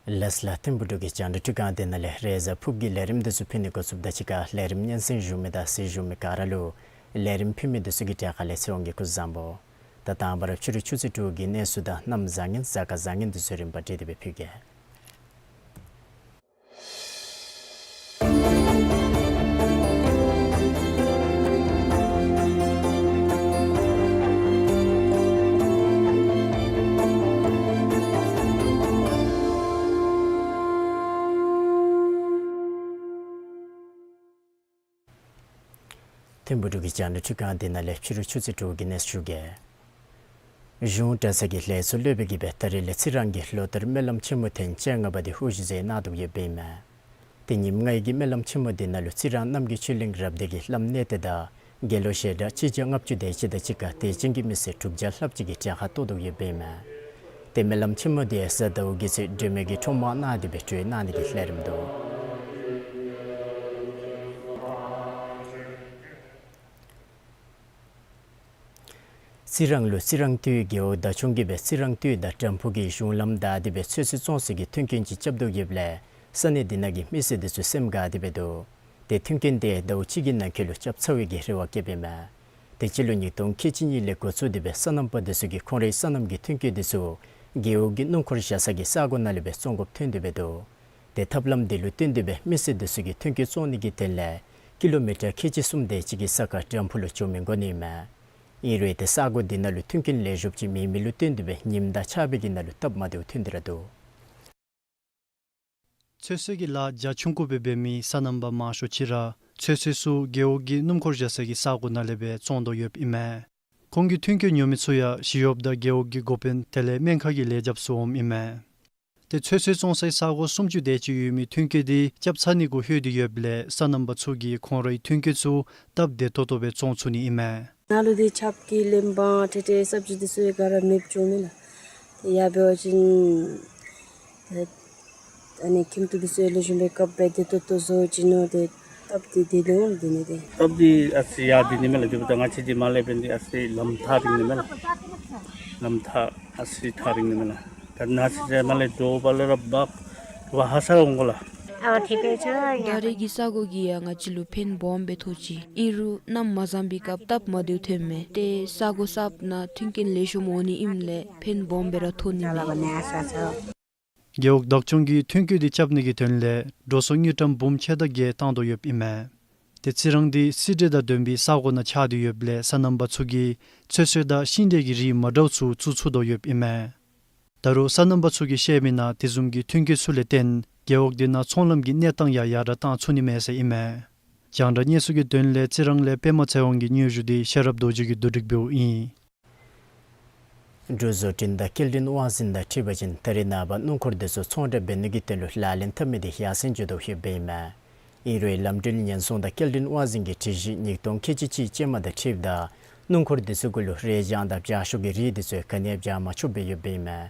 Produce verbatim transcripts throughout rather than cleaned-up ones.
ལགས་ལགས། ཐིམ་ཕུག་འབྲུག་གི་རྒྱང་བསྒྲགས་ཁང་འདི་ནང་ལས་རེས་གཟའ་ཕུར་བུ་གི་ལས་རིམ་འདི་ཚུ་ཕུལ་ནི་འགོ་བཙུགསཔ་དང་གཅིག་ཁར་ལས་རིམ་སྙན་སེང་ཞུ་མི་དང་གཟིགས་བཞུགས་མི་ག་ར་ལུ་ལས་རིམ་ཕུལ་མི་འདི་ཚུ་གི་གྲས་ཁ་ལས་ཚེ་དབང་གིས་སྐུ་གཟུགས་བཟང་པོ། ད་དང་པ་ར་ཕྱི་རུ་ཆུ་ཚོད་དྲུག་གི་གནས་ཚུལ་དང་གནམ་བཟང་ངན་གཟའ་སྐར་བཟང་ངན་འདི་ཚུ་རིམ་པ་བསྒྲིགས་ཏེ་སྦེ་ཕུལ་གེ། ཐིམ་ཕུག་འབྲུག་གི་རྒྱང་བསྒྲགས་ཁང་འདི་ནང་ལས་ཕྱི་རུ་ཆུ་ཚོད་དྲུག་གི་གནས་ཚུལ་ཞུ་གེ། གཞུང་གྲྭ་ཚང་གི་ལས་ཚོགས་སློབ་དཔོན་གྱིས་སྦེ་ད་རིས་ལས་རྩི་རང་གི་ལོ་ལྟར་སྨོན་ལམ་ཆེན་མོ་ཐེངས་བཅོ་ལྔ་པ་འདི་དབུ་བཞུགས་མཛད་གནང་དོ་ཡོདཔ་ཨིན་མས། ཏེ་ཉིནམ་ལྔའི་གི་སྨོན་ལམ་ཆེན་མོ་འདི་ནང་ལུ་རྩི་རང་རྣམ་རྒྱལ་ཆོས་གླིང་རབ་སྡེ་གི་བླམ་གནས་བརྟན་དང་དགེ་སློང་ཞལ་གྲངས་གཅིག་བརྒྱ་ལྔ་བཅུ་དེ་ཅིག་དང་གཅིག་ཁར་དད་ཅན་གྱི་མི་སེར་དྲུག་བརྒྱ་ལྷགཔ་ཅིག་གིས་གྲལ་ཁར་གཏོགས་དོ་ཡོདཔ་ཨིན་མས། ཏེ་སྨོན་ལམ་ཆེན་མོ་འདི་གཟའ་ཟླཝ་གི་ཚེ་སྒྲོལ་མའི་གི་ཁྲོམ་དམག་གནང་སྟེ་སྦེ་གྲོལ་གནང་ནི་གི་ལས་རིམ་འདུག། རྩི་རང་ལུ་རྩི་རང་སྟོད་རྒེད་འོག་བདག་སྐྱོང་གིས་སྦེ་རྩི་རང་སྟོད་དང་དྲམ་ཕུག་གི་གཞུང་ལམ་བདའ་སྟེ་སྦེ་ཚོད་བསྲེ་བཙོང་སའི་གི་མཐུན་རྐྱེན་ཅིག་རྐྱབ་དོ་ཡོདཔ་ལས་ས་གནས་འདི་ནང་གི་མི་སེར་འདི་ཚུ་སེམས་དགའ་སྟེ་སྦེ་འདུག། ཏེ་མཐུན་རྐྱེན་འདི་ཟླཝ་གཅིག་གི་ནང་འཁོད་ལུ་རྐྱབ་ཚར་བའི་གི་རེ་བ་བསྐྱེདཔ་ཨིན་མས། ཏེ་སྤྱི་ལོ་ཉིས་སྟོང་ཁལ་གཅིག་གཉིས་ལས་འགོ་བཙུགས་ཏེ་སྦེ་སོ་ནམ་པ་འདི་ཚུ་གིས་ཁོང་རའི་སོ་ནམ་གྱི་མཐུན་རྐྱེན་འདི་ཚུ་རྒེད་འོག་གི་སྣུམ་འཁོར་བཞག་ས་གི་ས་གོ་ནང་ལས་སྦེ་བཙོང་དགོཔ་ཐོན་ཏེ་སྦེ་འདུག། ཏེ་ཐབས་ལམ་འདི་ལུ་བརྟེན་ཏེ་སྦེ་མི་སེར་འདི་ཚུ་གིས་མཐུན་རྐྱེན་བཙོང་ནི་གི་དོན་ལས་ཀི་ལོ་མི་ཊར་ཁལ་གཅིག་གསུམ་དེ་ཅིག་གི་ས་ཁར་དྲམ་ཕུག་ལུ་འགྱོ་མི་དགོ་ནི་ཨིན་མས། ཨིན་རུང་ཏེ་ས་གོ་འདི་ནང་ལུ་མཐུན་རྐྱེན་ལེགས་ཤོམ་ཅིག་མེད་མི་ལུ་བརྟེན་ཏེ་སྦེ་ཉིམ་དང་ཆརཔ་གི་ནང་ལུ་སྟབས་མ་བདེཝ་ཐོན་ཏེ་ར་འདུག། ཚོད་བསྲེ་གི་ལཱ་རྒྱ་ཆུང་ཀུ་སྦེ་འབད་མི་སོ་ནམ་པ་མང་ཤོས་ཅིག་ར་ཚོད་བསྲེ་ཚུ་རྒེད་འོག་གི་སྣུམ་འཁོར་བཞག་ས་གི་ས་གོ་ནང་ལས་སྦེ་བཙོང་དོ་ཡོདཔ་ཨིན་མས། ཁོང་གི་མཐུན་རྐྱེན་ཉོ་མི་ཚུ་ཡང་ཞི་གཡོགཔ་དང་རྒེད་འོག་གི་འགོ་དཔོན་དེ་ལས་སྨན་ཁང་གི་ལས་བྱེདཔ་ཚུ་འོངམ་ཨིན་མས། ཏེ་ཚོད་བསྲེ་བཙོང་སའི་ས་གོ་སུམ་ཅུ་དེ་ཅིག་ཡོད་མི་མཐུན་རྐྱེན་འདི་རྐྱབ་ཚར་ནི་གུ་ལྷོད་དེ་ཡོདཔ་ལས་སོ་ནམ་པ་ཚུ་གིས་ཁོང་རའི་མཐུན་རྐྱེན་ཚུ་སྟབས་བདེ་ཏོག་ཏོ་སྦེ་བཙོང་ཚུགས་ནི་ཨིན་མས། ནཱ་ལུ་འདི་ཆརཔ་གིས་གླནམ་འབག་ཏེ་ཏེ་སབ་ཇི་འདི་ཚུ་ག་ར་མེདཔ་འགྱོཝ་མས་ལགས། ཏེ་ཡར་འབད་བ་ཅིན་ཏེ་ཨ་ནི་ཁྱིམ་ཐོག་འདི་ཚུ་ལེགས་ཤོམ་སྦེ་བཀབ་སྦེ་བདེ་ཏོག་ཏོ་བཟོ་བྱིན་ནུག། ཏེ་སྟབས་འདི་བདེ་འདུག་འདི་ནི་ཏེ། སྟབས་འདི་ཨ་ཙི་ཡར་བདེ་ནི་མས་ལགས། དེ་འབདཝ་ད་ང་བཅས་ཀྱི་མར་ལས་འབད་ནི་ཨ་ཙི་ལམ་ཐག་རིང་ནི་མས་ལགས། ལམ་ཐག་ཨ་ཙི་ཐག་རིང་ནི་མས་ལགས། ད་ནཱ་ཅིག་མར་ལས་འགྱོ་བ་ལས་ར་འབག་འབག་ཧ་སག་ར་འོང་དགོ་ལགས། ཨའོ་ཐིག་པས་ཆ་ཡ། ད་རེས་ཀྱི་ས་གོ་གིས་ཡང་ང་བཅས་ལུ་ཕན་སྦོམ་སྦེ་ཐོགས་ཅི། ཨིན་རུང་གནམ་མ་བཟང་པའི་སྐབས་སྟབས་མ་བདེཝ་ཐོནམ་མས། ཏེ་ས་གོ་གསརཔ་ནང་མཐུན་རྐྱེན་ལེགས་ཤོམ་འོང་ནི་ཨིནམ་ལས་ཕན་སྦོམ་སྦེ་ར་ཐོགས་ནི་མས། རྒེད་འོག་བདག་སྐྱོང་གིས་མཐུན་རྐྱེན་འདི་རྐྱབ་ནི་གི་དོན་ལས་འགྲོ་སོང་དངུལ་ཀྲམ་འབུམ་ཕྱེད་དང་བརྒྱད་བཏང་དོ་ཡོདཔ་ཨིན་མས། ཏེ་རྩི་རང་འདི་བསིལ་དྲོད་དང་ལྡན་པའི་ས་གོ་ནང་ཆགས་ཏེ་ཡོདཔ་ལས་སོ་ནམ་པ་ཚུ་གིས་ཚོད་བསྲེ་དང་ཤིང་འབྲས་ཀྱི་རིགས་མ་འདྲཝ་ཚུ་བཙུགས་ཚུགས་དོ་ཡོདཔ་ཨིན་མས། ད་རུང་སོ་ནམ་པ་ཚུ་གིས་བཤད་མི་ནང་དེ་བཟུམ་གྱི་མཐུན་རྐྱེན་ཚུ་ལས་བརྟེན་རྒེད་འོག་འདི་ནང་ཚོང་ལམ་གྱི་གནས་སྟངས་ཡང་ཡར་དྲག་བཏང་ཚུགས་ནི་མས་ཟེར་ཨིན་མས། རྒྱང་བསྒྲགས་གནས་ཚུལ་གྱི་དོན་ལས་རྩི་རང་ལས་པདྨ་ཚེ་དབང་གི་སྙན་ཞུ་འདི་ཤེས་རབ་རྡོ་རྗེ་གིས་བསྡུ་སྒྲིག་འབདཝ་ཨིན། འབྲུག་བཟོ་སྐྲུན་དང་སྐྱེལ་འདྲེན་དབང་འཛིན་དང་འཁྲིལ་བ་ཅིན་ད་རེས་ནངས་པ་སྣུམ་འཁོར་འདི་ཚུ་ཚོང་བསྒྲགས་འབད་ནི་གི་དོན་ལུ་ལག་ལེན་འཐབ་མི་འདི་ཡར་སེང་འགྱོ་དོ་ཡོདཔ་ཨིན་མས། ཨིན་རུང་ལམ་འགྲུལ་ཉེན་སྲུང་དང་སྐྱེལ་འདྲེན་དབང་འཛིན་གྱི་སྒྲིག་གཞི་ཉིས་སྟོང་ཁལ་གཅིག་གཅིག་ཅན་མ་དང་འཁྲིལཝ་ད་ སྣུམ་འཁོར་འདི་ཚུ་གུ་ལུ་རས་ལྗང་དང་སྦྱར་ཤོག་གི་རིགས་འདི་ཚུ་ག་ནི་ཡང་སྦྱར་མ་ཆོགཔ་སྦེ་ཡོདཔ་ཨིན་མས།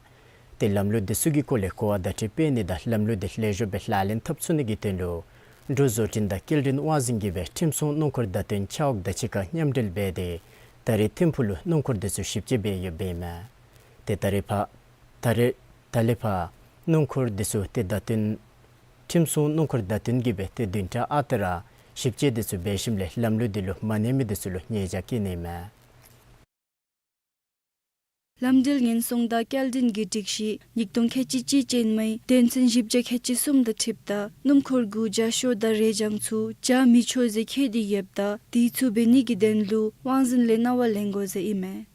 ཏེ་ལམ་ལུགས་འདི་ཚུ་གི་སྐོར་ལས་གོ་བ་བརྡ་སྤྲོད་འབད་ནི་དང་ལམ་ལུགས་འདི་ལེགས་ཤོམ་སྦེ་ལག་ལེན་འཐབ་ཚུགས་ནི་གི་དོན་ལུ་འབྲུག་བཟོ་སྐྲུན་དང་སྐྱེལ་འདྲེན་དབང་འཛིན་གྱིས་སྦེ་ཁྲིམས་སྲུང་སྣུམ་འཁོར་བརྡ་སྟོན་ཆ་འོག་དང་གཅིག་ཁར་མཉམ་འབྲེལ་འབད་དེ་ད་རེས་ཐིམ་ཕུག་ལུ་སྣུམ་འཁོར་འདི་ཚུ་ཞིབ་དཔྱད་འབད་ཡོདཔ་ཨིན་མས། ཏེ་ད་རེས་ཕར་ད་རེས་ད་ལས་ཕར་སྣུམ་འཁོར་འདི་ཚུ་ཏེ་བརྡ་སྟོན་ཁྲིམས་སྲུང་སྣུམ་འཁོར་བརྡ་སྟོན་གྱིས་སྦེ་ཏེ་བདུན་ཕྲག་ཨ་རྟག་ར་ཞིབ་དཔྱད་འདི་ཚུ་འབད་ཞིནམ་ལས་ལམ་ལུགས་འདི་ལུ་མ་གནས་མི་འདི་ཚུ་ལུ་ཉེས་བྱ་བཀལ་ནི་ཨིན་མས། ལམ་འགྲུལ་ཉེན་སྲུང་དང་སྐྱེལ་འདྲེན་གྱི་སྒྲིག་གཞི་ཉིས་སྟོང་ཁལ་གཅིག་གཅིག་ཅན་མའི་དོན་ཚན་བཞི་བརྒྱ་ཁལ་གཅིག་གསུམ་དང་འཁྲིལཝ་ད་སྣུམ་འཁོར་གུ་སྦྱར་ཤོག་དང་རས་ལྗང་ཚུ་སྦྱར་མི་ཆོག་ཟེར་བཀོད་དེ་ཡོདཔ་ད་དེ་ཚུ་འབད་ནི་གི་དོན་ལུ་དབང་འཛིན་ལས་གནང་བ་ལེན་དགོ་ཟེར་ཨིན་མས།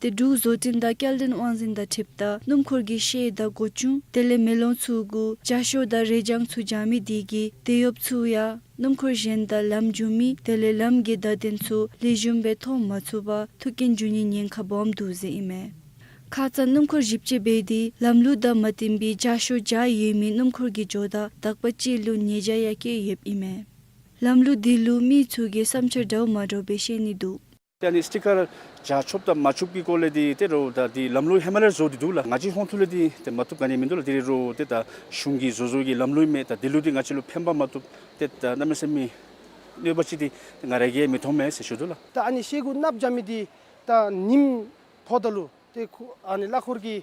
ཏེ་འབྲུག་བཟོ་སྐྲུན་དང་སྐྱེལ་འདྲེན་དབང་འཛིན་དང་འཁྲིལཝ་ད་སྣུམ་འཁོར་གྱི་ཤེལ་དང་སྒོ་ཅུང་དེ་ལས་མེ་ལོང་ཚུ་གུ་སྦྱར་ཤོག་དང་རས་ལྗང་ཚུ་སྦྱར་མི་དེ་གིས་དེད་གཡོགཔ་ཚུ་ཡང་སྣུམ་འཁོར་གཞན་དང་ལམ་འགྱོ་མི་དེ་ལས་ལམ་གྱི་བརྡ་སྟོན་ཚུ་ལེགས་ཤོམ་སྦེ་མཐོང་མ་ཚུགས་པར་ཐུག་རྐྱེན་འབྱུང་ནིའི་ཉེན་ཁ་སྦོམ་འདུག་ཟེར་ཨིན་མས། ཁ་ཙ་སྣུམ་འཁོར་ཞིབ་དཔྱད་འབད་དེ་ལམ་ལུགས་དང་མ་བསྟུན་པའི་སྦྱར་ཤོག་སྦྱར་ཡོད་མི་སྣུམ་འཁོར་གྱི་ཇོ་བདག་དག་པ་ཅིག་ལུ་ཉེས་བྱ་ཡང་བཀལ་ཡོདཔ་ཨིན་མས། ལམ་ལུགས་འདི་ལུ་མི་ཚུ་གིས་བསམ་འཆར་འདྲཝ་མ་འདྲཝ་སྦེ་བཤད་ནི་འདུག། ཏེ་ཨ་ནི་སི་ཊི་ཀར་སྦྱར་ཆོགཔ་དང་མ་ཆོགཔ་གི་སྐོར་ལས་འདི་ཏེ་རོགས་ད་འདི་ལམ་ལུགས་ཧེ་མ་ལས་བཟོ་སྟེ་འདུག་ལགས། ང་བཅས་ཧོང་ཐུག་ལས་འདི་ཏེ་མ་བཏུབ་ག་ནི་མིན་འདུག་ལགས། འདི་རོགས་ཏེ་ད་གཞུང་གིས་བཟོ་བཟོཝ་གི་ལམ་ལུགས་མས། ད་འདི་ལུ་འདི་ང་བཅས་ལུ་ཕན་པ་མ་ཐོགས་ཏེ་ད་གནམ་མེད་ས་མེད་གནོད་པ་ཅིག་འདི་ང་ར་གིས་མི་མཐོང་མས་ཟེར་ཞུ་དོ་ལགས། ད་ཨ་ནི་ཤེལ་གུ་གནགཔོ་སྦྱར་མི་འདི་ད་ཉིམ་ཕོག་ད་ལུ་ཏེ་ཁོ་ཨ་ནི་གླ་འཁོར་གྱི་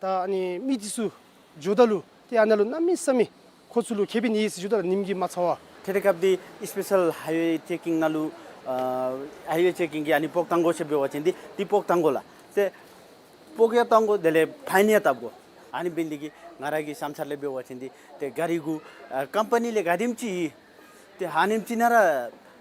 ད་ཨ་ནི་མི་འདི་ཚུ་འགྱོཝ་ད་ལུ་ཏེ་ཨ་ནཱ་ལུ་གནམ་མེད་ས་མེད་ཁོ་ཚུ་ལུ་ཁེ་ཕན་ཡོད་ཟེར་ཞུ་དོ་ལགས། ཉིམ་གྱིས་མ་ཚ་བར། ཏེ་དེ་སྐབས་འདི་སི་པེ་ཤལ་ཧའི་ཝེ་ཅེ་ཀིང་ནང་ལུ་ཨ་ཧའི་ཝེ་ཅེ་ཀིང་གིས་ཨ་ནི་སྤོག་བཏང་དགོ་ཟེར་འབད་བ་ཅིན་འདི་འདི་སྤོག་བཏང་དགོ་ལགས། ཏེ་སྤོག་ཡང་བཏང་དགོ། དེ་ལས་ཕའིན་ཡང་བཏབ་དགོ། ཨ་ནི་འབད་ནི་འདི་གིས་ང་ར་གི་བསམ་འཆར་ལས་འབད་བ་ཅིན་འདི་ཏེ་ག་རི་གུ་ཨ་ཀམ་པ་ནི་ལས་ག་དེམ་ཅིག་ཏེ་ཧ་ནེམ་ཅིག་ནང་ར་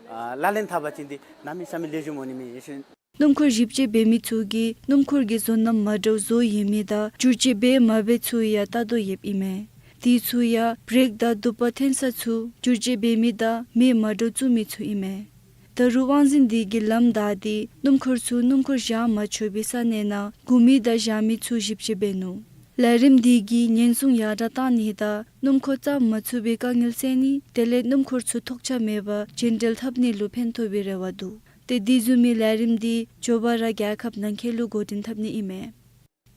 ཨ་ལག་ལེན་འཐབ་པ་ཅིན་འདི་གནམ་མེད་ས་མེད་ལེགས་ཤོམ་འོང་ནི་མས་ཟེར། སྣུམ་འཁོར་ཞིབ་དཔྱད་འབད་མི་ཚུ་གིས་སྣུམ་འཁོར་གྱི་བཟོ་རྣམ་མ་འདྲཝ་བཟོ་ཡོད་མི་དང་བསྒྱུར་བཅོས་འབད་མ་འབད་ཚུ་ཡང་བལྟ་དོ་ཡོདཔ་ཨིན་མས། དེ་ཚུ་ཡང་བྲེཀ་དང་དུ་པ་འཐེན་ས་ཚུ་བསྒྱུར་བཅོས་འབད་མི་དང་མེ་མ་འདྲཝ་བཙུགས་མི་ཚུ་ཨིན་མས། ད་རུང་དབང་འཛིན་འདི་གིས་ལམ་བདའ་སྟེ་སྣུམ་འཁོར་ཚུ་སྣུམ་འཁོར་བཞག་མ་ཆོག་པའི་ས་གནས་ནང་སྒུག་མི་དང་བཞག་མི་ཚུ་ཞིབ་དཔྱད་འབད་ནུག། ལས་རིམ་འདི་གིས་ཉེན་སྲུང་ཡར་དྲག་གཏང་ནི་དང་སྣུམ་འཁོར་བརྩམ་མ་ཚུགས་པའི་དཀའ་ངལ་སེལ་ནི་དེ་ལས་སྣུམ་འཁོར་ཚུ་ཐོགས་ཆགས་མེད་པར་རྒྱུན་འགྲུལ་འཐབ་ནི་ལུ་ཕན་ཐོགས་པའི་རེ་བ་འདུག། ཏེ་འདི་བཟུམ་མའི་ལས་རིམ་འདི་མགྱོགས་པ་ར་རྒྱལ་ཁབ་ནང་འཁོད་ལུ་འགོ་འདྲེན་འཐབ་ནི་ཨིན་མས།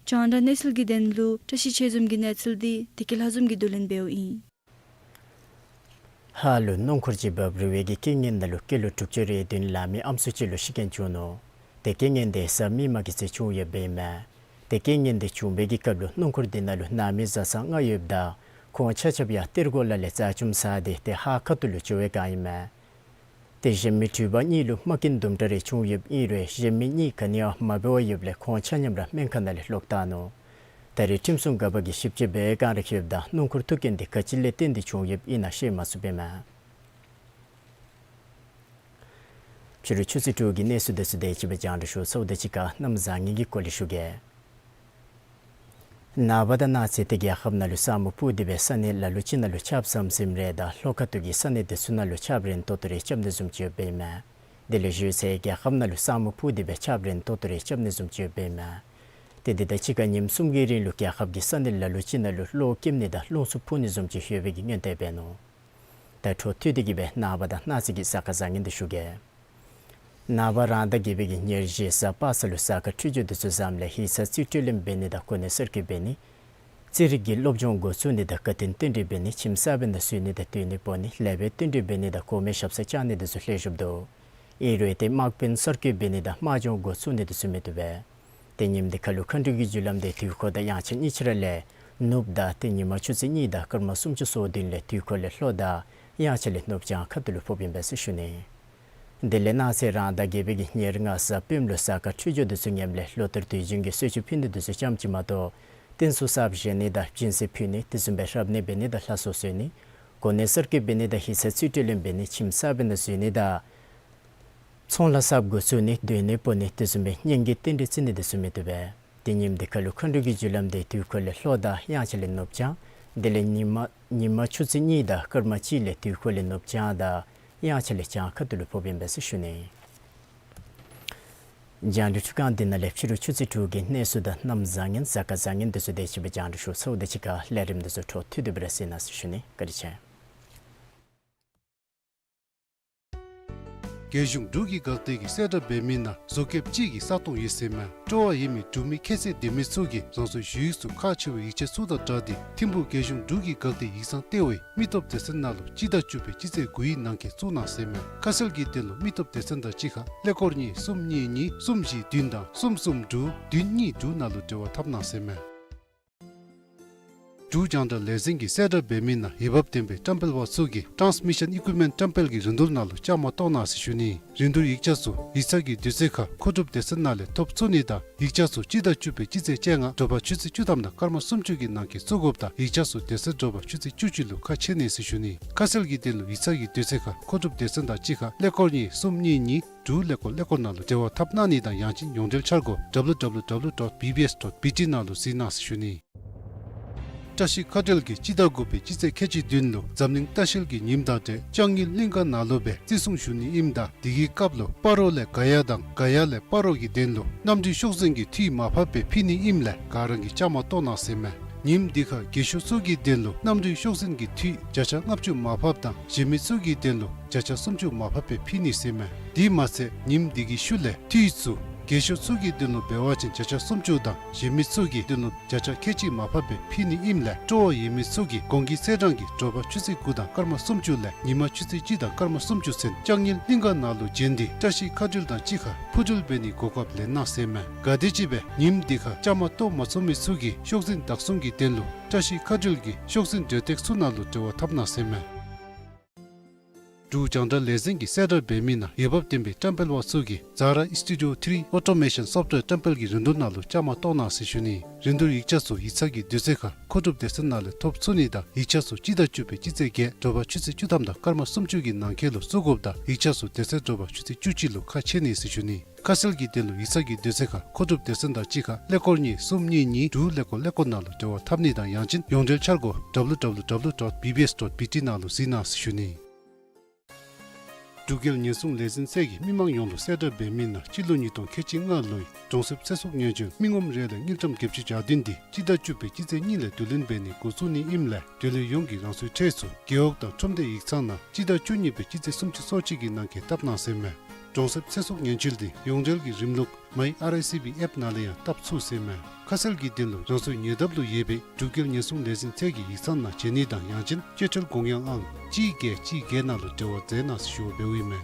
རྒྱང་བསྒྲགས་གནས་ཚུལ་གྱི་དོན་ལུ་བཀྲ་ཤིས་ཆོས་འཛོམས་ཀྱི་གནས་ཚུལ་འདི་བདེ་སྐྱིད་ལྷ་འཛོམས་ཀྱིས་བསྡུ་ལེན་འབདཝ་ཨིན། ཧཱ་ལུ་སྣུམ་འཁོར་ཅིག་འབབ་རིལ་བའི་གི་རྐྱེན་ངན་ནང་ལུ་སྐྱེས་ལོ་དྲུག་ཅུ་རེ་བདུན་ལང་མི་ཨམ་སྲུ་ཅིག་ལུ་ཤི་རྐྱེན་བྱུང་ནུག། ཏེ་རྐྱེན་ངན་འདི་གཟའ་མིག་དམར་གྱི་ཚེ་བྱུང་ཡོདཔ་ཨིན་མས། ཏེ་རྐྱེན་ངན་འདི་བྱུང་བའི་གི་སྐབས་ལུ་སྣུམ་འཁོར་འདི་ནང་ལུ་ནང་མི་བཟའ་ཚང་ལྔ་ཡོདཔ་ད་ཁོང་ཆ་ཁྱབ་ཡང་གཏེར་སྒོ་ལས་ལས་རྩ་ཅུམ་ཟ་སྟེ་ཏེ་ཧཱ་ཁ་ཐུག་ལུ་འགྱོ་བའི་བསྒང་ཨིན་མས། ཏེ་གཞན་མི་འགྲུལ་པ་གཉིས་ལུ་རྨ་སྐྱོན་དུམ་གྲ་རེ་བྱུང་ཡོདཔ་ཨིན་རུང་གཞན་མི་གཉིས་ག་ནི་ཡང་མ་འབད་བར་ཡོདཔ་ལས་ཁོང་ཆ་མཉམ་ར་སྨན་ཁང་ནང་ལས་ལོག་བཏང་ནུག། ད་རེས་ཁྲིམས་སྲུང་འགག་པ་གིས་ཞིབ་དཔྱད་འབད་བའི་བསྒང་ར་ཁེབ་ད་སྣུམ་འཁོར་ཐུག་རྐྱེན་འདི་ག་ཅི་ལས་བརྟེན་ཏེ་བྱུང་ཡོདཔ་ཨིན་ན་ཤེས་མ་ཚུགསཔ་ཨིན་མས། ཕྱི་རུ་ཆུ་ཚོད་དྲུག་གི་གནས་ཚུལ་འདི་ཚུ་དེ་ཅིག་སྦེ་རྒྱང་བསྒྲགས་ཞུ་ཚརཝ་ད་གཅིག་ཁར་གནམ་བཟང་ངན་གྱི་སྐོར་ལས་ཞུ་གེ། ནངས་པ་དང་གནངས་ཚེ་ཏེ་རྒྱལ་ཁབ་ནང་ལུ་ས་སྨུག་སྤུབས་ཏེ་སྦེ་ས་གནས་ལ་ལུ་ཅིག་ནང་ལུ་ཆརཔ་ཟམ་ཟིམ་རེ་དང་ལྷོ་ཁ་ཐུག་གི་ས་གནས་འདི་ཚུ་ནང་ལུ་ཆརཔ་རན་ཏོག་ཏོ་རེ་རྐྱབ་ནི་བཟུམ་ཅིག་ཡོདཔ་ཨིན་མས། དེ་ལས་ཞུ་ཚེ་རྒྱལ་ཁབ་ནང་ལུ་ས་སྨུག་སྤུབས་ཏེ་སྦེ་ཆརཔ་རན་ཏོག་ཏོ་རེ་རྐྱབ་ནི་བཟུམ་ཅིག་ཡོདཔ་ཨིན་མས། ཏེ་འདི་དང་གཅིག་ཁར་ཉིནམ་གསུམ་གྱི་རིང་ལུ་རྒྱལ་ཁབ་ཀྱི་ས་གནས་ལ་ལུ་ཅིག་ནང་ལུ་གློག་ཀེམ་ནི་དང་རླུང་འཚུབ་འཕུ་ནི་བཟུམ་ཅིག་ཡོད་པའི་གི་སྔོན་བརྡ་འབད་ནུག། ད་འཕྲོ་མཐུད་དེ་གི་སྦེ་ནངས་པ་དང་གནངས་ཚེ་གི་གཟའ་སྐར་བཟང་ངན་འདི་ཞུ་གེ། ནངས་པ་རང་ཟླ་བརྒྱད་པའི་གི་ཉེར་བཞི་གཟའ་པ་སངས་ལུ་གཟའ་སྐར་འཕྲོད་སྦྱོར་འདི་ཚུ་བཟངམ་ལས་ཡིག་ཚང་རྩིས་སྤྲོད་ལེན་འབད་ནི་དང་གོ་གནས་གསར་བསྐོ་འབད་ནི། རྩེད་རིགས་ཀྱི་སློབ་སྦྱོང་འགོ་བཙུགས་ནི་དང་དགའ་སྟོན་རྟེན་འབྲེལ་འབད་ནི། ཁྱིམ་གསར་པའི་ནང་འཛུལ་ནི་དང་སྡོད་གནས་སྤོ་ནི། ལེགས་པའི་རྟེན་འབྲེལ་འབད་ནི་དང་གོང་མའི་ཞབས་སར་བཅར་ནི་འདི་ཚུ་ལེགས་ཤོམ་འདུག། ཨིན་རུང་ཏེ་དམག་དཔོན་གསར་བསྐོ་འབད་ནི་དང་དམག་སྦྱོང་འགོ་བཙུགས་ནི་འདི་ཚུ་མི་བཏུབ་པས། ཏེ་ཉིནམ་འདི་ཁ་ལུ་མཁའ་འགྲོ་གི་རྒྱུ་ལམ་འདི་དུས་འཁོར་དང་དབྱངས་འཆར་གཉིས་ཆ་ར་ལས་ནུབ་དང་ཏེ་ཉིན་མ་ཆུ་ཚོད་གཉིས་དང་སྐར་མ་སུམ་ཅུ་སོ་བདུན་ལས་དུས་འཁོར་ལས་ལྷོ་དང་དབྱངས་འཆར་ལས་ནུབ་བྱང་ཁ་ཐུག་ལུ་ཕོགཔ་ཨིན་པས་ཟེར་ཞུ་ནི། དེ་ལས་གནངས་ཚེ་རང་ཟླ་བརྒྱད་པའི་གི་ཉེར་ལྔ་གཟའ་སྤེནམ་ལུ་གཟའ་སྐར་འཕྲོད་སྦྱོར་འདི་ཚུ་ངནམ་ལས་ལོ་ལྟར་དུས་རྒྱུན་གྱི་གསོལ་མཆོད་ཕུལ་ནི་འདི་ཚུ་ཙམ་ཅིག་མ་གཏོགས་རྟེན་གསུམ་གསརཔ་བཞེངས་ནི་དང་སྦྱིན་སྲེག་ཕུལ་ནི་དེ་བཟུམ་སྦེ་རབ་གནས་འབད་ནི་དང་ལྷ་གསོལ་གསོལ་ནི་གོ་གནས་གསར་བསྐོ་འབད་ནི་དང་ཡིག་ཚང་རྩིས་སྤྲོད་ལེན་འབད་ནི་ཁྱིམ་གསར་པའི་ནང་འཛུལ་ནི་དང་ཚོང་ལཱ་གསརཔ་འགོ་བཙུགས་ནི་སྡོད་གནས་སྤོ་ནི་དེ་བཟུམ་སྦེ་གཉེན་གྱི་རྟེན་འབྲེལ་བརྩི་ནི་འདི་ཚུ་མི་བཏུབ་པས། ཏེ་ཉིནམ་འདི་ཁ་ལུ་མཁའ་འགྲོ་གི་རྒྱུ་ལམ་འདི་དུས་འཁོར་ལས་ལྷོ་དང་དབྱངས་འཆར་ལས་ནུབ་བྱང་དེ་ལས་ཉིན་མ་ཉིན་མ་ཆུ་ཚོད་གཉིས་དང་སྐར་མ་གཅིག་ལས་དུས་འཁོར་ལས་ནུབ་བྱང་དང་དབྱངས་འཆར་ལས་བྱང་ཁ་ཐུག་ལུ་ཕོགཔ་ཨིན་པས་ཟེར་ཞུ་ནི། རྒྱང་བསྒྲགས་འཕྲུལ་ཁང་འདི་ནང་ལས་ཕྱི་རུ་ཆུ་ཚོད་དྲུག་གི་གནས་ཚུལ་དང་གནམ་བཟང་ངན་གཟའ་སྐར་བཟང་ངན་འདི་ཚུ་དེ་ཅིག་སྦེ་རྒྱང་བསྒྲགས་ཞུ་ཚརཝ་ད་གཅིག་ཁར་ལས་རིམ་འདི་ཚུ་འཕྲོ་མཐུད་དེ་སྦེ་ར་གཟིགས་གནང་ཟེར་ཞུ་ནི། བཀའ་དྲིན་ཆེ། རྒྱལ་གཞུང་འབྲུག་གི་འགག་སྡེ་གི་གསལ་བསྒྲགས་འབད་མི་ནང་བཟོ་མཁསཔ་ཅིག་གི་ས་སྟོང་ཡོད་ཟེར་མས། སྤྲོ་བ་ཡོད་མི་འབྲུག་མི་ཁྱད་ཚད་ལྡན་མི་ཚུ་གིས་རང་སོའི་ཞུ་ཡིག་ཚུ་ཁག་ཆེ་བའི་ཡིག་ཆ་ཚུ་དང་སྦྲགས་ཏེ་ཐིམ་ཕུག་རྒྱལ་གཞུང་འབྲུག་གི་འགག་སྡེ་ཡིག་ཚང་ལྟེ་བའི་མི་སྟོབས་སྡེ་ཚན་ནང་ལུ་སྤྱི་ཟླ་བཅུ་པའི་སྤྱི་ཚེས་དགུའི་ནང་འཁོད་བཙུགས་གནང་ཟེར་མས། ཁ་གསལ་གྱི་དོན་ལུ་མི་སྟོབས་སྡེ་ཚན་དང་གཅིག་ཁར་ཀླད་ཀོར་གཉིས་གསུམ་གཉིས་གཉིས་གསུམ་བཞི་བདུན་དང་གསུམ་གསུམ་དྲུག་བདུན་གཉིས་དྲུག་ནང་ལུ་འབྲེལ་བ་འཐབ་གནང་ཟེར་མས། འབྲུག་རྒྱང་བསྒྲགས་ལས་འཛིན་གྱི་གསལ་བསྒྲགས་འབད་མི་ནང་འོས་འབབ་ལྡན་པའི་བཀྲམ་སྤེལ་པ་ཚུ་གིས་ཊཱནསི་མི་ཤཱན་ཨི་ཀུའིཔ་མེནཊ་བཀྲམ་སྤེལ་གྱི་རིན་བསྡུར་ནང་ལུ་བཅའ་མར་གཏོགས་གནང་ཟེར་ཞུ་ནི། རིན་བསྡུར་ཡིག་ཆ་ཚུ་ཡིག་ཚང་གི་དུས་ཚོད་ཁར་མཁོ་སྒྲུབ་སྡེ་ཚན་ནང་ལས་ཐོབ་ཚུགས་ནི་དང་ཡིག་ཆ་ཚུ་སྤྱི་ཟླ་བཅུ་པའི་སྤྱི་ཚེས་བཅོ་ལྔ་དྲོ་པ་ཆུ་ཚོད་བཅུ་ཐམ་དང་སྐར་མ་སུམ་ཅུ་གི་ནང་འཁོད་བཙུགས་དགོཔ་དང་ཡིག་ཆ་ཚུ་དེ་ཚེ་དྲོ་པ་ཆུ་ཚོད་བཅུ་གཅིག་ལུ་ཁ་ཕྱེ་ནི་ཟེར་ཞུ་ནི། ཁ་གསལ་གྱི་དོན་ལུ་ཡིག་ཚང་གི་དུས་ཚོད་ཁར་མཁོ་སྒྲུབ་སྡེ་ཚན་དང་གཅིག་ཁར་ཀླད་ཀོར་གཉིས་གསུམ་གཉིས་གཉིས་དྲུག་ཀླད་ཀོར་ཀླད་ཀོར་ནང་ལུ་འབྲེལ་བ་འཐབ་གནང་ནི་དང་ཡང་ཅིན་ཡོངས་འབྲེལ་འཆར་སྒོ་ཌབ་ལུ་ཌབ་ལུ་ཌབ་ལུ་ཌོཊ་བི་བི་ཨེསི་ཌོཊ་བི་ཊི་ནང་ལུ་གཟིགས་གནང་ཟེར་ཞུ་ནི། བཀྲ་ཤིས་མཁའ་འགྲུལ་གྱིས་སྤྱི་ཟླ་དགུ་པའི་སྤྱི་ཚེས་ཁལ་གཅིག་བདུན་ལུ་འཛམ་གླིང་ལྟ་བཤལ་གྱི་ཉིནམ་དང་འབྲེལ་ལྕང་ཡུལ་གླིང་ག་ནང་ལུ་སྦེ་བརྩི་སྲུང་ཞུ་ནི་ཨིནམ་ད་དེ་གི་སྐབས་ལུ་སྤ་རོ་ལས་ག་ཡ་དང་ག་ཡ་ལས་སྤ་རོ་གི་དོན་ལུ་གནམ་གྲུའི་ཤོག་འཛིན་གྱི་འཐུས་མར་ཕབ་སྦེ་ཕུལ་ནི་ཨིནམ་ལས་ག་ར་གིས་བཅའ་མར་གཏོགས་གནང་ཟེར་མས། ཉིནམ་དེ་ཁར་རྒས་ཤོས་ཚུ་གི་དོན་ལུ་གནམ་གྲུའི་ཤོག་འཛིན་གྱི་འཐུས་བརྒྱ་ཆ་ལྔ་བཅུ་མར་ཕབ་དང་གཞན་མི་ཚུ་གི་དོན་ལུ་བརྒྱ་ཆ་སུམ་ཅུ་མར་ཕབ་སྦེ་ཕུལ་ནི་ཟེར་མས། དེ་མ་ཚད་ཉིནམ་དེ་གི་ཤུལ་ལས་འཐུས་ཚུ་རྒས་ཤོས་ཚུ་གི་དོན་ལུ་འབད་བ་ཅིན་བརྒྱ་ཆ་སུམ་ཅུ་དང་གཞན་མི་ཚུ་གི་དོན་ལུ་བརྒྱ་ཆ་ཁལ་གཅིག་མར་ཕབ་སྦེ་ཕུལ་ནི་ཨིནམ་ལས་སྤྲོ་བ་ཡོད་མི་ཚུ་གིས་གོང་གི་ཚེས་གྲངས་ཀྱི་དྲོ་པ་ཆུ་ཚོད་དགུ་དང་སྐར་མ་སུམ་ཅུ་ལས་ཉིན་མ་ཆུ་ཚོད་གཅིག་དང་སྐར་མ་སུམ་ཅུ་ཚུན་ལྕང་ཡུལ་གླིང་ག་ནང་ལུ་བྱོན་ཏེ་བཀྲ་ཤིས་མཁའ་འགྲུལ་དང་གཅིག་ཁར་འཕུར་འགྲུལ་འབད་ནིའི་གོ་སྐབས་ལེན་གནང་ཟེར་མས། ག་དེམ་ཅིག་སྦེ་ཉིནམ་དེ་ཁར་བཅའ་མར་གཏོགས་མ་ཚུགས་མི་ཚུ་གིས་ཤོག་འཛིན་བདག་བཟུང་གི་དོན་ལུ་བཀྲ་ཤིས་མཁའ་འགྲུལ་གྱི་ཤོག་འཛིན་འབྲེལ་སྟེགས་ཚུ་ནང་ལུ་འབྲེལ་བ་འཐབ་གནང་ཟེར་མས། འབྲུག་རྒྱང་བསྒྲགས་ལས་འཛིན་གྱི་གསལ་བསྒྲགས་འབད་མི་ནང་འོས་འབབ་ལྡན་པའི་བཀྲམ་སྤེལ་པ་ཚུ་གིས་ཛ་ར་ཨིསི་ཊུ་ཌི་ཡོ་ཐི་རི་ཨོ་ཊོ་མེ་ཤཱན་སོཕཊ་ཝེར་བཀྲམ་སྤེལ་གྱི་རིན་བསྡུར་ནང་ལུ་བཅའ་མར་གཏོགས་གནང་ཟེར་ཞུ་ནི། རིན་བསྡུར་ཡིག་ཆ་ཚུ་ཡིག་ཚང་གི་དུས་ཚོད་ཁར་མཁོ་སྒྲུབ་སྡེ་ཚན་ནང་ལས་ཐོབ་ཚུགས་ནི་དང་ཡིག་ཆ་ཚུ་སྤྱི་ཟླ་བཅུ་པའི་སྤྱི་ཚེས་བརྒྱད་དྲོ་པ་ཆུ་ཚོད་བཅུ་ཐམ་དང་སྐར་མ་སུམ་ཅུ་གི་ནང་འཁོད་ལུ་བཙུགས་དགོཔ་དང་ཡིག་ཆ་ཚུ་དེ་ཚེ་དྲོ་པ་ཆུ་ཚོད་བཅུ་གཅིག་ལུ་ཁ་ཕྱེ་ནི་ཟེར་ཞུ་ནི། ཁ་གསལ་གྱི་དོན་ལུ་ཡིག་ཚང་གི་དུས་ཚོད་ཁར་མཁོ་སྒྲུབ་སྡེ་ཚན་དང་གཅིག་ཁར་ཀླད་ཀོར་གཉིས་གསུམ་གཉིས་གཉིས་དྲུག་ཀླད་ཀོར་ཀླད་ཀོར་ནང་ལུ་འབྲེལ་བ་འཐབ་ནི་དང་ཡང་ཅིན་ཡོངས་འབྲེལ་འཆར་སྒོ་ཌབ་ལུ་ཌབ་ལུ་ཌབ་ལུ་ཌོཊ་བི་བི་ཨེསི་ཌོཊ་བི་ཊི་ནང་ལུ་གཟིགས་གནང་ཟེར་ཞུ་ནི། འབྲུག་རྒྱལ་ཉེན་སྲུང་ལས་འཛིན་ཚད་ཀྱིས་མི་མང་ཡོངས་ལུ་གསལ་བསྒྲགས་འབད་མི་ནང་སྤྱི་ལོ་ཉིས་སྟོང་ཁལ་གཅིག་ལྔ་ལོའི་གྲོང་གསེབ་ཚེ་སྲོག་ཉེན་བཅོལ་མི་ངོམ་རེ་ལས་དངུལ་ཀྲམ་བརྒྱད་ཅུ་གྱ་བདུན་དེ་སྤྱི་ཟླ་བཅུ་པའི་སྤྱི་ཚེས་གཉིས་ལས་བསྡུ་ལེན་འབད་ནི་འགོ་བཙུགས་ནི་ཨིནམ་ལས་དེ་ལས་ཡོངས་ཀྱིས་རང་སོའི་ཁྲལ་ཚུ་རྒེད་འོག་དང་ཁྲོམ་སྡེ་ཡིག་ཚང་ནང་སྤྱི་ཟླ་བཅུ་གཉིས་པའི་སྤྱི་ཚེས་སུམ་ཅུ་སོ་གཅིག་གི་ནང་འཁོད་བཏབ་གནང་ཟེར་མས། གྲོང་གསེབ་ཚེ་སྲོག་ཉེན་བཅོལ་དེ་ཡོངས་འབྲེལ་གྱི་རིམ་ལུགས་མའི་ཨར་ཨའི་སི་བི་ཨེཔ་ནང་ལས་ཡང་བཏབ་ཚུགས་ཟེར་མས། ཁ་གསལ་གྱི་དོན་ལུ་རང་སོའི་ཉེ་འདབས་ལུ་ཡོད་པའི་འབྲུག་རྒྱལ་ཉེན་སྲུང་ལས་འཛིན་ཚད་ཀྱི་ཡིག་ཚང་ནང་བྱོན་ནི་དང་ཡང་ཅིན་སྤྱོད་ཁྲལ་དགོངས་ཡངས་ཨང་གཅིག་བརྒྱད་གཅིག་བརྒྱད་ནང་ལུ་འབྲེལ་བ་མཛད་གནང་ཟེར་ཞུ་བ་འབདཝ་ཨིན་མས།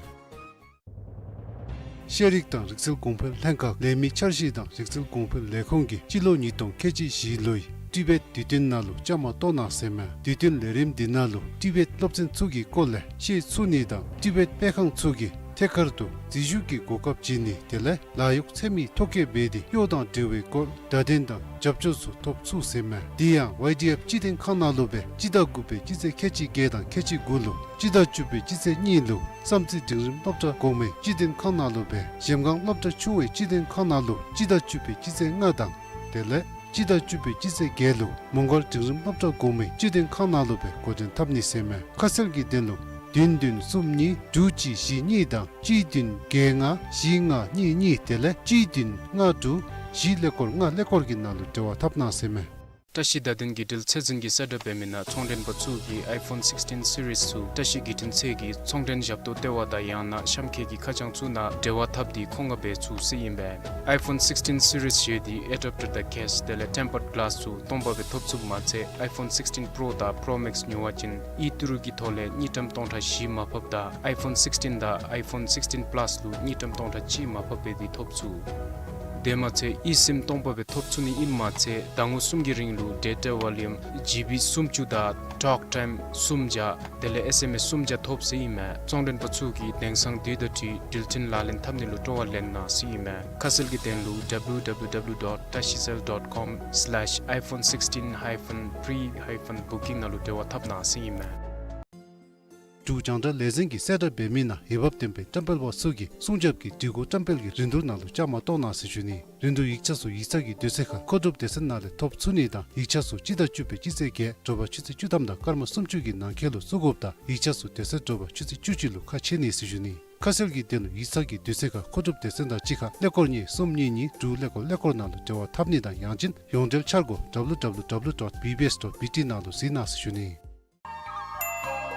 ཤེས་རིག་དང་རིག་རྩལ་གོང་འཕེལ་ལྷན་ཁག་ལས་མི་འཆར་གཞི་དང་རིག་རྩལ་གོང་འཕེལ་ལས་ཁུངས་ཀྱིས་སྤྱི་ལོ་ཉིས་སྟོང་ཁལ་གཅིག་བཞི་ལོའི་ཊི་བེཊ་དུས་སྟོན་ནང་ལུ་བཅའ་མར་གཏོགས་གནང་ཟེར་མས། དུས་སྟོན་ལས་རིམ་འདི་ནང་ལུ་ཊི་བེཊ་སློབ་ཚན་ཚུ་གི་སྐོར་ལས་ཤེས་ཚུགས་ནི་དང་ཊི་བེཊ་སྤེལ་ཁང་ཚུ་གིས་ཐད་ཀར་དུ་འཛུལ་ཞུགས་ཀྱི་གོ་སྐབས་བྱིན་ནི་དེ་ལས་ལཱ་གཡོག་འཚོལ་མིའི་ཐོ་བཀོད་འབད་དེ་གཡོག་དང་འབྲེལ་བའི་སྐོར་བརྡ་དོན་དང་རྒྱབ་སྐྱོར་ཚུ་ཐོབ་ཚུགས་ཟེར་མས། དེ་ཡང་ཝའི་ཌི་ཨེཕ་སྤྱི་དོན་ཁང་ནང་ལུ་སྦེ་སྤྱི་ཟླ་དགུ་པའི་སྤྱི་ཚེས་ཁལ་གཅིག་བརྒྱད་དང་ཁལ་གཅིག་དགུ་ལུ་སྤྱི་ཟླ་བཅུ་པའི་སྤྱི་ཚེས་གཉིས་ལུ་བསམ་རྩེ་འབྲིང་རིམ་སློབ་གྲྭ་གོང་མའི་སྤྱི་དོན་ཁང་ནང་ལུ་སྦེ་གཞལམ་སྒང་སློབ་གྲྭ་ཆུང་བའི་སྤྱི་དོན་ཁང་ནང་ལུ་སྤྱི་ཟླ་བཅུ་པའི་སྤྱི་ཚེས་ལྔ་དང་དེ་ལས་སྤྱི་ཟླ་བཅུ་པའི་སྤྱི་ཚེས་བརྒྱད་ལུ་མོང་སྒར་འབྲིང་རིམ་སློབ་གྲྭ་གོང་མའི་སྤྱི་དོན་ཁང་ནང་ལུ་སྦེ་འགོ་འདྲེན་འཐབ་ནི་ཟེར་མས། ཁ་གསལ་གྱི་དོན་ལུ་བདུན་བདུན་གསུམ་གཉིས་དྲུག་གཅིག་བཞི་གཉིས་དང་གཅིག་བདུན་བརྒྱད་ལྔ་བཞི་ལྔ་གཉིས་གཉིས་དེ་ལས་གཅིག་བདུན་ལྔ་དྲུག་བཞི་ཀླད་ཀོར་ལྔ་ཀླད་ཀོར་གྱི་ནང་ལུ་འབྲེལ་བ་འཐབ་གནང་ཟེར་མས། བཀྲ་ཤིས་བརྡ་དོན་བརྒྱུད་འབྲེལ་ཚད་འཛིན་གྱིས་གསལ་བསྒྲགས་འབད་མི་ནང་ཚོང་མགྲོན་པ་ཚུ་གིས་ཨའི་ཕོན་སིགསི་ཊིན་སི་རིསི་ཚུ་བཀྲ་ཤིས་བརྒྱུད་འཕྲིན་ཚད་ཀྱི་ཚོང་མགྲོན་ཞབས་ཏོག་ལྟེ་བ་དང་ཡང་ན་གཤམ་འཁོད་ཀྱི་ཁ་བྱང་ཚུ་ནང་འབྲེལ་བ་འཐབ་སྟེ་མཁོ་མངགས་འབད་ཚུགས་ཟེར་ཨིན་པས། ཨའི་ཕོན་སིགསི་ཊིན་སི་རིསི་བཞེས་ཏེ་ཨེ་ཌེབ་ཊར་དང་ཀེསི་དེ་ལས་ཊེམ་པརཌ་གི་ལཱསི་ཚུ་སྟོང་པ་སྦེ་ཐོབ་ཚུགསཔ་མ་ཚད་ཨའི་ཕོན་སིགསི་ཊིན་པྲོ་དང་པྲོ་མེགསི་ཉོ་བ་ཅིན་ཨི་ཊི་རུ་གི་ཐོག་ལས་དངུལ་ཀྲམ་སྟོང་ཕྲག་བཞི་མར་ཕབ་དང་ཨའི་ཕོན་སིགསི་ཊིན་དང་ཨའི་ཕོན་སིགསི་ཊིན་པ་ལཱསི་ལུ་དངུལ་ཀྲམ་སྟོང་ཕྲག་གཅིག་མར་ཕབ་འབད་དེ་ཐོབ་ཚུགས། དེ་མ་ཚད་ཨི་སིམ་སྟོང་པ་སྦེ་ཐོབ་ཚུགས་ནི་ཨིནམ་མ་ཚད་ཟླ་ངོ་གསུམ་གྱི་རིང་ལུ་ཌེ་ཊ་བོ་ལི་ཡུམ་ཇི་བི་སུམ་ཅུ་དང་ཊོག་ཊའིམ་སུམ་བརྒྱ་དེ་ལས་ཨེསི་ཨེམ་ཨེསི་སུམ་བརྒྱ་ཐོབ་ཟེར་ཨིན་མས། ཚོང་མགྲོན་པ་ཚུ་གིས་དེང་སང་དུས་དང་འཁྲིལ་འགྲུལ་འཕྲིན་ལག་ལེན་འཐབ་ནི་ལུ་སྤྲོ་བ་ལེན་གནང་ཟེར་ཨིན་མས། ཁ་གསལ་གྱི་དོན་ལུ་ཌབ་ལིའུ་ཌབ་ལིའུ་ཌབ་ལིའུ་ཌོཊ་ཊ་ཨེཆ་ཨེསི་ཨེལ་ཌོཊ་ཀོམ་སི་ལེཤ་ཨའི་ཕོན་སིགསི་ཊིན་ཧའི་ཕན་པྲི་ཧའི་ཕན་བུ་ཀིང་ནང་ལུ་འབྲེལ་བ་འཐབ་གནང་ཟེར་ཨིན་མས། འབྲུག་རྒྱང་བསྒྲགས་ལས་འཛིན་གྱིས་གསལ་བསྒྲགས་འབད་མི་ནང་འོས་འབབ་ལྡན་པའི་བཀྲམ་སྤེལ་པ་ཚུ་གིས་སྲུང་སྐྱོབ་ཀྱི་སྒྲིག་གོ་བཀྲམ་སྤེལ་གྱི་རིན་བསྡུར་ནང་ལུ་བཅའ་མར་གཏོགས་གནང་ཟེར་ཞུ་ནི། རིན་བསྡུར་ཡིག་ཆ་ཚུ་ཡིག་ཚང་གི་དུས་ཚོད་ཁར་མཁོ་སྒྲུབ་སྡེ་ཚན་ནང་ལས་ཐོབ་ཚུགས་ནི་དང་ཡིག་ཆ་ཚུ་སྤྱི་ཟླ་བཅུ་པའི་སྤྱི་ཚེས་བརྒྱད་དྲོ་པ་ཆུ་ཚོད་བཅུ་ཐམ་དང་སྐར་མ་སུམ་ཅུ་གི་ནང་འཁོད་ལུ་བཙུགས་དགོཔ་དང་ཡིག་ཆ་ཚུ་དེ་ཚེ་དྲོ་པ་ཆུ་ཚོད་བཅུ་གཅིག་ལུ་ཁ་ཕྱེ་ནི་ཟེར་ཞུ་ནི། ཁ་གསལ་གྱི་དོན་ལུ་ཡིག་ཚང་གི་དུས་ཚོད་ཁར་མཁོ་སྒྲུབ་སྡེ་ཚན་དང་གཅིག་ཁར་ཀླད་ཀོར་གཉིས་གསུམ་གཉིས་གཉིས་དྲུག་ཀླད་ཀོར་ཀླད་ཀོར་ནང་ལུ་འབྲེལ་བ་འཐབ་ནི་དང་ཡང་ཅིན་ཡོངས་འབྲེལ་འཆར་སྒོ་ཌབ་ལིའུ་ཌབ་ལིའུ་ཌབ་ལིའུ་ཌོཊ་བི་བི་ཨེསི་ཌོཊ་བི་ཊི་ནང་ལུ་གཟིགས་གནང་ཟེར་ཞུ་ནི།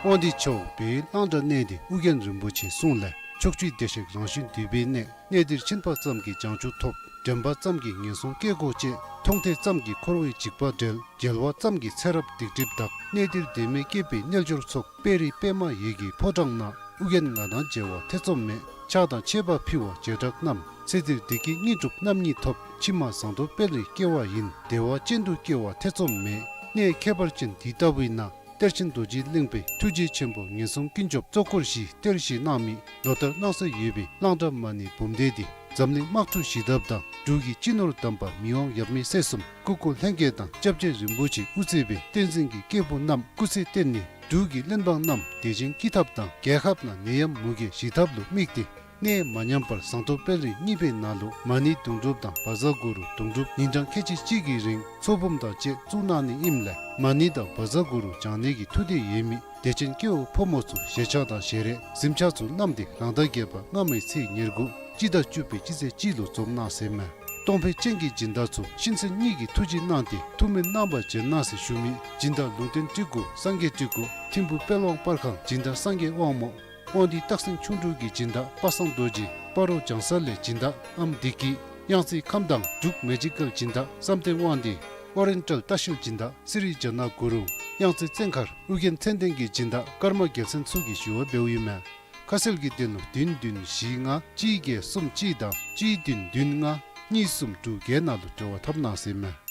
དབང་འདུས་ཕྱོགས་བོད་ཡུལ་གླང་དར་གནས་འདི་ཨོ་རྒྱན་རིན་པོ་ཆེའི་གསུང་ལས་ ཕྱོགས་བཅུའི་བདེ་གཤེགས་རང་བཞིན་འདུས་པའི་གནས། གནས་འདིར་ཕྱིན་པ་ཙམ་གྱིས་བྱང་ཆུབ་ཐོབ། དྲན་པ་ཙམ་གྱིས་ངན་སོང་སྐྱེ་སྒོ་བཅད། མཐོང་ཐོས་ཙམ་གྱིས་འཁོར་བའི་འཇིགས་པ་བྲལ། མཇལ་བ་ཙམ་གྱིས་ཚེ་རབས་སྡིག་སྒྲིབ་དག། གནས་འདིར་བདེན་མེད་སྐྱེས་པའི་རྣལ་འབྱོར་ཚོགས། དཔལ་རི་པདྨ་འོད་ཀྱི་ཕོ་བྲང་ན། ཨུ་རྒྱན་ང་དང་མཇལ་བ་ཐེ་ཚོམ་མེད། ཕྱག་དང་མཆོད་པ་ཕུལ་བ་བྱེ་བྲག་རྣམས། ཚེ་འདིར་བདེ་སྐྱིད་དངོས་གྲུབ་རྣམ་གཉིས་ཐོབ། ཕྱི་མ་ཟངས་མདོག་དཔལ་རིར་སྐྱེ་བ་ཡིན། བདེ་བ་ཅན་དུ་སྐྱེ་བ་ཐེ་ཚོམ་མེད། གནས་ཁྱད་པར་ཅན་འདི་ལྟ་བུའི་ནང་། གཏེར་ཆེན་རྡོ་རྗེ་གླིང་པའི་ཐུགས་རྗེ་ཆེན་པོ་ངན་སོང་ཀུན་སྐྱོབ་གཙོ་འཁོར་བཞིའི་གཏེར་བཞེས་གནང་མི་ལོ་ལྟར་གནང་སྲོལ་ཡོད་པའི་གླང་བྲག་མ་ཎི་འབུམ་སྡེ་འདི་འཛམ་གླིང་དམག་འཁྲུག་ཞི་ཐབས་དང་འབྲུག་གི་སྤྱི་ནོར་དམ་པ་མི་དབང་ཡབ་མེས་སྲས་གསུམ་སྐུ་འཁོར་ལྷན་རྒྱས་དང་སྐྱབས་རྗེ་རིན་པོ་ཆེ་དབུ་གཙོས་པའི་བསྟན་འཛིན་གྱི་སྐྱེས་བུ་རྣམས་སྐུ་ཚེ་བརྟན་ནས་འབྲུག་གི་བློན་འབངས་རྣམས་བདེ་ཞིང་སྐྱིད་ཐབས་དང་རྒྱལ་ཁབ་ནང་ནད་ཡམས་མུ་གེ་ཞི་ཐབས་ལུ་དམིགས་ཏེ། གནས་མ་ཉམས་པར་ཟངས་མདོག་དཔལ་རི་གཉིས་པའི་ནང་ལུ་མ་ཎི་དུང་སྒྲུབ་དང་བཛྲ་གུ་རུ་དུང་སྒྲུབ་ཉིན་གྲངས་ཁལ་གཅིག་གཅིག་གི་རིང་ཚོགས་འབུམ་དང་བཅས་བཙུགས་གནང་ནི་ཨིནམ་ལས་མ་ཎི་དང་བཛྲ་གུ་རུ་བགྱང་ནི་གི་ཐུགས་འདོད་ཡོད་མི་དད་ཅན་སྐྱེ་བོ་ཕོ་མོ་ཚུ་ཞལ་ཆས་དང་ཞལ་རས་གཟིམ་ཆས་ཚུ་བསྣམས་ཏེ་རང་ཟླ་བརྒྱད་པ་སྔ་མའི་ཚེས་ཉེར་དགུ་སྤྱི་ཟླ་བཅུ་པའི་སྤྱི་ཚེས་གཅིག་ལུ་འཛོམས་གནང་ཟེར་མས། གཏོང་ཕོད་ཅན་གྱི་སྦྱིན་བདག་ཚུ་གཤིན་གསོན་གཉིས་ཀྱི་ཐུགས་རྗེ་གནང་སྟེ་ཐུགས་སྨོན་གནང་བར་བྱོན་གནང་ཟེར་ཞུ་མི་སྦྱིན་བདག་ལུང་བསྟན་སྤྲུལ་སྐུ་སངས་རྒྱས་སྤྲུལ་སྐུ་ཐིམ་ཕུ་དཔལ་དབང་པར་ཁང་སྦྱིན་བདག་སངས་རྒྱས་དབང་མོ། དབང་འདུས་སྟག་སེང་ཁྱུང་འབྲུག་གི་སྦྱིན་བདག་པ་སངས་རྡོ་རྗེ། སྤ་རོ་བྱང་ས་ལས་སྦྱིན་བདག་ཨམ་བདེ་སྐྱིད། གཡང་རྩེ་ཁམས་དྭངས་འབྲུག་མེ་ཇི་ཀལ་སྦྱིན་བདག་བསམ་གཏན་དབང་འདུས། ཨོ་རེན་ཊལ་ལྟ་བཤལ་སྦྱིན་བདག་སི་རི་ཇ་ན་གུ་རུང་། གཡང་རྩེ་བཙན་མཁར་ཨུ་རྒྱན་མཚན་ལྡན་གྱི་སྦྱིན་བདག་ཀརྨ་རྒྱལ་མཚན་ཚུ་གིས་ཞུ་བ་འབདཝ་ཨིན་མས། ཁ་གསལ་གྱི་དོན་ལུ་བདུན་བདུན་བཞི་ལྔ་གཅིག་བརྒྱད་གསུམ་གཅིག་དང་གཅིག་བདུན་བདུན་ལྔ་གཉིས་གསུམ་དྲུག་བརྒྱད་ནང་ལུ་འབྲེལ་བ་འཐབ་གནང་ཟེར་མས།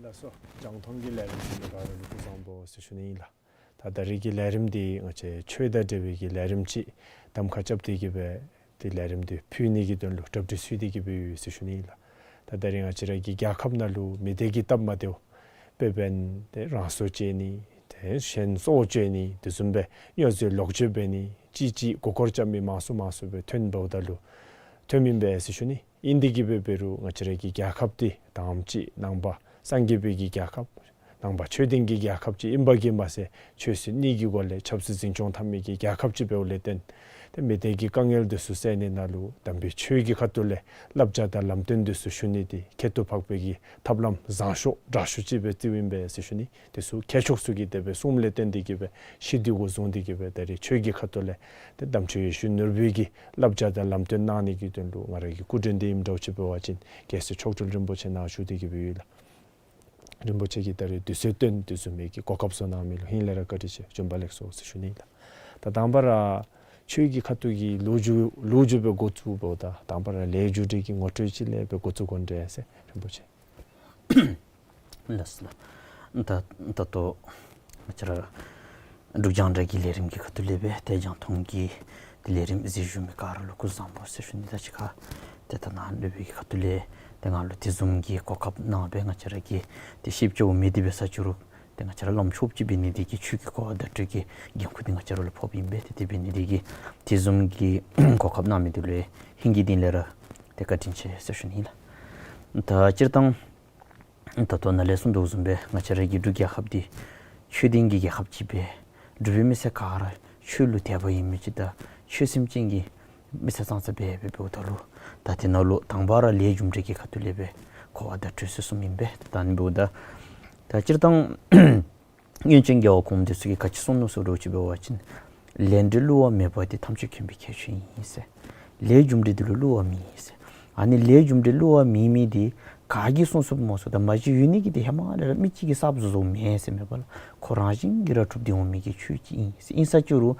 ལགས་སོ། རྒྱང་མཐོང་གི་ལས་རིམ་གཟིགས་མི་ག་ར་ལུ་སྐུ་གཟུགས་བཟང་པོ་ཟེར་ཞུ་ནི་ཨིན་ལགས། ད་ད་རིས་ཀྱི་ལས་རིམ་འདི་ང་བཅས་ཆོས་དང་འབྲེལ་བའི་གི་ལས་རིམ་ཅིག་གདམ་ཁ་རྐྱབ་སྟེ་གི་སྦེ་ཏེ་ལས་རིམ་འདི་ཕུལ་ནི་གི་དོན་ལུ་གྲ་སྒྲིག་ཞུ་སྟེ་གི་སྦེ་ཡོད་ཟེར་ཞུ་ནི་ཨིན་ལགས། ད་ད་རིས་ང་བཅས་ར་གི་རྒྱལ་ཁབ་ནང་ལུ་མི་སྡེ་གི་སྟབས་མ་བདེཝ་དཔེ་འབད་ན་ཏེ་རང་སྲོག་བཅད་ནི་ཏེ་གཞན་སྲོག་གཅོད་ནི་དེ་བཟུམ་སྦེ་རྙོག་འཛིང་ལོག་སྤྱོད་འབད་ནི་ཅིག་ཅིག་མགུ་སྐོར་རྐྱབ་མི་མང་སུ་མང་སུ་སྦེ་ཐོན་འབདཝ་ད་ལུ་ཐོནམ་ཨིན་པས་ཟེར་ཞུ་ནི། ཨིན་ཏེ་གི་སྦེ་འབད་རུང་ང་བཅས་ར་གི་རྒྱལ་ཁབ་འདི་དང་པ་ཅིག་ནང་པ་སངས་རྒྱས་པའི་གི་རྒྱལ་ཁབ་ནང་པ་ཆོས་ལྡན་གྱི་རྒྱལ་ཁབ་ཅིག་ཨིན་པ་གིས་མ་ཚད་ཆོས་སྲིད་གཉིས་ཀྱི་སྒོ་ལས་ཆབ་སྲིད་འཛིན་སྐྱོང་འཐབ་མི་གི་རྒྱལ་ཁབ་ཅིག་འབདཝ་ལས་བརྟེན་ཏེ་མི་སྡེ་གི་དཀའ་ངལ་འདི་ཚུ་སེལ་ནི་ནང་ལུ་དམ་པའི་ཆོས་ཀྱི་ཁ་ཐུག་ལས་བསླབ་བྱ་དང་ལམ་སྟོན་འདི་ཚུ་ཞུ་ནི་འདི་ཁྱད་དུ་འཕགས་པའི་གི་ཐབས་ལམ་བཟང་ཤོས་དྲག་ཤོས་ཅིག་སྦེ་བརྩིཝ་ཨིན་པས་ཟེར་ཞུ་ནི། དེ་ཚུ་མཁས་མཆོག་ཚུ་གིས་དེ་སྦེ་གསུངམ་ལས་བརྟེན་ཏེ་གི་སྦེ་ཤེས་འདོད་དགུ་བཟུང་སྟེ་གི་སྦེ་ད་རིས་ཆོས་ཀྱི་ཁ་ཐུག་ལས་ཏེ་དམ་ཆོས་ཡེ་ཤེས་ནོར་བུའི་གི་བསླབ་བྱ་དང་ལམ་སྟོན་གནང་ནི་གི་དོན་ལུ་ང་ར་གི་སྐུ་མགྲོན་འདི་ཨིནམ་འདྲཝ་ཅིག་འབད་བ་ཅིན་རྒྱལ་སྲས་མཆོག་སྤྲུལ་རིན་པོ་ཆེ་ནཱ་བཞུགས་ཏེ་གི་སྦེ་ཡོད་ལགས། རིན་པོ་ཆེ་གིས་ད་རིས་དུས་ཚོད་བཏོན་དེ་བཟུམ་མའི་གི་གོ་སྐབས་བཟོ་གནང་མི་ལུ་ཧིང་ལས་ར་བཀའ་དྲིན་ཆེ། བྱོན་པ་ལེགས་སོ་ཟེར་ཞུ་ནི་ལགས། ད་དང་པ་ར་ཆོས་ཀྱི་ཁ་ཐུག་གི་ལོ་རྒྱུས་ལོ་རྒྱུས་སྦེ་འགོ་བཙུགས་འབདཝ་ད་དང་པ་ར་ལས་རྒྱུ་འབྲས་ཀྱི་ངོ་སྤྲོད་ཅིག་ལས་སྦེ་འགོ་བཙུགས་དགོ་འདྲས་ཟེར་རིན་པོ་ཆེ། ལགས་སོ་ལགས། ད་ད་ལྟོ་ང་བཅས་ར་འབྲུག་རྒྱང་བསྒྲགས་ཀྱི་ལས་རིམ་གྱི་ཁ་ཐུག་ལས་སྦེ་ཏེ་རྒྱང་མཐོང་གི་ཏེ་ལས་རིམ་གཟིགས་བཞུགས་མི་ག་ར་ལུ་སྐུ་གཟུགས་བཟང་པོ་ཟེར་ཞུ་ནི། ད་ཅི་ཁ་ཏེ་ད་ནཱ་སློབ་དཔོན་གྱི་ཁ་ཐུག་ལས་ཏེ་ང་ལུ་དེ་བཟུམ་གྱི་གོ་སྐབས་གནང་སྦེ་ང་བཅས་ར་གི་ཏེ་ཤེས་ཆེ་བོ་མི་འདི་འབད་ས་ཅིག་རུང་ཏེ་ང་བཅས་ར་བླམ་ཆོསཔ་ཅིག་འབད་ནི་འདི་གིས་ཆོས་ཀྱི་གོ་བ་བརྡ་སྤྲོད་ཀྱི་འགན་ཁུར་འདི་ང་བཅས་ར་ལུ་ཕོགཔ་ཨིན་པས། ཏེ་དེ་འབད་ནི་འདི་གིས་དེ་བཟུམ་གྱི་གོ་སྐབས་གནང་མི་འདི་ལུ་ཧིང་གི་གཏིང་ལས་ར་ཏེ་བཀའ་དྲིན་ཆེ་ཟེར་ཞུ་ནི་ལགས། ད་སྤྱིར་བཏང་ད་ལྟོ་ནཱ་ལས་གསུངས་དོ་བཟུམ་སྦེ་ང་བཅས་ར་གི་འབྲུག་རྒྱལ་ཁབ་འདི་ཆོས་ལྡན་གྱི་རྒྱལ་ཁབ་ཅིག་སྦེ་འབྲུག་པའི་མི་སེར་ག་ར་ཆོས་ལུ་དད་པ་ཡོད་མི་ཅིག་དང་ཆོས་སེམས་ཅན་གྱི་མི་སེར་ཙང་ཙ་སྦེ་སྦེ་འབདཝ་ད་ལུ་ད་དེ་ནང་ལུ་དང་པ་ར་ལས་རྒྱུ་འབྲས་ཀྱི་ཁ་ཐུག་ལས་སྦེ་གོ་བ་བརྡ་སྤྲོད་ཟེར་གསུངམ་ཨིན་པས། ད་ཨ་ནི་འབདཝ་ད་ད་སྤྱིར་བཏང་སྔོན་བྱོན་རྒྱལ་བ་གོངམ་འདི་ཚུ་གིས་ག་ཅི་གསུངས་ནུག་ཟེར་བ་ཅིན་ལས་འབྲས་བསླུ་བ་མེད་པ་འདི་ཐམས་ཅད་མཁྱེན་པའི་ཁྱད་ཆོས་ཡིན་ཟེར། ལས་རྒྱུ་འབྲས་འདི་ལུ་བསླུ་བ་མེད་ཟེར། ཨ་ནི་ལས་རྒྱུ་འབྲས་བསླུ་བ་མེད་མི་འདི་ག་གིས་གསུངས་གསུངསམ་སྨོ་ཟེརཝ་ད་མ་གཞི་ཡོད་ནི་གི་འདི་ཧེ་མ་ལས་ར་མི་གཅིག་གིས་གསརཔ་བཟོ་བཟོཝ་མེན་ཟེར་མེན་པ་ལགས། ཁོ་རང་བཞིན་གྱིས་ར་གྲུབ་སྟེ་འོང་མི་གི་ཆོས་ཅིག་ཨིན་ཟེར། ཨིན་ས་ཅིག་རུང་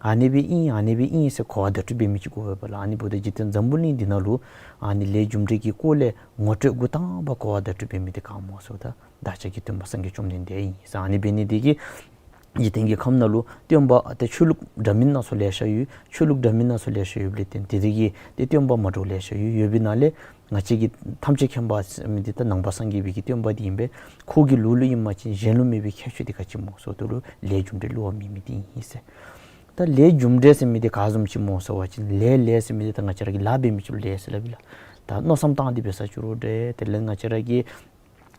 ཨ་ནི་སྦེ་ཨིན་ཨ་ནི་སྦེ་ཨིན་ཟེར་གོ་བ་བརྡ་སྤྲོད་འབད་མི་ཅིག་དགོ་པས་ལགས། ཨ་ནི་འབདཝ་ད་འཇིག་རྟེན་འཛམ་བུ་གླིང་འདི་ནང་ལུ་ཨ་ནི་ལས་རྒྱུ་འབྲས་ཀྱི་སྐོར་ལས་ངོ་སྤྲོད་འགོ་དང་པ་གོ་བ་བརྡ་སྤྲོད་འབད་མི་འདི་ག་སྨོ་ཟེརཝ་ད་བདག་ཅག་གི་སྟོན་པ་སངས་རྒྱས་བཅོམ་ལྡན་འདས་ཨིན་ཟེར། ཨ་ནི་འབད་ནི་འདི་གིས་འཇིག་རྟེན་གྱི་ཁམས་ནང་ལུ་སྟོན་པ་ཏེ་ཆོས་ལུགས་འདྲ་མིན་སྣ་ཚོགས་ལེ་ཤ་ཡོད། ཆོས་ལུགས་འདྲ་མིན་སྣ་ཚོགས་ལེ་ཤ་ཡོདཔ་ལས་བརྟེན་དེ་དེ་གི་ཏེ་སྟོན་པ་མ་འདྲཝ་ལེ་ཤ་ཡོད། ཡོད་པའི་ནང་ལས་ང་བཅས་ཀྱི་ཐམས་ཅད་མཁྱེན་པ་ཟེར་མི་འདི་ད་ནང་པ་སངས་རྒྱས་པའི་གི་སྟོན་པ་འདི་ཨིན་པས། ཁོ་གི་ལུགས་ལུ་ཨིན་པ་ཅིན་གཞན་ལུ་མེད་པའི་ཁྱད་ཆོས་འདི་ག་ཅི་སྨོ་ཟེརཝ་ད་ལུ་ལས་རྒྱུ་འབྲས་བསླུ་བ་མེད་མི་འདི་ཨིན་ཟེར། ད་ལས་རྒྱུ་འབྲས་ཟེར་མི་འདི་ག་བཟུམ་ཅིག་སྨོ་ཟེར་བ་ཅིན་ལས་ལས་ཟེར་མི་འདི་ད་ང་བཅས་ར་གིས་ལཱ་འབད་མི་ཅིག་ལུ་ལས་ཟེར་སླབ་ཨིན་ལགས། ད་མནོ་བསམ་བཏང་སྟེ་འབད་ས་ཅིག་རུང་འདྲ། དེ་ལས་ང་བཅས་ར་གིས་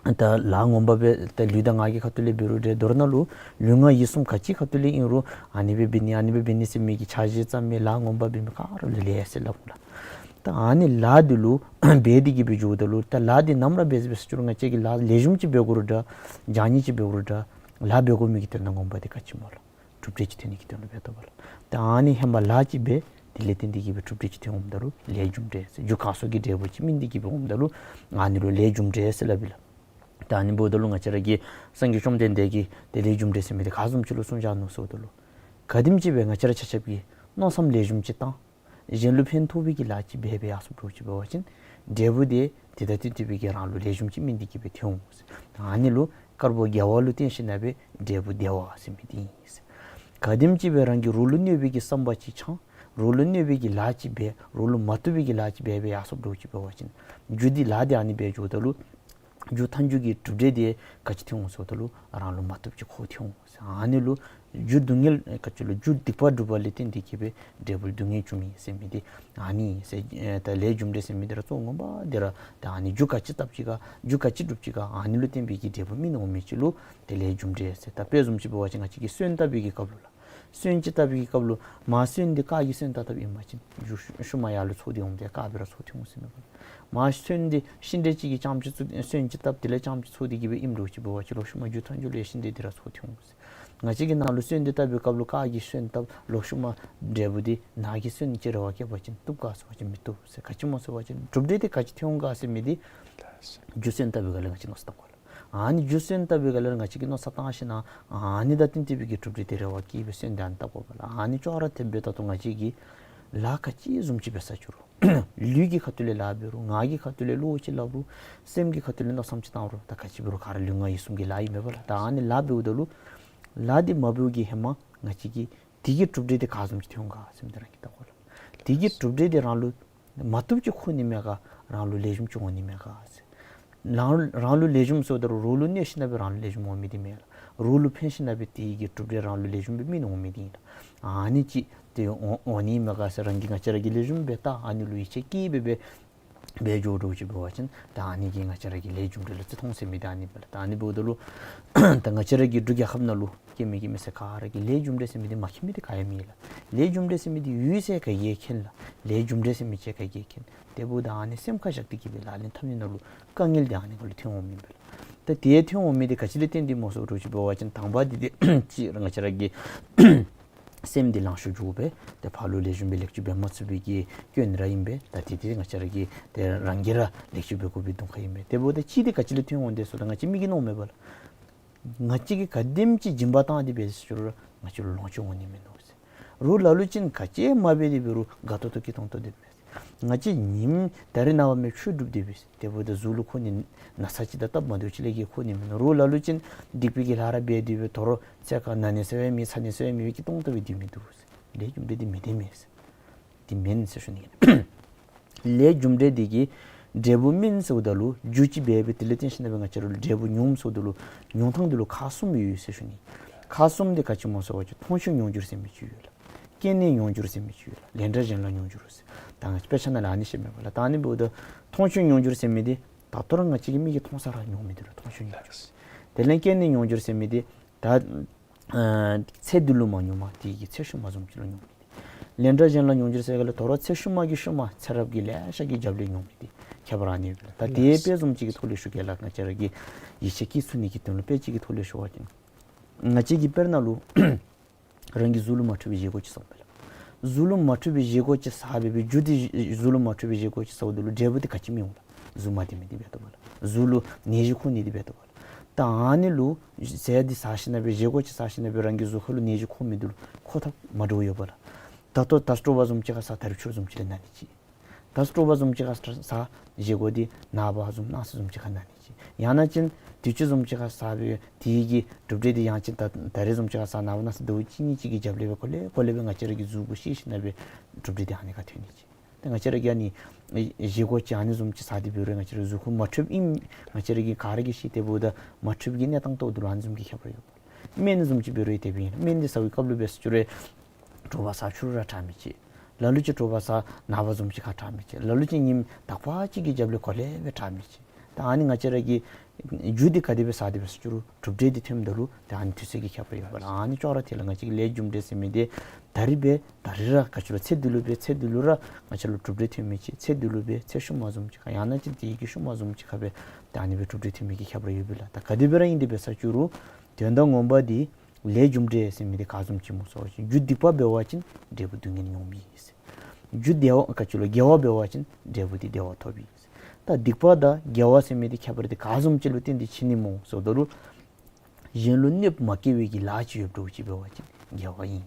ད་ལཱ་ངོ་མ་སྦེ་ད་ལུས་དང་ངག་གི་ཁ་ཐུག་ལས་འབད་རུང་འདྲ། མདོར་ན་ལུ་ལུས་ངག་ཡིད་གསུམ་ག་ཅི་ཁ་ཐུག་ལས་ཨིན་རུང་ཨ་ནི་སྦེ་འབད་ནི་ཨ་ནི་སྦེ་འབད་ནི་ཟེར་མི་གི་འཆར་གཞི་བརྩམ་མི་ལཱ་ངོ་མ་འབད་མི་ག་ར་ལུ་ལས་ཟེར་སླབ་ཨིན་ལགས། ད་ཨ་ནི་ལཱ་འདི་ལུ་འབད་དེ་གི་སྦེ་འགྱོཝ་ད་ལུ་ད་ལཱ་འདི་ནམ་ར་འབད་འབད་ས་ཅིག་རུང་ང་བཅས་ཀྱིས་ལཱ་ལེགས་ཤོམ་ཅིག་འབད་དགོ་རུང་འདྲ། བྱང་ཉེས་ཅིག་འབད་དགོ་རུང་འདྲ། ལཱ་འབད་དགོ་མི་གི་དོན་དག་ངོ་མ་འདི་ག་ཅི་སྨོ་ལགས། གྲུབ་འབྲས་ཅིག་ཐོན་ནི་གི་དོན་ལུ་འབད་དོ་བ་ལགས། ད་ཨ་ནི་ཧེ་མ་ལཱ་ཅིག་འབད་དེ་ལས་བརྟེན་ཏེ་གི་སྦེ་གྲུབ་འབྲས་ཅིག་ཐོན་འོངམ་ད་ལུ་ལས་རྒྱུ་འབྲས་ཟེར། རྒྱུ་གང་སོགས་ཀྱི་འབྲས་བུ་ཅིག་སྨིན་ཏེ་གི་སྦེ་འོངམ་ད་ལུ་ཨ་ནི་ལུ་ལས་རྒྱུ་འབྲས་ཟེར་སླབ་ཨིན་ལགས། ད་ཨ་ནི་འབདཝ་ད་ལུ་ང་བཅས་ར་གི་སངས་རྒྱས་བཅོམ་ལྡན་འདས་ཀྱིས་ཏེ་ལས་རྒྱུ་འབྲས་ཟེར་མི་འདི་ག་བཟུམ་ཅིག་ལུ་གསུངས་བཞག་ནུག་ཟེརཝ་ད་ལུ་ག་དེམ་ཅིག་སྦེ་ང་བཅས་ར་ཆ་ཁྱབ་ཀྱིས་མནོ་བསམ་ལེགས་ཤོམ་ཅིག་བཏང་གཞན་ལུ་ཕན་ཐོགས་པའི་གི་ལཱ་ཅིག་འབད་འབད་ཡར་སོངམ་འདྲཝ་ཅིག་འབད་བ་ཅིན་འབྲས་བུ་དེ་དེ་དང་བསྟུན་ཏེ་སྦེ་གི་རང་ལུ་ལེགས་ཤོམ་ཅིག་སྨིན་ཏེ་གི་སྦེ་ཐོན་འོང་ཟེར། ཨ་ནི་ལུ་དཀར་པོ་དགེ་བ་ལུ་བརྟེན་ཞིན་ན་སྦེ་འབྲས་བུ་བདེ་བ་ཟེར་མི་འདི་ཨིན་ཟེར། ག་དེམ་ཅིག་སྦེ་རང་གི་རོགས་ལུ་གནོད་པའི་གི་བསམ་པ་ཅིག་འཆང་། རོགས་ལུ་གནོད་པའི་གི་ལཱ་ཅིག་འབད། རོགས་ལུ་མ་བཏུབ་པའི་གི་ལཱ་ཅིག་འབད་འབད་ཡར་སོངམ་འདྲཝ་ཅིག་འབད་བ་ཅིན་རྒྱུ་འདི་ལཱ་འདི་ཨ་ནི་འབད་འགྱོཝ་ད་ལུ་རྒྱུ་མཐའ་མཇུག་གི་གྲུབ་འབྲས་དེ་ག་ཅི་ཐོན་འོང་ཟེརཝ་ད་ལུ་རང་ལུ་མ་བཏུབ་ཅིག་ཁོ་ཐོན་འོང་ཟེར། ཨ་ནི་ལུ་རྒྱུ་སྡུག་བསྔལ་ག་ཅི་ལུ་རྒྱུ་སྡིག་པ་སྒྲུབ་པ་ལས་བརྟེན་ཏེ་གི་སྦེ་འབྲས་བུ་སྡུག་བསྔལ་འབྱུངམ་ཨིན་ཟེར་མི་འདི་ཨ་ནི་ཨིན་ཟེར། ཨེ་ད་ལས་རྒྱུ་འབྲས་ཟེར་མི་འདི་ར་གཙོ་བོ་ངོ་མ་འདི་ར་ད་ཨ་ནི་རྒྱུ་ག་ཅི་བཏབ་ཅི་ག་རྒྱུ་ག་ཅི་སྒྲུབ་ཅི་ག་ཨ་ནི་ལུ་བརྟེན་པའི་གི་འབྲས་བུ་སྨིན་འོང་མི་ཅིག་ལུ་ཏེ་ལས་རྒྱུ་འབྲས་ཟེར། ད་དཔེ་བཟུམ་ཅིག་འབད་བ་ཅིན་ང་བཅས་ཀྱིས་སོན་བཏབ་པའི་གི་སྐབས་ལུ་ལགས། སོན་ཅིག་བཏབ་པའི་གི་སྐབས་ལུ་མར་སོན་འདི་རྐ་གིས་སོན་བཏབ་བཏབ་ཨིན་པ་ཅིན་རྒྱུ་ཤུལ་མ་ཡར་ལུ་ཚོགས་ཏེ་འོངམ་ད་རྐ་སྦེ་ར་ཚོགས་ཏེ་འོང་ཟེར་མས་པ་ལགས། མར་སོན་འདི་ཤིང་འབྲས་ཅིག་གི་རྐྱངམ་ཅིག་ཚུ་སོན་ཅིག་བཏབ་དེ་ལས་རྐྱངམ་ཅིག་ཚོགས་ཏེ་གི་སྦེ་ཨིནམ་འདྲཝ་ཅིག་འབད་བ་ཅིན་ལོག་ཤུལ་མ་རྒྱུ་མཐའ་མཇུག་ལུ་ཡང་ཤིང་འབྲས་འདི་ར་ཚོགས་ཏེ་འོང་ཟེར། ང་བཅས་ཀྱིས་ནཱ་ལུ་སོན་འདི་བཏབ་པའི་སྐབས་ལུ་རྐ་གིས་སོན་བཏབ་ལོག་ཤུལ་མ་འབྲས་བུ་འདི་ནཱ་གི་སོན་ཅིག་རེ་བ་བསྐྱེད་པ་ཅིན་བཏུབ་ག་ཟེར་བ་ཅིན་མི་བཏུབ་ཟེར། ག་ཅི་སྨོ་ཟེར་བ་ཅིན་གྲུབ་འབྲས་འདི་ག་ཅི་ཐོན་འོང་ག་ཟེར་མི་འདི་རྒྱུ་སོན་བཏབ་པའི་སྒང་ལས་ང་བཅས་མནོ་བསམ་བཏང་དགོ་ལགས། ཨ་ནི་རྒྱུ་སོན་བཏབ་པའི་སྒང་ལས་ང་བཅས་ཀྱིས་མནོ་བསམ་བཏང་ཞིན་ན་ཨ་ནི་དང་བསྟུན་ཏེ་སྦེ་གི་གྲུབ་འབྲས་དེ་རེ་བ་བསྐྱེད་སྦེ་སོན་དེ་ཨ་ནི་བཏབ་དགོ་པས་ལགས། ཨ་ནི་ཅོག་ར་འཐདཔ་སྦེ་ད་ལྟོ་ང་བཅས་ཀྱིས་ལཱ་ག་ཅི་བཟུམ་ཅིག་འབད་ས་ཅིག་རུང་ལུས་ཀྱི་ཁ་ཐུག་ལས་ལཱ་འབད་རུང་ངག་གི་ཁ་ཐུག་ལས་བློ་ཅིག་སླབ་རུང་སེམས་ཀྱི་ཁ་ཐུག་ལས་མནོ་བསམ་ཅིག་བཏང་རུང་ད་ག་ཅི་འབད་རུང་ག་ར་ལུས་ངག་ཡིད་གསུམ་གྱི་ལཱ་ཨིན་མས་པ་ལགས། ད་ཨ་ནི་ལཱ་འབདཝ་ད་ལུ་ལཱ་འདི་མ་འབདཝ་གི་ཧེ་མ་ང་བཅས་ཀྱིས་དེ་གི་གྲུབ་འབྲས་དེ་ག་བཟུམ་ཅིག་ཐོན་འོང་ག་ཟེར་མི་འདི་རང་གིས་བལྟ་དགོ་ལགས། དེ་གི་གྲུབ་འབྲས་དེ་རང་ལུ་མ་བཏུབ་ཅིག་ཁོ་ནི་མས་ག་རང་ལུ་ལེགས་ཤོམ་ཅིག་འོང་ནི་མས་ག་ཟེར། རང་རང་ལུ་ལེགས་ཤོམ་ཟེརཝ་ད་རུང་རོགས་ལུ་གནོད་ཞིན་ན་སྦེ་རང་ལུ་ལེགས་ཤོམ་འོང་མི་འདི་མེན་ལགས། རོགས་ལུ་ཕན་ཞིན་ན་སྦེ་དེ་གི་གྲུབ་འབྲས་རང་ལུ་ལེགས་ཤོམ་སྦེ་སྨིན་འོང་མི་འདི་ཨིན་ལགས། ཨ་ནི་ཅིག་དེ་འོང་འོང་ནི་མས་ག་ཟེར་རང་གིས་ང་བཅས་ར་གིས་ལེགས་ཤོམ་སྦེ་བལྟ་ཨ་ནི་ལུ་ཡིད་ཆེས་བསྐྱེད་སྦེ་སྦེ་འབད་འགྱོ་འདྲཝ་ཅིག་འབད་བ་ཅིན་ད་ཨ་ནི་གིས་ང་བཅས་ར་གི་ལས་རྒྱུ་འབྲས་ལུ་བརྩི་མཐོང་ཟེར་མི་འདི་ཨ་ནི་སྦེ་ལགས། ད་ཨ་ནི་འབདཝ་ད་ལུ་ད་ང་བཅས་ར་གི་འབྲུག་རྒྱལ་ཁབ་ནང་ལུ་སྐྱེ་མི་སྐྱེ་མི་ཟེར་ག་ར་གིས་ལས་རྒྱུ་འབྲས་ཟེར་མི་འདི་མ་མཁྱེན་མི་འདི་ག་ཡང་མེད་ལགས། ལས་རྒྱུ་འབྲས་ཟེར་མི་འདི་ཡོད་ཟེར་ག་གིས་མཁྱེན་ལགས། ལས་རྒྱུ་འབྲས་ཟེར་མི་ཅིག་ག་གིས་མཁྱེན། དེ་འབདཝ་ད་ཨ་ནི་སེམས་ཁར་བཞག་སྟེ་གི་སྦེ་ལག་ལེན་འཐབ་ནི་ནང་ལུ་དཀའ་ངལ་འདི་ཨ་ནི་ཁར་ལུ་ཐོན་འོང་མི་ཨིན་པས་ལགས། ད་དེ་ཐོན་འོང་མི་འདི་ག་ཅི་ལས་བརྟེན་ཏེ་སྨོ་ཟེར་འདྲཝ་ཅིག་འབད་བ་ཅིན་དང་པ་འདི་འདི་ཅིག་ང་བཅས་ར་གི་སེམས་འདི་ལང་ཤོར་འགྱོ་སྦེ་ཏེ་ཕར་ལུ་ལེགས་ཤོམ་སྦེ་ལེགས་བཅོས་འབད་མ་ཚུགས་པའི་གི་སྐྱོན་ར་ཨིན་པས། ད་དེ་འདི་ང་བཅས་ར་གིས་ཏེ་རང་གིས་ར་ལེགས་བཅོས་འབད་དགོ་པའི་གདོང་ཁ་ཨིན་པས། དེ་འབདཝ་ད་གཅིག་འདི་ག་ཅི་ལས་ཐོན་འོང་དེ་ཟེརཝ་ད་ང་བཅས་མི་གིས་མནོཝ་མས་པ་ལགས། ང་བཅས་ཀྱིས་ག་དེམ་ཅིག་སྦྱིན་པ་བཏང་སྟེ་འབད་ཟེར་རུང་ང་བཅས་ལུ་ལོངས་སྤྱོད་འོང་ནི་མིན་ནུག་ཟེར། རོགས་ལ་ལུ་ཅིག་ག་ཅི་མ་འབད་དེ་འབད་རུང་དགའ་ཏོག་ཏོ་སྐྱིད་ཏོང་ཏོ་སྡོད་པས། ང་བཅས་ཉིནམ་ད་རིས་ནངས་པ་མེན་ཆོས་སྒྲུབ་སྡོད་པས། དེ་འབདཝ་ད་གཟུགས་ལུ་ཁོ་ནི་ན་ཚ་ཅིག་དང་སྟབས་མ་བདེཝ་ཅིག་ལས་བརྒལ་ཁོ་ནི་མིན་ནུག། རོགས་ལ་ལུ་ཅིག་སྡིག་པའི་གི་ལཱ་ར་འབད་སྡོད་པས། དོ་རུང་ཚེ་ཁར་ན་ནི་ཟེར་བའི་མེད་ཚ་ནི་ཟེར་བའི་མེད་སྐྱིད་ཏོང་ཏོ་སྦེ་སྡོད་མི་འདུག་ཟེར། ལས་རྒྱུ་འབྲས་འདི་མེད་དེ་མེད་ཟེར། འདི་མེན་ཟེར་ཞུ་ནི་ཨིན། ལས་རྒྱུ་འབྲས་འདི་གིས་འབྲས་བུ་སྨིན་ཟེརཝ་ད་ལུ་རྒྱུ་ཅིག་འབད་སྦེ་དེ་ལས་བརྟེན་ཞིན་ན་སྦེ་ང་བཅས་ར་ལུ་འབྲས་བུ་མྱོངམ་ཟེརཝ་ད་ལུ་མྱོང་ཐངས་འདི་ལུ་ཁག་གསུམ་ཡོད་ཟེར་ཞུ་ནི། ཁག་གསུམ་འདི་ག་ཅི་སྨོ་ཟེར་བ་ཅིན་མཐོང་ཆོས་མྱོང་འགྱུར་ཟེར་མི་ཅིག་ཡོད་ལགས། སྐྱེས་ནས་མྱོང་འགྱུར་ཟེར་མི་ཅིག་ཡོད་ལགས། ལན་གྲངས་གཞན་ལ་མྱོང་འགྱུར་ཟེར། ད་ང་བཅས་དཔེ་ཆ་ནང་ལས་ཨ་ནི་བཤད་མས་པ་ལགས། ད་ཨ་ནི་འབདཝ་ད་མཐོང་ཆོས་མྱོང་འགྱུར་ཟེར་མི་འདི་ད་ལྟོ་ར་ང་བཅས་ཀྱི་མིག་གིས་མཐོང་ས་ར་མྱོང་མི་འདི་ལུ་མཐོང་ཆོས་མྱོང་འགྱུར་ཟེར། དེ་ལས་སྐྱེས་ནས་མྱོང་འགྱུར་ཟེར་མི་འདི་ད་ཨ་ཚེ་འདི་ལུ་མ་མྱོང་མ་དེ་གི་ཚེ་ཤུལ་མ་བཟུམ་ཅིག་ལུ་མྱོང་མི་འདི། ལན་གྲངས་གཞན་ལ་མྱོང་འགྱུར་ཟེར་ག་ལས་དོ་རུང་ཚེ་ཤུལ་མ་གི་ཤུལ་མ་ཚེ་རབས་ཀྱི་ལེ་ཤ་གི་རྒྱབ་ལས་མྱོང་མི་འདི་ཁྱད་པར་ཨ་ནི་ཡོད་པས་ལགས། ད་དེ་དཔེ་བཟུམ་ཅིག་གི་ཐོག་ལས་ཞུ་གེ་ལགས། ང་བཅས་ར་གིས་ཡིད་ཆེས་བསྐྱེད་ཚུགས་ནི་གི་དོན་ལུ་དཔེ་ཅིག་གི་ཐོག་ལས་ཞུ་བ་ཅིན་ང་བཅས་ཀྱིས་དཔེར་ན་ལུ་རང་གི་གཟུགས་ལུ་མ་འཕྲོད་པའི་བཞེས་སྒོ་ཅིག་བཟོཝ་མས་ལགས། གཟུགས་ལུ་མ་འཕྲོད་པའི་བཞེས་སྒོ་ཅིག་བཟོ་སྦེ་སྦེ་རྒྱུ་འདི་གཟུགས་ལུ་མ་འཕྲོད་པའི་བཞེས་སྒོ་ཅིག་བཟོཝ་ད་ལུ་འབྲས་བུ་འདི་ག་ཅི་སྨིན་འོང་ལགས། གཟུགས་མ་བདེ་མི་འདི་འབད་དོ་བ་ལགས། གཟུགས་ལུ་ནད་གཞི་འཁོར་ནི་འདི་འབད་དོ་བ་ལགས། ད་ཨ་ནི་ལུ་ཟས་འདི་ཟ་ཞིན་ན་སྦེ་བཞེས་སྒོ་ཅིག་ཟ་ཞིན་ན་སྦེ་རང་གི་གཟུགས་ཁ་ལུ་ནད་གཞི་འཁོར་མི་འདི་ལུ་འཁོར་ཐབས་མ་འདྲཝ་ཡོད་པ་ལགས། ད་ལྟོ་ད་སྤྲོ་བ་བཟུམ་ཅིག་ཁར་ཟ། ད་རིས་ཆུ་བཟུམ་ཅིག་ལས་ན་ནི་ཅིག། ད་སྤྲོ་བ་བཟུམ་ཅིག་ཁར་ཟ་བཞེས་སྒོ་འདི་ནངས་པ་བཟུམ་གནངས་ཚེ་བཟུམ་ཅིག་ཁར་ན་ནི་ཅིག། ཡང་ན་ཅིན་དུས་ཅི་བཟུམ་ཅིག་ཁར་ཟ་སྦེ་དེ་གི་གྲུབ་འབྲས་འདི་ཡང་ཅིན་ད་ད་རིས་བཟུམ་ཅིག་ཁར་ཟ་ནངས་པ་གནངས་ཚེ་ཟླཝ་གཅིག་གཉིས་ཅིག་གི་རྒྱབ་ལས་སྦེ་གོ་ལེ་གོ་ལེ་སྦེ་ང་བཅས་ར་གི་གཟུགས་པོ་ཤེས་ཞིན་ན་སྦེ་གྲུབ་འབྲས་འདི་ཨ་ནི་ཁར་ཐོན་ནི་ཅིག། ད་ང་བཅས་ར་གིས་ཨ་ནི་བཞེས་སྒོ་ཅིག་ཨ་ནི་བཟུམ་ཅིག་ཟ་སྟེ་འབད་རུང་ང་བཅས་ར་གཟུགས་ཁར་མ་འཕྲོདཔ་ཨིན་ང་བཅས་ར་གིས་ག་ར་གིས་ཤེས། དེ་འབདཝ་ད་མ་འཕྲོདཔ་གི་གནས་སྟངས་ཐོག་འདི་ལུ་ཨ་ནི་བཟུམ་གྱི་ཁྱད་པར་ཡོད་པ། སྨན་བཟུམ་ཅིག་འབད་རུང་དེ་སྦེ་ཨིན། སྨན་འདི་ཟ་བའི་སྐབས་ལུ་འབད་ཟེར་ཞུ་རུང་ དྲོ་པ་ཟ་ཕྱི་རུ་ར་དྲག་མི་ཅིག། ལ་ལུ་ཅིག་དྲོ་པ་ཟ་ནངས་པ་བཟུམ་ཅིག་ཁར་དྲག་མི་ཅིག། ལ་ལུ་ཅིག་ཉིམ་དག་པ་ཅིག་གི་རྒྱབ་ལས་གོ་ལེ་སྦེ་དྲག་མི་ཅིག། ད་ཨ་ནི་ང་བཅས་ར་གི་རྒྱུ་འདི་ག་དེ་སྦེ་ཟ་དེ་སྦེ་ཟེར་ཅི་རུང་གྲུབ་འབྲས་འདི་ཐོནམ་ད་ལུ་ད་ཨ་ནི་དུས་ཚོད་ཀྱི་ཁྱད་པར་ཡོདཔ་ལགས། ཨ་ནི་ཅོག་ར་འཐད་ལགས། ང་བཅས་ཀྱི་ལས་རྒྱུ་འབྲས་ཟེར་མི་འདི་ད་རིས་འབད་ད་རིས་ར་ག་ཅི་ལོ་ཚེ་འདི་ལུ་འབད་ཚེ་འདི་ལུ་ར་ང་བཅས་ལུ་གྲུབ་འབྲས་ཐོན་མི་ཅིག། ཚེ་འདི་ལུ་འབད་ཚེ་ཤུལ་མ་བཟུམ་ཅིག་ཁར་ཡང་ན་ཅིག་དེ་གི་ཤུལ་མ་བཟུམ་ཅིག་ཁར་འབད་ད་ཨ་ནི་སྦེ་གྲུབ་འབྲས་ཐོན་མི་གི་ཁྱད་པར་ཡོདཔ་ལགས། ད་ག་དེ་སྦེ་ར་ཨིན་དེ་འབད་ཟེར་ཅི་རུང་དོན་དག་ངོ་མ་འདི་ལས་རྒྱུ་འབྲས་ཟེར་མི་འདི་ག་བཟུམ་ཅིག་སྨོ་ཟེར་བ་ཅིན་རྒྱུ་སྡིག་པ་འབད་བ་ཅིན་འབྲས་བུ་སྡུག་བསྔལ་མྱོངམ་ཨིན། རྒྱུ་བདེ་བ་ག་ཅི་ལོ་དགེ་བ་འབད་བ་ཅིན་འབྲས་བུ་འདི་བདེ་བ་ཐོབ་ཨིན། ད་སྡིག་པ་དང་དགེ་བ་ཟེར་མི་འདི་ཁྱད་པར་འདི་ག་བཟུམ་ཅིག་ལུ་བརྟེན་ཏེ་ཕྱེ་ནི་སྨོ་ཟེརཝ་ད་ལུ་གཞན་ལུ་གནོདཔ་མ་བཀལ་བའི་གི་ལཱ་ཅིག་ཡོདཔ་འདྲཝ་ཅིག་འབད་བ་ཅིན་དགེ་བ་ཨིན།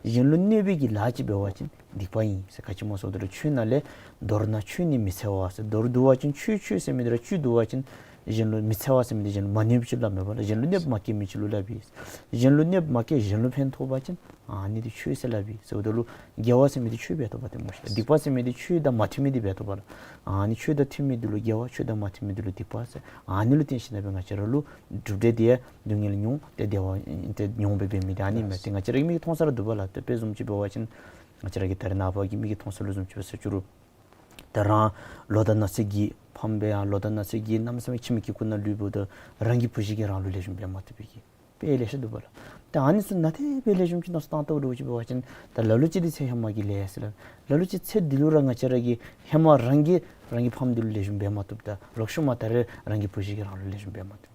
གཞན་ལུ་གནོད་པའི་གི་ལཱ་ཅིག་འབད་བ་ཅིན་སྡིག་པ་ཨིན་ཟེར། ག་ཅི་སྨོ་ཟེརཝ་ད་ལུ་ཆོས་ནང་ལས་མདོར་ན་ཆོས་ནི་མི་འཚེ་བ་ཟེར། མདོར་བསྡུ་བ་ཅིན་ཆོས་ཆོས་ཟེར་མི་འདི་ར་བཅུད་བསྡུ་བ་ཅིན་གཞན་ལུ་མི་འཚེ་བ་ཟེར་མི་འདི་གཞན་ལུ་མ་གནོད་པ་ཅིག་སླབ་མས་པ་ལགས། གཞན་ལུ་གནོདཔ་མ་བཀལ་མི་ཅིག་ལུ་སླབ་ཨིན། གཞན་ལུ་གནོདཔ་མ་བཀལ་གཞན་ལུ་ཕན་ཐོགས་པ་ཅིན་ཨ་ནི་འདི་ཆོས་ཟེར་སླབ་ཨིན་ཟེརཝ་ད་ལུ་དགེ་བ་ཟེར་མི་འདི་ཆོས་འབད་དོ་བ་ཏེ་སྨོ་ཤིག། སྡིག་པ་ཟེར་མི་འདི་ཆོས་དང་མ་མཐུན་མི་འདི་འབད་དོ་བ་ལགས། ཨ་ནི་ཆོས་དང་མཐུན་མི་འདི་ལུ་དགེ་བ་ཆོས་དང་མ་མཐུན་མི་འདི་ལུ་སྡིག་པ་ཟེར། ཨ་ནི་ལུ་བརྟེན་ཞིནམ་ལས་ང་བཅས་ར་ལུ་གྲུབ་འབྲས་འདི་སྡུག་བསྔལ་མྱོང་སྟེ་བདེ་བ་ཏེ་མྱོང་སྦེ་འབད་མི་འདི་ཨ་ནི་མས། ཏེ་ང་བཅས་ར་གི་མིག་གིས་མཐོང་ས་ར་འདུག་པ་ལགས། ཏེ་དཔེ་བཟུམ་ཅིག་འབད་བ་ཅིན་ང་བཅས་ར་གི་ད་རེས་ནངས་པ་གི་མིག་གིས་མཐོང་ས་ལུ་བཟུམ་ཅིག་འབད་ཟེར་ཅི་རུང་ད་རང་ལོ་དང་ན་ཚོད་ཀྱི་ཕམ་སྦེ་ཡང་ལོ་དང་ན་ཚོད་ཀྱི་གནམ་མེད་ས་མེད་ཁྱིམ་གྱི་ཁུག་ནང་ལུསཔ་ད་རང་གི་བུ་གཞི་གིས་རང་ལུ་ལེགས་ཤོམ་འབད་མ་བཏུབ་པའི་གི་དཔེ་ལེ་ཤ་འདུག་པ་ལགས། ཏེ་ཨ་ནི་ཚུ་ནང་ཏེ་དཔེ་ལེགས་ཤོམ་ཅིག་མནོ་བསམ་བཏང་ལྟཝ་འདྲཝ་ཅིག་འབད་བ་ཅིན་ད་ལ་ལུ་ཅིག་འདི་ཚེ་ཧེ་མ་གི་ལས་ཟེར་ལགས། ལ་ལུ་ཅིག་ཚེ་འདི་ལུ་ར་ང་བཅས་ར་གིས་ཧེ་མ་རང་གིས་རང་གི་ཕམ་འདི་ལུ་ལེགས་ཤོམ་འབད་མ་བཏུབ་ད་རོགས་ཤུལ་མ་ད་རེས་རང་གི་བུ་གཞི་གིས་རང་ལུ་ལེགས་ཤོམ་འབད་མ་བཏུབ།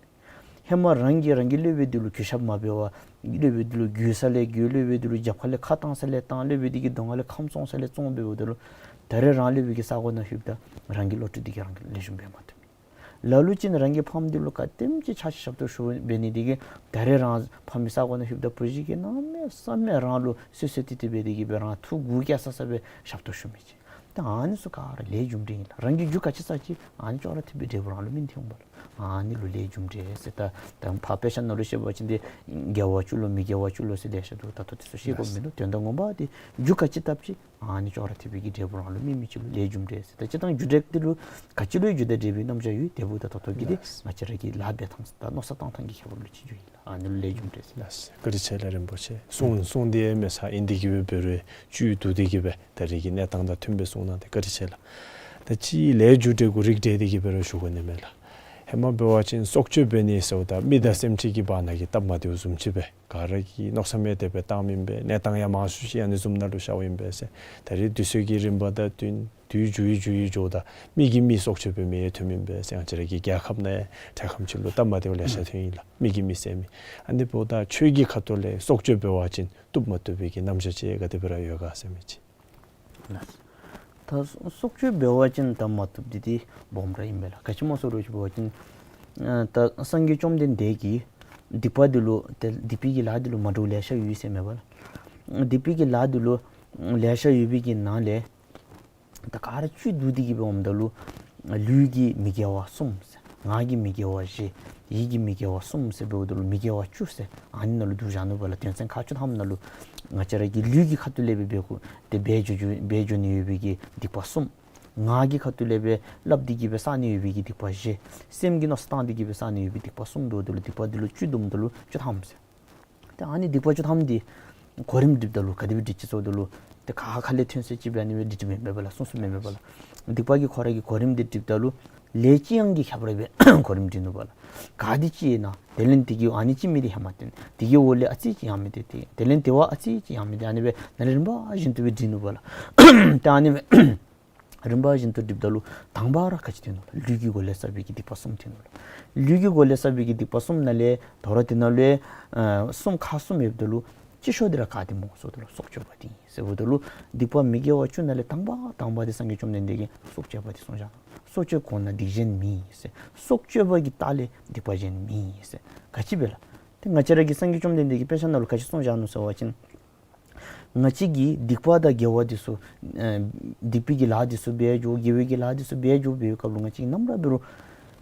ཧེ་མ་རང་གིས་རང་གི་སློབ་དཔོན་འདི་ལུ་གུས་ཞབས་མ་འབད་བར་སློབ་དཔོན་འདི་ལུ་གུས་ས་ལས་གུས། སློབ་དཔོན་འདི་ལུ་རྒྱབ་ཁ་ལས་ཁ་བཏང་ས་ལས་བཏང་། སློབ་དཔོན་འདི་གི་གདོང་ཁ་ལས་ཁམས་བཙོང་ས་ལས་བཙོང་འབདཝ་ད་ལུ་ད་རེས་རང་སློབ་དཔོན་གྱི་ས་གོ་ནང་ལྷོདཔ་ད་རང་གི་བློ་གྲོས་འདི་གིས་རང་ལུ་ལེགས་ཤོམ་འབད་མ་བཏུབ། ལ་ལུ་ཅིག་ནི་རང་གི་ཕམ་འདི་ལུ་ག་དེམ་ཅིག་ཆ་ཤས་ཞབས་ཏོག་ཞུ་འབད་ནི་འདི་གིས་ད་རེས་རང་ཕམ་གྱི་ས་གོ་ནང་ལྷོདཔ་ད་བུ་གཞི་གིས་གནམ་མེད་ས་མེད་རང་ལུ་བསོད་བསོད་ཏེ་ཏེ་འབད་དེ་གིས་སྦེ་རང་ཐུགས་མགུ་སྐྱེ་ས་ས་སྦེ་ཞབས་ཏོག་ཞུ་མི་ཅིག། ད་ཨ་ནི་ཚུ་ག་ར་ལས་རྒྱུ་འབྲས་ཨིན་ལགས། རང་གིས་རྒྱུ་ག་ཅི་བསགས་ཅི་ཨ་ནི་ཅོག་ར་འཐདཔ་སྦེ་འབྲས་བུ་རང་ལུ་སྨིན་ཏེ་འོང་པ་ལགས། ཨ་ནི་ལུ་ལས་རྒྱུ་འབྲས་ཟེར། ད་ད་ཕར་དཔེ་ཆ་ནང་ལུ་བཤད་པ་ཅིན་ཏེ་དགེ་བ་བཅུ་ལོ་མི་དགེ་བ་བཅུ་ལོ་ཟེར་ལེ་ཤ་འདུག། ད་ལྟོ་དེ་ཚུ་བཤད་དགོཔ་མིན་འདུག། དོན་དག་ངོ་མ་འདི་རྒྱུ་ག་ཅི་བཏབ་ཅི་ཨ་ནི་ཅོག་ར་འཐདཔ་སྦེ་གི་འབྲས་བུ་རང་ལུ་སྨིན་མི་ཅིག་ལུ་ལས་རྒྱུ་འབྲས་ཟེར། ད་སྤྱིར་བཏང་རྒྱུ་འབྲས་འདི་ལུ་ག་ཅི་ལུ་ཡང་རྒྱུ་དང་འབྲས་བུའི་རྣམ་གཞག་ཡོད། དེ་འབདཝ་ད་ད་ལྟོ་གི་འདི་ལགས། ང་བཅས་ར་གི་ལཱ་འབད་ཐངས་དང་མནོ་བསམ་བཏང་ཐངས་ཀྱི་ཁྱད་པར་ལུ་ཅིག་འགྱོཝ་ཨིན་ལགས། ཨ་ནི་ལུ་ལས་རྒྱུ་འབྲས་ཟེར། ལགས། བཀའ་དྲིན་ཆེ་ལགས་རིན་པོ་ཆེ། གསུང་གསུང་འདི་ཡང་མེད་ས་ཨིན་འདི་གིས་སྦེ་འབད་རུང་བཅུད་བསྡུ་སྟེ་གིས་སྦེ་ད་རེས་ཀྱི་གནས་སྟངས་དང་མཐུནམ་སྦེ་གསུངས་གནང་སྟེ་བཀའ་དྲིན་ཆེ་ལགས། ད་ཅི་ལས་རྒྱུ་འབྲས་གུ་རིགས་བསྒྲེས་ཏེ་གིས་སྦེ་ར་ཞུ་དགོ་ནི་མས་ལགས། ཧེ་མ་འབད་བ་ཅིན་སྲོག་གཅོད་འབད་ནི་ཟེརཝ་ད་མི་དང་སེམས་ཅན་གྱི་བར་ན་གི་སྟབས་མ་བདེཝ་བཟུམ་ཅིག་སྦེ་ག་ར་གིས་མནོ་བསམ་ཡང་དེ་སྦེ་བཏངམ་ཨིན་པས། གནས་སྟངས་ཡང་མང་སུ་ཅིག་ཨ་ནི་བཟུམ་ནང་ལུ་ཤརཝ་ཨིན་པས་ཟེར། ད་རེས་དུས་ཚོད་ཀྱི་རིམ་པ་དང་བསྟུན་དུས་འགྱུར་ཡི་འགྱུར་ཡི་འགྱོཝ་ད་མི་གིས་མི་སྲོག་གཅོད་འབད་མི་ཡང་ཐོནམ་ཨིན་པས་ཟེར། ང་བཅས་ར་གི་རྒྱལ་ཁབ་ནང་ཡང་འཕྲལ་ཁམས་ཅིག་ལུ་སྟབས་མ་བདེཝ་ལེ་ཤ་ཐོན་ཡི་ལགས། མི་གིས་མི་བསད་མི། ཨ་ནི་འབདཝ་ད་ཆོས་ཀྱི་ཁ་ཐུག་ལས་སྲོག་གཅོད་འབད་བ་ཅིན་བཏུབ་མ་བཏུབ་པའི་གི་རྣམ་གཞག་ཅིག་ག་དེ་སྦེ་ར་ཡོད་ག་ཟེར་མི་ཅིག། ལགས། ད་སྲོག་གཅོད་འབད་བ་ཅིན་ད་མ་བཏུབ་འདི་འདི་སྦོམ་ར་ཨིན་པས་ལགས། ག་ཅི་སྨོ་ཟེར་བ་ཅིན་ཨ་ད་སངས་རྒྱས་བཅོམ་ལྡན་འདས་ཀྱིས་སྡིག་པ་འདི་ལུ་ཏེ་སྡིག་པའི་གི་ལཱ་འདི་ལུ་མ་འདྲཝ་ལེ་ཤ་ཡོད་ཟེར་མས་པ་ལགས། སྡིག་པའི་གི་ལཱ་འདི་ལུ་ལེ་ཤ་ཡོད་པའི་གི་ནང་ལས་ད་ག་ར་བཅུད་བསྡུ་སྟེ་གིས་སྦེ་འོངམ་ད་ལུ་ལུས་ཀྱི་མི་དགེ་བ་གསུམ་ཟེར། ངག་གི་མི་དགེ་བ་བཞི། ཡིད་ཀྱི་མི་དགེ་བ་གསུམ་ཟེར་འབདཝ་ད་ལུ་མི་དགེ་བ་བཅུ་ཟེར་ཨ་ནི་ནང་ལུ་བསྡུ་བཞག་ནུག་པ་ལགས། དོན་ཚན་ཁག་བཅུ་ཐམ་ནང་ལུ་ང་བཅས་ར་གི་ལུས་ཀྱི་ཁ་ཐུག་ལས་སྦེ་འབད་དགོ་ཏེ་འབད་འགྱོ་འགྱོ་འབད་འགྱོ་ནི་ཡོད་པའི་གི་སྡིག་པ་གསུམ། ངག་གི་ཁ་ཐུག་ལས་སྦེ་སླབ་སྟེ་གིས་སྦེ་བསག་ནི་ཡོད་པའི་གི་སྡིག་པ་བཞི། སེམས་ཀྱིས་མནོ་བསམ་བཏང་སྟེ་གིས་སྦེ་བསག་ནི་ཡོད་པའི་སྡིག་པ་གསུམ་འདུག། དེ་ལུ་སྡིག་པ་འདི་ལུ་བཅུ་བསྡོམས་ད་ལུ་བཅུ་ཐམ་ཟེར། ཏེ་ཨ་ནི་སྡིག་པ་བཅུ་ཐམ་འདི་གོ་རིམ་སྒྲིགཔ་ད་ལུ་ག་དེ་སྦེ་སྒྲིག་ཅི་ཟེརཝ་ད་ལུ་ཏེ་ཁ་ཁ་ལས་ཐོན་ས་ཅིག་སྦེ་ཨ་ནི་སྦེ་སྒྲིག་སྟེ་མེན་པས་པ་ལགས། སོ་སོ་མེན་པས་པ་ལགས། སྡིག་པ་གི་ཁོ་ར་གི་གོ་རིམ་འདི་སྒྲིགཔ་ད་ལུ་ལས་ལྕི་ཡང་གི་ཁྱད་པར་སྦེ་གོ་རིམ་སྒྲིག་ནུག་པ་ལགས། ག་འདི་ལྕི་ཨིན་ན་དེ་ལས་དེ་གི་ཨ་ནི་ལྕི་མི་འདི་ཧེ་མ་བཏོན། དེ་གི་འོག་ལས་ཨ་ཙི་ཅིག་ཡང་མི་འདི་བཏོན། དེ་ལས་དེ་བ་ཨ་ཙི་ཅིག་ཡང་མི་འདི་ཨ་ནི་སྦེ་ནཱ་ལས་རིམ་པ་བཞིན་དུ་སྦེ་སྒྲིག་ནུག་པ་ལགས། ཏེ་ཨ་ནི་སྦེ་རིམ་པ་བཞིན་དུ་སྒྲིགཔ་ད་ལུ་དང་པ་ར་ག་ཅི་ཐོན་ནུག་ལགས། ལུས་ཀྱི་སྒོ་ལས་བསགས་པའི་གི་སྡིག་པ་གསུམ་ཐོན་ནུག་ལགས། ལུས་ཀྱི་སྒོ་ལས་བསགས་པའི་གི་སྡིག་པ་གསུམ་ནང་ལས་དོ་རུང་དེ་ནང་ལུ་ཨ་གསུམ་ཁག་གསུམ་ཡོདཔ་ད་ལུ་ལྕི་ཤོས་འདི་ར་ག་འདི་སྨོ་ཟེརཝ་ད་ལུ་སྲོག་གཅོད་པ་འདི་ཨིན་ཟེརཝ་ད་ལུ་སྡིག་པ་མི་དགེ་བ་བཅུ་ནང་ལས་དང་པ་དང་པ་འདི་སངས་རྒྱས་བཅོམ་ལྡན་འདས་ཀྱིས་སྲོག་གཅོད་པ་འདི་གསུངས་བཞག་ནུག། སྲོག་གཅོད་གོང་ན་སྡིག་གཞན་མེད་ཟེར། སྲོག་གཅོད་པ་གི་ལྟག་ལས་སྡིག་པ་གཞན་མེད་ཟེར། ག་ཅི་སྦེ་ལགས། ཏེ་ང་བཅས་ར་གི་སངས་རྒྱས་བཅོམ་ལྡན་འདས་ཀྱིས་དཔེ་ཆ་ནང་ལུ་ག་ཅི་གསུངས་བཞག་ནུག་ཟེར་བ་ཅིན་ང་བཅས་ཀྱིས་སྡིག་པ་དང་དགེ་བ་འདི་ཚུ་ཨ་སྡིག་པའི་གི་ལཱ་འདི་ཚུ་འབད་འགྱོ་དགེ་བའི་གི་ལཱ་འདི་ཚུ་འབད་འགྱོ་འབད་བའི་སྐབས་ལུ་ང་བཅས་ཀྱིས་ནམ་ར་འབད་རུང་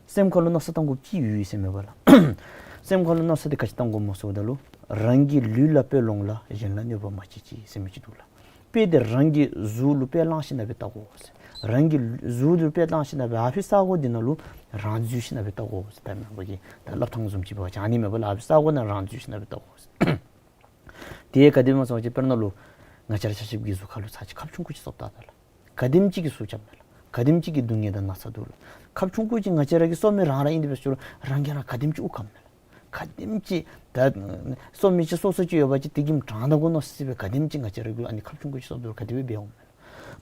སེམས་ཁ་ལུ་མནོ་བསམ་བཏང་དགོཔ་ཅིག་ཡོད་ཟེར་མས་པ་ལགས། སེམས་ཁ་ལུ་མནོ་བསམ་འདི་ག་ཅི་བཏང་དགོཔ་སྨོ་ཟེརཝ་ད་ལུ་རང་གི་ལུས་ལ་དཔེ་ལོངས་ལ་གཞན་ལ་གནོད་པ་མ་བྱེད་ཅིག་ཟེར་མི་ཅིག་འདུག་ལགས། དཔེ་འདི་རང་གི་གཟུགས་ལུ་དཔེ་བླངས་ཞིནམ་ལས་སྦེ་བལྟ་དགོ་ཟེར། རང་གི་གཟུགས་ལུ་དཔེ་བླངས་ཞིནམ་ལས་སྦེ་ཨ་ཕི་ས་གོ་འདི་ནང་ལུ་རང་འཛུལ་ཞིནམ་ལས་སྦེ་བལྟ་དགོ་ཟེར། ད་མེན་པ་གི་ད་སླབ་ཐངས་བཟུམ་ཅིག་འབད་བ་ཅིན་ཨ་ནི་མེན་པ་ལགས། ཨ་ཕི་ས་གོ་ནང་རང་འཛུལ་ཞིནམ་ལས་སྦེ་བལྟ་དགོ་ཟེར། དེ་ག་དེ་སྨོ་ཟེར་བ་ཅིན་དཔེར་ན་ལུ་ ང་བཅས་ར་ཆ་ཁྱབ་ཀྱི་གཟུགས་ཁ་ལུ་ཚར་ཅིག་ཁབ་ཆུང་ཀུ་ཅིག་གསོབ་བལྟ་ད་ལགས། ག་དེམ་ཅིག་གི་གསོ་རྐྱབ་མས་ལགས། ག་དེམ་ཅིག་གི་སྡུག་བསྔལ་དང་ན་ཚ་འདུག་ལགས། ཁབ་ཆུང་ཀུ་ཅིག་ང་བཅས་ར་གིས་གསོབ་མི་རང་ར་ཨིན་དེ་འབད་ཟེར་རུང་རང་གིས་རང་ག་དེམ་ཅིག་དབུགས་སྐམ་མས་ལགས། ག་དེམ་ཅིག་ད་གསོབ་མི་ཅིག་གསོ་གསོ་ཅིག་ཡོད་པ་ཅིན་དེ་གིས་དྲང་བདེན་གོ་མནོ་སི་སི་སྦེ་ག་དེམ་ཅིག་ང་བཅས་ར་གུ་ཨ་ནི་ཁབ་ཆུང་ཀུ་ཅིག་གསོབ་ད་རུང་ག་དེ་སྦེ་འབད་འོང་མས་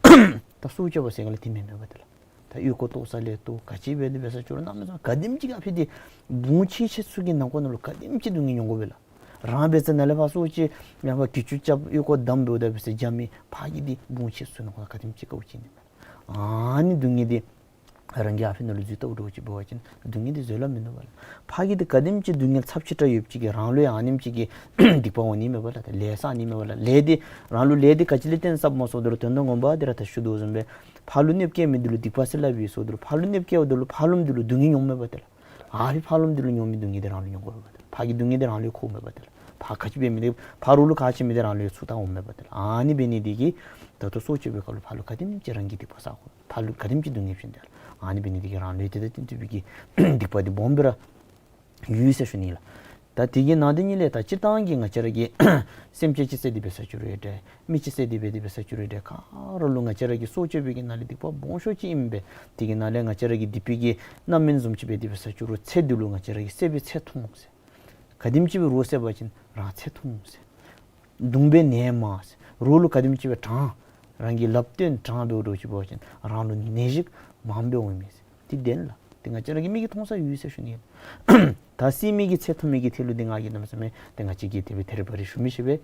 ལགས། ད་གསོ་བཅོས་པ་ཟེར་ག་ལས་དེ་མེན་མས་པ་ཏེ་ལགས། ད་ཨོལ་ལྐོག་བཏོག་ས་ལས་བཏོག་ག་ཅི་འབད་དེ་འབད་ས་ཅིག་རུང་གནམ་མེད་ས་མེད་ག་དེམ་ཅིག་ག་ཕི་དེ་བུང་ཆེ་ཆེ་ཚུ་གི་ནང་འཁོད་ནང་ལུ་ག་དེམ་ཅིག་སྡུག་བསྔལ་མྱོང་དགོ་པས་ལགས། རང་འབད་ས་ན་ལས་ཕར་གསོ་ཅིག་ཡང་ཕར་གྱི་ཅུ་རྐྱབ་ཨོལ་ལྐོག་བསྡམ་འབདཝ་ད་འབད་ས་རྒྱ་མི་ཕར་གྱི་དེ་བུང་ཆེ་ཚུ་ནང་འཁོད་ག་དེམ་ཅིག་དཀའཝ་སྤྱད་ནི་མས། ཨ་ནི་སྡུག་བསྔལ་དེ་རང་གི་ཨ་ཕི་ནང་ལུ་འཛུལ་བལྟཝ་འདྲཝ་ཅིག་འབད་བ་ཅིན་སྡུག་བསྔལ་དེ་བཟོད་གླགས་མིན་འདུག་པ་ལགས། ཕར་གྱི་དེ་ག་དེམ་ཅིག་སྡུག་བསྔལ་ཚབས་ཆེ་དྲགས་ཡོདཔ་ཅིག་གིས་རང་ལུ་ཡང་ཨ་ནེམ་ཅིག་གི་སྡིག་པ་འོང་ནི་མས་པ་ལགས། ད་ལས་བསགས་ནི་མས་པ་ལགས། ལས་དེ་རང་ལུ་ལས་དེ་ག་ཅི་ལས་བརྟེན་བསགསཔ་སྨོ་ཟེརཝ་ད་ལུ་དོན་དག་ངོ་མ་དེ་ར་ད་ཞུ་དོ་བཟུམ་སྦེ་ཕར་ལུ་གནོདཔ་བཀལ་མི་དེ་ལུ་སྡིག་པ་ཟེར་སླབ་ཨིན་ཟེརཝ་ད་ལུ་ཕར་ལུ་གནོདཔ་བཀལཝ་ད་ལུ་ཕར་ལུ་དེ་ལུ་སྡུག་བསྔལ་མྱོངམ་མས་པ་ཏེ་ལགས། ཨ་ཕི་ཕར་ལུ་དེ་ལུ་མྱོང་མི་སྡུག་བསྔལ་དེ་རང་ལུ་མྱོང་དགོ་པས་པ་ཏེ་ལགས། ཕར་གྱི་སྡུག་བསྔལ་དེ་རང་ལུ་འཁོརཝ་མས་པ་ཏེ་ལགས། ཕར་ག་ཅི་འབད་མི་དེ་ཕར་རོགས་ལུ་ག་ཅི་མི་དེ་རང་ལུ་ཚུར་བཏང་འོངམ་མས་པ་ཏེ་ལགས། ཨ་ནི་འབད་ནི་དེ་གིས་ད་ལྟོ་གསོ་བཅོས་པའི་སྐབས་ལུ་ཕར་ལུ་ག་དེམ་ཅིག་རང་གིས་སྡིག་པ་བསག་དགོ། ཕར་ལུ་ག་དེམ་ཅིག་སྡུག་བསྔལ་བྱིན་ཏེ་ཨ་ནི་འབད་ནི་དེ་གིས་རང་ལུ་ཡང་དེ་དང་བསྟུན་བསྟུན་པའི་གི་སྡིག་པ་དེ་སྦོམ་སྦེ་ར་ཡོད་ཟེར་ཞུ་ནི་ལགས། ད་དེ་གི་ནང་དེ་ཉིད་ལས་ད་སྤྱིར་བཏང་གི་ང་བཅས་ར་གི་སེམས་ཅན་ཅིག་བསད་དེ་འབད་ས་ཅིག་རུང་འདྲ་མི་ཅིག་བསད་དེ་འབད་དེ་འབད་ས་ཅིག་རུང་འདྲ་ག་ར་ལུ་ང་བཅས་ར་གིས་གསོ་བཅོས་པའི་གི་ནང་ལས་སྡིག་པ་སྦོམ་ཤོས་ཅིག་ཨིན་པས། དེ་གི་ནང་ལས་ང་བཅས་ར་གི་སྡིག་པའི་གི་རྣམ་སྨིན་བཟུམ་ཅིག་འབད་དེ་འབད་ས་ཅིག་རུང་ཚེ་འདི་ལུ་ང་བཅས་ར་གིས་བསད་པའི་ཚེ་ཐུང་ཟེར། ག་དེམ་ཅིག་སྦེ་རོགས་བསད་པ་ཅིན་རང་ཚེ་ཐུང་ཟེར། གདུང་པའི་ནད་མང་ཟེར། རོགས་ལུ་ག་དེམ་ཅིག་སྦེ་དྲང་། རང་གིས་ལགཔ་སྟོན་དྲང་འབདཝ་འདྲཝ་ཅིག་འབད་བ་ཅིན་རང་ལུ་ནད་གཞི་མང་སྦེ་འོང་མས་ཟེར། དེ་བདེན་ལགས། དེ་ང་བཅས་ར་གི་མིག་གིས་མཐོང་ས་ཡོད་ཟེར་ཞུ་ནི། ད་བསད་མི་གི་ཚེ་ཐུང་མི་གི་ཐད་ལུ་དེ་ང་གིས་གནམ་མེད་ས་མེད་དེ་ང་བཅས་ཀྱིས་དེ་སྦེ་ཐེར་པ་རེ་ཞུ་མི་ཤེས་པས།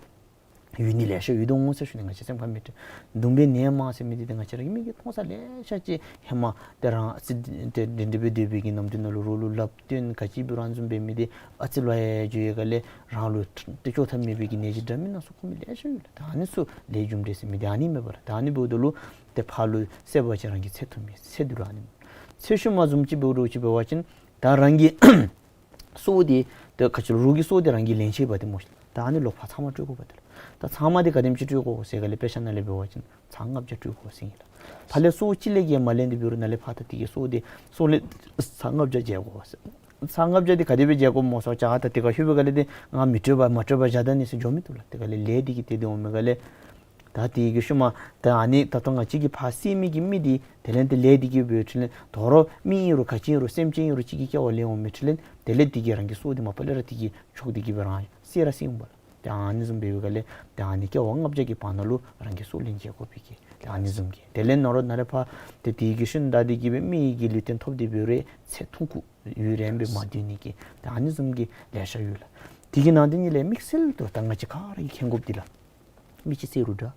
ཡོད་ནི་ལེ་ཤ་ཡོད་དོ་འོང་ཟེར་ཞུ་ནི། ང་བཅས་སེམས་ཁར་མི་སྤྲོ། གདུང་པའི་ནད་མང་ཟེར་མི་དེ་ཏེ་ང་བཅས་ར་གི་མིག་གིས་མཐོང་ས་ལེ་ཤ་ཅིག་ཧེ་མ་ཏེ་རང་ཨ་ཙི་ཏེ་འདི་འདི་སྦེ་སྡོད་པའི་གི་ནམ་དུས་ནང་ལུ་རོགས་ལུ་ལགཔ་སྟོན་ག་ཅི་འབད་རུང་ཨ་ནི་བཟུམ་འབད་མི་དེ་ཨ་ཙི་ལོ་ཡ་འགྱོ་བའི་སྒང་ལས་རང་ལུ་ཏེ་བཅོས་ཐབས་མེད་པའི་གི་ནད་གཞི་འདྲ་མིན་སྣ་ཚོགས་ཁོ་མི་ལེ་ཤ་ཡོད་ལགས། ད་ཨ་ནི་ཚུ་ལས་རྒྱུ་འབྲས་ཟེར་མི་དེ་ཨ་ནི་མས་པ་ལགས། ད་ཨ་ནི་འབདཝ་ད་ལུ་ཏེ་ཕར་ལུ་བསད་པ་ཅིན་རང་གི་ཚེ་ཐུང་མི་ཚེ་འདི་ལུ་ཨ་ནི་ཚེ་ཤུལ་མ་བཟུམ་ཅིག་འབདཝ་འདྲཝ་ཅིག་འབད་བ་ཅིན་ད་རང་གི་སྲོག་དེ་ད་ག་ཅི་ལོ་རོགས་ཀྱི་སྲོག་དེ་རང་གིས་ལེན་ཆི་བ་དེ་སྨོ་ཤིག། ད་ཨ་ནི་ལོག་ཕར་ཚང་མ་སྤྲོད་དགོ་པ་དེ་ལགས། ད་ཚང་མ་དེ་ག་དེམ་ཅིག་སྤྲོད་དགོ་ཟེར་ག་ལས་དཔེ་ཆ་ནང་ལས་འབད་བ་ཅིན་ཚར་ལྔ་བརྒྱ་སྤྲོད་དགོ་ཟེར་ཨིན་ལགས། ཕར་ལས་སྲོག་གཅིག་ལས་བརྒལ་མ་ལེན་ཏེ་འབད་རུང་ནཱ་ལས་ཕར་ད་དེ་གི་སྲོག་དེ་སྲོག་ལས་ཚར་ལྔ་བརྒྱ་འཇལ་དགོ་ཟེར། ཚར་ལྔ་བརྒྱ་དེ་ག་དེ་སྦེ་འཇལ་དགོཔ་སྨོ་ཟེར་བ་ཅིན་ད་དེ་ཁར་ལྷོད་པའི་སྒང་ལས་དེ་ང་མི་སྤྲོད་པར་མ་སྤྲོད་པར་བཞག་ད་ནི་ཟེར་འགྱོ་མི་བཏུབ་ལགས། དེ་ག་ལས་ལས་དེ་གིས་དེ་དེ་འོང་མི་སྒང་ལས་ད་དེ་གི་ཤུལ་མ་ད་ཨ་ནི་ད་ལྟོ་ང་བཅས་ཀྱིས་ཕར་བསད་མི་གི་མི་དེ་དེ་ལས་དེ་ལས་དེ་གིས་འབད་འཕྲོ་ལས་དོ་རུང་མི་ཨིན་རུང་ག་ཅི་ཨིན་རུང་སེམས་ཅན་ཨིན་རུང་གཅིག་གི་སྐྱེ་བ་ལེན་འོང་མི་འཕྲོ་ལས་དེ་ལས་དེ་གིས་རང་གི་སྲོག་དེ་མ་པ་ལས་ར་དེ་གིས་ཆོག་དེ་གིས་སྦེ་རང་བསད་ར་བསད་འོང་པ་ལགས། ཏེ་ཨ་ནི་བཟུམ་འབད་བའི་སྒང་ལས་ཏེ་ཨ་ནི་སྐྱེ་བ་ལྔ་བརྒྱ་གི་བར་ན་ལུ་རང་གི་སྲོག་ལེན་འཇལ་དགོ་པའི་གི་ཏེ་ཨ་ནི་བཟུམ་གྱི་དེ་ལས་ནོར་ནཱ་ལས་ཕར་ཏེ་དེ་གི་ཤུལ་ད་དེ་གིས་སྦེ་མི་གི་ལུས་རྟེན་ཐོབ་སྟེ་འབད་རུང་ཚེ་ཐུང་ཀུ་ཡུན་རིངམོ་སྦེ་མ་སྡོད་ནི་གི་ཏེ་ཨ་ནི་བཟུམ་གྱི་ལེ་ཤ་ཡོད་ལགས། དེ་གི་ནང་དེ་ཉིད་ལས་དམིགས་བསལ་དུ་ད་ང་བཅས་ག་ར་གིས་མཁྱེན་དགོཔ་འདི་ལགས། མི་ཅིག་བསད་རུང་འདྲ།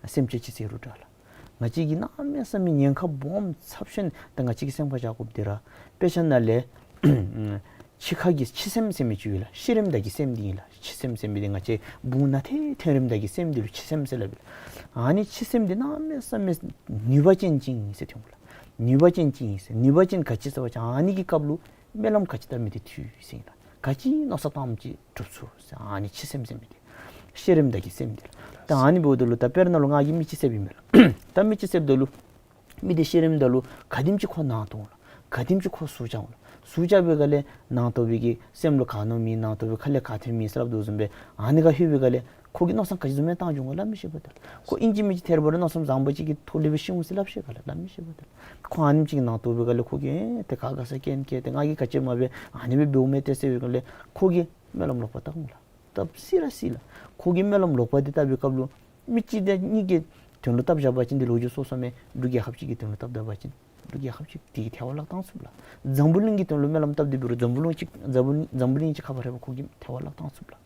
སེམས་ཅན་ཅིག་བསད་རུང་འདྲ་ལགས། ང་བཅས་ཀྱིས་གནམ་མེད་ས་མེད་ཉེན་ཁ་སྦོམ་ཚབས་ཆེན་ད་ང་བཅས་ཀྱིས་སེམས་ཁར་བཞག་དགོཔ་འདི་ར་དཔེ་ཆ་ནང་ལས་འཆི་ཁ་གི་འཆི་སེམས་ཟེར་མི་ཅིག་ཡོད་ལགས། ཤི་རནམ་ད་གི་སེམས་འདི་ཨིན་ལགས། འཆི་སེམས་ཟེར་མི་འདི་ང་བཅས་བུང་ནང་ཐོན་ཐོན་རནམ་ད་གི་སེམས་འདི་ལུ་འཆི་སེམས་ཟེར་སླབ་ཨིན་ལགས། ཨ་ནི་འཆི་སེམས་འདི་གནམ་མེད་ས་མེད་ནུས་པ་ཅན་ཅིག་ཨིན་ཟེར་ཐོན་འོང་ལགས། ནུས་པ་ཅན་ཅིག་ཨིན་ཟེར། ནུས་པ་ཅན་ག་ཅི་ཟེར་བ་ཅིན་ཨ་ནི་གི་སྐབས་ལུ་སྨོན་ལམ་ག་ཅི་བཏབ་མི་དེ་འགྲུབ་ཟེར་ཨིན་ལགས། ག་ཅི་མནོ་བསམ་བཏངམ་ཅིག་འགྲུབ་ཚུགས་ཟེར། ཨ་ནི་འཆི་སེམས་ཟེར་མི་དེ་ཤི་རནམ་ད་གི་སེམས་འདི་ལགས། ད་ཨ་ནི་འབདཝ་ད་ལུ་ད་དཔེར་ན་ལུ་ང་གིས་མི་ཅིག་བསདཔ་ཨིན་མས་ལགས། ད་མི་ཅིག་བསདཔ་ད་ལུ་མི་དེ་ཤི་རནམ་ད་ལུ་ག་དེམ་ཅིག་ཁོ་ནང་དོག་འོང་ལགས། ག་དེམ་ཅིག་ཁོ་ཟུག་རྐྱབ་འོང་ལགས། ཟུག་རྐྱབ་པའི་སྒང་ལས་ནང་དོག་པའི་གི་སེམས་ལུ་ག་མནོ་མི་ནང་དོག་པའི་ཁ་ལས་ག་ཐོན་མི་ཟེར་སླབ་དོ་བཟུམ་སྦེ་ཨ་ནི་ཁར་ལྷོད་པའི་སྒང་ལས་ཁོ་གིས་མནོ་བསམ་ག་ཅི་བཟུམ་མའི་བཏང་འགྱོ་འོང་ག་སླབ་མི་ཤེས་པ་ཏེ། ཁོ་ཨིན་ཅི་མིན་ཅི་ཐེར་པ་རེ་མནོ་བསམ་བཟང་པོ་ཅིག་གི་ཐོག་ལས་སྦེ་ཤི་འོང་ཟེར་སླབ་ཤེས་ག་ལགས། སླབ་མི་ཤེས་པ་ཏེ། ཁོ་ཨ་ནེམ་ཅིག་གི་ནང་དོག་པའི་སྒང་ལས་ཁོ་གིས་ཨེ་ཏེ་ག་དགའ་ས་སྐྱོན་བཀལ་ཏེ་ང་གིས་ག་ཅི་མ་འབད་ཨ་ནི་སྦེ་འབདཝ་མས་ཏེ་ཟེར་བའི་སྒང་ལས་ཁོ་གིས་སྨོན་ལམ་ལོག་པ་བཏབ་འོང་ལགས། བཏབ་སྲིད་ར་སྲིད་ལགས། ཁོ་གིས་སྨོན་ལམ་ལོག་པ་འདི་བཏབ་པའི་སྐབས་ལུ་མི་གཅིག་དང་གཉིས་ཀྱི་དོན་ལུ་བཏབ་བཞག་པ་ཅིན་འདི་ལོ་རྒྱུས་སོ་སོ་མས། འབྲུག་རྒྱལ་ཁབ་ཅིག་གི་དོན་ལུ་བཏབ་ད་པ་ཅིན་འབྲུག་རྒྱལ་ཁབ་ཅིག་དེ་གིས་ཐལ་བ་བརླག་བཏང་ཚུགས་ལགས། འཛམ་བུ་གླིང་གི་དོན་ལུ་སྨོན་ལམ་བཏབ་སྟེ་འབད་རུང་འཛམ་བུ་གླིང་འཛམ་བུ་གླིང་འཛམ་བུ་གླིང་ཅིག་ཁ་ཕར་རེག་པ་ཁོ་གིས་ཐལ་བ་བརླག་བཏང་ཚུགས་ལགས།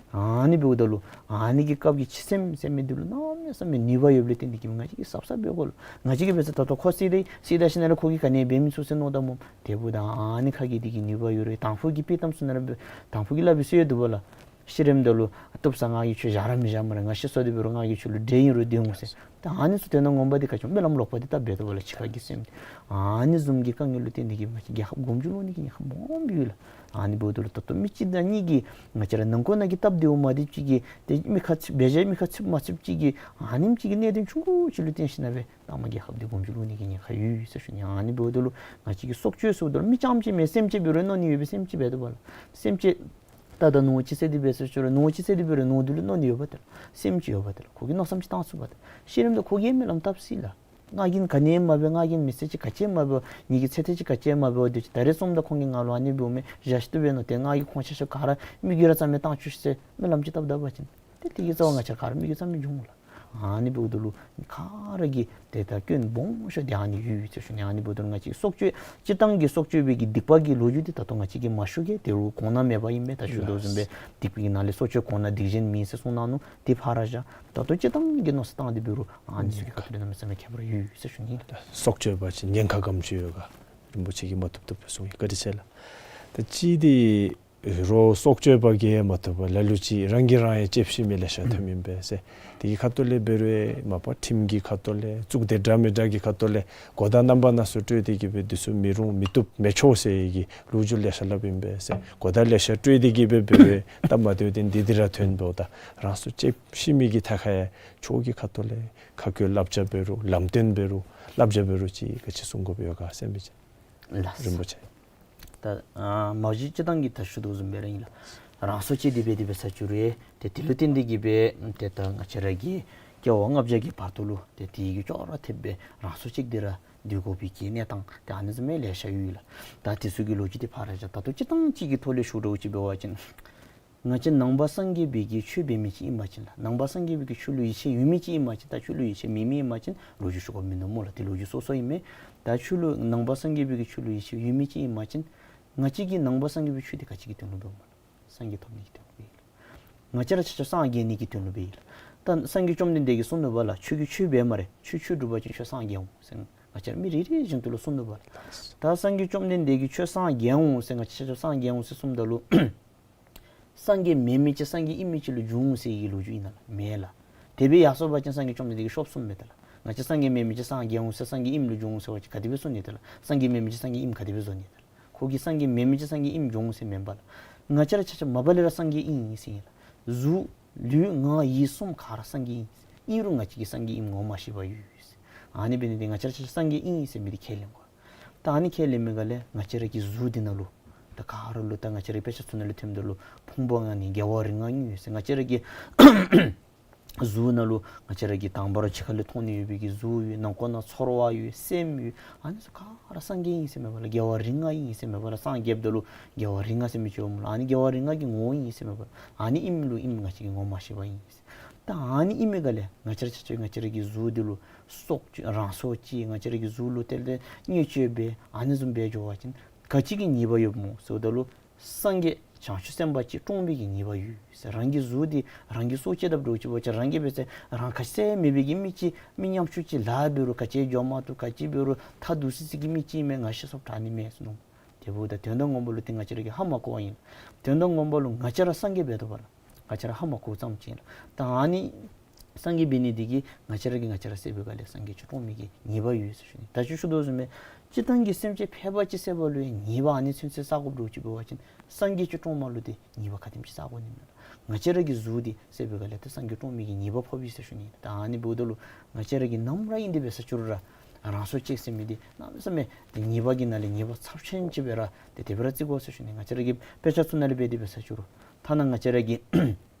ཨ་ནི་འབདཝ་ད་ལུ་ཨ་ནི་གི་སྐབས་ཀྱི་འཆི་སེམས་ཟེར་མི་འདི་ལུ་གནམ་མེད་ས་མེད་ནུས་པ་ཡོདཔ་ལས་བརྟེན་ཏེ་གིས་ང་བཅས་ཀྱིས་གཟབ་གཟབ་འབད་དགོ་ལགས། ང་བཅས་ཀྱིས་འབད་ས་ད་ལྟོ་ཁོ་བསད་དེ་བསད་ད་ཞིནམ་ལས་ཁོ་གིས་ག་ནི་འབད་མི་ཚུགས་ཟེར་མནོ་ད་སྨོ། དེ་འབདཝ་ད་ཨ་ནི་ཁ་གི་དེ་གི་ནུས་པ་ཡོད་རུང་དང་ཕུ་གི་དཔྱེ་གཏམ་ཚུ་ནང་ལུ་དང་ཕུ་གིས་སླབ་པའི་སྲོལ་ཡོད་འདུག་པ་ལགས། ཤི་རནམ་ད་ལུ་བཏུབ་ས་ང་གིས་ཁྱོད་བཞག་ར་མི་བཞག་སྨ་རེ། ང་ཤི་སོང་སྟེ་འབད་རུང་ང་གིས་ཁྱོད་ལུ་འདྲེ་ཨིན་རུང་སྡོད་འོང་ཟེར། ད་ཨ་ནི་ཚུ་དོན་དག་ངོ་མ་འདི་ག་ཅི་སྨོན་ལམ་ལོག་པ་འདི་བཏབ་འབད་དོ་པ་ལགས། འཆི་ཁ་གི་སེམས་འདི་ཨ་ནི་བཟུམ་གྱི་དཀའ་ངལ་ལུ་བརྟེན་ཏེ་གིས་ང་བཅས་རྒྱལ་ཁབ་སྒོམ་རྒྱུ་ལོག་ནི་གི་ཉེན་ཁ་སྦོམ་ཡོད་ལགས། ཨ་ནི་འབདཝ་ད་ལུ་ད་ལྟོ་མི་གཅིག་དང་གཉིས་ཀྱིས་ང་བཅས་ར་ནང་འཁོད་ནང་གི་སྟབས་བདེཝ་མ་བདེཝ་ཅིག་གིས་ཏེ་མི་ཁ་ཚིག་འབད་བཞག་མི་ཁ་ཚིག་མ་ཚིག་ཅིག་གིས་ཨ་ནེམ་ཅིག་གི་གནད་དོན་ཆུང་ཀུ་ཅིག་ལུ་བརྟེན་ཞིན་ན་སྦེ་ད་མ་རྒྱལ་ཁབ་འདི་སྒོམ་རྒྱུ་ལོག་ནི་གི་ཉེན་ཁ་ཡོད་ཟེར་ཞུ་ནི། ཨ་ནི་འབདཝ་ད་ལུ་ང་བཅས་ཀྱིས་སྲོག་གཅོད་ཟེརཝ་ད་ལུ་མི་རྐྱངམ་ཅིག་མེན། སེམས་ཅན་འབད་རུང་མནོ་ནི་ཡོད་པས། སེམས་ཅན་འབད་དོ་པ་ལགས། སེམས་ཅན་ ད་ད་ནོར་ཅིག་ཟེར་དེ་འབད་ཟེར་ཞུ་རུང་ནོར་ཅིག་ཟེར་དེ་འབད་རུང་ནོར་དེ་ལུ་མནོ་ནི་ཡོདཔ་ད་ལུ་སེམས་ཅིག་ཡོདཔ་ད་ལུ་ཁོ་གིས་མནོ་བསམ་ཅིག་བཏང་ཚུགསཔ་ད་ལུ་ཤི་རནམ་ད་ཁོ་གིས་སྨོན་ལམ་བཏབ་ཅི་ལགས། ང་གིས་ག་ནི་ཡང་མ་འབད། ང་གིས་མི་ཚེ་ཅིག་ག་ཅི་ཡང་མ་འབད། ངེ་གི་ཚེ་ཐེངས་ཅིག་ག་ཅི་ཡང་མ་འབད་དེ་ཅིག་ད་རེས་སོངམ་ད་ཁོང་གིས་ང་ལུ་ཨ་ནི་འབདཝ་མས་ཞག་ཤི་ཏོ་འབད་ནོ། ཏེ་ང་གིས་ཁོང་ཆ་ཁྱབ་ག་ར་མི་རྒྱུད་ར་རྩ་མེད་བཏང་བཅུག་ཟེར་སྨོན་ལམ་ཅིག་བཏབ་ད་པ་ཅིན་ཏེ་དེ་གི་རྩ་བ་ང་བཅས་ག་ར་མི་རྒྱུད་རྩ་མེད་འགྱོ་འོང་ལགས། ཨ་ནི་འབདཝ་ད་ལུ་ག་ར་གིས་ཏེ་ད་སྐྱོན་སྦོམ་ཤོས་དེ་ཨ་ནི་ཡོད་ཟེར་ཞུ་ནི། ཨ་ནི་འབདཝ་ད་ལུ་ང་བཅས་སྲོག་གཅོད་སྤྱིར་བཏང་གི་སྲོག་གཅོད་པའི་གི་སྡིག་པ་གི་ལོ་རྒྱུས་དེ་ད་ལྟོ་ང་བཅས་ཀྱིས་མ་ཞུ་གེ། དེ་རུང་གོང་ན་མེད་པ་ཨིན་པས། ད་ཞུ་དོ་བཟུམ་སྦེ་སྡིག་པའི་ནང་ལས་སྲོག་གཅོད་གོང་ན་སྡིག་གཞན་མིན་ཟེར་གསུངས་གནང་ནུག། དེ་ཕར་བཞག། ད་ལྟོ་སྤྱིར་བཏང་གི་མནོ་བསམ་བཏང་སྟེ་འབད་རུང་ཨ་ནི་ཚུ་གི་ཁ་ཐུག་ལས་གནམ་མེད་ས་མེད་ཁྱད་པར་ཡོད་ཟེར་ཞུ་ནི་ལགས། སྲོག་གཅོད་པ་ཅིན་ཉེན་ཁ་ག་ཅི་ཡོད་ག་རིན་པོ་ཆེ་གིས་མ་བཏུབ་བཏུབ་སྦེ་གསུངས་ཡི། བཀའ་དྲིན་ཆེ་ལགས། ད་ཅི་དེ་རོགས་སྲོག་གཅོད་པ་གིས་མ་བཏུབ་པར་ལ་ལུ་ཅིག་རང་གིས་རང་ཡང་ལྕེབས་ཤི་མི་ལེ་ཤ་ཐོནམ་ཨིན་པས་ཟེར། དེ་གི་ཁ་ཐུག་ལས་འབད་རུང་མ་པ་ཁྲིམས་ཀྱི་ཁ་ཐུག་ལས་གཙུག་སྡེ་འདྲ་མི་འདྲ་གི་ཁ་ཐུག་ལས་གོ་བརྡ་རྣམ་པ་སྣ་ཚོགས་སྤྲོད་དེ་གི་སྦེ་འདི་ཚུ་མི་རུང་མི་བཏུབ་མི་ཆོག་ཟེར་གྱི་ལོ་རྒྱུས་ལེ་ཤ་སླབ་ཨིན་པས་ཟེར། གོ་བརྡ་ལེ་ཤ་སྤྲོད་དེ་གི་སྦེ་འབད་རུང་སྟབས་མ་བདེཝ་དེ་འདི་འདི་ར་ཐོན་འབདཝ་ད་རང་སྲོག་ལྕེབས་ཤི་མི་གི་ཐད་ཁར་ཡང་ཆོས་ཀྱི་ཁ་ཐུག་ལས་ཁ་བཀོད་བསླབ་བྱ་འབད་རུང་ལམ་སྟོན་འབད་རུང་བསླབ་བྱ་འབད་རུང་ཅིག་ག་ཅི་གསུང་དགོཔ་ཡོད་ག་ཟེར་མི་ཅིག། ལགས། རིན་པོ་ཆེ། ད་ཨ་མ་གཞི་སྤྱིར་བཏང་གི་ད་ཞུ་དོ་བཟུམ་སྦེ་ར་ཨིན་ལགས། རང་སྲོག་བཅད་དེ་འབད་དེ་འབད་ས་བཅུག་རུང་ཏེ་དེ་ལུ་བརྟེན་ཏེ་གི་སྦེ་ཏེ་ད་ང་བཅས་ར་གི་སྐྱེ་བ་ལྔ་བརྒྱ་གི་བར་དུ་ལུ་ཏེ་དེ་གི་ཅོག་ར་འཐདཔ་སྦེ་རང་སྲོག་བཅད་དེ་ར་སྡོད་དགོ་པའི་གི་གནས་སྟངས་ཏེ་ཨ་ནི་བཟུམ་མའི་ལེ་ཤ་ཡོད་ལགས། ད་དེ་ཚུ་གི་ལོ་རྒྱུས་དེ་ཕར་བཞག། ད་ལྟོ་སྤྱིར་བཏང་ཅིག་གི་ཐོག་ལས་ཞུ་འདྲཝ་ཅིག་འབད་བ་ཅིན་ང་བཅས་ནང་པ་སངས་རྒྱས་པའི་གི་ཆོས་འབད་མི་ཅིག་ཨིན་པ་ཅིན་ལགས། ནང་པ་སངས་རྒྱས་པའི་གི་ཆོས་ལུ་ཡིད་ཆེས་ཡོད་མི་ཅིག་ཨིན་པ་ཅིན་ད་ཆོས་ལུ་ཡིད་ཆེས་མེད་མི་ཨིན་པ་ཅིན་ལོ་རྒྱུས་ཞུ་དགོཔ་མིན་འདུག་སྨོ་ལགས། དེ་ལོ་རྒྱུས་སོ་སོ་ཨིན་མས། ད་ཆོས་ལུ་ནང་པ་སངས་རྒྱས་པའི་གི་ཆོས་ལུ་ཡིད་ཆེས་ཡོད་མི་ཅིག་ཨིན་པ་ཅིན་ང་བཅས་ཀྱིས་ནང་པ་སངས་རྒྱས་པའི་ཆོས་དེ་ག་ཅི་གི་དོན་ལུ་འབདཝ་སྨོ་ལགས། སངས་རྒྱས་ཐོབ་ནི་གི་དོན་ལུ་འབདཝ་ཨིན་ལགས། ང་བཅས་ར་ཆ་ཁྱབ་སངས་རྒྱས་ནི་གི་དོན་ལུ་འབདཝ་ཨིན་ལགས། ད་སངས་རྒྱས་བཅོམ་ལྡན་འདས་ཀྱིས་གསུངས་ནུག་པ་ལགས། ཁྱོད་ཀྱིས་ཆོས་འབད་སྨ་རེ། ཁྱོད་ཆོས་སྒྲུབ་པ་ཅིན་ཁྱོད་སངས་རྒྱས་འོང་ཟེར་ང་བཅས་ར་མི་རེ་རེ་བཞིན་དུ་ལུ་གསུངས་ནུག་པ་ལགས། ད་སངས་རྒྱས་བཅོམ་ལྡན་འདས་ཀྱིས་ཁྱོད་སངས་རྒྱས་འོང་ཟེར་ང་བཅས་ཆ་ཁྱབ་སངས་རྒྱས་འོང་ཟེར་གསུངམ་ད་ལུ་སངས་རྒྱས་མེན་མི་ཅིག་སངས་རྒྱས་ཨིན་མི་ཅིག་ལུ་འགྱུར་འོང་ཟེར་གྱི་ལོ་རྒྱུས་ཨིན་ན་ལགས། མེན་ལགས། དེ་སྦེ་ཡར་སོང་པ་ཅིན་སངས་རྒྱས་བཅོམ་ལྡན་འདས་ཀྱིས་ཤོབ་གསུངམ་མས་ད་ལགས། ང་བཅས་སངས་རྒྱས་མེན་མི་ཅིག་སངས་རྒྱས་འོང་ཟེར་སངས་རྒྱས་ཨིནམ་ལུ་འགྱུར་འོང་ཟེར་བ་ཅིན་ག་དེ་སྦེ་གསུང་ནི་ད་ལགས། སངས་རྒྱས་མེན་མི་ཅིག་སངས་རྒྱས་ཨིནམ་ག་དེ་སྦེ་བཟོ་ནི་ད་ལགས། ཁོ་གིས་སངས་རྒྱས་མེན་མི་ཅིག་སངས་རྒྱས་ཨིནམ་འགྱུར་འོང་ཟེར་མེན་པ་ལགས། ང་བཅས་ར་ཆ་ཁྱབ་མ་པ་ལས་ར་སངས་རྒྱས་ཨིན་ཟེར་ཨིན་ལགས། གཟུགས་ལུས་ངག་ཡིད་གསུམ་ག་ར་སངས་རྒྱས་ཨིན། ཨིན་རུང་ང་བཅས་ཀྱིས་སངས་རྒྱས་ཨིནམ་ངོ་མ་ཤེས་པར་ཡོད་ཟེར། ཨ་ནི་འབད་ནི་འདི་ང་བཅས་ར་ཆ་ཁྱབ་སངས་རྒྱས་ཨིན་ཟེར་མི་འདི་ཁས་ལེན་དགོ། ད་ཨ་ནི་ཁས་ལེན་མི་ག་ལས་ང་བཅས་ར་གི་གཟུགས་འདི་ནང་ལུ་ད་ག་ར་ལུ་ད་ང་བཅས་ར་དཔེ་ཆ་ཚུ་ནང་ལུ་ཐོནམ་ད་ལུ་ཕུང་པོ་ལྔ་ནི་རྒྱལ་བ་རིགས་ལྔ་ཡོད་ཟེར། ང་བཅས་ར་གི་གཟུགས་ནང་ལུ་ང་བཅས་ར་གི་དང་པ་ར་ཕྱི་ཁ་ལས་མཐོང་ནི་ཡོད་པའི་གི་གཟུགས་ཡོད། ནང་ཁོག་ནང་ཚོར་བ་ཡོད། སེམས་ཡོད། ཨ་ནི་ཚུ་ག་ར་སངས་རྒྱས་ཨིན་ཟེར་མེན་པ་ལགས། རྒྱལ་བ་རིགས་ལྔ་ཨིན་ཟེར་མེན་པ་ལགས། སངས་རྒྱསཔ་ད་ལུ་རྒྱལ་བ་རིགས་ལྔ་ཟེར་མི་ཅིག་འོངམ་ལགས། ཨ་ནི་རྒྱལ་བ་རིགས་ལྔ་གི་ངོ་བོ་ཨིན་ཟེར་མེན་པ་ལགས། ཨ་ནི་ཨིནམ་ལུ་ཨིནམ་ང་བཅས་ཀྱིས་ངོ་མ་ཤེས་པ་ཨིན་ཟེར། ད་ཨ་ནི་ཨིན་མི་ག་ལས་ང་བཅས་ར་ཆ་ཁྱབ་ང་བཅས་ར་གི་གཟུགས་འདི་ལུ་སྲོག་རང་སྲོག་བཅད་ང་བཅས་ར་གི་གཟུགས་ལུ་ཏེ་ལས་བརྙས་བཅོས་འབད་ཨ་ནི་བཟུམ་འབད་འགྱོ་བ་ཅིན་ག་ཅི་གི་ཉེས་པ་ཡོདཔ་སྨོ་ཟེརཝ་ད་ལུ་སངས་རྒྱས་བྱང་ཆུབ་སེམས་དཔའ་ཅིག་བཀྲོངས་པའི་གི་ཉེས་པ་ཡོད་ཟེར། རང་གི་གཟུགས་འདི་རང་གིས་སྲོག་བཅད་དཔ་འདྲཝ་ཅིག་འབད་བ་ཅིན་རང་གིས་འབད་ཟེར་རང་ཁ་ཟས་མེད་པའི་གི་མི་ཅིག་མི་ཉམ་ཆུང་ཅིག་ལཱ་འབད་རུང་ག་ཅི་འགྱོ་མ་བཏུབ་ག་ཅི་འབད་རུང་ཐ་དུ་སི་སི་གི་མི་ཅིག་མས་ང་ཤི་སོངམ་དྲག་ནི་མས་ཟེར་མནོ། དེ་འབདཝ་ད་དོན་དག་ངོ་མ་ལུ་ཏེ་ང་བཅས་ར་གིས་ཧ་མ་གོ་བ་ཨིན། དོན་དག་ངོ་མ་ལུ་ང་བཅས་ར་སངས་རྒྱས་འབད་དོ་བ་ལགས། ང་བཅས་ར་ཧ་མ་གོཝ་ཙམ་ཅིག་ཨིན་ལགས། ད་ཨ་ནི་སངས་རྒྱས་འབད་ནི་འདི་གིས་ང་བཅས་ར་གིས་ང་བཅས་ར་བསད་པའི་སྒང་ལས་སངས་རྒྱས་ཅིག་བཀྲོངས་མི་གི་ཉེས་པ་ཡོད་ཟེར་ཞུ་ནི། ད་ཅི་ཞུ་དོ་བཟུམ་སྦེ་སྤྱིར་བཏང་གི་སེམས་ཅན་ཕལ་པ་ཅིག་བསད་པ་ལུ་ཡང་ཉེས་པ་ཨ་ནི་ཚུན་ཚོད་བསག་དགོཔ་འདྲཝ་ཅིག་འབད་བ་ཅིན་སངས་རྒྱས་ཅིག་བཀྲོངསམ་ལུ་ཏེ་ཉེས་པ་ག་དེམ་ཅིག་བསག་དགོ་ནི་མས་ལགས། ང་བཅས་ར་གི་གཟུགས་འདི་བསད་པའི་སྒང་ལས་ཏེ་སངས་རྒྱས་བཀྲོངས་མི་གི་ཉེས་པ་ཕོགཔ་ཨིན་ཟེར་ཞུ་ནི། ད་ཨ་ནི་འབདཝ་ད་ལུ་ང་བཅས་ར་གིས་ནམ་ར་ཨིན་ཏེ་འབད་ས་ཅིག་རུང་ར་རང་སྲོག་བཅད་ཟེར་མི་འདི་གནམ་མེད་ས་མེད་ཏེ་ཉེས་པ་གི་ནང་ལས་ཉེས་པ་ཚབས་ཆེན་ཅིག་སྦེ་ར་ཏེ་དེ་སྦེ་ར་བརྩི་དགོ་ཟེར་ཞུ་ནི། ང་བཅས་ར་གི་དཔེ་ཆ་ཚུ་ནང་ལས་འབད་དེ་འབད་ས་ཅིག་རུང་ཐ་ན་ང་བཅས་ར་གི་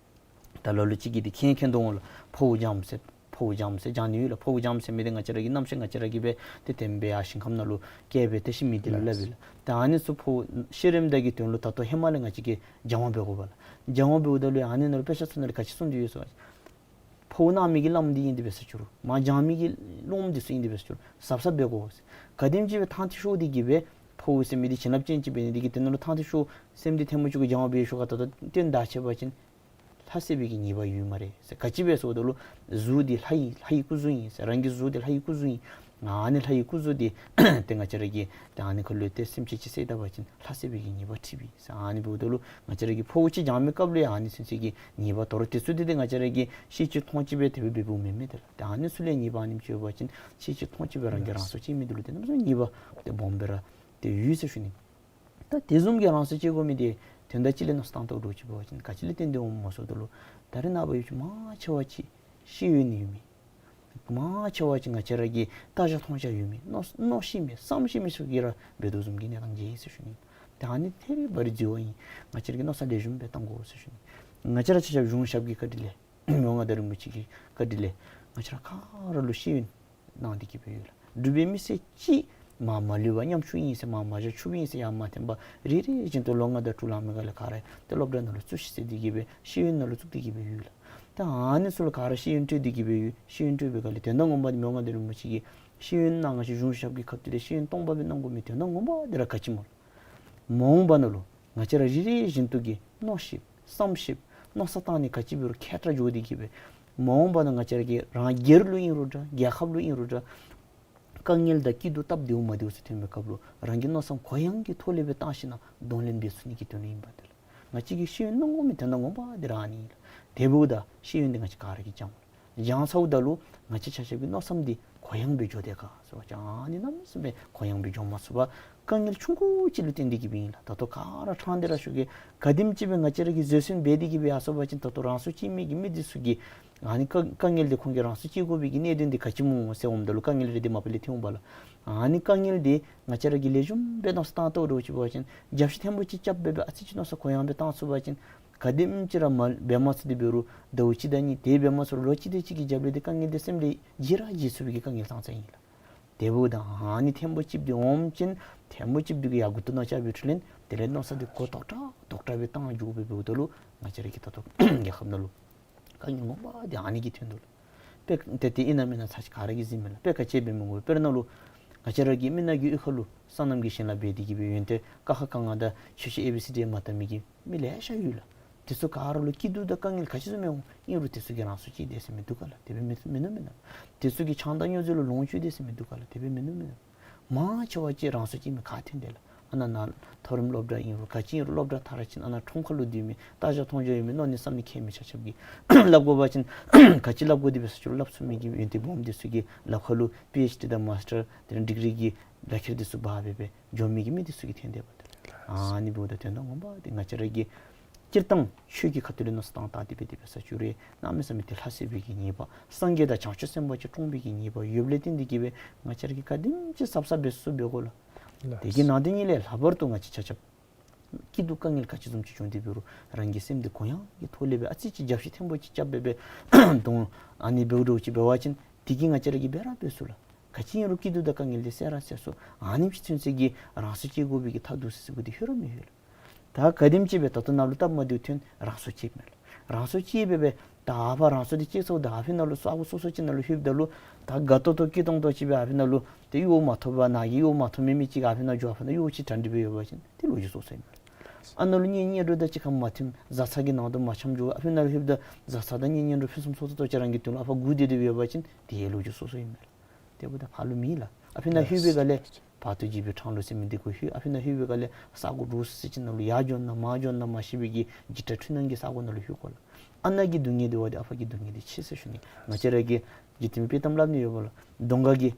ད་ལ་ལུ་ཅིག་གིས་འདི་མཁྱེན་མཁྱེན་དོ་འོང་ལགས། ཕོཝ་འཇམ་ཟེར་ཕོཝ་འཇམ་ཟེར་འཇམ་ནི་ཡོད་ལགས། ཕོཝ་འཇམ་ཟེར་མི་འདི་ང་བཅས་ར་གིས་རྣམ་ཤེས་ང་བཅས་ར་གིས་འབད་དེ་དེམ་སྦེ་ཡར་ཞིང་ཁམས་ནང་ལུ་བསྐྱལ་སྦེ་ཏེ་ཤི་མི་འདི་ལུ་སླབ་ཨིན་ལགས། ད་ཨ་ནི་ཚུ་ཕོཝ་ཤི་རནམ་ད་གི་དོན་ལུ་ད་ལྟོ་ཧེ་མ་ལས་ང་བཅས་ཀྱིས་སྦྱང་བ་འབད་དགོ་པ་ལགས། སྦྱང་བ་འབདཝ་ད་ལུ་ཨ་ནི་ནང་ལུ་དཔེ་ཆ་ཚུ་ནང་ལུ་ག་ཅི་གསུངས་ཏེ་ཡོད་ཟེར་བ་ཅིན་ཕོཝ་གནང་མི་གི་བླམ་འདི་ཨིན་ཏེ་འབད་ས་ཅིག་རུང་མར་སྦྱང་མི་གི་སློབ་མ་འདི་ཚུ་ཨིན་ཏེ་འབད་ས་ཅིག་རུང་གཟབ་གཟབ་འབད་དགོ་ཟེར། ག་དེམ་ཅིག་སྦེ་ཐང་ཐིག་ཤོར་ཏེ་གི་སྦེ་ཕོཝ་ཟེར་མི་འདི་བྱིན་རླབས་ཅན་ཅིག་འབད་ནི་འདི་གིས་དེ་ནང་ལུ་ཐང་ཐིག་ཤོར་སེམས་འདི་ཐལ་མོ་སྦྱར་གྱི་སྦྱང་བ་འབད་ཞིནམ་ད་ལྟོ་བརྟན་ཏེ་ཆ་བ་ཅིན་ལྷ་བསད་པའི་གི་ཉེས་པ་ཡོད་སྨ་རེ་ཟེར། ག་ཅི་སྦེ་ཟེརཝ་ད་ལུ་གཟུགས་འདི་ལྷ་ཡི་ལྷ་ཡི་སྐུ་གཟུགས་ཨིན་ཟེར། རང་གི་གཟུགས་འདི་ལྷ་ཡི་སྐུ་གཟུགས་ཨིན། ཨ་ནི་ལྷ་ཡི་སྐུ་གཟུགས་འདི་ཏེ་ང་བཅས་ར་གིས་ཏེ་ཨ་ནི་ཁར་ལུ་ཏེ་སེམས་ཅན་ཅིག་བསད་ད་པ་ཅིན་ལྷ་བསད་པའི་གི་ཉེས་པ་འཁྲི་བས་ཟེར། ཨ་ནི་འབདཝ་ད་ལུ་ང་བཅས་ར་གིས་ཕོཝ་ཅིག་སྦྱང་མི་སྐབས་ལུ་ཡང་ཨ་ནི་ཚུན་ཚོད་ཀྱི་ཉེས་པ་དོ་རུང་དེ་ཚུ་འདི་ཏེ་ང་བཅས་ར་གིས་ཤེས་ཅི་མཐོང་ཅི་སྦེ་དེ་སྦེ་འབདཝ་མེན་མས། ཏེ་ལགས་ཏེ་ཨ་ནི་ཚུ་ལས་ཉེས་པ་ཨ་ནེམ་ཅིག་ཡོད་པ་ཅིན་ཤེས་ཅི་མཐོང་ཅི་སྦེ་རང་གིས་རང་སྲོག་བཅད་མི་འདི་ལུ་ཏེ་གནམ་མེད་ས་མེད་ཉེས་པ་ཏེ་སྦོམ་སྦེ་ར་ཏེ་ཡོད་ཟེར་ཞུ་ནི། ད་དེ་བཟུམ་གྱི་རང་སྲོག་བཅད་དགོ་མི་འདི་དོན་དག་ཅིག་ལས་མནོ་བསམ་བཏང་དོ་འདྲཝ་ཅིག་འབད་བ་ཅིན་ག་ཅི་ལས་བརྟེན་ཏེ་འོངམ་སྨོ་ཟེརཝ་ད་ལུ་ད་རེས་ནངས་པ་ཡུལ་ལུ་མང་ཆེ་བ་ཅིག་ཤི་ཡོད་ནི་ཡོད་མི་མང་ཆེ་བ་ཅིག་ང་བཅས་ར་གི་ལྟ་བྱ་མཐོང་བྱ་ཡོད་མི་མནོ་མནོ་ཤེས་མི་བསམ་ཤེས་མི་ཚུ་གིས་ར་འབད་དོ་བཟུམ་གྱི་གནས་སྟངས་ཅིག་ཨིན་ཟེར་ཞུ་ནི། ད་ཨ་ནི་ཐད་རི་བ་རི་འཛོལ་བ་ཨིན། ང་བཅས་ར་གིས་མནོ་བསམ་ལེགས་ཤོམ་སྦེ་བཏང་དགོ་ཟེར་ཞུ་ནི། ང་བཅས་ར་ཆ་ཁྱབ་གཞུང་ཞབས་ཀྱི་བཀའ་དྲིན་ལས་མི་དབང་མངའ་བདག་རིན་པོ་ཆེ་གི་བཀའ་དྲིན་ལས་ང་བཅས་ར་ག་ར་ལུ་ཤེས་ཡོན་གནང་སྟེ་གི་སྦེ་ཡོད་ལགས། འབྲུག་པའི་མི་སེར་གཅིག་མར་མ་ལུས་པར་ཉམ་ཆུང་ཨིན་ཟེར་མར་མ་བཞག་ཆུང་ཀུ་ཨིན་ཟེར་ཡར་མ་འཐེན་པར་རེ་རེ་བཞིན་དུ་ལོ་ལྔ་དང་དྲུག་ལང་མི་ག་ལས་ག་ར་ཏེ་སློབ་གྲྭ་ནང་ལུ་བཙུགས་ཤིག་ཟེར་ཏེ་གི་སྦེ་ཤེས་ཡོན་ནང་ལུ་བཙུགས་ཏེ་གི་སྦེ་ཡོད་ལགས། ད་ཨ་ནི་ཚུ་ལུ་ག་ར་ཤེས་ཡོན་སྤྲོད་དེ་གི་སྦེ་ཡོད། ཤེས་ཡོན་སྤྲོད་པའི་ག་ལས་དོན་དག་ངོ་མ་འདི་མི་དབང་མངའ་བདག་རིན་པོ་ཆེ་གིས་ཤེས་ཡོན་གནང་ང་བཅས་གཞུང་ཞབས་ཀྱི་ཁ་ཐུག་ལས་ཤེས་ཡོན་སྟོང་པ་སྦེ་གནང་དགོ་མི་དོན་དག་ངོ་མ་འདི་ར་ག་ཅི་སྨོ་ལགས། མ་འོངས་པ་ནང་ལུ་ང་བཅས་ར་རེ་རེ་བཞིན་དུ་གིས་མནོ་ཤེསཔ་བསམ་ཤེསཔ་མནོ་བསམ་བཏང་ནི་ག་ཅི་འབད་རུང་མཁས་དྲགས་འགྱོ་སྟེ་གི་སྦེ་མ་འོངས་པ་ནང་ང་བཅས་ར་གི་རང་སྒེར་ལུ་ཨིན་རུང་འདྲ་རྒྱལ་ཁབ་ལུ་ཨིན་རུང་འདྲ་དཀའ་ངལ་དང་སྐྱིད་སྡུག་སྟབས་བདེཝ་མ་བདེཝ་ཚུ་ཐོན་པའི་སྐབས་ལུ་རང་གི་མནོ་བསམ་གུ་ཡངས་ཀྱི་ཐོག་ལས་སྦེ་བཏང་ཞིནམ་ལས་གདོང་ལེན་འབད་ཚུགས་ནི་གི་དོན་ལུ་ཨིན་པས་ཏེ་ལགས། ང་བཅས་ཀྱིས་ཤེས་ཡོན་གནང་དགོ་མི་དོན་དག་ངོ་མ་འདི་ར་ཨ་ནི་ཨིན་ལགས། དེ་འབདཝ་ད་ཤེས་ཡོན་འདི་ང་བཅས་ག་ར་གིས་སྦྱང་དགོ་ལགས། སྦྱང་ཚརཝ་ད་ལུ་ང་བཅས་ཆ་ཁྱབ་ཀྱི་མནོ་བསམ་འདི་གུ་ཡངས་སྦེ་འགྱོ་དེས་ག་ཟེར་བ་ཅིན་ཨ་ནི་གནམ་མེད་ས་མེད་གུ་ཡངས་སྦེ་འགྱོ་མ་ཚུགས་པར་དཀའ་ངལ་ཆུང་ཀུ་ཅིག་ལུ་བརྟེན་ཏེ་གི་སྦེ་ཨིན་ལགས། ད་ལྟོ་ག་ར་ཕྲང་སྟེ་ར་ཞུ་གེ། ག་དེམ་ཅིག་སྦེ་ང་བཅས་ར་གིས་བཟོད་བསྲན་འབད་དེ་གི་སྦེ་ཡར་སོང་པ་ཅིན་ད་ལྟོ་རང་སྲོག་བཅད་མི་གི་མི་འདི་ཚུ་གིས་ཨ་ནི་དཀའ་དཀའ་ངལ་འདི་ཁོང་གིས་རང་སྲོག་བཅད་དགོ་པའི་གི་གནད་དོན་འདི་ག་ཅི་སྨོ་ཟེར་འོངམ་ད་ལུ་དཀའ་ངལ་རེ་འདི་མ་པ་ལས་ཐོན་འོང་པས་ལགས། ཨ་ནི་དཀའ་ངལ་འདི་ང་བཅས་ར་གིས་ལེགས་ཤོམ་སྦེ་མནོ་བསམ་བཏང་ཐོག་རོགས་ཅིག་འབད་བ་ཅིན་རྒྱབ་བཤུད་ཐེངས་པོ་ཅིག་རྐྱབ་སྦེ་སྦེ་ཨ་ཙི་ཅིག་མནོ་བསམ་གུ་ཡངས་སྦེ་བཏང་ཚུགས་པ་ཅིན་ག་དེམ་ཅིག་ར་མ་འབད་མ་ཚུགས་ཏེ་འབད་རུང་ཟླཝ་གཅིག་དང་གཉིས་དེ་འབད་མ་ཚུགས་རུང་ལོ་གཅིག་དེ་ཅིག་གི་རྒྱབ་ལས་འདི་དཀའ་ངལ་འདི་སེམས་ལས་བརྗེད་ར་བརྗེད་ཚུགས་པའི་གི་དཀའ་ངལ་ཙང་ཙང་ཨིན་ལགས། དེ་འབདཝ་ད་ཨ་ནི་ཐེངས་པོ་གཅིག་འདི་འོངམ་ཅིན་ཐེངས་པོ་གཅིག་འདི་གིས་ཡར་མགུ་ཏོ་ནང་བཅར་བའི་འཕྲོ་ལས་དེ་ལས་མནོ་བསམ་འདི་གུ་དོག་དྲགས་དོག་དྲགས་སྦེ་བཏང་འགྱོ་སྦེ་འབདཝ་ད་ལུ་ང་བཅས་ར་གི་ད་ལྟོ་རྒྱལ་ཁབ་ནང་ལུ་དཀའ་ངལ་ངོ་མ་འདི་ཨ་ནི་གིས་ཐོན་དོ་ལགས། དཔེ་ཏེ་ཏེ་ཨིན་ན་མེན་ན་ཚར་ཅིག་ག་ར་གིས་གཟིགས་མས་ལགས། དཔེ་ག་ཅི་འབད་མི་དགོ། དཔེར་ན་ལུ་ང་བཅས་ར་གི་མི་ནག་གི་གཡུས་ཁ་ལུ་སོ་ནམ་གྱི་ཞིང་ལཱ་འབད་དེ་གི་སྦེ་ཡོན་ཏན་ཀ་ཁ་ག་ང་དང་ཆོས་ཤེས་ཨེ་བི་སི་ཌི་མ་དག་མི་གི་མི་ལེ་ཤ་ཡོད་ལགས། དེ་ཚུ་ག་ར་ལུ་སྐྱིད་སྡུག་དང་དཀའ་ངལ་ག་ཅི་བཟུམ་ཡོད་རུང་ཨིན་རུང་དེ་ཚུ་གིས་རང་སྲོག་བཅད་དེས་ཟེར་མི་འདུག་ག་ལགས། དེ་སྦེ་མིན་མིན་ནུག་མེན་ན། དེ་ཚུ་གིས་ཆང་དང་སྨྱོ་རྫས་ལུ་ལོངས་སྤྱོད་དེས་ཟེར་མི་འདུག་ག་ལགས། དེ་སྦེ་མིན་ནུག་མེན་ན། མང་ཆེ་བ་ཅིག་རང་སྲོག་བཅད་མི་ག་ཐོན་དེས་ལགས། ཨ་ནཱ་ནཱ་མཐོ་རིམ་སློབ་གྲྭ་ཨིན་རུང་ག་ཅི་ཨིན་རུང་སློབ་གྲྭ་མཐར་ཕྱིན་ཨ་ནཱ་ཁྲོམ་ཁ་ལུ་སྡོད་མི་ལྟ་རྒྱ་མཐོང་རྒྱ་ཡོད་མི་མནོ་ནི་བསམ་ནི་མཁས་མི་ཆ་ཁྱབ་ཀྱིས་སླབ་དགོ་པ་ཅིན་ག་ཅི་སླབ་དགོ་དེ་སྦེ་ས་ཅིག་ལུ་སླབ་ཚུགས་མི་གི་ཡོན་ཏན་སྦོམ་དེ་ཚུ་གིས་ལག་ཁ་ལུ་པི་ཨེཆ་ཌི་དང་མཱསི་ཊར་དེ་ལས་ཌིག་རི་གི་ལག་ཁྱེར་དེ་ཚུ་འབག་སྦེ་སྦེ་འགྱོ་མི་གི་མི་དེ་ཚུ་གིས་ཐོན་དེས་པ་ཏེ། ཨ་ནི་འབདཝ་ད་དོན་དག་ངོ་མ་འདི་ང་བཅས་ར་གིས་སྤྱིར་བཏང་ཆོས་ཀྱི་ཁ་ཐུག་ལས་མནོ་བསམ་བཏང་སྟེ་སྦེ་དེ་སྦེ་ས་ཅིག་རེ་གནམ་མེད་ས་མེད་ཏེ་ལྷ་སྲས་པའི་གི་ཉེས་པ་སངས་རྒྱས་དང་བྱང་ཆུབ་སེམས་དཔའ་ཅིག་བཀྲོངས་པའི་གི་ཉེས་པ་ཡོདཔ་ལས་བརྟེན་ཏེ་གི་སྦེ་ང་བཅས་ར་གིས་ག་དེམ་ཅིག་གཟབ་གཟབ་འབད་ཚུགས་འབད་དགོ་ལགས། དེ་གི་ནང་དོན་གཉིས་ལས་ལྷག་པར་དུ་ང་བཅས་ཆ་ཁྱབ་སྐྱིད་སྡུག་དཀའ་ངལ་ག་ཅི་བཟུམ་ཅིག་བྱུང་སྟེ་འབད་རུང་རང་གི་སེམས་འདི་གུ་ཡངས་ཀྱི་ཐོག་ལས་སྦེ་ཨ་ཙི་ཅིག་རྒྱབ་བཤུད་ཐེངས་པོ་ཅིག་རྐྱབ་སྦེ་སྦེ་གདོང་ཨ་ནི་འབདཝ་འདྲཝ་ཅིག་འབད་བ་ཅིན་དེ་གིས་ང་བཅས་ར་གིས་འབད་ར་འབད་ཚུགས་ལགས། ག་ཅི་ཨིན་རུང་སྐྱིད་སྡུག་དང་དཀའ་ངལ་འདི་སེལ་ར་སེལ་ཚུགས། ཨ་ནེམ་ཅིག་ཚུན་ཚོད་ཀྱི་རང་སྲོག་བཅད་དགོ་པའི་གི་ཐབས་སྡུག་ཟེར་ཟེར་དགོ་འདི་ཧེ་ར་མི་ཧེ་ལགས། ད་ག་དེམ་ཅིག་སྦེ་ད་ལྟོ་ནཱ་ལུ་སྟབས་མ་བདེཝ་ཐོན་རང་སྲོག་བཅད་མས་ལགས། རང་སྲོག་བཅད་སྦེ་སྦེ་ད་ཨ་ཕར་རང་སྲོག་འདི་བཅད་ཚརཝ་ད་ཨ་ཕི་ནང་ལུ་ས་གོ་སོ་སོ་ཅིག་ནང་ལུ་ལྷོདཔ་ད་ལུ་ད་དགའ་ཏོག་ཏོ་སྐྱིད་ཏོང་ཏོ་ཅིག་སྦེ་ཨ་ཕི་ནང་ལུ་ཏེ་གཡོག་མ་ཐོབ་པར་ནཱ་གི་གཡོག་མ་ཐོབ་མི་མི་ཅིག་གིས་ཨ་ཕི་ནང་འགྱོ་ཨ་ཕི་ནང་གཡོག་ཅིག་གྲ་སྒྲིག་སྦེ་ཡོད་པ་ཅིན་ཏེ་ལོ་རྒྱུས་སོ་སོ་ཨིན་མས་ལགས། ཨ་ནཱ་ལུ་གཉེན་ཉེ་འགྲོ་དང་གཅིག་ཁར་མ་མཐུན་བཟའ་ཚང་གི་ནང་དུ་མ་འཆམ་འགྱོ་ཨ་ཕི་ནང་ལྷོདཔ་ད་བཟའ་ཚང་དང་གཉེན་ཉེ་འགྲོ་ཕུན་སུམ་ཚོགས་ཏོག་ཏོ་ཅིག་རང་གི་དོན་ལུ་ཨ་ཕར་སྒུག་སྡོད་སྡོདཔ་ཡོད་པ་ཅིན་ཏེ་ལོ་རྒྱུས་སོ་སོ་ཨིན་མས་ལགས། དེ་འབདཝ་ད་ཕར་ལུ་མེད་ལགས། ཨ་ཕི་ནང་ལྷོད་པའི་སྒང་ལས་བར་དོ་འཇིགས་པའི་འཕྲང་ལུ་ཟེར་མི་འདི་གུ་ལྷོད། ཨ་ཕི་ནང་ལྷོད་པའི་སྒང་ལས་ས་གོ་འདྲོག་སི་སི་ཅིག་ནང་ལུ་ཡར་འགྱོ་ན་མར་འགྱོ་ན་མ་ཤེས་པའི་གི་འཇིགས་སྐྲག་འཁྲུལ་སྣང་གི་ས་གོ་ནང་ལུ་ལྷོད་དགོ་ལགས། ཨ་ནཱ་གི་སྡུག་བསྔལ་འདི་བ་འདི་ཨ་ཕ་གི་སྡུག་བསྔལ་འདི་ཆེ་ཟེར་ཞུ་ནི། ང་བཅས་ར་གིས་འཇིག་རྟེན་པའི་དཔྱེ་གཏམ་སླབ་ནི་ཡོད་པ་ལགས། གདོང་ཁ་གི་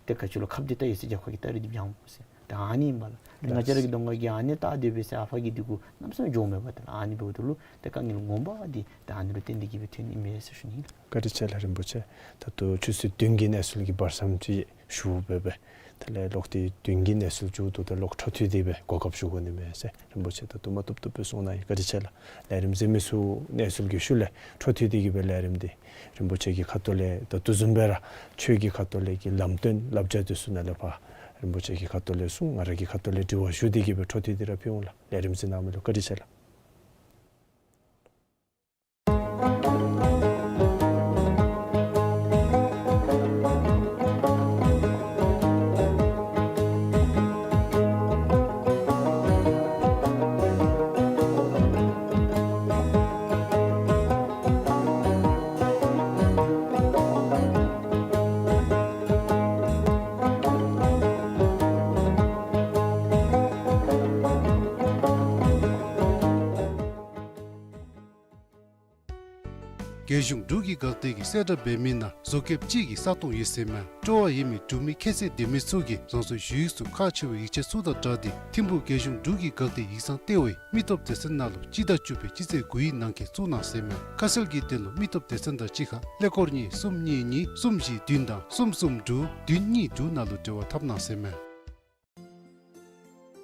ཏེ་ག་ཅི་ལོ་ཁབ་འདི་བལྟ་ཡི་ཟེར་རྒྱབ་ཁ་གི་སྟ་རེ་འདི་བྱང་བུ་ཟེར། ད་ཨ་ནི་ཨིན་པ་ལགས། ང་བཅས་ར་གི་གདོང་ཁ་གི་ཨ་ནི་བལྟ་སྡོད་པས་ཟེར་ཨ་ཕ་གི་འདི་གུ་གནམ་མེད་ས་མེད་འགྱོཝ་མེད་པ་ཏེ་ལགས། ཨ་ནི་འབདཝ་ད་ལུ་ཏེ་དཀའ་ངལ་ངོ་མ་འདི་ད་ཨ་ནི་ལུ་བརྟེན་ཏེ་གི་སྦེ་ཐོན་ནི་ཨིན་མས་ཟེར་ཞུ་ནི་ལགས། བཀའ་དྲིན་ཆེ་ལགས་རིན་པོ་ཆེ། ད་ལྟོ་ཆུ་ཚོད་བདུན་གྱི་གནས་ཚུལ་གྱི་བར་མཚམས་ཅིག་ཞུ་སྦེ་སྦེ་དེ་ལས་ལོག་སྟེ་བདུན་གྱི་གནས་ཚུལ་མཇུག་བསྡུ་སྟེ་ལོག་འཕྲོ་མཐུད་དེ་སྦེ་གོ་སྐབས་ཞུ་དགོ་ནི་མས་ཟེར་རིན་པོ་ཆེ་ད་ལྟོ་མ་བཏུབ་བཏུབ་སྦེ་གསུངས་གནང་ཡི། བཀའ་དྲིན་ཆེ་ལགས། ལས་རིམ་གཟིགས་མི་ཚུ་གནས་ཚུལ་གྱི་ཤུལ་ལས་འཕྲོ་མཐུད་དེ་གི་སྦེ་ལས་རིམ་འདི་རིན་པོ་ཆེ་གི་ཁ་ཐུག་ལས་ད་ལྟོ་བཟུམ་སྦེ་ར་ཆོས་ཀྱི་ཁ་ཐུག་ལས་ཀྱི་ལམ་སྟོན་བསླབ་བྱ་འདི་ཚུ་ནཱ་ལས་ཕར་རིན་པོ་ཆེ་གི་ཁ་ཐུག་ལས་གསུངས། ང་ར་གི་ཁ་ཐུག་ལས་དྲི་བ་ཞུ་སྟེ་གི་སྦེ་འཕྲོ་མཐུད་དེ་ར་ཕུལ་འོང་ལགས། ལས་རིམ་གཟིགས་གནང་མི་ལུ་བཀའ་དྲིན་ཆེ་ལགས། རྒྱལ་གཞུང་འབྲུག་གི་འགག་སྡེ་གིས་གསལ་བསྒྲགས་འབད་མི་ནང་བཟོ་མཁསཔ་གཅིག་གི་ས་སྟོང་ཡོད་ཟེར་མས། སྤྲོ་བ་ཡོད་མི་འབྲུག་མི་ཁྱད་ཚད་ལྡན་མི་ཚུ་གིས་རང་སོའི་ཞུ་ཡིག་ཚུ་ཁག་ཆེ་བའི་ཡིག་ཆ་ཚུ་དང་སྦྲགས་ཏེ་ཐིམ་ཕུག་རྒྱལ་གཞུང་འབྲུག་གི་འགག་སྡེ་ཡིག་ཚང་ལྟེ་བའི་མི་སྟོབས་སྡེ་ཚན་ནང་ལུ་སྤྱི་ཟླ་བཅུ་པའི་སྤྱི་ཚེས་དགུའི་ནང་འཁོད་བཙུགས་གནང་ཟེར་མས། ཁ་གསལ་གྱི་དོན་ལུ་མི་སྟོབས་སྡེ་ཚན་དང་གཅིག་ཁར་ཀླད་ཀོར་གཉིས་གསུམ་གཉིས་གཉིས་གསུམ་བཞི་བདུན་དང་གསུམ་གསུམ་དྲུག་བདུན་གཉིས་དྲུག་ནང་ལུ་འབྲེལ་བ་འཐབ་གནང་ཟེར་མས།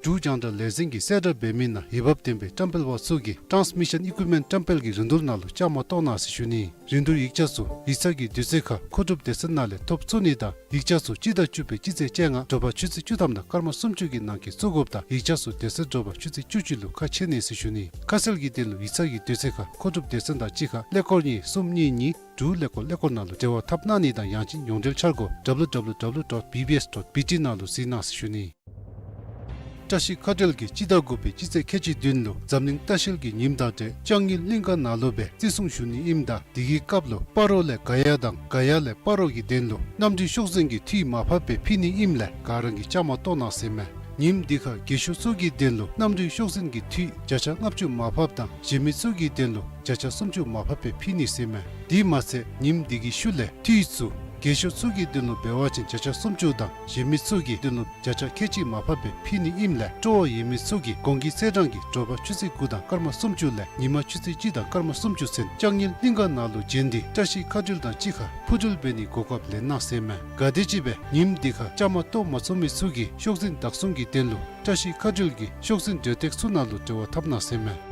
འབྲུག་རྒྱང་བསྒྲགས་ལས་འཛིན་གྱིས་གསལ་བསྒྲགས་འབད་མི་ནང་འོས་འབབ་ལྡན་པའི་བཀྲམ་སྤེལ་པ་ཚུ་གིས་transmission equipment བཀྲམ་སྤེལ་གྱི་རིན་བསྡུར་ནང་ལུ་བཅའ་མར་གཏོགས་གནང་ཟེར་ཞུ་ནི། རིན་བསྡུར་ཡིག་ཆ་ཚུ་ཡིག་ཚང་གི་དུས་ཚོད་ཁར་མཁོ་སྒྲུབ་སྡེ་ཚན་ནང་ལས་ཐོབ་ཚུགས་ནི་དང་ཡིག་ཆ་ཚུ་སྤྱི་ཟླ་བཅུ་པའི་སྤྱི་ཚེས་བཅོ་ལྔ་དྲོ་པ་ཆུ་ཚོད་བཅུ་ཐམ་དང་སྐར་མ་སུམ་ཅུ་གི་ནང་འཁོད་བཙུགས་དགོཔ་དང་ཡིག་ཆ་ཚུ་དེ་ཚེ་དྲོ་པ་ཆུ་ཚོད་བཅུ་གཅིག་ལུ་ཁ་ཕྱེ་ནི་ཟེར་ཞུ་ནི། ཁ་གསལ་གྱི་དོན་ལུ་ཡིག་ཚང་གི་དུས་ཚོད་ཁར་མཁོ་སྒྲུབ་སྡེ་ཚན་དང་གཅིག་ཁར་ཀླད་ཀོར་གཉིས་གསུམ་གཉིས་གཉིས་དྲུག་ཀླད་ཀོར་ཀླད་ཀོར་ནང་ལུ་འབྲེལ་བ་འཐབ་གནང་ནི་དང་ཡང་ཅིན་ཡོངས་འབྲེལ་འཆར་སྒོ་W W W dot B B S dot B T ནང་ལུ་གཟིགས་གནང་ཟེར་ཞུ་ནི། བཀྲ་ཤིས་མཁའ་འགྲུལ་གྱིས་སྤྱི་ཟླ་དགུ་པའི་སྤྱི་ཚེས་ཁལ་གཅིག་བདུན་ལུ་འཛམ་གླིང་ལྟ་བཤལ་གྱི་ཉིནམ་དང་འབྲེལ་ལྕང་ཡུལ་གླིང་ག་ནང་ལུ་སྦེ་བརྩི་སྲུང་ཞུ་ནི་ཨིནམ་ད་དེ་གི་སྐབས་ལུ་སྤ་རོ་ལས་ག་ཡ་དང་ག་ཡ་ལས་སྤ་རོ་གི་དོན་ལུ་གནམ་གྲུའི་ཤོག་འཛིན་གྱི་འཐུས་མར་ཕབ་སྦེ་ཕུལ་ནི་ཨིནམ་ལས་ག་ར་གིས་བཅའ་མར་གཏོགས་གནང་ཟེར་མས། ཉིནམ་འདི་ཁར་རྒས་ཤོས་ཚུ་གི་དོན་ལུ་གནམ་གྲུའི་ཤོག་འཛིན་གྱི་འཐུས་བརྒྱ་ཆ་ལྔ་བཅུ་མར་ཕབ་དང་གཞན་མི་ཚུ་གི་དོན་ལུ་བརྒྱ་ཆ་སུམ་ཅུ་མར་ཕབ་སྦེ་ཕུལ་ནི་ཟེར་མས། དེ་མ་ཚད་ཉིནམ་འདི་གི་ཤུལ་ལས་འཐུས་ཚུ་རྒས་ཤོས་ཚུ་གི་དོན་ལུ་འབད་བ་ཅིན་བརྒྱ་ཆ་སུམ་ཅུ་དང་གཞན་མི་ཚུ་གི་དོན་ལུ་བརྒྱ་ཆ་ཁལ་གཅིག་མར་ཕབ་སྦེ་ཕུལ་ནི་ཨིནམ་ལས་སྤྲོ་བ་ཡོད་མི་ཚུ་གིས་གོང་གི་ཚེས་གྲངས་ཀྱི་དྲོ་པ་ཆུ་ཚོད་དགུ་དང་སྐར་མ་སུམ་ཅུ་ལས་ཉི་མ་ཆུ་ཚོད་གཅིག་དང་སྐར་མ་སུམ་ཅུ་ཚུན་ལྕང་ཡུལ་གླིང་ག་ནང་ལུ་བྱོན་ཏེ་བཀྲ་ཤིས་མཁའ་འགྲུལ་དང་གཅིག་ཁར་འཕུར་འགྲུལ་འབད་ནིའི་གོ་སྐབས་ལེན་གནང་ཟེར་མས། ག་དེམ་ཅིག་སྦེ་ཉིནམ་འདི་ཁར་བཅའ་མར་གཏོགས་མ་ཚུགས་མི་ཚུ་གིས་ཤོག་འཛིན་བདག་བཟུང་གི་དོན་ལུ་བཀྲ་ཤིས་མཁའ་འགྲུལ་གྱི་ཤོག་འཛིན་འབྲེལ་སྟེགས་ཚུ་ནང་ལུ་འབྲེལ་བ་འཐབ་གནང་ཟེར་མས།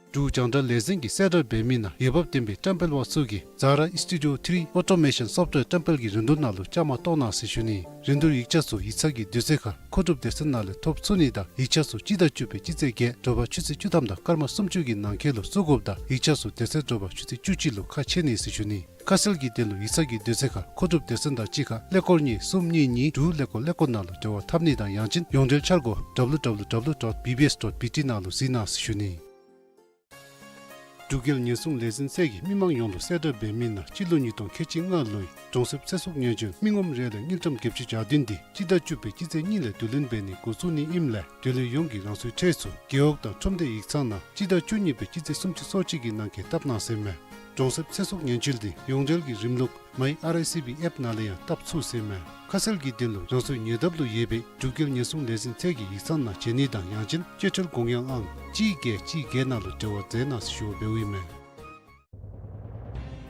འབྲུག་རྒྱང་བསྒྲགས་ལས་འཛིན་གྱིས་གསལ་བསྒྲགས་འབད་མི་ནང་འོས་འབབ་ལྡན་པའི་བཀྲམ་སྤེལ་པ་ཚུ་གིས་Zara Studio three Automation Software བཀྲམ་སྤེལ་གྱི་རིན་བསྡུར་ནང་ལུ་བཅའ་མར་གཏོགས་གནང་ཟེར་ཞུ་ནི། རིན་བསྡུར་ཡིག་ཆ་ཚུ་ཡིག་ཚང་གི་དུས་ཚོད་ཁར་མཁོ་སྒྲུབ་སྡེ་ཚན་ནང་ལས་ཐོབ་ཚུགས་ནི་དང་ཡིག་ཆ་ཚུ་སྤྱི་ཟླ་བཅུ་པའི་སྤྱི་ཚེས་བརྒྱད་དྲོ་པ་ཆུ་ཚོད་བཅུ་ཐམ་དང་སྐར་མ་སུམ་ཅུ་གི་ནང་འཁོད་ལུ་བཙུགས་དགོཔ་དང་ཡིག་ཆ་ཚུ་དེ་ཚེ་དྲོ་པ་ཆུ་ཚོད་བཅུ་གཅིག་ལུ་ཁ་ཕྱེ་ནི་ཟེར་ཞུ་ནི། ཁ་གསལ་གྱི་དོན་ལུ་ཡིག་ཚང་གི་དུས་ཚོད་ཁར་མཁོ་སྒྲུབ་སྡེ་ཚན་དང་གཅིག་ཁར་ཀླད་ཀོར་གཉིས་གསུམ་གཉིས་གཉིས་དྲུག་ཀླད་ཀོར་ཀླད་ཀོར་ནང་ལུ་འབྲེལ་བ་འཐབ་ནི་དང་ཡང་ཅིན་ཡོངས་འབྲེལ་འཆར་སྒོ་W W W dot B B S dot B T ནང་ལུ་གཟིགས་གནང་ཟེར་ཞུ་ནི། འབྲུག་རྒྱལ་ཉེན་སྲུང་ལས་འཛིན་ཚད་ཀྱིས་མི་མང་ཡོངས་ལུ་གསལ་བསྒྲགས་འབད་མི་ནང་སྤྱི་ལོ་ཉིས་སྟོང་ཁལ་གཅིག་ལྔ་ལོའི་གྲོང་གསེབ་ཚེ་སྲོག་ཉེན་བཅོལ་མི་ངོམ་རེ་ལས་དངུལ་ཀྲམ་བརྒྱད་ཅུ་གྱ་བདུན་འདི་སྤྱི་ཟླ་བཅུ་པའི་སྤྱི་ཚེས་གཉིས་ལས་བསྡུ་ལེན་འབད་ནི་འགོ་བཙུགས་ནི་ཨིནམ་ལས་དེ་ལས་ཡོངས་ཀྱིས་རང་སོའི་ཁྲལ་ཚུ་རྒེད་འོག་དང་ཁྲོམ་སྡེ་ཡིག་ཚང་ནང་སྤྱི་ཟླ་བཅུ་གཉིས་པའི་སྤྱི་ཚེས་སུམ་ཅུ་སོ་གཅིག་གི་ནང་འཁོད་བཏབ་གནང་ཟེར་མས། གྲོང་གསེབ་ཚེ་སྲོག་ཉེན་བཅོལ་འདི་ཡོངས་འབྲེལ་གྱི་རིམ་ལུགས་My R I C B app ནང་ལས་ཡང་བཏབ་ཚུགས་ཟེར་མས། ཁ་གསལ་གྱི་དོན་ལུ་རང་སོའི་ཉེ་འདབས་ལུ་ཡོད་པའི་འབྲུག་རྒྱལ་ཉེན་སྲུང་ལས་འཛིན་ཚད་ཀྱི་ཡིག་ཚང་ནང་བྱོན་ནི་དང་ཡང་ཅིན་སྤྱོད་ཁྲལ་དགོངས་ཡངས་ཨང་གཅིག་བརྒྱད་གཅིག་བརྒྱད་ནང་ལུ་འབྲེལ་བ་མཛད་གནང་ཟེར་ཞུ་བ་འབདཝ་ཨིན་མས།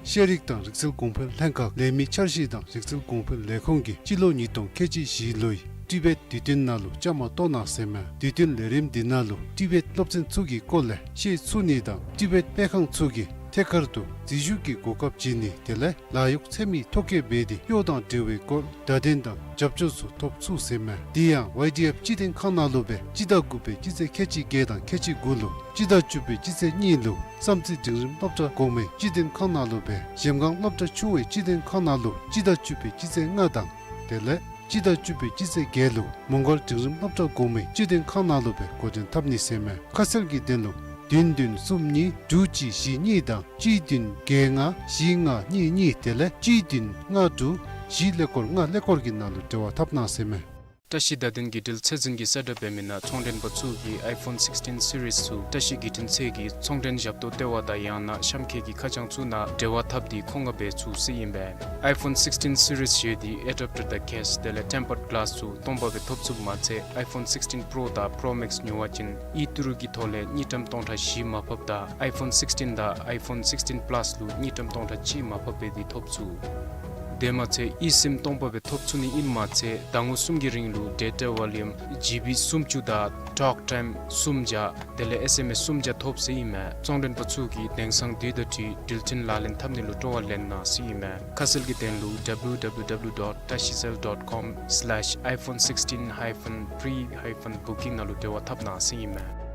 ཤེས་རིག་དང་རིག་རྩལ་གོང་འཕེལ་ལྷན་ཁག་ལས་མི་འཆར་གཞི་དང་རིག་རྩལ་གོང་འཕེལ་ལས་ཁུངས་ཀྱིས་སྤྱི་ལོ་ཉིས་སྟོང་ཁལ་གཅིག་བཞི་ལོའི་ཊི་བེཊ་དུས་སྟོན་ནང་ལུ་བཅའ་མར་གཏོགས་གནང་ཟེར་མས། དུས་སྟོན་ལས་རིམ་འདི་ནང་ལུ་ཊི་བེཊ་སློབ་ཚན་ཚུ་གི་སྐོར་ལས་ཤེས་ཚུགས་ནི་དང་ཊི་བེཊ་སྤེལ་ཁང་ཚུ་གིས་ཐད་ཀར་དུ་འཛུལ་ཞུགས་ཀྱི་གོ་སྐབས་བྱིན་ནི་དེ་ལས་ལཱ་གཡོག་འཚོལ་མི་ཐོ་བཀོད་འབད་དེ་གཡོག་དང་འབྲེལ་བའི་སྐོར་བརྡ་དོན་དང་རྒྱབ་སྐྱོར་ཚུ་ཐོབ་ཚུགས་ཟེར་མས། དེ་ཡང་ཝའི་ཌི་ཨེཕ་སྤྱི་དོན་ཁང་ནང་ལུ་སྦེ་སྤྱི་ཟླ་དགུ་པའི་སྤྱི་ཚེས་ཁལ་གཅིག་བརྒྱད་དང་ཁལ་གཅིག་དགུ་ལུ་སྤྱི་ཟླ་བཅུ་པའི་སྤྱི་ཚེས་གཉིས་ལུ་བསམ་རྩེ་འབྲིང་རིམ་སློབ་གྲྭ་གོང་མའི་སྤྱི་དོན་ཁང་ནང་ལུ་སྦེ་གཞལམ་སྒང་སློབ་གྲྭ་ཆུང་བའི་སྤྱི་དོན་ཁང་ནང་ལུ་སྤྱི་ཟླ་བཅུ་པའི་སྤྱི་ཚེས་ལྔ་དང་དེ་ལས་སྤྱི་ཟླ་བཅུ་པའི་སྤྱི་ཚེས་བརྒྱད་ལུ་མོང་སྒར་འབྲིང་རིམ་སློབ་གྲྭ་གོང་མའི་སྤྱི་དོན་ཁང་ནང་ལུ་སྦེ་འགོ་འདྲེན་འཐབ་ནི་ཟེར་མས། ཁ་གསལ་གྱི་དོན་ལུ་བདུན་བདུན་གསུམ་གཉིས་དྲུག་གཅིག་བཞི་གཉིས་དང་གཅིག་བདུན་བརྒྱད་ལྔ་བཞི་ལྔ་གཉིས་གཉིས་དེ་ལས་གཅིག་བདུན་ལྔ་དྲུག་བཞི་ཀླད་ཀོར་ལྔ་ཀླད་ཀོར་གྱི་ནང་ལུ་འབྲེལ་བ་འཐབ་གནང་ཟེར་མས། བཀྲ་ཤིས་བརྡ་དོན་བརྒྱུད་འབྲེལ་ཚད་འཛིན་གྱིས་གསལ་བསྒྲགས་འབད་མི་ནང་ཚོང་མགྲོན་པ་ཚུ་གིས་ཨའི་ཕོན་སིགསི་ཊིན་སི་རིསི་ཚུ་བཀྲ་ཤིས་བརྒྱུད་འཕྲིན་ཚད་ཀྱིས་ཚོང་མགྲོན་ཞབས་ཏོག་ལྟེ་བ་དང་ཡང་ན་གཤམ་འཁོད་ཀྱི་ཁ་བྱང་ཚུ་ནང་འབྲེལ་བ་འཐབ་སྟེ་མཁོ་མངགས་འབད་ཚུགས་ཟེར་ཨིན་པས། ཨའི་ཕོན་སིགསི་ཊིན་སི་རིསི་བཞེས་ཏེ་ཨེ་ཌེབ་ཊར་དང་ཀེསི་དེ་ལས་ཊེམ་པརཌ་གི་ལཱསི་ཚུ་སྟོང་པ་སྦེ་ཐོབ་ཚུགསཔ་མ་ཚད་ཨའི་ཕོན་སིགསི་ཊིན་པྲོ་དང་པྲོ་མེགསི་ཉོ་བ་ཅིན་ཨི་ཊུ་རུ་གི་ཐོག་ལས་དངུལ་ཀྲམ་སྟོང་ཕྲག་བཞི་མར་ཕབ་དང་ཨའི་ཕོན་སིགསི་ཊིན་དང་ཨའི་ཕོན་སིགསི་ཊིན་པ་ལཱསི་ལུ་དངུལ་ཀྲམ་སྟོང་ཕྲག་གཅིག་མར་ཕབ་འབད་དེ་ཐོབ་ཚུགས། དེ་མ་ཚད་ཨི་སིམ་སྟོང་པ་སྦེ་ཐོབ་ཚུགས་ནི་ཨིནམ་མ་ཚད་ཟླ་ངོ་གསུམ་གྱི་རིང་ལུ་ཌེ་ཊ་ཝོ་ལུམ་ཇི་བི་སུམ་ཅུ་དང་ཊོག་ཊའིམ་སུམ་བརྒྱ་དེ་ལས་ཨེསི་ཨེམ་ཨེསི་སུམ་བརྒྱ་ཐོབ་ཟེར་ཨིན་མས། ཚོང་མགྲོན་པ་ཚུ་གིས་དེང་སང་དུས་དང་འཁྲིལ་འགྲུལ་འཕྲིན་ལག་ལེན་འཐབ་ནི་ལུ་སྤྲོ་བ་ལེན་གནང་ཟེར་ཨིན་མས། ཁ་གསལ་གྱི་དོན་ལུ་W W W dot tashicell dot com slash iPhone sixteen hyphen pre hyphen booking ནང་ལུ་འབྲེལ་བ་འཐབ་གནང་ཟེར་ཨིན་མས།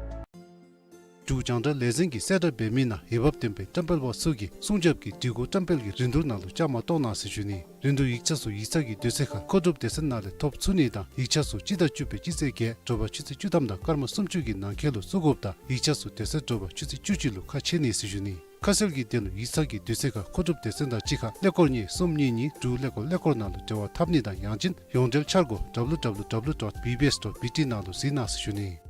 འབྲུག་རྒྱང་བསྒྲགས་ལས་འཛིན་གྱིས་གསལ་བསྒྲགས་འབད་མི་ནང་འོས་འབབ་ལྡན་པའི་བཀྲམ་སྤེལ་པ་ཚུ་གིས་སྲུང་སྐྱོབ་ཀྱི་སྒྲིག་གོ་བཀྲམ་སྤེལ་གྱི་རིན་བསྡུར་ནང་ལུ་བཅའ་མར་གཏོགས་གནང་ཟེར་ཞུ་ནི། རིན་བསྡུར་ཡིག་ཆ་ཚུ་ཡིག་ཚང་གི་དུས་ཚོད་ཁར་མཁོ་སྒྲུབ་སྡེ་ཚན་ནང་ལས་ཐོབ་ཚུགས་ནི་དང་ཡིག་ཆ་ཚུ་སྤྱི་ཟླ་བཅུ་པའི་སྤྱི་ཚེས་བརྒྱད་དྲོ་པ་ཆུ་ཚོད་བཅུ་ཐམ་དང་སྐར་མ་སུམ་ཅུ་གི་ནང་འཁོད་ལུ་བཙུགས་དགོཔ་དང་ཡིག་ཆ་ཚུ་དེ་ཚེ་དྲོ་པ་ཆུ་ཚོད་བཅུ་གཅིག་ལུ་ཁ་ཕྱེ་ནི་ཟེར་ཞུ་ནི། ཁ་གསལ་གྱི་དོན་ལུ་ཡིག་ཚང་གི་དུས་ཚོད་ཁར་མཁོ་སྒྲུབ་སྡེ་ཚན་དང་གཅིག་ཁར་ཀླད་ཀོར་གཉིས་གསུམ་གཉིས་གཉིས་དྲུག་ཀླད་ཀོར་ཀླད་ཀོར་ནང་ལུ་འབྲེལ་བ་འཐབ་ནི་དང་ཡང་ཅིན་ཡོངས་འབྲེལ་འཆར་སྒོ་W W W dot B B S dot B T ནང་ལུ་གཟིགས་གནང་ཟེར་ཞུ་ནི།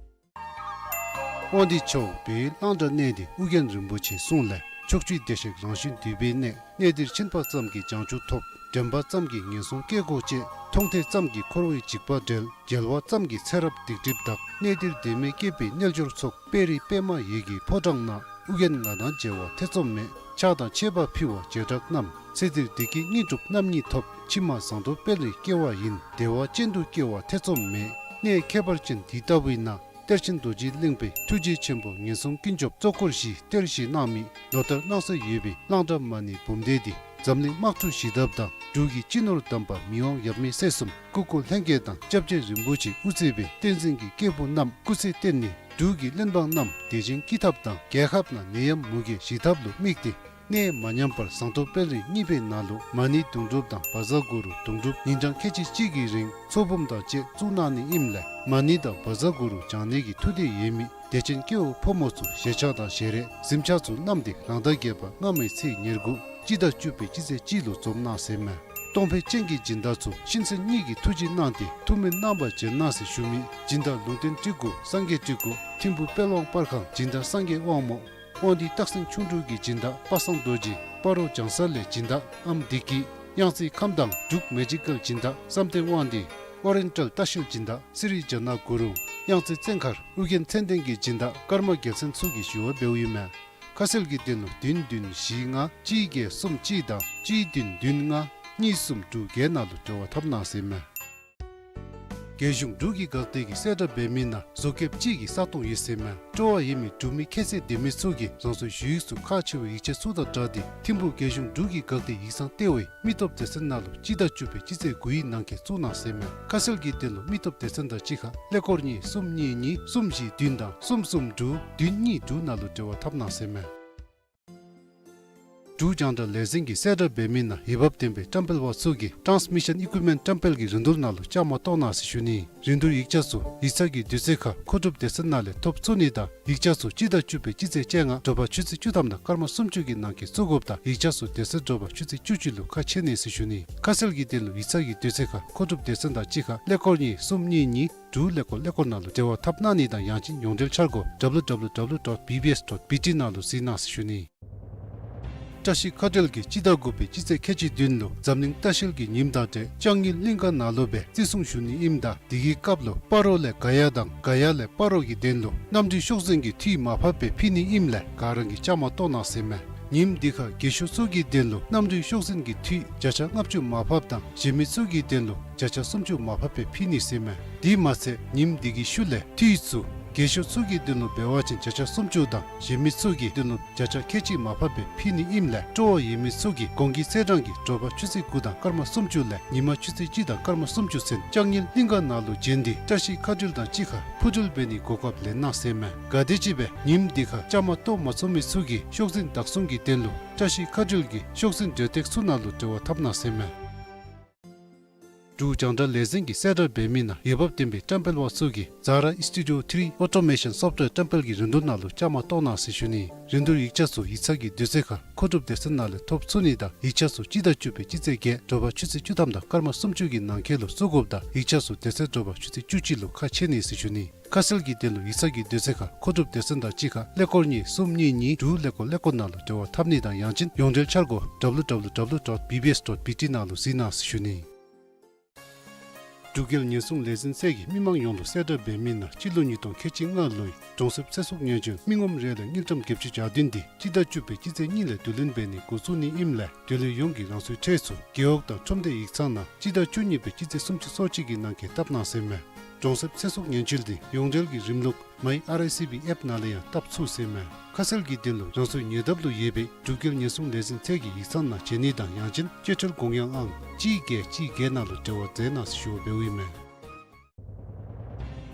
དབང་འདུས་ཕྱོགས་བོད་གླང་དར་གནས་འདི་ཨོ་རྒྱན་རིན་པོ་ཆེའི་གསུང་ལས། ཕྱོགས་བཅུའི་བདེ་གཤེགས་རང་བཞིན་འདུས་པའི་གནས། གནས་འདིར་ཕྱིན་པ་ཙམ་གྱིས་བྱང་ཆུབ་ཐོབ། དྲན་པ་ཙམ་གྱིས་ངན་སོང་སྐྱེ་སྒོ་བཅད། མཐོང་ཐོས་ཙམ་གྱིས་འཁོར་བའི་འཇིགས་པ་བྲལ། མཇལ་བ་ཙམ་གྱིས་ཚེ་རབས་སྡིག་སྒྲིབ་དག། གནས་འདིར་བདེན་མེད་སྐྱེས་པའི་རྣལ་འབྱོར་ཚོགས། དཔལ་རི་པདྨ་འོད་ཀྱི་ཕོ་བྲང་ན། ཨོ་རྒྱན་ང་དང་མཇལ་བར་ཐེ་ཚོམ་མེད། ཕྱག་དང་མཆོད་པ་ཕུལ་བ་བྱེ་བྲག་རྣམས། ཚེ་འདིར་བདེ་སྐྱིད་དངོས་གྲུབ་རྣམ་གཉིས་ཐོབ། ཕྱི་མ་ཟངས་མདོག་དཔལ་རིར་སྐྱེ་བ་ཡིན། བདེ་བ་ཅན་དུ་སྐྱེ་བར་ཐེ་ཚོམ་མེད། གནས་ཁྱད་པར་ཅན་འདི་ལྟ་བུའི་ནང་གཏེར་ཆེན་རྡོ་རྗེ་གླིང་པའི་ཐུགས་རྗེ་ཆེན་པོ་ངན་སོང་ཀུན་སྐྱོབ་གཙོ་འཁོར་བཞི་གཏེར་བཞེས་གནང་མི་ལོ་ལྟར་གནང་སྲོལ་ཡོད་པའི་གླང་བྲག་མ་ཎི་འབུམ་སྡེ་འདི་འཛམ་གླིང་དམག་འཁྲུག་ཞི་ཐབས་དང་འབྲུག་གི་སྤྱི་ནོར་དམ་པ་མི་དབང་ཡབ་མེས་སྲས་གསུམ་སྐུ་འཁོར་ལྷན་རྒྱས་དང་སྐྱབས་རྗེ་རིན་པོ་ཆེ་དབུ་གཙོས་པའི་བསྟན་འཛིན་གྱི་སྐྱེས་བུ་རྣམས་སྐུ་ཚེ་བརྟན་ནས་འབྲུག་གི་བློན་འབངས་རྣམས་བདེ་ཞིང་སྐྱིད་ཐབས་དང་རྒྱལ་ཁབ་ནང་ནད་ཡམས་མུ་གེ་ཞི་ཐབས་ལུ་དམིགས་ཏེ། གནས་མ་ཉམས་པར་ཟངས་མདོག་དཔལ་རི་གཉིས་པའི་ནང་ལུ་མ་ཎི་དུང་སྒྲུབ་དང་བཛྲ་གུ་རུ་དུང་སྒྲུབ་ཉིན་གྲངས་ཁལ་གཅིག་གཅིག་གི་རིང་ཚོགས་འབུམ་དང་བཅས་བཙུགས་གནང་ནི་ཨིནམ་ལས་མ་ཎི་དང་བཛྲ་གུ་རུ་བགྱང་ནི་གི་ཐུགས་འདོད་ཡོད་མི་དད་ཅན་སྐྱེ་བོ་ཕོ་མོ་ཚུ་ཞལ་ཆས་དང་ཞལ་རས་གཟིམ་ཆས་ཚུ་བསྣམས་ཏེ་རང་ཟླ་བརྒྱད་པ་སྔ་མའི་ཚེས་ཉེར་དགུ་སྤྱི་ཟླ་བཅུ་པའི་སྤྱི་ཚེས་གཅིག་ལུ་འཛོམས་གནང་ཟེར་མས། གཏོང་ཕོད་ཅན་གྱི་སྦྱིན་བདག་ཚུ་གཤིན་གསོན་གཉིས་ཀྱི་ཐུགས་རྗེ་གནང་སྟེ་ཐུགས་སྨོན་གནང་བར་བྱོན་གནང་ཟེར་ཞུ་མི་སྦྱིན་བདག་ལུང་བསྟན་སྤྲུལ་སྐུ་སངས་རྒྱས་སྤྲུལ་སྐུ་ཐིམ་ཕུ་དཔལ་དབང་པར་ཁང་སྦྱིན་བདག་སངས་རྒྱས་དབང་མོ། དབང་འདུས་སྟག་སེང་ཁྱུང་འབྲུག་གི་སྦྱིན་བདག་པ་སངས་རྡོ་རྗེ། སྤ་རོ་བྱང་ས་ལས་སྦྱིན་བདག་ཨམ་བདེ་སྐྱིད། གཡང་རྩེ་ཁམས་དྭངས་འབྲུག་མེ་ཇི་ཀལ་སྦྱིན་བདག་བསམ་གཏན་དབང་འདུས། ཨོ་རེན་ཊལ་ལྟ་བཤལ་སྦྱིན་བདག་སི་རི་ཇ་ན་གུ་རུང་། གཡང་རྩེ་བཙན་མཁར་ཨུ་རྒྱན་ཚེ་བརྟན་གྱི་སྦྱིན་བདག་ཀརྨ་རྒྱལ་མཚན་ཚུ་གིས་ཞུ་བ་འབདཝ་ཨིན་མས། ཁ་གསལ་གྱི་དོན་ལུ་བདུན་བདུན་བཞི་ལྔ་གཅིག་བརྒྱད་གསུམ་གཅིག་དང་གཅིག་བདུན་བདུན་ལྔ་གཉིས་གསུམ་དྲུག་བརྒྱད་ནང་ལུ་འབྲེལ་བ་འཐབ་གནང་ཟེར་མས། རྒྱལ་གཞུང་འབྲུག་གི་འགག་སྡེ་གིས་གསལ་བསྒྲགས་འབད་མི་ནང་བཟོ་མཁསཔ་ཅིག་གི་ས་སྟོང་ཡོད་ཟེར་མས། སྤྲོ་བ་ཡོད་མི་འབྲུག་མི་ཁྱད་ཚད་ལྡན་མི་ཚུ་གིས་རང་སོའི་ཞུ་ཡིག་ཚུ་ཁག་ཆེ་བའི་ཡིག་ཆ་ཚུ་དང་སྦྲགས་ཏེ་ཐིམ་ཕུག་རྒྱལ་གཞུང་འབྲུག་གི་འགག་སྡེ་ཡིག་ཚང་ལྟེ་བའི་མི་སྟོབས་སྡེ་ཚན་ནང་ལུ་སྤྱི་ཟླ་བཅུ་པའི་སྤྱི་ཚེས་དགུའི་ནང་འཁོད་བཙུགས་གནང་ཟེར་མས། ཁ་གསལ་གྱི་དོན་ལུ་མི་སྟོབས་སྡེ་ཚན་དང་གཅིག་ཁར་ཀླད་ཀོར་གཉིས་གསུམ་གཉིས་གཉིས་གསུམ་བཞི་བདུན་དང་གསུམ་གསུམ་དྲུག་བདུན་གཉིས་དྲུག་ནང་ལུ་འབྲེལ་བ་འཐབ་གནང་ཟེར་མས། འབྲུག་རྒྱང་བསྒྲགས་ལས་འཛིན་གྱིས་གསལ་བསྒྲགས་འབད་མི་ནང་འོས་འབབ་ལྡན་པའི་བཀྲམ་སྤེལ་པ་ཚུ་གིས་ཊཱནས་མི་ཤཱན་ཨི་ཀུའིཔ་མེནཊ་བཀྲམ་སྤེལ་གྱི་རིན་བསྡུར་ནང་ལུ་བཅའ་མར་གཏོགས་གནང་ཟེར་ཞུ་ནི། རིན་བསྡུར་ཡིག་ཆ་ཚུ་ཡིག་ཚང་གི་དུས་ཚོད་ཁར་མཁོ་སྒྲུབ་སྡེ་ཚན་ནང་ལས་ཐོབ་ཚུགས་ནི་དང་ཡིག་ཆ་ཚུ་སྤྱི་ཟླ་བཅུ་པའི་སྤྱི་ཚེས་བཅོ་ལྔ་དྲོ་པ་ཆུ་ཚོད་བཅུ་ཐམ་དང་སྐར་མ་སུམ་ཅུ་གི་ནང་འཁོད་བཙུགས་དགོཔ་དང་ཡིག་ཆ་ཚུ་དེ་ཚེ་དྲོ་པ་ཆུ་ཚོད་བཅུ་གཅིག་ལུ་ཁ་ཕྱེ་ནི་ཟེར་ཞུ་ནི། ཁ་གསལ་གྱི་དོན་ལུ་ཡིག་ཚང་གི་དུས་ཚོད་ཁར་མཁོ་སྒྲུབ་སྡེ་ཚན་དང་གཅིག་ཁར་ཀླད་ཀོར་གཉིས་གསུམ་གཉིས་གཉིས་དྲུག་ཀླད་ཀོར་ཀླད་ཀོར་ནང་ལུ་འབྲེལ་བ་འཐབ་གནང་ནི་དང་ཡང་ཅིན་ཡོངས་འབྲེལ་འཆར་སྒོ་W W W dot B B S dot B T ནང་ལུ་གཟིགས་གནང་ཟེར་ཞུ་ནི། བཀྲ་ཤིས་མཁའ་འགྲུལ་གྱིས་སྤྱི་ཟླ་དགུ་པའི་སྤྱི་ཚེས་ཁལ་གཅིག་བདུན་ལུ་འཛམ་གླིང་ལྟ་བཤལ་གྱི་ཉིནམ་དང་འབྲེལ་ལྕང་ཡུལ་གླིང་ག་ནང་ལུ་སྦེ་བརྩི་སྲུང་ཞུ་ནི་ཨིནམ་ད་དེ་གི་སྐབས་ལུ་སྤ་རོ་ལས་ག་ཡ་དང་ག་ཡ་ལས་སྤ་རོ་གི་དོན་ལུ་གནམ་གྲུའི་ཤོག་འཛིན་གྱི་འཐུས་མར་ཕབ་སྦེ་ཕུལ་ནི་ཨིནམ་ལས་ག་ར་གིས་བཅའ་མར་གཏོགས་གནང་ཟེར་མས། ཉིནམ་འདི་ཁར་རྒས་ཤོས་ཚུ་གི་དོན་ལུ་གནམ་གྲུའི་ཤོག་འཛིན་གྱི་འཐུས་བརྒྱ་ཆ་ལྔ་བཅུ་མར་ཕབ་དང་གཞན་མི་ཚུ་གི་དོན་ལུ་བརྒྱ་ཆ་སུམ་ཅུ་མར་ཕབ་སྦེ་ཕུལ་ནི་ཟེར་མས། དེ་མ་ཚད་ཉིནམ་འདི་གི་ཤུལ་ལས་འཐུས་ཚུ་རྒས་ཤོས་ཚུ་གི་དོན་ལུ་འབད་བ་ཅིན་བརྒྱ་ཆ་སུམ་ཅུ་དང་གཞན་མི་ཚུ་གི་དོན་ལུ་བརྒྱ་ཆ་ཁལ་གཅིག་མར་ཕབ་སྦེ་ཕུལ་ནི་ཨིནམ་ལས་སྤྲོ་བ་ཡོད་མི་ཚུ་གིས་གོང་གི་ཚེས་གྲངས་ཀྱི་དྲོ་པ་ཆུ་ཚོད་དགུ་དང་སྐར་མ་སུམ་ཅུ་ལས་ཉིན་མ་ཆུ་ཚོད་གཅིག་དང་སྐར་མ་སུམ་ཅུ་ཚུན་ལྕང་ཡུལ་གླིང་ག་ནང་ལུ་བྱོན་ཏེ་བཀྲ་ཤིས་མཁའ་འགྲུལ་དང་གཅིག་ཁར་འཕུར་འགྲུལ་འབད་ནིའི་གོ་སྐབས་ལེན་གནང་ཟེར་མས། ག་དེམ་ཅིག་སྦེ་ཉིནམ་འདི་ཁར་བཅའ་མར་གཏོགས་མ་ཚུགས་མི་ཚུ་གིས་ཤོག་འཛིན་བདག་བཟུང་གི་དོན་ལུ་བཀྲ་ཤིས་མཁའ་འགྲུལ་གྱི་ཤོག་འཛིན་གྲོས་སྟེགས་ཚུ་ནང་ལུ་འབྲེལ་བ་འཐབ་གནང་ཟེར་མས། འབྲུག་རྒྱང་བསྒྲགས་ལས་འཛིན་གྱིས་གསལ་བསྒྲགས་འབད་མི་ནང་འོས་འབབ་ལྡན་པའི་བཀྲམ་སྤེལ་པ་ཚུ་གིས་Zara Studio three Automation Software བཀྲམ་སྤེལ་གྱི་རིན་བསྡུར་ནང་ལུ་བཅའ་མར་གཏོགས་གནང་ཟེར་ཞུ་ནི། རིན་བསྡུར་ཡིག་ཆ་ཚུ་ཡིག་ཚང་གི་དུས་ཚོད་ཁར་མཁོ་སྒྲུབ་སྡེ་ཚན་ནང་ལས་ཐོབ་ཚུགས་ནི་དང་ཡིག་ཆ་ཚུ་སྤྱི་ཟླ་བཅུ་པའི་སྤྱི་ཚེས་བརྒྱད་དྲོ་པ་ཆུ་ཚོད་བཅུ་ཐམ་དང་སྐར་མ་སུམ་ཅུ་གི་ནང་འཁོད་ལུ་བཙུགས་དགོཔ་དང་ཡིག་ཆ་ཚུ་དེ་ཚེ་དྲོ་པ་ཆུ་ཚོད་བཅུ་གཅིག་ལུ་ཁ་ཕྱེ་ནི་ཟེར་ཞུ་ནི། ཁ་གསལ་གྱི་དོན་ལུ་ཡིག་ཚང་གི་དུས་ཚོད་ཁར་མཁོ་སྒྲུབ་སྡེ་ཚན་དང་གཅིག་ཁར་ཀླད་ཀོར་གཉིས་གསུམ་གཉིས་གཉིས་དྲུག་ཀླད་ཀོར་ཀླད་ཀོར་ནང་ལུ་འབྲེལ་བ་འཐབ་ནི་དང་ཡང་ཅིན་ཡོངས་འབྲེལ་འཆར་སྒོ་W W W dot B B S dot B T ནང་ལུ་གཟིགས་གནང་ཟེར་ཞུ་ནི། འབྲུག་རྒྱལ་ཉེན་སྲུང་ལས་འཛིན་ཚད་ཀྱིས་མི་མང་ཡོངས་ལུ་གསལ་བསྒྲགས་འབད་མི་ནང་སྤྱི་ལོ་ཉིས་སྟོང་ཁལ་གཅིག་ལྔ་ལོའི་གྲོང་གསེབ་ཚེ་སྲོག་ཉེན་བཅོལ་མི་ངོམ་རེ་ལས་དངུལ་ཀྲམ་བརྒྱད་ཅུ་གྱ་བདུན་འདི་སྤྱི་ཟླ་བཅུ་པའི་སྤྱི་ཚེས་གཉིས་ལས་བསྡུ་ལེན་འབད་ནི་འགོ་བཙུགས་ནི་ཨིནམ་ལས་འདི་ལུ་ཡོངས་ཀྱིས་རང་སོའི་གྲས་ཚུ་རྒེད་འོག་དང་ཁྲོམ་སྡེ་ཡིག་ཚང་ནང་སྤྱི་ཟླ་བཅུ་གཉིས་པའི་སྤྱི་ཚེས་སུམ་ཅུ་སོ་གཅིག་གི་ནང་འཁོད་བཏབ་གནང་ཟེར་མས། གྲོང་གསེབ་ཚེ་སྲོག་ཉེན་བཅོལ་འདི་ཡོངས་འབྲེལ་གྱི་རིམ་ལུགས་My R I C B app ནང་ལས་ཡང་བཏབ་ཚུགས་ཟེར་མས། ཁ་གསལ་གྱི་དོན་ལུ་རང་སོའི་ཉེ་འདབས་ལུ་ཡོད་པའི་འབྲུག་རྒྱལ་ཉེན་སྲུང་ལས་འཛིན་ཚད་ཀྱི་ཡིག་ཚང་ནང་བྱོན་ནི་དང་ཡང་ཅིན་སྤྱོད་ཁྲལ་དགོངས་ཡངས་ཨང་གཅིག་བརྒྱད་གཅིག་བརྒྱད་ནང་ལུ་འབྲེལ་བ་མཛད་གནང་ཟེར་ཞུ་བ་འབདཝ་ཨིན་མས།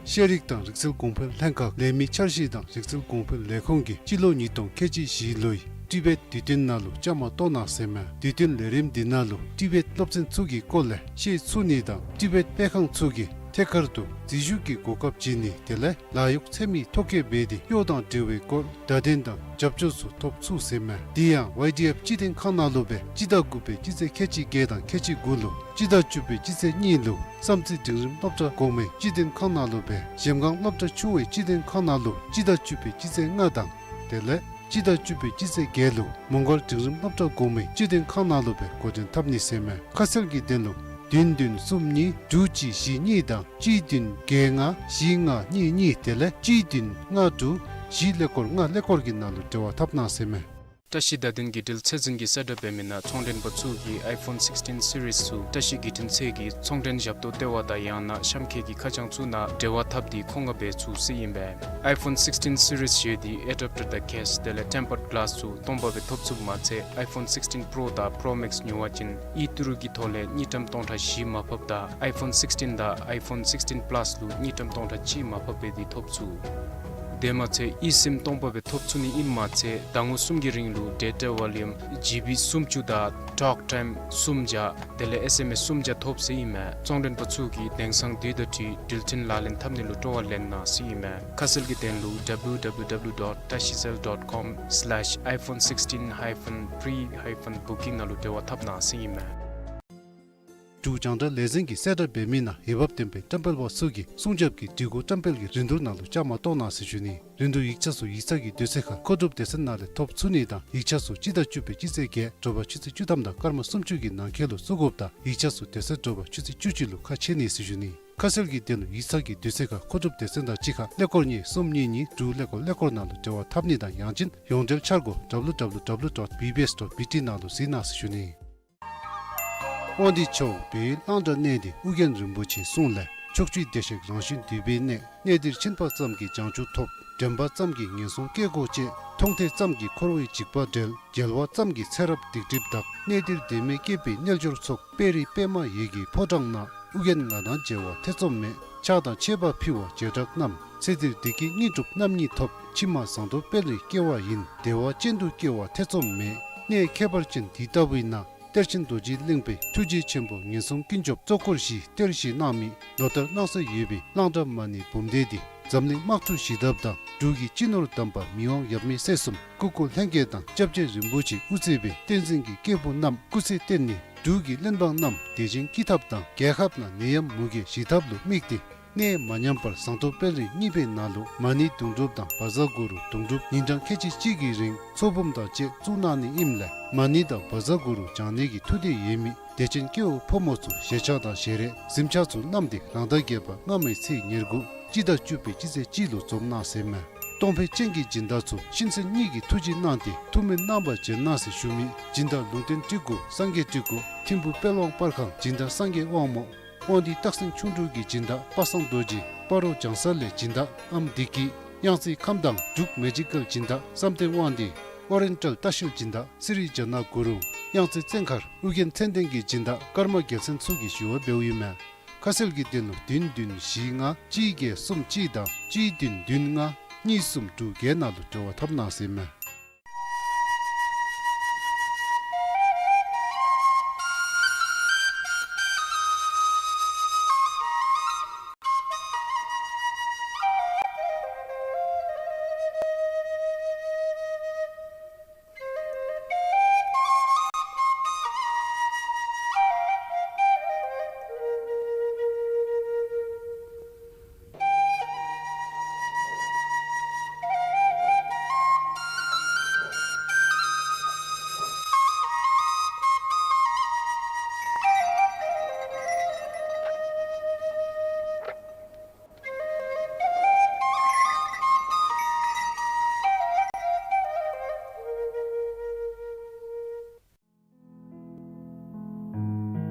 ཤེས་རིག་དང་རིག་རྩལ་གོང་འཕེལ་ལྷན་ཁག་ལས་མི་འཆར་གཞི་དང་རིག་རྩལ་གོང་འཕེལ་ལས་ཁུངས་ཀྱིས་སྤྱི་ལོ་ཉིས་སྟོང་ཁལ་གཅིག་བཞི་ལོའི་ཊི་བེཊ་དུས་སྟོན་ནང་ལུ་བཅའ་མར་གཏོགས་གནང་ཟེར་མས། དུས་སྟོན་ལས་རིམ་འདི་ནང་ལུ་ཊི་བེཊ་སློབ་ཚན་ཚུ་གི་སྐོར་ལས་ཤེས་ཚུགས་ནི་དང་ཊི་བེཊ་སྤེལ་ཁང་ཚུ་གིས་ཐད་ཀར་དུ་འཛུལ་ཞུགས་ཀྱི་གོ་སྐབས་བྱིན་ནི་དེ་ལས་ལཱ་གཡོག་འཚོལ་མི་ཐོ་བཀོད་འབད་དེ་གཡོག་དང་འབྲེལ་བའི་སྐོར་བརྡ་དོན་དང་རྒྱབ་སྐྱོར་ཚུ་ཐོབ་ཚུགས་ཟེར་མས། དེ་ཡང་ཝའི་ཌི་ཨེཕ་སྤྱི་དོན་ཁང་ནང་ལུ་སྦེ་སྤྱི་ཟླ་དགུ་པའི་སྤྱི་ཚེས་ཁལ་གཅིག་བརྒྱད་དང་ཁལ་གཅིག་དགུ་ལུ་སྤྱི་ཟླ་བཅུ་པའི་སྤྱི་ཚེས་གཉིས་ལུ་བསམ་རྩེ་འབྲིང་རིམ་སློབ་གྲྭ་གོང་མའི་སྤྱི་དོན་ཁང་ནང་ལུ་སྦེ་གཞལམ་སྒང་སློབ་གྲྭ་ཆུང་བའི་སྤྱི་དོན་ཁང་ནང་ལུ་སྤྱི་ཟླ་བཅུ་པའི་སྤྱི་ཚེས་ལྔ་དང་དེ་ལས་སྤྱི་ཟླ་བཅུ་པའི་སྤྱི་ཚེས་བརྒྱད་ལུ་མོང་སྒར་འབྲིང་རིམ་སློབ་གྲྭ་གོང་མའི་སྤྱི་དོན་ཁང་ནང་ལུ་སྦེ་འགོ་འདྲེན་འཐབ་ནི་ཟེར་མས། ཁ་གསལ་གྱི་དོན་ལུ་བདུན་བདུན་གསུམ་གཉིས་དྲུག་གཅིག་བཞི་གཉིས་དང་གཅིག་བདུན་བརྒྱད་ལྔ་བཞི་ལྔ་གཉིས་གཉིས་དེ་ལས་གཅིག་བདུན་ལྔ་དྲུག་བཞི་ཀླད་ཀོར་ལྔ་ཀླད་ཀོར་གྱི་ནང་ལུ་འབྲེལ་བ་འཐབ་གནང་ཟེར་མས། བཀྲ་ཤིས་བརྡ་དོན་བརྒྱུད་འབྲེལ་ཚད་འཛིན་གྱིས་གསལ་བསྒྲགས་འབད་མི་ནང་ཚོང་མགྲོན་པ་ཚུ་གིས་ཨའི་ཕོན་སིགསི་ཊིན་སི་རིསི་ཚུ་བཀྲ་ཤིས་བརྒྱུད་འཕྲིན་ཚད་ཀྱི་ཚོང་མགྲོན་ཞབས་ཏོག་ལྟེ་བ་དང་ཡང་ན་གཤམ་འཁོད་ཀྱི་ཁ་བྱང་ཚུ་ནང་འབྲེལ་བ་འཐབ་སྟེ་མཁོ་མངགས་འབད་ཚུགས་ཟེར་ཨིན་པས། ཨའི་ཕོན་སིགསི་ཊིན་སི་རིསི་བཞེས་ཏེ་ཨེ་ཌེབ་ཊར་དང་ཀེསི་དེ་ལས་ཊེམ་པརཌ་གི་ལཱསི་ཚུ་སྟོང་པ་སྦེ་ཐོབ་ཚུགསཔ་མ་ཚད་ཨའི་ཕོན་སིགསི་ཊིན་པྲོ་དང་པྲོ་མེགསི་ཉོ་བ་ཅིན་ཨི་ཊི་རུ་གི་ཐོག་ལས་དངུལ་ཀྲམ་སྟོང་ཕྲག་བཞི་མར་ཕབ་དང་ཨའི་ཕོན་སིགསི་ཊིན་དང་ཨའི་ཕོན་སིགསི་ཊིན་པ་ལཱསི་ལུ་དངུལ་ཀྲམ་སྟོང་ཕྲག་གཅིག་མར་ཕབ་འབད་དེ་ཐོབ་ཚུགས། དེ་མ་ཚད་ཨི་སིམ་སྟོང་པ་སྦེ་ཐོབ་ཚུགས་ནི་ཨིནམ་མ་ཚད་ཟླ་ངོ་གསུམ་གྱི་རིང་ལུ་ཌེ་ཊ་ཝོ་ལུམ་ཇི་བི་སུམ་ཅུ་དང་ཊོག་ཊའིམ་སུམ་བརྒྱ་དེ་ལས་ཨེསི་ཨེམ་ཨེསི་སུམ་བརྒྱ་ཐོབ་ཟེར་ཨིན་མས། ཚོང་མགྲོན་པ་ཚུ་གིས་དེང་སང་དུས་དང་འཁྲིལ་འགྲུལ་འཕྲིན་ལག་ལེན་འཐབ་ནི་ལུ་སྤྲོ་བ་ལེན་གནང་ཟེར་ཨིན་མས། ཁ་གསལ་གྱི་དོན་ལུ་ཌབ་ལུ་ཌབ་ལུ་ཌབ་ལུ་ཌོཊ་ཊ་ཤི་སེལ་ཌོཊ་ཀོམ་སི་ལེཤ་ཨའི་ཕོན་སིགསི་ཊིན་ཧའི་ཕན་པྲི་ཧའི་ཕན་བུ་ཀིང་ནང་ལུ་འབྲེལ་བ་འཐབ་གནང་ཟེར་ཨིན་མས། འབྲུག་རྒྱང་བསྒྲགས་ལས་འཛིན་གྱིས་གསལ་བསྒྲགས་འབད་མི་ནང་འོས་འབབ་ལྡན་པའི་བཀྲམ་སྤེལ་པ་ཚུ་གིས་སྲུང་སྐྱོབ་ཀྱི་སྒྲིག་གོ་བཀྲམ་སྤེལ་གྱི་རིན་བསྡུར་ནང་ལུ་བཅའ་མར་གཏོགས་གནང་ཟེར་ཞུ་ནི། རིན་བསྡུར་ཡིག་ཆ་ཚུ་ཡིག་ཚང་གི་དུས་ཚོད་ཁར་མཁོ་སྒྲུབ་སྡེ་ཚན་ནང་ལས་ཐོབ་ཚུགས་ནི་དང་ཡིག་ཆ་ཚུ་སྤྱི་ཟླ་བཅུ་པའི་སྤྱི་ཚེས་བརྒྱད་དྲོ་པ་ཆུ་ཚོད་བཅུ་ཐམ་དང་སྐར་མ་སུམ་ཅུ་གི་ནང་འཁོད་ལུ་བཙུགས་དགོཔ་དང་ཡིག་ཆ་ཚུ་དེ་ཚེ་དྲོ་པ་ཆུ་ཚོད་བཅུ་གཅིག་ལུ་ཁ་ཕྱེ་ནི་ཟེར་ཞུ་ནི། ཁ་གསལ་གྱི་དོན་ལུ་ཡིག་ཚང་གི་དུས་ཚོད་ཁར་མཁོ་སྒྲུབ་སྡེ་ཚན་དང་གཅིག་ཁར་ཀླད་ཀོར་གཉིས་གསུམ་གཉིས་གཉིས་དྲུག་ཀླད་ཀོར་ཀླད་ཀོར་ནང་ལུ་འབྲེལ་བ་འཐབ་ནི་དང་ཡང་ཅིན་ཡོངས་འབྲེལ་འཆར་སྒོ་ཌབ་ལུ་ཌབ་ལུ་ཌབ་ལུ་ཌོཊ་བི་བི་ཨེསི་ཌོཊ་བི་ཊི་ནང་ལུ་གཟིགས་གནང་ཟེར་ཞུ་ནི། དབང་འདུས་ཕྱོགས་བོད་གླང་དར་གནས་འདི་ཨོ་རྒྱན་རིན་པོ་ཆེའི་གསུང་ལས། ཕྱོགས་བཅུའི་བདེ་གཤེགས་རང་བཞིན་འདུས་པའི་གནས། གནས་འདིར་ཕྱིན་པ་ཙམ་གྱིས་བྱང་ཆུབ་ཐོབ། དྲན་པ་ཙམ་གྱིས་ངན་སོང་སྐྱེ་སྒོ་བཅད། མཐོང་ཐོས་ཙམ་གྱིས་འཁོར་བའི་འཇིགས་པ་བྲལ། མཇལ་བ་ཙམ་གྱིས་ཚེ་རབས་སྡིག་སྒྲིབ་དག། གནས་འདིར་བདེན་མེད་སྐྱེས་པའི་རྣལ་འབྱོར་ཚོགས། དཔལ་རི་པདྨ་འོད་ཀྱི་ཕོ་བྲང་ན། ཨོ་རྒྱན་ང་དང་མཇལ་བ་ཐེ་ཚོམ་མེད། ཕྱག་དང་མཆོད་པ་ཕུལ་བ་བྱེ་བྲག་རྣམས། ཚེ་འདིར་བདེ་སྐྱིད་དངོས་གྲུབ་རྣམ་གཉིས་ཐོབ། ཕྱི་མ་ཟངས་མདོག་དཔལ་རིར་སྐྱེ་བ་ཡིན། བདེ་བ་ཅན་དུ་སྐྱེ་བ་ཐེ་ཚོམ་མེད། གནས་ཁྱད་པར་ཅན་འདི་ལྟ་བུའི་ནང་། གཏེར་ཆེན་རྡོ་རྗེ་གླིང་པའི་ཐུགས་རྗེ་ཆེན་པོ་ངན་སོང་ཀུན་སྐྱོབ་གཙོ་འཁོར་བཞི་གཏེར་བཞེས་གནང་མི་ལོ་ལྟར་གནང་སྲོལ་ཡོད་པའི་གླང་དར་མ་ཎི་འབུམ་སྡེ་འདི་འཛམ་གླིང་དམག་འཁྲུག་ཞི་ཐབས་དང་འབྲུག་གི་སྤྱི་ནོར་དམ་པ་མི་དབང་ཡབ་མེས་སྲས་གསུམ་སྐུ་འཁོར་ལྷན་རྒྱས་དང་སྐྱབས་རྗེ་རིན་པོ་ཆེ་དབུ་གཙོས་པའི་བསྟན་འཛིན་གྱི་སྐྱེས་བུ་རྣམས་སྐུ་ཚེ་བརྟན་ནས་འབྲུག་གི་བློན་འབངས་རྣམས་བདེ་ཞིང་སྐྱིད་ཐབས་དང་རྒྱལ་ཁབ་ནང་ནད་ཡམས་མུ་གེ་ཞི་ཐབས་ལུ་དམིགས་ཏེ། གནས་མ་ཉམས་པར་ཟངས་མདོག་དཔལ་རི་གཉིས་པའི་ནང་ལུ་མ་ཎི་དུང་སྒྲུབ་དང་བཛྲ་གུ་རུ་དུང་སྒྲུབ་ཉིན་གྲངས་ཁལ་གཅིག་གཅིག་གི་རིང་ཚོགས་འབུམ་དང་བཅས་བཙུགས་གནང་ནི་ཨིནམ་ལས་མ་ཎི་དང་བཛྲ་གུ་རུ་བགྱང་ནི་གི་ཐུགས་འདོད་ཡོད་མི་དད་ཅན་སྐྱེ་བོ་ཕོ་མོ་ཚུ་ཞལ་ཆས་དང་ཞལ་རས་གཟིམ་ཆས་ཚུ་བསྣམས་ཏེ་རང་ཟླ་བརྒྱད་པ་སྔ་མའི་ཚེས་ཉེར་དགུ་སྤྱི་ཟླ་བཅུ་པའི་སྤྱི་ཚེས་གཅིག་ལུ་འཛོམས་གནང་ཟེར་མས། གཏོང་ཕོད་ཅན་གྱི་སྦྱིན་བདག་ཚུ་གཤིན་གསོན་གཉིས་ཀྱི་ཐུགས་རྗེ་གནང་སྟེ་ཐུགས་སྨོན་གནང་བར་བྱོན་གནང་ཟེར་ཞུ་མི་སྦྱིན་བདག་ལུང་བསྟན་སྤྲུལ་སྐུ་སངས་རྒྱས་སྤྲུལ་སྐུ་ཐིམ་ཕུ་དཔལ་དབང་པར་ཁང་སྦྱིན་བདག་སངས་རྒྱས་དབང་མོ། དབང་འདུས་སྟག་སེང་ཁྱུང་འབྲུག་གི་སྦྱིན་བདག་པ་སངས་རྡོ་རྗེ། སྤ་རོ་བྱང་ས་ལས་སྦྱིན་བདག་ཨམ་བདེ་སྐྱིད། གཡང་རྩེ་ཁམས་དྭངས་འབྲུག་མེ་ཇི་ཀལ་སྦྱིན་བདག་བསམ་གཏན་དབང་འདུས། ཨོ་རེན་ཊལ་ལྟ་བཤལ་སྦྱིན་བདག་སི་རི་ཇ་ན་གུ་རུང་། གཡང་རྩེ་བཙན་མཁར་ཨོ་རྒྱན་མཚན་ལྡན་གྱི་སྦྱིན་བདག་ཀརྨ་རྒྱལ་མཚན་ཚུ་གིས་ཞུ་བ་འབདཝ་ཨིན་མས། ཁ་གསལ་གྱི་དོན་ལུ་བདུན་བདུན་བཞི་ལྔ་གཅིག་བརྒྱད་གསུམ་གཅིག་དང་གཅིག་བདུན་བདུན་ལྔ་གཉིས་གསུམ་དྲུག་བརྒྱད་ནང་ལུ་འབྲེལ་བ་འཐབ་གནང་ཟེར་མས།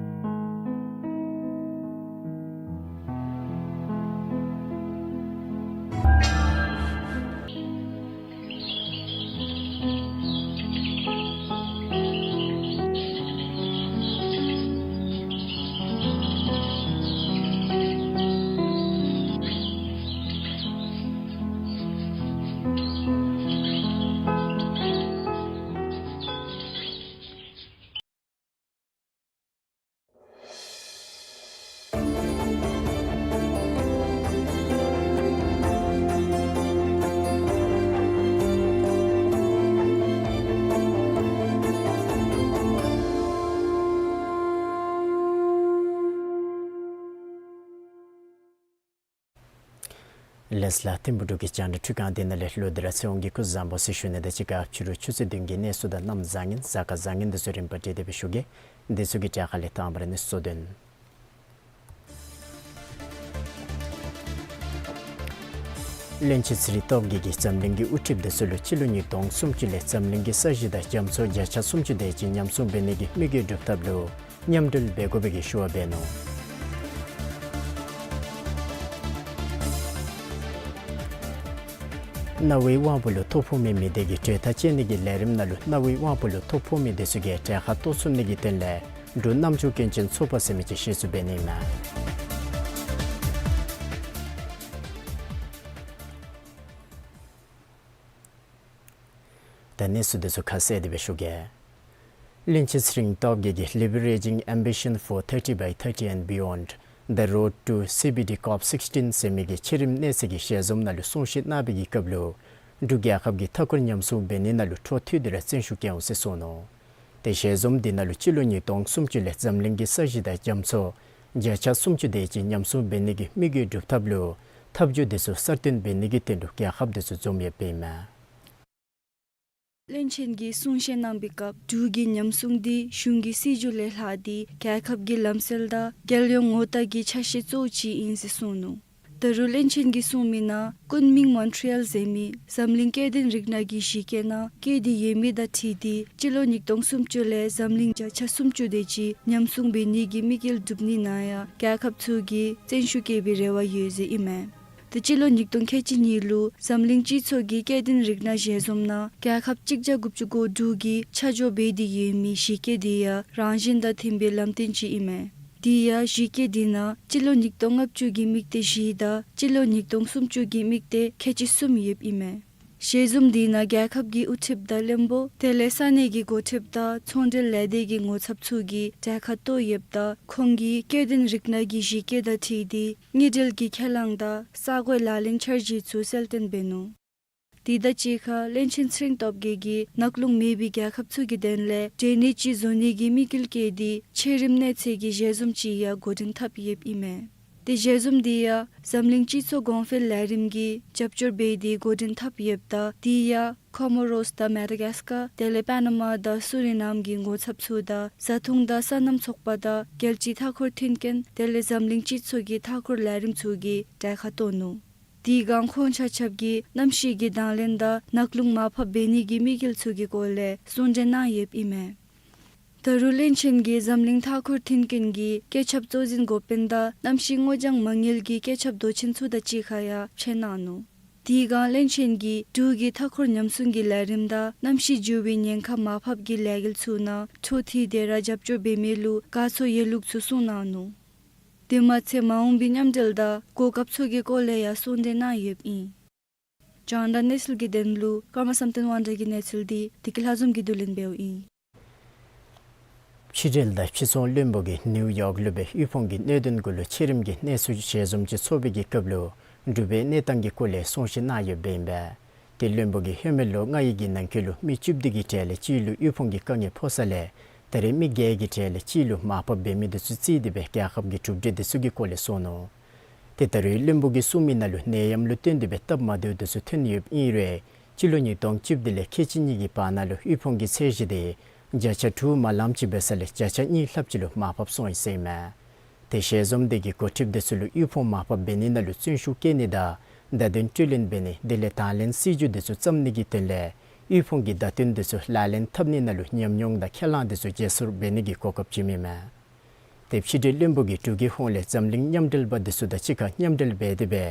ལགས་ལགས། ཐིམ་ཕུ་འབྲུག་གི་རྒྱང་བསྒྲགས་འཕྲུལ་ཁང་འདི་ནང་ལས་ལོག་སྟེ་ར་ཚེ་དབང་གིས་སྐུ་གཟུགས་བཟང་པོ་ཟེར་ཞུ་ནི་དང་གཅིག་ཁར་ཕྱི་རུ་ཆུ་ཚོད་བདུན་གྱི་གནས་ཚུལ་དང་གནམ་བཟང་ངན་གཟའ་སྐར་བཟང་ངན་འདི་ཚུ་རིམ་པ་བསྒྲིགས་ཏེ་སྦེ་ཞུ་གེ། འདི་ཚུ་གི་གྲས་ཁ་ལས་དང་པ་ར་ནི་གཙོ་དོན། བློན་ཆེན་ཚེ་རིང་སྟོབས་རྒྱས་ཀྱིས་འཛམ་གླིང་གི་དབུ་ཁྲིདཔ་དེ་ཚུ་ལུ་སྤྱི་ལོ་ཉིས་སྟོང་སུམ་ཅུ་ལས་འཛམ་གླིང་གི་ས་གཞི་དང་རྒྱ་མཚོ་བརྒྱ་ཆ་སུམ་ཅུ་དེ་ཅིག་ཉམས་སྲུང་འབད་ནི་གི་དམིགས་ཡུལ་སྒྲུབ་ཐབས་ལུ་མཉམ་འབྲེལ་འབད་དགོ་པའི་གི་ཞུ་བ་འབད་ནུག། རྣ་བའི་དབང་པོ་ལུ་ཐོ་ཕོག་མི་མི་སྡེ་གི་གྲོས་ཐག་བཅད་ནི་གི་ལས་རིམ་ནང་ལུ་རྣ་བའི་དབང་པོ་ལུ་ཐོ་ཕོག་མི་དེ་ཚུ་གིས་གྲལ་ཁར་གཏོགས་ཚུགས་ནི་གི་དོན་ལས་འབྲུག་རྣམ་ཅོ་སྐྱོན་ཅན་ཚོགས་པ་ཟེར་མི་ཅིག་གཞི་བཙུགས་འབད་ནི་ཨིན་མས། ད་གནས་ཚུལ་དེ་ཚུ་ཁ་གསལ་དེ་སྦེ་ཞུ་གེ། བློན་ཆེན་ཚེ་རིང་སྟོབས་རྒྱས་ཀྱིས་Leveraging Ambition for thirty by thirty and Beyond, The Road to C B D COP sixteen ཟེར་མི་གི་ཕྱི་རིམ་གནས་ཚད་ཀྱི་ཞལ་འཛོམས་ནང་ལུ་གསུང་བཤད་གནང་བའི་གི་སྐབས་ལུ་འབྲུག་རྒྱལ་ཁབ་ཀྱི་མཐའ་འཁོར་ཉམས་སྲུང་འབད་ནི་ནང་ལུ་འཕྲོ་མཐུད་དེ་ར་བརྩོན་ཤུགས་བསྐྱེད་འོང་ཟེར་གསུངས་ནུག། ཏེ་ཞལ་འཛོམས་འདི་ནང་ལུ་སྤྱི་ལོ་ཉིས་སྟོང་སུམ་ཅུ་ལས་འཛམ་གླིང་གི་ས་གཞི་དང་རྒྱ་མཚོ་བརྒྱ་ཆ་སུམ་ཅུ་དེ་ཅིག་ཉམས་སྲུང་འབད་ནི་གི་དམིགས་ཡུལ་སྒྲུབ་ཐབས་ལུ་ཐབས་བྱུས་དེ་ཚུ་གསར་བཏོན་འབད་ནི་གི་དོན་ལུ་རྒྱལ་ཁབ་དེ་ཚུ་འཛོམས་ཡོདཔ་ཨིན་མས། བློན་ཆེན་གྱིས་གསུང་བཤད་གནང་བའི་སྐབས་འབྲུག་གི་ཉམས་སྲུང་འདི་གཞུང་གི་སྲིད་བྱུས་ལས་ལྷག་སྟེ་རྒྱལ་ཁབ་ཀྱི་ལམ་སྲོལ་དང་རྒྱལ་ཡོངས་ངོ་རྟགས་ཀྱི་ཆ་ཤས་གཙོ་བོ་ཅིག་ཨིན་ཟེར་གསུངས་ནུག། ད་རུང་བློན་ཆེན་གྱིས་གསུངས་མི་ནང་ཀུན་མིང་མོན་ཊི་ཡལ་ཟེར་མི་འཛམ་གླིང་སྐྱེ་ལྡན་རིགས་སྣ་གི་གཞི་བཀོད་ནང་བཀོད་དེ་ཡོད་མི་དང་འཁྲིལ་ཏེ་སྤྱི་ལོ་ཉིས་སྟོང་སུམ་ཅུ་ལས་འཛམ་གླིང་བརྒྱ་ཆ་སུམ་ཅུ་དེ་ཅིག་ཉམས་སྲུང་འབད་ནི་གི་དམིགས་ཡུལ་སྒྲུབ་ནི་ནང་ཡང་རྒྱལ་ཁབ་ཚུ་གིས་བརྩོན་ཤུགས་བསྐྱེད་པའི་རེ་བ་ཡོད་ཟེར་ཨིན་མས། ཏེ་སྤྱི་ལོ་ཉིས་སྟོང་ཁལ་གཅིག་གཉིས་ལུ་འཛམ་གླིང་སྤྱི་ཚོགས་ཀྱི་སྐྱེ་ལྡན་རིགས་སྣ་ཞལ་འཛོམས་ནང་རྒྱལ་ཁབ་གཅིག་བརྒྱ་དགུ་བཅུ་གོ་དྲུག་གིས་ཆ་འཇོག་འབད་དེ་ཡོད་མི་གཞི་བཀོད་དེ་ཡང་རང་བཞིན་དང་མཐུན་པའི་ལམ་སྟོན་ཅིག་ཨིན་མས། དེ་ཡང་གཞི་བཀོད་དེ་ནང་སྤྱི་ལོ་ཉིས་སྟོང་ལྔ་བཅུ་གི་དམིགས་གཏད་བཞི་དང་སྤྱི་ལོ་ཉིས་སྟོང་སུམ་ཅུ་གི་དམིགས་གཏད་ཁལ་གཅིག་གསུམ་ཡོདཔ་ཨིན་མས། ཞལ་འཛོམས་དེ་ནང་རྒྱལ་ཁབ་ཀྱི་དབུ་ཁྲིདཔ་དང་བློན་པོ་དེ་ལས་ས་གནས་ཀྱི་འགོ་ཁྲིདཔ་དང་ཚོང་འབྲེལ་ལས་སྡེ་གི་ངོ་ཚབ་ཚུ་གིས་གྲལ་ཁར་གཏོགས་ཡོདཔ་ད་ཁོང་གིས་སྐྱེ་ལྡན་རིགས་སྣ་གི་གཞི་བཀོད་དང་འཁྲིལ་ཏེ་དངུལ་འབྲེལ་གྱི་ཁས་བླངས་དང་ས་གོའི་ལག་ལེན་འཆར་གཞི་ཚུ་གསལ་སྟོན་འབད་ནུག། དེ་དང་གཅིག་ཁར་བློན་ཆེན་ཚེ་རིང་སྟོབས་རྒྱས་ཀྱིས་ནག་རླུང་མེད་པའི་རྒྱལ་ཁབ་ཚུ་གི་དོན་ལས་འབྲེལ་གནས་ཅིག་བཟོ་ནི་གི་དམིགས་ཡུལ་བསྐྱེད་དེ་ཕྱི་རིམ་གནས་ཚད་ཀྱི་ཞལ་འཛོམས་ཅིག་ཡང་འགོ་འདྲེན་འཐབ་ཡོདཔ་ཨིན་མས། ཏེ་ཞལ་འཛོམས་དེ་ཡང་འཛམ་གླིང་སྤྱི་ཚོགས་གོང་འཕེལ་ལས་རིམ་གྱིས་རྒྱབ་སྐྱོར་འབད་དེ་འགོ་འདྲེན་འཐབ་ཡོདཔ་ད་དེ་ཡང་ཀོ་མོ་རོས་དང་མེ་ཌ་གཱས་ཀར་དེ་ལས་པ་ན་མ་དང་སུ་རི་ནམ་གྱི་ངོ་ཚབ་ཚུ་དང་བཟའ་འཐུང་དང་སོ་ནམ་ཚོགས་པ་དང་རྒྱལ་སྤྱིའི་མཐའ་འཁོར་མཐུན་རྐྱེན་དེ་ལས་འཛམ་གླིང་སྤྱི་ཚོགས་ཀྱི་མཐའ་འཁོར་ལས་རིམ་ཚུ་གིས་གྲལ་ཁར་གཏོགས་ནུག། དེ་སྒང་ཁོང་ཆ་ཁྱབ་ཀྱིས་གནམ་གཤིས་ཀྱི་དང་ལེན་དང་ནག་རླུང་མར་ཕབ་འབད་ནི་གི་དམིགས་ཡུལ་ཚུ་གི་སྐོར་ལས་གསུང་གྲོས་གནང་ཡོདཔ་ཨིན་མས། ད་རུང་བློན་ཆེན་གྱིས་འཛམ་གླིང་མཐའ་འཁོར་མཐུན་རྐྱེན་གྱི་བཀོད་ཁྱབ་གཙོ་འཛིན་འགོ་དཔོན་དང་གནམ་གཤིས་སྔོ་ལྗང་མ་དངུལ་གྱི་བཀོད་ཁྱབ་མདོ་ཆེན་ཚུ་དང་གཅིག་ཁར་ཡང་ཕྱད་གནང་ནུག། དེ་སྒང་བློན་ཆེན་གྱིས་འབྲུག་གིས་མཐའ་འཁོར་ཉམས་སྲུང་གི་ལས་རིམ་དང་གནམ་གཤིས་འགྱུར་བའི་ཉེན་ཁ་མར་ཕབ་ཀྱི་ལས་འགུལ་ཚུ་ནང་འཕྲོ་མཐུད་དེ་ར་རྒྱབ་སྐྱོར་འབད་མི་ལུ་དགའ་ཚོར་ཡོད་ལུགས་ཚུ་གསུངས་གནང་ནུག། དེ་མ་ཚད་མ་འོངས་པའི་མཉམ་འབྲེལ་དང་གོ་སྐབས་ཚུ་གི་སྐོར་ལས་ཡང་གསུང་གྲོས་གནང་ཡོདཔ་ཨིན། རྒྱང་བསྒྲགས་གནས་ཚུལ་གྱི་དོན་ལུ་ཀརྨ་བསམ་གཏན་དབང་གྲགས་ཀྱི་གནས་ཚུལ་འདི་བདེ་སྐྱིད་ལྷ་འཛོམས་ཀྱིས་བསྡུ་ལེན་འབདཝ་ཨིན། ཕྱི་འབྲེལ་དང་ཕྱི་ཚོང་བློན་པོ་གིས་ནིའུ་ཡོག་ལུ་སྦེ་དབུལ་ཕོངས་ཀྱི་གནད་དོན་གུ་ལུ་ཕྱི་རིམ་གྱི་གནས་ཚུལ་ཞལ་འཛོམས་ཅིག་ཚོགས་པའི་གི་སྐབས་ལུ་འབྲུག་པའི་གནས་སྟངས་ཀྱི་སྐོར་ལས་གསུང་བཤད་གནང་ཡོདཔ་ཨིན་པས། ཏེ་བློན་པོ་གིས་ཧེ་མའི་ལོ་ལྔ་ཡི་གི་ནང་འཁོད་ལུ་མི་བཅུ་བདུན་གྱི་གྲས་ལས་གཅིག་ལུ་དབུལ་ཕོངས་ཀྱི་དཀའ་ངལ་ཕོག་ས་ལས་ད་རེས་མི་བརྒྱད་ཀྱི་གྲས་ལས་གཅིག་ལུ་མར་ཕབ་འབད་མི་དེ་ཚུ་བརྩིས་ཏེ་སྦེ་རྒྱལ་ཁབ་ཀྱི་གྲུབ་འབྲས་དེ་ཚུ་གི་སྐོར་ལས་གསུངས་ནུག། ཏེ་ད་རེས་བློན་པོ་གིས་གསུངས་མི་ནང་ལུ་ནད་ཡམས་ལུ་བརྟེན་ཏེ་སྦེ་སྟབས་མ་བདེཝ་དེ་ཚུ་ཐོན་ཡོདཔ་ཨིན་རུང་སྤྱི་ལོ་ཉིས་སྟོང་བཅུ་བདུན་ལས་ཁལ་གཅིག་གཉིས་ཀྱི་བར་ན་ལུ་དབུལ་ཕོངས་ཀྱི་ཚད་གཞི་དེ་བརྒྱ་ཆ་དྲུག་མ་ལངམ་ཅིག་འབད་ས་ལས་བརྒྱ་ཆ་གཉིས་ལྷགཔ་ཅིག་ལུ་མར་ཕབ་སོང་ཡི་ཟེར་ཨིན་མས། ཏེ་ཞལ་འཛོམས་དེ་གིས་འགོ་ཁྲིདཔ་དེ་ཚུ་ལུ་དབུལ་ཕོངས་མར་ཕབ་འབད་ནི་ནང་ལུ་བརྩོན་ཤུགས་བསྐྱེད་ནི་དང་བརྡ་དོན་སྤྲོད་ལེན་འབད་ནི་དེ་ལས་དང་ལེན་སྲིད་བྱུས་དེ་ཚུ་བརྩམ་ནི་གི་དོན་ལས་དབུལ་ཕོངས་ཀྱི་བརྡ་སྟོན་དེ་ཚུ་ལག་ལེན་འཐབ་ནི་ནང་ལུ་ཉམས་མྱོང་དང་ཁས་བླངས་དེ་ཚུ་བརྗེ་སོར་འབད་ནི་གི་གོ་སྐབས་བྱིནམ་ཨིན་མས། ཏེ་ཕྱི་འབྲེལ་བློན་པོ་གིས་འབྲུག་གི་ཧོངས་ལས་འཛམ་གླིང་མཉམ་འབྲེལ་པ་དེ་ཚུ་དང་གཅིག་ཁར་མཉམ་འབྲེལ་འབད་དེ་སྦེ་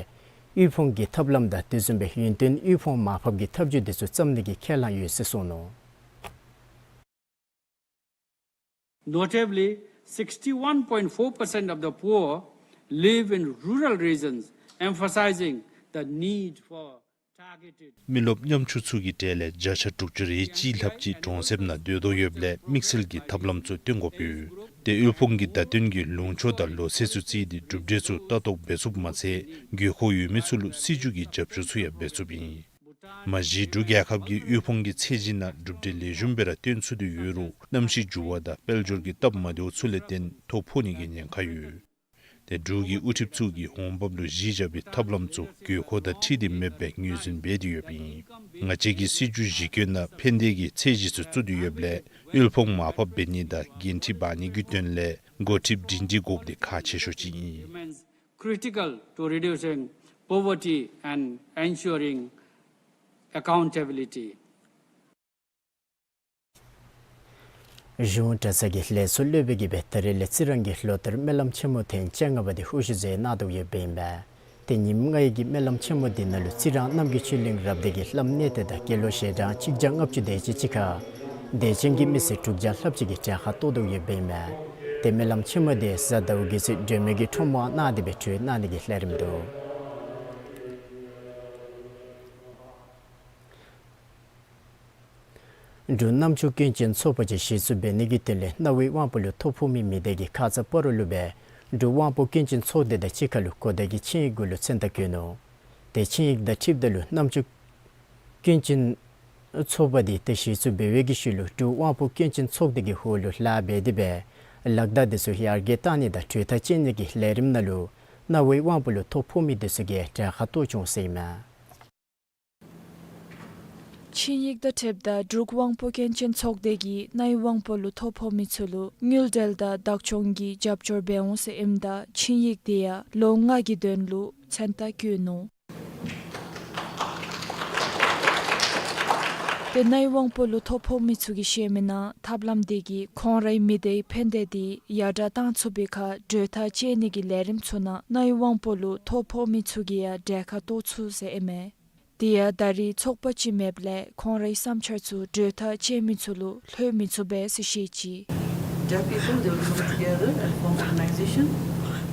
དབུལ་ཕོངས་ཀྱི་ཐབས་ལམ་དང་དེ་བཟུམ་སྦེ་ཡུན་བརྟན་དབུལ་ཕོངས་མར་ཕབ་ཀྱི་ཐབས་བྱུས་དེ་ཚུ་བརྩམ་ནི་གི་ཁས་བླངས་ཡོད་ཟེར་གསུངས་ནུག། Notably, sixty-one point four percent of the poor live in rural regions, emphasizing the need for མི་རློབས་ཉམ་ཆུང་ཚུ་གི་གྲས་ལས་བརྒྱ་ཆ་དྲུག་ཅུ་རེ་གཅིག་ལྷགཔ་ཅིག་གྲོང་གསེབ་ནང་སྡོད་དོ་ཡོདཔ་ལས་དམིགས་བསལ་གྱི་ཐབས་ལམ་ཚུ་སྟོན་དགོཔ་ཡོད། ཏེ་དབུལ་ཕོངས་ཀྱི་བརྡ་སྟོན་གྱི་ལུང་ཕྱོགས་དང་ལོ་ཚད་ཚུ་བརྩིས་ཏེ་གྲུབ་འབྲས་ཚུ་ལྟ་རྟོག་འབད་ཚུགསཔ་མ་ཚད་དགོས་མཁོ་ཡོད་མི་ཚུ་ལུ་སྲིད་བྱུས་ཀྱི་རྒྱབ་སྐྱོར་ཚུ་ཡང་འབད་ཚུགསཔ་ཨིན། མ་གཞི་འབྲུག་རྒྱལ་ཁབ་ཀྱིས་དབུལ་ཕོངས་ཀྱི་ཚད་གཞི་ནང་གྲུབ་འབྲས་ལེགས་ཤོམ་སྦེ་ར་སྟོན་ཚུགས་ཏེ་ཡོད་རུང་གནམ་གཤིས་འགྱུར་བ་དང་དཔལ་འབྱོར་གྱི་སྟབས་མ་བདེཝ་ཚུ་ལས་བརྟེན་ཐོ་ཕོག་ནི་གི་ཉེན་ཁ་ཡོད། ཏེ་འབྲུག་གི་དབུ་ཁྲིདཔ་ཚུ་གིས་འོང་འབབ་ལུ་གཞི་བཞག་པའི་ཐབས་ལམ་ཚུ་དགོས་མཁོ་དང་འཁྲིལ་ཏེ་མེདཔ་སྦེ་ངོས་འཛིན་འབད་དེ་ཡོདཔ་ཨིན། ང་བཅས་ཀྱི་སྲིད་བྱུས་གཞི་བཀོད་ནང་ཕན་བདེ་གི་ཚད་གཞི་ཚུ་བཙུགས་ཏེ་ཡོདཔ་ལས་དབུལ་ཕོངས་མར་ཕབ་འབད་ནི་དང་འགན་འཁྲི་འབག་ནི་གི་དོན་ལས་འགོ་ཁྲིདཔ་སྒྲིང་སྒྲི་དགོཔ་དེ་ཁག་ཆེ་ཤོས་ཅིག་ཨིན། Remains critical to reducing poverty and ensuring accountability. གཞུང་གྲྭ་ཚང་གི་ལས་ཚོགས་སློབ་དཔོན་གྱིས་སྦེ་ད་རིས་ལས་རྩི་རང་གི་ལོ་ལྟར་སྨོན་ལམ་ཆེན་མོ་ཐེངས་བཅོ་ལྔ་པ་དེ་དབུ་བཞུགས་མཛད་གནང་དོ་ཡོདཔ་ཨིན་པས། ཏེ་ཉིནམ་ལྔའི་གི་སྨོན་ལམ་ཆེན་མོ་འདི་ནང་ལུ་རྩི་རང་རྣམ་རྒྱལ་ཆོས་གླིང་རབ་སྡེ་གི་བླམ་གནས་བརྟན་དང་དགེ་སློང་ཞལ་གྲངས་གཅིག་བརྒྱ་ལྔ་བཅུ་དེ་ཅིག་གཅིག་ཁར་དད་ཅན་གྱི་མི་སེར་དྲུག་བརྒྱ་ལྷགཔ་ཅིག་གིས་གྲལ་ཁར་གཏོགས་དོ་ཡོདཔ་ཨིན་པས། ཏེ་སྨོན་ལམ་ཆེན་མོ་དེ་གཟའ་ཟླཝ་གི་ཚེ་སྒྲོལ་མའི་གི་ཁྲོམ་དབང་གནང་སྟེ་སྦེ་གྲོལ་གནང་ནི་གི་ལས་རིམ་འདུག། འབྲུག་རྣམ་ཅོ་སྐྱོན་ཅན་ཚོགས་པ་ཅིག་གཞི་བཙུགས་འབད་ནི་གི་དོན་ལས་རྣ་བའི་དབང་པོ་ལུ་ཐོ་ཕོག་མི་མི་སྡེ་གིས་ཁ་ཙ་སྤ་རོ་ལུ་སྦེ་འབྲུག་དབང་པོ་སྐྱོན་ཅན་ཚོགས་སྡེ་དང་གཅིག་ཁར་ལུ་གོ་བརྡ་གི་ཆིངས་ཡིག་གུ་ལུ་མཚན་རྟགས་བཀོད་ནུག། ཏེ་ཆིངས་ཡིག་དང་འཁྲིལཝ་ད་ལུ་རྣམ་ཅོ་སྐྱོན་ཅན་ཚོགས་པ་འདི་ཏེ་གཞི་བཙུགས་འབད་བའི་གི་ཤུལ་ལུ་འབྲུག་དབང་པོ་སྐྱོན་ཅན་ཚོགས་སྡེ་གི་འོག་ལུ་ལཱ་འབད་དེ་སྦེ་ལག་བརྡ་འདི་ཚུ་ཡར་རྒྱས་བཏང་ནི་དང་གྲོས་ཐག་བཅད་ནི་གི་ལས་རིམ་ནང་ལུ་རྣ་བའི་དབང་པོ་ལུ་ཐོ་ཕོག་མི་འདི་ཚུ་གིས་གྲལ་ཁར་གཏོགས་བྱུང་ཟེར་ཨིན་མས། ཆིངས་ཡིག་དང་འཁྲིལཝ་ད་འབྲུག་དབང་པོ་སྐྱོན་ཅན་ཚོགས་སྡེ་གིས་རྣ་བའི་དབང་པོ་ལུ་ཐོ་ཕོག་མི་ཚུ་ལུ་དངུལ་འབྲེལ་དང་བདག་སྐྱོང་གི་རྒྱབ་སྐྱོར་འབད་འོང་ཟེར་ཨིནམ་ད་ཆིངས་ཡིག་དེ་ཡང་ལོ་ལྔ་གི་དོན་ལུ་མཚན་རྟགས་བཀོད་ནུག། ཏེ་རྣ་བའི་དབང་པོ་ལུ་ཐོ་ཕོག་མི་ཚུ་གིས་བཤད་མི་ནང་ཐབས་ལམ་དེ་གིས་ཁོང་རའི་མི་སྡེའི་ཕན་བདེ་དེ་ཡར་དྲག་བཏང་ཚུགས་པའི་ཁར་གྲོས་ཐག་བཅད་ནི་གི་ལས་རིམ་ཚུ་ནང་རྣ་བའི་དབང་པོ་ལུ་ཐོ་ཕོག་མི་ཚུ་གིས་ཡང་གྲལ་ཁར་གཏོགས་ཚུགས་ཟེར་ཨིན་མས། དེ་ཡང་ད་རིས་ཚོགས་པ་ཅིག་མེདཔ་ལས་ཁོང་རའི་བསམ་འཆར་ཚུ་གྲོས་ཐག་བཅད་མི་ཚུ་ལུ་ལྷོད་མི་ཚུགས་པས་ཟེར་བཤད་ཅི། Deaf people, they will come together and form organization.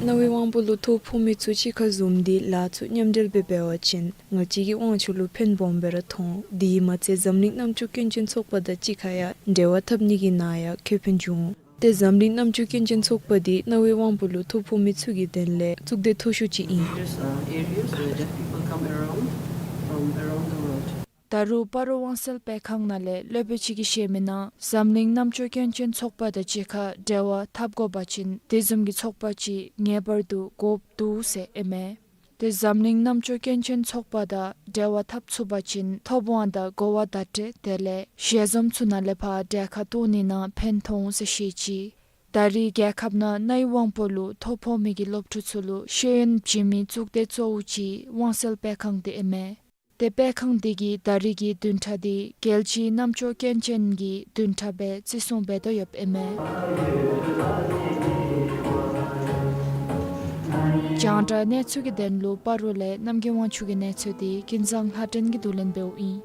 རྣ་བའི་དབང་པོ་ལུ་ཐོ་ཕོག་མི་ཚུ་གཅིག་ཁར་འཛོམས་ཏེ་ལཱ་ཚུ་མཉམ་འབྲེལ་སྦེ་འབད་བ་ཅིན་ང་བཅས་ཀྱི་དབང་ཆ་ལུ་ཕན་སྦོམ་སྦེ་ར་ཐོགས། དེ་མ་ཚད་འཛམ་གླིང་རྣམ་ཅོ་སྐྱོན་ཅན་ཚོགས་པ་དང་གཅིག་ཁར་ཡང་འབྲེལ་བ་འཐབ་ནི་གི་ནང་ཡང་ཁེ་ཕན་འབྱུང་། ཏེ་འཛམ་གླིང་རྣམ་ཅོ་སྐྱོན་ཅན་ཚོགས་པ་འདི་རྣ་བའི་དབང་པོ་ལུ་ཐོ་ཕོག་མི་ཚུ་གི་དོན་ལས་གཙུག་སྡེ་མཐོ་ཤོས་ཅིག་ཨིན། Various, uh, areas where deaf people come around from around the world. ད་རུང་སྤ་རོ་དབང་གསལ་སྤེལ་ཁང་ནང་ལས་སློབ་དཔོན་ཅིག་གིས་བཤད་མི་ནང་འཛམ་གླིང་རྣམ་ཅོ་སྐྱོན་ཅན་ཚོགས་པ་དང་གཅིག་ཁར་འབྲེལ་བ་འཐབ་དགོ་པ་ཅིན་དེ་བཟུམ་གྱི་ཚོགས་པ་ཅིག་ངེས་པར་དུ་དགོཔ་འདུག་ཟེར་ཨིན་མས། ཏེ་འཛམ་གླིང་རྣམ་ཅོ་སྐྱོན་ཅན་ཚོགས་པ་དང་འབྲེལ་བ་འཐབ་ཚུགས་པ་ཅིན་ཐོབ་དབང་དང་གོ་བ་བརྡ་སྤྲོད་དེ་ལས་ཞལ་འཛོམས་ཚུ་ནང་ལས་ཕར་གྲལ་ཁར་གཏོགས་ནི་ནང་ཕན་ཐོགས་འོང་ཟེར་བཤད་ཅི། ད་རེས་རྒྱལ་ཁབ་ནང་རྣ་བའི་དབང་པོ་ལུ་ཐོ་ཕོག་མི་གི་སློབ་ཕྲུག་ཚུ་ལུ་ཤེས་ཡོན་བྱིན་མི་གཙུག་སྡེ་གཙོ་བོ་ཅིག་དབང་གསལ་སྤེལ་ཁང་དེ་ཨིན་མས། ཏེ་སྤེལ་ཁང་དེ་གིས་ད་རེས་ཀྱི་བདུན་ཕྲག་དེ་རྒྱལ་སྤྱིའི་རྣམ་ཅོ་སྐྱོན་ཅན་གྱི་བདུན་ཕྲག་སྦེ་བརྩི་སྲུང་འབད་དོ་ཡོདཔ་ཨིན་མས། རྒྱང་བསྒྲགས་གནས་ཚུལ་གྱི་དོན་ལུ་སྤ་རོ་ལས་རྣམ་རྒྱལ་དབང་ཕྱུག་གི་གནས་ཚུལ་དེ་ཀུན་བཟང་ལྷ་སྒྲོན་གྱིས་བསྡུ་ལེན་འབདཝ་ཨིན།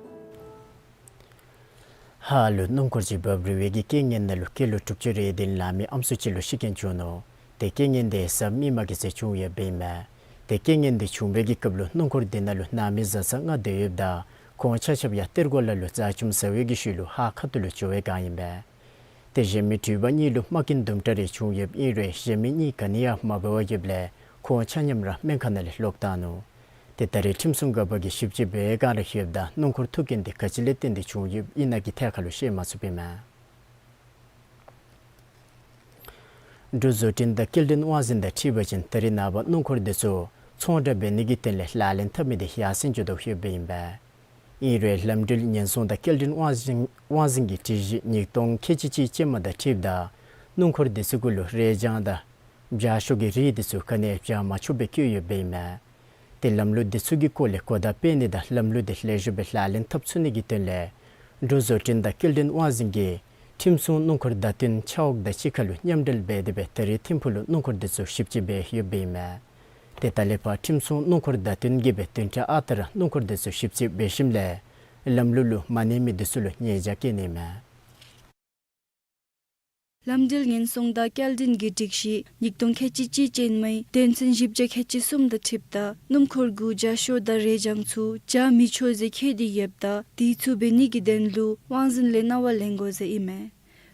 ཧཱ་ལུ་སྣུམ་འཁོར་ཅིག་འབབ་རིལ་བའི་གི་རྐྱེན་ངན་ནང་ལུ་སྐྱེས་ལོ་དྲུག་ཅུ་རེ་བདུན་ལང་མི་ཨམ་སྲུ་ཅིག་ལུ་ཤི་རྐྱེན་བྱུང་ནུག། ཏེ་རྐྱེན་ངན་དེ་གཟའ་མིག་དམར་གྱི་ཚེ་བྱུང་ཡོདཔ་ཨིན་མས། ཏེ་རྐྱེན་ངན་དེ་བྱུང་བའི་གི་སྐབས་ལུ་སྣུམ་འཁོར་དེ་ནང་ལུ་ནང་མི་བཟའ་ཚང་ལྔ་སྡོད་ཡོདཔ་ད་ཁོང་ཆ་ཁྱབ་ཡར་གཏེར་སྒོ་ལ་ལུ་རྩྭ་ཆུམ་ཟ་བའི་གི་ཤུལ་ལུ་ཧཱ་ཁ་ཐུག་ལུ་འགྱོ་བའི་བསྒང་ཨིན་པས། ཏེ་གཞན་མི་འགྲུལ་པ་གཉིས་ལུ་རྨ་སྐྱོན་དུམ་གྲ་རེ་བྱུང་ཡོདཔ་ཨིན་རུང་གཞན་མི་གཉིས་ག་ནི་ཡང་མ་འབད་བར་ཡོདཔ་ལས་ཁོང་ཆ་མཉམ་ར་སྨན་ཁང་ནང་ལས་ལོག་བཏང་ནུག། ཏེ་ད་རེས་ཁྲིམས་སྲུང་འགག་པ་གིས་ཞིབ་དཔྱད་འབད་བའི་བསྒང་ར་ཡོདཔ་ད་སྣུམ་འཁོར་ཐུག་རྐྱེན་དེ་ག་ཅི་ལས་བརྟེན་ཏེ་བྱུང་ཡོདཔ་ཨིན་ན་གི་ཐད་ཁར་ལུ་ཤེས་མ་ཚུགསཔ་ཨིན་མས། འབྲུག་བཟོ་སྐྲུན་དང་སྐྱེལ་འདྲེན་དབང་འཛིན་དང་འཁྲིལ་བ་ཅིན་ད་རེས་ནངས་པ་སྣུམ་འཁོར་དེ་ཚུ་ཚོང་བསྒྲགས་འབད་ནི་གི་དོན་ལས་ལག་ལེན་འཐབ་མི་དེ་ཡར་སེང་འགྱོ་དོ་ཡོདཔ་ཨིན་པས། ཨིན་རུང་ལམ་འགྲུལ་ཉེན་སྲུང་དང་སྐྱེལ་འདྲེན་དབང་འཛིན་དབང་འཛིན་གྱི་སྒྲིག་གཞི་ཉིས་སྟོང་ཁལ་གཅིག་གཅིག་ཅན་མ་དང་འཁྲིལཝ་ད་སྣུམ་འཁོར་དེ་ཚུ་གུ་ལུ་རས་བྱང་དང་བྱ་ཤོག་གི་རིགས་དེ་ཚུ་ག་ནི་ཡང་སྦྱར་མ་ཆོགཔ་སྦེ་བཀོད་ཡོདཔ་ཨིན་མས། ཏེ་ལམ་ལུགས་དེ་ཚུ་གི་སྐོར་ལས་གོ་བརྡ་སྤེལ་ནི་དང་ལམ་ལུགས་དེ་ལེགས་ཤོམ་སྦེ་ལག་ལེན་འཐབ་ཚུགས་ནི་གི་དོན་ལས་འབྲུག་བཟོ་སྐྲུན་དང་སྐྱེལ་འདྲེན་དབང་འཛིན་གྱིས་ཁྲིམས་སྲུང་སྣུམ་འཁོར་བརྡ་སྟོན་ཆ་འོག་དང་གཅིག་ཁར་ལུ་མཉམ་འབྲེལ་འབད་དེ་སྦེ་ད་རེས་ཐིམ་ཕུག་ལུ་སྣུམ་འཁོར་དེ་ཚུ་ཞིབ་དཔྱད་འབད་ཡོདཔ་ཨིན་མས། ཏེ་ད་ལས་ཕར་ཁྲིམས་སྲུང་སྣུམ་འཁོར་བརྡ་སྟོན་གྱིས་སྦེ་བདུན་ཕྲག་ཨ་རྟག་ར་སྣུམ་འཁོར་དེ་ཚུ་ཞིབ་དཔྱད་འབད་ཞིནམ་ལས་ལམ་ལུགས་ལུ་མ་གནས་མི་དེ་ཚུ་ལུ་ཉེས་བྱ་བཀལ་ནི་ཨིན་མས། ལམ་འགྲུལ་ཉེན་སྲུང་དང་སྐྱེལ་འདྲེན་གྱི་སྒྲིག་གཞི་ཉིས་སྟོང་ཁལ་གཅིག་གཅིག་ཅན་མའི་དོན་ཚན་བཞི་བརྒྱ་ཁལ་གཅིག་གསུམ་དང་འཁྲིལཝ་ད་སྣུམ་འཁོར་གུ་བྱ་ཤོག་དང་རས་བྱང་ཚུ་སྦྱར་མི་ཆོག་ཟེར་བཀོད་དེ་ཡོདཔ་ད་དེ་ཚུ་འབད་ནི་གི་དོན་ལུ་དབང་འཛིན་ལས་གནང་བ་ལེན་དགོ་ཟེར་ཨིན་མས།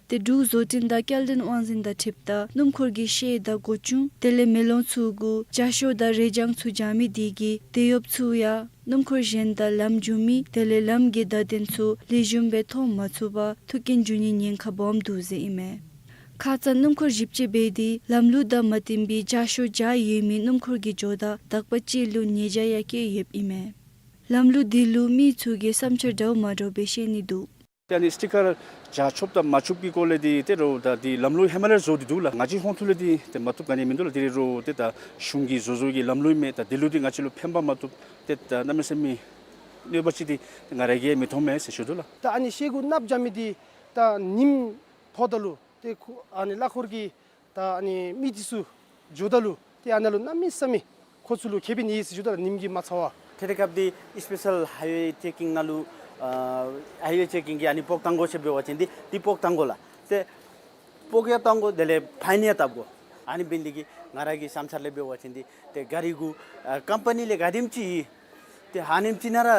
ཏེ་འབྲུག་བཟོ་སྐྲུན་དང་སྐྱེལ་འདྲེན་དབང་འཛིན་དང་འཁྲིལཝ་ད་སྣུམ་འཁོར་གྱི་ཤེལ་དང་སྒོ་ཅུང་དེ་ལས་མེ་ལོང་ཚུ་གུ་བྱ་ཤོག་དང་རས་བྱང་ཚུ་སྦྱར་མི་དེ་གིས་དེད་གཡོགཔ་ཚུ་ཡང་སྣུམ་འཁོར་གཞན་དང་ལམ་འགྱོ་མི་དེ་ལས་ལམ་གྱི་བརྡ་དོན་ཚུ་ལེགས་ཤོམ་སྦེ་མཐོང་མ་ཚུགས་པར་ཐུག་རྐྱེན་འབྱུང་ནིའི་ཉེན་ཁ་སྦོམ་འདུག་ཟེར་ཨིན་མས། ཁ་ཙ་སྣུམ་འཁོར་ཞིབ་དཔྱད་འབད་དེ་ལམ་ལུགས་དང་མ་བསྟུན་པའི་བྱ་ཤོག་སྦྱར་ཡོད་མི་སྣུམ་འཁོར་གྱི་ཇོ་བདག་དག་པ་ཅིག་ལུ་ཉེས་བྱ་ཡང་བཀལ་ཡོདཔ་ཨིན་མས། ལམ་ལུགས་དེ་ལུ་མི་ཚུ་གིས་བསམ་འཆར་འདྲཝ་མ་འདྲཝ་སྦེ་བཤད་ནི་འདུག། ཏེ་ཨ་ནི་སི་ཊི་ཀར་རྒྱག་ཆོགཔ་དང་མ་ཆོགཔ་གི་སྐོར་ལས་འདི་ཏེ་རོགས་ད་འདི་ལམ་ལུགས་ཧེ་མ་ལས་བཟོ་སྟེ་འདུག་ལགས། ང་བཅས་ཧོང་ཐུག་ལས་འདི་ཏེ་མ་བཏུབ་ག་ནི་མིན་འདུག་ལགས། འདི་རོགས་ཏེ་ད་གཞུང་གིས་བཟོ་བཟོ་གི་ལམ་ལུགས་མས། ད་འདི་ལུ་འདི་ང་བཅས་ལུ་ཕན་པ་མ་གཏོགས་ཏེ་ད་གནམ་མེད་ས་མེད་གནོད་པ་ཅིག་འདི་ང་ར་གིས་མི་མཐོང་མས་ཟེར་ཞུ་དོ་ལགས། ད་ཨ་ནི་ཤེལ་སྒོ་གནགཔོ་རྒྱབ་མི་འདི་ད་ཉིམ་ཐོག་ད་ལུ་ཏེ་ཁོ་ཨ་ནི་གླ་འཁོར་གྱི་ད་ཨ་ནི་མི་འདི་ཚུ་འགྱོཝ་ད་ལུ་ཏེ་ཨ་ནཱ་ལུ་གནམ་མེད་ས་མེད་ཁོ་ཚུ་ལུ་ཁེ་ཕན་ཡོད་ཟེར་ཞུ་དོ་ལགས། ཉིམ་གྱིས་མ་ཚ་བར། ཏེ་དེ་སྐབས་འདི་སི་པེ་ཤལ་ཧའི་ཝེ་ཅེ་ཀིང་ནང་ལུ་ཨ་ཧའི་ཝེ་ཅེ་ཀིང་གིས་ཨ་ནི་སྤོག་བཏང་དགོ་ཟེར་འབད་བ་ཅིན་འདི་འདི་སྤོག་བཏང་དགོ་ལགས། ཏེ་སྤོག་ཡང་བཏང་དགོ། དེ་ལས་ཕའིན་ཡང་བཏབ་དགོ། ཨ་ནི་འབད་ནི་འདི་གིས་ང་ར་གི་བསམ་འཆར་ལས་འབད་བ་ཅིན་འདི་ཏེ་གཱ་རི་གུ་ཨ་ཀམ་པ་ནི་ལས་ག་དེམ་ཅིག་ཏེ་ཨ་ནེམ་ཅིག་ནང་ར་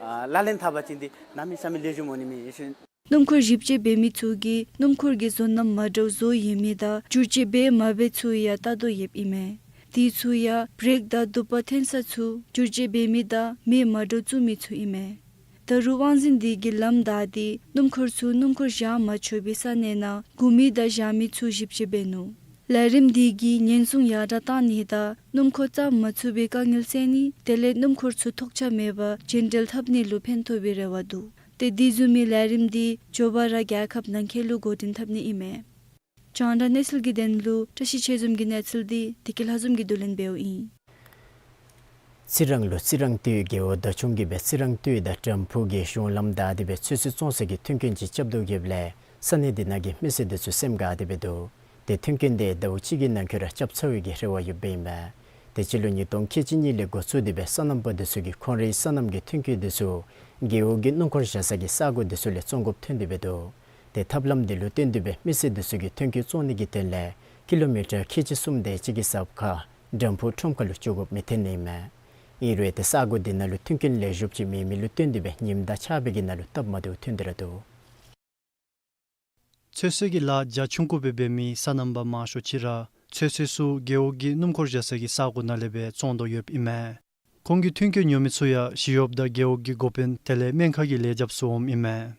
ཨ་ལག་ལེན་འཐབ་པ་ཅིན་འདི་གནམ་མེད་ས་མེད་ལེགས་ཤོམ་འོང་ནི་མས་ཟེར། སྣུམ་འཁོར་ཞིབ་དཔྱད་འབད་མི་ཚུ་གིས་སྣུམ་འཁོར་གྱི་བཟོ་རྣམ་མ་འདྲཝ་བཟོ་ཡོད་མི་དང་བསྒྱུར་བཅོས་འབད་མ་འབད་ཚུ་ཡང་བལྟ་དོ་ཡོདཔ་ཨིན་མས། དེ་ཚུ་ཡང་བྲེཀ་དང་དུ་པ་འཐེན་ས་ཚུ་བསྒྱུར་བཅོས་འབད་མི་དང་མེ་མ་འདྲཝ་བཙུགས་མི་ཚུ་ཨིན་མས། ད་རུང་དབང་འཛིན་འདི་གིས་ལམ་བདའ་སྟེ་སྣུམ་འཁོར་ཚུ་སྣུམ་འཁོར་བཞག་མ་ཆོག་པའི་ས་གནས་ནང་སྒུག་མི་དང་བཞག་མི་ཚུ་ཞིབ་དཔྱད་འབད་ནུག། ལས་རིམ་འདི་གིས་ཉེན་སྲུང་ཡར་དྲགས་གཏང་ནི་དང་སྣུམ་འཁོར་བཙབ་མ་ཚུགས་པའི་དཀའ་ངལ་སེལ་ནི་དེ་ལས་སྣུམ་འཁོར་ཚུ་ཐོགས་ཆགས་མེད་པར་རྒྱུན་འགྲུལ་འཐབ་ནི་ལུ་ཕན་ཐོགས་པའི་རེ་བ་འདུག། ཏེ་དེ་བཟུམ་མའི་ལས་རིམ་འདི་མགྱོགས་པ་ར་རྒྱལ་ཁབ་ནང་འཁོད་ལུ་འགོ་འདྲེན་འཐབ་ནི་ཨིན་མས། རྒྱང་བསྒྲགས་གནས་ཚུལ་གྱི་དོན་ལུ་བཀྲ་ཤིས་ཆོས་འཛོམས་ཀྱི་གནས་ཚུལ་འདི་བདེ་སྐྱིད་ལྷ་འཛོམས་ཀྱིས་བསྡུ་ལེན་འབདཝ་ཨིན། རྩི་རང་ལུ་རྩི་རང་སྟོད་རྒེད་འོག་བདག་སྐྱོང་གིས་སྦེ་རྩི་རང་སྟོད་དང་དྲམ་ཕུག་གི་གཞུང་ལམ་བདའ་སྟེ་སྦེ་ཚོད་བསྲེ་བཙོང་ས་གི་མཐུན་རྐྱེན་ཅིག་རྐྱབ་དོ་ཡོདཔ་ལས་ས་གནས་འདི་ནང་གི་མི་སེར་འདི་ཚུ་སེམས་དགའ་སྟེ་སྦེ་འདུག། ཏེ་མཐུན་རྐྱེན་འདི་ཟླཝ་གཅིག་གི་ནང་འཁོད་ར་རྐྱབ་ཚར་བའི་གི་རེ་བ་ཡོདཔ་ཨིན་པས། ཏེ་སྤྱི་ལོ་ཉིས་སྟོང་ཁལ་གཅིག་གཉིས་ལས་འགོ་བཙུགས་ཏེ་སྦེ་སོ་ནམ་པ་འདི་ཚུ་གིས་ཁོང་རའི་སོ་ནམ་གྱི་མཐུན་རྐྱེན་འདི་ཚུ་རྒེད་འོག་གི་སྣུམ་འཁོར་བཞག་ས་གི་ས་གོ་འདི་ཚུ་ལས་བཙོང་དགོཔ་ཐོན་ཏེ་སྦེ་འདུག། ཏེ་ཐབས་ལམ་འདི་ལུ་བརྟེན་ཏེ་སྦེ་མི་སེར་འདི་ཚུ་གིས་མཐུན་རྐྱེན་བཙོང་ནི་གི་དོན་ལས་ཀི་ལོ་མི་ཊར་ཁལ་གཅིག་གསུམ་དེ་ཅིག་གི་ས་ཁར་དྲམ་ཕུག་ཁྲོམ་ཁ་ལུ་འགྱོ་དགོཔ་མི་ཐོན་ནི་ཨིན་མས། ཨིན་རུང་ཏེ་ས་གོ་འདི་ནང་ལུ་མཐུན་རྐྱེན་ལེགས་ཤོམ་ཅིག་མེད་མི་ལུ་བརྟེན་ཏེ་སྦེ་ཉིམ་དང་ཆརཔ་གི་ནང་ལུ་སྟབས་མ་བདེཝ་ཐོན་ཏེ་ར་འདུག། ཚོད་བསྲེ་གི་ལཱ་རྒྱ་ཆུང་ཀུ་སྦེ་འབད་མི་སོ་ནམ་པ་མང་ཤོས་ཅིག་ར་ཚོད་བསྲེ་ཚུ་རྒེད་འོག་གི་སྣུམ་འཁོར་བཞག་ས་གི་ས་གོ་ནང་ལས་སྦེ་བཙོང་དོ་ཡོདཔ་ཨིན་མས། ཁོང་གི་མཐུན་རྐྱེན་ཉོ་མི་ཚུ་ཡང་ཞི་གཡོགཔ་དང་རྒེད་འོག་གི་འགོ་དཔོན་དེ་ལས་སྨན་ཁང་གི་ལས་བྱེདཔ་ཚུ་འོངམ་ཨིན་མས།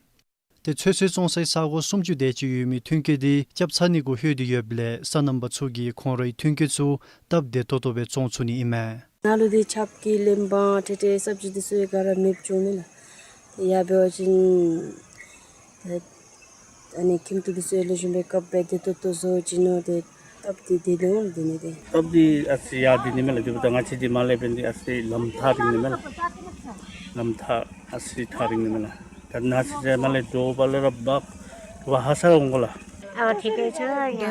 ཏེ་ཚོད་བསྲེ་བཙོང་སའི་ས་གོ་སུམ་ཅུ་དེ་ཅིག་ཡོད་མི་མཐུན་རྐྱེན་འདི་རྐྱབ་ཚར་ནི་གུ་ལྷོད་དེ་ཡོདཔ་ལས་སོ་ནམ་པ་ཚུ་གིས་ཁོང་རའི་མཐུན་རྐྱེན་ཚུ་སྟབས་བདེ་ཏོག་ཏོ་སྦེ་བཙོང་ཚུགས་ནི་ཨིན་མས། ནཱ་ལུ་འདི་ཆརཔ་གིས་ལེན་པ་ཏེ་ཏེ་སབ་ཇི་འདི་ཚུ་ག་ར་མེདཔ་བྱུང་མས་ལགས། ཏེ་ཡར་འབད་བ་ཅིན་ཏེ་ཨ་ནི་ཁྱིམ་ཐོག་འདི་ཚུ་ལེགས་ཤོམ་སྦེ་བཀབ་སྦེ་བདེ་ཏོག་ཏོ་བཟོ་བྱིན་ནུག། ཏེ་སྟབས་འདི་བདེ་ཏོག་ཏོ་འདི་ནི་ཏེ། སྟབས་འདི་ཨ་ཙི་ཡར་བདེ་ནི་མས་ལགས། དེ་འབདཝ་ད་ང་བཅས་འདི་མར་ལས་འབད་ནི་འདི་ཨ་ཙི་ལམ་ཐག་རིང་ནི་མས་ལགས། ལམ་ཐག་ཨ་ཙི་ཐག་རིང་ནི་མས་ལགས། ད་ནཱ་ཚུན་ཚོད་མར་ལས་འགྱོ་བ་ལས་ར་འབག་འབག་ཧ་སག་འོང་དགོ་ལགས། ད་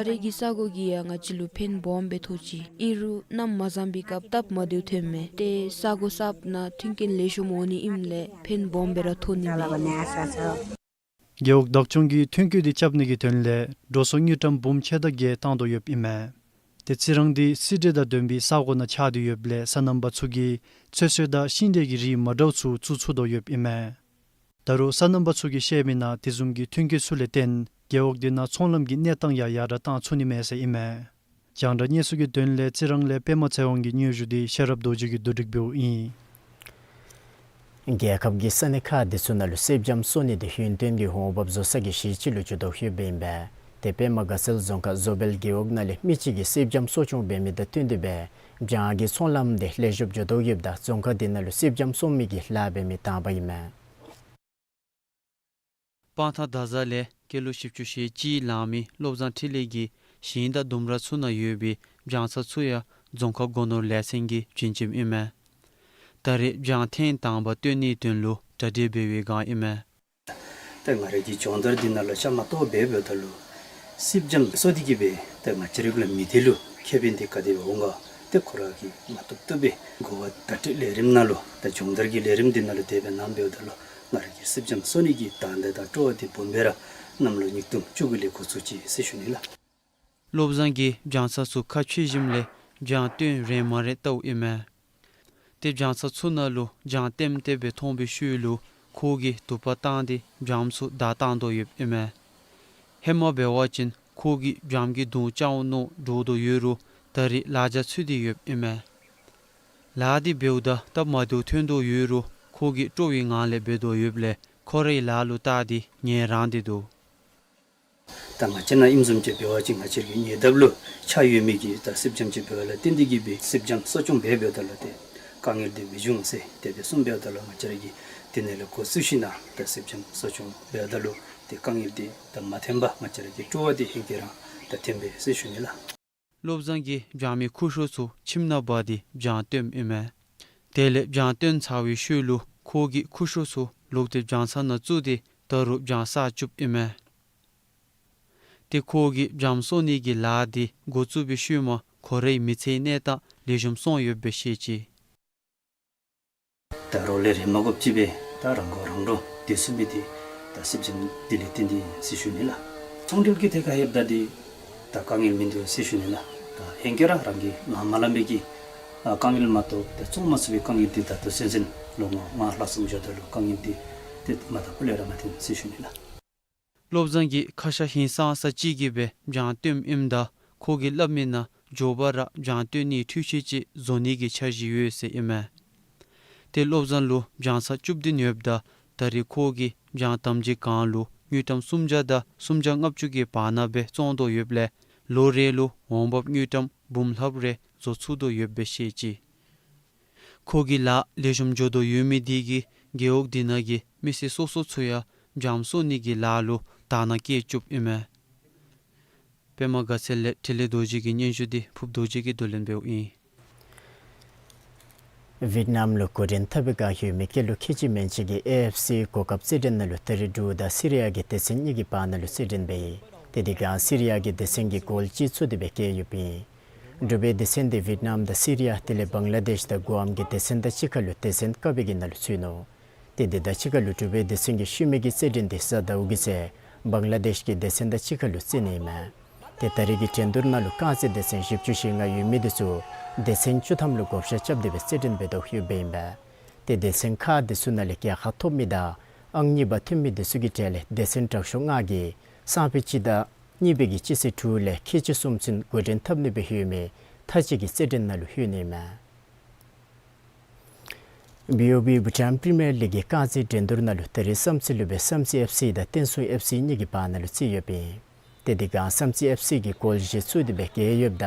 རེས་ཀྱི་ས་གོ་གིས་ཡང་ང་བཅས་ལུ་ཕན་སྦོམ་སྦེ་ཐོགས་ཅི། ཨིན་རུང་གནམ་མ་བཟང་པའི་སྐབས་སྟབས་མ་བདེཝ་ཐོན་མས། ཏེ་ས་གོ་གསརཔ་ནང་མཐུན་རྐྱེན་ལེགས་ཤོམ་འོང་ནི་ཨིནམ་ལས་ཕན་སྦོམ་སྦེ་ར་ཐོགས་ནི་མས། རྒེད་འོག་བདག་སྐྱོང་གིས་མཐུན་རྐྱེན་འདི་རྐྱབ་ནི་གི་དོན་ལས་འགྲོ་སོང་དངུལ་ཀྲམ་འབུམ་ཕྱེད་དང་བརྒྱད་བཏང་དོ་ཡོདཔ་ཨིན་མས། ཏེ་རྩི་རང་འདི་བསིལ་དྲོད་དང་ལྡན་པའི་ས་གོ་ནང་ཆགས་ཏེ་ཡོདཔ་ལས་སོ་ནམ་པ་ཚུ་གིས་ཚོད་བསྲེ་དང་ཤིང་འབྲས་ཀྱི་རིགས་མ་འདྲཝ་ཚུ་བཙུགས་ཚུགས་དོ་ཡོདཔ་ཨིན་མས། ད་རུང་སོ་ནམ་པ་ཚུ་གིས་བཤད་མི་ནང་དེ་བཟུམ་གྱི་མཐུན་རྐྱེན་ཚུ་ལས་བརྟེན་རྒེད་འོག་འདི་ནང་ཚོང་ལམ་གྱི་གནས་སྟངས་ཡང་ཡར་དྲགས་བཏང་ཚུགས་ནི་མས་ཟེར་ཨིན་མས། རྒྱང་བསྒྲགས་གནས་ཚུལ་གྱི་དོན་ལས་རྩི་རང་ལས་པདྨ་ཚེ་དབང་གི་སྙན་ཞུ་འདི་ཤེས་རབ་རྡོ་རྗེ་གིས་བསྡུ་སྒྲིག་འབདཝ་ཨིན། རྒྱལ་ཁབ་ཀྱི་ས་གནས་ཁག་འདི་ཚུ་ནང་ལུ་སེར་སྦྱངམ་གསོ་ནི་འདི་ཡུན་བརྟན་གྱི་འོང་འབབ་བཟོ་ས་གི་གཞི་ཅིག་ལུ་གྱུར་དོ་ཡོདཔ་ཨིན་པས། ཏེ་པདྨ་དགའ་ཚལ་རྫོང་ཁག་བཟོ་སྦལ་རྒེད་འོག་ནང་ལས་མི་ཅིག་གིས་སེར་སྦྱངམ་གསོ་སྐྱོང་འབད་མི་དང་བསྟུན་ཏེ་སྦེ་སྦྱང་གི་ཚོང་ལམ་འདི་ལེགས་ཤོམ་འགྱོ་དོ་ཡོདཔ་ད་རྫོང་ཁག་འདི་ནང་ལུ་སེར་སྦྱངམ་གསོ་མི་གི་ལཱ་འབད་མི་དང་པ་ཨིན་མས། སྤང་ཐང་མདའ་བཟའ་ལས་སྐྱེས་ལོ་བཞི་བཅུ་ཞེ་གཅིག་ལང་མི་བློ་བཟང་འཕྲིན་ལས་ཀྱིས་ཞིང་དང་ལྡུམ་ར་ཚུ་ནང་ཡོད་པའི་སྦྱང་ཚང་ཚུ་ཡང་རྫོང་ཁག་སྒོ་ནོར་ལས་ཚན་གྱིས་བྱིན་བྱིནམ་ཨིན་མས། ད་རེས་སྦྱང་ཐེངས་དང་པ་བཏོན་ནིའི་དོན་ལུ་གྲ་སྒྲིག་འབད་བའི་སྒང་ཨིན་མས། ཏེ་ང་རའི་གི་སྦྱོང་བརྡར་འདི་ནང་ལུ་ཆ་མ་གཏོགས་འབད་འབདཝ་ད་ལུ་སེར་སྦྱངམ་གསོ་སྟེ་གིས་སྦེ་ཏེ་ང་བཅས་རའི་གུ་ལུ་མི་སྡེ་ལུ་ཁེ་ཕན་འདི་ག་དེ་སྦེ་འོང་ག། ཏེ་ཁོ་ར་གིས་མ་བཏུབ་བཏུབ་སྦེ་གོ་བ་བརྡ་སྤྲོད་ལས་རིམ་ནང་ལུ་ཏེ་སྦྱོང་བརྡར་གྱི་ལས་རིམ་འདི་ནང་ལུ་དེ་སྦེ་གནངམ་འབདཝ་ད་ལུ་ང་རའི་གི་སེར་སྦྱངམ་གསོ་ནི་གི་དང་འདོད་དང་སྤྲོ་བ་འདི་སྦོམ་སྦེ་ར་གནམ་ལོ་ཉིས་སྟོང་བཅུ་དགུ་ལས་འགོ་བཙུགས་ཅི་ཟེར་ཞུ་ནི་ལགས། བློ་བཟང་གིས་སྦྱང་ཚང་ཚུ་ཁ་ཕྱེ་ཞིནམ་ལས་སྦྱང་བཏོན་རན་མ་རན་བལྟཝ་ཨིན་མས། ཏེ་སྦྱང་ཚང་ཚུ་ནང་ལུ་སྦྱང་ལྟེམ་ལྟེ་སྦེ་མཐོང་བའི་ཤུལ་ལུ་ཁོ་གིས་དུ་པ་བཏང་སྟེ་སྦྱངམ་ཚུ་བདའ་བཏང་དོ་ཡོདཔ་ཨིན་མས། ཧེ་མ་འབད་བ་ཅིན་ཁོ་གིས་སྦྱངམ་གི་གདོང་བཅའ་འོང་མནོ་འདྲོག་དོ་ཡོད་རུང་ད་རེས་ལག་ཆ་ཚུད་དེ་ཡོདཔ་ཨིན་མས། ལཱ་འདི་འབདཝ་ད་སྟབས་མ་བདེཝ་ཐོན་དོ་ཡོད་རུང་ཁོ་གིས་སྤྲོ་བའི་ངང་ལས་འབད་དོ་ཡོདཔ་ལས་ཁོ་རའི་ལཱ་ལུ་བལྟ་སྟེ་ངལ་རངས་ཏེ་འདུག། ད་ང་བཅས་ནང་ཨིནམ་བཟུམ་ཅིག་འབད་བ་ཅིན་ང་བཅས་ཀྱི་ཉེ་འདབས་ལུ་ཆ་ཡོད་མི་གི་ད་སེར་སྦྱངམ་ཅིག་འབདཝ་ལས་བརྟེན་ཏེ་གིས་སྦེ་སེར་སྦྱངམ་གསོ་སྐྱོང་འབད་འབདཝ་ད་ལུ་ཏེ་ དཀའ་ངལ་འདི་མི་འབྱུང་ཟེར་དེ་སྦེ་གསུངས་པའི་ད་ལུ་ང་བཅས་ར་གིས་དེ་ནང་ལས་འགོ་བཙུགས་ཞིནམ་ད་གསེར་སྦྱངམ་གསོ་སྐྱོང་འབདཝ་ད་ལུ་ཏེ་དཀའ་ངལ་འདི་ད་མ་ཐོན་པར་ང་བཅས་ར་གི་སྤྲོ་བ་འདི་ཧེང་སྐལ་ར་ད་ཐོན་པས་ཟེར་ཞུ་ནི་ལགས། བློ་བཟང་གིས་སྦྱང་མི་ཁུ་ཧྲོ་ཚུ་ཁྱིམ་ནང་འབག་སྟེ་སྦྱང་བཏོནམ་ཨིན་མས། དེ་ལས་སྦྱང་བཏོན་ཚར་བའི་ཤུལ་ལུ་ཁོ་གིས་ཁུ་ཧྲོ་ཚུ་ལོག་སྟེ་སྦྱང་ཚང་ནང་བཙུགས་ཏེ་ད་རུང་སྦྱང་བསགས་བཅུགཔ་ཨིན་མས། ཏེ་ཁོ་གིས་སྦྱངམ་གསོ་ནི་གི་ལཱ་འདི་འགོ་བཙུགས་པའི་ཤུལ་མ་ཁོ་རའི་མི་ཚེའི་གནས་སྟངས་ལེགས་ཤོམ་སོང་ཡོདཔ་སྦེ་བཤད་ཅི། ད་རོགས་ལས་རེ་མ་དགོཔ་ཅིག་སྦེ་ད་རང་མགོ་རང་འདྲོངས་ཏེ་བཟུམ་སྦེ་འདི་ད་གསེར་སྦྱངམ་འདི་ལས་བརྟེན་ཏེ་ཨིན་ཟེར་ཞུ་ནི་ལགས། ཚོང་འབྲེལ་གྱི་ཐད་ཁར་ལྷོདཔ་ད་འདི་ད་དཀའ་ངལ་མིན་འདུག་ཟེར་ཞུ་ནི་ལགས། ད་ཧེང་སྐལ་ར་རང་གིས་ང་མ་ལངམ་སྦེ་གི་ཨ་དཀའ་ངལ་མ་གཏོགས་ད་བཙོང་མ་ཚུགས་པའི་དཀའ་ངལ་འདི་ད་ལྟོ་ཚུན་ཚོད་ལོ་ངོ་ལྔ་ལྷག་ཙམ་འགྱོཝ་ད་ལུ་དཀའ་ངལ་འདི་ཏེ་མ་ད་ཁོ་ལས་ར་མ་ཐོན་ཟེར་ཞུ་ནི་ལགས། བློ་བཟང་གིས་ཁ་ཤ་ཧིང་སངས་ས་ཅིག་གི་སྦེ་སྦྱང་བཏོནམ་ཨིནམ་ད་ཁོ་གིས་སླབ་མིའི་ནང་མགྱོགས་པ་ར་སྦྱང་བཏོན་ནིའི་འཕྲུལ་ཆས་ཅིག་བཟོ་ནི་གི་འཆར་གཞི་ཡོད་ཟེར་ཨིན་མས། ཏེ་བློ་བཟང་ལུ་སྦྱང་ཚང་བཅུ་བདུན་ཡོདཔ་ད་ད་རེས་ཁོ་གིས་སྦྱང་དང་པ་གི་སྒང་ལུ་དངུལ་ཀྲམ་སུམ་བརྒྱ་དང་སུམ་བརྒྱ་ལྔ་བཅུ་གི་བར་ན་སྦེ་བཙོང་དོ་ཡོདཔ་ལས་ལོ་རེ་ལུ་འོང་འབབ་དངུལ་ཀྲམ་འབུམ་ལྷགཔ་རེ་བཟོ་ཚུགས་དོ་ཡོདཔ་སྦེ་བཤད་ཅི། ཁོ་གི་ལཱ་ལེགས་ཤོམ་འགྱོ་དོ་ཡོད་མི་འདི་གིས་རྒེད་འོག་འདི་ནང་གི་མི་སེར་སོ་སོ་ཚུ་ཡང་སྦྱངམ་གསོ་ནི་གི་ལཱ་ལུ་དག་སྣང་བསྐྱེད་བཅུགཔ་ཨིན་མས། པདྨ་དགའ་ཚལ་ལས་འཕྲིན་ལས་རྡོ་རྗེ་གི་སྙན་ཞུ་འདི་ཕུརཔ་རྡོ་རྗེ་གིས་བསྡུ་ལེན་འབདཝ་ཨིན། ཝིཊ་ནམ་ལུ་འགོ་འདྲེན་འཐབ་པའི་བསྒང་ཡོད་མི་སྐྱེས་ལོ་ཁལ་གཅིག་མན་ཆད་ཀྱི་ཨེ་ཨེཕ་སི་གོ་སྐབས་རྩེད་འགྲན་ནང་ལུ་ད་རིས་འབྲུག་དང་སི་རི་ཡ་གི་སྡེ་ཚན་གཉིས་ཀྱི་བར་ན་ལུ་རྩེད་འགྲན་འབད་ཡི། ཏེ་དེ་སྒང་སི་རི་ཡ་གི་སྡེ་ཚན་གྱིས་གོལ་གཅིག་ཚུད་དེ་སྦེ་རྒྱལ་ཡོདཔ་ཨིན། འབྲུག་པའི་སྡེ་ཚན་འདི་ཝིཊ་ནམ་དང་སི་རི་ཡ་དེ་ལས་བང་ལ་དེཤ་དང་གུ་ཨམ་གྱི་སྡེ་ཚན་དང་གཅིག་ཁར་ལུ་སྡེ་ཚན་ཀ་པའི་གི་ནང་ལུ་ཚུད་ནུག། ཏེ་དེ་དང་གཅིག་ཁར་ལུ་འབྲུག་པའི་སྡེ་ཚན་གྱི་ཤུལ་མའི་གི་རྩེད་འགྲན་འདི་གཟའ་ཟླཝ་གི་ཚེ་བང་ལ་དེཤ་གི་སྡེ་ཚན་དང་གཅིག་ཁར་ལུ་རྩེད་ནི་ཨིན་མས། ཏེ་ད་རེས་ཀྱི་འགྲན་བསྡུར་ནང་ལུ་རྐང་རྩེད་སྡེ་ཚན་བཞི་བཅུ་ཞེ་ལྔ་ཡོད་མི་འདི་ཚུ་སྡེ་ཚན་བཅུ་ཐམ་ལུ་བགོ་བཤའ་རྐྱབ་སྟེ་སྦེ་རྩེད་འགྲན་འབད་དོ་ཡོདཔ་ཨིན་པས། ཏེ་སྡེ་ཚན་ཁག་འདི་ཚུ་ནང་ལས་རྒྱལ་ཁ་ཐོབ་མི་དང་ཨང་གཉིས་པ་ཐོན་མི་འདི་ཚུ་གི་གྲས་ལས་སྡེ་ཚན་དྲག་ཤོས་ལྔ་གིས་སང་ཕོད་སྤྱི་ཟླ་གཉིས་པའི་གི་སྤྱི་ཚེས་དྲུག་ལས་ཁལ་གཅིག་གསུམ་ཚུན་འགོ་འདྲེན་འཐབ་ནི་སྦེ་ཡོད་མི་མཐའ་དཔྱད་ཀྱི་རྩེད་འགྲན་ནང་ལུ་ལྷོད་ནི་ཨིན་མས། བི་ཨོ་བི་བྷུ་ཊཱན་པི་རི་མི་ཡར་ལིག་གི་རྐང་རྩེད་འགྲན་བསྡུར་ནང་ལུ་ད་རེས་བསམ་རྩེ་ལུ་སྦེ་བསམ་རྩེ་ཨེཕ་སི་དང་བསྟན་སྲུང་ཨེཕ་སི་གཉིས་ཀྱི་བར་ན་ལུ་རྩེད་ཡོདཔ་ཨིན། ཏེ་དེ་སྒང་བསམ་རྩེ་ཨེཕ་སི་གིས་གོལ་བཞི་ཚུད་དེ་སྦེ་རྒྱལ་ཡོདཔ་ད་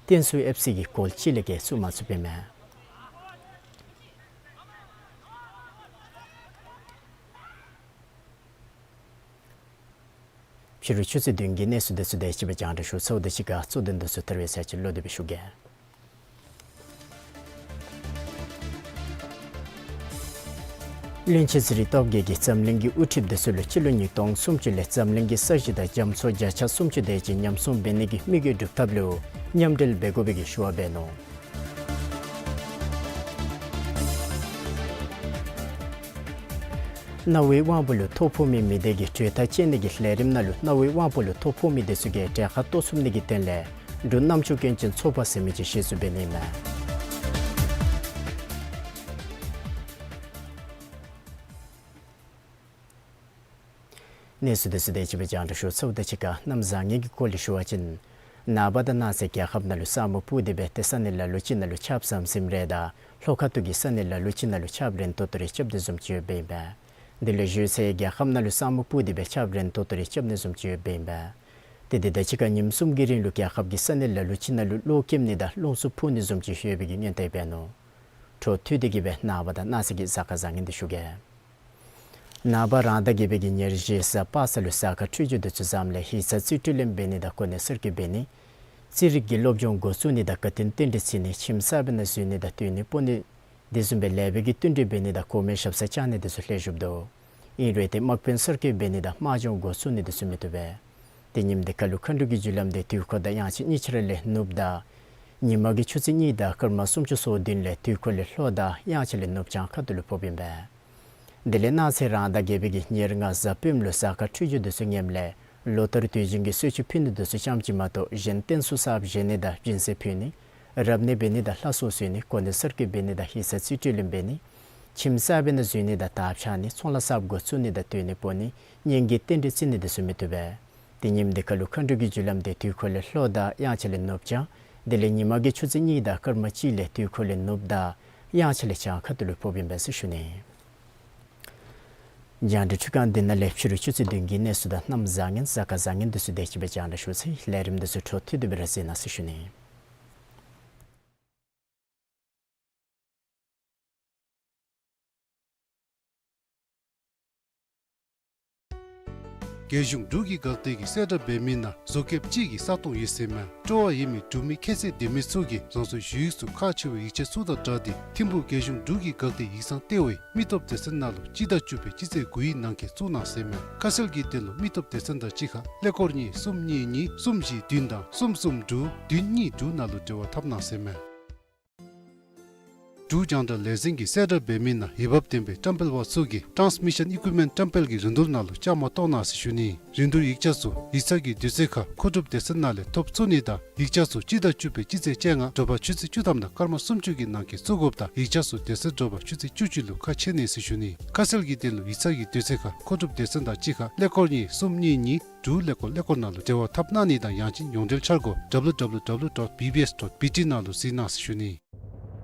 བསྟན་སྲུང་ཨེཕ་སི་གིས་གོལ་གཅིག་ལས་བརྒལ་ཚུད་མ་ཚུགསཔ་ཨིན་མས། ཕྱི་རུ་ཆུ་ཚོད་བདུན་གྱི་གནས་ཚུལ་འདི་ཚུ་དེ་ཅིག་སྦེ་རྒྱང་བསྒྲགས་ཞུ་ཚརཝ་ད་གཅིག་ཁར་གཙོ་དོན་འདི་ཚུ་དེ་རེ་ཟ་ཅིག་ལོག་སྟེ་སྦེ་ཞུ་གེ། བློན་ཆེན་ཚེ་རིང་སྟོབས་རྒྱས་ཀྱིས་འཛམ་གླིང་གི་དབུ་ཁྲིདཔ་འདི་ཚུ་ལུ་སྤྱི་ལོ་ཉིས་སྟོང་སུམ་ཅུ་ལས་འཛམ་གླིང་གི་ས་གཞི་དང་རྒྱ་མཚོ་བརྒྱ་ཆ་སུམ་ཅུ་དེ་ཅིག་ཉམས་སྲུང་འབད་ནི་གི་དམིགས་ཡུལ་སྒྲུབ་ཐབས་ལུ་མཉམ་འབྲེལ་འབད་དགོ་པའི་གི་ཞུ་བ་འབད་ནུག། གནའ་བོའི་དབང་པོ་ལུ་ཐོ་ཕོག་མི་མི་སྡེ་གི་གྲོས་ཐག་བཅད་ནི་གི་ལས་རིམ་ནང་ལུ་གནའ་བོའི་དབང་པོ་ལུ་ཐོ་ཕོག་མི་འདི་ཚུ་གིས་གྲལ་ཁར་གཏོགས་ཚུགས་ནི་གི་དོན་ལས་འབྲུག་རྣམ་ཅོ་སྐྱོན་ཅན་ཚོགས་པ་ཟེར་མི་ཅིག་གཞི་བཙུགས་འབད་ནི་ཨིན་མས། གནས་ཚུལ་འདི་ཚུ་དེ་ཅིག་སྦེ་རྒྱང་བསྒྲགས་ཞུ་ཚརཝ་ད་གཅིག་ཁར་གནམ་བཟང་ངན་གྱི་སྐོར་ལས་ཞུ་བ་ཅིན་ནངས་པ་དང་གནངས་ཚེ་རྒྱལ་ཁབ་ནང་ལུ་ས་སྨུག་སྤུབས་ཏེ་སྦེ་ཏེ་ས་གནས་ལ་ལུ་ཅིག་ནང་ལུ་ཆརཔ་ཟམ་ཟིམ་རེ་དང་ལྷོ་ཁ་ཐུག་གི་ས་གནས་ལ་ལུ་ཅིག་ནང་ལུ་ཆརཔ་རན་ཏོག་ཏོ་རེ་རྐྱབ་ནི་བཟུམ་ཅིག་ཡོདཔ་ཨིན་པས། དེ་ལས་བཞུགས་ཚེ་རྒྱལ་ཁབ་ནང་ལུ་ས་སྨུག་སྤུབས་ཏེ་སྦེ་ཆརཔ་རན་ཏོག་ཏོ་རེ་རྐྱབ་ནི་བཟུམ་ཅིག་ཡོདཔ་ཨིན་པས། ཏེ་དེ་དང་གཅིག་ཁར་ཉིནམ་གསུམ་གྱི་རིང་ལུ་རྒྱལ་ཁབ་ཀྱི་ས་གནས་ལ་ལུ་ཅིག་ནང་ལུ་གློག་ཁེབས་ནི་དང་རླུང་འཚུབ་འཕུ་ནི་བཟུམ་ཅིག་ཡོད་པའི་གི་སྔོན་བརྡ་འབད་ནུག། འཕྲོ་མཐུད་དེ་གི་སྦེ་ནངས་པ་དང་གནངས་ཚེ་གི་གཟའ་སྐར་བཟང་ངན་འདི་ཞུ་གེ། ནངས་པ་རང་ཟླ་བརྒྱད་པའི་གི་ཉེར་བཞི་གཟའ་པ་སངས་ལུ་གཟའ་སྐར་འཕྲོད་སྦྱོར་འདི་ཚུ་བཟངམ་ལས་ཡིག་ཚང་རྩིས་སྤྲོད་ལེན་འབད་ནི་དང་གོ་གནས་གསར་བསྐོ་འབད་ནི། རྩིས་རིག་གི་སློབ་སྦྱོང་འགོ་བཙུགས་ནི་དང་དགའ་སྟོན་རྟེན་འབྲེལ་བརྩི་ནི། ཁྱིམ་གསར་པའི་ནང་འཛུལ་ནི་དང་སྡོད་གནས་སྤོ་ནི། དེ་བཟུམ་སྦེ་ལེགས་པའི་གི་བསྟུན་གྲོས་འབད་ནི་དང་གོང་མའི་ཞབས་སར་བཅར་ནི་འདི་ཚུ་ལེགས་ཤོམ་འདུག། ཨིན་རུང་ཏེ་དམག་དཔོན་གསར་བསྐོ་འབད་ནི་དང་དམག་སྦྱོང་འགོ་བཙུགས་ནི་འདི་ཚུ་མི་བཏུབ་པས། ཏེ་ཉིནམ་འདི་ཁར་ལུ་མཁའ་འགྲོ་གི་རྒྱུ་ལམ་འདི་དུས་འཁོར་དང་དབྱངས་འཆར་གཉིས་ཆ་ར་ལས་ནུབ་དང་ཉི་མ་གི་ཆུ་ཚོད་གཉིས་དང་སྐར་མ་སུམ་ཅུ་སོ་བདུན་ལས་དུས་འཁོར་ལས་ལྷོ་དང་དབྱངས་འཆར་ལས་ནུབ་བྱང་ཁ་ཐུག་ལུ་ཕོགཔ་ཨིན་པས། དེ་ལས་གནངས་ཚེ་རང་ཟླ་བརྒྱད་པའི་གི་ཉེར་ལྔ་གཟའ་སྤེནམ་ལུ་གཟའ་སྐར་འཕྲོད་སྦྱོར་འདི་ཚུ་ངནམ་ལས་ལོ་ལྟར་དུས་རྒྱུན་གྱི་གསོལ་མཆོད་ཕུལ་ནི་འདི་ཚུ་ཙམ་ཅིག་མ་གཏོགས་གཞན་རྟེན་གསུམ་གསརཔ་བཞེངས་ནི་དང་སྦྱིན་སྲེག་ཕུལ་ནི། རབ་གནས་འབད་ནི་དང་ལྷ་གསོལ་གསོལ་ནི། གོ་གནས་གསར་བསྐོ་འབད་ནི་དང་ཡིག་ཚང་རྩིས་སྤྲོད་ལེན་འབད་ནི། ཁྱིམ་གསར་པའི་ནང་འཛུལ་ནི་དང་དར་འཕྱར་ནི། ཚོང་ལཱ་གསརཔ་འགོ་བཙུགས་ནི་དང་སྡོད་གནས་སྤོ་ནི། གཉེན་གྱི་རྟེན་འབྲེལ་བརྩི་ནི་འདི་ཚུ་མི་བཏུབ་པས། ཏེ་ཉིནམ་འདི་ཁར་ལུ་མཁའ་འགྲོ་གི་རྒྱུ་ལམ་འདི་དུས་འཁོར་ལས་ལྷོ་དང་དབྱངས་འཆར་ལས་ནུབ་བྱང་། དེ་ལས་ཉི་མ་གི་ཆུ་ཚོད་གཉིས་དང་སྐར་མ་གཅིག་ལས་དུས་འཁོར་ལས་ནུབ་དང་དབྱངས་འཆར་ལས་བྱང་ཁ་ཐུག་ལུ་ཕོགཔ་ཨིན་པས་ཟེར་ཞུ་ནི། རྒྱང་བསྒྲགས་འཕྲུལ་ཁང་འདི་ནང་ལས་ཕྱི་རུ་ཆུ་ཚོད་བདུན་གྱི་གནས་ཚུལ་དང་གནམ་བཟང་ངན་གཟའ་སྐར་བཟང་ངན་འདི་ཚུ་དེ་ཅིག་སྦེ་རྒྱང་བསྒྲགས་ཞུ་ཚར་ཡི། ལས་རིམ་འདི་ཚུ་འཕྲོ་མཐུད་དེ་སྦེ་ར་གཟིགས་གནང་ཟེར་ཞུ་ནི། རྒྱལ་གཞུང་འབྲུག་གི་འགག་སྡེ་གིས་གསལ་བསྒྲགས་འབད་མི་ནང་བཟོ་མཁསཔ་གཅིག་གི་ས་སྟོང་ཡོད་ཟེར་མས། སྤྲོ་བ་ཡོད་མི་འབྲུག་མི་ཁྱད་ཚད་ལྡན་མི་ཚུ་གིས་རང་སོའི་ཞུ་ཡིག་ཚུ་ཁག་ཆེ་བའི་ཡིག་ཆ་ཚུ་དང་སྦྲགས་ཏེ་ཐིམ་ཕུག་རྒྱལ་གཞུང་འབྲུག་གི་འགག་སྡེ་ཡིག་ཚང་ལྟེ་བའི་མི་སྟོབས་སྡེ་ཚན་ནང་ལུ་སྤྱི་ཟླ་བཅུ་པའི་སྤྱི་ཚེས་དགུའི་ནང་འཁོད་བཙུགས་གནང་ཟེར་མས། ཁ་གསལ་གྱི་དོན་ལུ་མི་སྟོབས་སྡེ་ཚན་དང་གཅིག་ཁར་ཀླད་ཀོར་གཉིས་གསུམ་གཉིས་གཉིས་གསུམ་བཞི་བདུན་དང་གསུམ་གསུམ་དྲུག་བདུན་གཉིས་དྲུག་ནང་ལུ་འབྲེལ་བ་འཐབ་གནང་ཟེར་མས། འབྲུག་རྒྱང་བསྒྲགས་ལས་འཛིན་གྱིས་གསལ་བསྒྲགས་འབད་མི་ནང་འོས་འབབ་ལྡན་པའི་བཀྲམ་སྤེལ་པ་ཚུ་གིས་ཊཱནསི་མི་ཤཱན་ཨི་ཀུའིཔ་མེནཊ་བཀྲམ་སྤེལ་གྱི་རིན་བསྡུར་ནང་ལུ་བཅའ་མར་གཏོགས་གནང་ཟེར་ཞུ་ནི། རིན་བསྡུར་ཡིག་ཆ་ཚུ་ཡིག་ཚང་གི་དུས་ཚོད་ཁར་མཁོ་སྒྲུབ་སྡེ་ཚན་ནང་ལས་ཐོབ་ཚུགས་ནི་དང་ཡིག་ཆ་ཚུ་སྤྱི་ཟླ་བཅུ་པའི་སྤྱི་ཚེས་བཅོ་ལྔ་དྲོ་པ་ཆུ་ཚོད་བཅུ་ཐམ་དང་སྐར་མ་སུམ་ཅུ་གི་ནང་འཁོད་བཙུགས་དགོཔ་དང་ཡིག་ཆ་ཚུ་དེ་ཚེ་དྲོ་པ་ཆུ་ཚོད་བཅུ་གཅིག་ལུ་ཁ་ཕྱེ་ནི་ཟེར་ཞུ་ནི། ཁ་གསལ་གྱི་དོན་ལུ་ཡིག་ཚང་གི་དུས་ཚོད་ཁར་མཁོ་སྒྲུབ་སྡེ་ཚན་དང་གཅིག་ཁར་ཀླད་ཀོར་གཉིས་གསུམ་གཉིས་གཉིས་དྲུག་ཀླད་ཀོར་ཀླད་ཀོར་ནང་ལུ་འབྲེལ་བ་འཐབ་གནང་ནི་དང་ཡང་ཅིན་ཡོངས་འབྲེལ་འཆར་སྒོ་ཌབ་ལུ་ཌབ་ལུ་ཌབ་ལུ་ཌོཊ་བི་བི་ཨེསི་ཌོཊ་བི་ཊི་ནང་ལུ་གཟིགས་གནང་ཟེར་ཞུ་ནི།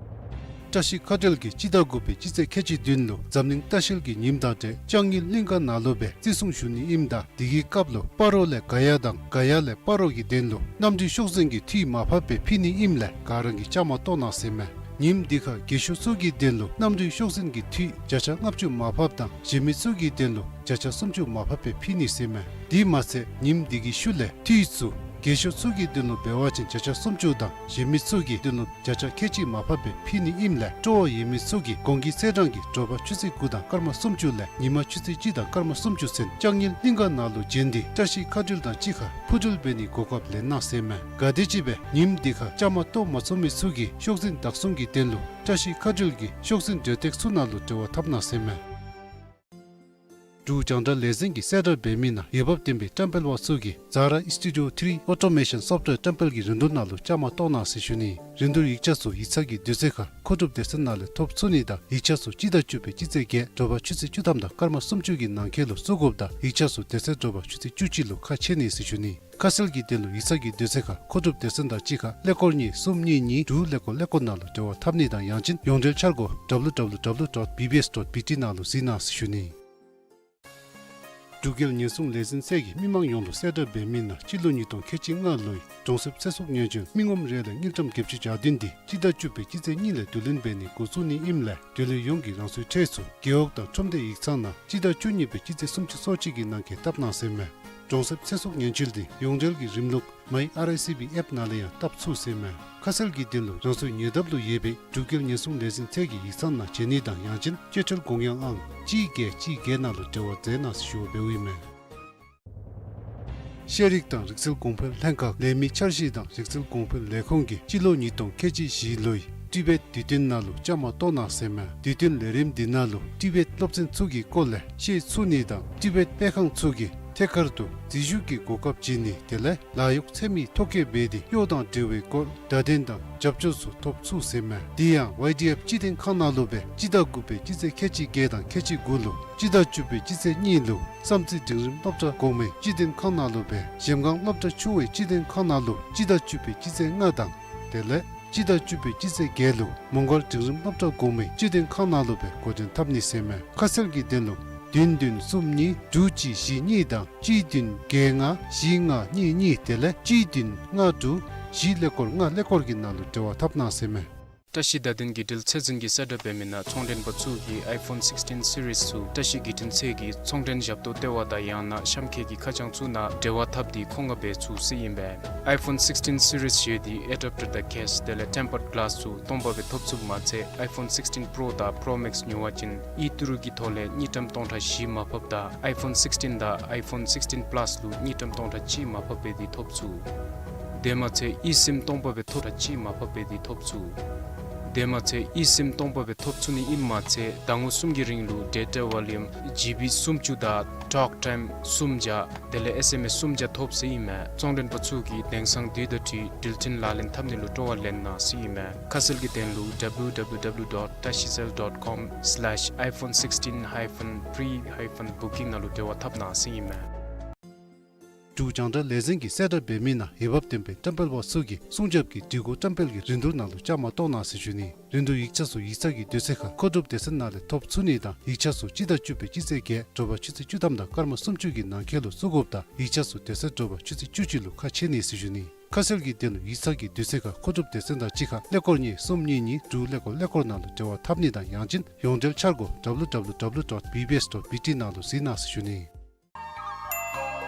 བཀྲ་ཤིས་མཁའ་འགྲུལ་གྱིས་སྤྱི་ཟླ་དགུ་པའི་སྤྱི་ཚེས་ཁལ་གཅིག་བདུན་ལུ་འཛམ་གླིང་ལྟ་བཤལ་གྱི་ཉིནམ་དང་འབྲེལ་ལྕང་ཡུལ་གླིང་ག་ནང་ལུ་སྦེ་བརྩི་སྲུང་ཞུ་ནི་ཨིནམ་ད་དེ་གི་སྐབས་ལུ་སྤ་རོ་ལས་ག་ཡ་དང་ག་ཡ་ལས་སྤ་རོ་གི་དོན་ལུ་གནམ་གྲུའི་ཤོག་འཛིན་གྱི་འཐུས་མར་ཕབ་སྦེ་ཕུལ་ནི་ཨིནམ་ལས་ག་ར་གིས་བཅའ་མར་གཏོགས་གནང་ཟེར་མས། ཉིནམ་དེ་ཁར་རྒས་ཤོས་ཚུ་གི་དོན་ལུ་གནམ་གྲུའི་ཤོག་འཛིན་གྱི་འཐུས་བརྒྱ་ཆ་ལྔ་བཅུ་མར་ཕབ་དང་གཞན་མི་ཚུ་གི་དོན་ལུ་བརྒྱ་ཆ་སུམ་ཅུ་མར་ཕབ་སྦེ་ཕུལ་ནི་ཟེར་མས། དེ་མ་ཚད་ཉིནམ་དེ་གི་ཤུལ་ལས་འཐུས་ཚུ་རྒས་ཤོས་ཚུ་གི་དོན་ལུ་འབད་བ་ཅིན་བརྒྱ་ཆ་སུམ་ཅུ་དང་གཞན་མི་ཚུ་གི་དོན་ལུ་བརྒྱ་ཆ་ཁལ་གཅིག་མར་ཕབ་སྦེ་ཕུལ་ནི་ཨིནམ་ལས་སྤྲོ་བ་ཡོད་མི་ཚུ་གིས་གོང་གི་ཚེས་གྲངས་ཀྱི་དྲོ་པ་ཆུ་ཚོད་དགུ་དང་སྐར་མ་སུམ་ཅུ་ལས་ཉིན་མ་ཆུ་ཚོད་གཅིག་དང་སྐར་མ་སུམ་ཅུ་ཚུན་ལྕང་ཡུལ་གླིང་ག་ནང་ལུ་བྱོན་ཏེ་བཀྲ་ཤིས་མཁའ་འགྲུལ་དང་གཅིག་ཁར་འཕུར་འགྲུལ་འབད་ནིའི་གོ་སྐབས་ལེན་གནང་ཟེར་མས། ག་དེམ་ཅིག་སྦེ་ཉིནམ་དེ་ཁར་བཅའ་མར་གཏོགས་མ་ཚུགས་མི་ཚུ་གིས་ཤོག་འཛིན་བདག་བཟུང་གི་དོན་ལུ་བཀྲ་ཤིས་མཁའ་འགྲུལ་གྱི་ཤོག་འཛིན་འབྲེལ་སྟེགས་ཚུ་ནང་ལུ་འབྲེལ་བ་འཐབ་གནང་ཟེར་མས། འབྲུག་རྒྱང་བསྒྲགས་ལས་འཛིན་གྱིས་གསལ་བསྒྲགས་འབད་མི་ནང་འོས་འབབ་ལྡན་པའི་བཀྲམ་སྤེལ་པ་ཚུ་གིས་ཛ་ར་ཨིསི་ཊུ་ཌི་ཡོ་ཐི་རི་ཨོ་ཊོ་མེ་ཤཱན་སོཕཊ་ཝེར་བཀྲམ་སྤེལ་གྱི་རིན་བསྡུར་ནང་ལུ་བཅའ་མར་གཏོགས་གནང་ཟེར་ཞུ་ནི། རིན་བསྡུར་ཡིག་ཆ་ཚུ་ཡིག་ཚང་གི་དུས་ཚོད་ཁར་མཁོ་སྒྲུབ་སྡེ་ཚན་ནང་ལས་ཐོབ་ཚུགས་ནི་དང་ཡིག་ཆ་ཚུ་སྤྱི་ཟླ་བཅུ་པའི་སྤྱི་ཚེས་བརྒྱད་དྲོ་པ་ཆུ་ཚོད་བཅུ་ཐམ་དང་སྐར་མ་སུམ་ཅུ་གི་ནང་འཁོད་ལུ་བཙུགས་དགོཔ་དང་ཡིག་ཆ་ཚུ་དེ་ཚེ་དྲོ་པ་ཆུ་ཚོད་བཅུ་གཅིག་ལུ་ཁ་ཕྱེ་ནི་ཟེར་ཞུ་ནི། ཁ་གསལ་གྱི་དོན་ལུ་ཡིག་ཚང་གི་དུས་ཚོད་ཁར་མཁོ་སྒྲུབ་སྡེ་ཚན་དང་གཅིག་ཁར་ཀླད་ཀོར་གཉིས་གསུམ་གཉིས་གཉིས་དྲུག་ཀླད་ཀོར་ཀླད་ཀོར་ནང་ལུ་འབྲེལ་བ་འཐབ་ནི་དང་ཡང་ཅིན་ཡོངས་འབྲེལ་འཆར་སྒོ་ཌབ་ལུ་ཌབ་ལུ་ཌབ་ལུ་ཌོཊ་བི་བི་ཨེསི་ཌོཊ་བི་ཊི་ནང་ལུ་གཟིགས་གནང་ཟེར་ཞུ་ནི། འབྲུག་རྒྱལ་ཉེན་སྲུང་ལས་འཛིན་ཚད་ཀྱིས་མི་མང་ཡོངས་ལུ་གསལ་བསྒྲགས་འབད་མི་ནང་སྤྱི་ལོ་ཉིས་སྟོང་ཁལ་གཅིག་ལྔ་ལོའི་གྲོང་གསེབ་ཚེ་སྲོག་ཉེན་བཅོལ་མི་ངོམ་རེ་ལས་དངུལ་ཀྲམ་བརྒྱད་ཅུ་གྱ་བདུན་དེ་སྤྱི་ཟླ་བཅུ་པའི་སྤྱི་ཚེས་གཉིས་ལས་བསྡུ་ལེན་འབད་ནི་འགོ་བཙུགས་ནི་ཨིནམ་ལས་དེ་ལུ་ཡོངས་ཀྱིས་རང་སོའི་ཁྲལ་ཚུ་རྒེད་འོག་དང་ཁྲོམ་སྡེ་ཡིག་ཚང་ནང་སྤྱི་ཟླ་བཅུ་གཉིས་པའི་སྤྱི་ཚེས་སུམ་ཅུ་སོ་གཅིག་གི་ནང་འཁོད་བཏབ་གནང་ཟེར་མས། གྲོང་གསེབ་ཚེ་སྲོག་ཉེན་བཅོལ་དེ་ཡོངས་འབྲེལ་གྱི་རིམ་ལུགས་མའི་ཨར་ཨའི་སི་བི་ཨེཔ་ནང་ལས་ཡང་བཏབ་ཚུགས་ཟེར་མས། ཁ་གསལ་གྱི་དོན་ལུ་རང་སོའི་ཉེ་འདབས་ལུ་ཡོད་པའི་འབྲུག་རྒྱལ་ཉེན་སྲུང་ལས་འཛིན་ཚད་ཀྱི་ཡིག་ཚང་ནང་བྱོན་ནི་དང་ཡང་ཅིན་སྤྱོད་ཁྲལ་དགོངས་ཡངས་ཨང་གཅིག་བརྒྱད་གཅིག་བརྒྱད་ནང་ལུ་འབྲེལ་བ་མཛད་གནང་ཟེར་ཞུ་བ་འབདཝ་ཨིན་མས། ཤེས་རིག་དང་རིག་རྩལ་གོང་འཕེལ་ལྷན་ཁག་ལས་མི་འཆར་གཞི་དང་རིག་རྩལ་གོང་འཕེལ་ལས་ཁུངས་ཀྱིས་སྤྱི་ལོ་ཉིས་སྟོང་ཁལ་གཅིག་བཞི་ལོའི་ཊི་བེཊ་དུས་སྟོན་ནང་ལུ་བཅའ་མར་གཏོགས་གནང་ཟེར་མས། དུས་སྟོན་ལས་རིམ་འདི་ནང་ལུ་ཊི་བེཊ་སློབ་ཚན་ཚུ་གི་སྐོར་ལས་ཤེས་ཚུགས་ནི་དང་ཊི་བེཊ་སྤེལ་ཁང་ཚུ་གིས་ཐད་ཀར་དུ་འཛུལ་ཞུགས་ཀྱི་གོ་སྐབས་བྱིན་ནི་དེ་ལས་ལཱ་གཡོག་འཚོལ་མི་ཐོ་བཀོད་འབད་དེ་གཡོག་དང་འབྲེལ་བའི་སྐོར་བརྡ་དོན་དང་རྒྱབ་སྐྱོར་ཚུ་ཐོབ་ཚུགས་ཟེར་མས། དེ་ཡང་ཝའི་ཌི་ཨེཕ་སྤྱི་དོན་ཁང་ནང་ལུ་སྦེ་སྤྱི་ཟླ་དགུ་པའི་སྤྱི་ཚེས་ཁལ་གཅིག་བརྒྱད་དང་ཁལ་གཅིག་དགུ་ལུ་སྤྱི་ཟླ་བཅུ་པའི་སྤྱི་ཚེས་གཉིས་ལུ་བསམ་རྩེ་འབྲིང་རིམ་སློབ་གྲྭ་གོང་མའི་སྤྱི་དོན་ཁང་ནང་ལུ་སྦེ་གཞལམ་སྒང་སློབ་གྲྭ་ཆུང་བའི་སྤྱི་དོན་ཁང་ནང་ལུ་སྤྱི་ཟླ་བཅུ་པའི་སྤྱི་ཚེས་ལྔ་དང་དེ་ལས་སྤྱི་ཟླ་བཅུ་པའི་སྤྱི་ཚེས་བརྒྱད་ལུ་མོང་སྒར་འབྲིང་རིམ་སློབ་གྲྭ་གོང་མའི་སྤྱི་དོན་ཁང་ནང་ལུ་སྦེ་འགོ་འདྲེན་འཐབ་ནི་ཟེར་མས། ཁ་གསལ་གྱི་དོན་ལུ་བདུན་བདུན་གསུམ་གཉིས་དྲུག་གཅིག་བཞི་གཉིས་དང་གཅིག་བདུན་བརྒྱད་ལྔ་བཞི་ལྔ་གཉིས་གཉིས་དེ་ལས་གཅིག་བདུན་ལྔ་དྲུག་བཞི་ཀླད་ཀོར་ལྔ་ཀླད་ཀོར་གྱི་ནང་ལུ་འབྲེལ་བ་འཐབ་གནང་ཟེར་མས། བཀྲ་ཤིས་བརྡ་དོན་བརྒྱུད་འབྲེལ་ཚད་འཛིན་གྱིས་གསལ་བསྒྲགས་འབད་མི་ནང་ཚོང་མགྲོན་པ་ཚུ་གིས་ཨའི་ཕོན་སིགསི་ཊིན་སི་རིསི་ཚུ་བཀྲ་ཤིས་བརྒྱུད་འཕྲིན་ཚད་ཀྱི་ཚོང་མགྲོན་ཞབས་ཏོག་ལྟེ་བ་དང་ཡང་ན་གཤམ་འཁོད་ཀྱི་ཁ་བྱང་ཚུ་ནང་འབྲེལ་བ་འཐབ་སྟེ་མཁོ་མངགས་འབད་ཚུགས་ཟེར་ཨིན་པས། ཨའི་ཕོན་སིགསི་ཊིན་སི་རིསི་བཞེས་ཏེ་ཨེ་ཌེབ་ཊར་དང་ཀེསི་དེ་ལས་ཊེམ་པརཌ་གི་ལཱསི་ཚུ་སྟོང་པ་སྦེ་ཐོབ་ཚུགསཔ་མ་ཚད་ཨའི་ཕོན་སིགསི་ཊིན་པྲོ་དང་པྲོ་མེགསི་ཉོ་བ་ཅིན་ཨི་ཊི་རུ་གི་ཐོག་ལས་དངུལ་ཀྲམ་སྟོང་ཕྲག་བཞི་མར་ཕབ་དང་ཨའི་ཕོན་སིགསི་ཊིན་དང་ཨའི་ཕོན་སིགསི་ཊིན་པ་ལཱསི་ལུ་དངུལ་ཀྲམ་སྟོང་ཕྲག་གཅིག་མར་ཕབ་འབད་དེ་ཐོབ་ཚུགས། དེ་མ་ཚད་ཨི་སིམ་སྟོང་པ་སྦེ་ཐོབ་ཕྲག་གཅིག་མར་ཕབ་འབད་དེ་ཐོབ་ཚུགས། དེ་མ་ཚད་ཨི་སིམ་སྟོང་པ་སྦེ་ཐོབ་ཚུགས་ནི་ཨིནམ་མ་ཚད་ཟླ་ངོ་གསུམ་གྱི་རིང་ལུ་ཌེ་ཊ་ཝོ་ལུམ་ཇི་བི་སུམ་ཅུ་དང་ཊོག་ཊའིམ་སུམ་བརྒྱ་དེ་ལས་ཨེསི་ཨེམ་ཨེསི་སུམ་བརྒྱ་ཐོབ་ཟེར་ཨིན་མས། ཚོང་མགྲོན་པ་ཚུ་གིས་དེང་སང་དུས་དང་འཁྲིལ་འགྲུལ་འཕྲིན་ལག་ལེན་འཐབ་ནི་ལུ་སྤྲོ་བ་ལེན་གནང་ཟེར་ཨིན་མས། ཁ་གསལ་གྱི་དོན་ལུ་ཌབ་ལུ་ཌབ་ལུ་ཌབ་ལུ་ཌོཊ་ཏ་ཤི་སེལ་ཌོཊ་ཀོམ་སི་ལེཤ་ཨའི་ཕོན་སིགསི་ཊིན་ཧའི་ཕན་པྲི་ཧའི་ཕན་བུ་ཀིང་ནང་ལུ་འབྲེལ་བ་འཐབ་གནང་ཟེར་ཨིན་མས། འབྲུག་རྒྱང་བསྒྲགས་ལས་འཛིན་གྱིས་གསལ་བསྒྲགས་འབད་མི་ནང་འོས་འབབ་ལྡན་པའི་བཀྲམ་སྤེལ་པ་ཚུ་གིས་སྲུང་སྐྱོབ་ཀྱི་སྒྲིག་གོ་བཀྲམ་སྤེལ་གྱི་རིན་བསྡུར་ནང་ལུ་བཅའ་མར་གཏོགས་གནང་ཟེར་ཞུ་ནི། རིན་བསྡུར་ཡིག་ཆ་ཚུ་ཡིག་ཚང་གི་དུས་ཚོད་ཁར་མཁོ་སྒྲུབ་སྡེ་ཚན་ནང་ལས་ཐོབ་ཚུགས་ནི་དང་ཡིག་ཆ་ཚུ་སྤྱི་ཟླ་བཅུ་པའི་སྤྱི་ཚེས་བརྒྱད་དྲོ་པ་ཆུ་ཚོད་བཅུ་ཐམ་དང་སྐར་མ་སུམ་ཅུ་གི་ནང་འཁོད་ལུ་བཙུགས་དགོཔ་དང་ཡིག་ཆ་ཚུ་དེ་ཚེ་དྲོ་པ་ཆུ་ཚོད་བཅུ་གཅིག་ལུ་ཁ་ཕྱེ་ནི་ཟེར་ཞུ་ནི། ཁ་གསལ་གྱི་དོན་ལུ་ཡིག་ཚང་གི་དུས་ཚོད་ཁར་མཁོ་སྒྲུབ་སྡེ་ཚན་དང་གཅིག་ཁར་ཀླད་ཀོར་གཉིས་གསུམ་གཉིས་གཉིས་དྲུག་ཀླད་ཀོར་ཀླད་ཀོར་ནང་ལུ་འབྲེལ་བ་འཐབ་ནི་དང་ཡང་ཅིན་ཡོངས་འབྲེལ་འཆར་སྒོ་ཌབ་ལུ་ཌབ་ལུ་ཌབ་ལུ་ཌོཊ་བི་བི་ཨེསི་ཌོཊ་བི་ཊི་ནང་ལུ་གཟིགས་གནང་ཟེར་ཞུ་ནི།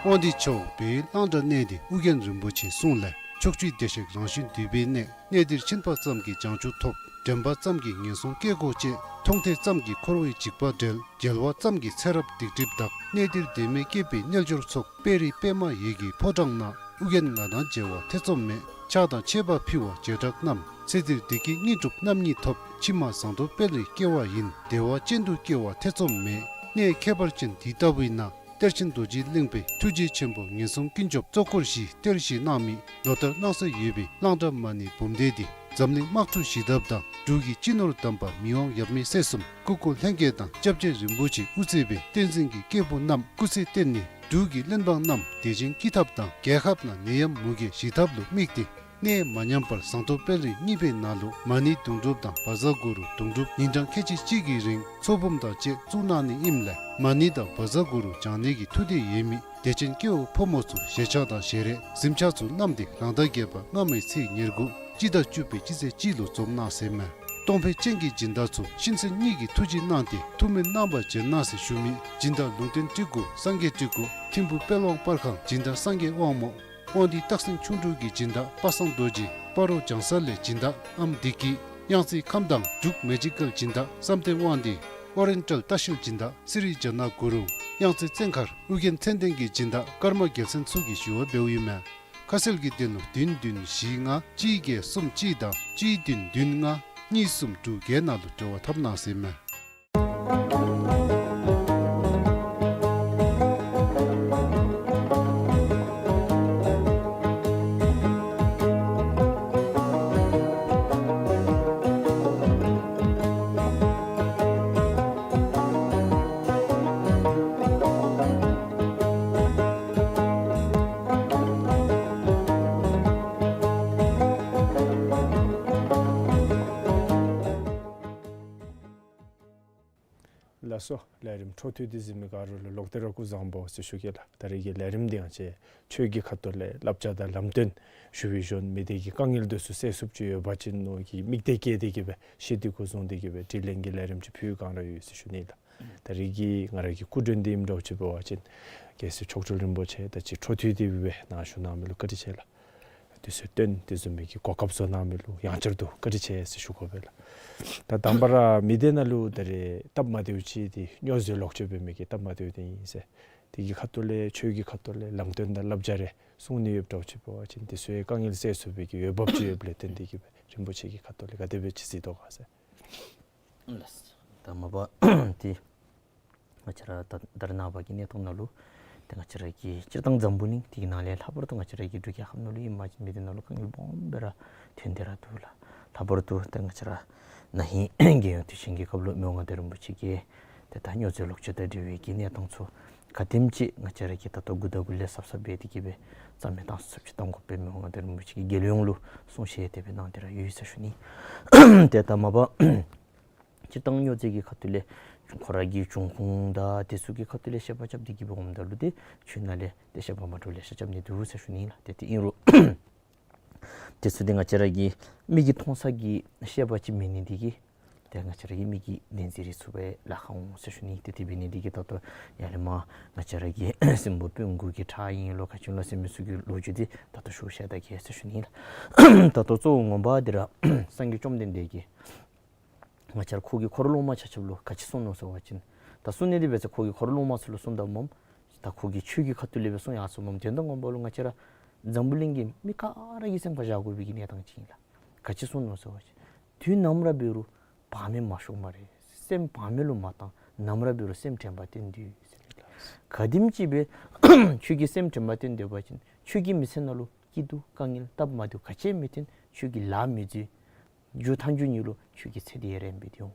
དབང་འདུས་ཆབ་འབའ་གླང་བྲག་གནས་འདི་ཨོ་རྒྱན་རིན་པོ་ཆེའི་གསུང་ལས། ཕྱོགས་བཅུའི་བདེ་གཤེགས་རང་བཞིན་འདུས་པའི་གནས། གནས་འདིར་ཕྱིན་པ་ཙམ་གྱིས་བྱང་ཆུབ་ཐོབ། འདྲེན་པ་ཙམ་གྱིས་ངན་སོང་སྐྱེ་སྒོ་བཅད། མཐོང་ཐོས་ཙམ་གྱིས་འཁོར་བའི་འཇིགས་པ་བསྒྲལ། མཇལ་བ་ཙམ་གྱིས་ཚེ་རབས་སྡིག་སྒྲིབ་དག། གནས་འདིར་བདེན་མེད་སྐྱེས་པའི་རྣལ་འབྱོར་ཚོགས། དཔལ་རི་པདྨ་འོད་ཀྱི་ཕོ་བྲང་ན། ཨོ་རྒྱན་ང་དང་མཇལ་བ་ཐེ་ཚོམ་མེད། ཕྱག་དང་མཆོད་པ་ཕུལ་བ་བྱེ་བྲག་རྣམས། ཚེ་འདིར་བདེ་སྐྱིད་དངོས་གྲུབ་རྣམ་གཉིས་ཐོབ། ཕྱི་མ་ཟངས་མདོག་དཔལ་རིར་སྐྱེ་བ་ཡིན། བདེ་བ་ཅན་དུ་སྐྱེ་བ་ཐེ་ཚོམ་མེད། གནས་ཁྱད་པར་ཅན་འདི་ལྟ་བུའི་ནང་། གཏེར་ཆེན་རྡོ་རྗེ་གླིང་པའི་ཐུགས་རྗེ་ཆེན་པོ་ངན་སོང་ཀུན་སྐྱོབ་གཙོ་འཁོར་བཞིའི་གཏེར་བཞེས་གནང་མི་ལོ་ལྟར་གནང་སྲོལ་ཡོད་པའི་གླང་བྲག་མ་ཎི་འབུམ་སྡེ་འདི་འཛམ་གླིང་དམག་འཁྲུག་ཞི་ཐབས་དང་འབྲུག་གི་སྤྱི་ནོར་དམ་པ་མི་དབང་ཡབ་མེས་སྲས་གསུམ་སྐུ་འཁོར་ལྷན་རྒྱས་དང་སྐྱབས་རྗེ་རིན་པོ་ཆེ་དབུ་གཙོས་པའི་བསྟན་འཛིན་གྱི་སྐྱེས་བུ་རྣམས་སྐུ་ཚེ་བརྟན་ནས་འབྲུག་གི་གླེན་འབངས་རྣམས་བདེ་ཞིང་སྐྱིད་ཐབས་དང་རྒྱལ་ཁབ་ནང་ནད་ཡམས་མུ་གེ་ཞི་ཐབས་ལུ་དམིགས་ཏེ། གནས་མ་ཉམས་པར་ཟངས་མདོག་དཔལ་རི་གཉིས་པའི་ནང་ལུ་མ་ཎི་དུང་སྒྲུབ་དང་བཛྲ་གུ་རུ་དུང་སྒྲུབ་ཉིན་གྲངས་ཁལ་གཅིག་གཅིག་གི་རིང་ཚོགས་འབུམ་དང་བཅས་བཙུགས་གནང་ནི་ཨིནམ་ལས་མ་ཎི་དང་བཛྲ་གུ་རུ་བགྱང་ནི་གི་ཐུགས་འདོད་ཡོད་མི་དད་ཅན་སྐྱེ་བོ་ཕོ་མོ་ཚུ་ཞལ་ཆས་དང་ཞལ་རས་གཟིམ་ཆས་ཚུ་བསྣམས་ཏེ་རང་ཟླ་བརྒྱད་པ་སྔ་མའི་ཚེས་ཉེར་དགུ་སྤྱི་ཟླ་བཅུ་པའི་སྤྱི་ཚེས་གཅིག་ལུ་འཛོམས་གནང་ཟེར་མས། གཏོང་ཕོད་ཅན་གྱི་སྦྱིན་བདག་ཚུ་གཤིན་གསོན་གཉིས་ཀྱི་ཐུགས་རྗེ་གནང་སྟེ་ཐུགས་སྨོན་གནང་བར་བྱོན་གནང་ཟེར་ཞུ་མི་སྦྱིན་བདག་ལུང་བསྟན་སྤྲུལ་སྐུ་སངས་རྒྱས་སྤྲུལ་སྐུ་ཐིམ་ཕུ་དཔལ་དབང་པར་ཁང་སྦྱིན་བདག་སངས་རྒྱས་དབང་མོ། དབང་འདུས་སྟག་སེང་ཁྱུང་འབྲུག་གི་སྦྱིན་བདག་པ་སངས་རྡོ་རྗེ། སྤ་རོ་བྱང་ས་ལས་སྦྱིན་བདག་ཨམ་བདེ་སྐྱིད། གཡང་རྩེ་ཁམས་དྭངས་འབྲུག་མེ་ཇི་ཀལ་སྦྱིན་བདག་བསམ་གཏན་དབང་འདུས། ཨོ་རེན་ཊལ་ལྟ་བཤལ་སྦྱིན་བདག་སི་རི་ཛ་ན་གུ་རུང་། གཡང་རྩེ་བཙན་མཁར་ཨོ་རྒྱན་མཚན་ལྡན་གྱི་སྦྱིན་བདག་ཀརྨ་རྒྱལ་མཚན་ཚུ་གིས་ཞུ་བ་འབདཝ་ཨིན་མས། ཁ་གསལ་གྱི་དོན་ལུ་བདུན་བདུན་བཞི་ལྔ་གཅིག་བརྒྱད་གསུམ་གཅིག་དང་གཅིག་བདུན་བདུན་ལྔ་གཉིས་གསུམ་དྲུག་བརྒྱད་ནང་ལུ་འབྲེལ་བ་འཐབ་གནང་ཟེར་མས། ལགས་སོ། ལས་རིམ་འཕྲོ་མཐུད་དེ་གཟིགས་མི་ག་ར་ལུ་ལོག་སྟེ་ར་སྐུ་གཟུགས་བཟང་པོ་ཟེར་ཞུ་གེ་ལགས། ད་རིས་ཀྱི་ལས་རིམ་འདི་ཡང་ཅིག་ཆོས་ཀྱི་ཁ་ཐུག་ལས་བསླབ་བྱ་དང་ལམ་སྟོན་ཞུ་བའི་གཞོན་མི་སྡེ་གི་དཀའ་ངལ་འདི་ཚུ་སེལ་ཚུགསཔ་ཅིག་ཡོད་པ་ཅིན་མནོ་གི་དམིགས་གཏད་བསྐྱེད་དེ་གི་སྦེ་ཤེས་འདོད་སྐུ་གཟུགས་འདི་གི་སྦེ་དྲི་ལན་གྱི་ལས་རིམ་ཅིག་ཕུལ་གང་ར་ཡོད་ཟེར་ཞུ་ནི་ལགས། ད་རིས་ཀྱི་ང་ར་གི་སྐུ་མགྲོན་འདི་ཨིནམ་འདྲཝ་ཅིག་འབད་བ་ཅིན་རྒྱལ་སྲས་མཆོག་སྤྲུལ་རིན་པོ་ཆེ་ད་ཅི་འཕྲོ་མཐུད་དེ་སྦེ་ནཱ་བཞུགས་གནང་མི་ལུ་བཀའ་དྲིན་ཆེ་ལགས། དུས་ཚོད་བཏོན་དེ་བཟུམ་མའི་གི་གོ་སྐབས་བཟོ་གནང་མི་ལུ་ཡང་བསྐྱར་དུ་བཀའ་དྲིན་ཆེ་ཟེར་ཞུ་དགོ་པས་ལགས། ད་དང་པ་ར་མི་སྡེ་ནང་ལུ་ད་རེས་སྟབས་མ་བདེཝ་ཅིག་འདི་སྨྱོ་རྫས་ལོག་སྤྱོད་འབད་མི་གི་སྟབས་མ་བདེཝ་འདི་ཨིན་ཟེར། དེ་གི་ཁ་ཐུག་ལས་ཆོས་ཀྱི་ཁ་ཐུག་ལས་ལམ་སྟོན་དང་བསླབ་བྱ་རེ་གསུང་ནི་ཡོདཔ་འདྲཝ་ཅིག་འབད་བ་ཅིན་དེ་ཚུ་ཡང་དཀའ་ངལ་སེལ་ཚུགས་པའི་གི་འོས་འབབ་ཅིག་ཡོདཔ་ལས་བརྟེན་ཏེ་གི་སྦེ་རིན་པོ་ཆེ་གི་ཁ་ཐུག་ལས་ག་དེ་སྦེ་ཅིག་གཟིགས་དོ་ག་ཟེར། ལགས། ད་མ་པ་འདི་ང་བཅས་ར་ད་ད་རེས་ནངས་པ་གི་གནས་སྟངས་ནང་ལུ་ཏེ་ང་བཅས་ར་གི་སྤྱིར་བཏང་འཛམ་བུ་གླིང་འདི་གི་ནང་ལས་ལྷག་པར་དུ་ང་བཅས་ར་གི་འབྲུག་རྒྱལ་ཁབ་ནང་ལུ་ཨིན་པ་ཅིན་མི་སྡེ་ནང་ལུ་དཀའ་ངལ་སྦོམ་སྦེ་ར་ཐོན་ཏེ་ར་འདུག་ལགས། ལྷག་པར་དུ་ཏེ་ང་བཅས་ར་ན་ཧིང་རྒྱལ་ཡོངས་དུས་ཆེན་གྱི་སྐབས་ལུ་མི་དབང་མངའ་བདག་རིན་པོ་ཆེ་གིས་ཏེ་ད་སྨྱོ་རྫས་ལོག་སྤྱོད་དང་འབྲེལ་བའི་གི་གནས་སྟངས་ཚུ་ག་དེམ་ཅིག་ང་བཅས་ར་གིས་ད་ལྟོ་འགོ་དང་འགོ་ལས་གཟབ་གཟབ་འབད་དེ་གི་སྦེ་རྩ་མེད་བཏང་ཚུགསཔ་ཅིག་བཏང་དགོ་པའི་མི་དབང་མངའ་བདག་རིན་པོ་ཆེ་གིས་རྒྱལ་ཡོངས་ལུ་གསུང་བཤད་དེ་སྦེ་གནང་སྟེ་ར་ཡོད་ཟེར་ཞུ་ནི། ཏེ་ད་མ་པ་སྤྱིར་བཏང་སྨྱོ་རྫས་ཀྱི་ཁ་ཐུག་ལས་ཁོ་ར་གི་འབྱུང་ཁུངས་དང་དེ་ཚུ་གི་ཁ་ཐུག་ལས་བཤད་པ་རྐྱབ་སྟེ་གི་སྦེ་འོངམ་ད་ལུ་ཏེ་ཆོས་ནང་ལས་ཏེ་བཤད་པ་མ་འདྲཝ་ལེ་ཤ་རྐྱབ་ནི་འདུག་ཟེར་ཞུ་ནི་ལགས། ཏེ་དེ་ཨིན་རུང་དེ་ཚུ་ཏེ་ང་བཅས་ར་གི་མིག་གིས་མཐོང་ས་གི་བཤད་པ་ཅིག་མེད་ནི་འདི་གིས་ཏེ་ང་བཅས་ར་གི་མིག་གིས་བདེན་འཛིན་རེ་ཚུགས་པས་ལཱ་ཁག་འོང་ཟེར་ཞུ་ནི། ཏེ་དེ་འབད་ནི་འདི་གིས་ད་ལྟོ་ཡར་ལས་མར་ང་བཅས་ར་གི་སྲིན་པོ་དཔོན་དགུ་གི་ཁྲག་ཨིན་ལོ་ག་ཅི་ལོ་ཟེར་མི་ཚུ་གི་ལོ་རྒྱུས་འདི་ད་ལྟོ་ཞུ་བཤད་ད་གེ་ཟེར་ཞུ་ནི་ལགས། ད་ལྟོ་གཙོ་བོ་ངོ་མ་འདི་ར་སངས་རྒྱས་བཅོམ་ལྡན་འདས་ཀྱིས་ང་བཅས་ར་ཁོ་གི་འཁོར་སློབ་མ་ཆ་ཁྱབ་ལུ་ག་ཅི་གསུངས་ནུག་ཟེར་བ་ཅིན་ད་གསུང་ནི་འདི་འབད་ས་ཁོ་གི་འཁོར་སློབ་མ་ཚུ་ལུ་གསུངམ་ད་སྨོ། ད་ཁོ་གིས་ཆོས་ཀྱི་ཁ་ཐུག་ལས་སྦེ་གསུང་ཡར་སོ་སྨོ། དོན་དག་ངོ་མ་ལུ་ང་བཅས་ར་འཛམ་བུ་གླིང་གི་མི་ག་ར་གི་སེམས་ཁར་བཞག་དགོ་པའི་གི་གནས་སྟངས་ཅིག་ཨིན་ལགས། ག་ཅི་གསུངས་ནུག་ཟེར་བ་ཅིན་དུས་ནམ་ར་འབད་རུང་བག་མེད་མ་ཤོར་སྨ་རེ། སེམས་བག་མེད་ལུ་མ་བཏང་། ནམ་ར་འབད་རུང་སེམས་དྲན་པ་བསྟེན་སྡོད་ཟེར་ལགས། ག་དེམ་ཅིག་སྦེ་ཁྱོད་ཀྱིས་སེམས་དྲན་པ་བསྟེན་སྡོད་པ་ཅིན་ཁྱོད་ཀྱི་མི་ཚེ་ནང་ལུ་སྐྱིད་སྡུག་དཀའ་ངལ་སྟབས་མ་བདེཝ་ག་ཅི་ཡང་མི་ཐོན། ཁྱོད་ཀྱི་ལཱ་མི་འཛོལ། མཇུག་མཐའ་མཇུག་ཉིད་ལུ་ཁྱོད་ཀྱི་ཚེ་འདི་ཡང་རིངམོ་སྦེ་སྡོད་འོང་།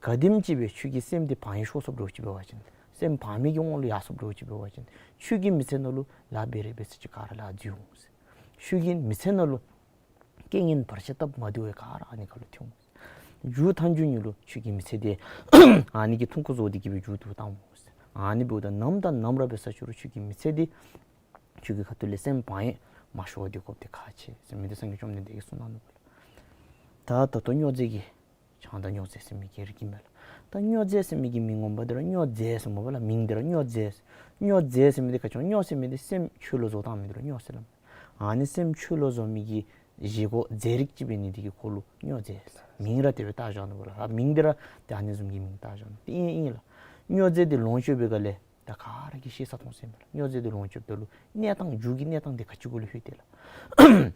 ག་དེམ་ཅིག་སྦེ་ཁྱོད་ཀྱི་སེམས་འདི་བག་གཡེང་ཤོར་སོཔ་འདྲཝ་ཅིག་འབད་བ་ཅིན་སེམས་བག་མེད་ཀྱི་དབང་ལུ་ཡར་སོཔ་འདྲཝ་ཅིག་འབད་བ་ཅིན་ཁྱོད་ཀྱི་མི་ཚེ་ནང་ལུ་ལཱ་འབད་རེ་འབད་ས་ཅིག་ག་ར་ལཱ་འཛོལ་འོང་། ཁྱོད་ཀྱི་མི་ཚེ་ནང་ལུ་རྐྱེན་ངན་བར་ཆད་སྟབས་མ་བདེཝ་ག་ར་ཨ་ནི་ཁར་ལུ་ཐོན་འོང་། མཇུག་མཐའ་མཇུག་ཉིད་ལུ་ཁྱོད་ཀྱི་མི་ཚེ་འདི་ཨ་ནི་གི་ཐུང་ཀུ་བཟོ་སྟེ་གི་སྦེ་མཇུག་བསྡུ་བཏང་འོང་། ཨ་ནི་འབདཝ་ད་ནམ་དང་ནམ་ར་འབད་ས་ཅིག་རུང་ཁྱོད་ཀྱི་མི་ཚེ་འདི་ཁྱོད་ཀྱི་ཁ་ཐུག་ལས་སེམས་བག་གཡེང་མ་ཤོར་བར་སྡོད་དགོཔ་འདི་ཁག་ཆེ་ཟེར་མི་འདི་སངས་རྒྱས་བཅོམ་ལྡན་འདས་ཀྱིས་གསུངས་གནང་ནུག་པ་ལགས། ད་ད་ལྟོ་སྨྱོ་རྫས་ཀྱི་ ད་ད་སྨྱོ་རྫས་ཟེར་མི་གི་རིགས་ཨིན་མས་ལགས། ད་སྨྱོ་རྫས་ཟེར་མི་གི་མིང་ངོ་མ་འདི་ར་སྨྱོ་རྫས་ཟེར་སྨོ་ལགས། མིང་འདི་ར་སྨྱོ་རྫས། སྨྱོ་རྫས་ཟེར་མི་འདི་ག་ཅི་སྨྱོ་ཟེར་མི་འདི་སེམས་ཆོས་ལུ་བཟོ་བཏང་མི་འདི་ར་སྨྱོ་ཟེར་སླབ་མས། ཨ་ནི་སེམས་ཆོས་ལུ་བཟོ་མི་གི་བཞེས་སྒོ་རྫས་རིགས་ཅིག་འབད་ནི་འདི་གིས་ཁོ་ལུ་སྨྱོ་རྫས་ཟེར་མིང་ར་དེ་སྦེ་བཏགས་བཞག་ནུག་ལགས། ཨ་མིང་འདི་ར་ཏེ་ཨ་ནི་བཟུམ་གྱི་མིང་བཏགས་བཞག་ནུག། ཏེ་ཨིན་ཨིན་ལགས། སྨྱོ་རྫས་འདི་ལོངས་སྤྱོད་པའི་སྒང་ལས་ད་ག་ར་གིས་ཤེས་ས་མཐོང་ས་ཨིན་པས་ལགས། སྨྱོ་རྫས་འདི་ལོངས་སྤྱོདཔ་ད་ལུ་གནས་སྟངས་མཇུག་གི་གནས་སྟངས་འདི་ག་ཅི་གུ་ལུ་ལྷོད་དེས་ལགས།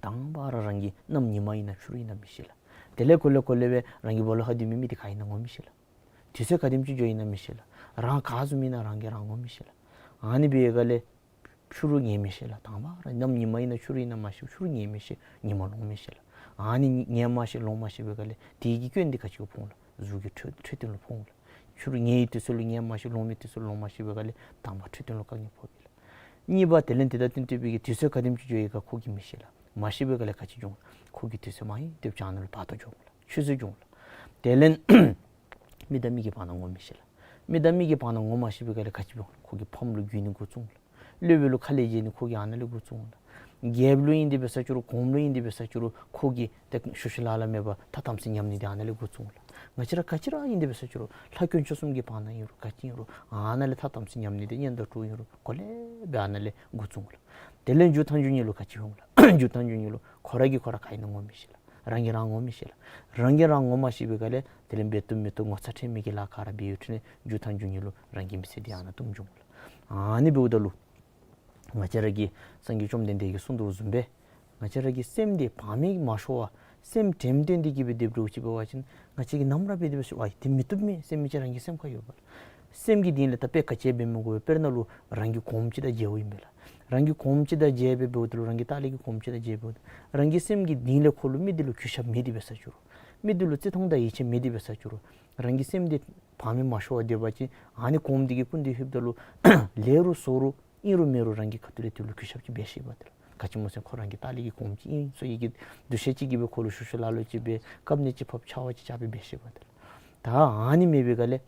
དང་པ་ར་རང་གིས་གནམ་ཉི་མ་ཨིན་ན་ཆུ་རུད་ཨིན་ན་མི་ཤེས་ལགས། དེ་ལས་གོ་ལེ་གོ་ལེ་སྦེ་རང་གི་སྦོ་ལོགས་ཁར་སྡོད་མི་མི་འདི་ག་ཨིན་ན་ངོ་མི་ཤེས་ལགས། དུས་ཚོད་ག་དེམ་ཅིག་འགྱོ་ཨིན་ན་མི་ཤེས་ལགས། རང་ག་བཟུམ་ཨིན་ན་རང་གིས་རང་ངོ་མི་ཤེས་ལགས། ཨ་ནི་འབད་བའི་སྒང་ལས་ཆུ་རུད་ངལ་མི་ཤེས་ལགས། དང་པ་ར་གནམ་ཉི་མ་ཨིན་ན་ཆུ་རུད་ཨིན་ན་མ་ཤེས། ཆུ་རུད་ངལ་མི་ཤེས། ཉི་མ་ལོང་མི་ཤེས་ལགས། ཨ་ནི་ངལ་མ་ཤེས་ལོང་མ་ཤེས་པའི་སྒང་ལས་དེ་གི་སྐྱོན་འདི་ག་ཅི་གུ་ཕོག་འོང་ལགས། གཟུགས་ཀྱི་འཕྲོད་འཕྲོད་བསྟེན་ལུ་ཕོག་འོང་ལགས། ཆུ་རུད་ངལ་བའི་དུས་ཚོད་ལུ་ངལ་མ་ཤེས། ལོང་མི་དུས་ཚོད་ལོང་མ་ཤེས་པའི་སྒང་ལས་དང་པ་འཕྲོད་བསྟེན་ལུ་དཀའ་ངལ་ཕོག་པས་ལགས། གཉིས་པ་དེ་ལས་དེ་དང་བསྟུན་ཏེ་སྦེ་གི་དུས་ཚོད་ག་དེམ་ཅིག་འགྱོ་ཡི་ག་ཁོ་གིས་མི་ཤེས་ལགས། མ་ཤེས་པའི་སྒང་ལས་ག་ཅི་འབྱུང་ལགས། ཁོ་གི་དུས་ཚོད་མ་ཡིན་དེ་ཅིག་ཨ་ནཱ་ལུ་བར་དོ་འགྱོ་འོང་ལགས། ཆུད་ཟོས་འགྱོ་འོང་ལགས། དེ་ལས་མི་དང་མི་གི་བར་ན་ངོ་མི་ཤེས་ལགས། མི་དང་མི་གི་བར་ན་ངོ་མ་ཤེས་པའི་སྒང་ལས་ག་ཅི་འབྱུང་ལགས། ཁོ་གིས་ཕམ་ལུ་རྒུད་ནི་འགོ་བཙུགས་འོང་ལགས། སློབ་དཔོན་ལུ་ཁ་ལས་འཇལ་ནི་ཁོ་གིས་ཨ་ནཱ་ལས་འགོ་བཙུགས་འོང་ལགས། རྒྱལཔོ་ལུ་ཨིན་ཏེ་འབད་ས་ཅི་རུང་གོངམ་ལུ་ཨིན་ཏེ་འབད་ས་ཅི་རུང་ཁོ་གིས་ཏེ་ཞུ་ཞུ་ལཱ་ལཱ་མེད་པར་ཐ་དམ་ཚིག་ཉམས་ནི་འདི་ཨ་ནཱ་ལས་འགོ་བཙུགས་འོང་ལགས། ང་བཅས་ར་ག་ཅི་ར་ཨིན་ཏེ་འབད་ས་ཅི་རུང་ལྷ་དཀོན་མཆོག་གསུམ་གྱི་བར་ན་ཨིན་རུང་ག་ཅི་ཨིན་རུང་ཨ་ནཱ་ལས་ཐ་དམ་ཚིག་ཉམས་ནི་འདི་གཉེན་དང་གྲོགས་ཨིན་རུང་གོ་ལེ་སྦེ་ཨ་ནཱ་ལས་འགོ་བཙུགས་འོང་ལགས། དེ་ལས་རྒྱུ་མཐའ་མཇུག་ཉིད་ལུ་ག་ཅི་འོང་ལགས། རྒྱུ་མཐའ་མཇུག་ཉིད་ལུ་ཁོ་ར་གིས་ཁོ་ར་ག་ཨིན་ན་ངོ་མི་ཤེས་ལགས། རང་གིས་རང་ངོ་མི་ཤེས་ལགས། རང་གིས་རང་ངོ་མ་ཤེས་པའི་སྒང་ལས་དེ་ལས་འབད་བཏུབ་མི་བཏུབ་ངོ་ཚ་ཁྲེལ་མེད་ཀྱི་ལཱ་ག་ར་འབད་ཡོད་དེ་ལས་རྒྱུ་མཐའ་མཇུག་ཉིད་ལུ་རང་གི་མི་ཚེ་འདི་ཨ་ནཱ་བཏུམ་འགྱོ་འོང་ལགས། ཨ་ནི་འབདཝ་ད་ལུ་ང་བཅས་ར་གི་སངས་རྒྱས་བཅོམ་ལྡན་འདས་ཀྱིས་གསུངས་དོ་བཟུམ་སྦེ་ང་བཅས་ར་གི་སེམས་འདི་བག་མེད་མ་ཤོར་བར་སེམས་དྲནམ་བཏོན་ཏེ་གི་སྦེ་སྡོད་འགྱོ་ཅི་འབད་བ་ཅིན་ང་བཅས་ཀྱིས་ནམ་ར་འབད་དེ་འབད་ཞུ་བ་ཡི་དེ་མི་བཏུབ་མས་ཟེར་མི་ཅིག་རང་གི་སེམས་ཁར་ཡོད་པ་ལགས། སེམས་ཀྱི་གཏིང་ལས་ད་དཔེ་ག་ཅི་འབད་མི་དགོ་པས། དཔེར་ན་ལུ་རང་གི་གོངམ་ཅིག་དང་མཇལཝ་ཨིན་པས་ལགས། རང་གི་གོངམ་ཅིག་དང་མཇལ་སྦེ་འབདཝ་ད་ལུ་རང་གི་ལྟག་ལས་ཀྱི་གོངམ་ཅིག་དང་མཇལ་འབདཝ་ད་རང་གི་སེམས་ཀྱི་གཏིང་ལས་ཁོ་ལུ་མི་འདི་ལུ་གུས་ཞབས་མེད་དེ་འབད་ས་ཅི་རུང་མི་འདི་ལུ་བརྩི་མཐོང་དང་ཡིད་ཆེས་མེད་དེ་འབད་ས་ཅི་རུང་རང་གི་སེམས་འདི་བག་མེད་མ་ཤོར་བར་སྡོད་པ་ཅིན་ཨ་ནི་གོངམ་འདི་གི་སྐུ་མདུན་ལྷོདཔ་ད་ལུ་ལེགས་རུང་བཙོག་རུང་ཨིན་རུང་མེན་རུང་རང་གི་ཁ་ཐུག་ལས་དེ་ལུ་གུས་ཞབས་ཅིག་འབད་ཤེས་པ་དེ་ལགས། ག་ཅི་སྨོ་ཟེར་ཁོ་རང་གི་ལྟག་ལས་ཀྱི་གོངམ་ཅིག་ཨིན་ཟེར་བའི་གི་འདུ་ཤེས་ཅིག་གིས་སྦེ་ཁོ་ལུ་ཞུ་ཞུ་ལཱ་ལཱ་ཅིག་འབད་བཀབ་ནི་ཅིག་ཕབ་ཕྱག་དབང་ཅིག་རྐྱབ་སྦེ་འབད་ཤེས་པ་དེ་ལགས། ད་ཨ་ནི་མེད་པའི་སྒང་ལས་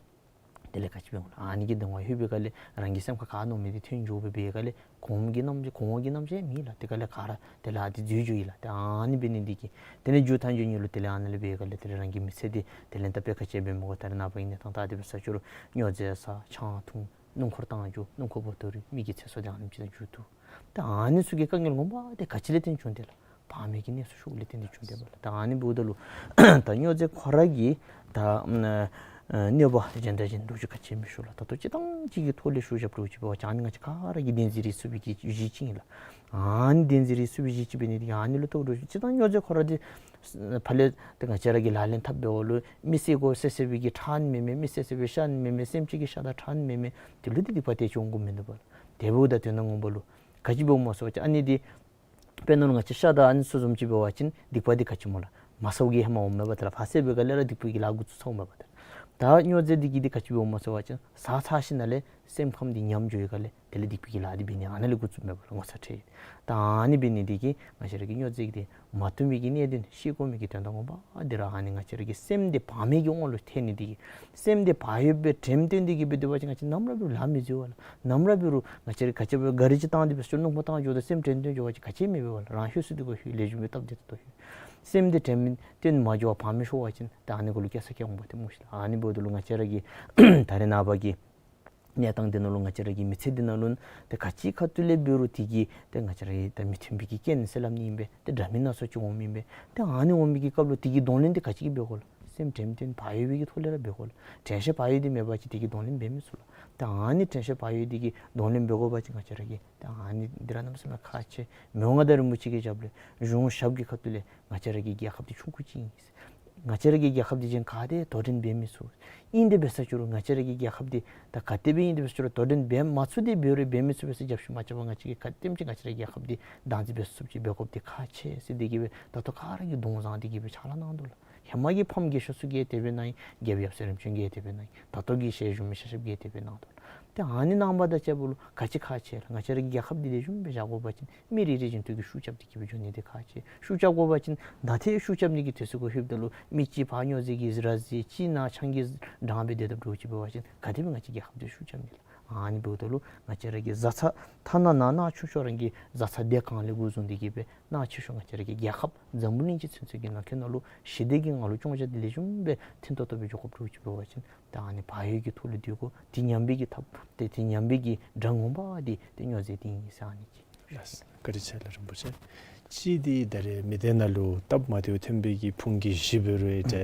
དེ་ལས་ག་ཅི་འབད་འོང་ལགས། ཨ་ནི་གི་གདིང་བ་ལྷོད་པའི་སྒང་ལས་རང་གི་སེམས་ཁར་ག་མནོ་མི་འདི་ཐོན་འགྱོ་སྦེ་འབད་བའི་སྒང་ལས་གོངམ་གི་རྣམ་གོངམ་གི་རྣམ་ཅིག་མེད་ལགས། དེ་སྒང་ལས་ག་ར་དེ་ལས་ཨ་འདི་འཛོལ་འགྱོ་ཡི་ལགས། ཏེ་ཨ་ནི་འབད་ནི་འདི་གིས་དེ་ལས་རྒྱུ་མཐའ་མཇུག་ཉིད་ལུ་དེ་ལས་ཨ་ནཱ་ལས་འབད་བའི་སྒང་ལས་དེ་ལས་རང་གི་མི་ཚེ་འདི་དེ་ལས་ད་དཔེ་ག་ཅི་འབད་མི་དགོ། ད་རེས་ནངས་པ་གི་གནས་སྟངས་ད་དེ་འབད་ས་ཅི་རུང་སྨྱོ་རྫས་ཟ་ཆང་འཐུང་སྣུམ་འཁོར་བཏང་འགྱོ་སྣུམ་འཁོར་བོ་ཏོ་རི་མི་གི་ཚེ་སྲོག་འདི་ཨ་ནེམ་ཅིག་དང་འགྱུར་བཏུབ། ད་ཨ་ནི་ཚུ་གི་དཀའ་ངལ་ངོ་མ་འདི་ག་ཅི་ལས་བརྟེན་བྱུང་དེས་ལགས། བག་མེད་ཀྱི་གནས་སུ་ཞུགས་ལས་བརྟེན་ཏེ་བྱུང་དེས་ལགས། ད་ཨ་ནི་འབདཝ་ད་ལུ་ད་སྨྱོ་རྫས་ཁོ་ར་གིས་ད་ཨ་གནོད་པ་གཞན་དང་གཞན་འདུ་ཅི་ག་ཅི་མི་ཞུ་ལགས། ད་ལྟོ་སྤྱིར་བཏང་ཅིག་གི་ཐོག་ལས་ཞུ་བཞགཔ་འདྲཝ་ཅིག་འབད་བ་ཅིན་ཨ་ནི་ང་བཅས་ག་ར་གིས་བདེན་འཛིན་རེ་ཚུགས་པའི་གི་གཞི་ཅིག་ཨིན་ལགས། ཨ་ནི་བདེན་འཛིན་རེ་ཚུགས་པའི་གཞི་ཅིག་འབད་ནི་འདི་གིས་ཨ་ནི་ལུ་གཏོགས་འདྲཝ་ཅིག་སྤྱིར་བཏང་སྨྱོ་རྫས་ཁོ་ར་འདི་ཕར་ལས་ཏེ་ང་བཅས་ར་གིས་ལག་ལེན་འཐབ་འབདཝ་ལུ་མི་བསད་དགོ་ཟེར་ཟེར་བའི་གི་ཁྲག་ནི་མེན་མས། མི་བསད་ཟེར་བའི་ཤ་ནི་མེན་མས། སེམས་ཅན་གྱི་ཤ་དང་ཁྲག་ནི་མེན་མས། དེ་ལུ་འདི་སྡིག་པ་དེ་ཅིག་འོང་དགོཔ་མིན་འདུག་པ་ལགས། དེ་འབདཝ་ད་དོན་དག་ངོ་མ་ལུ་ག་ཅི་འབད་འོང་སྨོ་ཟེར་བ་ཅིན་ཨ་ནི་འདི་དཔེར་ན་ལུ་ང་བཅས་ཤ་དང་ཨ་ནི་ཚུ་བཟུམ་ཅིག་འབད་བ་ཅིན་སྡིག་པ་འདི་ག་ཅི་སྨོ་ལགས། མ་ཟཝ་གི་ཧེ་མ་འོངམ་མས་པ་ཏེ་ལགས། ཕར་བསད་པའི་སྒང་ལས་ར་སྡིག་པའི་གི་ལཱ་འགོ་བཙུགས་ཚརཝ་མས་པ་ཏེ། ད་སྨྱོ་རྫས་འདི་གིས་འདི་ག་ཅི་འབད་འོང་སྨོ་ཟེར་བ་ཅིན་ཟ་ཚར་ཞིནམ་ལས་སེམས་ཁམས་འདི་ཉམས་འགྱོ་བའི་སྒང་ལས་དེ་ལས་སྡིག་པའི་གི་ལཱ་འདི་འབད་ནི་ཨ་ནཱ་ལས་འགོ་བཙུགསཔ་མས་པ་ལགས། ངོ་ཚ་ཁྲེལ། ད་ཨ་ནི་འབད་ནི་འདི་གིས་ང་བཅས་ར་གིས་སྨྱོ་རྫས་འདི་མ་བཏུབ་པའི་གི་གནད་དོན་ཤེས་དགོ་མི་གི་དོན་དག་ངོ་མ་འདི་ར་ཨ་ནི་ང་བཅས་ར་གི་སེམས་འདི་བག་མེད་ཀྱི་དབང་ལུ་ཐལ་ནི་འདི་གིས། སེམས་འདི་བག་ཡོད་པའི་དྲནམ་བཏོན་ཏེ་གི་སྦེ་སྡོད་པ་ཅིན་ང་བཅས་ནམ་ར་འབད་རུང་ལཱ་མི་འཛོལ་བ་ལགས། ནམ་ར་འབད་རུང་ང་བཅས་ར་ག་ཅི་འབད་ག་རི་ཅིག་བཏང་སྟེ་སྦེ་ཞུ་སྣུམ་འཁོར་བཏང་འགྱོཝ་ད་སེམས་དྲན་དྲན་འགྱོ་བ་ཅིན་ག་ཅི་མི་འབད་བ་ལགས། རང་ལྷོད་སུ་སྡོད་དགོ་ལྷོད། ལེགས་ཤོམ་སྦེ་སྟབས་བདེ་ཏོག་ཏོ་ལྷོད། སེམས་འདི་དྲནམ་བཏོན་མ་འགྱོ་བར་བག་མེད་ཤོར་བ་ཅིན་ད་ཨ་ནི་གུ་ལུ་སྐྱེ་ས་སྐྱེ་འོང་པ་ཏེ་སྨོ་ཤེས་ལགས། ཨ་ནི་འབདཝ་ད་ལུ་ང་བཅས་ར་གིས་ད་རེས་ནངས་པ་གི་གནས་སྟངས་འདི་ནང་ལུ་ང་བཅས་ར་གི་མི་ཚེ་འདི་ནང་ལུ་ཏེ་ག་ཅི་ཁ་ཐུག་ལས་འབད་རུང་དེ་གིས་ཏེ་ང་བཅས་ར་གི་ད་མི་མཐུན་པའི་གི་རྐྱེན་ཟེར་སླབ་ནི་ཨིན་པས། ཏེ་འདྲ་མིན་སྣ་ཚོགས་ཅིག་འོངམ་ཨིན་པས། ཏེ་ཨ་ནི་འོང་མི་གི་སྐབས་ལུ་དེ་གི་གདོང་ལེན་འདི་ག་ཅི་གིས་འབད་དགོ་ལགས། སེམས་དྲནམ་བཏོན་བག་ཡོད་པའི་གི་ཐོག་ལས་ར་འབད་དགོ་ལགས། དྲན་ཤེས་བག་ཡོད་འདི་མེད་པ་ཅིན་དེ་གི་གདོང་ལེན་འབད་མི་ཚུགས་ལགས། ཏེ་ཨ་ནི་དྲན་ཤེས་བག་ཡོད་འདི་གི་གདོང་ལེན་འབད་དགོ་པ་ཅིན་ང་བཅས་ར་གིས་ཏེ་ཨ་ནི་འདི་ར་གནམ་མེད་ས་མེད་ཁག་ཆེ། མི་དབང་མངའ་བདག་རིན་པོ་ཆེ་གི་ཞབས་ལས་གཞུང་ཞབས་ཀྱི་ཁ་ཐུག་ལས་ང་བཅས་ར་གི་རྒྱལ་ཁབ་འདི་ཆུང་ཀུ་ཅིག་ཨིན། ང་བཅས་ར་གི་རྒྱལ་ཁབ་འདི་གཞན་ག་ཏེ་དོ་འགྲན་འབད་མི་ཚུགས། ཨིན་ཏེ་འབད་ས་ཅི་རུང་ང་བཅས་ར་གི་རྒྱལ་ཁབ་འདི་ད་ག་དེ་སྦེ་ཨིན་ཏེ་འབད་ས་ཅི་རུང་དོ་འགྲན་འབད་མ་ཚུགས་ཏེ་འབད་རུང་འབད་མི་ཚུགས་པས་ཟེར་རྒྱབ་བཤུད་མ་རྐྱབ་པར་ང་བཅས་ཀྱིས་ག་དེམ་ཅིག་ང་བཅས་ར་གི་རྒྱལ་ཁབ་འདི་བདག་འཛིན་འབད་ཚུགསཔ་ཅིག་འབད་དགོཔ་འདི་ཁག་ཆེ་ཟེར་འདི་གིས་སྦེ་ད་ལྟོ་ག་ར་གིས་གདོང་བཟང་འདི་གིས་སྦེ་ཕྱག་ལཱ་གནང་དོ་ལགས། ཧེ་མ་གི་ཕམ་རྒས་ཤོས་ཚུ་གིས་དེ་སྦེ་གནང་ཡི། རྒྱལཔོ་ཡབ་སྲས་རིམ་བྱོན་གྱིས་དེ་སྦེ་གནང་ཡི། ད་ལྟོ་གི་ཞལ་བཞུགས་མི་ཤེས་ཤེསཔ་གིས་དེ་སྦེ་གནང་དོ་ལགས། ཏེ་ཨ་ནི་གནང་བ་དང་བཅསཔ་ལུ་ག་ཅི་ཁག་ཆེ་ལགས། ང་བཅས་ར་གི་རྒྱལ་ཁབ་འདི་ལེགས་ཤོམ་སྦེ་བཞག་དགོ་པ་ཅིན་མི་རེ་རེ་བཞིན་དུ་གིས་ཤུགས་རྐྱབ་སྟེ་གི་སྦེ་འགྱོ་ནི་འདི་ཁག་ཆེ། ཤུགས་རྐྱབ་དགོ་པ་ཅིན་ད་ཏེ་ཤུགས་རྐྱབ་ནི་གི་དུས་ཚོད་གུ་ལྷོདཔ་ད་ལུ་མི་གཅིག་ཕར་སྨྱོ་རྫས་ཀྱིས་ར་བཟི་གཅིག་ནཱ་ཆང་གིས་འགྲངས་སྦེ་སྡོད་དོ་འདྲཝ་ཅིག་འབད་བ་ཅིན་ག་དེ་སྦེ་ང་བཅས་རྒྱལ་ཁབ་འདི་ཤུགས་རྐྱབ་ནི་ལགས། ཨ་ནི་འབདཝ་ད་ལུ་ང་བཅས་ར་གི་བཟའ་ཚང་ཐ་ན་ནང་ན་ཆུང་ཤོས་རང་གི་བཟའ་ཚང་སྡེ་གང་ལས་འགོ་བཟུང་སྟེ་གི་སྦེ་ནང་ཆེ་ཤོས་ང་བཅས་ར་གི་རྒྱལ་ཁབ་འཛམ་བུ་གླིང་སྤྱི་ཚུན་ཚོད་ཀྱི་ནང་འཁོད་ནང་ལུ་ཞི་བདེ་གི་ངང་ལུ་སྐྱོང་བྱ་འདི་ལེགས་ཤོམ་སྦེ་མཐུན་ཏོག་ཏོ་སྦེ་འགྱོ་དགོཔ་འདྲཝ་ཅིག་འབད་བ་ཅིན་ད་ཨ་ནི་བག་ཡོད་ཀྱི་ཐོག་ལུ་སྡོད་དགོ། དེ་ཉམས་པའི་གི་ཐབས་ཏེ་དེ་ཉམས་པའི་གི་དགྲ་ངོ་མ་འདི་ཏེ་སྨྱོ་རྫས་འདི་ཨིན་ཟེར་ཨ་ནི་ཅིག། ལགས། བཀའ་དྲིན་ཆེ་ལགས་རིན་པོ་ཆེ། གཅིག་འདི་ད་རེས་མི་སྡེ་ནང་ལུ་སྟབས་མ་བདེཝ་ཐོན་པའི་གི་ཕུང་གི་གཞི་འབད་རུང་ཨིན། དེ་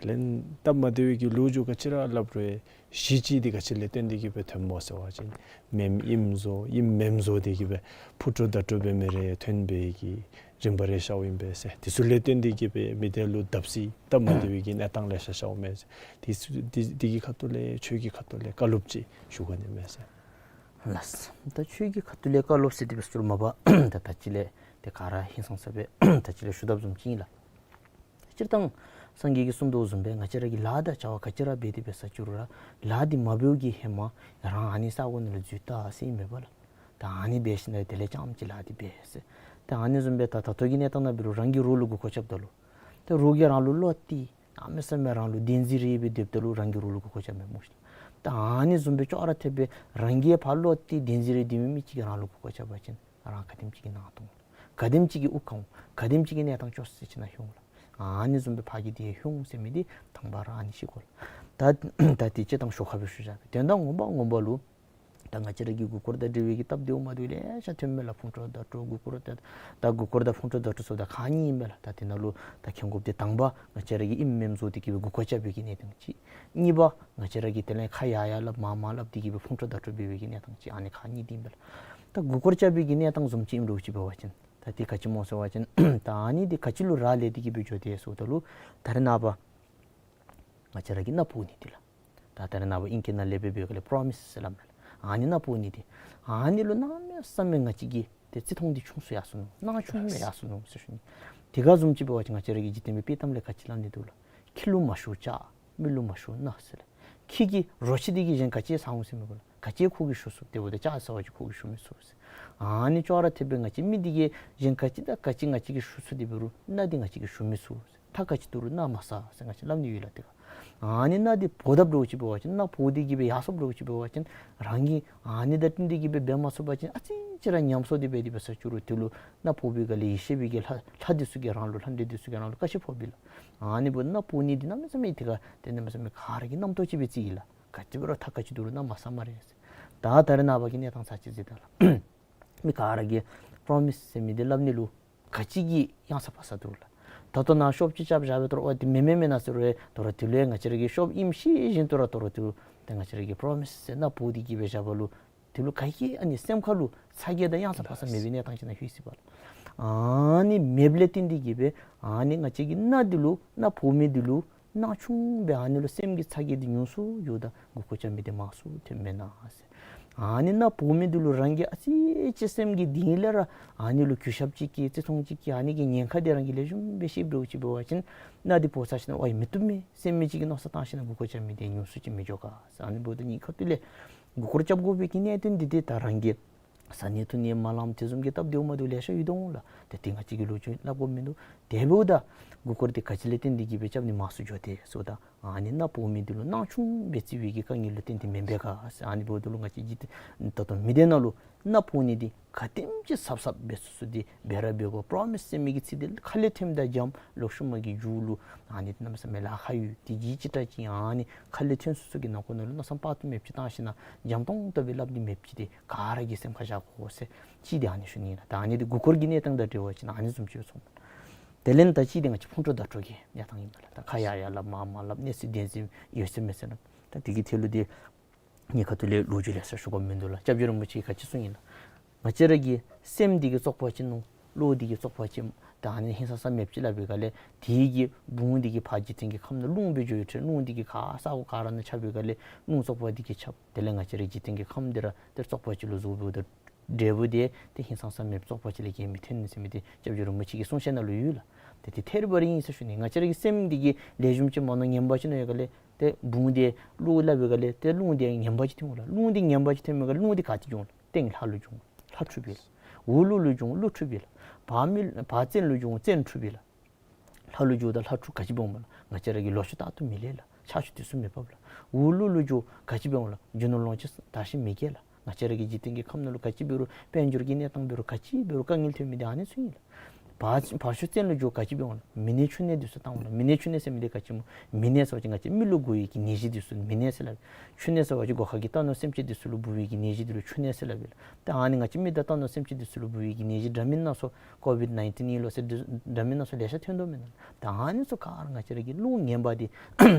ལས་སྟབས་མ་བདེ་བའི་གི་ལོ་རྒྱུས་ག་ཅི་ར་སླབ་རུང་གཞི་ཅིག་འདི་ག་ཅི་ལས་བརྟེན་ཏེ་གི་སྦེ་ཐོནམ་སྨོ་ཟེར་བ་ཅིན་མེནམ་ཨིནམ་བཟོ་ཨིནམ་མེནམ་བཟོ་སྟེ་གི་སྦེ་ཕུ་དཀྲོག་བརྡ་དཀྲོག་འབད་མི་རེ་ཐོན་པའི་གི་རིམ་པ་རེ་ཤརཝ་ཨིན་པས་ཟེར། དེ་ཚུ་ལས་བརྟེན་ཏེ་གི་སྦེ་མི་སྡེ་ལུ་བརྡབ་གསིག་སྟབས་མ་བདེ་བའི་གི་གནས་སྟངས་ལེ་ཤ་ཤརཝ་མས་ཟེར། དེ་ཚུ་དེ་དེ་གི་ཁ་ཐུག་ལས་ཆོས་ཀྱི་ཁ་ཐུག་ལས་བཀའ་སློབ་ཅིག་ཞུ་ག་ནི་མས་ཟེར། ལགས། ད་ཆོས་ཀྱི་ཁ་ཐུག་ལས་བཀའ་སློབ་ཟེར་དེ་སྦེ་ཟེར་མ་པ་ད་ད་ཅི་ལས་དེ་ག་ར་ཧིང་སངས་ས་སྦེ་ད་ཅི་ལས་ཞུ་དོ་བཟུམ་ཅིག་ཨིན་ལགས། སྤྱིར་བཏང་སངས་རྒྱས་ཀྱིས་གསུངས་དོ་བཟུམ་སྦེ་ང་བཅས་ར་གིས་ལཱ་དང་བྱ་བ་ག་ཅི་ར་འབད་དེ་འབད་ས་ཅིག་རུང་ར་ལཱ་འདི་མ་འབདཝ་གི་ཧེ་མ་རང་ཨ་ནི་ས་གོ་ནང་ལུ་འཛུལ་ད་ཟེར་ཨིན་མས་པ་ལགས། ད་ཨ་ནི་འབད་ཞིནམ་ལས་དེ་ལས་རྐྱངམ་ཅིག་ལཱ་འདི་འབད་ཟེར། ད་ཨ་ནི་བཟུམ་སྦེ་ད་ད་ལྟོ་གི་གནས་སྟངས་ནང་འབད་རུང་རང་གི་རོགས་ལུ་མགུ་སྐོར་རྐྱབ་ད་ལུ་ད་རོགས་ཀྱིས་རང་ལུ་བློ་གཏད་གནམ་མེད་ས་མེད་རང་ལུ་བདེན་འཛིན་རེ་སྦེ་སྡོདཔ་ད་ལུ་རང་གི་རོགས་ལུ་མགུ་སྐོར་རྐྱབ་མས་སྨོ་ཤིག། ད་ཨ་ནི་བཟུམ་སྦེ་ཅོག་ར་འཐདཔ་སྦེ་རང་གིས་ཕར་བློ་གཏད་བདེན་འཛིན་རེ་སྡོད་མི་མི་ཅིག་གིས་རང་ལུ་མགུ་སྐོར་རྐྱབ་པ་ཅིན་རང་ག་དེམ་ཅིག་གི་ནང་ཐོན་འོང་། ག་དེམ་ཅིག་གི་དབུགས་གང་འོང་། ག་དེམ་ཅིག་གི་གནས་སྟངས་སྐྱོ་ས་ཅིག་ནང་ལྷོད་འོང་ལགས། ཨ་ནི་བཟུམ་སྦེ་ཕར་གི་དེ་ལྷོད་འོང་ཟེར་མི་འདི་དང་པ་ར་ཨ་ནི་ཤེས་དགོ་ལགས། ད་ད་དེ་སྤྱིར་བཏང་ཞོར་ཁ་སྦེ་ཞུ་བཞག་པས། དོན་དག་ངོ་མ་ངོ་མ་ལུ་ད་ང་བཅས་ར་གི་མགུ་སྐོར་དང་འབྲེལ་བའི་གི་སྟབས་བདེཝ་མ་བདེཝ་ལེ་ཤ་ཐོནམ་མས་ལགས། ཕུང་དཀྲོག་བརྡ་དཀྲོག་མགུ་སྐོར་དང་ད་མགུ་སྐོར་དང་ཕུང་དཀྲོག་བརྡ་དཀྲོག་ཟེརཝ་ད་ཁག་གཉིས་ཨིན་པས་ལགས། ད་དེ་ནང་ལུ་ད་མཁྱེན་དགོཔ་འདི་དང་པ་ང་བཅས་ར་གི་ཨིནམ་མེནམ་བཟོ་སྟེ་གི་སྦེ་མགུ་སྐོར་རྐྱབ་པའི་གི་གནས་སྟངས་ཅིག། གཉིས་པ་ང་བཅས་ར་གིས་དེ་ལས་ཁ་ཡར་ཡར་སླབ་མར་མར་སླབ་སྟེ་གི་སྦེ་ཕུང་དཀྲོག་བརྡ་དཀྲོག་འབད་བའི་གི་གནས་སྟངས་ཅིག། ཨ་ནི་ཁག་གཉིས་འདི་ཨིན་པས་ལགས། ད་མགུ་སྐོར་རྐྱབ་པའི་གི་གནས་སྟངས་བཟུམ་ཅིག་ཨིནམ་འདྲཝ་ཅིག་འབད་བ་ཅིན་ད་དེ་ག་ཅི་སྨོ་ཟེར་བ་ཅིན་ད་ཨ་ནི་འདི་ག་ཅི་ལུ་རག་ལས་ཏེ་གི་སྦེ་འགྱོ་དེས་ཟེརཝ་ད་ལུ་ད་རེས་ནངས་པ་ང་བཅས་ར་གིས་མནའ་བོར་ནི་འདི་ལགས། ད་ད་རེས་ནངས་པ་ཨིང་སྐད་ནང་ལས་འབད་བའི་སྒང་ལས་པྲོ་མིས་ཟེར་སླབ་མས་ལགས། ཨ་ནི་མནའ་བོར་ནི་འདི་ཨ་ནི་ལུ་གནམ་མེད་ས་མེད་ང་བཅས་ཀྱི་ཏེ་བརྩི་མཐོང་འདི་ཆུང་སུ་ཡར་སོ་ནུག། སྣང་ཆུང་སྦེ་ཡར་སོ་ནུག་ཟེར་ཞུ་ནི། དེ་ག་བཟུམ་ཅིག་འབད་བ་ཅིན་ང་བཅས་ར་གི་འཇིག་རྟེན་པའི་དཔྱེ་གཏམ་ལས་ག་ཅི་སླབ་ནི་འདུག་ལགས། ཁྱི་ལུ་མ་ཞུ་ལྕགས། མི་ལུ་མ་ཞུ་མནའ་ཟེར་ལགས། ཁྱི་གིས་རོ་ཁྱི་འདི་གིས་གཞན་ག་ཅི་ཟ་འོང་ཟེར་མི་དགོ་ལགས། ག་ཅི་ཁོ་གིས་ཞུ་ཚུགས། དེ་འབདཝ་ད་ལྕགས་ཟ་བ་ཅིན་ཁོ་གིས་ཞུ་མི་ཚུགས་ཟེར། ཨ་ནི་ཅོག་ར་འཐདཔ་སྦེ་ང་བཅས་མི་འདི་གིས་གཞན་ག་ཅི་དང་ག་ཅི་ང་བཅས་ཀྱིས་ཞུ་ཚུགས། དེ་འབད་རུང་མནའ་འདི་ང་བཅས་ཀྱིས་ཞུ་མི་ཚུགས་ཟེར། ཐག་ག་ཅི་བསྡུར་རུང་མནའ་མ་ཟ་ཟེར་ང་བཅས་སླབ་ནི་ཡོད་ལགས། དེ་ག་ཨ་ནི་མནའ་འདི་བོར་དཔ་འདྲཝ་ཅིག་འབད་བ་ཅིན་མནའ་བོར་ཏེ་གི་སྦེ་ཡར་སོཔ་འདྲཝ་ཅིག་འབད་བ་ཅིན་རང་གིས་ཨ་ནི་དང་བསྟུན་ཏེ་གི་སྦེ་འབད་མ་ཚུགས་པ་ཅིན་ཨ་ཙི་ཅིག་ར་ཉམས་གསོ་འདི་འབད་དེ་འབད་ས་ཅིག་རུང་དེ་ལུ་མནའ་བོར་བའི་སྒང་ལས་ཡེ་ཤེས་པའི་གི་ལྷ་ལྷ་འདི་ཚུ་གིས་རང་ལུ་ལྷ་འདྲེ་འདི་ཚུ་གིས་རང་ལུ་བཀའ་ཆད་ཕོག་པས་ལགས། ཨ་ནི་འབདཝ་ད་མནའ་བོར་ནི་འདི་གནམ་མེད་ས་མེད་དེ་ག་དེ་གནམ་མེད་ས་མེད་ག་ར་གི་རྣམ་རྟོག་ཅིག་སྦེ་བརྩི་ཡི་ལགས། ག་ཅི་འབད་རུང་ཐག་ག་ཅི་བསྡུར་རུང་མནའ་མ་ཟ་སྨ་རེ་ཟེར། ད་ད་རེས་ནངས་པ་གི་གནས་སྟངས་ཚར་གཅིག་གཟིགས་ད་ལགས། མི་ག་ར་གིས་པྲོ་མིས་ཟེར་མི་འདི་སླབ་ནི་ལུ་ག་ཅི་གི་གཡང་ས་བབས་ས་འདུག་ལགས། ད་ལྟོ་ནཱ་ཤོབ་ཅིག་རྐྱབ་བཞག་པའི་ཐོག་ལུ་འོ་དེ་མེན་མེན་མེན་ན་ཟེར་རུང་ད་རུང་དེ་ལུ་ཡང་ང་བཅས་ར་གིས་ཤོབ་ཨིནམ་ཤེས་བཞིན་དུ་ར་ད་རུང་དེ་ལུ་ཏེ་ང་བཅས་ར་གིས་པྲོ་མིས་ཟེར་མནའ་བོར་ཏེ་གི་སྦེ་བཞག་པ་ལུ་དེ་ལུ་ག་གིས་ཨ་ནི་སེམས་ཁ་ལུ་ཚ་གྱང་དང་གཡང་ས་བབས་ས་མེད་པའི་གནས་སྟངས་ཅིག་ནང་ལྷོད་ཅི་པ་ལགས། ཨ་ནི་མེདཔ་ལས་བརྟེན་ཏེ་གི་སྦེ་ཨ་ནི་ང་བཅས་ཀྱི་མནའ་འདི་ལུ་མནའ་བོར་མི་འདི་ལུ་སྣང་ཆུང་སྦེ་ཨ་ནི་ལུ་སེམས་ཀྱི་ཚ་གྱང་འདི་ཉུང་སུ་འགྱོཝ་ད་མགུ་སྐོར་རྐྱབ་མི་འདི་མང་སུ་ཐོནམ་མེན་ན་ཟེར། ཨ་ནི་མནའ་བོར་མི་འདི་ལུ་རང་གིས་ཨ་ཙི་ཅིག་སེམས་ཀྱི་གཏིང་ལས་ར་ཨ་ནི་ལུ་གུས་ཞབས་ཅིག་སྐྱེ་བརྩི་མཐོང་ཅིག་སྐྱེ། ཨ་ནི་གི་ཉེན་ཁ་འདི་རང་གིས་ལེགས་ཤོམ་སྦེ་ཤེསཔ་འདྲཝ་ཅིག་འབད་བ་ཅིན་མནའ་འདི་བོར་ཚར་ཞིནམ་ལས་ཝའི་མི་བཏུབ་མས་ཟེར་མི་ཅིག་གི་མནོ་བསམ་བཏང་ཞིནམ་ལས་མགུ་སྐོར་རྐྱབ་མི་འདི་ཉུང་སུ་ཅིག་མི་འགྱོ་ག་ཟེར། ཨ་ནི་འབདཝ་ད་གཉིས་ཁ་ཐུག་ལས་མགུ་སྐོར་རྐྱབ་དགོ་པའི་གི་གནད་དོན་འདི་ཏེ་ད་རང་གི་བཟའ་ནི་འཐུང་ནི་མ་ལངམ་དེ་བཟུམ་གྱི་སྟབས་བདེཝ་མ་བདེཝ་ལེ་ཤ་ཡོད་དོ་འོང་ལགས། ཏེ་དེ་ང་བཅས་ཀྱིས་ལོ་རྒྱུས་སླབ་དགོཔ་མིན་འདུག། དེ་འབདཝ་ད་མགུ་སྐོར་འདི་ག་ཅི་ལས་བརྟེན་ཏེ་གི་སྦེ་རྐྱབ་ནི་མང་སུ་འགྱོ་དེས་ཟེརཝ་ད་ཨ་ནི་མནའ་བོར་མི་འདི་ལུ་སྣང་ཆུང་སྦེ་བརྩི་བའི་གི་དཀའ་ངལ་ལུ་བརྟེན་ཏེ་མེན་པས་ག་ཟེར། ཨ་ནི་འབདཝ་ད་ལུ་ང་བཅས་ཀྱི་ད་ལྟོ་མི་སྡེ་ནང་ལུ་མནའ་བོར་ནི་འདི་ག་དེམ་ཅིག་ཟབ་ཟབ་སྦེ་སུ་སུ་འདི་འབད་ར་འབད་དགོ། པྲོ་མིས་ཟེར་མི་གི་ཚིག་འདི་ཁ་ལས་ཐོནམ་དང་འཇམ། ལོག་ཤུལ་མ་གི་མཇུག་ལུ་ཨ་ནི་འདི་གནམ་མེད་ས་མེད་ལཱ་ཁག་ཡོད། དེ་གི་ཅིག་ད་ཅིག་ཨ་ནི་ཁ་ལས་ཐོན་སོ་སོ་གི་ནང་ཁོག་ནང་ལུ་མནོ་བསམ་དཔག་ཏུ་མེདཔ་ཅིག་བཏང་ཞིནམ་ལས་འཇམ་ཏོང་ཏོ་སྦེ་སླབ་ནི་མེདཔ་ཅིག་འདི་ག་ར་གིས་སེམས་ཁར་བཞག་དགོ་ཟེར་ཅིག་འདི་ཨ་ནི་ཞུ་ནི་ཨིན་ལགས། ད་ཨ་ནི་འདི་མགུ་སྐོར་གྱི་གནས་སྟངས་དང་འབྲེལ་བ་ཅིན་ཨ་ནི་བཟུམ་ཅིག་སྦེ་ཚོར། དེ་ལས་ད་ཅི་འདི་ང་བཅས་ཕུང་དཀྲོག་བརྡ་དཀྲོག་གི་གནས་སྟངས་ཨིན་པས་ལགས། ད་ཁ་ཡར་ཡར་སླབ་མར་མར་སླབ་གནས་ཚུལ་བདེན་འཛིན་ཡོད་ཚད་མེད་ཚད་ནང་ད་དེ་གི་ཐད་ལུ་འདི་གཉིས་ཁ་ཐུག་ལས་ལོ་རྒྱུས་ལེ་ཤ་ཞུ་དགོཔ་མིན་འདུག་ལགས། སྐྱབས་རྗེ་རིན་པོ་ཆེ་གིས་ག་ཅི་གསུངས་ཡི་ལགས། ང་བཅས་ར་གི་སེམས་འདི་གིས་བཙོག་པ་ཅིག་ནོར། བློ་འདི་གིས་བཙོག་པ་ཅིག་ད་ཨ་ནི་ཧིང་སངས་ས་མེདཔ་ཅིག་སླབ་པའི་སྒང་ལས་དེ་གི་བུང་འདི་གིས་ཕར་འཇིག་རྟེན་གྱི་ཁམས་ནང་རླུང་སྦེ་འགྱོ་ཡི་ཏེ་རླུང་འདི་གིས་ག་ས་གོ་ག་ར་ནང་ཁྱབ་པའི་སྒང་ལས་རླུང་བཙོག་པ་འདི་གིས་ཁྱབ། དེ་ལས་ང་བཅས་རའི་འཇིག་རྟེན་གྱི་ཁམས་འདི་ར་ཏེ་བཙོག་པ་ཅིག་ལུ་བཟོ་བའི་ད་འབྲས་བུ་འདི་ཏེ་ཧིང་སངས་ས་མེདཔ་བཙོག་པ་ཅིག་ལས་བརྒལ་མི་ཐོན་ཟེར་མི་འདི་སྐྱབས་རྗེ་རིན་པོ་ཆེ་གི་གསུང་བཤད་ནང་ལུ་ཡོད་ལགས། ཏེ་དེ་ཐད་རི་བ་རི་ཨིན་ཟེར་ཞུ་ནི། ང་བཅས་ར་གི་སེམས་འདི་གིས་ལེགས་ཤོམ་ཅིག་མ་མནོ་ངན་པ་ཅིག་མནོ་བའི་སྒང་ལས་ཏེ་བུང་འདི་བློ་སླབ་པའི་སྒང་ལས་ཏེ་རླུང་འདི་ངན་པ་ཅིག་ཐོན་འོང་ལགས། རླུང་འདི་ངན་པ་ཅིག་ཐོན་པའི་སྒང་ལས་རླུང་འདི་ག་ཏེ་འགྱོ་འོང་ལགས། སྟེང་ལྷ་ལུ་འགྱོ་འོང་། ལྷ་འཁྲུགས་པས་ལགས། འོག་ཀླུ་ལུ་འགྱོ་འོང་། ཀླུ་འཁྲུགས་པས་ལགས། བར་མི་བར་བཙན་ལུ་འགྱོ་འོང་། བཙན་འཁྲུགས་པས་ལགས། ལྷ་ལུ་འགྱོཝ་ད་ལྷ་འཁྲུགས། ག་ཅི་འབད་འོངམ་ལགས། ང་བཅས་ར་གི་ལོག་ཤུལ་ལྟ་ཏུ་མི་ལེགས་ལགས། ཆར་ཆུ་དེ་ཚུ་མི་འབབ་ལགས། འོག་ལུ་ལུ་འགྱོ་ག་ཅི་འབད་འོང་ལགས། རྒྱུ་ནོར་ལོངས་སྤྱོད་དར་ཞིང་མི་རྒྱས་ལགས། ང་བཅས་ར་གི་འཇིག་རྟེན་གྱི་ཁམས་ནང་ལུ་ག་ཅི་འབད་རུང་དཔལ་འབྱོར་གྱི་གནས་སྟངས་འབད་རུང་ག་ཅི་འབད་རུང་དཀའ་ངལ་ཐོན་མི་འདི་ཨ་ནི་ཚུ་ཨིན་ལགས། བར་བར་ཤོག་བཙན་ལུ་འགྱོ་ག་ཅི་འབད་འོང་ལགས། མི་ནད་ཕྱུགས་ནད་འདི་ཚུ་བཏང་འོང་ལགས། མི་ནད་ཕྱུགས་ནད་ཟེར་མི་འདི་ག་ཅི་སྨོ། མི་ནད་ཟེར་བ་ཅིན་ང་བཅས་མི་ལུ་འགོ་བའི་གི་ནད་གཞི་འདི་ཚུ་མི་ནད་ཟེར་སླབ། ཕྱུགས་ནད་ཟེར་བ་ཅིན་སྒོ་ཁ་གི་རྟ་ནོར་སེམས་ཅན་འདི་ཚུ་ལུ་འབུ་བའི་གི་ནད་གཞི་འདི་ལུ་ཕྱུགས་ནད་ཟེར་སླབ་ཨིན་ལགས། ཏེ་ཨ་ནི་ང་བཅས་མི་དང་རྟ་ནོར་སེམས་ཅན་འདི་ཚུ་ལུ་འབུ་བའི་གི་ནད་གཞི་འདྲ་མིན་སྣ་ཚོགས་ཀོ་བིཌ་ནའིན་ཊིན་ཨིན་ལོ་ཟེར་འདྲ་མིན་སྣ་ཚོགས་ལེ་ཤ་ཐོན་དོ་མེན་ན། ཏེ་ཨ་ནི་ཚུ་ག་ར་ང་བཅས་ར་གི་ལུང་ངན་པ་འདི་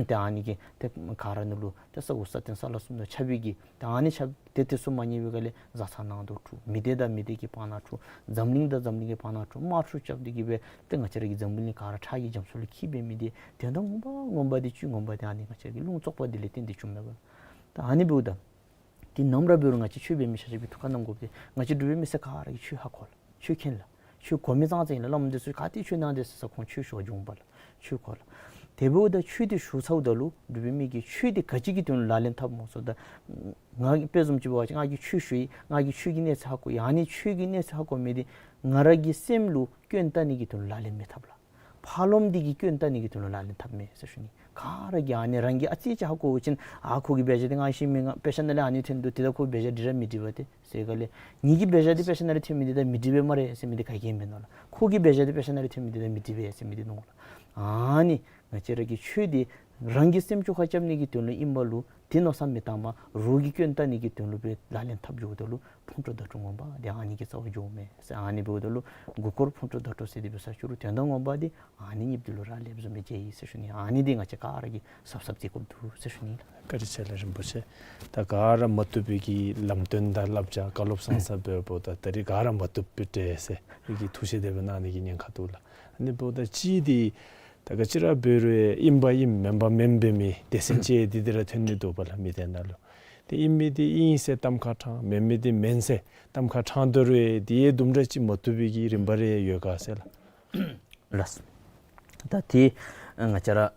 ཏེ་ཨ་ནི་གིས་ཏེ་ག་ར་ནང་ལུ་ཏེ་ས་འོག་ས་སྟེང་ས་བླ་གསུམ་ལུ་ཁྱབ་པའི་གི་ཏེ་ཨ་ནི་ཁྱབ་ཏེ་དེ་ཚུ་མ་ཉན་པའི་སྒང་ལས་བཟའ་ཚང་ནང་དུ་འཁྲུག། མི་སྡེ་དང་མི་སྡེ་གི་བར་ན་འཁྲུག། འཛམ་གླིང་དང་འཛམ་གླིང་གི་བར་ན་འཁྲུག། དམག་འཁྲུག་རྐྱབ་སྟེ་གི་སྦེ་ཏེ་ང་བཅས་ར་གི་འཛམ་བུ་གླིང་ག་ར་ཁྲག་གི་རྒྱ་མཚོ་ལུ་འཁྱིལ་འབད་མི་འདི་དོན་དག་ངོ་མ་ངོ་མ་འདི་བཅུད་ངོ་མ་འདི་ཨ་ནི་ང་བཅས་ར་གི་ལུང་བཙོག་པ་འདི་ལས་བརྟེན་ཏེ་བྱུངམ་མས་པ་ལགས། ཏེ་ཨ་ནི་འབདཝ་ད་ཏེ་ནམ་ར་འབད་རུང་ང་བཅས་ཆོས་འབད་མི་ཆ་ཁྱབ་ཀྱིས་ཐུགས་ཁར་བསྣམ་དགོཔ་འདི་ང་བཅས་འབྲུག་པའི་མི་སེར་ག་ར་གིས་ཆོས་ཧ་གོ་ལགས། ཆོས་མཁྱེན་ལགས། ཆོས་གོ་མི་ཙང་ཙང་ཨིན་ལགས། བླམ་འདི་ཚུ་ག་ཏེ་ཆོས་གནང་དེས་ཟེར་ས་ཁོང་ཆོས་ཞུ་བར་འགྱོཝ་མས་པ་ལགས། ཆོས་གོ་ལགས། དེ་འབདཝ་ད་ཆོས་འདི་ཞུ་ཚརཝ་ད་ལུ་འབྲུག་པའི་མི་གིས་ཆོས་འདི་ག་ཅི་གི་དོན་ལུ་ལག་ལེན་འཐབ་སྨོ་ཟེརཝ་ད་ང་དཔེ་བཟུམ་ཅིག་འབད་བ་ཅིན་ང་གིས་ཆོས་ཞུ་ཡི། ང་གིས་ཆོས་ཀྱི་གནས་ཚད་ཧ་གོ་ཡི། ཨ་ནི་ཆོས་ཀྱི་གནས་ཚད་ཧ་གོ་མི་འདི་ང་ར་གི་སེམས་ལུ་སྐྱོན་བཏགས་ནི་གི་དོན་ལུ་ལག་ལེན་མི་འཐབ་ལགས། ཕར་ལོགམ་འདི་གིས་སྐྱོན་བཏགས་ནི་གི་དོན་ལུ་ལག་ལེན་འཐབ་མས་ཟེར་ཞུ་ནི། ག་ར་གིས་ཨ་ནི་རང་གིས་ཨ་ཙི་ཅིག་ཧ་གོ་བ་ཅིན་ཨ་ཁོ་གི་འབད་བཞག་འདི་ང་ཤེས་མི་ང་དཔེ་ཆ་ནང་ལས་ཨ་ནི་ཐོན་འདུག། དེ་ད་ཁོ་འབད་བཞག་འདི་ར་མི་འགྲིག་པས་ཏེ་ཟེར་སྒང་ལས་ངེ་གི་འབད་བཞག་འདི་དཔེ་ཆ་ནང་ལས་ཐོན་མི་འདི་ད་མི་འགྲིག་པས་སྨ་རེ་ཟེར་མི་འདི་ག་གིས་མེན་ནོ་ལགས། ཁོ་གི་འབད་བཞག་འདི་དཔེ་ཆ་ནང་ལས་ཐོན་མི་འདི་ད་མི་འགྲིག་པས་ཟེར་མི་འདི་ནོ་ལགས། ཨ་ནི་ང་བཅས་ར་གི་ཆོས་འདི་རང་གི་སེམས་བཅོས་ཁ་རྐྱབ་ནི་གི་དོན་ལུ་ཨིན་པ་ལུ་དེ་མནོ་བསམ་མི་བཏང་པར་རོགས་ཀྱི་སྐྱོན་བཏགས་ནི་གི་དོན་ལུ་སྦེ་ལག་ལེན་འཐབ་འགྱོཝ་ད་ལུ་ཕུང་ཁྲོལ་བརྡ་སྤྲོད་ངོ་མ་འདི་ཨ་ནི་གི་རྩ་བར་འགྱོཝ་མས་ཟེར། ཨ་ནི་འབདཝ་ད་ལུ་མགུ་སྐོར་ཕུང་ཁྲོལ་བརྡ་སྤྲོད་ཟེར་འདི་འབད་ས་ཅིག་རུང་དོན་དག་ངོ་མ་འདི་ཨ་ནི་གཉིས་འདི་ལུ་རག་ལསཔ་བཟུམ་སྦེ་མཇལ་ཡི་ཟེར་ཞུ་ནི། ཨ་ནི་འདི་ང་བཅས་ག་ར་གིས་གཟབ་གཟབ་མཛད་དགོཔ་འདུག་ཟེར་ཞུ་ནི་ལགས། བཀའ་དྲིན་ཆེ་ལགས་རིན་པོ་ཆེ། ད་ག་ར་མ་བཏུབ་པའི་གི་ལམ་སྟོན་དང་བསླབ་བྱ་བཀའ་སློབ་བཟང་ས་འབདཝ་ད་ད་རིས་ག་ར་མ་བཏུབ་པའི་གྲས་ཟེར་ཨིན་གྱི་ཐུགས་བཞེད་དེ་སྦེ་གནང་ནི་གི་ཉེན་ཁ་འདུག་ལགས། ཨ་ནི་འབདཝ་ད་གཅིག་འདི་ད་ག་ཅི་ར་འབད་རུང་ཨིན་པ་ཨིནམ་མེན་པ་མེནམ་འབད་མི་སྡེ་ཚན་ཅིག་འདི་འདི་ར་ཐོན་ནི་འདུག་པ་ལགས་མི་སྡེ་ནང་ལུ། ཏེ་ཨིན་མི་འདི་ཨིན་ཟེར་གཏམ་ཁ་དྲངས། མེན་མི་འདི་མེན་ཟེར་གཏམ་ཁ་དྲངས་དོ་རུང་འདི་ཡང་དུམ་གྲ་ཅིག་མ་བཏུབ་པའི་གི་རིམ་པ་རེ་ཡོད་ག་ཟེར་ལགས། ལགས། ད་ཏེ་ང་བཅས་ར་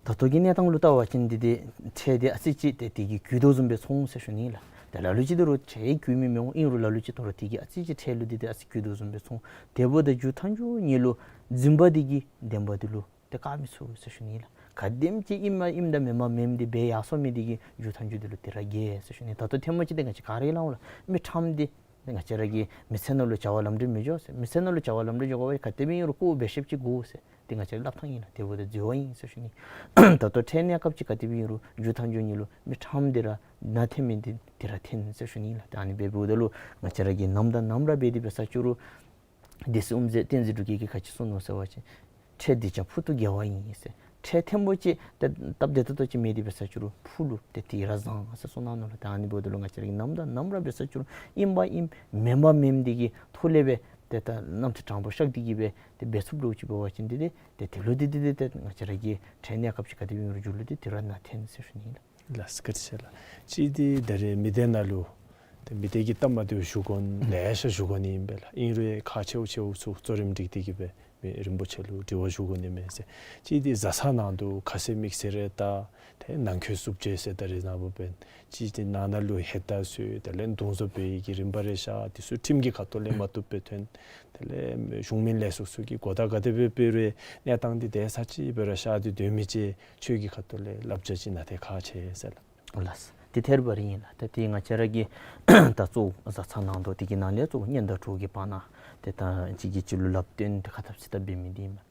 ད་ལྟོ་གི་གནས་སྟངས་ལུ་བལྟ་བ་ཅིན་འདི་འདི་ཁྲལ་འདི་ཨ་ཙི་ཅིག་ཏེ་དེ་གིས་རྒུད་དོ་བཟུམ་སྦེ་མཐོང་ཟེར་ཞུ་ནི་ལགས། ཏེ་ལ་ལུ་ཅིག་ད་རུང་ཁྲལ་རྒུད་མི་མི་འོང་། ཨིན་རུང་ལ་ལུ་ཅིག་ད་རུང་དེ་གིས་ཨ་ཙི་ཅིག་ཁྲལ་ལུ་འདི་འདི་ཨ་ཙི་རྒུད་དོ་བཟུམ་སྦེ་མཐོང་། དེ་འབདཝ་ད་མཇུག་མཐའ་མཇུག་ཉིད་ལུ་འཛིན་པ་འདི་གིས་བདེན་པ་འདི་ལུ་ཏེ་བཀག་མི་ཚུགས་ཟེར་ཞུ་ནི་ལགས། ག་དེམ་ཅིག་ཨིནམ་ཨིནམ་དང་མེནམ་མེནམ་འདི་འབད་ཡར་སོང་མི་འདི་གིས་མཇུག་མཐའ་མཇུག་འདི་ལུ་དེ་ར་རྒྱལ་ཟེར་ཞུ་ནི། ད་ལྟོ་ཐེངས་མ་ཅིག་འདི་ང་བཅས་ག་ར་ཡང་སླབ་འོང་ལགས། མི་ཁྲམ་འདི་ང་བཅས་ར་གི་མི་ཚེ་ནང་ལུ་བྱ་བ་ལམ་འགྲོ་མི་འགྱོ་ཟེར། མི་ཚེ་ནང་ལུ་བྱ་བ་ལམ་འགྲོ་འགྱོ་དགོ་པ་ཅིན་ག་དེ་སྦེ་ཨིན་རུང་ཁོ་འབད་ཤེསཔ་ཅིག་དགོ་ཟེར། འདི་ང་བཅས་སླབ་ཐངས་ཨིན་ལགས། དེ་འབདཝ་ད་འཛོལ་བ་ཨིན་ཟེར་ཞུ་ནི། ད་ལྟོ་ཁྲལ་གནས་སྐབས་ཅིག་ག་དེ་སྦེ་ཨིན་རུང་མཇུག་མཐའ་མཇུག་ཉིད་ལུ་མི་ཁྲམ་འདི་ར་ནང་འཐེན་མི་འདི་དེ་ར་འཐེན་ཟེར་ཞུ་ནི་ལགས། ད་ཨ་ནི་འབདཝ་ད་ལུ་ང་བཅས་ར་གིས་ནམ་དང་ནམ་ར་འབད་དེ་འབད་ས་ཅིག་རུང་སྡེ་སྲིད་དབུ་མཛད་བསྟན་འཛིན་འབྲུག་རྒྱས་ཀྱིས་ག་ཅི་གསུངས་ནུག་ཟེར་བ་ཅིན་ཁྲལ་སྡིག་ཅན་ཕུག་ཏུ་དགེ་བ་ཡིན་ཟེར། ཁྲལ་ཐེངས་པོ་ཅིག་ཏེ་སྟབས་བདེ་ཏོག་ཏོ་ཅིག་མེད་དེ་འབད་ས་ཅིག་རུང་ཕུག་ལུ་ཏེ་དེ་ར་བཟང་ཟེར་གསུངས་གནང་ནུག་ལགས། ད་ཨ་ནི་འབདཝ་ད་ལུ་ང་བཅས་ར་གིས་ནམ་དང་ནམ་ར་འབད་ས་ཅིག་རུང་ཨིན་པ་ཨིནམ་མེན་པ་མེནམ་འདི་གི་ཐོག་ལས་སྦེ་ཏེ་ད་རྣམ་ཐར་དྲང་པོ་བཤད་དེ་གིས་སྦེ་ཏེ་འབད་ཚུགསཔ་འདྲཝ་ཅིག་འབད་བ་ཅིན་འདི་ཏེ་ཏེ་དེ་ལུ་འདི་འདི་འདི་ཏེ་ང་བཅས་ར་གི་ཁྲལ་གནས་སྐབས་ཅིག་ག་དེ་སྦེ་ཨིན་རུང་མཇུག་ལུ་འདི་དེ་ར་ནང་འཐེན་ཟེར་ཞུ་ནི་ལགས། ལགས་སོ། བཀའ་དྲིན་ཆེ་ལགས། གཅིག་འདི་ད་རེས་མི་སྡེ་ནང་ལུ་ཏེ་མི་སྡེ་གི་སྟབས་མ་བདེཝ་ཞུ་དགོ་ལེ་ཤ་ཞུ་དགོ་ནི་ཨིན་པས་ལགས། ཨིན་རུང་ཁག་ཆེཝ་ཆེཝ་ཚུ་གཙོ་རིམ་སྒྲིག་སྟེ་གིས་སྦེ་མི་རིན་པོ་ཆེ་ལུ་དྲི་བ་ཞུ་དགོ་ནི་མས་ཟེར། གཅིག་འདི་བཟའ་ཚང་ནང་དུ་ཁ་བཟེད་མིག་བཟེད་རེ་བལྟ། ཏེ་ནང་འཁོད་རྩུབ་སྤྱོད་ཟེར་ད་རེས་ནངས་པ་འབད་བ་ཅིན་ཏེ་ནང་ན་ལུ་ཧེ་ད་ཚུ་དེ་ལས་འདུ་འཛོམས་འབད་བའི་གི་རིམ་པ་རེ་ཤར། དེ་ཚུ་ཁྲིམས་ཀྱི་ཁ་ཐུག་ལས་མ་བཏུབ་སྦེ་ཐོན། དེ་ལས་གཞུང་མིན་ལས་ཚོགས་ཚུ་གིས་གོ་བརྡ་ག་དེ་སྦེ་སྤེལ་རུང་གནས་སྟངས་འདི་དེ་ཚར་གཅིག་སྦེ་ར་ཤར་ཏེ་སྡོད་མི་ཅིག་ཆོས་ཀྱི་ཁ་ཐུག་ལས་བསླབ་བྱ་ཅིག་གནང་སྟེ་ཁག་ཆེ་ཟེར་ལགས། ལགས། དེ་ཐད་རི་བ་རི་ཨིན་ལགས། ད་དེ་ང་བཅས་ར་གི་ད་གཙོ་བོ་བཟའ་ཚང་ནང་དོག་དེ་གི་ནང་ལས་གཙོ་བོ་གཉེན་དང་གྲོགས་ཀྱི་བར་ན་ཏེ་ད་གཅིག་གིས་གཅིག་ལུ་ལབ་སྟོན་ཏེ་ཁ་འཐབ་ཚིག་འཐབ་འབད་མི་འདི་ཨིན་མས།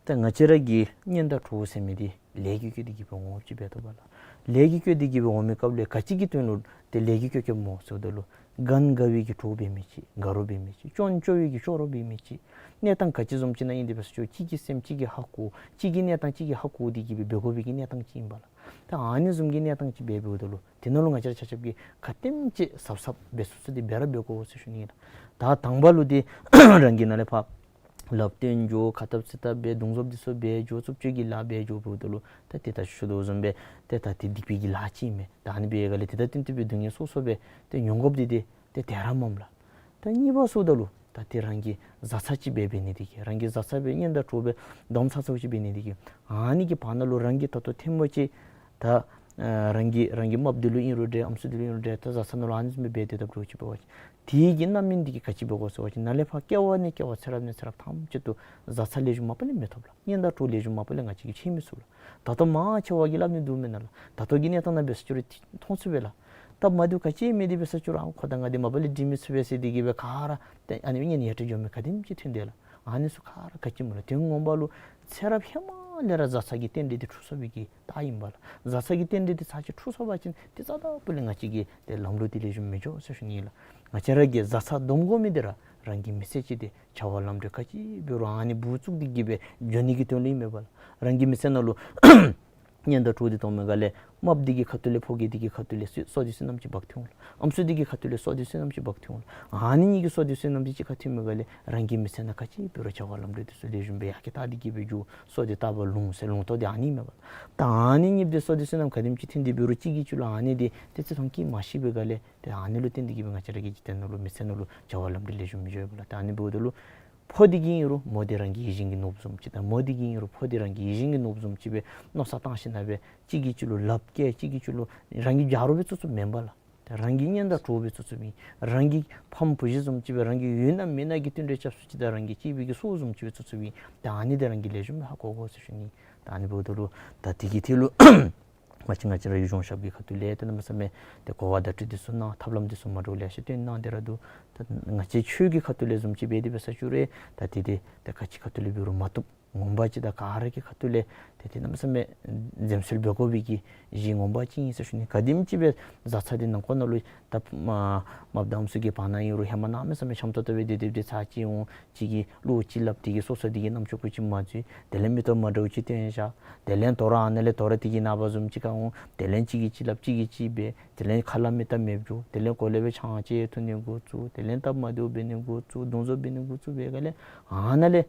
ད་ང་བཅས་ར་གི་གཉེན་དང་གྲོགས་ཟེར་མི་འདི་ལས་ཀྱི་བཀོད་དེ་གི་སྦེ་འོང་ཅི་འབད་དོ་བ་ལགས། ལས་ཀྱི་བཀོད་དེ་གི་སྦེ་འོང་མི་སྐབས་ལས་ག་ཅི་གི་དོན་ལུ་ཏེ་ལས་ཀྱི་བཀོད་བཀོདཔ་སྨོ་ཟེརཝ་ད་ལུ་ག་ན་དགའ་བའི་གི་གྲོགས་འབད་མི་ཅིག། དགའ་རོགས་འབད་མི་ཅིག། སྐྱོན་བརྗོད་པའི་གི་སྐྱོ་རོགས་འབད་མི་ཅིག། གནས་སྟངས་ག་ཅི་བཟུམ་ཅིག་ནང་ཨིན་དེ་འབད་ས་ཅིག་གཅིག་གི་སེམས་གཅིག་གིས་ཧ་གོ། གཅིག་གི་གནས་སྟངས་གཅིག་གིས་ཧ་གོ་དེ་གི་སྦེ་འབད་དགོ་པའི་གི་གནས་སྟངས་ཅིག་ཨིན་པས་ལགས། ད་ཨ་ནི་བཟུམ་གྱི་གནས་སྟངས་ཅིག་འབད་འབདཝ་ད་ལུ་དེ་ནང་ལུ་ང་བཅས་ར་ཆ་ཁྱབ་ཀྱིས་ག་དེམ་ཅིག་གཟབ་གཟབ་འབད་ཚུགས་ཚུགས་ཏེ་འབད་ར་འབད་དགོ་ཟེར་ཞུ་ནི་ཨིན་ལགས། ད་དང་པ་ལུ་ཏེ་རང་གི་ནང་ལས་ཕར་ལབ་སྟོན་འགྱོ། ཁ་འཐབ་ཚིག་འཐབ་འབད། འདུ་འཛོམས་འདི་ཚུ་འབད་འགྱོ། རྩུབ་སྤྱོད་ཀྱི་ལཱ་འབད་འགྱོ་འབདཝ་ད་ལུ་ད་ཏེ་ད་ཞུ་དོ་བཟུམ་སྦེ་ཏེ་ད་ཏེ་སྡིག་པའི་གི་ལཱ་ཅིག་ཨིན་མས། ད་ཨ་ནི་འབད་བའི་སྒང་ལས་ཏེ་ད་བསྟུན་ཏེ་སྦེ་སྡུག་བསྔལ་སོ་སོ་སྦེ་ཏེ་མྱོང་དགོཔ་འདི་ཏེ་ཏེ་དེ་ར་མས་ལགས། ད་གཉིས་པ་ཟེརཝ་ད་ལུ་ད་ཏེ་རང་གི་བཟའ་ཚང་ཅིག་འབད་འབད་ནི་དེ་གིས་རང་གི་བཟའ་ཚང་སྦེ་གཉེན་དང་གྲོགས་སྦེ་སྡོམ་ཚ་ཚཝ་ཅིག་འབད་ནི་དེ་གིས་ཨ་ནི་གི་བར་ན་ལུ་རང་གིས་ད་ལྟོ་ཐེངས་མ་ཅིག་ད་ ཨ་རང་གི་རང་གི་རྨགཔ་འདི་ལུ་ཨིན་རུང་འདྲ་ཨམ་སྲུ་འདི་ལུ་ཨིན་རུང་འདྲ་ད་བཟའ་ཚང་ནང་ལུ་ཨ་ནི་བཟུམ་སྦེ་འབད་དེ་སྡོདཔ་འདྲཝ་ཅིག་འབད་བ་ཅིན་དེ་གི་རྣམ་སྨིན་འདི་གིས་ག་ཅི་འབད་དགོ་ཟེར་བ་ཅིན་ནཱ་ལས་ཕར་སྐྱེ་བ་ནས་སྐྱེ་བ་ཚེ་རབས་ནས་ཚེ་རབས་ཐམས་ཅད་དུ་བཟའ་ཚང་ལེགས་ཤོམ་མ་པ་ལས་མི་ཐོབ་ལགས། གཉེན་དང་གྲོགས་ལེགས་ཤོམ་མ་པ་ལས་ང་བཅས་ཀྱིས་འཕྱད་མི་ཚུགས་ལགས། ད་ལྟོ་མང་ཆེ་བ་གིས་སླབ་ནི་འདུག་མེན་ན་ལགས། ད་ལྟོ་གི་གནས་སྟངས་ནང་འབད་ས་ཅིག་རུང་མཐོང་ཚུགས་པས་ལགས། སྟབས་མ་བདེཝ་ག་ཅི་མེད་དེ་འབད་ས་ཅིག་རུང་ཨ་ཁོ་དང་ང་འདི་མ་པ་ལས་འདྲིས་མི་ཚུགས་པས་ཟེར་དེ་གིས་སྦེ་ག་ར་ཏེ་ཨ་ནི་གཉེན་ཡ་ཏྲ་འགྱོ་མི་ག་དེམ་ཅིག་ཐོན་དེས་ལགས། ཨ་ནི་ཚུ་ག་ར་ག་ཅི་སྨོ་ལགས། དོན་ངོ་མ་ལུ་ཚེ་རབས་ཧེ་མ་ལས་ར་བཟའ་ཚང་གི་རྟེན་འབྲེལ་འདི་འཁྲུགས་སོང་བའི་གི་རྟགས་ཨིན་པས་ལགས། བཟའ་ཚང་གི་རྟེན་འབྲེལ་འདི་ཚར་གཅིག་འཁྲུགས་སོང་བ་ཅིན་ཏེ་རྩ་དང་པོ་ལས་ང་བཅས་ཀྱི་ཏེ་ལམ་འགྲོ་འདི་ལེགས་ཤོམ་མི་འགྱོ་ཟེར་ཞུ་ནི་ལགས། ང་བཅས་ར་གིས་བཟའ་ཚང་སྡོམ་དགོ་མི་འདི་ར་རང་གི་མི་ཚེ་གཅིག་འདི་བྱ་བ་ལམ་འགྲོ་ག་ཅི་འབད་རུང་ཨ་ནི་སྦུག་བཙུགས་ཏེ་གིས་སྦེ་འགྱོ་ནི་གི་དོན་ལུ་ཨིན་མས་པ་ལགས། རང་གི་མི་ཚེ་ནང་ལུ་གཉེན་དང་གྲོགས་འདི་གཏོགས་མི་ག་ལས་རྨགཔ་འདི་གི་ཁ་ཐུག་ལས་ཕོ་རྒྱས་འདི་གི་ཁ་ཐུག་ལས་བསོད་བསོད་བདེ་བསོད་ནམས་ཅིག་འབག་འཐོན་འོང་ལགས། ཨམ་སྲུ་འདི་གི་ཁ་ཐུག་ལས་བསོད་བདེ་བསོད་ནམས་ཅིག་འབག་འཐོན་འོང་ལགས། ཨ་ནི་གཉིས་ཀྱི་བསོད་བདེ་བསོད་ནམས་འདི་གཅིག་ཁར་འཐོན་མི་ག་ལས་རང་གི་མི་ཚེ་ནང་ག་ཅི་འབད་རུང་བྱ་བ་ལམ་འགྲོ་འདི་ཚུ་ལེགས་ཤོམ་སྦེ་ཡར་རྒྱས་བཏང་སྟེ་གིས་སྦེ་འགྱོ། བསོད་བདེ་ལྟ་བ་ལོང་ཟེར་ལོང་ཏོ་འདི་ཨ་ནི་ཨིན་མས་པ་ལགས། ད་ཨ་ནི་གཉིས་འདི་བསོད་བདེ་བསོད་ནམས་ག་དེམ་ཅིག་འཐོན་ཏེ་འབད་རུང་གཅིག་གིས་གཅིག་ལུ་ཨ་ནི་འདི་ཏེ་བརྩི་མཐོང་བསྐྱེད་མ་ཤེས་པའི་ག་ལས་ཏེ་ཨ་ནི་ལུ་བརྟེན་ཏེ་གིས་སྦེ་ང་བཅས་ར་གི་འཇིག་རྟེན་ནང་ལུ་མི་ཚེ་ནང་ལུ་བྱ་བ་ལམ་འགྲོ་ལེགས་ཤོམ་མི་འགྱོ་བས་ལགས། ཏེ་ཨ་ནི་འབདཝ་ད་ལུ་ཕོ་འདི་གིས་ཨིན་རུང་མོ་འདི་རང་གི་ཡིད་བཞིན་གྱི་ནོར་བུ་བཟུམ་ཅིག་དང་མོ་འདི་གིས་ཨིན་རུང་ཕོ་འདི་རང་གི་ཡིད་བཞིན་གྱི་ནོར་བུ་བཟུམ་ཅིག་སྦེ་མནོ་བསམ་བཏང་ཞིན་ན་སྦེ་གཅིག་གིས་གཅིག་ལུ་ལགཔ་བཀལ་གཅིག་གིས་གཅིག་ལུ་རང་གི་ཆ་རོགས་སྦེ་བཙུགས་བཙུགསཔ་མེན་པ་ལགས། ཏེ་རང་གི་གཉེན་དང་གྲོགས་སྦེ་བཙུགས་བཙུགསཔ་ཨིན། རང་གི་ཕམ་བུ་གཞི་བཟུམ་ཅིག་སྦེ་རང་གི་ཡོད་ན་མེད་ན་གི་བསྟུན་གྲོས་རྐྱབ་སུ་ཅིག་དང་རང་གི་གཅེས་པའི་གི་སྲོག་བཟུམ་ཅིག་སྦེ་བཙུགས་བཙུགསཔ་ཨིན། ཏེ་ཨ་ནི་འདི་རང་གིས་ལེགས་ཤོམ་སྦེ་ཧ་གོ་དགོ་ཟེར་ཞུ་ནི། ཏེ་ཨ་ནི་འབདཝ་ད་ལུ་ད་དེ་གི་ཐད་ལུ་ང་བཅས་ང་བཅས་ར་གི་གཞུང་ཞབས་ཀྱི་ཁ་ཐུག་ལས་ཏེ་གནམ་མེད་ས་མེད་ཏེ་གོ་བ་བརྡ་སྤྲོད་འདི་ཚུ་གནང་ཐབས་ལམ་འདི་ཚུ་མ་འདྲཝ་ལེ་ཤ་སྟོན་གནང་སྟེ་ར་འདུག། ད་ང་བཅས་ཆོས་ཀྱི་ཁ་ཐུག་ལས་བཟུམ་ཅིག་འབད་དེ་འབད་ས་ཅིག་རུང་ད་དེ་དེ་ད་ག་ཅི་ཁ་ཐུག་ལས་འབད་རུང་མ་བཏུབ། ངོ་མ་ཅིག་ད་ག་ར་གི་ཁ་ཐུག་ལས་ཏེ་ཏེ་གནམ་མེད་ས་མེད་འཛེམ་ཟོན་འབད་དགོ་པའི་གི་གཞི་ངོ་མ་ཅིག་ཨིན་ཟེར་ཞུ་ནི། ག་དེམ་ཅིག་སྦེ་བཟའ་ཚང་འདི་ནང་འཁོད་ནང་ལུ་ད་མ་མ་བདམས་སུ་གི་བར་ན་ཨིན་རུང་ཧེ་མ་གནམ་མེད་ས་མེད་འཆམ་ཏོག་ཏོ་སྦེ་སྡོད་སྡོདཔ་འདི་ཚར་གཅིག་འོང་གཅིག་གིས་བློ་ཅིག་སླབ་སྟེ་གིས་སོ་སོ་འདི་གི་རྣམ་ཅོ་ཀུ་ཅིག་མ་འཛུལ། དེ་ལས་མིག་ཏོ་མ་འདྲཝ་ཅིག་སྟོན་བཞག། དེ་ལས་དོ་རུང་ཨ་ནཱ་ལས་དོ་རུང་འདི་གི་ནངས་པ་བཟུམ་ཅིག་ཁར་འོང་། དེ་ལས་གཅིག་གིས་གཅིག་སླབ་གཅིག་གིས་གཅིག་འབད། དེ་ལས་ཁ་སླབ་མི་ད་མེདཔ་འགྱོ། དེ་ལས་གོ་ལེ་སྦེ་ཆང་བཅད་འཐུང་ནི་འགོ་བཙུགས། དེ་ལས་སྟབས་མ་བདེཝ་འབད་ནི་འགོ་བཙུགས། རྡུང་རྫོབ་འབད་ནི་འགོ་བཙུགས་པའི་སྒང་ལས་ཨ་ནཱ་ལས་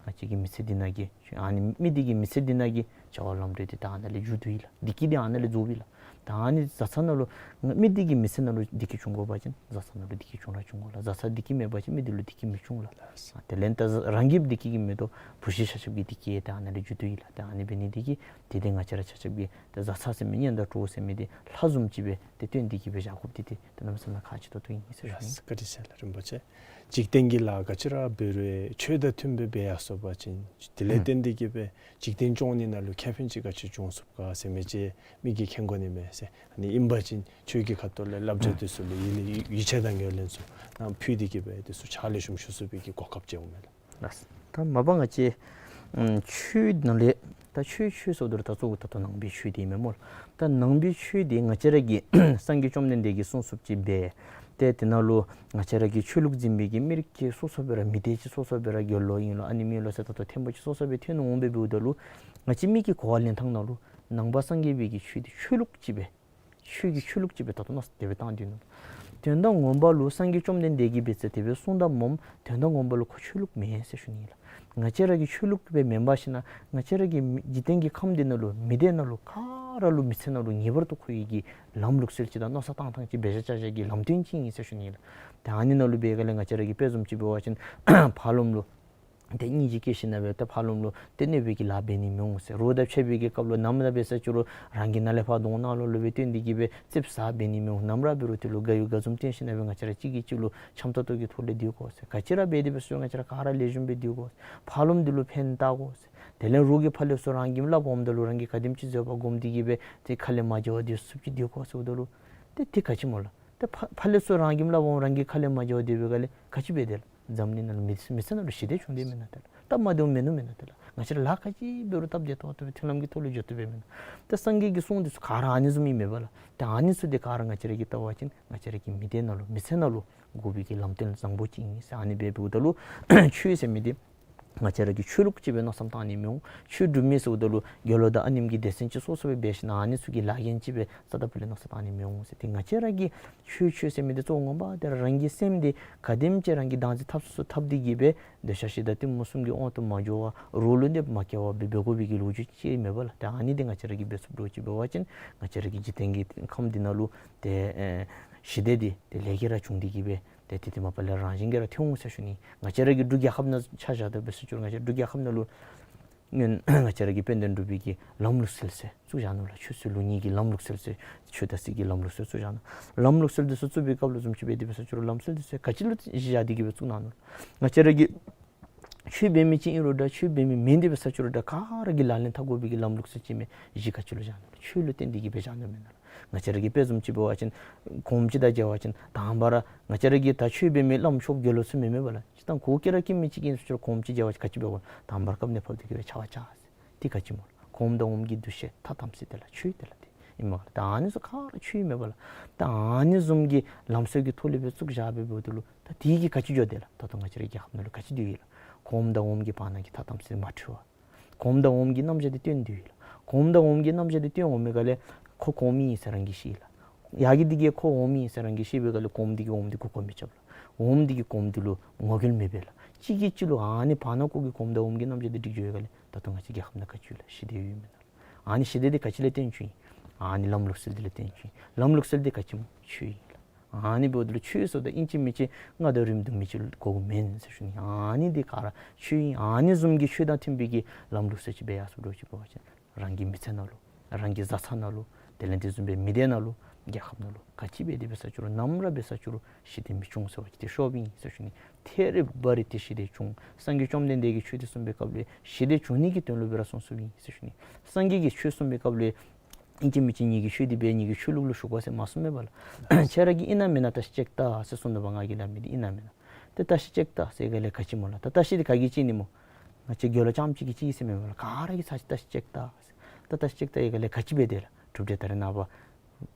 ང་བཅས་ཀྱི་མི་ཚེ་འདི་ནང་གི་ཨ་ནི་མི་འདི་གི་མི་ཚེ་འདི་ནང་གི་བྱ་བ་ལམ་འགྲོ་འདི་ད་ཨ་ནཱ་ལས་མཇུག་བསྡུ་ཡི་ལགས། བདེ་སྐྱིད་འདི་ཨ་ནཱ་ལས་རྫོགས་པས་ལགས། ད་ཨ་ནི་བཟའ་ཚང་ནང་ལུ་མི་འདི་གི་མི་ཚེ་ནང་ལུ་བདེ་སྐྱིད་འབྱུང་དགོ་པ་ཅིན་བཟའ་ཚང་ནང་ལུ་བདེ་སྐྱིད་འབྱུང་ར་འབྱུང་དགོ་ལགས། བཟའ་ཚང་བདེ་སྐྱིད་མེད་པ་ཅིན་མི་འདི་ལུ་བདེ་སྐྱིད་མི་འབྱུང་ལགས། དེ་ལས་ད་རང་གི་བདེ་སྐྱིད་ཀྱི་མེ་ཏོག་བུ་གཞི་ཆ་ཁྱབ་ཀྱི་བདེ་སྐྱིད་ད་ཨ་ནཱ་ལས་མཇུག་བསྡུ་ཡི་ལགས། ད་ཨ་ནི་འབད་ནི་འདི་གིས་དེ་འདི་ང་བཅས་ར་ཆ་ཁྱབ་ཀྱིས་ད་བཟའ་ཚང་ཟེར་མི་གཉེན་དང་གྲོགས་ཟེར་མི་འདི་ལྷ་བཟུམ་ཅིག་སྦེ་ཏེ་བསྟེན་ཏེ་གིས་སྦེ་བཞག་དགོཔ་འདི་ཏེ་ད་གནམ་མེད་ས་མེད་ཁག་ཆེ་ཏོག་ཏོ་ཨིན་ཟེར་ཞུ་ནི། ལགས་སོ། བཀའ་དྲིན་ཆེ་ལགས། རིན་པོ་ཆེ་འཇིག་རྟེན་གྱི་ལཱ་ག་ཅི་ར་འབད་རུང་ཆོས་དང་མཐུན་པའི་འབད་ཡར་སོང་པ་ཅིན་དེ་ལས་ཨུམ་བརྟེན་ཏེ་གིས་སྦེ་འཇིག་རྟེན་སྐྱོང་ནི་ནང་ལུ་ཁེ་ཕན་ཅིག་ག་ཅི་བྱུང་ཚུགས་ག་ཟེར་མི་ཅིག་མི་གིས་མཁྱེན་དགོ་ནི་མས་ཟེར། ཨ་ནི་ཨིན་པ་ཅིན་ཆོས་ཀྱི་ཁ་ཐུག་ལས་བསླབ་བྱ་ཨུམ་འདི་ཚུ་ལུ་ཡིད་ལུ་ཡིད་ཆེས་དང་ངོས་ལེན་ཚུ་ཨ་ཕུལ་ཏེ་གིས་སྦེ་འདི་ཚུ་ཕྱག་ལེགས་ཤོམ་ཞུ་ཚུགས་པའི་གི་གོ་སྐབས་ཅིག་འོང་མས་ལགས། ལགས། ད་མ་པ་ང་བཅས་ཨམ་ཆོས་ནང་ལས་ད་ཆོས་ཆོས་ཟེརཝ་ད་ལུ་ད་གཙོ་བོ་ད་ལྟོ་ནང་པའི་ཆོས་འདི་ཨིན་མས་སྨོ་ལགས། ད་ནང་པའི་ཆོས་འདི་ང་བཅས་ར་གི་སངས་རྒྱས་བཅོམ་ལྡན་འདས་ཀྱིས་གསུངས་གསུངསམ་ཅིག་འབད། ཏེ་དེ་ནང་ལུ་ང་བཅས་ར་གི་ཆོས་ལུགས་འཛིན་པའི་གི་མི་རིགས་ཀྱི་སོ་སོ་སྦེ་ར་མི་སྡེ་ཅིག་སོ་སོ་སྦེ་ར་དགེ་སློང་ཨིན་ལོ་ཨ་ནེམ་ཨིན་ལོ་ཟེར་ད་ལྟོ་ཐེམ་པོ་ཅིག་སོ་སོ་སྦེ་ཐོན་འོང་སྦེ་འབདཝ་ད་ལུ་ང་བཅས་མི་གི་གོ་བ་ལེན་ཐངས་ནང་ལུ་ནང་པ་སངས་རྒྱས་པའི་གི་ཆོས་འདི་ཆོས་ལུགས་ཅིག་སྦེ་ཆོས་ཀྱི་ཆོས་ལུགས་ཅིག་སྦེ་ད་ལྟོ་མནོ་བསམ་དེ་སྦེ་བཏང་སྡོད་ནུག། དོན་དག་ངོ་མ་ལུ་སངས་རྒྱས་བཅོམ་ལྡན་འདས་ཀྱིས་འབད་ཟེར་དེ་སྦེ་གསུངས་དོ་སྨོ། དོན་དག་ངོ་མ་ལུ་ཁོ་ཆོས་ལུགས་མེན་ཟེར་ཞུ་ནི་ལགས། ང་བཅས་ར་གི་ཆོས་ལུགས་སྦེ་མེན་པར་ཞིན་ན་ང་བཅས་ར་གི་མི་འཇིག་རྟེན་གྱི་ཁམས་འདི་ནང་ལུ་མི་སྡེ་ནང་ལུ་ག་ར་ལུ་མི་ཚེ་ནང་ལུ་ངེས་པར་དུ་མཁོ་བའི་གི་ལམ་ལུགས་སྲོལ་ཅིག་དང་མནོ་བསམ་བཏང་ཐངས་ཅིག་འབད་བཞག་བཞག་གི་ལམ་སྟོན་ཅིག་ཨིན་ཟེར་ཞུ་ནི་ལགས། ཏེ་ཨ་ནི་ནང་ལུ་འབད་ག་ལས་ང་བཅས་ར་གི་དཔེ་བཟུམ་ཅིག་འབད་བ་ཅིན་ཕར་ལོགམ་ལུ་ཏེ་སྙིང་རྗེ་སྐྱེས་ཞིན་ན་སྦེ་ཏེ་ཕར་ལོགམ་ལུ་ཏེ་གནོད་པའི་གི་ལཱ་འབད་ནི་མི་འོང་ཟེར། རོགས་དང་ཕྱད་པའི་གི་སྐབས་ལུ་ནམ་ར་འབད་ས་ཅིག་རུང་རང་གིས་ནཱ་ལས་ཕར་གདོང་ནང་ལོགས་ལུ་སྦེ་སྟོན་ཏེ་གིས་སྦེ་རྩིགཔ་ཟ་འབད་ནི་མི་འོང་། ནམ་ར་འབད་རུང་དེ་ལུ་དགའ་ཡུལ་དགའ་འཛུམ་སྟོན་ཞིན་ན་སྦེ་ང་བཅས་ར་གཅིག་གིས་གཅིག་ལུ་འཆམ་ཏོག་ཏོ་གི་ཐོག་ལས་སྡོད་དགོ་ཟེར། ག་ཅི་ར་འབད་དེ་འབད་སོང་ང་བཅས་ར་ག་ར་ལེགས་ཤོམ་སྦེ་སྡོད་དགོ་ཟེར། ཕར་ལོགམ་འདི་ལུ་ཕན་བཏགས་དགོ་ཟེར། དེ་ལས་རོགས་ཀྱིས་ཕར་ལས་ཚུར་རང་གི་སླབ་འོངམ་ད་ལུ་རང་གིས་ག་དེམ་ཅིག་བཟོད་པ་སྒོམ་སྟེ་གིས་སྦེ་ཏེ་ཁ་ལས་མ་འགྱོ་བར་སྡོད་ཚུགསཔ་ཅིག་སྡོད་དགོ་ཟེརཝ་ད་ལུ་ཏེ་དེ་ག་ཅི་སྨོ་ལགས། ཏེ་ཕར་ཕར་ལས་ཚུར་རང་གི་སླབ་འོང་རང་གིས་ཁ་ལས་མ་འགྱོ་བར་སྡོད་པའི་སྒང་ལས་ག་ཅི་འབད་དེས་ལགས། འཛམ་གླིང་ནང་ལུ་མི་མི་ཚེ་ནང་ལུ་ཞི་བདེ་བྱུང་དེས་མེན་ན་ཏེ་ལགས། སྟབས་མ་བདེཝ་མིན་ནུག་མེན་ན་ཏེ་ལགས། ང་བཅས་ར་ལཱ་ག་ཅི་འབད་རུང་སྟབས་བདེ་ཏོག་ཏོ་སྦེ་མཐུན་ལམ་གྱི་ཐོག་ལུ་འགྱོ་བཏུབ་པས་མེན་ན། ཏེ་སངས་རྒྱས་ཀྱི་གསུང་འདི་ཚུ་ག་ར་ཨ་ནི་བཟུམ་ཨིན་མས་པ་ལགས། ཏེ་ཨ་ནི་ཚུ་འདི་ག་ར་ང་བཅས་ར་གིས་བལྟ་བ་ཅིན་ང་བཅས་ར་གི་མི་སྡེ་ནང་ལུ་མི་ཚེ་ནང་ལུ་དགོ་པའི་གི་ལམ་སྟོན་བཟང་པོ་ཅིག་ཨིན་ཟེར། ཨ་ནི་སྦེ་འབདཝ་ད་ལུ་ཆོས་ཟེར་མི་འདི་ང་བཅས་ར་གིས་ཆོས་ལུགས་ཅིག་སྦེ་མནོ་བསམ་བཏང་ནི་མི་འོང་། ཆོས་སྒྲུབ་མི་ཟེརཝ་ད་ལུ་དགེ་སློང་དང་ཨ་ནེམ་གྱི་སྡེ་ཚན་ཅིག་སོ་སོ་སྦེ་འབད་ཞིན་ན་ཨ་ནི་ཚུ་གི་ལཱ་འགན་ཅིག་སྦེ་རྩ་དང་པོ་ལས་མནོ་བསམ་བཏང་ནི་མི་འོང་ཟེར། ཏེ་ང་བཅས་ར་གིས་ཆོས་ཆོས་ཟེར་མི་འདི་གཙོ་བོ་ངོ་མ་འདི་ར་རང་གི་སེམས་འདི་ག་དེམ་ཅིག་རང་གིས་བདག་འཛིན་འཐབ་ཚུགས་ཚུགས་འཐབ་སྟེ་གིས་སྦེ་འདོད་ཆགས་ཞེ་སྡང་གཏི་མུག་གསུམ་གྱི་དབང་དུ་མ་འགྱོ་བར་རོགས་ལུ་གནོདཔ་མ་བཀལ་བར་སྦེ་འབད་དགོ་པའི་གི་ལོ་རྒྱུས་ཅིག་ཨིན་མས་པ་ལགས། ཏེ་ཨ་ནི་འདི་ང་བཅས་ར་གིས་འབད་ཚུགསཔ་འདྲཝ་ཅིག་འབད་བ་ཅིན་ང་བཅས་ར་གི་འཇིག་རྟེན་གྱི་ཁམས་འདི་ནང་ལུ་ཏེ་ཨེ་ཞི་བདེ་འདི་ཏེ་ལེགས་ཀྱིས་ར་བྱུང་སྟེ་གིས་སྦེ་ཏེ་དེ་དེ་མ་པ་ལས་རང་བཞིན་གྱིས་ར་ཐོན་འོང་ཟེར་ཞུ་ནི། ང་བཅས་ར་གི་འབྲུག་རྒྱལ་ཁབ་ནང་ཆ་བཞག་སྟེ་འབད་ས་ཅིག་རུང་ང་བཅས་འབྲུག་རྒྱལ་ཁབ་ནང་ལུ་ སྔོན་ང་བཅས་ར་གི་དཔལ་ལྡན་འབྲུག་པའི་གི་ལམ་ལུགས་སྲོལ་ཟེར་བཙུགས་བཞག་ནུག་ལགས། ཆོས་སྲིད་ལུགས་གཉིས་ཀྱི་ལམ་ལུགས་སྲོལ་ཟེར་ཆོས་དང་སྲིད་ཀྱི་ལམ་ལུགས་སྲོལ་བཙུགས་བཞག་ནུག། ལམ་ལུགས་སྲོལ་འདི་ཚུ་བཙུགས་པའི་སྐབས་ལུ་བཟུམ་ཅིག་འབད་དེ་འབད་ས་ཅིག་རུང་ལམ་སྲོལ་འདི་ཚུ་ག་ཅི་ལུ་གཞི་བཞག་སྟེ་གི་སྦེ་བཙུགས་གནང་ནུག་ལགས། ང་བཅས་ར་གི་ཆོས་འབད་མི་ཅིག་ཨིན་རུང་འདྲ་ཆོས་འབད་མི་མེན་ཏེ་འབད་ས་ཅིག་རུང་འདྲ་ག་ར་གིས་ལག་ལེན་འཐབ་དགོ་པའི་གི་ལམ་ལུགས་སྲོལ་ཅིག་མས། གཞི་ག་ཅི་ལུ་བཞག་ནུག་ལགས། ཆོས་ལུ་བརྟེན་ཏེ་གི་སྦེ་བཞག་ནུག་མེན་ན་ལགས། ང་བཅས་ར་གིས་དཔེ་བཟུམ་ཅིག་འབད་བ་ཅིན་གོངམ་ཅིག་དང་མཇལ་བ་ཅིན་དང་པ་ར་ང་བཅས་ར་གིས་ད་ཆོས་འབད་མི་བླམ་ཆོསཔ་དགེ་སློང་ཚུ་མེན་མས་པ་ལགས། ཅིག་ད་གོ་སྐེ་རགས་སྐེ་མི་ཅིག་ཨིན་ས་ཅིག་རུང་གོངམ་ཅིག་མཇལ་བ་ཅིན་ག་ཅི་འབད་དགོ། དང་པ་ར་བཀབ་ནེ་ཕབ་སྟེ་གི་སྦེ་ཕྱག་བྱ་ཟེར། དེ་ག་ཅི་སྨོ་ལགས། གོངམ་དང་འོགམ་གྱི་འདུ་ཤེས་ཐ་དམ་ཚིག་དེ་ལགས་ཆོས་དེ་ལགས། དེ་ཨིན་མས་ལགས། ད་ཨ་ནི་ཚུ་ག་ར་ཆོས་ཨིན་མས་པ་ལགས། ད་ཨ་ནི་བཟུམ་གྱི་ལམ་སྲོལ་གྱི་ཐོག་ལས་སྦེ་བཙུགས་བཞག་སྦེ་འབདཝ་ད་ལུ་ད་དེ་གིས་ག་ཅི་འགྱོ་དེ་ལགས། ད་ལྟོ་ང་བཅས་རའི་རྒྱལ་ཁབ་ནང་ལུ་ག་ཅི་སྡོད་ཡི་ལགས། གོངམ་དང་འོགམ་གྱི་བར་ན་གི་ཐ་དམ་ཚིག་མ་འཁྲུལ་བ། གོངམ་དང་འོགམ་གྱི་རྣམ་གཞག་འདི་སྟོན་དོ་ཡོད་ལགས། གོངམ་དང་འོགམ་གྱི་རྣམ་གཞག་འདི་སྟོན་འོང་མི་ག་ལས་ཁོ་གོངམ་ཨིན་ཟེར་རང་གིས་ཤེས་ལགས། ཡ་གི་འདི་གིས་ཁོ་འོགམ་ཨིན་ཟེར་རང་གིས་ཤེས་པའི་ག་ལས་གོངམ་འདི་གིས་འོགམ་འདི་གུ་གོ་མི་རྐྱབ་ལགས། འོགམ་འདི་གིས་གོངམ་འདི་ལུ་ངོ་རྒོལ་མི་འབད་ལགས། གཅིག་གིས་གཅིག་ལུ་ཨ་ནི་བར་ན་ཁོ་གི་གོངམ་དང་འོགམ་གྱི་རྣམ་གཞག་འདི་འགྲིག་འགྱོ་བའི་ག་ལས་ད་ལྟོ་ང་བཅས་རྒྱལ་ཁབ་ནང་ག་ཅི་ཡོད་ལགས། ཞི་བདེ་ཡོད་མེན་ན་ལགས། ཨ་ནི་ཞི་བདེ་འདི་ག་ཅི་ལས་བརྟེན་བྱུང་ཡི། ཨ་ནི་ལམ་ལུགས་སྲོལ་འདི་ལས་བརྟེན་བྱུང་ཡི། ལམ་ལུགས་སྲོལ་འདི་ག་ཅི་སྨོ། ཆོས་ཨིན་ལགས། ཨ་ནི་འབདཝ་ད་ལུ་ཆོས་ཟེརཝ་ད་ཨིན་ཅི་མིན་ཅི་རྔ་དང་རིལ་བུ་འདི་མི་ཅིག་ལུ་དགོ་མེན་ཟེར་ཞུ་ནི། ཨ་ནི་འདི་ག་ར་ཆོས་ཨིན། ཨ་ནི་བཟུམ་གྱི་ཆོས་དང་མཐུན་པའི་གི་ལམ་ལུགས་སྲོལ་ཅིག་འབད་ཡར་སོང་འགྱོ་ཅིག་འབད་བ་ཅིན་རང་གི་མི་ཚེ་ནང་ལུ་རང་གི་བཟའ་ཚང་ནང་ལུ་དེ་ལས་དེ་བཟུམ་སྦེ་མི་སྡེ་ནང་ལུ་རྒྱལ་ཁབ་ནང་ལུ་ག་ཅི་འབད་དེ་འབད་ས་ཅིག་རུང་ནམ་ར་འབད་ས་ཅིག་རུང་ཞི་བདེ་མི་འབྱུང་ཟེར་བ་ཅིན་དེ་ཤོབ་ཨིན་ཟེར་ཞུ་ནི། ཐད་རི་བ་རི་ཏེ་ཞི་བདེ་འབྱུང་། སངས་རྒྱས་བཅོམ་ལྡན་འདས་ཀྱིས་ཆོས་འདི་གསུངས་པའི་སྐབས་ལུ་ཞི་བདེ་འབྱུང་ནི་གི་དོན་ལུ་སྦེ་ར་གསུངས་གསུངསམ་ཨིན་ཟེར་ཞུ་ནི། སངས་རྒྱས་ཀྱིས་ཆོས་གསུངས་པའི་སྐབས་ལུ་ཨིན་ཅི་མིན་ཅི་ངེ་གི་ཆོས་འདི་འབད་ངེ་གི་ཆོས་ལུགས་ལུ་ཞུགས་པ་ཟེར་མ་གསུངས་མས་པ་ལགས། ཁྱེད་ར་གིས་ཨིན་ན་མེན་ན་བརྟག་ཞིབ་ཅིག་བལྟ་ཟེར་གསུངས་དོ་བ། ང་གིས་སླབ་མི་འདི་ཨིན་ན་མེན་ན། ཏེ་བརྟག་ཞིབ་ཅིག་བལྟ་ཟེར་ག་ལས་ག་ཅི་སྨོ་ལགས། ད་བརྟག་ཞིབ་འདི་ག་གིས་བྱིན་ནི་སྨོ། ང་བཅས་དགེ་སློང་རྐྱངམ་གཅིག་གིས་བྱིན་ཟེར་མེན་པ་ལགས། ག་ར་གིས་ཚར་ཅིག་བརྟག་ཞིབ་ཅིག་བལྟ་ཟེར། ད་བརྟག་ཞིབ་ཅིག་བལྟ་ཡི་ག་ལས་ག་ཅི་འབད་དེ་ལགས། གྲུབ་འབྲས་ད་རེས་ནངས་པ་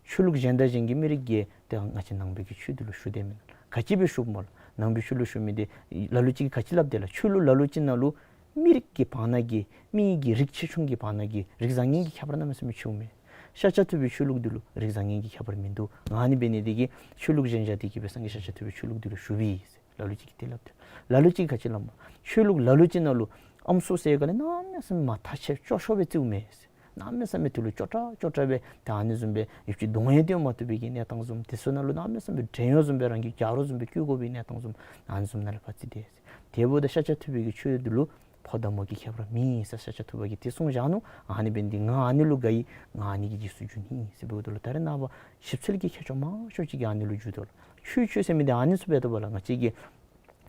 ཆོས་ལུགས་གཞན་དང་གཞན་གྱི་མི་རིགས་ཀྱིས་ཏེ་ང་བཅས་ནང་པའི་གི་ཆོས་འདི་ལུ་ཞུགས་དེས་མེན་ན། ག་ཅི་སྦེ་ཞུགསཔ་སྨོ་ལགས། ནང་པའི་ཆོས་ལུ་ཞུགས་མི་འདི་ལ་ལུ་ཅིག་གིས་ག་ཅི་སླབ་དེ་ལགས། ཆོས་ལུགས་ལ་ལུ་ཅིག་ནང་ལུ་མི་རིགས་ཀྱི་བར་ན་གི་མི་གི་རིགས་ཆེ་ཆུང་གི་བར་ན་གི་རིགས་བཟང་ངན་གྱི་ཁྱད་པར་གནམ་མེད་ས་མེད་ཆེཝ་མས། ཤཱཀྱ་ཐུབ་པའི་ཆོས་ལུགས་འདི་ལུ་རིགས་བཟང་ངན་གྱི་ཁྱད་པར་མིན་འདུག། ཨ་ནི་འབད་ནི་འདི་གིས་ཆོས་ལུགས་གཞན་བཞག་སྟེ་གི་སྦེ་སངས་རྒྱས་ཤཱཀྱ་ཐུབ་པའི་ཆོས་ལུགས་འདི་ལུ་ཞུགས་པས་ཟེར་ལ་ལུ་ཅིག་གིས་དེ་སླབ་དེ། ལ་ལུ་ཅིག་གིས་ག་ཅི་སླབ་སྨོ། ཆོས་ལུགས་ལ་ལུ་ཅིག་ནང་ལུ་ཨམ་སྲུ་ཟེར་ག་ལས་གནམ་མེད་ས་མེད་མ་ཐག་ཆད་སྐྱོ་ཤོས་སྦེ་བརྩིཝ་མས་ཟེར། གནམ་མེད་ས་མེད་དེ་ལུ་སྐྱོ་དྲགས་སྐྱོ་དྲགས་སྦེ་ད་ཨ་ནི་བཟུམ་སྦེ་ཡུདཔ་ཅིག་གདོང་ཡང་སྟོན་མ་བཏུབ་པའི་གི་གནས་སྟངས་བཟུམ། དེ་ཚུ་ནང་ལུ་གནམ་མེད་ས་མེད་བྲན་གཡོག་བཟུམ་སྦེ་རང་གི་རྒྱ་རོ་བཟུམ་སྦེ་བཀོལ་དགོ་པའི་གནས་སྟངས་བཟུམ། ཨ་ནི་བཟུམ་ནང་ལུ་ཕར་བརྩིས་ཏེ། དེ་འབདཝ་ད་ཤཱཀྱ་ཐུབ་པའི་གི་ཆོས་འདི་ལུ་ཕོ་དང་མོ་གི་ཁྱད་པར་མེད་ཟེར་ཤཱཀྱ་ཐུབ་པ་གིས་དེ་གསུངས་བཞག་ནུག། ཨ་ནི་འབད་ནི་འདི་ང་ཨ་ནི་ལུ་དགའ་ཡི། ང་ཨ་ནི་གི་རྗེས་སུ་འཇུག་ནི་ཨིན་ཟེར་འབདཝ་ད་ལུ་ད་རེས་ནངས་པ་ཞིབ་འཚོལ་གྱི་མཁས་མཆོག་མང་ཤོས་ཅིག་གིས་ཨ་ནི་ལུ་འཇུག་དོ་ལགས། ཆོས་ཆོས་ཟེར་མི་འདི་ཨ་ནི་ཚུ་འབད་དོ་བ་ལགས། ང་བཅས་ཀྱིས་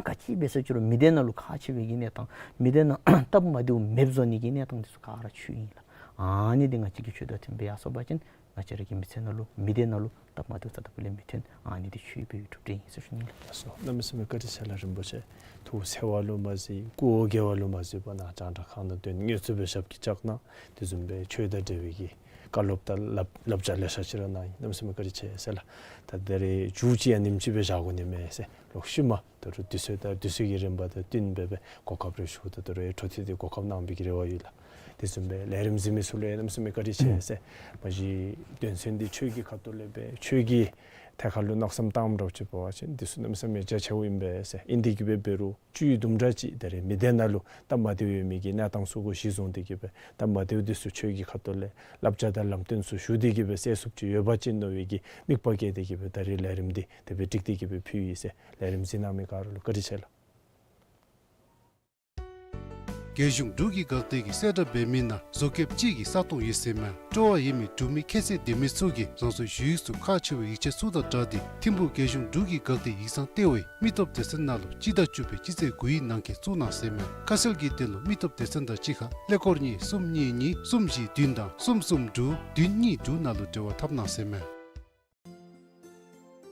ག་ཅི་འབད་ས་ཅིག་རུང་མི་སྡེ་ནང་ལུ་ཁག་ཆེ་བའི་གི་གནས་སྟངས་མི་སྡེ་ནང་སྟབས་མ་བདེཝ་མེདཔ་བཟོ་ནི་གི་གནས་སྟངས་འདི་ཚུ་ག་ར་ཆོས་ཨིན་ལགས། ཨ་ནི་འདི་ང་བཅས་ཀྱི་ཆོས་དང་མཐུན་སྦེ་ཡར་སོང་པ་ཅིན་ང་བཅས་ར་གི་མི་ཚེ་ནང་ལུ་མི་སྡེ་ནང་ལུ་སྟབས་མ་བདེཝ་རྩ་དང་པོ་ལས་མི་ཐོན། ཨ་ནི་འདི་ཆོས་པའི་གྲུབ་འབྲས་ཨིན་ཟེར་ཞུ་ནི་ལགས། ལགས་སོ། གནམ་མེད་ས་མེད་བཀའ་དྲིན་ཆེ་ལགས་རིན་པོ་ཆེ། ཐུགས་འཚེར་བ་ལུ་མ་གཟིགས་སྐུ་འོ་བརྒྱལ་བ་ལུ་མ་གཟིགས་པར་ནཱ་རྒྱང་བསྒྲགས་ཁང་ནང་འདོན་དངོས་སུ་སྦེ་ཞབས་ཀྱིས་བཅགས་གནང་། དེ་བཟུམ་སྦེ་ཆོས་དང་འབྲེལ་བའི་གི་བཀའ་སློབ་དང་བསླབ་བསླབ་བྱ་ལེ་ཤ་ཅིག་ར་གནང་ཡི། གནམ་མེད་ས་མེད་བཀའ་དྲིན་ཆེ་ཟེར་ལགས། ད་ད་རེས་མཇུག་ཅིག་ཡང་ཉིནམ་ཅིག་སྦེ་བཞག་དགོ་ནི་མས་ཟེར། ལོག་ཤུལ་མ་ད་རུང་དུས་ཚོད་དང་དུས་ཚོད་ཀྱི་རིམ་པ་དང་བསྟུན་སྦེ་སྦེ་གོ་སྐབས་རེ་ཞུ། ད་ད་རུང་འཕྲོ་མཐུད་དེ་གོ་སྐབས་གནང་བའི་གི་རེ་བ་ཡོད་ལགས། དེ་བཟུམ་སྦེ་ལས་རིམ་གཟིགས་མི་ཚུ་ལུ་ཡང་གནམ་མེད་ས་མེད་བཀའ་དྲིན་ཆེ་ཟེར། མ་གཞི་དོན་ཚན་འདི་ཆོས་ཀྱི་ཁ་ཐུག་ལས་སྦེ་ཆོས་ཀྱི་ཐད་ཁར་ལུ་གནང་བསམ་བཏངམ་འདྲཝ་ཅིག་འབད་བ་ཅིན་འདི་ཚུ་གནམ་མེད་ས་མེད་རྒྱ་ཆེཝ་ཨིན་པས་ཟེར། ཨིན་ཏེ་གི་སྦེ་འབད་རུང་བཅུད་དུམ་གྲ་ཅིག་ད་རེས་མི་སྡེ་ནང་ལུ་སྟབས་མ་བདེཝ་ཡོད་མི་གི་གནས་སྟངས་ཚུ་གུ་གཞི་བཟུང་སྟེ་གི་སྦེ་སྟབས་མ་བདེཝ་འདི་ཚུ་ཆོས་ཀྱི་ཁ་ཐུག་ལས་བསླབ་བྱ་དང་ལམ་སྟོན་ཚུ་ཞུ་སྟེ་གི་སྦེ་སེལ་ཚུགསཔ་ཅིག་ཡོད་པ་ཅིན་མནོ་བའི་གི་དམིགས་པ་བསྐྱེད་དེ་གི་སྦེ་ད་རེས་ལས་རིམ་འདི་དེ་སྦེ་བསྒྲིགས་ཏེ་གི་སྦེ་ཕུལ་ཡི་ཟེར། ལས་རིམ་གཟིགས་གནང་མི་ག་ར་ལུ་བཀའ་དྲིན་ཆེ་ལགས། རྒྱལ་གཞུང་འབྲུག་གི་འགག་སྡེ་གིས་གསལ་བསྒྲགས་འབད་མི་ནང་བཟོ་མཁསཔ་གཅིག་གི་ས་སྟོང་ཡོད་ཟེར་མས། སྤྲོ་བ་ཡོད་མི་འབྲུག་མི་ཁྱད་ཚད་ལྡན་མི་ཚུ་གིས་རང་སོའི་ཞུ་ཡིག་ཚུ་ཁག་ཆེ་བའི་ཡིག་ཆ་ཚུ་དང་སྦྲགས་ཏེ་ཐིམ་ཕུག་རྒྱལ་གཞུང་འབྲུག་གི་འགག་སྡེ་ཡིག་ཚང་ལྟེ་བའི་མི་སྟོབས་སྡེ་ཚན་ནང་ལུ་སྤྱི་ཟླ་བཅུ་པའི་སྤྱི་ཚེས་དགུའི་ནང་འཁོད་བཙུགས་གནང་ཟེར་མས། ཁ་གསལ་གྱི་དོན་ལུ་མི་སྟོབས་སྡེ་ཚན་དང་གཅིག་ཁར་ཀླད་ཀོར་གཉིས་གསུམ་གཉིས་གཉིས་གསུམ་བཞི་བདུན་དང་གསུམ་གསུམ་དྲུག་བདུན་གཉིས་དྲུག་ནང་ལུ་འབྲེལ་བ་འཐབ་གནང་ཟེར་མས།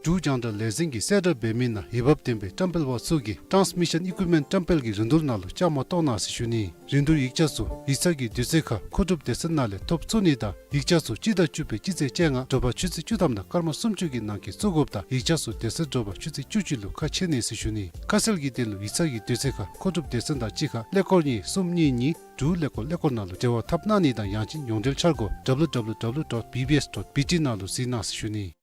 འབྲུག་རྒྱང་བསྒྲགས་ལས་འཛིན་གྱིས་གསལ་བསྒྲགས་འབད་མི་ནང་འོས་འབབ་ལྡན་པའི་བཀྲམ་སྤེལ་པ་ཚུ་གིས་transmission equipment བཀྲམ་སྤེལ་གྱི་རིན་བསྡུར་ནང་ལུ་བཅའ་མར་གཏོགས་གནང་ཟེར་ཞུ་ནི། རིན་བསྡུར་ཡིག་ཆ་ཚུ་ཡིག་ཚང་གི་དུས་ཚོད་ཁར་མཁོ་སྒྲུབ་སྡེ་ཚན་ནང་ལས་ཐོབ་ཚུགས་ནི་དང་ཡིག་ཆ་ཚུ་སྤྱི་ཟླ་བཅུ་པའི་སྤྱི་ཚེས་བཅོ་ལྔ་དྲོ་པ་ཆུ་ཚོད་བཅུ་ཐམ་དང་སྐར་མ་སུམ་ཅུ་གི་ནང་འཁོད་བཙུགས་དགོཔ་དང་ཡིག་ཆ་ཚུ་དེ་ཚེ་དྲོ་པ་ཆུ་ཚོད་བཅུ་གཅིག་ལུ་ཁ་ཕྱེ་ནི་ཟེར་ཞུ་ནི། ཁ་གསལ་གྱི་དོན་ལུ་ཡིག་ཚང་གི་དུས་ཚོད་ཁར་མཁོ་སྒྲུབ་སྡེ་ཚན་དང་གཅིག་ཁར་ཀླད་ཀོར་གཉིས་གསུམ་གཉིས་གཉིས་དྲུག་ཀླད་ཀོར་ཀླད་ཀོར་ནང་ལུ་འབྲེལ་བ་འཐབ་གནང་ནི་དང་ཡང་ཅིན་ཡོངས་འབྲེལ་འཆར་སྒོ་W W W dot B B S dot B T ནང་ལུ་གཟིགས་གནང་ཟེར་ཞུ་ནི།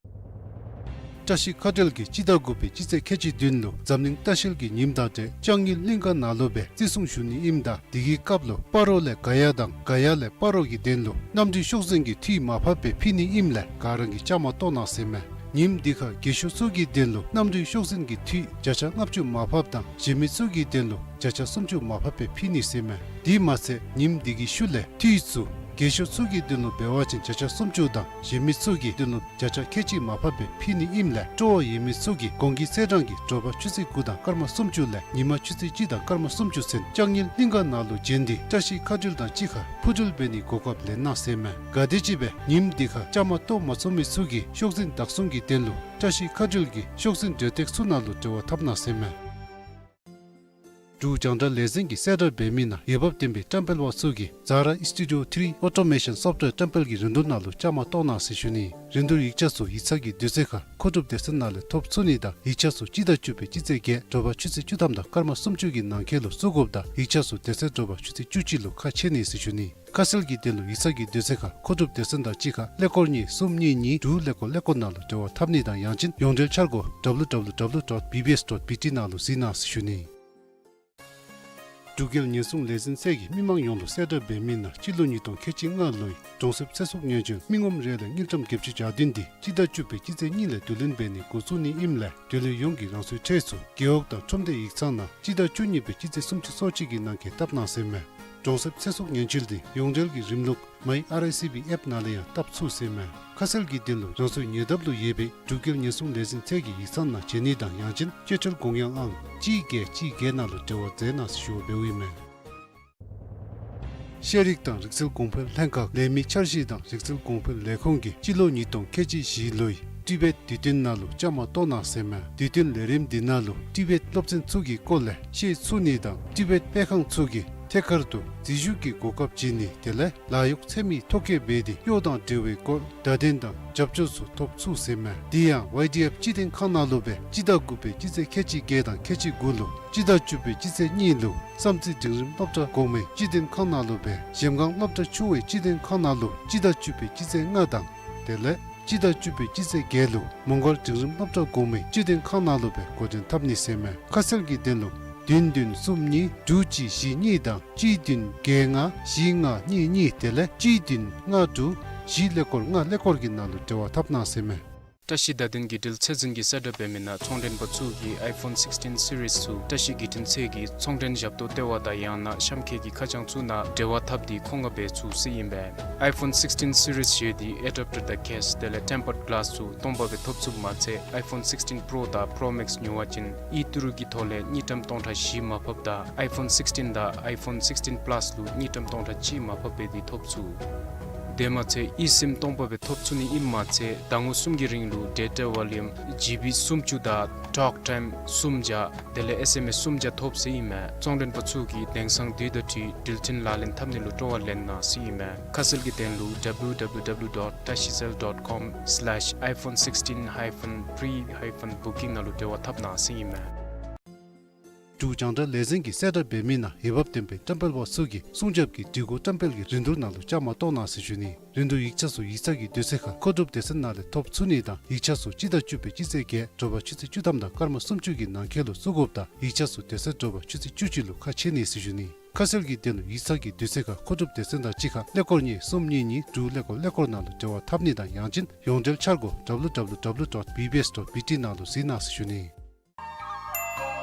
བཀྲ་ཤིས་མཁའ་འགྲུལ་གྱིས་སྤྱི་ཟླ་དགུ་པའི་སྤྱི་ཚེས་ཁལ་གཅིག་བདུན་ལུ་འཛམ་གླིང་ལྟ་བཤལ་གྱི་ཉིནམ་དང་འབྲེལ་ལྕང་ཡུལ་གླིང་ག་ནང་ལུ་སྦེ་བརྩི་སྲུང་ཞུ་ནི་ཨིནམ་ད་དེ་གི་སྐབས་ལུ་སྤ་རོ་ལས་ག་ཡ་དང་ག་ཡ་ལས་སྤ་རོ་གི་དོན་ལུ་གནམ་གྲུ་ཤོག་འཛིན་གྱི་འཐུས་མར་ཕབ་སྦེ་ཕུལ་ནི་ཨིནམ་ལས་ག་ར་གིས་བཅའ་མར་གཏོགས་གནང་ཟེར་མས། ཉིནམ་འདི་ཁར་རྒས་ཤོས་ཚུ་གི་དོན་ལུ་གནམ་གྲུའི་ཤོག་འཛིན་གྱི་འཐུས་བརྒྱ་ཆ་ལྔ་བཅུ་མར་ཕབ་དང་གཞན་མི་ཚུ་གི་དོན་ལུ་བརྒྱ་ཆ་སུམ་ཅུ་མར་ཕབ་སྦེ་ཕུལ་ནི་ཟེར་མས། དེ་མ་ཚད་ཉིནམ་འདི་གི་ཤུལ་ལས་འཐུས་ཚུ་རྒས་ཤོས་ཚུ་གི་དོན་ལུ་འབད་བ་ཅིན་བརྒྱ་ཆ་སུམ་ཅུ་དང་གཞན་མི་ཚུ་གི་དོན་ལུ་བརྒྱ་ཆ་ཁལ་གཅིག་མར་ཕབ་སྦེ་ཕུལ་ནི་ཨིནམ་ལས་སྤྲོ་བ་ཡོད་མི་ཚུ་གིས་གོང་གི་ཚེས་གྲངས་ཀྱི་དྲོ་པ་ཆུ་ཚོད་དགུ་དང་སྐར་མ་སུམ་ཅུ་ལས་ཉི་མ་ཆུ་ཚོད་གཅིག་དང་སྐར་མ་སུམ་ཅུ་ཚུན་ལྕང་ཡུལ་གླིང་ག་ནང་ལུ་བྱོན་ཏེ་བཀྲ་ཤིས་མཁའ་འགྲུལ་དང་གཅིག་ཁར་འཕུར་འགྲུལ་འབད་ནིའི་གོ་སྐབས་ལེན་གནང་ཟེར་མས། ག་དེམ་ཅིག་སྦེ་ཉིནམ་འདི་ཁར་བཅའ་མར་གཏོགས་མ་ཚུགས་མི་ཚུ་གིས་ཤོག་འཛིན་བདག་བཟུང་གི་དོན་ལུ་བཀྲ་ཤིས་མཁའ་འགྲུལ་གྱི་ཤོག་འཛིན་འབྲེལ་སྟེགས་ཚུ་ནང་ལུ་འབྲེལ་བ་འཐབ་གནང་ཟེར་མས། འབྲུག་རྒྱང་བསྒྲགས་ལས་འཛིན་གྱིས་གསལ་བསྒྲགས་འབད་མི་ནང་འོས་འབབ་ལྡན་པའི་བཀྲམ་སྤེལ་པ་ཚུ་གིས་Zara Studio three Automation Software བཀྲམ་སྤེལ་གྱི་རིན་བསྡུར་ནང་ལུ་བཅའ་མར་གཏོགས་གནང་ཟེར་ཞུ་ནི། རིན་བསྡུར་ཡིག་ཆ་ཚུ་ཡིག་ཚང་གི་དུས་ཚོད་ཁར་མཁོ་སྒྲུབ་སྡེ་ཚན་ནང་ལས་ཐོབ་ཚུགས་ནི་དང་ཡིག་ཆ་ཚུ་སྤྱི་ཟླ་བཅུ་པའི་སྤྱི་ཚེས་བརྒྱད་དྲོ་པ་ཆུ་ཚོད་བཅུ་ཐམ་དང་སྐར་མ་སུམ་ཅུ་གི་ནང་འཁོད་ལུ་བཙུགས་དགོཔ་དང་ཡིག་ཆ་ཚུ་དེ་ཚེ་དྲོ་པ་ཆུ་ཚོད་བཅུ་གཅིག་ལུ་ཁ་ཕྱེ་ནི་ཟེར་ཞུ་ནི། ཁ་གསལ་གྱི་དོན་ལུ་ཡིག་ཚང་གི་དུས་ཚོད་ཁར་མཁོ་སྒྲུབ་སྡེ་ཚན་དང་གཅིག་ཁར་ཀླད་ཀོར་གཉིས་གསུམ་གཉིས་གཉིས་དྲུག་ཀླད་ཀོར་ཀླད་ཀོར་ནང་ལུ་འབྲེལ་བ་འཐབ་ནི་དང་ཡང་ཅིན་ཡོངས་འབྲེལ་འཆར་སྒོ་W W W dot B B S dot B T ནང་ལུ་གཟིགས་གནང་ཟེར་ཞུ་ནི། འབྲུག་རྒྱལ་ཉེན་སྲུང་ལས་འཛིན་ཚད་ཀྱིས་མི་མང་ཡོངས་ལུ་གསལ་བསྒྲགས་འབད་མི་ནང་སྤྱི་ལོ་ཉིས་སྟོང་ཁལ་གཅིག་ལྔ་ལོའི་གྲོང་གསེབ་ཚེ་སྲོག་ཉེན་བཅོལ་མི་ངོམ་རེ་ལས་དངུལ་ཀྲམ་བརྒྱད་ཅུ་གྱ་བདུན་འདི་སྤྱི་ཟླ་བཅུ་པའི་སྤྱི་ཚེས་གཉིས་ལས་བསྡུ་ལེན་འབད་ནི་འགོ་བཙུགས་ནི་ཨིནམ་ལས་དེ་ལས་ཡོངས་ཀྱིས་རང་སོའི་ཁྲལ་ཚུ་རྒེད་འོག་དང་ཁྲོམ་སྡེ་ཡིག་ཚང་ནང་སྤྱི་ཟླ་བཅུ་གཉིས་པའི་སྤྱི་ཚེས་སུམ་ཅུ་སོ་གཅིག་གི་ནང་འཁོད་བཏབ་གནང་ཟེར་མས། གྲོང་གསེབ་ཚེ་སྲོག་ཉེན་བཅོལ་འདི་ཡོངས་འབྲེལ་གྱི་རིམ་ལུགས་My R I C B app ནང་ལས་ཡང་བཏབ་ཚུགས་ཟེར་མས། ཁ་གསལ་གྱི་དོན་ལུ་རང་སོའི་ཉེ་འདབས་ལུ་ཡོད་པའི་འབྲུག་རྒྱལ་ཉེན་སྲུང་ལས་འཛིན་ཚད་ཀྱི་ཡིག་ཚང་ནང་བྱོན་ནི་དང་ཡང་ཅིན་སྤྱོད་ཁྲལ་དགོངས་ཡངས་ཨང་གཅིག་བརྒྱད་གཅིག་བརྒྱད་ནང་ལུ་འབྲེལ་བ་མཛད་གནང་ཟེར་ཞུ་བ་འབདཝ་ཨིན་མས། ཤེས་རིག་དང་རིག་རྩལ་གོང་འཕེལ་ལྷན་ཁག་ལས་མི་འཆར་གཞི་དང་རིག་རྩལ་གོང་འཕེལ་ལས་ཁུངས་ཀྱིས་སྤྱི་ལོ་ཉིས་སྟོང་ཁལ་གཅིག་བཞི་ལོའི་ཊི་བེཊ་དུས་སྟོན་ནང་ལུ་བཅའ་མར་གཏོགས་གནང་ཟེར་མས། དུས་སྟོན་ལས་རིམ་འདི་ནང་ལུ་ཊི་བེཊ་སློབ་ཚན་ཚུ་གི་སྐོར་ལས་ཤེས་ཚུགས་ནི་དང་ཊི་བེཊ་སྤེལ་ཁང་ཚུ་གིས་ཐད་ཀར་དུ་འཛུལ་ཞུགས་ཀྱི་གོ་སྐབས་བྱིན་ནི་དེ་ལས་ལཱ་གཡོག་འཚོལ་མི་ཐོ་བཀོད་འབད་དེ་གཡོག་དང་འབྲེལ་བའི་སྐོར་བརྡ་དོན་དང་རྒྱབ་སྐྱོར་ཚུ་ཐོབ་ཚུགས་ཟེར་མས། དེ་ཡང་ཝའི་ཌི་ཨེཕ་སྤྱི་དོན་ཁང་ནང་ལུ་སྦེ་སྤྱི་ཟླ་དགུ་པའི་སྤྱི་ཚེས་ཁལ་གཅིག་བརྒྱད་དང་ཁལ་གཅིག་དགུ་ལུ་སྤྱི་ཟླ་བཅུ་པའི་སྤྱི་ཚེས་གཉིས་ལུ་བསམ་རྩེ་འབྲིང་རིམ་སློབ་གྲྭ་གོང་མའི་སྤྱི་དོན་ཁང་ནང་ལུ་སྦེ་གཞལམ་སྒང་སློབ་གྲྭ་ཆུང་བའི་སྤྱི་དོན་ཁང་ནང་ལུ་སྤྱི་ཟླ་བཅུ་པའི་སྤྱི་ཚེས་ལྔ་དང་དེ་ལས་སྤྱི་ཟླ་བཅུ་པའི་སྤྱི་ཚེས་བརྒྱད་ལུ་མོང་སྒར་འབྲིང་རིམ་སློབ་གྲྭ་གོང་མའི་སྤྱི་དོན་ཁང་ནང་ལུ་སྦེ་འགོ་འདྲེན་འཐབ་ནི་ཟེར་མས། ཁ་གསལ་གྱི་དོན་ལུ་བདུན་བདུན་གསུམ་གཉིས་དྲུག་གཅིག་བཞི་གཉིས་དང་གཅིག་བདུན་བརྒྱད་ལྔ་བཞི་ལྔ་གཉིས་གཉིས་དེ་ལས་གཅིག་བདུན་ལྔ་དྲུག་བཞི་ཀླད་ཀོར་ལྔ་ཀླད་ཀོར་གྱི་ནང་ལུ་འབྲེལ་བ་འཐབ་གནང་ཟེར་མས། བཀྲ་ཤིས་བརྡ་དོན་བརྒྱུད་འབྲེལ་ཚད་འཛིན་གྱིས་གསལ་བསྒྲགས་འབད་མི་ནང་ཚོང་མགྲོན་པ་ཚུ་གིས་ཨའི་ཕོན་སིགསི་ཊིན་སི་རིསི་ཚུ་བཀྲ་ཤིས་བརྒྱུད་འཕྲིན་ཚད་ཀྱི་ཚོང་མགྲོན་ཞབས་ཏོག་ལྟེ་བ་དང་ཡང་ན་གཤམ་འཁོད་ཀྱི་ཁ་བྱང་ཚུ་ནང་འབྲེལ་བ་འཐབ་སྟེ་མཁོ་མངགས་འབད་ཚུགས་ཟེར་ཨིན་པས། ཨའི་ཕོན་སིགསི་ཊིན་སི་རིསི་བཞེས་ཏེ་ཨེ་ཌེབ་ཊར་དང་ཀེསི་དེ་ལས་ཊེམ་པརཌ་གི་ལཱསི་ཚུ་སྟོང་པ་སྦེ་ཐོབ་ཚུགསཔ་མ་ཚད་ཨའི་ཕོན་སིགསི་ཊིན་པྲོ་དང་པྲོ་མེགསི་ཉོ་བ་ཅིན་ཨི་ཊི་རུ་གི་ཐོག་ལས་དངུལ་ཀྲམ་སྟོང་ཕྲག་བཞི་མར་ཕབ་དང་ཨའི་ཕོན་སིགསི་ཊིན་དང་ཨའི་ཕོན་སིགསི་ཊིན་པ་ལཱསི་ལུ་དངུལ་ཀྲམ་སྟོང་ཕྲག་གཅིག་མར་ཕབ་འབད་དེ་ཐོབ་ཚུགས། དེ་མ་ཚད་ཨི་སིམ་སྟོང་པ་སྦེ་ཐོབ་ཚུགས་ནི་ཨིནམ་མ་ཚད་ཟླ་ངོ་གསུམ་གྱི་རིང་ལུ་ཌེ་ཊ་བོ་ལིའུམ་ཇི་བི་སུམ་ཅུ་དང་ཊོག་ཊའིམ་སུམ་བརྒྱ་དེ་ལས་ཨེསི་ཨེམ་ཨེསི་སུམ་བརྒྱ་ཐོབ་ཟེར་ཨིན་མས། ཚོང་མགྲོན་པ་ཚུ་གིས་དེང་སང་དུས་དང་འཁྲིལ་འགྲུལ་འཕྲིན་ལག་ལེན་འཐབ་ནི་ལུ་སྤྲོ་བ་ལེན་གནང་ཟེར་ཨིན་མས། ཁ་གསལ་གྱི་དོན་ལུ་W W W dot tashicell dot com slash iPhone sixteen hyphen pre hyphen booking ནང་ལུ་འབྲེལ་བ་འཐབ་གནང་ཟེར་ཨིན་མས། འབྲུག་རྒྱང་བསྒྲགས་ལས་འཛིན་གྱིས་གསལ་བསྒྲགས་འབད་མི་ནང་འོས་འབབ་ལྡན་པའི་བཀྲམ་སྤེལ་པ་ཚུ་གིས་སྲུང་སྐྱོབ་ཀྱི་སྒྲིག་གོ་བཀྲམ་སྤེལ་གྱི་རིན་བསྡུར་ནང་ལུ་བཅའ་མར་གཏོགས་གནང་ཟེར་ཞུ་ནི། རིན་བསྡུར་ཡིག་ཆ་ཚུ་ཡིག་ཚང་གི་དུས་ཚོད་ཁར་མཁོ་སྒྲུབ་སྡེ་ཚན་ནང་ལས་ཐོབ་ཚུགས་ནི་དང་ཡིག་ཆ་ཚུ་སྤྱི་ཟླ་བཅུ་པའི་སྤྱི་ཚེས་བརྒྱད་དྲོ་པ་ཆུ་ཚོད་བཅུ་ཐམ་དང་སྐར་མ་སུམ་ཅུ་གི་ནང་འཁོད་ལུ་བཙུགས་དགོཔ་དང་ཡིག་ཆ་ཚུ་དེ་ཚེ་དྲོ་པ་ཆུ་ཚོད་བཅུ་གཅིག་ལུ་ཁ་ཕྱེ་ནི་ཟེར་ཞུ་ནི། ཁ་གསལ་གྱི་དོན་ལུ་ཡིག་ཚང་གི་དུས་ཚོད་ཁར་མཁོ་སྒྲུབ་སྡེ་ཚན་དང་གཅིག་ཁར་ཀླད་ཀོར་གཉིས་གསུམ་གཉིས་གཉིས་དྲུག་ཀླད་ཀོར་ཀླད་ཀོར་ནང་ལུ་འབྲེལ་བ་འཐབ་ནི་དང་ཡང་ཅིན་ཡོངས་འབྲེལ་འཆར་སྒོ་W W W dot B B S dot B T ནང་ལུ་གཟིགས་གནང་ཟེར་ཞུ་ནི།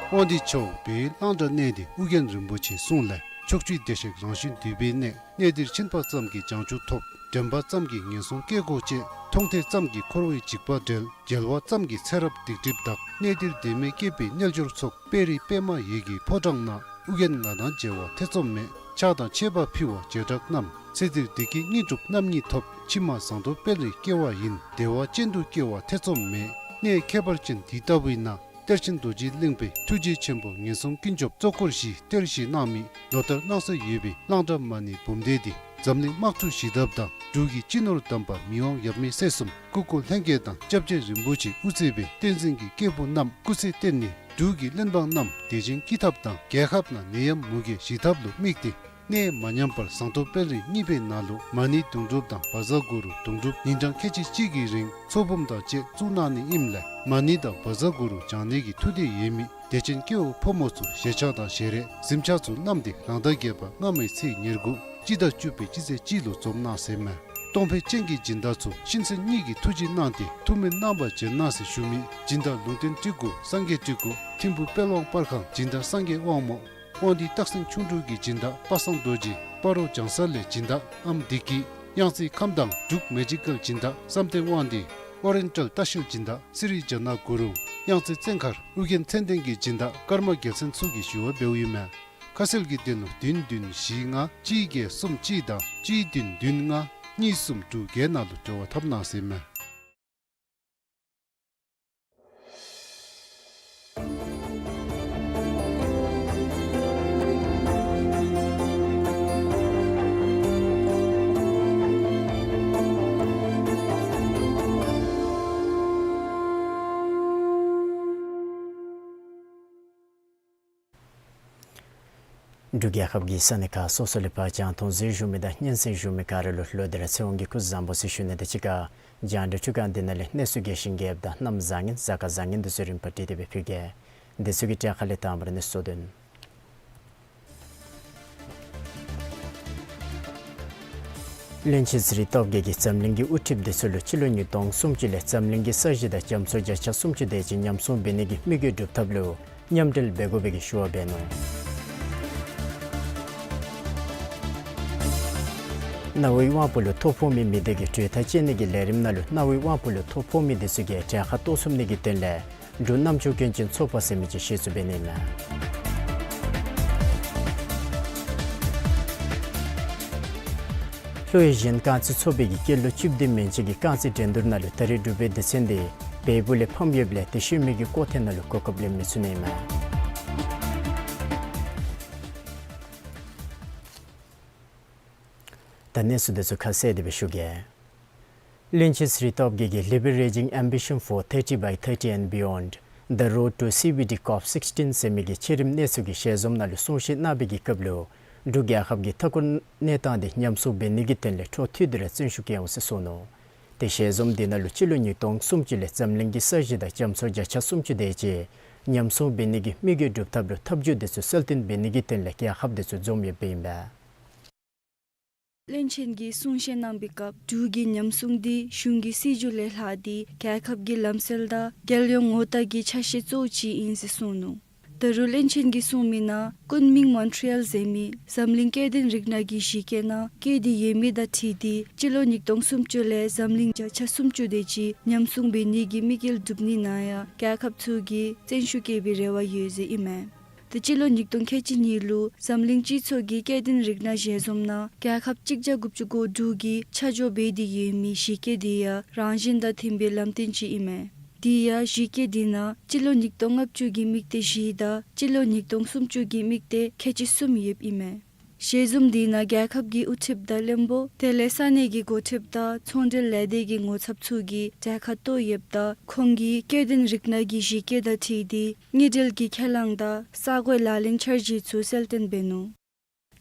དབང་འདུས་ཆོས་འཕེལ་གླང་དར་གནས་འདི་ཨོ་རྒྱན་རིན་པོ་ཆེའི་གསུང་ལས། ཕྱོགས་བཅུའི་བདེ་གཤེགས་རང་བཞིན་འདུས་པའི་གནས། གནས་འདིར་ཕྱིན་པ་ཙམ་གྱིས་བྱང་ཆུབ་ཐོབ། དྲན་པ་ཙམ་གྱིས་ངན་སོང་སྐྱེ་སྒོ་བཅད། མཐོང་ཐོས་ཙམ་གྱིས་འཁོར་བའི་འཇིགས་པ་བྲལ། མཇལ་བ་ཙམ་གྱིས་ཚེ་རབས་སྡིག་སྒྲིབ་དག། གནས་འདིར་བདེན་མེད་སྐྱེས་པའི་རྣལ་འབྱོར་ཚོགས། དཔལ་རི་པདྨ་འོད་ཀྱི་ཕོ་བྲང་ན། ཨོ་རྒྱན་ང་དང་མཇལ་བ་ཐེ་ཚོམ་མེད། ཕྱག་དང་མཆོད་པ་ཕུལ་བ་བྱེ་བྲག་རྣམས། ཚེ་འདིར་བདེ་སྐྱིད་དངོས་གྲུབ་རྣམ་གཉིས་ཐོབ། ཕྱི་མ་ཟངས་མདོག་དཔལ་རིར་སྐྱེ་བ་ཡིན། བདེ་བ་ཅན་དུ་སྐྱེ་བ་ཐེ་ཚོམ་མེད། གནས་ཁྱད་པར་ཅན་འདི་ལྟ་བུའི་ནང་། གཏེར་ཆེན་རྡོ་རྗེ་གླིང་པའི་ཐུགས་རྗེ་ཆེན་པོ་ངན་སོང་ཀུན་སྐྱོབ་གཙོ་འཁོར་བཞི་གཏེར་བཞེས་གནང་མི་ལོ་ལྟར་གནང་སྲོལ་ཡོད་པའི་གླང་དར་མ་ཎི་འབུམ་སྡེ་འདི་འཛམ་གླིང་དམག་འཁྲུག་ཞི་ཐབས་དང་འབྲུག་གི་སྤྱི་ནོར་དམ་པ་མི་དབང་ཡབ་མེས་སྲས་གསུམ་སྐུ་འཁོར་ལྷན་རྒྱས་དང་སྐྱབས་རྗེ་རིན་པོ་ཆེ་དབུ་གཙོས་པའི་བསྟན་འཛིན་གྱི་སྐྱེས་བུ་རྣམས་སྐུ་ཚེ་བརྟན་ནས་འབྲུག་གི་བློན་འབངས་རྣམས་བདེ་ཞིང་སྐྱིད་ཐབས་དང་རྒྱལ་ཁབ་ནང་ནད་ཡམས་མུ་གེ་ཞི་ཐབས་ལུ་དམིགས་ཏེ། གནས་མ་ཉམས་པར་ཟངས་མདོག་དཔལ་རི་གཉིས་པའི་ནང་ལུ་མ་ཎི་དུང་སྒྲུབ་དང་བཛྲ་གུ་རུ་དུང་སྒྲུབ་ཉིན་གྲངས་ཁལ་གཅིག་གཅིག་གི་རིང་ཚོགས་འབུམ་དང་བཅས་བཙུགས་གནང་ནི་ཨིནམ་ལས་མ་ཎི་དང་བཛྲ་གུ་རུ་བགྱང་ནི་གི་ཐུགས་འདོད་ཡོད་མི་དད་ཅན་སྐྱེ་བོ་ཕོ་མོ་ཚུ་ཞལ་ཆས་དང་ཞལ་རས་གཟིམ་ཆས་ཚུ་བསྣམས་ཏེ་རང་ཟླ་བརྒྱད་པ་སྔ་མའི་ཚེས་ཉེར་དགུ་སྤྱི་ཟླ་བཅུ་པའི་སྤྱི་ཚེས་གཅིག་ལུ་འཛོམས་གནང་ཟེར་མས། གཏོང་ཕོད་ཅན་གྱི་སྦྱིན་བདག་ཚུ་གཤིན་གསོན་གཉིས་ཀྱིས་ཐུགས་རྗེ་གནང་སྟེ་ཐུགས་སྨོན་གནང་བར་བྱོན་གནང་ཟེར་ཞུ་མི་སྦྱིན་བདག་ལུང་བསྟན་ཀྲི་གུ་སངས་རྒྱས་ཀྲི་གུ་ཐིམ་ཕུ་དཔལ་དབང་པར་ཁང་སྦྱིན་བདག་སངས་རྒྱས་དབང་མོ། དབང་འདུས་སྟག་སེང་ཁྱུང་འབྲུག་གི་སྦྱིན་བདག་པ་སངས་རྡོ་རྗེ། སྤ་རོ་བྱང་ས་ལས་སྦྱིན་བདག་ཨམ་བདེ་སྐྱིད། གཡང་རྩེ་ཁམས་དྭངས་འབྲུག་མེ་ཇི་ཀལ་སྦྱིན་བདག་བསམ་གཏན་དབང་འདུས། ཨོ་རེན་ཊལ་ལྟ་བཤལ་སྦྱིན་བདག་སི་རི་ཇ་ན་གུ་རུང་། གཡང་རྩེ་བཙན་མཁར་ཨོ་རྒྱན་ཚད་ལྡན་གྱི་སྦྱིན་བདག་ཀརྨ་རྒྱལ་མཚན་ཚུ་གིས་ཞུ་བ་འབདཝ་ཨིན་མས། ཁ་གསལ་གྱི་དོན་ལུ་བདུན་བདུན་བཞི་ལྔ་གཅིག་བརྒྱད་གསུམ་གཅིག་དང་གཅིག་བདུན་བདུན་ལྔ་གཉིས་གསུམ་དྲུག་བརྒྱད་ནང་ལུ་འབྲེལ་བ་འཐབ་གནང་ཟེར་ཨིན་མས། འབྲུག་རྒྱལ་ཁབ་ཀྱི་ས་གནས་ཁག་སོ་སོ་ལས་ཕར་རྒྱང་མཐོང་གཟིགས་བཞུགས་མི་དང་སྙན་གསན་བཞུགས་མི་ག་ར་ལུ་ལོག་སྟེ་ར་ཚེ་དབང་གི་སྐུ་གཟུགས་བཟང་པོ་ཟེར་ཞུ་ནི་དང་གཅིག་ཁར་རྒྱང་བསྒྲགས་ཁྲི་ཁང་འདི་ནང་ལས་གནས་ཚུལ་རྒྱས་ཤིང་རྒྱསཔ་དང་གནམ་བཟང་ངན་གཟའ་སྐར་བཟང་ངན་འདི་ཚུ་རིམ་པ་བསྒྲིགས་ཏེ་སྦེ་ཕུལ་གེ། འདི་ཚུ་གི་གྲས་ཁ་ལས་དང་པ་ར་གནས་ཚུལ་དོན། བློན་ཆེན་ཚེ་རིང་སྟོབས་རྒྱས་ཀྱིས་འཛམ་གླིང་གི་དབུ་ཁྲིདཔ་འདི་ཚུ་ལུ་སྤྱི་ལོ་ཉིས་སྟོང་སུམ་ཅུ་ལས་འཛམ་གླིང་གི་ས་གཞི་དང་རྒྱ་མཚོ་བརྒྱ་ཆ་སུམ་ཅུ་དེ་ཅིག་ཉམས་སྲུང་འབད་ནི་གི་དམིགས་ཡུལ་སྒྲུབ་ཐབས་ལུ་མཉམ་འབྲེལ་འབད་དགོ་པའི་གི་ཞུ་བ་འབད་ནུག། གནའ་བོའི་དབང་པོ་ལུ་ཐོ་ཕོག་མི་མི་སྡེ་གི་གྲོས་ཐག་བཅད་ནི་གི་ལས་རིམ་ནང་ལུ་གནའ་བོའི་དབང་པོ་ལུ་ཐོ་ཕོག་མི་འདི་ཚུ་གི་གྲལ་ཁར་གཏོགས་ཚུགས་ནི་གི་དོན་ལས་འབྲུག་རྣམ་ཅོ་སྐྱོན་ཅན་ཚོགས་པ་ཟེར་མི་ཅིག་གཞི་བཙུགས་འབད་ནི་ཨིན་མས། ལྷོ་ཨེ་ཤི་ཡན་རྐང་རྩེད་ཚོགས་པའི་གི་སྐྱེས་ལོ་བཅུ་བདུན་མན་ཆད་ཀྱི་རྐང་རྩེད་འགྲན་བསྡུར་ནང་ལུ་ད་རེས་འབྲུག་པའི་སྡེ་ཚན་འདི་བལ་པོ་ལས་ཕམ་ཡོདཔ་ལས་དེ་ཤུལ་མའི་གི་སྐོར་ཐེངས་ནང་ལུ་གོ་སྐབས་ལེན་མི་ཚུགས་ནི་ཨིན་མས། ད་གནས་ཚུལ་འདི་ཚུ་ཁ་གསལ་ཏེ་སྦེ་ཞུ་གེ། བློན་ཆེན་ཚེ་རིང་སྟོབས་རྒྱས་ཀྱིས་Leveraging Ambition for thirty by thirty and Beyond, The Road to C B D COP sixteen ཟེར་མི་གི་ཆེ་རིམ་གནས་ཚུལ་གྱི་ཞལ་འཛོམས་ནང་ལུ་གསུང་བཤད་གནང་བའི་གི་སྐབས་ལུ་འབྲུག་རྒྱལ་ཁབ་ཀྱི་མཐའ་འཁོར་གནས་སྟངས་འདི་ཉམས་སྲུང་འབད་ནི་གི་དོན་ལས་འཕྲོ་མཐུད་དེ་ར་བརྩོན་ཤུགས་བསྐྱེད་འོང་ཟེར་གསུངས་ནུག། དེ་ཞལ་འཛོམས་འདི་ནང་ལུ་སྤྱི་ལོ་ཉིས་སྟོང་སུམ་ཅུ་ལས་འཛམ་གླིང་གི་ས་གཞི་དང་རྒྱ་མཚོ་བརྒྱ་ཆ་སུམ་ཅུ་དེ་ཅིག་ཉམས་སྲུང་འབད་ནི་གི་དམིགས་ཡུལ་སྒྲུབ་ཐབས་ལུ་ཐབས་བྱུས་འདི་ཚུ་གསལ་སྟོན་འབད་ནི་གི་དོན་ལས་རྒྱལ་ཁབ་འདི་ཚུ་འཛོམས་ཡོདཔ་ཨིན་པས། བློན་ཆེན་གྱིས་གསུང་བཤད་གནང་བའི་སྐབས་འབྲུག་གི་ཉམས་སྲུང་འདི་གཞུང་གི་སྲིད་བྱུས་ལས་ལྷག་སྟེ་རྒྱལ་ཁབ་ཀྱི་ལམ་སྲོལ་དང་རྒྱལ་ཡོངས་ངོ་རྟགས་ཀྱི་ཆ་ཤས་གཙོ་བོ་ཅིག་ཨིན་ཟེར་གསུངས་ནུག། ད་རུང་བློན་ཆེན་གྱིས་གསུངས་མི་ནང་ཀུན་མིང་མོན་ཊི་ཡལ་ཟེར་མི་འཛམ་གླིང་སྐྱེ་ལྡན་རིགས་སྣ་གི་གཞི་བཀོད་ནང་བཀོད་དེ་ཡོད་མི་དང་འཁྲིལ་ཏེ་སྤྱི་ལོ་ཉིས་སྟོང་སུམ་ཅུ་ལས་འཛམ་གླིང་བརྒྱ་ཆ་སུམ་ཅུ་དེ་ཅིག་ཉམས་སྲུང་འབད་ནི་གི་དམིགས་ཡུལ་སྒྲུབ་ནི་ནང་ཡང་རྒྱལ་ཁབ་ཚུ་གིས་བརྩོན་ཤུགས་བསྐྱེད་པའི་རེ་བ་ཡོད་ཟེར་ཨིན་མས། ཏེ་སྤྱི་ལོ་ཉིས་སྟོང་ཁལ་གཅིག་གཉིས་ལུ་འཛམ་གླིང་སྤྱི་ཚོགས་ཀྱི་སྐྱེ་ལྡན་རིགས་སྣ་ཞལ་འཛོམས་ནང་རྒྱལ་ཁབ་གཅིག་བརྒྱ་དགུ་བཅུ་གོ་དྲུག་གིས་ཆ་འཇོག་འབད་དེ་ཡོད་མི་གཞི་བཀོད་འདི་ཡང་རང་བཞིན་དང་མཐུན་པའི་ལམ་སྟོན་ཅིག་ཨིན་མས། དེ་ཡང་གཞི་བཀོད་འདི་ནང་སྤྱི་ལོ་ཉིས་སྟོང་ལྔ་བཅུ་གི་དམིགས་གཏད་བཞི་དང་སྤྱི་ལོ་ཉིས་སྟོང་སུམ་ཅུ་གི་དམིགས་གཏད་ཁལ་གཅིག་གསུམ་ཡོདཔ་ཨིན་མས། ཞལ་འཛོམས་འདི་ནང་རྒྱལ་ཁབ་ཀྱི་དབུ་ཁྲིདཔ་དང་བློན་པོ་དེ་ལས་ས་གནས་ཀྱི་འགོ་ཁྲིདཔ་དང་ཚོང་འབྲེལ་ལས་སྡེ་གི་ངོ་ཚབ་ཚུ་གིས་གྲལ་ཁར་གཏོགས་ཡོདཔ་ད་ཁོང་གིས་སྐྱེ་ལྡན་རིགས་སྣ་གི་གཞི་བཀོད་དང་འཁྲིལ་ཏེ་དངུལ་འབྲེལ་གྱི་ཁས་བླངས་དང་ས་བགོའི་ལག་ལེན་འཆར་གཞི་ཚུ་གསལ་སྟོན་འབད་ནུག།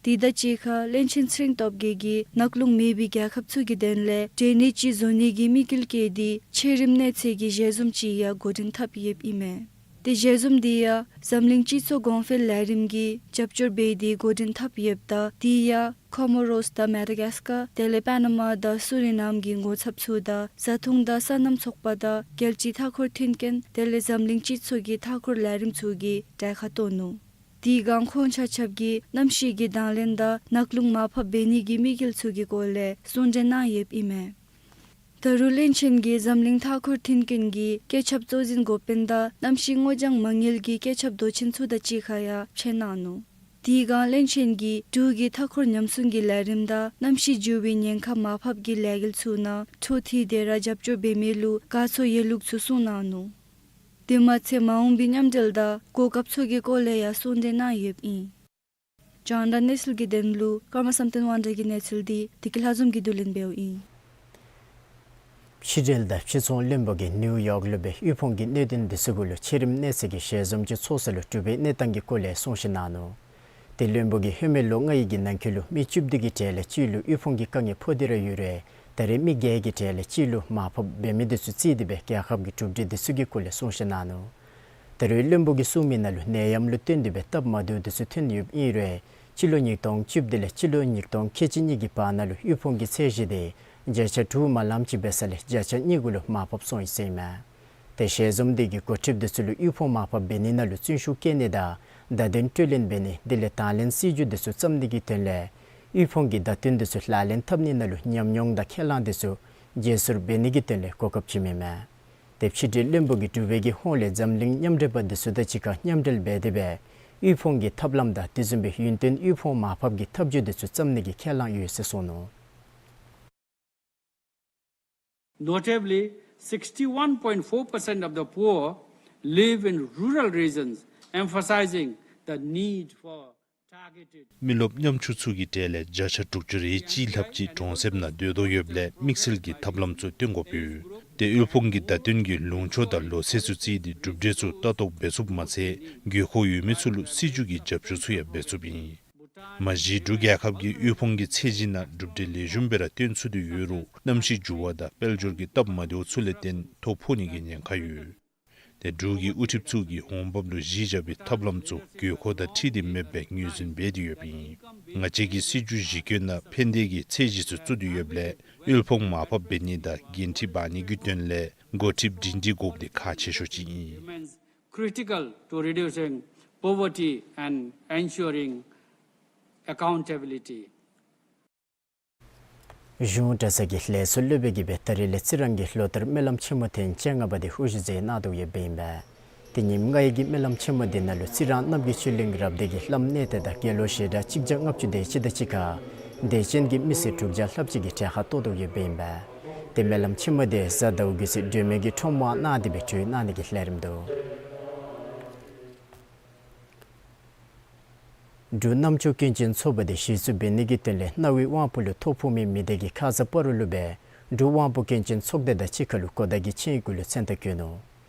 དེ་དང་གཅིག་ཁར་བློན་ཆེན་ཚེ་རིང་སྟོབས་རྒྱས་ཀྱིས་ནག་རླུང་མེད་པའི་རྒྱལ་ཁབ་ཚུ་གི་དོན་ལས་འབྲེལ་གནས་ཅིག་བཟོ་ནི་གི་དམིགས་ཡུལ་བསྐྱེད་དེ་ཆེ་རིམ་གནས་ཚད་ཀྱི་ཞལ་འཛོམས་ཅིག་ཡང་འགོ་འདྲེན་འཐབ་ཡོདཔ་ཨིན་མས། ཏེ་ཞལ་འཛོམས་འདི་ཡང་འཛམ་གླིང་སྤྱི་ཚོགས་གོང་འཕེལ་ལས་རིམ་གྱིས་རྒྱབ་སྐྱོར་འབད་དེ་འགོ་འདྲེན་འཐབ་ཡོདཔ་ད་དེ་ཡང་ཁོ་མོ་རོས་དང་མེ་ཌ་གཱས་ཀར་དེ་ལས་པ་ན་མ་དང་སུ་རི་ནམ་གྱི་ངོ་ཚབ་ཚུ་དང་བཟའ་འཐུང་དང་སོ་ནམ་ཚོགས་པ་དང་རྒྱལ་སྤྱིའི་མཐའ་འཁོར་མཐུན་རྐྱེན་དེ་ལས་འཛམ་གླིང་སྤྱི་ཚོགས་ཀྱི་མཐའ་འཁོར་ལས་རིམ་ཚུ་གིས་གྲལ་ཁར་གཏོགས་ནུག། དེ་སྒང་ཁོང་ཆ་ཁྱབ་ཀྱིས་གནམ་གཤིས་ཀྱི་དང་ལེན་དང་ནག་རླུང་མར་ཕབ་འབད་ནི་གི་དམིགས་ཡུལ་ཚུ་གི་སྐོར་ལས་གསུང་གྲོས་གནང་ཡོདཔ་ཨིན་མས། ད་རུང་བློན་ཆེན་གྱིས་འཛམ་གླིང་མཐའ་འཁོར་མཐུན་རྐྱེན་གྱི་བཀོད་ཁྱབ་གཙོ་འཛིན་འགོ་དཔོན་དང་གནམ་གཤིས་སྔོ་ལྗང་མ་དངུལ་གྱི་བཀོད་ཁྱབ་མདོ་ཆེན་ཚུ་དང་གཅིག་ཁར་ཡང་ཕྱད་གནང་ནུག། དེ་སྒང་བློན་ཆེན་གྱིས་འབྲུག་གི་མཐའ་འཁོར་ཉམས་སྲུང་གི་ལས་རིམ་དང་གནམ་གཤིས་འགྱུར་བའི་ཉེན་ཁ་མར་ཕབ་ཀྱི་ལས་འགུལ་ཚུ་ནང་འཕྲོ་མཐུད་དེ་ར་རྒྱབ་སྐྱོར་འབད་མི་ལུ་དགའ་ཚོར་ཡོད་ལུགས་ཚུ་གསུངས་གནང་ནུག། དེ་མ་ཚད་མ་འོངས་པའི་མཉམ་འབྲེལ་དང་གོ་སྐབས་ཚུ་གི་སྐོར་ལས་ཡང་གསུང་གྲོས་གནང་ཡོདཔ་ཨིན། རྒྱང་བསྒྲགས་གནས་ཚུལ་གྱི་དོན་ལུ་ཀརྨ་བསམ་གཏན་དབང་གྲགས་ཀྱི་གནས་ཚུལ་འདི་བདེ་སྐྱིད་ལྷ་འཛོམས་ཀྱིས་བསྡུ་ལེན་འབདཝ་ཨིན། ཕྱི་འབྲེལ་དང་ཕྱི་ཚོང་བློན་པོ་གིས་ནིའུ་ཡོག་ལུ་སྦེ་དབུལ་ཕོངས་ཀྱི་གནད་དོན་འདི་ཚུ་གུ་ལུ་ཆེ་རིམ་གནས་ཚད་ཀྱི་ཞལ་འཛོམས་ཅིག་ཚོགས་ས་ལུ་འབྲུག་པའི་གནས་སྟངས་ཀྱི་སྐོར་ལས་གསུང་བཤད་གནང་ནུག། ཏེ་བློན་པོ་གིས་ཧེ་མའི་ལོ་ལྔ་ཡི་གི་ནང་འཁོད་ལུ་མི་བཅུ་བདུན་གྱི་གྲས་ལས་གཅིག་ལུ་དབུལ་ཕོངས་ཀྱི་དཀའ་ངལ་ཕོག་སྟེ་ར་ཡོད་རུང་ད་རེས་མི་བརྒྱད་ཀྱི་གྲས་ལས་གཅིག་ལུ་མར་ཕབ་འབད་མི་འདི་ཚུ་བརྩིས་ཏེ་སྦེ་རྒྱལ་ཁབ་ཀྱི་གྲུབ་འབྲས་འདི་ཚུ་གི་སྐོར་ལས་གསུང་བཤད་གནང་ནུག། ད་རེས་བློན་པོ་གིས་གསུངས་མི་ནང་ལུ་ནད་ཡམས་ལུ་བརྟེན་ཏེ་སྦེ་སྟབས་མ་བདེཝ་འདི་ཚུ་ཐོན་ཡོདཔ་ཨིན་རུང་སྤྱི་ལོ་ཉིས་སྟོང་བཅུ་བདུན་ལས་སྤྱི་ལོ་ཉིས་སྟོང་ཁལ་གཅིག་གཉིས་ཀྱི་བར་ན་ལུ་དབུལ་ཕོངས་ཀྱི་ཚད་གཞི་དེ་ བརྒྱ་ཆ་དྲུག་མ་ལངམ་ཅིག་འབད་ས་ལས་བརྒྱ་ཆ་གཉིས་གུ་ལུ་མར་ཕབ་སོང་ཡི་ཟེར་ཨིན་མས། ཏེ་ཞལ་འཛོམས་འདི་གིས་འགོ་ཁྲིདཔ་འདི་ཚུ་ལུ་དབུལ་ཕོངས་མར་ཕབ་འབད་ནི་ནང་ལུ་བརྩོན་ཤུགས་བསྐྱེད་ནི་དང་བརྡ་དོན་སྤྲོད་ལེན་འབད་ནི་དེ་ལས་དང་ལེན་སྲིད་བྱུས་འདི་ཚུ་བརྩམ་ནི་གི་དོན་ལས་དབུལ་ཕོངས་ཀྱི་བརྡ་སྟོན་འདི་ཚུ་ལག་ལེན་འཐབ་ནི་ནང་ལུ་ཉམས་མྱོང་དང་ཁས་བླངས་འདི་ཚུ་བརྗེ་སོར་འབད་ནི་གི་དོན་ལས་གོ་སྐབས་བྱིནམ་ཨིན་མས། ཏེ་ཕྱི་འབྲེལ་བློན་པོ་གིས་འབྲུག་པའི་གི་ཧོངས་ལས་འཛམ་གླིང་མཉམ་འབྲེལ་པ་འདི་ཚུ་དང་གཅིག་ཁར་མཉམ་འབྲེལ་འབད་དེ་སྦེ་དབུལ་ཕོངས་ཀྱི་ཐབས་ལམ་དང་དེ་བཟུམ་སྦེ་ཡུན་བརྟན་དབུལ་ཕོངས་མར་ཕབ་ཀྱི་ཐབས་བྱུས་འདི་ཚུ་བརྩམ་ནི་གི་ཁས་བླངས་ཡོད་ཟེར་གསུངས་ནུག། Notably, sixty-one point four percent of the poor live in rural regions, emphasizing the need for targeted མི་རློབས་ཉམ་ཆུང་ཚུ་གི་གྲས་ལས་བརྒྱ་ཆ་དྲུག་ཅུ་རེ་གཅིག་ལྷགཔ་ཅིག་གྲོང་གསེབ་ནང་སྡོད་དོ་ཡོདཔ་ལས་དམིགས་བསལ་གྱི་ཐབས་ལམ་ཚུ་སྟོན་དགོཔ་ཡོད། ཏེ་དབུལ་ཕོངས་ཀྱི་བརྡ་སྟོན་གྱི་ལུང་ཕྱོགས་དང་ལོ་ཚད་ཚུ་བརྩིས་ཏེ་གྲུབ་འབྲས་ཚུ་ལྟ་རྟོག་འབད་ཚུགསཔ་མ་ཚད་དགོས་མཁོ་ཡོད་མི་ཚུ་ལུ་སྲིད་བྱུས་ཀྱི་རྒྱབ་སྐྱོར་ཚུ་ཡང་འབད་ཚུགསཔ་ཨིན། མ་གཞི་འབྲུག་རྒྱལ་ཁབ་ཀྱིས་དབུལ་ཕོངས་ཀྱི་ཚད་གཞི་ནང་གྲུབ་འབྲས་ལེགས་ཤོམ་སྦེ་ར་སྟོན་ཚུགས་ཏེ་ཡོད་རུང་གནམ་གཤིས་འགྱུར་བ་དང་དཔལ་འབྱོར་གྱི་སྟབས་མ་བདེཝ་ཚུ་ལས་བརྟེན་ཐོ་ཕོག་ནི་གི་ཉེན་ཁ་ཡོད། ཏེ་འབྲུག་གི་དབུ་ཁྲིདཔ་ཚུ་གིས་འོང་འབབ་ལུ་གཞི་བཞག་པའི་ཐབས་ལམ་ཚུ་དགོས་མཁོ་དང་འཁྲིལ་ཏེ་མེདཔ་སྦེ་ངོས་འཛིན་འབད་དེ་ཡོདཔ་ཨིན། ང་བཅས་ཀྱིས་སྲིད་བྱུས་གཞི་བཀོད་ནང་ཕན་བདེ་གི་ཚད་གཞི་ཚུ་བཙུགས་ཏེ་ཡོདཔ་ལས་དབུལ་ཕོངས་མར་ཕབ་འབད་ནི་དང་འགན་འཁྲི་འབག་ནི་གི་དོན་ལས་འགོ་ཁྲིདཔ་སྒྲིང་སྒྲི་དགོཔ་འདི་ཁག་ཆེ་ཤོས་ཅིག་ཨིན། Remains critical to reducing poverty and ensuring accountability. གཞུང་གྲྭ་ཚང་གི་ལས་ཚོགས་སློབ་དཔོན་གྱིས་སྦེ་ད་རིས་ལས་རྩི་རང་གི་ལོ་ལྟར་སྨོན་ལམ་ཆེན་མོ་ཐེངས་བཅོ་ལྔ་པ་འདི་དབུ་བཞུགས་མཛད་གནང་དོ་ཡོདཔ་ཨིན་པས། ཏེ་ཉིནམ་ལྔའི་གི་སྨོན་ལམ་ཆེན་མོ་འདི་ནང་ལུ་རྩི་རང་རྣམ་རྒྱལ་ཆོས་གླིང་རབ་སྡེ་གི་བླམ་གནས་བརྟན་དང་དགེ་སློང་ཞལ་གྲངས་གཅིག་བརྒྱ་ལྔ་བཅུ་དེ་ཅིག་དང་གཅིག་ཁར་དད་ཅན་གྱི་མི་སེར་དྲུག་བརྒྱ་ལྷགཔ་ཅིག་གིས་གྲལ་ཁར་གཏོགས་དོ་ཡོདཔ་ཨིན་པས། ཏེ་སྨོན་ལམ་ཆེན་མོ་འདི་གཟའ་ཟླཝ་གི་ཚེ་སྒྲོལ་མའི་གི་ཁྲོམ་དབང་གནང་སྟེ་སྦེ་གྲོལ་གནང་ནི་གི་ལས་རིམ་འདུག། འབྲུག་རྣམ་ཅོ་སྐྱོན་ཅན་ཚོགས་པ་འདི་གཞི་བཙུགས་འབད་ནི་གི་དོན་ལས་རྣ་བའི་དབང་པོ་ལུ་ཐོ་ཕོག་མི་མི་སྡེ་གི་ཁ་ཙ་སྤ་རོ་ལུ་སྦེ་འབྲུག་དབང་པོ་སྐྱོན་ཅན་ཚོགས་སྡེ་དང་གཅིག་ཁར་ལུ་གོ་བརྡ་གི་ཆིངས་ཡིག་གུ་ལུ་མཚན་རྟགས་བཀོད་ནུག།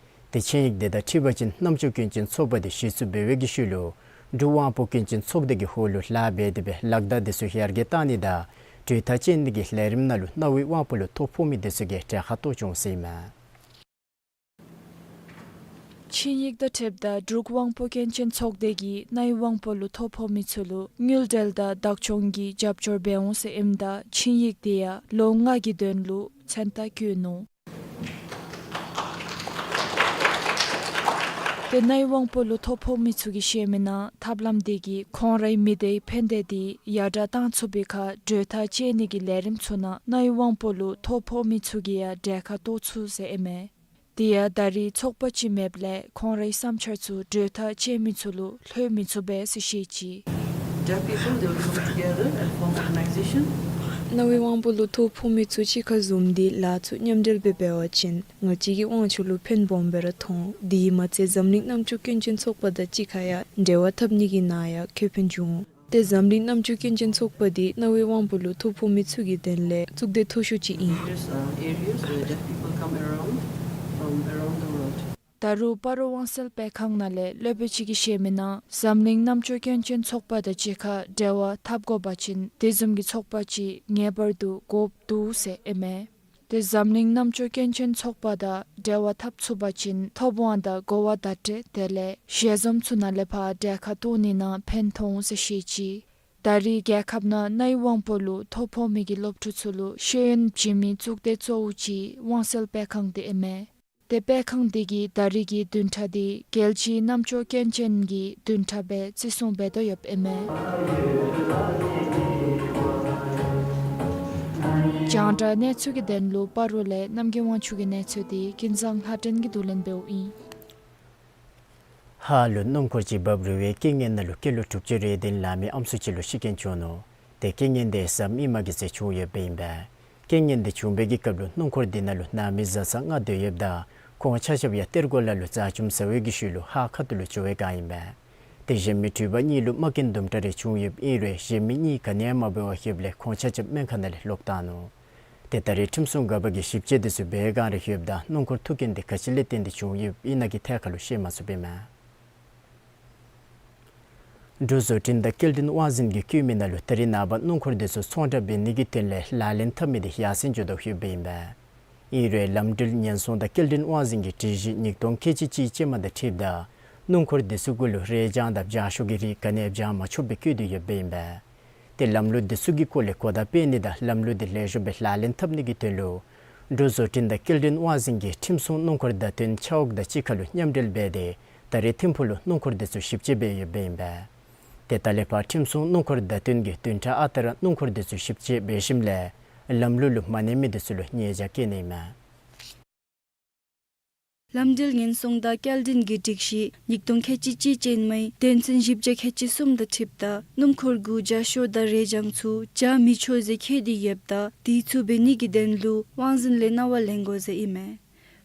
ཏེ་ཆིངས་ཡིག་འདི་དང་འཁྲིལ་བ་ཅིན་རྣམ་ཅོ་སྐྱོན་ཅན་ཚོགས་པ་འདི་གཞི་བཙུགས་འབད་བའི་གི་ཤུལ་ལུ་འབྲུག་དབང་པོ་སྐྱོན་ཅན་ཚོགས་སྡེ་གི་ཧོངས་ལུ་ལཱ་འབད་དེ་སྦེ་ལག་བརྡ་འདི་ཚུ་ཡར་རྒྱས་བཏང་ནི་དང་གྲོས་ཐག་བཅད་ནི་གི་ལས་རིམ་ནང་ལུ་རྣ་བའི་དབང་པོ་ལུ་ཐོ་ཕོག་མི་འདི་ཚུ་གིས་གྲལ་ཁར་གཏོགས་བྱུང་ཟེར་ཨིན་མས། ཆིངས་ཡིག་དང་འཁྲིལཝ་ད་འབྲུག་དབང་པོ་སྐྱོན་ཅན་ཚོགས་སྡེ་གིས་རྣ་བའི་དབང་པོ་ལུ་ཐོ་ཕོག་མི་ཚུ་ལུ་དངུལ་འབྲེལ་དང་བདག་སྐྱོང་གི་རྒྱབ་སྐྱོར་འབད་འོང་ཟེར་ཨིནམ་ད་ཆིངས་ཡིག་དེ་ཡང་ལོ་ལྔ་གི་དོན་ལུ་མཚན་རྟགས་བཀོད་ནུག། ཏེ་རྣ་བའི་དབང་པོ་ལུ་ཐོ་ཕོག་མི་ཚུ་གིས་བཤད་མི་ནང་ཐབས་ལམ་དེ་གིས་ཁོང་རའི་མི་སྡེའི་ཕན་བདེ་དེ་ཡར་དྲག་བཏང་ཚུགས་པའི་ཁར་གྲོས་ཐག་བཅད་ནི་གི་ལས་རིམ་ཚུ་ནང་རྣ་བའི་དབང་པོ་ལུ་ཐོ་ཕོག་མི་ཚུ་གིས་ཡང་གྲལ་ཁར་གཏོགས་ཚུགས་ཟེར་ཨིན་མས། དེ་ཡང་ད་རེས་ཚོགས་པ་ཅིག་མེདཔ་ལས་ཁོང་རའི་བསམ་འཆར་ཚུ་གྲོས་ཐག་བཅད་མི་ཚུ་ལུ་ལྷོད་མི་ཚུགས་པས་ཟེར་བཤད་ཅི། Deaf people, they will come together and form organization. རྣ་བའི་དབང་པོ་ལུ་ཐོ་ཕོག་མི་ཚུ་གཅིག་ཁར་འཛོམས་ཏེ་ལཱ་ཚུ་མཉམ་འབྲེལ་སྦེ་འབད་བ་ཅིན་ང་བཅས་ཀྱི་དབང་ཆ་ལུ་ཕན་སྦོམ་སྦེ་ར་ཐོགས། དེ་མ་ཚད་འཛམ་གླིང་རྣམ་ཅོ་སྐྱོན་ཅན་ཚོགས་པ་དང་གཅིག་ཁར་ཡང་འབྲེལ་བ་འཐབ་ནི་གི་ནང་ཡང་ཁེ་ཕན་འབྱུང་འོང་། ཏེ་འཛམ་གླིང་རྣམ་ཅོ་སྐྱོན་ཅན་ཚོགས་པ་འདི་རྣ་བའི་དབང་པོ་ལུ་ཐོ་ཕོག་མི་ཚུ་གི་དོན་ལས་གཙུག་སྡེ་མཐོ་ཤོས་ཅིག་ཨིན། There's, uh, areas where deaf people come around from around the world. ད་རུང་སྤ་རོ་དབང་གསལ་སྤེལ་ཁང་ནང་ལས་སློབ་དཔོན་ཅིག་གིས་བཤད་མི་ནང་འཛམ་གླིང་རྣམ་ཅོ་སྐྱོན་ཅན་ཚོགས་པ་དང་གཅིག་ཁར་འབྲེལ་བ་འཐབ་དགོ་པ་ཅིན་དེ་བཟུམ་གྱི་ཚོགས་པ་ཅིག་ངེས་པར་དུ་དགོཔ་འདུག་ཟེར་ཨིན་མས། ཏེ་འཛམ་གླིང་རྣམ་ཅོ་སྐྱོན་ཅན་ཚོགས་པ་དང་འབྲེལ་བ་འཐབ་ཚུགས་པ་ཅིན་ཐོབ་དབང་དང་གོ་བ་བརྡ་སྤྲོད་དེ་ལས་ཞལ་འཛོམས་ཚུ་ནང་ལས་ཕར་གྲལ་ཁར་གཏོགས་ནི་ནང་ཕན་ཐོགས་འོང་ཟེར་བཤད་ཅི། ད་རེས་རྒྱལ་ཁབ་ནང་རྣ་བའི་དབང་པོ་ལུ་ཐོ་ཕོག་མི་གི་སློབ་ཕྲུག་ཚུ་ལུ་ཤེས་ཡོན་བྱིན་མི་གཙུག་སྡེ་གཙོ་བོ་ཅིག་དབང་གསལ་སྤེལ་ཁང་འདི་ཨིན་མས། ཏེ་སྤེལ་ཁང་འདི་གིས་ད་རེས་ཀྱི་བདུན་ཕྲག་འདི་རྒྱལ་སྤྱིའི་རྣམ་ཅོ་སྐྱོན་ཅན་གྱི་བདུན་ཕྲག་སྦེ་བརྩི་སྲུང་འབད་དོ་ཡོདཔ་ཨིན་མས། རྒྱང་བསྒྲགས་གནས་ཚུལ་གྱི་དོན་ལུ་སྤ་རོ་ལས་རྣམ་རྒྱལ་དབང་ཕྱུག་གི་གནས་ཚུལ་འདི་ཀུན་བཟང་ལྷ་སྒྲོན་གྱིས་བསྡུ་ལེན་འབདཝ་ཨིན། ཧཱ་ལུ་སྣུམ་འཁོར་ཅིག་འབབ་རུང་བའི་རྐྱེན་ངན་ནང་ལུ་སྐྱེས་ལོ་དྲུག་ཅུ་རེ་བདུན་ལང་མི་ཨམ་སྲུ་ཅིག་ལུ་ཤི་རྐྱེན་བྱུང་ནུག། ཏེ་རྐྱེན་ངན་འདི་གཟའ་མིག་དམར་གྱི་ཚེ་བྱུང་ཡོདཔ་ཨིན་པས། རྐྱེན་ངན་འདི་བྱུང་བའི་གི་སྐབས་ལུ་སྣུམ་འཁོར་འདི་ནང་ལུ་ནང་མི་བཟའ་ཚང་ལྔ་སྡོད་ཡོདཔ་ད་ཁོང་ཆ་ཁྱབ་ཡང་གཏེར་སྒོ་ལ་ལུ་རྩྭ་ཆུམ་ཟ་བའི་གི་ཤུལ་ལུ་ཧཱ་ཁ་ཐུག་ལུ་འགྱོ་བའི་བསྒང་ཨིན་པས། ཏེ་གཞན་མི་འགྲུལ་པ་གཉིས་ལུ་རྨ་སྐྱོན་དུམ་གྲ་རེ་བྱུང་ཡོདཔ་ཨིན་རུང་གཞན་མི་གཉིས་ག་ནི་ཡང་མ་འབད་བར་ཡོདཔ་ལས་ཁོང་ཆ་ཁྱབ་སྨན་ཁང་ནང་ལས་ལོག་བཏང་ནུག། ཏེ་ད་རེས་ཁྲིམས་སྲུང་འགག་པ་གིས་ཞིབ་དཔྱད་འདི་ཚུ་འབད་བའི་བསྒང་ར་ཡོདཔ་ད་སྣུམ་འཁོར་ཐུག་རྐྱེན་འདི་ག་ཅི་ལས་བརྟེན་ཏེ་བྱུང་ཡོདཔ་ཨིན་ན་གི་ཐད་ཁར་ལུ་ཤེས་མ་ཚུགསཔ་ཨིན་མས། འབྲུག་བཟོ་སྐྲུན་དང་སྐྱེལ་འདྲེན་དབང་འཛིན་གྱིས་བཀོད་མི་ནང་ལུ་ད་རེས་ནངས་པ་སྣུམ་འཁོར་འདི་ཚུ་ཚོང་བསྒྲགས་འབད་ནི་གི་དོན་ལས་ལག་ལེན་འཐབ་མི་འདི་ཡར་སེང་འགྱོ་དོ་ཡོདཔ་ཨིན་པས། ཨིན་རུང་ལམ་འགྲུལ་ཉེན་སྲུང་དང་སྐྱེལ་འདྲེན་དབང་འཛིན་གྱི་སྒྲིག་གཞི་ཉིས་སྟོང་ཁལ་གཅིག་གཅིག་ཅན་མ་དང་འཁྲིལཝ་ད་སྣུམ་འཁོར་འདི་ཚུ་གུ་ལུ་རས་བྱང་དང་སྦྱང་ཤོག་གི་རིགས་ག་ནི་ཡང་སྦྱང་མ་ཆོགཔ་སྦེ་བཀོད་དེ་ཡོདཔ་ཨིན་པས། ཏེ་ལམ་ལུགས་འདི་ཚུ་གི་སྐོར་ལས་གོ་བརྡ་སྤེལ་ནི་དང་ལམ་ལུགས་འདི་ལེགས་ཤོམ་སྦེ་ལག་ལེན་འཐབ་ནི་གི་དོན་ལུ་འབྲུག་བཟོ་སྐྲུན་དང་སྐྱེལ་འདྲེན་དབང་འཛིན་གྱིས་ཁྲིམས་སྲུང་སྣུམ་འཁོར་བརྡ་སྟོན་ཆ་འོག་དང་གཅིག་ཁར་ལུ་མཉམ་འབྲེལ་འབད་དེ་ད་རེས་ཐིམ་ཕུག་ལུ་སྣུམ་འཁོར་འདི་ཚུ་ཞིབ་དཔྱད་འབད་ཡོདཔ་ཨིན་པས། ཏེ་ད་ལས་ཕར་ཁྲིམས་སྲུང་སྣུམ་འཁོར་བརྡ་སྟོན་གྱིས་བདུན་ཕྲག་ཨ་རྟག་ར་སྣུམ་འཁོར་འདི་ཚུ་ཞིབ་དཔྱད་འབད་ཞིནམ་ལས་ལམ་ལུགས་ལུ་མ་གནས་མི་འདི་ཚུ་ལུ་ཉེས་བྱ་བཀལ་ནི་ཨིན་མས། ལམ་འགྲུལ་ཉེན་སྲུང་དང་སྐྱེལ་འདྲེན་གྱི་སྒྲིག་གཞི་ཉིས་སྟོང་ཁལ་གཅིག་གཅིག་ཅན་མའི་དོན་ཚན་བཞི་བརྒྱ་ཁལ་གཅིག་གསུམ་དང་འཁྲིལཝ་ད་སྣུམ་འཁོར་གུ་རྒྱ་ཤོག་དང་རས་བྱང་ཚུ་འཇལ་མི་ཆོག་ཟེར་འཁོད་དེ་ཡོདཔ་ད་དེ་ཚུ་འབད་ནི་གི་དོན་ལུ་དབང་འཛིན་ལས་གནང་བ་ལེན་དགོ་ཟེར་ཨིན་མས།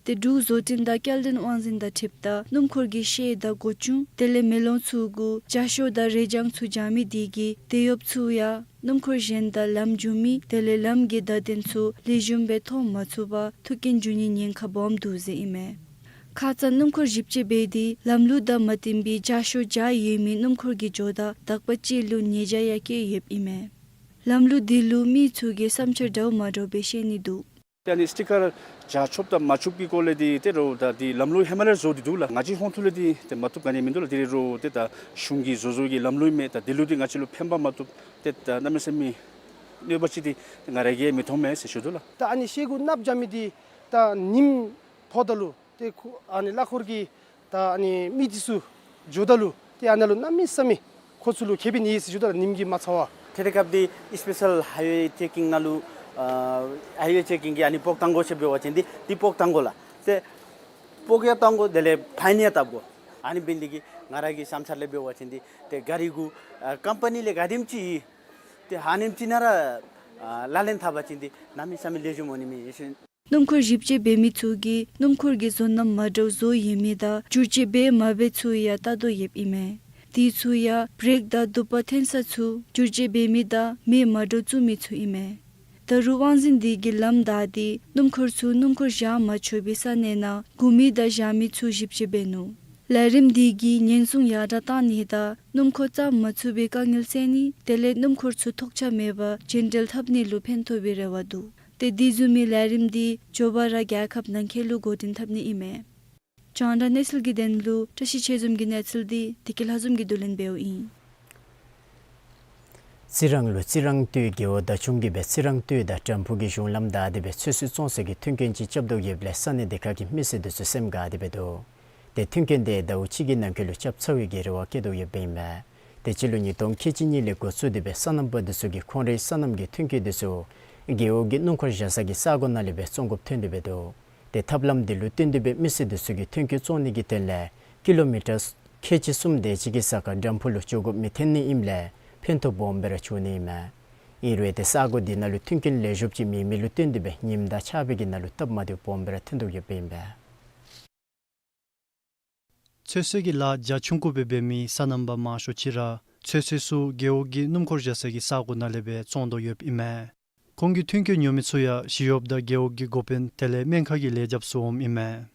ཏེ་འབྲུག་བཟོ་སྐྲུན་དང་སྐྱེལ་འདྲེན་དབང་འཛིན་དང་འཁྲིལཝ་ད་སྣུམ་འཁོར་གྱི་ཤེལ་དང་སྒོ་ཅུང་དེ་ལས་མེ་ལོང་ཚུ་གུ་རྒྱ་ཤོག་དང་རས་བྱང་ཚུ་འཇལ་མི་དེ་གིས་དེད་གཡོགཔ་ཚུ་ཡང་སྣུམ་འཁོར་གཞན་དང་ལམ་འགྱོ་མི་དེ་ལས་ལམ་གྱི་བརྡ་དོན་ཚུ་ལེགས་ཤོམ་སྦེ་མཐོང་མ་ཚུགས་པར་ཐུག་རྐྱེན་འབྱུང་ནིའི་ཉེན་ཁ་སྦོམ་འདུག་ཟེར་ཨིན་མས། ཁ་ཙ་སྣུམ་འཁོར་ཞིབ་དཔྱད་འབད་དེ་ལམ་ལུགས་དང་མ་བསྟུན་པའི་རྒྱ་ཤོག་འཇལ་ཡོད་མི་སྣུམ་འཁོར་གྱི་ཇོ་བདག་དག་པ་ཅིག་ལུ་ཉེས་བྱ་ཡང་བཀལ་ཡོདཔ་ཨིན་མས། ལམ་ལུགས་དེ་ལུ་མི་ཚུ་གིས་བསམ་འཆར་འདྲཝ་མ་འདྲཝ་སྦེ་བཤད་ནི་འདུག། ཏེ་ཨ་ནི་སི་ཊི་ཀར་འཇལ་ཆོགཔ་དང་མ་ཆོགཔ་གི་སྐོར་ལས་འདི་ཏེ་རོགས་ད་འདི་ལམ་ལུགས་ཧེ་མ་ལས་བཟོ་སྟེ་འདུག་ལགས། ང་བཅས་ཧོང་ཐུག་ལས་འདི་ཏེ་མ་བཏུབ་ག་ནི་མིན་འདུག་ལགས། འདི་རོགས་ཏེ་ད་གཞུང་གིས་བཟོ་བཟོཝ་གི་ལམ་ལུགས་མས། ད་འདི་ལུ་འདི་ང་བཅས་ལུ་ཕན་པ་མ་ཐོབ་ཏེ་ད་གནམ་མེད་ས་མེད་གནོད་པ་ཅིག་འདི་ང་ར་གིས་མི་མཐོང་མས་ཟེར་ཞུ་དོ་ལགས། ད་ཨ་ནི་ཤེལ་གུ་གནགཔོ་འཇལ་མི་འདི་ད་ཉིམ་ཕོག་ད་ལུ་ཏེ་ཁོ་ཨ་ནི་གླ་འཁོར་གྱི་ད་ཨ་ནི་མི་འདི་ཚུ་འགྱོཝ་ད་ལུ་ཏེ་ཨ་ནཱ་ལུ་གནམ་མེད་ས་མེད་ཁོ་ཚུ་ལུ་ཁེ་ཕན་ཡོད་ཟེར་ཞུ་དོ་ལགས། ཉིམ་གྱིས་མ་ཚ་བར། ཏེ་དེ་སྐབས་འདི་སི་པེ་ཤལ་ཧའི་ཝེ་ཅེ་ཀིང་ནང་ལུ་ཨ་ཧའི་ཝེ་ཅེ་ཀིང་གིས་ཨ་ནི་སྤོག་བཏང་དགོ་ཟེར་འབད་བ་ཅིན་འདི་འདི་སྤོག་བཏང་དགོ་ལགས། ཏེ་སྤོག་ཡང་བཏང་དགོ། དེ་ལས་ཕའིན་ཡང་བཏབ་དགོ། ཨ་ནི་འབད་ནི་འདི་གིས་ང་ར་གི་བསམ་འཆར་ལས་འབད་བ་ཅིན་འདི་ཏེ་གཱ་རི་གུ་ཨ་ཀམ་པ་ནི་ལས་ག་དེམ་ཅིག་ཏེ་ཨ་ནེམ་ཅིག་ནང་ར་ཨ་ལག་ལེན་འཐབ་པ་ཅིན་འདི་གནམ་མེད་ས་མེད་ལེགས་ཤོམ་འོང་ནི་མས་ཟེར། སྣུམ་འཁོར་ཞིབ་དཔྱད་འབད་མི་ཚུ་གིས་སྣུམ་འཁོར་གྱི་བཟོ་རྣམ་མ་འདྲཝ་བཟོ་ཡོད་མི་དང་བསྒྱུར་བཅོས་འབད་མ་འབད་ཚུ་ཡང་བལྟ་དོ་ཡོདཔ་ཨིན་མས། དེ་ཚུ་ཡང་བྲེཀ་དང་དུ་པ་འཐེན་ས་ཚུ་བསྒྱུར་བཅོས་འབད་མི་དང་མེ་མ་འདྲཝ་བཙུགས་མི་ཚུ་ཨིན་མས། ད་རུང་དབང་འཛིན་དེ་གིས་ལམ་བདའ་སྟེ་སྣུམ་འཁོར་ཚུ་སྣུམ་འཁོར་བཞག་མ་ཆོག་པའི་ས་གནས་ནང་སྒུག་མི་དང་བཞག་མི་ཚུ་ཞིབ་དཔྱད་འབད་ནུག། ལས་རིམ་དེ་གིས་ཉེན་སྲུང་ཡར་དྲག་གཏང་ནི་དང་སྣུམ་འཁོར་འཚབ་མ་ཚུགས་པའི་དཀའ་ངལ་སེལ་ནི་དེ་ལས་སྣུམ་འཁོར་ཚུ་ཐོགས་ཆགས་མེད་པར་རྒྱུན་འགྲུལ་འཐབ་ནི་ལུ་ཕན་ཐོགས་པའི་རེ་བ་འདུག། ཏེ་དེ་བཟུམ་མའི་ལས་རིམ་འདི་མགྱོགས་པ་ར་རྒྱལ་ཁབ་ནང་འཁོད་ལུ་འགོ་འདྲེན་འཐབ་ནི་ཨིན་མས། རྒྱང་བསྒྲགས་གནས་ཚུལ་གྱི་དོན་ལུ་བཀྲ་ཤིས་ཆོས་འཛོམས་ཀྱི་གནས་ཚུལ་འདི་བདེ་སྐྱིད་ལྷ་འཛོམས་ཀྱིས་བསྡུ་ལེན་འབདཝ་ཨིན། རྩི་རང་ལུ་རྩི་རང་སྟོད་རྒེད་འོག་བདག་སྐྱོང་གིས་སྦེ་རྩི་རང་སྟོད་དང་དྲམ་ཕུག་གི་གཞུང་ལམ་བདའ་སྟེ་སྦེ་ཚོད་བསྲེ་བཙོང་སའི་མཐུན་རྐྱེན་ཅིག་རྐྱབ་དོ་ཡོདཔ་ལས་ས་གནས་དེ་ཁ་གི་མི་སེར་འདི་ཚུ་སེམས་དགའ་སྟེ་སྦེ་འདུག། ཏེ་མཐུན་རྐྱེན་དེ་ཟླཝ་གཅིག་གི་ནང་འཁོད་ལུ་རྐྱབ་ཚར་བའི་རེ་བ་བསྐྱེད་དོ་ཡོདཔ་ཨིན་མས། ཏེ་སྤྱི་ལོ་ཉིས་སྟོང་ཁལ་གཅིག་གཉིས་ལས་འགོ་བཙུགས་ཏེ་སྦེ་སོ་ནམ་པ་འདི་ཚུ་གིས་ཁོང་རའི་སོ་ནམ་གྱི་མཐུན་རྐྱེན་འདི་ཚུ་རྒེད་འོག་གི་སྣུམ་འཁོར་བཞག་ས་གི་ས་གོ་ནང་ལས་སྦེ་བཙོང་དགོཔ་ཐོན་ཏེ་སྦེ་འདུག། ཏེ་ཐབས་ལམ་འདི་ལུ་བརྟེན་ཏེ་སྦེ་མི་སེར་འདི་ཚུ་གིས་མཐུན་རྐྱེན་བཙོང་ནི་གི་དོན་ལས་ཀི་ལོ་མི་ཊར་ཁལ་གཅིག་གསུམ་དེ་ཅིག་གི་ས་ཁར་དྲམ་ཕུག་ལུ་འགྱོ་དགོཔ་མི་ཐོན་ནི་ཨིནམ་ལས་ཕན་ཐོགས་སྦོམ་སྦེ་ར་བྱུང་ནི་ཨིན་མས། ཨིན་རུང་ཏེ་ས་གོ་འདི་ནང་ལུ་མཐུན་རྐྱེན་ལེགས་ཤོམ་ཅིག་མེད་མི་ལུ་བརྟེན་ཏེ་སྦེ་ཉིམ་དང་ཆརཔ་གི་ནང་ལུ་སྟབས་མ་བདེཝ་སྦོམ་སྦེ་ར་ཐོན་དོ་ཡོདཔ་ཨིན་པས། ཚོད་བསྲེ་གི་ལཱ་རྒྱ་ཆུང་ཀུ་སྦེ་འབད་མི་སོ་ནམ་པ་མང་ཤོས་ཅིག་ར་ཚོད་བསྲེ་ཚུ་རྒེད་འོག་གི་སྣུམ་འཁོར་བཞག་ས་གི་ས་གོ་ནང་ལས་སྦེ་བཙོང་དོ་ཡོདཔ་ཨིན་མས། ཁོང་གི་མཐུན་རྐྱེན་ཉོ་མི་ཚུ་ཡང་ཞི་གཡོགཔ་དང་རྒེད་འོག་གི་འགོ་དཔོན་དེ་ལས་སྨན་ཁང་གི་ལས་བྱེདཔ་ཚུ་འོངམ་ཨིན་མས།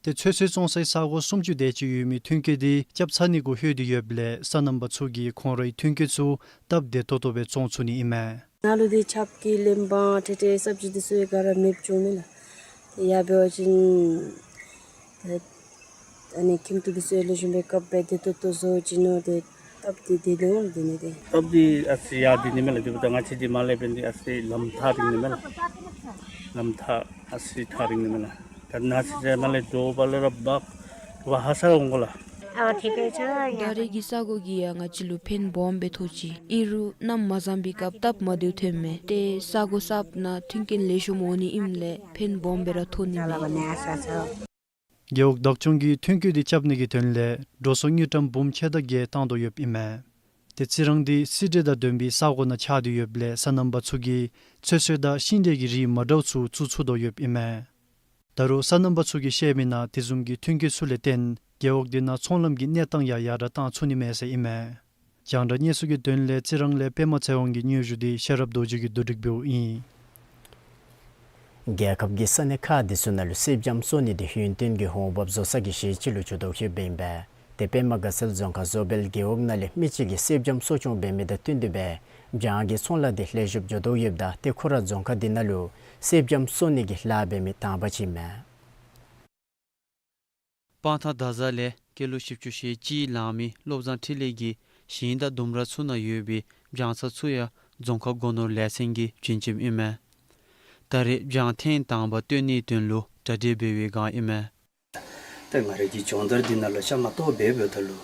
ཏེ་ཚོད་བསྲེ་བཙོང་སའི་ས་གོ་སུམ་ཅུ་དེ་ཅིག་ཡོད་མི་མཐུན་རྐྱེན་འདི་རྐྱབ་ཚར་ནི་གུ་ལྷོད་དེ་ཡོདཔ་ལས་སོ་ནམ་པ་ཚུ་གིས་ཁོང་རའི་མཐུན་རྐྱེན་ཚུ་སྟབས་བདེ་ཏོག་ཏོ་སྦེ་བཙོང་ཚུགས་ནི་ཨིན་མས། ནཱ་ལུ་འདི་ཆརཔ་གིས་ལེན་པ་ཏེ་ཏེ་སབ་ཇི་འདི་ཚུ་ཡང་ག་ར་མེདཔ་བྱུང་མས་ལགས། ཏེ་ཡར་འབད་བ་ཅིན་ཏེ་ཨ་ནི་ཁྱིམ་ཐོག་འདི་ཚུ་ཡང་ལེགས་ཤོམ་སྦེ་བཀབ་སྦེ་བདེ་ཏོག་ཏོ་བཟོ་བྱིན་ནུག། ཏེ་སྟབས་བདེ་བདེ་འོང་འདི་ནི་ཏེ། སྟབས་བདེ་ཨ་ཙི་ཡར་བདེ་ནི་མས་ལགས། དེ་འབདཝ་ད་ང་བཅས་འདི་མར་ལས་འབད་ནི་འདི་ཨ་ཙི་ལམ་ཐག་རིང་ནི་མས་ལགས། ལམ་ཐག་ཨ་ཙི་ཐག་རིང་ནི་མས་ལགས། ད་ནཱ་ཚུན་ཚོད་མར་ལས་འགྱོ་བ་ལས་ར་འབག་འབག་ཧ་སག་འོང་དགོ་ལགས། ཨ་ཐིག་ཀེ་ཆ་ཡ། ད་རེས་ཀྱི་ས་གོ་གིས་ཡང་ང་བཅས་ལུ་ཕན་སྦོམ་སྦེ་ཐོགས་ཅི། ཨིན་རུང་གནམ་མ་བཟང་པའི་སྐབས་སྟབས་མ་བདེཝ་ཐོནམ་མས། ཏེ་ས་གོ་གསརཔ་ནང་མཐུན་རྐྱེན་ལེགས་ཤོམ་འོང་ནི་ཨིནམ་ལས་ཕན་སྦོམ་སྦེ་ར་ཐོགས་ནི་མས། རྒེད་འོག་བདག་སྐྱོང་གིས་མཐུན་རྐྱེན་འདི་རྐྱབ་ནི་གི་དོན་ལས་འགྲོ་སོང་དངུལ་ཀྲམ་འབུམ་ཕྱེད་དང་བརྒྱད་བཏང་དོ་ཡོདཔ་ཨིན་མས། ཏེ་རྩི་རང་འདི་བསིལ་དྲོད་དང་ལྡན་པའི་ས་གོ་ནང་ཆགས་ཏེ་ཡོདཔ་ལས་སོ་ནམ་པ་ཚུ་གིས་ཚོད་བསྲེ་དང་ཤིང་འབྲས་ཀྱི་རིགས་མ་འདྲཝ་ཚུ་བཙུགས་ཚུགས་དོ་ཡོདཔ་ཨིན་མས། ད་རུང་སོ་ནམ་པ་ཚུ་གིས་བཤད་མི་ནང་དེ་བཟུམ་གྱི་མཐུན་རྐྱེན་ཚུ་ལས་བརྟེན་རྒེད་འོག་འདི་ནང་ཚོང་ལམ་གྱི་གནས་སྟངས་ཡང་ཡར་དྲག་བཏང་ཚུགས་ནི་མས་ཟེར་ཨིན་མས། རྒྱང་བསྒྲགས་གནས་ཚུལ་གྱི་དོན་ལས་རྩི་རང་ལས་པདྨ་ཚེ་དབང་གི་སྙན་ཞུ་འདི་ཤེས་རབ་རྡོ་རྗེ་གིས་བསྡུ་སྒྲིག་འབདཝ་ཨིན། རྒྱལ་ཁབ་ཀྱི་ས་གནས་ཁག་འདི་ཚུ་ནང་ལུ་སེར་སྦྱངམ་གསོ་ནི་འདི་ཡུན་བརྟན་གྱི་འོང་འབབ་བཟོ་ས་གི་གཞི་ཅིག་ལུ་གྱུར་དོ་ཡོདཔ་ཨིན་པས། ཏེ་པདྨ་དགའ་ཚལ་རྫོང་ཁག་བཟོ་སྦལ་རྒེད་འོག་ནང་ལས་མི་ཅིག་གིས་སེར་སྦྱངམ་གསོ་སྐྱོང་འབད་མི་དང་བསྟུན་ཏེ་སྦེ་སྦྱང་གི་ཚོང་ལཱ་འདི་ལེགས་ཤོམ་འགྱོ་དོ་ཡོདཔ་ད་ཏེ་ཁོ་ར་རྫོང་ཁག་འདི་ནང་ལུ་སེར་སྦྱངམ་གསོ་ནི་གི་ལཱ་འབད་མི་དང་པ་ཅིག་ཨིན་མས། སྤང་ཐང་དར་བཟའ་ལས་སྐྱེས་ལོ་བཞི་བཅུ་ཞེ་གཅིག་ལང་མི་བློ་བཟང་འཕྲིན་ལས་ཀྱིས་ ཞིང་དང་ལྡུམ་ར་ཚུ་ནང་ཡོད་པའི་སྦྱང་ཚང་ཚུ་ཡང་རྫོང་ཁག་སྒོ་ནོར་ལས་ཚན་གྱིས་བྱིན་བྱིནམ་ཨིན་མས། ད་རེས་སྦྱང་ཐེངས་དང་པ་བཏོན་ནིའི་དོན་ལུ་གྲ་སྒྲིག་འབད་བའི་སྒང་ཨིན་མས། ཏེ་ང་རའི་གི་སྦྱོང་བརྡར་འདི་ནང་ལུ་ཤ་མ་ཏོག་འབད་འབདཝ་ད་ལུ་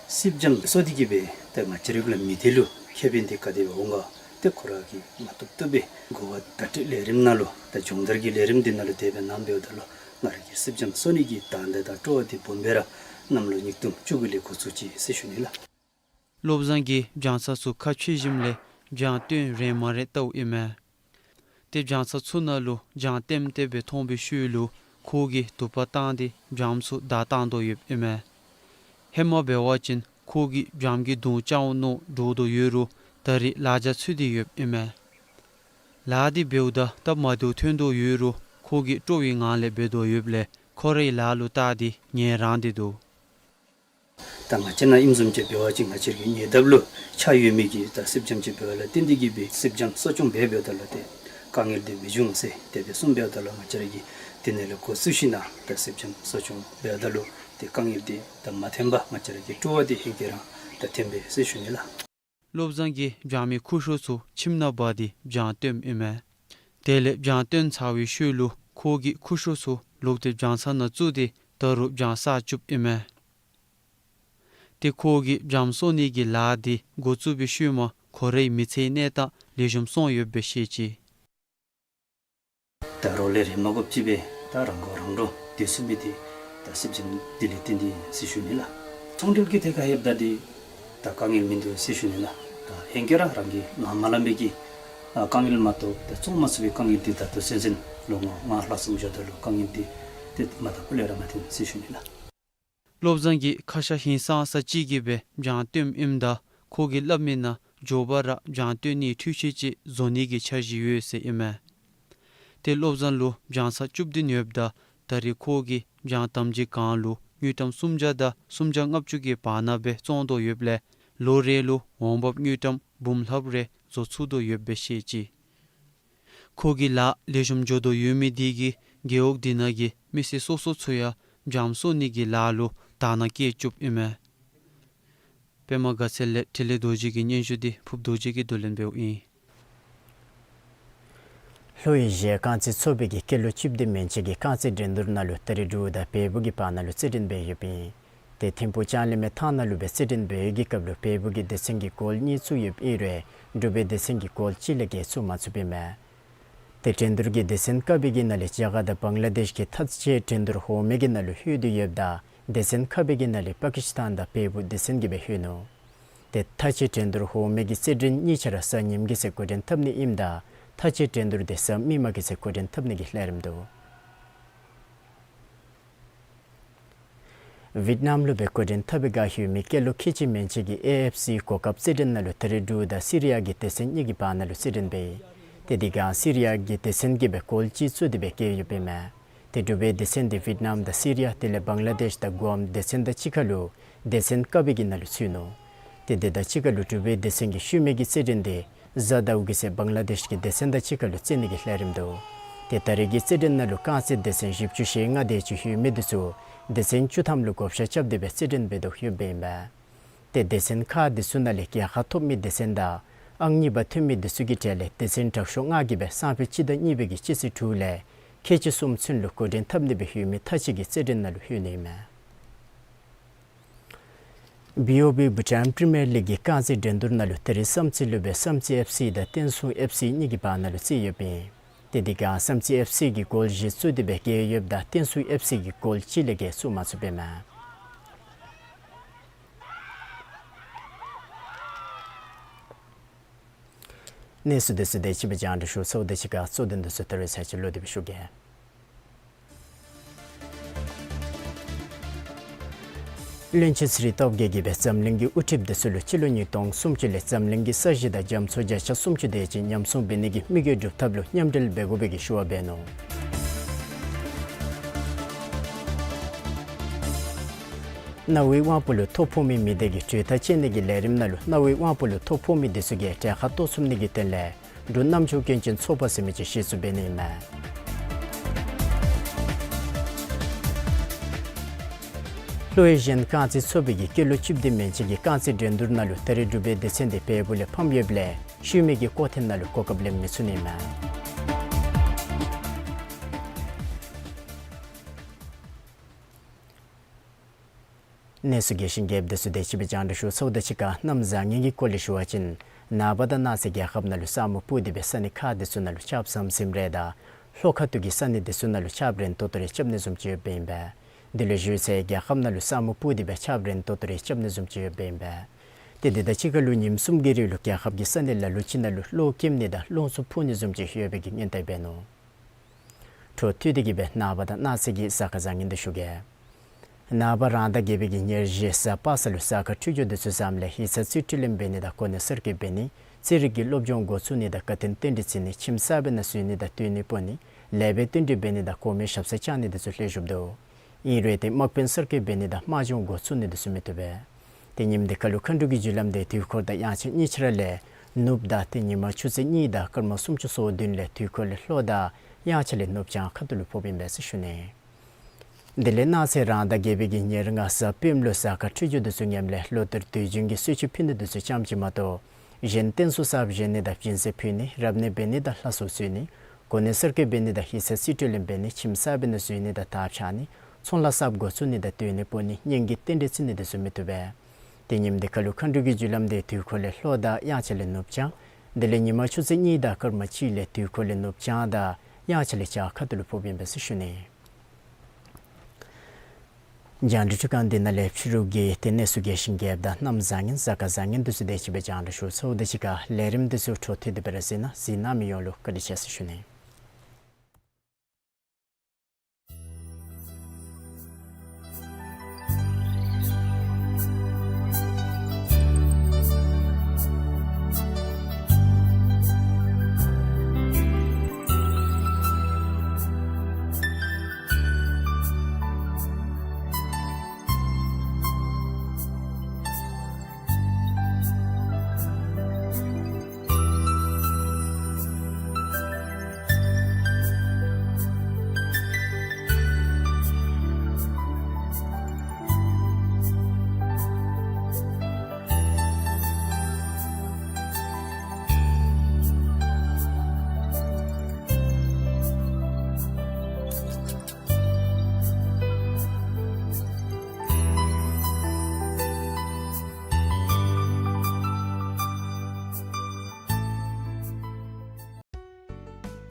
སིབ་འཇམ་བཟོ་སྟེ་གི་སྦེ་ཏེ་ང་བཅས་རའི་གུ་ལུ་མི་སྡེ་ལུ་ཁེ་ཕན་འདི་ག་དེ་སྦེ་འོང་ག། ཏེ་ཁོ་ར་གིས་མ་བཏུབ་བཏུབ་སྦེ་གོ་བ་བརྡ་སྤྲོད་ལས་རིམ་ནང་ལུ་ད་སྦྱོང་བརྡར་གྱི་ལས་རིམ་འདི་ནང་ལུ་དེ་སྦེ་གནང་འབདཝ་ད་ལུ་ང་རའི་གི་སིབ་འཇམ་བཟོ་ནི་གི་དང་འདོད་དང་སྤྲོ་བ་འདི་སྦོམ་སྦེ་ར་གནམ་ལོ་ཉིས་སྟོང་བཅུ་དགུ་ལས་འགོ་བཙུགས་ཅི་ཟེར་ཞུ་ནི་ལགས། བློ་བཟང་གིས་སྦྱང་ཚང་ཚུ་ཁ་ཕྱེ་ཞིནམ་ལས་སྦྱང་བཏོན་རན་མ་རན་བལྟཝ་ཨིན་མས། ཏེ་སྦྱང་ཚང་ཚུ་ནང་ལུ་སྦྱང་ལྟེམ་ལྟེ་སྦེ་མཐོང་བའི་ཤུལ་ལུ་ཁོ་གིས་དུ་པ་བཏང་སྟེ་སྦྱངམ་ཚུ་བདའ་བཏང་དོ་ཡོདཔ་ཨིན་མས། ཧེ་མ་འབད་བ་ཅིན་ཁོ་གིས་སྦྱངམ་གི་གདོང་སྐྱ་བོ་ནང་འདྲོག་དོ་ཡོད་རུང་ད་རེས་ལག་ཆ་ཚུད་དེ་ཡོདཔ་ཨིན་མས། ལཱ་འདི་འབདཝ་ད་སྟབས་མ་བདེཝ་ཐོན་དོ་ཡོད་རུང་ཁོ་གིས་སྤྲོ་བའི་ངང་ལས་འབད་དོ་ཡོདཔ་ལས་ཁོ་རའི་ལཱ་ལུ་བལྟ་སྟེ་ངལ་རངས་ཏེ་འདུག། ད་ང་བཅས་ནང་ཨིནམ་བཟུམ་ཅིག་འབད་བ་ཅིན་ང་བཅས་ར་གི་ཉེ་འདབས་ལུ་ཆགས་ཡོད་མི་གི་ད་སིབ་འཇམ་ཅིག་འབདཝ་ལས་བརྟེན་ཏེ་གི་སྦེ་སིབ་འཇམ་གསོ་སྐྱོང་འབད་འབདཝ་ད་ལུ་ཏེ་དཀའ་ངལ་འདི་མི་འབྱུང་ཟེར་དེ་སྦེ་གསུངས་འབདཝ་ད་ལུ་ང་བཅས་ར་གིས་དེ་ནང་ལུ་འགོ་བཙུགས་ཞིནམ་ལས་ད་སིབ་འཇམ་གསོ་སྐྱོང་འབདཝ་ད་ལུ་ཏེ་དཀའ་ངལ་འདི་ད་མ་ཐོན་པར་ང་བཅས་ར་གི་སྤྲོ་བ་འདི་ཧེང་སྐལ་རང་ད་ཐོན་པས་ཟེར་ཞུ་ནི་ལགས། བློ་བཟང་གིས་སྦྱང་མའི་ཁུ་ཧྲོ་ཚུ་ཁྱིམ་ནང་འབག་སྟེ་སྦྱང་བཏོནམ་ཨིན་མས། དེ་ལས་སྦྱང་བཏོན་ཚར་བའི་ཤུལ་ལུ་ཁོ་གིས་ཁུ་ཧྲོ་ཚུ་ལོག་སྟེ་སྦྱང་ཚང་ནང་བཙུགས་ཏེ་ད་རུང་སྦྱང་བསག་བཅུགཔ་ཨིན་མས། ཏེ་ཁོ་གིས་སྦྱང་གསོ་ནི་གི་ལཱ་འདི་འགོ་བཙུགས་པའི་ཤུལ་མ་ཁོ་རའི་མི་ཚེའི་གནས་སྟངས་ལེགས་ཤོམ་སོང་ཡོདཔ་སྦེ་བཤད་ཅི། ད་རོགས་ལས་རེ་མ་དགོཔ་ཅིག་སྦེ་ད་རང་མགོ་རང་འདྲོངས་སྡོད་ཚུགས་མི་འདི་ད་སིབ་འཇམ་འདི་ལས་བརྟེན་ཏེ་ཟེར་ཞུ་ནི་ལགས། ཚོང་འབྲེལ་གྱི་ཐད་ཁར་ལྷོདཔ་ད་འདི་ད་དཀའ་ངལ་མིན་འདུག་ཟེར་ཞུ་ནི་ལགས། ད་ཧེང་སྐལ་རང་རང་གིས་ནཱ་མ་ལངམ་སྦེ་གི་ཨ་དཀའ་ངལ་མ་གཏོགས་ད་བཙོང་མ་ཚུགས་པའི་དཀའ་ངལ་འདི་ད་ལྟོ་ཚུན་ཚོད་ལོ་ངོ་ལྔ་ལྷག་ཙམ་འགྱོཝ་ད་ལུ་དཀའ་ངལ་འདི་ཏེ་མ་ད་སྤུ་ལས་ར་མ་ཐོན་ཟེར་ཞུ་ནི་ལགས། བློ་བཟང་གིས་ཁ་ཤ་ཧིང་སངས་ས་ཅིག་གིས་སྦེ་སྦྱང་བཏོནམ་ཨིནམ་ད་ཁོ་གིས་སླབ་མིའི་ནང་མགྱོགས་པ་ར་སྦྱང་བཏོན་ནིའི་འཕྲུལ་ཆས་ཅིག་བཟོ་ནི་གི་འཆར་གཞི་ཡོད་ཟེར་ཨིན་མས། ཏེ་བློ་བཟང་ལུ་སྦྱང་ཚང་བཅུ་བདུན་ཡོདཔ་ད་ད་རེས་ཁོ་གིས་སྦྱང་དམ་སྦྱིས་གང་ལུ་དངུལ་ཀྲམ་སུམ་བརྒྱ་དང་སུམ་བརྒྱ་ལྔ་བཅུ་གི་བར་ན་སྦེ་བཙོང་དོ་ཡོདཔ་ལས་ལོ་རེ་ལུ་འོང་འབབ་དངུལ་ཀྲམ་འབུམ་ལྷགཔ་རེ་བཟོ་ཚུགས་དོ་ཡོདཔ་སྦེ་བཤད་ཅི། ཁོ་གི་ལཱ་ལེགས་ཤོམ་འགྱོ་དོ་ཡོད་མི་འདི་གིས་རྒེད་འོག་འདི་ནང་གི་མི་སེར་སོ་སོ་ཚུ་ཡང་སྦྱང་གསོ་ནི་གི་ལཱ་ལུ་དག་སྣང་བསྐྱེད་བཅུགཔ་ཨིན་མས། པདྨ་དགའ་ཚལ་ལས་འཕྲིན་ལས་རྡོ་རྗེ་གི་སྙན་ཞུ་འདི་ཕུབ་རྡོ་རྗེ་གིས་བསྡུ་ལེན་འབདཝ་ཨིན། ལྷོ་ཨེ་ཤི་ཡ་རྐང་རྩེད་ཚོགས་པའི་གི་སྐྱེས་ལོ་བཅུ་བདུན་མན་ཆད་ཀྱི་རྐང་རྩེད་འགྲན་བསྡུར་ནང་ལུ་ད་རིས་འབྲུག་དང་བལ་པོ་གི་བར་ན་ལུ་རྩེད་འགྲན་འབད་ཡོདཔ་ཨིན། ཏེ་ཐིམ་ཕུག་ལྕང་གླིང་མའི་ཐང་ནང་ལུ་སྦེ་རྩེད་འགྲན་འབད་བའི་གི་སྐབས་ལུ་བལ་པོ་གི་སྡེ་ཚན་གྱིས་གོལ་གཉིས་བཙུགས་ཡོདཔ་ཨིན་རུང་འབྲུག་པའི་སྡེ་ཚན་གྱིས་གོལ་གཅིག་ལས་བརྒལ་བཙུགས་མ་ཚུགསཔ་ཨིན་མས། ཏེ་འགྲན་བསྡུར་གྱི་སྡེ་ཚན་ཀ་པའི་གི་ནང་ལས་རྒྱ་གར་དང་བང་ལ་དེཤ་གི་མཐའ་དཔྱད་འགྲན་བསྡུར་འོག་མའི་གི་ནང་ལུ་ལྷོད་དེ་ཡོདཔ་ད་སྡེ་ཚན་ཁ་པའི་གི་ནང་ལས་པ་ཀི་སི་ཐན་དང་བལ་པོ་སྡེ་ཚན་གྱིས་སྦེ་ལྷོད་ནུག། ཏེ་མཐའ་དཔྱད་འགྲན་བསྡུར་འོག་མའི་གི་རྩེད་འགྲན་གཉིས་ཆ་ར་གཟའ་ཉིམ་གི་ཚེ་འགོ་འདྲེན་འཐབ་ནི་ཨིནམ་ད་མཐའ་དཔྱད་འགྲན་བསྡུར་འདི་གཟའ་མིག་དམར་གི་ཚེ་འགོ་འདྲེན་འཐབ་ནི་གི་ལས་རིམ་འདུག། ཝིཊ་ནམ་ལུ་སྦེ་འགོ་འདྲེན་འཐབ་པའི་བསྒང་ཡོད་མི་སྐྱེས་ལོ་ཁལ་གཅིག་མན་ཆད་ཀྱི་ཨེ་ཨེཕ་སི་གོ་སྐབས་རྩེད་འགྲན་ནང་ལུ་ད་རིས་འབྲུག་དང་སི་རི་ཡ་གི་སྡེ་ཚན་གཉིས་ཀྱི་བར་ན་ལུ་རྩེད་འགྲན་འབད་ཡི། ཏེ་དེ་སྒང་སི་རི་ཡ་གི་སྡེ་ཚན་གྱིས་སྦེ་གོལ་གཅིག་བཙུགས་ཏེ་སྦེ་རྒྱལ་ཡོདཔ་ཨིན་མས། ཏེ་འབྲུག་པའི་སྡེ་ཚན་འདི་ཝིཊ་ནམ་དང་སི་རི་ཡ་དེ་ལས་བང་ལ་དེཤ་དང་གུའམ་སྡེ་ཚན་དང་གཅིག་ཁར་ལུ་སྡེ་ཚན་ཀ་པའི་གི་ནང་ལུ་ཚུད་ནུག། ཏེ་དེ་དང་གཅིག་ཁར་ལུ་འབྲུག་པའི་སྡེ་ཚན་གྱི་ཤུལ་མའི་གི་རྩེད་འགྲན་འདི་གཟའ་ཟླཝ་གི་ཚེ་བང་ལ་དེཤ་གི་སྡེ་ཚན་དང་གཅིག་ཁར་ལུ་རྩེད་ནི་གི་ལས་རིམ་འདུག། ཏེ་ད་རེས་ཀྱི་རྩེད་འགྲན་ནང་ལུ་རྐང་རྩེད་སྡེ་ཚན་བཞི་བཅུ་ཞེ་ལྔ་དེ་ཅིག་ཡོད་མི་འདི་ཚུ་སྡེ་ཚན་བཅུ་ཐམ་ལུ་བགོ་བཤའ་རྐྱབ་སྟེ་སྦེ་རྩེད་འགྲན་འབད་དོ་ཡོདཔ་ཨིན་པས། ཏེ་སྡེ་ཚན་ཁག་འདི་ཚུ་ནང་ལས་རྒྱལ་ཁ་ཐོབ་མི་སྡེ་ཚན་དང་ཨང་གཉིས་པ་ཐོན་མི་འདི་ཚུ་གི་གྲས་ལས་སྡེ་ཚན་དྲག་ཤོས་ལྔ་གིས་སྦེ་སང་ཕོད་སྤྱི་ཟླ་གཉིས་པའི་གི་སྤྱི་ཚེས་དྲུག་ལས་ཁལ་གཅིག་གསུམ་ཚུན་ལུ་འགོ་འདྲེན་འཐབ་ནི་སྦེ་ཡོད་མི་མཐའ་དཔྱད་ཀྱི་རྩེད་འགྲན་ནང་ལུ་ལྷོད་ནི་ཨིན་མས། བི་ཨོ་བི་བྷུ་ཊཱན་པི་རི་མི་ཡར་ལིག་གི་རྐང་རྩེད་འགྲན་བསྡུར་ནང་ལུ་ད་རིས་བསམ་རྩེ་ལུ་སྦེ་བསམ་རྩེ་ཨེཕ་སི་དང་བསྟན་སྲུང་ཨེཕ་སི་གཉིས་ཀྱི་བར་ན་ལུ་རྩེད་ཡོདཔ་ཨིན། ཏེ་དེ་སྒང་བསམ་རྩེ་ཨེཕ་སི་གིས་གོལ་བཞི་བཙུགས་ཏེ་སྦེ་རྒྱལ་ཡོདཔ་ད་བསྟན་སྲུང་ཨེཕ་སི་གིས་གོལ་གཅིག་ལས་བརྒལ་བཙུགས་མ་ཚུགསཔ་ཨིན་མས། གནས་ཚུལ་འདི་ཚུ་དེ་ཅིག་སྦེ་རྒྱང་བསྒྲགས་ཞུ་ཚརཝ་དང་གཅིག་ཁར་གཙོ་དོན་འདི་ཚུ་ད་རེས་ཚར་གཅིག་ལོག་སྟེ་སྦེ་ཞུ་གེ། བློན་ཆེན་ཚེ་རིང་སྟོབས་རྒྱས་ཀྱིས་སྦེ་འཛམ་གླིང་གི་དབུ་ཁྲིདཔ་འདི་ཚུ་ལུ་སྤྱི་ལོ་ཉིས་སྟོང་སུམ་ཅུ་ལས་འཛམ་གླིང་གི་ས་གཞི་དང་རྒྱ་མཚོ་བརྒྱ་ཆ་སུམ་ཅུ་དེ་ཅིག་ཉམས་སྲུང་འབད་ནི་གི་དམིགས་ཡུལ་སྒྲུབ་ཐབས་ལུ་མཉམ་འབྲེལ་འབད་དགོ་པའི་གི་ཞུ་བ་འབད་ནུག། རྣ་བའི་དབང་པོ་ལུ་ཐོ་ཕོག་མི་མི་སྡེ་གི་གྲོས་ཐག་བཅད་ནི་གི་ལས་རིམ་ནང་ལུ་རྣ་བའི་དབང་པོ་ལུ་ཐོ་ཕོག་མི་འདི་ཚུ་གིས་གྲལ་ཁར་གཏོགས་ཚུགས་ནི་གི་དོན་ལས་འབྲུག་རྣམ་ཅོ་སྐྱོན་ཅན་ཚོགས་པ་ཟེར་མི་ཅིག་གཞི་བཙུགས་འབད་ནི་ཨིན་མས། ལྟོ་ཡི་གཞན་རྐང་རྩེད་ཚོགས་པའི་གི་སྐྱེས་ལོ་བཅུ་བདུན་མན་ཆད་ཀྱི་རྐང་རྩེད་འགྲན་བསྡུར་ནང་ལུ་ད་རེས་གྲུབ་པའི་སྡེ་ཚན་འདི་བལ་པོ་ལས་ཕམ་ཡོདཔ་ལས་ཤུལ་མའི་གི་སྐོར་ཐེངས་ནང་ལུ་གོ་སྐབས་ལེན་མི་ཚུགས་ནི་མས། གནས་ཚུལ་རྒྱས་ཤིང་རྒྱསཔ་འདི་ཚུ་དེ་ཅིག་སྦེ་རྒྱང་བསྒྲགས་ཞུ་ཚརཝ་དང་གཅིག་ཁར་གནམ་བཟང་ངན་གྱི་སྐོར་ལས་ཞུ་བ་ཅིན་ནངས་པ་དང་གནངས་ཚེ་རྒྱལ་ཁབ་ནང་ལུ་ས་སྨུག་སྤུབས་ཏེ་སྦེ་ས་གནས་ཁག་འདི་ཚུ་ནང་ལུ་ཆརཔ་ཟམ་ཟིམ་རེ་དང་ལྷོ་ཁ་ཐུག་གི་ས་གནས་འདི་ཚུ་ནང་ལུ་ཆརཔ་རན་ཏོག་ཏོ་རེ་རྐྱབ་ནི་བཟུམ་ཅིག་ཡོདཔ་ཨིན་པས། དེ་ལས་ཞུ་ཚེ་རྒྱལ་ཁབ་ནང་ལུ་ས་སྨུག་སྤུབས་ཏེ་སྦེ་ཆརཔ་རན་ཏོག་ཏོ་རེ་རྐྱབ་ནི་བཟུམ་ཅིག་ཡོདཔ་ཨིན་པས། ཏེ་དེ་དང་གཅིག་ཁར་ལུ་ཉིནམ་གསུམ་གྱི་རིང་ལུ་རྒྱལ་ཁབ་ཀྱི་ས་གནས་ལ་ལུ་ཅིག་ནང་ལུ་གློག་ཀེམ་ནི་དང་རླུང་འཚུབ་འཕུ་ནི་བཟུམ་ཅིག་ཡོད་པའི་གི་སྔོན་བརྡ་འབད་ནུག། འཕྲོ་མཐུད་དེ་གི་སྦེ་ནངས་པ་དང་གནངས་ཚེ་གི་གཟའ་སྐར་བཟང་ངན་འདི་ཞུ་གེ། ནངས་པ་རང་ཟླ་བརྒྱད་པའི་གི་ཉེར་བཞི་གཟའ་པ་སངས་ལུ་གཟའ་སྐར་འཕྲོད་སྦྱོར་འདི་ཚུ་བཟངམ་ལས་ཡིག་ཚང་རྩིས་སྤྲོད་ལེན་འབད་ནི་དང་གོ་གནས་གསར་བསྐོ་འབད་ནི། རྩིས་རིག་གི་སློབ་སྦྱོང་འགོ་བཙུགས་ནི་དང་དགའ་སྟོན་རྟེན་འབྲེལ་བརྩི་ནི། ཁྱིམ་གསར་པའི་ནང་འཛུལ་ནི་དང་སྡོད་གནས་སྤོ་ནི། ལེགས་པའི་རྟེན་འབྲེལ་འབད་ནི་དང་གོང་མའི་ཞབས་སར་བཅར་ནི་འདི་ཚུ་ལེགས་ཤོམ་འདུག། ཨིན་རུང་ཏེ་དམག་དཔོན་གསར་བསྐོ་འབད་ནི་དང་དམག་སྦྱོང་འགོ་བཙུགས་ནི་འདི་ཚུ་མི་བཏུབ་པས། ཏེ་ཉིནམ་འདི་ཁར་ལུ་མཁའ་འགྲོ་གི་རྒྱུ་ལམ་འདི་དུས་འཁོར་དང་དབྱངས་འཆར་གཉིས་ཆ་ར་ལས་ནུབ་ཟླ་ཏེ་ཉིན་མ་ཆུ་ཚོད་གཉིས་དང་སྐར་མ་སུམ་ཅུ་སོ་བདུན་ལས་དུས་འཁོར་ལས་ལྷོ་ཟླ་དབྱངས་འཆར་ལས་ནུབ་བྱང་ཁ་ཐུག་ལུ་ཕོགཔ་ཨིན་པས་ཟེར་ཞུ་ནི། དེ་ལས་གནངས་ཚེ་རང་ཟླ་བརྒྱད་པའི་གི་ཉེར་ལྔ་གཟའ་སྤེནམ་ལུ་གཟའ་སྐར་འཕྲོད་སྦྱོར་འདི་ཚུ་ངནམ་ལས་ལོ་ལྟར་དུས་རྒྱུན་གྱི་གསོལ་མཆོད་ཕུལ་ནི་འདི་ཚུ་ཙམ་ཅིག་མ་གཏོགས་གཞན་རྟེན་གསུམ་གསརཔ་བཞེངས་ནི་དང་སྦྱིན་སྲེག་ཕུལ་ནི། རབ་གནས་འབད་ནི་དང་ལྷ་ཚོགས་འཚོལ་ནི། གོ་གནས་གསར་བསྐོ་འབད་ནི་དང་ཡིག་ཚང་རྩིས་སྤྲོད་ལེན་འབད་ནི། ཁྱིམ་གསར་པའི་ནང་འཛུལ་ནི་དང་དར་འཕྱར་ནི། ཚོང་ལཱ་གསརཔ་འགོ་བཙུགས་ནི་དང་སྡོད་གནས་སྤོ་ནི། གཉེན་གྱི་རྟེན་འབྲེལ་བརྩི་ནི་འདི་ཚུ་མི་བཏུབ་པས། ཏེ་ཉིནམ་འདི་ཁར་ལུ་མཁའ་འགྲོ་གི་རྒྱུ་ལམ་འདི་དུས་འཁོར་ལས་ལྷོ་ཟླ་དབྱངས་འཆར་ལས་ནུབ་བྱང་། དེ་ལས་ཉིན་མ་ཆུ་ཚོད་གཉིས་དང་སྐར་མ་གཅིག་ལས་དུས་འཁོར་ལས་ནུབ་བྱང་དང་དབྱངས་འཆར་ལས་བྱང་ཁ་ཐུག་ལུ་ཕོགཔ་ཨིན་པས་ཟེར་ཞུ་ནི། རྒྱང་བསྒྲགས་འཕྲུལ་ཁང་འདི་ནང་ལས་ཕྱི་རུ་གི་ཏེ་གནས་ཚུལ་རྒྱས་ཤིང་རྒྱསཔ་དང་གནམ་བཟང་ངན་གཟའ་སྐར་བཟང་ངན་འདི་ཚུ་དེ་ཅིག་སྦེ་རྒྱང་བསྒྲགས་ཞུ་ཚརཝ་དང་གཅིག་ཁར་ལས་རིམ་འདི་ཚུ་འཕྲོ་མཐུད་དེ་སྦེ་ར་གཟིགས་གནང་། གཟིགས་གནང་མི་ཡོངས་ལུ་བཀའ་དྲིན་ཆེ་ཟེར་ཞུ་ནི།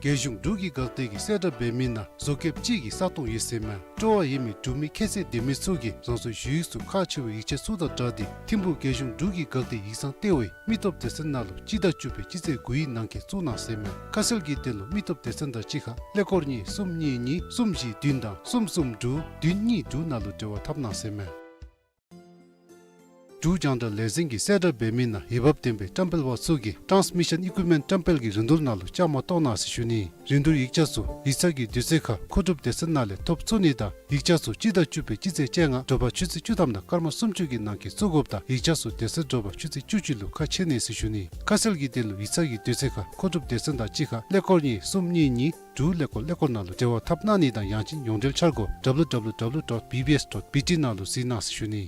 རྒྱལ་གཞུང་འབྲུག་གི་འགག་སྡེ་གིས་གསལ་བསྒྲགས་འབད་མི་ནང་བཟོ་མཁསཔ་ཅིག་གི་ས་སྟོང་ཡོད་ཟེར་མས། སྤྲོ་བ་ཡོད་མི་འབྲུག་མི་ཁྱད་ཚད་ལྡན་མི་ཚུ་གིས་རང་སོའི་ཞུ་ཡིག་ཚུ་ཁག་ཆེ་བའི་ཡིག་ཆ་ཚུ་དང་སྦྲགས་ཏེ་ཐིམ་ཕུག་རྒྱལ་གཞུང་འབྲུག་གི་འགག་སྡེ་ཡིག་ཚང་ལྟེ་བའི་མི་སྟོབས་སྡེ་ཚན་ནང་ལུ་སྤྱི་ཟླ་བཅུ་པའི་སྤྱི་ཚེས་དགུའི་ནང་འཁོད་བཙུགས་གནང་ཟེར་མས། ཁ་གསལ་གྱི་དོན་ལུ་མི་སྟོབས་སྡེ་ཚན་དང་གཅིག་ཁར་ཀླད་ཀོར་གཉིས་གསུམ་གཉིས་གཉིས་གསུམ་བཞི་བདུན་དང་གསུམ་གསུམ་དྲུག་བདུན་གཉིས་དྲུག་ནང་ལུ་འབྲེལ་བ་འཐབ་གནང་ཟེར་མས། འབྲུག་རྒྱང་བསྒྲགས་ལས་འཛིན་གྱིས་གསལ་བསྒྲགས་འབད་མི་ནང་འོས་འབབ་ལྡན་པའི་བཀྲམ་སྤེལ་པ་ཚུ་གིས་ཊཱནསི་མི་ཤཱན་ཨི་ཀུའིཔ་མེནཊ་བཀྲམ་སྤེལ་གྱི་རིན་བསྡུར་ནང་ལུ་བཅའ་མར་གཏོགས་གནང་ཟེར་ཞུ་ནི། རིན་བསྡུར་ཡིག་ཆ་ཚུ་ཡིག་ཚང་གི་དུས་ཚོད་ཁར་མཁོ་སྒྲུབ་སྡེ་ཚན་ནང་ལས་ཐོབ་ཚུགས་ནི་དང་ཡིག་ཆ་ཚུ་སྤྱི་ཟླ་བཅུ་པའི་སྤྱི་ཚེས་བཅོ་ལྔ་དྲོ་པ་ཆུ་ཚོད་བཅུ་ཐམ་དང་སྐར་མ་སུམ་ཅུ་གི་ནང་འཁོད་བཙུགས་དགོཔ་དང་ཡིག་ཆ་ཚུ་དེ་ཚེ་དྲོ་པ་ཆུ་ཚོད་བཅུ་གཅིག་ལུ་ཁ་ཕྱེ་ནི་ཟེར་ཞུ་ནི། ཁ་གསལ་གྱི་དོན་ལུ་ཡིག་ཚང་གི་དུས་ཚོད་ཁར་མཁོ་སྒྲུབ་སྡེ་ཚན་དང་གཅིག་ཁར་ཀླད་ཀོར་གཉིས་གསུམ་གཉིས་གཉིས་དྲུག་ཀླད་ཀོར་ཀླད་ཀོར་ནང་ལུ་འབྲེལ་བ་འཐབ་གནང་ནི་དང་ཡང་ཅིན་ཡོངས་འབྲེལ་འཆར་སྒོ་W W W dot B B S dot B T ནང་ལུ་གཟིགས་གནང་ཟེར་ཞུ་ནི།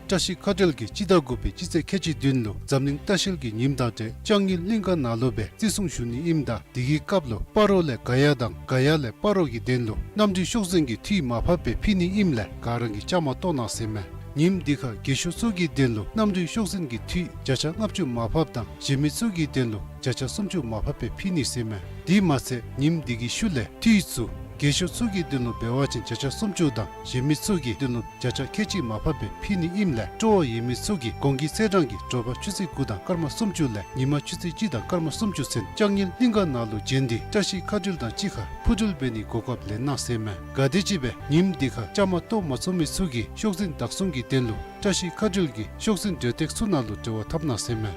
བཀྲ་ཤིས་མཁའ་འགྲུལ་གྱིས་སྤྱི་ཟླ་དགུ་པའི་སྤྱི་ཚེས་ཁལ་གཅིག་བདུན་ལུ་འཛམ་གླིང་ལྟ་བཤལ་གྱི་ཉིནམ་དང་འབྲེལ་ལྕང་ཡུལ་གླིང་ག་ནང་ལུ་སྦེ་བརྩི་སྲུང་ཞུ་ནི་ཨིནམ་ད་དེ་གི་སྐབས་ལུ་སྤ་རོ་ལས་ག་ཡ་དང་ག་ཡ་ལས་སྤ་རོ་གི་དོན་ལུ་གནམ་གྲུའི་ཤོག་འཛིན་གྱི་འཐུས་མར་ཕབ་སྦེ་ཕུལ་ནི་ཨིནམ་ལས་ག་ར་གིས་བཅའ་མར་གཏོགས་གནང་ཟེར་མས། ཉིནམ་འདི་ཁར་རྒས་ཤོས་ཚུ་གི་དོན་ལུ་གནམ་གྲུའི་ཤོག་འཛིན་གྱི་འཐུས་བརྒྱ་ཆ་ལྔ་བཅུ་མར་ཕབ་དང་གཞན་མི་ཚུ་གི་དོན་ལུ་བརྒྱ་ཆ་སུམ་ཅུ་མར་ཕབ་སྦེ་ཕུལ་ནི་ཟེར་མས། དེ་མ་ཚད་ཉིནམ་འདི་གི་ཤུལ་ལས་འཐུས་ཚུ་རྒས་ཤོས་ཚུ་གི་དོན་ལུ་འབད་བ་ཅིན་བརྒྱ་ཆ་སུམ་ཅུ་དང་གཞན་མི་ཚུ་གི་དོན་ལུ་བརྒྱ་ཆ་ཁལ་གཅིག་མར་ཕབ་སྦེ་ཕུལ་ནི་ཨིནམ་ལས་སྤྲོ་བ་ཡོད་མི་ཚུ་གིས་གོང་གི་ཚེས་གྲངས་ཀྱི་དྲོ་པ་ཆུ་ཚོད་དགུ་དང་སྐར་མ་སུམ་ཅུ་ལས་ཉིན་མ་ཆུ་ཚོད་གཅིག་དང་སྐར་མ་སུམ་ཅུ་ཚུན་ལྕང་ཡུལ་གླིང་ག་ནང་ལུ་བྱོན་ཏེ་བཀྲ་ཤིས་མཁའ་འགྲུལ་དང་གཅིག་ཁར་འཕུར་འགྲུལ་འབད་ནིའི་གོ་སྐབས་ལེན་གནང་ཟེར་མས། ག་དེམ་ཅིག་སྦེ་ཉིནམ་འདི་ཁར་བཅའ་མར་གཏོགས་མ་ཚུགས་མི་ཚུ་གིས་ཤོག་འཛིན་བདག་བཟུང་གི་དོན་ལུ་བཀྲ་ཤིས་མཁའ་འགྲུལ་གྱི་ཤོག་འཛིན་འབྲེལ་སྟེགས་ཚུ་ནང་ལུ་འབྲེལ་བ་འཐབ་གནང་ཟེར་མས།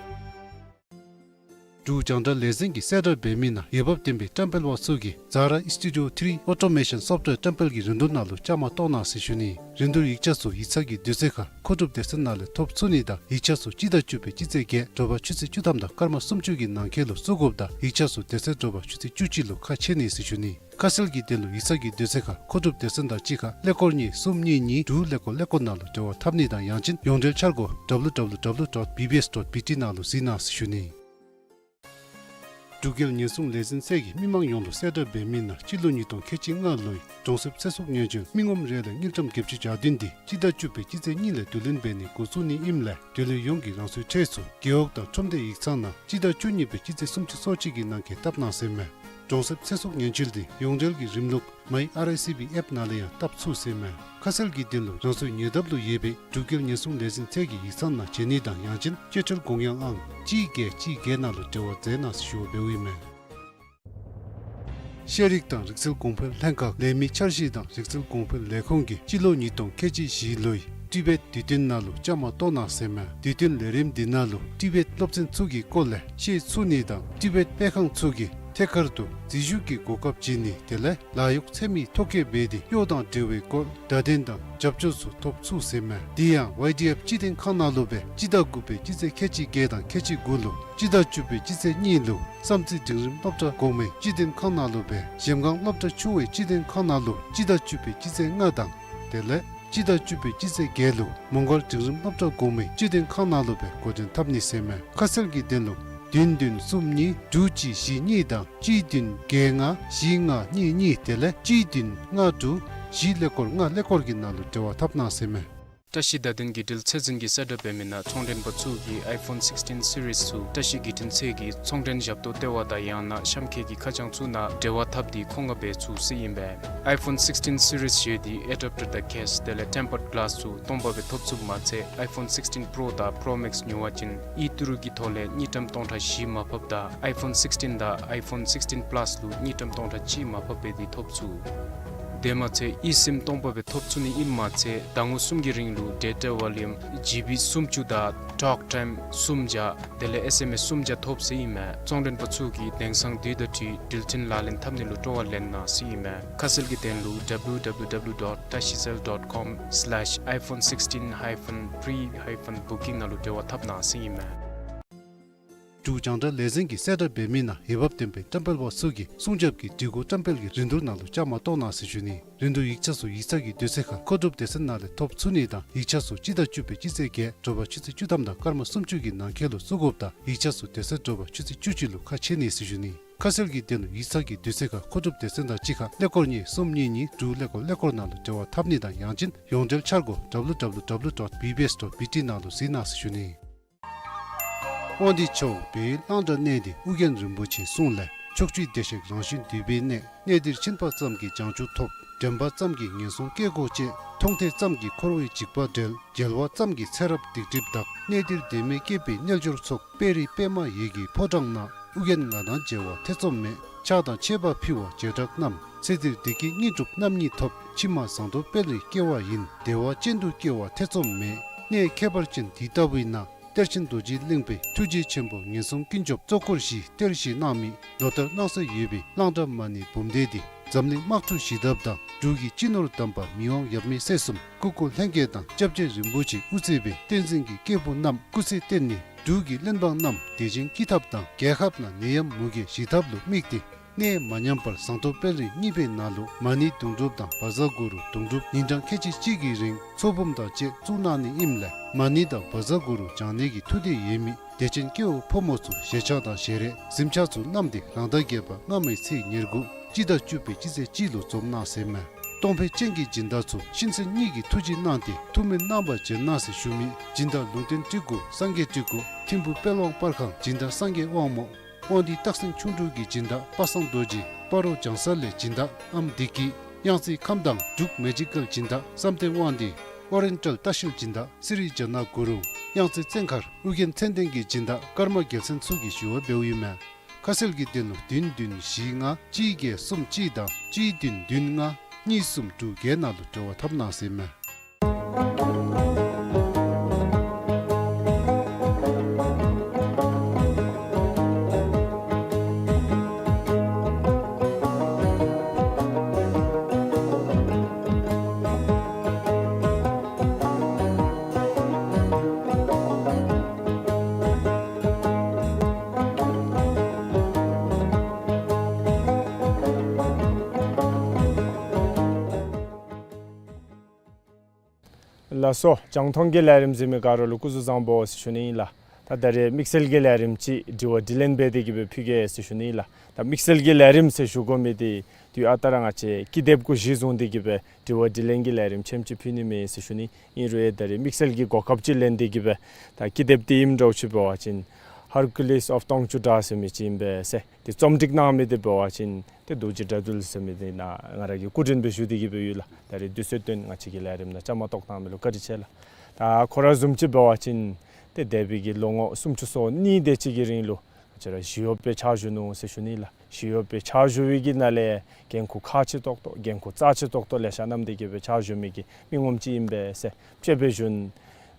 འབྲུག་རྒྱང་བསྒྲགས་ལས་འཛིན་གྱིས་གསལ་བསྒྲགས་འབད་མི་ནང་འོས་འབབ་ལྡན་པའི་བཀྲམ་སྤེལ་པ་ཚུ་གིས་Zara Studio three Automation Software བཀྲམ་སྤེལ་གྱི་རིན་བསྡུར་ནང་ལུ་བཅའ་མར་གཏོགས་གནང་ཟེར་ཞུ་ནི། རིན་བསྡུར་ཡིག་ཆ་ཚུ་ཡིག་ཚང་གི་དུས་ཚོད་ཁར་མཁོ་སྒྲུབ་སྡེ་ཚན་ནང་ལས་ཐོབ་ཚུགས་ནི་དང་ཡིག་ཆ་ཚུ་སྤྱི་ཟླ་བཅུ་པའི་སྤྱི་ཚེས་བརྒྱད་དྲོ་པ་ཆུ་ཚོད་བཅུ་ཐམ་དང་སྐར་མ་སུམ་ཅུ་གི་ནང་འཁོད་ལུ་བཙུགས་དགོཔ་དང་ཡིག་ཆ་ཚུ་དེ་ཚེ་དྲོ་པ་ཆུ་ཚོད་བཅུ་གཅིག་ལུ་ཁ་ཕྱེ་ནི་ཟེར་ཞུ་ནི། ཁ་གསལ་གྱི་དོན་ལུ་ཡིག་ཚང་གི་དུས་ཚོད་ཁར་མཁོ་སྒྲུབ་སྡེ་ཚན་དང་གཅིག་ཁར་ཀླད་ཀོར་གཉིས་གསུམ་གཉིས་གཉིས་དྲུག་ཀླད་ཀོར་ཀླད་ཀོར་ནང་ལུ་འབྲེལ་བ་འཐབ་ནི་དང་ཡང་ཅིན་ཡོངས་འབྲེལ་འཆར་སྒོ་W W W dot B B S dot B T ནང་ལུ་གཟིགས་གནང་ཟེར་ཞུ་ནི། འབྲུག་རྒྱལ་ཉེན་སྲུང་ལས་འཛིན་ཚད་ཀྱིས་མི་མང་ཡོངས་ལུ་གསལ་བསྒྲགས་འབད་མི་ནང་སྤྱི་ལོ་ཉིས་སྟོང་ཁལ་གཅིག་ལྔ་ལོའི་གྲོང་གསེབ་ཚེ་སྲོག་ཉེན་བཅོལ་མི་ངོམ་རེ་ལས་དངུལ་ཀྲམ་བརྒྱད་ཅུ་གྱ་བདུན་འདི་སྤྱི་ཟླ་བཅུ་པའི་སྤྱི་ཚེས་གཉིས་ལས་བསྡུ་ལེན་འབད་ནི་འགོ་བཙུགས་ནི་ཨིནམ་ལས་དེ་ལས་ཡོངས་ཀྱིས་རང་སོའི་ཁྲལ་ཚུ་རྒེད་འོག་དང་ཁྲོམ་སྡེ་ཡིག་ཚང་ནང་སྤྱི་ཟླ་བཅུ་གཉིས་པའི་སྤྱི་ཚེས་སུམ་ཅུ་སོ་གཅིག་གི་ནང་འཁོད་བཏབ་གནང་ཟེར་མས། གྲོང་གསེབ་ཚེ་སྲོག་ཉེན་བཅོལ་འདི་ཡོངས་འབྲེལ་གྱི་རིམ་ལུགས་My R I C B app ནང་ལས་ཡང་བཏབ་ཚུགས་ཟེར་མས། ཁ་གསལ་གྱི་དོན་ལུ་རང་སོའི་ཉེ་འདབས་ལུ་ཡོད་པའི་འབྲུག་རྒྱལ་ཉེན་སྲུང་ལས་འཛིན་ཚད་ཀྱི་ཡིག་ཚང་ནང་བྱོན་ནི་དང་ཡང་ཅིན་སྤྱོད་ཁྲལ་དགོངས་ཡངས་ཨང་གཅིག་བརྒྱད་གཅིག་བརྒྱད་ནང་ལུ་འབྲེལ་བ་མཛད་གནང་ཟེར་ཞུ་བ་འབདཝ་ཨིན་མས། ཤེས་རིག་དང་རིག་རྩལ་གོང་འཕེལ་ལྷན་ཁག་ལས་མི་འཆར་གཞི་དང་རིག་རྩལ་གོང་འཕེལ་ལས་ཁུངས་ཀྱིས་སྤྱི་ལོ་ཉིས་སྟོང་ཁལ་གཅིག་བཞི་ལོའི་ཊི་བེཊ་དུས་སྟོན་ནང་ལུ་བཅའ་མར་གཏོགས་གནང་ཟེར་མས། དུས་སྟོན་ལས་རིམ་འདི་ནང་ལུ་ཊི་བེཊ་སློབ་ཚན་ཚུ་གི་སྐོར་ལས་ཤེས་ཚུགས་ནི་དང་ཊི་བེཊ་སྤེལ་ཁང་ཚུ་གིས་ཐད་ཀར་དུ་འཛུལ་ཞུགས་ཀྱི་གོ་སྐབས་བྱིན་ནི་དེ་ལས་ལཱ་གཡོག་འཚོལ་མི་ཐོ་བཀོད་འབད་དེ་གཡོག་དང་འབྲེལ་བའི་སྐོར་བརྡ་དོན་དང་རྒྱབ་སྐྱོར་ཚུ་ཐོབ་ཚུགས་ཟེར་མས། དེ་ཡང་ཝའི་ཌི་ཨེཕ་སྤྱི་དོན་ཁང་ནང་ལུ་སྦེ་སྤྱི་ཟླ་དགུ་པའི་སྤྱི་ཚེས་ཁལ་གཅིག་བརྒྱད་དང་ཁལ་གཅིག་དགུ་ལུ་སྤྱི་ཟླ་བཅུ་པའི་སྤྱི་ཚེས་གཉིས་ལུ་བསམ་རྩེ་འབྲིང་རིམ་སློབ་གྲྭ་གོང་མའི་སྤྱི་དོན་ཁང་ནང་ལུ་སྦེ་གཞལམ་སྒང་སློབ་གྲྭ་ཆུང་བའི་སྤྱི་དོན་ཁང་ནང་ལུ་སྤྱི་ཟླ་བཅུ་པའི་སྤྱི་ཚེས་ལྔ་དང་དེ་ལས་སྤྱི་ཟླ་བཅུ་པའི་སྤྱི་ཚེས་བརྒྱད་ལུ་མོང་སྒར་འབྲིང་རིམ་སློབ་གྲྭ་གོང་མའི་སྤྱི་དོན་ཁང་ནང་ལུ་སྦེ་འགོ་འདྲེན་འཐབ་ནི་ཟེར་མས། ཁ་གསལ་གྱི་དོན་ལུ་བདུན་བདུན་གསུམ་གཉིས་དྲུག་གཅིག་བཞི་གཉིས་དང་གཅིག་བདུན་བརྒྱད་ལྔ་བཞི་ལྔ་གཉིས་གཉིས་དེ་ལས་གཅིག་བདུན་ལྔ་དྲུག་བཞི་ཀླད་ཀོར་ལྔ་ཀླད་ཀོར་གྱི་ནང་ལུ་འབྲེལ་བ་འཐབ་གནང་ཟེར་མས། བཀྲ་ཤིས་བརྡ་དོན་བརྒྱུད་འབྲེལ་ཚད་འཛིན་གྱིས་གསལ་བསྒྲགས་འབད་མི་ནང་ཚོང་མགྲོན་པ་ཚུ་གིས་ཨའི་ཕོན་སིགསི་ཊིན་སི་རིསི་ཚུ་བཀྲ་ཤིས་བརྒྱུད་འཕྲིན་ཚད་ཀྱི་ཚོང་མགྲོན་ཞབས་ཏོག་ལྟེ་བ་དང་ཡང་ན་གཤམ་འཁོད་ཀྱི་ཁ་བྱང་ཚུ་ནང་འབྲེལ་བ་འཐབ་སྟེ་མཁོ་མངགས་འབད་ཚུགས་ཟེར་ཨིན་པས། ཨའི་ཕོན་སིགསི་ཊིན་སི་རིསི་བཟོ་སྟེ་ཨེ་ཌེབ་ཊར་དང་ཀེསི་དེ་ལས་ཊེམ་པརཌ་གི་ལཱསི་ཚུ་སྟོང་པ་སྦེ་ཐོབ་ཚུགསཔ་མ་ཚད་ཨའི་ཕོན་སིགསི་ཊིན་པྲོ་དང་པྲོ་མེགསི་ཉོ་བ་ཅིན་ཨི་ཊི་རུ་གི་ཐོག་ལས་དངུལ་ཀྲམ་སྟོང་ཕྲག་བཞི་མར་ཕབ་དང་ཨའི་ཕོན་སིགསི་ཊིན་དང་ཨའི་ཕོན་སིགསི་ཊིན་པ་ལཱསི་ལུ་དངུལ་ཀྲམ་སྟོང་ཕྲག་གཅིག་མར་ཕབ་འབད་དེ་ཐོབ་ཚུགས། དེ་མ་ཚད་ཨི་སིམ་སྟོང་པ་སྦེ་ཐོབ་ཚུགས་ནི་ཨིནམ་མ་ཚད་ཟླ་ངོ་གསུམ་གྱི་རིང་ལུ་ཌེ་ཊ་ཝོ་ལུམ་ཇི་བི་སུམ་ཅུ་དང་ཊོག་ཊའིམ་སུམ་བརྒྱ་དེ་ལས་ཨེསི་ཨེམ་ཨེསི་སུམ་བརྒྱ་ཐོབ་ཟེར་ཨིན་མས། ཚོང་མགྲོན་པ་ཚུ་གིས་དེང་སང་དུས་དང་འཁྲིལ་འགྲུལ་འཕྲིན་ལག་ལེན་འཐབ་ནི་ལུ་སྤྲོ་བ་ལེན་གནང་ཟེར་ཨིན་མས། ཁ་གསལ་གྱི་དོན་ལུ་W W W dot tashicell dot com slash iPhone sixteen hyphen pre hyphen booking ནང་ལུ་འབྲེལ་བ་འཐབ་གནང་ཟེར་ཨིན་མས། འབྲུག་རྒྱང་བསྒྲགས་ལས་འཛིན་གྱིས་གསལ་བསྒྲགས་འབད་མི་ནང་འོས་འབབ་ལྡན་པའི་བཀྲམ་སྤེལ་པ་ཚུ་གིས་སྲུང་སྐྱོབ་ཀྱི་སྒྲིག་གོ་བཀྲམ་སྤེལ་གྱི་རིན་བསྡུར་ནང་ལུ་བཅའ་མར་གཏོགས་གནང་ཟེར་ཞུ་ནི། རིན་བསྡུར་ཡིག་ཆ་ཚུ་ཡིག་ཚང་གི་དུས་ཚོད་ཁར་མཁོ་སྒྲུབ་སྡེ་ཚན་ནང་ལས་ཐོབ་ཚུགས་ནི་དང་ཡིག་ཆ་ཚུ་སྤྱི་ཟླ་བཅུ་པའི་སྤྱི་ཚེས་བརྒྱད་དྲོ་པ་ཆུ་ཚོད་བཅུ་ཐམ་དང་སྐར་མ་སུམ་ཅུ་གི་ནང་འཁོད་ལུ་བཙུགས་དགོཔ་དང་ཡིག་ཆ་ཚུ་དེ་ཚེ་དྲོ་པ་ཆུ་ཚོད་བཅུ་གཅིག་ལུ་ཁ་ཕྱེ་ནི་ཟེར་ཞུ་ནི། ཁ་གསལ་གྱི་དོན་ལུ་ཡིག་ཚང་གི་དུས་ཚོད་ཁར་མཁོ་སྒྲུབ་སྡེ་ཚན་དང་གཅིག་ཁར་ཀླད་ཀོར་གཉིས་གསུམ་གཉིས་གཉིས་དྲུག་ཀླད་ཀོར་ཀླད་ཀོར་ནང་ལུ་འབྲེལ་བ་འཐབ་ནི་དང་ཡང་ཅིན་ཡོངས་འབྲེལ་འཆར་སྒོ་W W W dot B B S dot B T ནང་ལུ་གཟིགས་གནང་ཟེར་ཞུ་ནི། དབང་འདུས་ཕྱོགས་བོད་གླང་དར་གནས་འདི་ཨོ་རྒྱན་རིན་པོ་ཆེའི་གསུང་ལས། ཕྱོགས་བཅུའི་བདེ་གཤེགས་རང་བཞིན་འདུས་པའི་གནས། གནས་འདིར་ཕྱིན་པ་ཙམ་གྱིས་བྱང་ཆུབ་ཐོབ། དྲན་པ་ཙམ་གྱིས་ངན་སོང་སྐྱེ་སྒོ་བཅད། མཐོང་ཐོས་ཙམ་གྱིས་འཁོར་བའི་འཇིགས་པ་བྲལ། མཇལ་བ་ཙམ་གྱིས་ཚེ་རབས་སྡིག་སྒྲིབ་དག། གནས་འདིར་བདེན་མེད་སྐྱེས་པའི་རྣལ་འབྱོར་ཚོགས། དཔལ་རི་པདྨ་འོད་ཀྱི་ཕོ་བྲང་ན། ཨོ་རྒྱན་ང་དང་མཇལ་བ་ཐེ་ཚོམ་མེད། ཕྱག་དང་མཆོད་པ་ཕུལ་བ་བྱེ་བྲག་རྣམས། ཚེ་འདིར་བདེ་སྐྱིད་དངོས་གྲུབ་རྣམ་གཉིས་ཐོབ། ཕྱི་མ་ཟངས་མདོག་དཔལ་རིར་སྐྱེ་བ་ཡིན། བདེ་བ་ཅན་དུ་སྐྱེ་བ་ཐེ་ཚོམ་མེད། གནས་ཁྱད་པར་ཅན་འདི་ལྟ་བུའི་ནང་། གཏེར་ཆེན་རྡོ་རྗེ་གླིང་པའི་ཐུགས་རྗེ་ཆེན་པོ་ངན་སོང་ཀུན་སྐྱོབ་གཙོ་འཁོར་བཞིའི་གཏེར་བཞེས་གནང་མི་ལོ་ལྟར་གནང་སྲོལ་ཡོད་པའི་གླང་དར་མ་ཎི་འབུམ་སྡེ་འདི་འཛམ་གླིང་དམག་འཁྲུག་ཞི་ཐབས་དང་འབྲུག་གི་སྤྱི་ནོར་དམ་པ་མི་དབང་ཡབ་མེས་སྲས་གསུམ་སྐུ་འཁོར་ལྷན་རྒྱས་དང་སྐྱབས་རྗེ་རིན་པོ་ཆེ་དབུ་གཙོས་པའི་བསྟན་འཛིན་གྱི་སྐྱེས་བུ་རྣམས་སྐུ་ཚེ་བརྟན་ནས་འབྲུག་གི་བློན་འབངས་རྣམས་བདེ་ཞིང་སྐྱིད་ཐབས་དང་རྒྱལ་ཁབ་ནང་ནད་ཡམས་མུ་གེ་ཞི་ཐབས་ལུ་དམིགས་ཏེ། གནས་མ་ཉམས་པར་ཟངས་མདོག་དཔལ་རི་གཉིས་པའི་ནང་ལུ་མ་ཎི་དུང་སྒྲུབ་དང་བཛྲ་གུ་རུ་དུང་སྒྲུབ་ཉིན་གྲངས་ཁལ་གཅིག་གཅིག་གི་རིང་ཚོགས་འབུམ་དང་བཅས་བཙུགས་གནང་ནི་ཨིནམ་ལས་མ་ཎི་དང་བཛྲ་གུ་རུ་བགྱང་ནི་གི་མཐུ་དེ་ཡོད་མི་བདེ་ཆེན་སྐྱེ་བོ་ཕོ་མོ་ཚུ་ཞལ་ཆས་དང་ཞལ་རས་གཟིམ་ཆས་ཚུ་བསྣམས་ཏེ་རང་ཟླ་བརྒྱད་པ་སྔ་མའི་ཚེས་ཉེར་དགུ་སྤྱི་ཟླ་བཅུ་པའི་སྤྱི་ཚེས་གཅིག་ལུ་འཛོམས་གནང་ཟེར་མས། གཏོང་ཕོད་ཅན་གྱི་སྦྱིན་བདག་ཚུ་གཤིན་གསོན་གཉིས་ཀྱི་ཐུགས་རྗེ་གནང་སྟེ་ཐུགས་སྨོན་གནང་བར་བྱོན་གནང་ཟེར་ཞུ་མི་སྦྱིན་བདག་ལུང་བསྟན་སྤྲུལ་སྐུ་སངས་རྒྱས་སྤྲུལ་སྐུ་ཐིམ་ཕུ་དཔལ་དབང་པར་ཁང་སྦྱིན་བདག་སངས་རྒྱས་དབང་མོ། དབང་འདུས་སྟག་སེང་ཁྱུང་འབྲུག་གི་སྦྱིན་བདག་པ་སངས་རྡོ་རྗེ། སྤ་རོ་བྱང་ས་ལས་སྦྱིན་བདག་ཨམ་བདེ་སྐྱིད། གཡང་རྩེ་ཁམས་དྭངས་འབྲུག་མེ་ཇི་ཀལ་སྦྱིན་བདག་བསམ་གཏན་དབང་འདུས། ཨོ་རེན་ཊལ་ལྟ་བཤལ་སྦྱིན་བདག་སི་རི་ཇ་ན་གུ་རུ། གཡང་རྩེ་བཙན་མཁར་ཨོ་རྒྱན་མཚན་ལྡན་གྱི་སྦྱིན་བདག་ཀརྨ་རྒྱལ་མཚན་ཚུ་གིས་ཞུ་བ་འབདཝ་ཨིན་མས། ཁ་གསལ་གྱི་དོན་ལུ་བདུན་བདུན་བཞི་ལྔ་གཅིག་བརྒྱད་གསུམ་གཅིག་དང་གཅིག་བདུན་བདུན་ལྔ་གཉིས་གསུམ་དྲུག་བརྒྱད་ནང་ལུ་འབྲེལ་བ་འཐབ་གནང་ཟེར་མས། ལགས་སོ། རྒྱང་མཐོང་གི་ལས་རིམ་གཟིགས་མི་ག་ར་ལུ་སྐུ་གཟུགས་བཟང་པོ་ཟེར་ཞུ་ནི་ཨིན་ལགས། ད་ད་རེས་དམིགས་བསལ་གྱི་ལས་རིམ་ཅིག་དྲི་བ་དྲིས་ལན་འབད་དེ་གི་སྦེ་ཕུལ་གེ་ཟེར་ཞུ་ནི་ཨིན་ལགས། ད་དམིགས་བསལ་གྱི་ལས་རིམ་ཟེར་ཞུ་དགོ་མི་འདི་དུས་ཨ་རྟག་ར་ང་བཅས་ཀི་དེབ་གུ་གཞི་བཟུང་སྟེ་གི་སྦེ་དྲི་བ་དྲིས་ལན་གྱི་ལས་རིམ་ཆེམ་ཅིག་ཕུལ་ནི་མེད་ཟེར་ཞུ་ནི། ཨིན་རུང་ཡང་ད་རེས་དམིགས་བསལ་གྱི་གོ་སྐབས་ཅིག་ལེན་ཏེ་གི་སྦེ་ད་ཀི་དེབ་འདི་ཨིནམ་འདྲཝ་ཅིག་འབད་བ་ཅིན་Hercules of Tongchu Dra ཟེར་མི་ཅིག་ཨིན་པས་ཟེར། ཏེ་རྩོམ་སྒྲིག་གནང་མི་འདི་འབད་བ་ཅིན་ཏེ་རྡོ་རྗེ་དགྲ་འདུལ་ཟེར་མི་འདི་ནཱ་ང་ར་གིས་སྐུ་མགྲོན་སྦེ་ཞུ་སྟེ་གི་སྦེ་ཡོད་ལགས། ད་རེས་དུས་ཚོད་བཏོན་ང་བཅས་ཀྱི་ལས་རིམ་ནང་བཅའ་མར་གཏོགས་གནང་མི་ལུ་བཀའ་དྲིན་ཆེ་ལགས། ད་ཁོ་ར་བཟུམ་ཅིག་འབད་བ་ཅིན་ཏེ་འདས་པའི་གི་ལོ་ངོ་སུམ་ཅུ་སོ་གཉིས་དེ་ཅིག་གི་རིང་ལུ་ང་བཅས་ར་ཞི་གཡོགཔ་སྦེ་ཕྱག་ཞུ་ནུག་ཟེར་ཞུ་ནི་ལགས། ཞི་གཡོགཔ་སྦེ་ཕྱག་ཞུ་བའི་གི་ནང་ལས་འགན་ཁུར་ཁག་ཆེ་ཏོག་ཏོ་འགན་ཁུར་རྩ་ཆེ་ཏོག་ཏོ་ལེ་ཤ་བསྣམས་ཏེ་གི་སྦེ་ཕྱག་ཞུ་མི་གི་མི་ངོམ་ཅིག་ཨིན་པས་ཟེར། དཔྱེ་སྦེ་ཞུ་ན་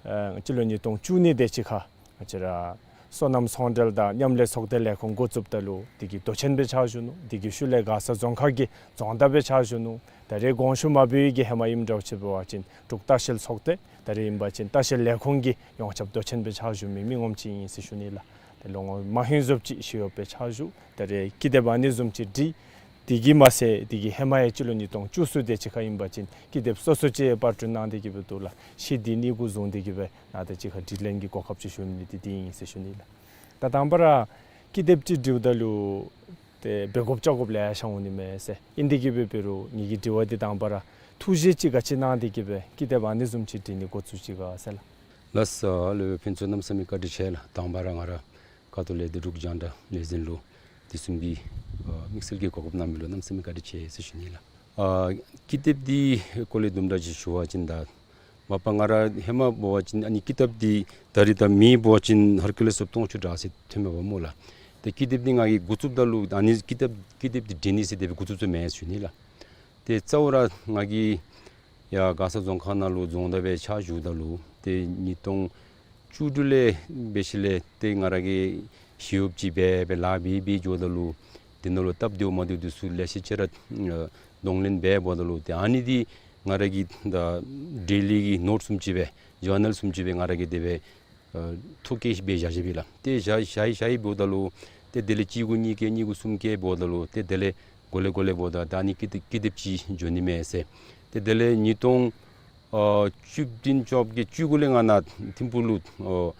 ཨ་སྤྱི་ལོ་ཉིས་སྟོང་བཅུ་གཉིས་དེ་ཅིག་ཁར་ང་བཅས་ར་སོ་ནམ་ཚོང་འབྲེལ་དང་མཉམ་ལས་ཚོགས་སྡེ་ལས་ཁུངས་འགོ་བཙུགསཔ་ད་ལུ་དེ་གི་མདོ་ཆེན་སྦེ་ཕྱག་ཞུ་ནུག། དེ་གི་ཤུལ་ལས་མགར་ས་རྫོང་ཁག་གི་རྫོང་བདག་སྦེ་ཕྱག་ཞུ་ནུག། ད་རེས་དགོངས་ཞུ་མ་འབད་བའི་གི་ཧེ་མ་ཨིནམ་འདྲཝ་ཅིག་འབད་བ་ཅིན་འབྲུག་ལྟ་བཤལ་ཚོགས་སྡེ་ད་རེས་ཨིན་པ་ཅིན་ལྟ་བཤལ་ལས་ཁུངས་ཀྱི་ཡོངས་ཁྱབ་མདོ་ཆེན་སྦེ་ཕྱག་ཞུ་མི་མི་ངོམ་ཅིག་ཨིན་ཟེར་ཞུ་ནི་ལགས། ཏེ་ལོ་ངོ་མང་ཧེང་བཟུམ་ཅིག་ཞི་གཡོགཔ་སྦེ་ཕྱག་ཞུ། ད་རེས་ཀི་དེབ་ཨ་ནི་བཟུམ་ཅིག་བྲིས། དེ་གིས་མ་ཚད་དེ་གི་ཧེ་མ་ཡང་སྤྱི་ལོ་ཉིས་སྟོང་བཅུ་གསུམ་དེ་ཅིག་ཁར་ཨིན་པ་ཅིན་ཀི་དེབ་སོ་སོ་ཅིག་པར་སྐྲུན་གནང་སྟེ་གི་སྦེ་འདུག་ལགས། ཤེས་དེ་གཉིས་གུ་བཟུང་སྟེ་གི་སྦེ་ནཱ་ད་ཅིག་ཁར་དྲིས་ལན་གྱི་གོ་སྐབས་ཅིག་ཞུ་ནི་འདི་འདི་ཨིན་ཟེར་ཞུ་ནི་ལགས། ད་དང་པ་ར་ཀི་དེབ་ཅིག་འབྲིཝ་ད་ལུ་ཏེ་འབད་དགོཔ་བྱ་དགོཔ་ལེ་ཤ་འོང་ནི་མས་ཟེར། ཨིན་ཏེ་གི་སྦེ་འབད་རུང་ངེ་གི་དྲི་བ་འདི་དང་པ་ར་ཐུགས་བཞེད་ཅིག་ག་ཅི་གནང་སྟེ་གི་སྦེ་ཀི་དེབ་ཨ་ནི་བཟུམ་ཅིག་འབྲི་ནི་འགོ་བཙུགས་ཅི་ག་ཟེར་ལགས། ལགས་སོ། ལགས་སོ། ཕན་ཚུན་གནམ་མེད་ས་མེད་བཀའ་དྲིན་ཆེ་ལགས། དང་པ་ར་ང་ར་ཁ་ཐུག་ལས་འདི་འབྲུག་རྒྱང་བསྒྲགས་ལས་འཛིན་ལུ་དུས་གསུམ་གྱི་ཨ་དམིགས་བསལ་གྱི་གོ་སྐབས་གནང་མི་ལུ་གནམ་མེད་ས་མེད་བཀའ་དྲིན་ཆེ་ཟེར་ཞུ་ནི་ལགས། ཨ་ཀི་དེབ་འདི་སྐོར་ལས་དུམ་གྲ་ཅིག་ཞུ་བ་ཅིན་ད་མ་པ་ང་ར་ཧེ་མ་འབད་བ་ཅིན་ཨ་ནི་ཀི་དེབ་འདི་ད་རེས་ད་མིང་འབད་བ་ཅིན་Hercules of Tongchu Dra ཟེར་ཐོནམ་མས་པ་སྨོ་ལགས། ཏེ་ཀི་དེབ་འདི་ང་གིས་འགོ་བཙུགསཔ་ད་ལུ་ཨ་ནི་ཀི་དེབ་ཀི་དེབ་འདི་འབྲི་ནི་ཟེར་དེ་སྦེ་འགོ་བཙུགས་བཙུགསཔ་མེན་ཟེར་ཞུ་ནི་ལགས། ཏེ་གཙོ་བོ་ར་ང་གིས་ཡར་མགར་ས་རྫོང་ཁག་ནང་ལུ་རྫོང་བདག་སྦེ་ཕྱག་ཞུཝ་ད་ལུ་ཏེ་ཉིས་སྟོང་བཅུ་དྲུག་ལས་འབད་ཞིནམ་ལས་ཏེ་ང་ར་གིས་ཞི་གཡོགཔ་ཅིག་འབད་སྦེ་ལཱ་འབད་འབད་འགྱོཝ་ད་ལུ་དེ་ནང་ལུ་སྟབས་བདེཝ་མ་བདེཝ་འདི་ཚུ་ལེ་ཤ་ཅིག་ར་ཨ་གདོང་ལེན་འབད་འབདཝ་ད་ལུ་ཏེ་ཨ་ནི་འདི་ང་ར་གིས་ད་ཌེ་ལི་གི་ནོཊ་བཟུམ་ཅིག་སྦེ་ཇར་ནལ་བཟུམ་ཅིག་སྦེ་ང་ར་གིས་དེ་སྦེ་ཨ་ཐོ་བཀོད་སྦེ་བཞག་བཞགཔ་ཨིན་ལགས། ཏེ་བཞག་བཞག་བཞག་འབདཝ་ད་ལུ་ཏེ་དེ་ལས་གཅིག་གུ་གཉིས་བཀལ་གཉིས་གུ་གསུམ་བཀལ་འབདཝ་ད་ལུ་ཏེ་དེ་ལས་གོ་ལེ་གོ་ལེ་འབདཝ་ད་ད་ཨ་ནི་ཀི་དེབ་ཀི་དེབ་ཅིག་འགྱོ་ནི་མས་ཟེར། ཏེ་དེ་ལས་ཉིས་སྟོང་ཨ་བཅུ་བདུན་བཅོ་བརྒྱད་ཀྱི་བཅུ་དགུ་ལས་ང་ནཱ་ཐིམ་ཕུག་ལུ་ཨ་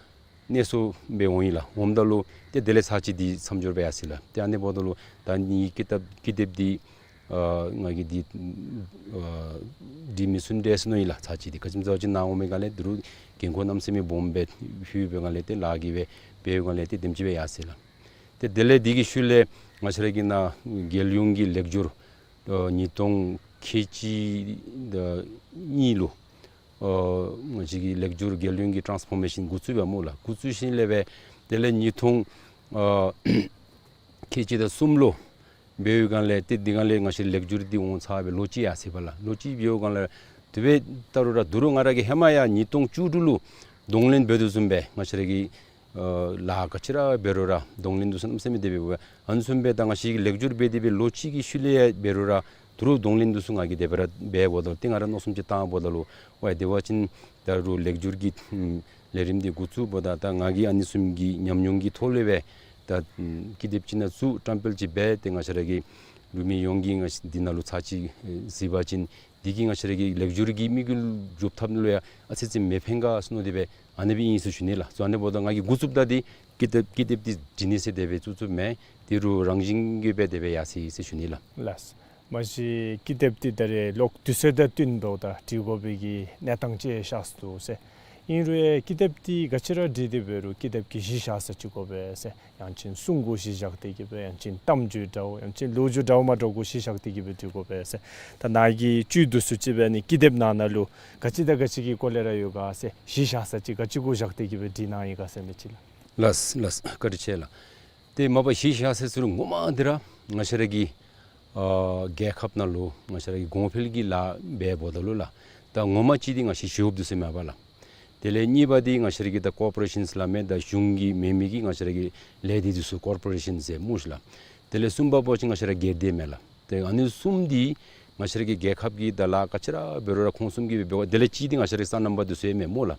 གནས་སོ་སྦེ་འོང་ཡི་ལགས། འོངམ་ད་ལུ་ཏེ་དེ་ལས་ཚར་གཅིག་འདི་མཚམས་སྦྱོར་འབད་ཡར་སོ་ཡི་ལགས། ཏེ་ཨ་ནི་འབདཝ་ད་ལུ་ད་ཨ་ནི་ཀི་དེབ་ཀི་དེབ་འདི་ཨ་ང་གིས་འདི་ཨ་འབྲི་མི་ཚུགས་དེས་ཟེར་མནོ་ཡི་ལགས། ཚར་གཅིག་འདི་ག་ཅི་སྨོ་ཟེར་བ་ཅིན་ནཱ་འོང་མི་སྒང་ལས་འདི་རུ་འགན་ཁུར་གནམ་མེད་ས་མེད་སྦོམ་སྦེ་ལྷོད་པའི་སྒང་ལས་ཏེ་ལཱ་གིས་སྦེ་འབད་བའི་སྒང་ལས་ཏེ་དེམ་ཅིག་སྦེ་ཡར་སོ་ཡི་ལགས། ཏེ་དེ་ལས་འདི་གི་ཤུལ་ལས་ང་བཅས་ར་གི་ནཱ་རྒྱལ་ཡོངས་ཀྱི་ལེགས་སྒྱུར་ཨ་ཉིས་སྟོང་ཁལ་གཅིག་དང་གཉིས་ལུ་ཨ་ང་བཅས་ཀྱི་ལེགས་སྒྱུར་རྒྱལ་ཡོངས་ཀྱི་ཊཱནསི་ཕོར་མེ་ཤཱན་འགོ་བཙུགས་པས་སྨོ་ལགས། འགོ་བཙུགས་ཞིནམ་ལས་སྦེ་དེ་ལས་ཉིས་སྟོང་ཨ་ཁལ་གཅིག་དང་གསུམ་ལུ་འབད་བའི་སྒང་ལས་ཏེ་འདི་སྒང་ལས་ང་བཅས་ལེགས་སྒྱུར་འདི་འོང་ཚར་སྦེ་ལོ་གཅིག་ཡར་སོ་ཡི་ལགས། ལོ་གཅིག་འབད་བའི་སྒང་ལས་དེ་སྦེ་ད་རུང་ར་ད་རུང་ང་ར་གིས་ཧེ་མ་ཡར་ཉིས་སྟོང་བཅུ་དྲུག་ལུ་གདོང་ལེན་འབད་དོ་བཟུམ་སྦེ་ང་བཅས་ར་གི་ཨ་ལཱ་ག་ཅི་ར་འབད་རུང་ར་གདོང་ལེན་འདི་ཚུ་གནམ་མེད་ས་མེད་དེ་སྦེ་འབད། ཨ་ནི་བཟུམ་སྦེ་ད་ང་བཅས་ཀྱིས་ལེགས་སྒྱུར་འབད་དེ་སྦེ་ལོ་གཅིག་གི་ཤུལ་ལས་འབད་རུང་ར་ད་རུང་གདོང་ལེན་འདི་ཚུ་ང་གིས་དེ་སྦེ་ར་འབད་འབདཝ་ད་ལུ་ཏེ་ང་ར་མནོ་བསམ་ཅིག་བཏང་འབདཝ་ད་ལུ་ཝའི་དེ་འབད་བ་ཅིན་ད་རུང་ལེགས་སྒྱུར་གྱི་ཨམ་ལས་རིམ་འདི་འགོ་བཙུགས་འབདཝ་ད་ད་ང་གིས་ཨ་ནི་བཟུམ་གྱི་ཉམས་མྱོང་གི་ཐོག་ལས་སྦེ་ད་ཨམ་ཀི་དེབ་ཅིག་ནང་བཙུགས་བཀྲམ་སྤེལ་ཅིག་འབད་དེ་ང་བཅས་ར་གི་འབྲུག་མི་ཡོངས་ཀྱིས་ང་བཅས་འདི་ནང་ལུ་ཚར་གཅིག་ཨེ་གཟིགས་པ་ཅིན་འདི་གིས་ང་བཅས་ར་གི་ལེགས་སྒྱུར་གྱི་དམིགས་ཡུལ་འགྲུབ་ཐབས་ལུ་ཡང་ཨ་ཙི་ཙི་མི་ཕན་ག་ཟེར་མནོ་སྟེ་སྦེ་ཨ་ནི་སྦེ་ཨིན་ཟེར་ཞུ་ནི་ལགས། སོ་ཨ་ནི་འབདཝ་ད་ང་གིས་འགོ་བཙུགསཔ་ད་འདི་ཀི་དེབ་ཀི་དེབ་འདི་འབྲི་ནི་ཟེར་དེ་སྦེ་བཙུགས་བཙུགསཔ་མེན། འདི་རུ་རང་བཞིན་གྱིས་སྦེ་དེ་སྦེ་ཡར་སོ་ཡི་ཟེར་ཞུ་ནི་ལགས། ལགས། མ་གཞི་ཀི་དེབ་འདི་ད་རེས་ལོག་དུས་ཚོད་དང་བསྟུན་ཏོག་ཏོ་འབྲི་དགོ་པའི་གི་གནས་སྟངས་ཅིག་ཤར་སོ་ཡི་ཟེར། ཨིན་རུང་ཡང་ཀི་དེབ་འདི་ག་ཅི་ར་འབྲི་སྟེ་འབད་རུང་ཀི་དེབ་ཀྱི་གཞི་བཞག་ས་ཅིག་དགོ་པས་ཟེར། ཡང་ཅིན་སྲུང་གུ་གཞི་བཞག་སྟེ་གི་སྦེ་ཡང་ཅིན་གཏམ་རྒྱུད་འདྲཝ་ཡང་ཅིན་ལོ་རྒྱུས་འདྲཝ་མ་འདྲཝ་གུ་གཞི་བཞག་སྟེ་གི་སྦེ་འབྲི་དགོ་པས་ཟེར། ད་ནཱ་གིས་བཅུད་བསྡུ་ས་ཅིག་སྦེ་ཨ་ནི་ཀི་དེབ་ནང་ན་ལུ་ག་ཅི་དང་ག་ཅི་གི་སྐོར་ལས་ར་ཡོད་ག་ཟེར་གཞི་བཞག་ས་ཅིག་ག་ཅི་གུ་བཞག་སྟེ་གི་སྦེ་འབྲི་གནང་ཡི་ག་ཟེར་མི་ཅིག་ལགས། ལགས་ལགས། བཀའ་དྲིན་ཆེ་ལགས། ཏེ་མ་པ་གཞི་བཞག་ས་ཟེར་རུང་ངོ་མ་འདི་ར་ང་བཅས་ར་གི་ཨ་རྒྱལ་ཁབ་ནང་ལུ་ང་བཅས་ར་གི་གོང་འཕེལ་གྱི་ལཱ་འབད་འབདཝ་ད་ལུ་ལགས། ད་ངོ་མ་ཅིག་འདི་ང་བཅས་ཞི་གཡོགཔ་འདི་ཚུ་མས་པ་ལགས། དེ་ལས་གཉིས་པ་འདི་ང་བཅས་ར་གི་ད་ཀོར་པོ་རེ་ཤཱནསི་སླབ་མི་ད་གཞུང་གི་མེན་མི་གི་ང་བཅས་ར་གི་ལས་སྡེ་འདི་ཚུ་ཀོར་པོ་རེ་ཤཱནསི་ཟེར་སྨོ་ཤིག་ལགས། དེ་ལས་གསུམ་པ་འབད་བ་ཅིན་ང་བཅས་ར་སྒེར་སྡེ་མས་ལགས། ཏེ་ཨ་ནི་གསུམ་འདི་ང་བཅས་ར་གི་རྒྱལ་ཁབ་ཀྱི་ད་ལཱ་ག་ཅི་ར་འབད་རུང་ར་ཁོང་གསུམ་གྱིས་འབད་འབདཝ། དེ་ལས་གཅིག་འདི་ང་བཅས་ར་གི་སོ་ནམ་པ་འདི་ཚུ་ཡང་མས་སྨོ་ལགས།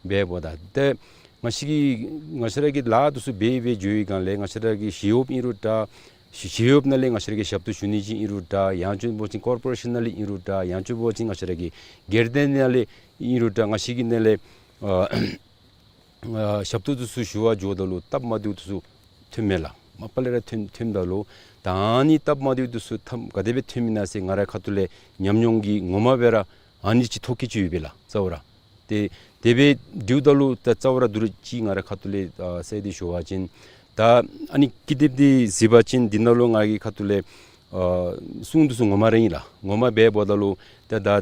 འབད་འབདཝ་ད་ཏེ་ང་བཅས་ཀྱི་ང་བཅས་ར་གི་ལཱ་འདི་ཚུ་འབད་འབད་འགྱོ་བའི་སྒང་ལས་ང་བཅས་ར་གི་ཞི་གཡོགཔ་ཨིན་རུང་འདྲ་ ཞི་ཞི་གཡོགཔ་ནང་ལས་ང་བཅས་ར་གི་ཞབས་ཏོག་ཞུ་ནི་ཅིག་ཨིན་རུང་འདྲ། ཡང་ཅིན་འབད་བ་ཅིན་ཀོར་པོ་རེ་ཤཱན་ནང་ལས་ཨིན་རུང་འདྲ། ཡང་ཅིན་འབད་བ་ཅིན་ང་བཅས་ར་གི་སྒེར་སྡེ་ནང་ལས་ཨིན་རུང་འདྲ། ང་བཅས་ཀྱི་ནང་ལས་ཨ་ཨ་ཞབས་ཏོག་འདི་ཚུ་ཞུ་བར་འགྱོཝ་ད་ལུ་སྟབས་མ་བདེཝ་འདི་ཚུ་ཐོནམ་མས་ལགས། མ་པ་ལས་ར་ཐོན་ཐོནམ་ད་ལུ་ད་ཨ་ནི་སྟབས་མ་བདེཝ་འདི་ཚུ་ཐམ་ག་དེ་སྦེ་ཐོནམ་ཨིན་ན་ཟེར་ང་རའི་ཁ་ཐུག་ལས་ཉམས་མྱོང་གིས་ངོ་མ་སྦེ་ར་ཨ་ནི་ཅིག་ཐོགས་ཀྱི་ཅིག་ཡོད་པས་ལགས་རྩ་བ་ར། ཏེ་དེ་སྦེ་འདྲིཝ་ད་ལུ་ད་རྩ་བ་ར་དོ་རུང་ཅིག་ང་རའི་ཁ་ཐུག་ལས་ཨ་ཟེར་ཏེ་ཞུ་བ་ཅིན་ད་ཨ་ནི་ཀི་དེབ་འདི་གཟིགས་པ་ཅིན་འདི་ནང་ལུ་ང་གི་ཁ་ཐུག་ལས་ཨ་གསུང་འདི་ཚུ་ངོ་མ་ར་ཨིན་ལགས། ངོ་མ་སྦེ་འབདཝ་ད་ལུ་ད་ད་ཨ་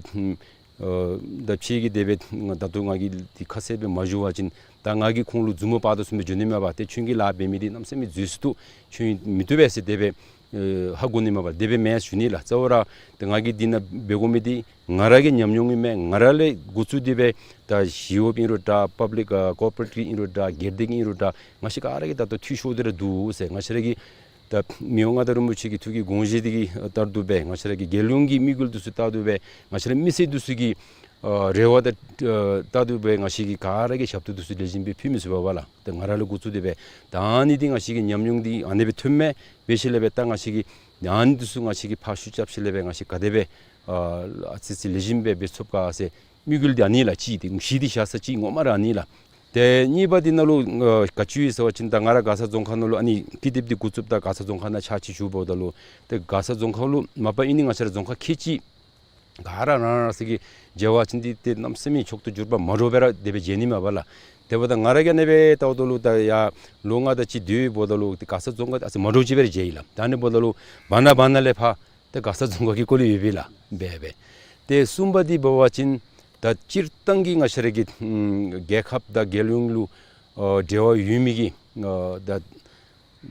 ད་ཕྱི་གི་དེ་སྦེ་ད་ལྟོ་ང་གིས་འདི་ཁ་གསལ་སྦེ་མ་ཞུ་བ་ཅིན་ད་ང་གིས་ཁོང་ལུ་མཛུབ་མོ་དཔག་དོ་བཟུམ་སྦེ་འགྱོ་ནི་མས་པ། ཏེ་ཁྱོད་ཀྱིས་ལཱ་འབད་མི་འདི་གནམ་མེད་ས་མེད་འཛོལ་སུ་ཏོ་ཁྱོད་མི་བཏུབ་པས་ཟེར་དེ་སྦེ་ཨེ་ཧ་གོ་ནི་མས་པ། དེ་སྦེ་མེན་ཞུ་ནི་ལགས། རྩ་བ་ར་ཏེ་ང་གིས་འདི་ནང་འབད་དགོ་མི་འདི་ང་ར་གི་ཉམས་མྱོང་ཨིན་མས། ང་ར་ལས་འགོ་བཙུགས་ཏེ་སྦེ་ད་ཞི་གཡོགཔ་ཨིན་རུང་འདྲ། པབ་ལིཀ་ཨ་ཀོར་པོ་རེཊ་ཨིན་རུང་འདྲ། སྒེར་སྡེ་གི་ཨིན་རུང་འདྲ། ང་བཅས་ག་ར་གིས་ད་ལྟོ་འཐུས་ཤོར་ཏེ་ར་འདུག་ཟེར། ང་བཅས་ར་གི་ད་མི་དབང་མངའ་བདག་རིན་པོ་ཆེ་གི་ཐུགས་ཀྱི་དགོངས་བཞེད་འདི་གི་ལྟར་དུ་སྦེ་ང་བཅས་ར་གི་རྒྱལ་ཡོངས་ཀྱི་དམིགས་ཡུལ་འདི་ཚུ་ལྟར་དུ་སྦེ་ང་བཅས་ར་མི་སེར་འདི་ཚུ་གི་ཨ་རེ་བ་དང་ཨ་ལྟར་དུ་སྦེ་ང་བཅས་ཀྱིས་ག་ར་གིས་ཞབས་ཏོག་འདི་ཚུ་ལེགས་ཤོམ་སྦེ་ཕུལ་མི་ཚུགས་པས་ལགས། ད་ང་ར་ལས་འགོ་བཙུགས་ཏེ་སྦེ་ད་ཨ་ནི་འདི་ང་བཅས་ཀྱི་ཉམས་མྱོང་འདི་ཨ་ནི་སྦེ་ཐོནམ་མས། འབད་ཞིནམ་ལས་སྦེ་ད་ང་བཅས་ཀྱིས་ཨ་ནི་འདི་ཚུ་ང་བཅས་ཀྱིས་ཕར་ཤུགས་རྐྱབ་ཞིནམ་ལས་སྦེ་ང་བཅས་ག་དེ་སྦེ་ཨ་ཨ་ཙི་ཙི་ལེགས་ཤོམ་སྦེ་འབད་ཚུགས་ག་ཟེར་དམིགས་ཡུལ་འདི་ཨ་ནི་ལགས། གཅིག་འདི་གཞི་འདི་བཞག་ས་ཅིག་ངོ་མ་ར་ཨ་ནི་ལགས། ཏེ་གཉིས་པ་འདི་ནང་ལུ་ཨ་ག་ཅི་ཡོད་ཟེར་བ་ཅིན་ད་ང་ར་མགར་ས་རྫོང་ཁག་ནང་ལུ་ཨ་ནི་ཀི་དེབ་འདི་འགོ་བཙུགསཔ་ད་མགར་ས་རྫོང་ཁག་ནང་ཕྱག་ཕྱིད་ཞུཝ་ད་ལུ་ཏེ་མགར་ས་རྫོང་ཁག་ལུ་མ་པ་ཨིན་ནི་ང་བཅས་ར་རྫོང་ཁག་ཁལ་གཅིག་ག་ར་རང་རང་སོ་གི་མཇལ་བ་ཅིན་འདི་ཏེ་གནམ་མེད་ས་མེད་མཆོག་ཏུ་གྱུར་པ་མ་འདྲཝ་སྦེ་ར་དེ་སྦེ་མཇལ་ནི་མས་པ་ལགས། དེ་འབདཝ་ད་ང་ར་གིས་ཨ་ནི་སྦེ་ལྟཝ་ད་ལུ་ད་ཡར་ལོ་ལྔ་དེ་ཅིག་སྡོདཔ་ད་ལུ་ཏེ་མགར་ས་རྫོང་ཁག་ཨ་ཙི་མ་འདྲཝ་ཅིག་སྦེ་ར་མཇལ་ཡི་ལགས། ད་ཨ་ནི་འབདཝ་ད་ལུ་བར་ན་བར་ན་ལས་ཕར་ཏེ་མགར་ས་རྫོང་ཁག་གི་སྐོར་ལས་ཡོད་པས་ལགས། འབད་འབད། ཏེ་གསུམ་པ་འདི་འབད་བ་ཅིན་ད་སྤྱིར་བཏང་གི་ང་བཅས་ར་གི་ཨམ་རྒྱལ་ཁབ་དང་རྒྱལ་ཡོངས་ལུ་ཨ་འབྲེལ་བ་ཡོད་མི་གི་ཨ་ད་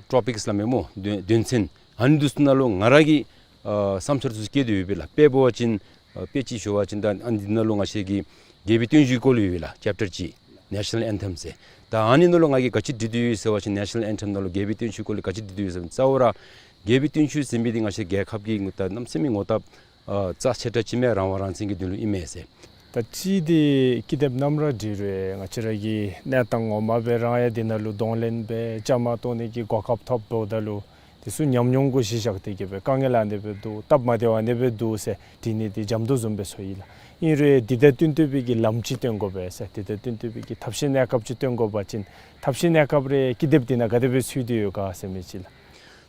ཊོ་པིཀསི་སླབ་མས་སྨོ། དོན་དོན་ཚན་ཨ་ནི་འདི་ཚུ་ནང་ལུ་ང་ར་གིས་ཨ་བསམ་འཆར་འདི་ཚུ་བཀོད་དེ་ཡོད་པས་ལགས། དཔེ་འབད་བ་ཅིན་ཨ་དཔེ་ཅིག་ཞུ་བ་ཅིན་ད་ཨ་ནི་འདི་ནང་ལུ་ང་བཅས་ཀྱི་རྒྱལ་པོའི་བརྟན་བཞུགས་སྐོར་ལས་ཡོད་པས་ལགས། ཅེཔ་ཊར་གཅིག་ནེ་ཤ་ནཱལ་ཨེན་ཐེམ་ཟེར། ད་ཨ་ནི་ནང་ལུ་ང་གིས་ག་ཅི་བྲིས་ཏེ་ཡོད་ཟེར་བ་ཅིན་ནེ་ཤ་ནཱལ་ཨེན་ཐེམ་ནང་ལུ་རྒྱལ་པོའི་བརྟན་བཞུགས་སྐོར་ལས་ག་ཅི་བྲིས་ཏེ་ཡོད་ཟེར་བ་ཅིན་རྩ་བ་ར་རྒྱལ་པོའི་བརྟན་བཞུགས་ཟེར་མི་འདི་ང་བཅས་རྒྱལ་ཁབ་ཀྱི་ད་གནམ་མེད་ས་མེད་ངོ་བཏབ་ཨ་རྩ་ཆེ་དྲགས་ཅིག་མས། རང་དབང་རང་བཙན་གྱི་དོན་ལུ་ཨིན་མས་ཟེར། ད་ཅི་འདི་ཀི་དེབ་ནམ་ར་འབྲི་རུང་ང་བཅས་ར་གི་གནས་སྟངས་ངོ་མ་སྦེ་རང་ཡང་འདི་ནང་ལུ་གདོང་ལེན་འབད་བཅའ་མར་གཏོགས་ནི་གི་གོ་སྐབས་ཐོབ་འབདཝ་ད་ལུ་འདི་ཚུ་ཉམས་མྱོང་གུ་གཞི་བཞག་སྟེ་གི་སྦེ་དཀའ་ངལ་ཨ་ནི་སྦེ་འདུག། སྟབས་མ་བདེཝ་ཨ་ནི་སྦེ་འདུག་ཟེར་འབྲི་ནི་འདི་འཇམ་ཏོང་བཟུམ་སྦེ་ཚོར་ཡི་ལགས། ཨིན་རུང་འདི་དང་བསྟུན་ཏེ་སྦེ་གི་ལམ་ཅིག་སྟོན་དགོ་པས་ཟེར་འདི་དང་བསྟུན་ཏེ་སྦེ་གི་ཐབས་ཤེས་གནས་སྐབས་ཅིག་སྟོན་དགོ་པ་ཅིན་ཐབས་ཤེས་གནས་སྐབས་རེ་ཀི་དེབ་འདི་ནང་ག་དེ་སྦེ་ཚུད་དེ་ཡོད་ག་ཟེར་མི་ཅིག་ལགས།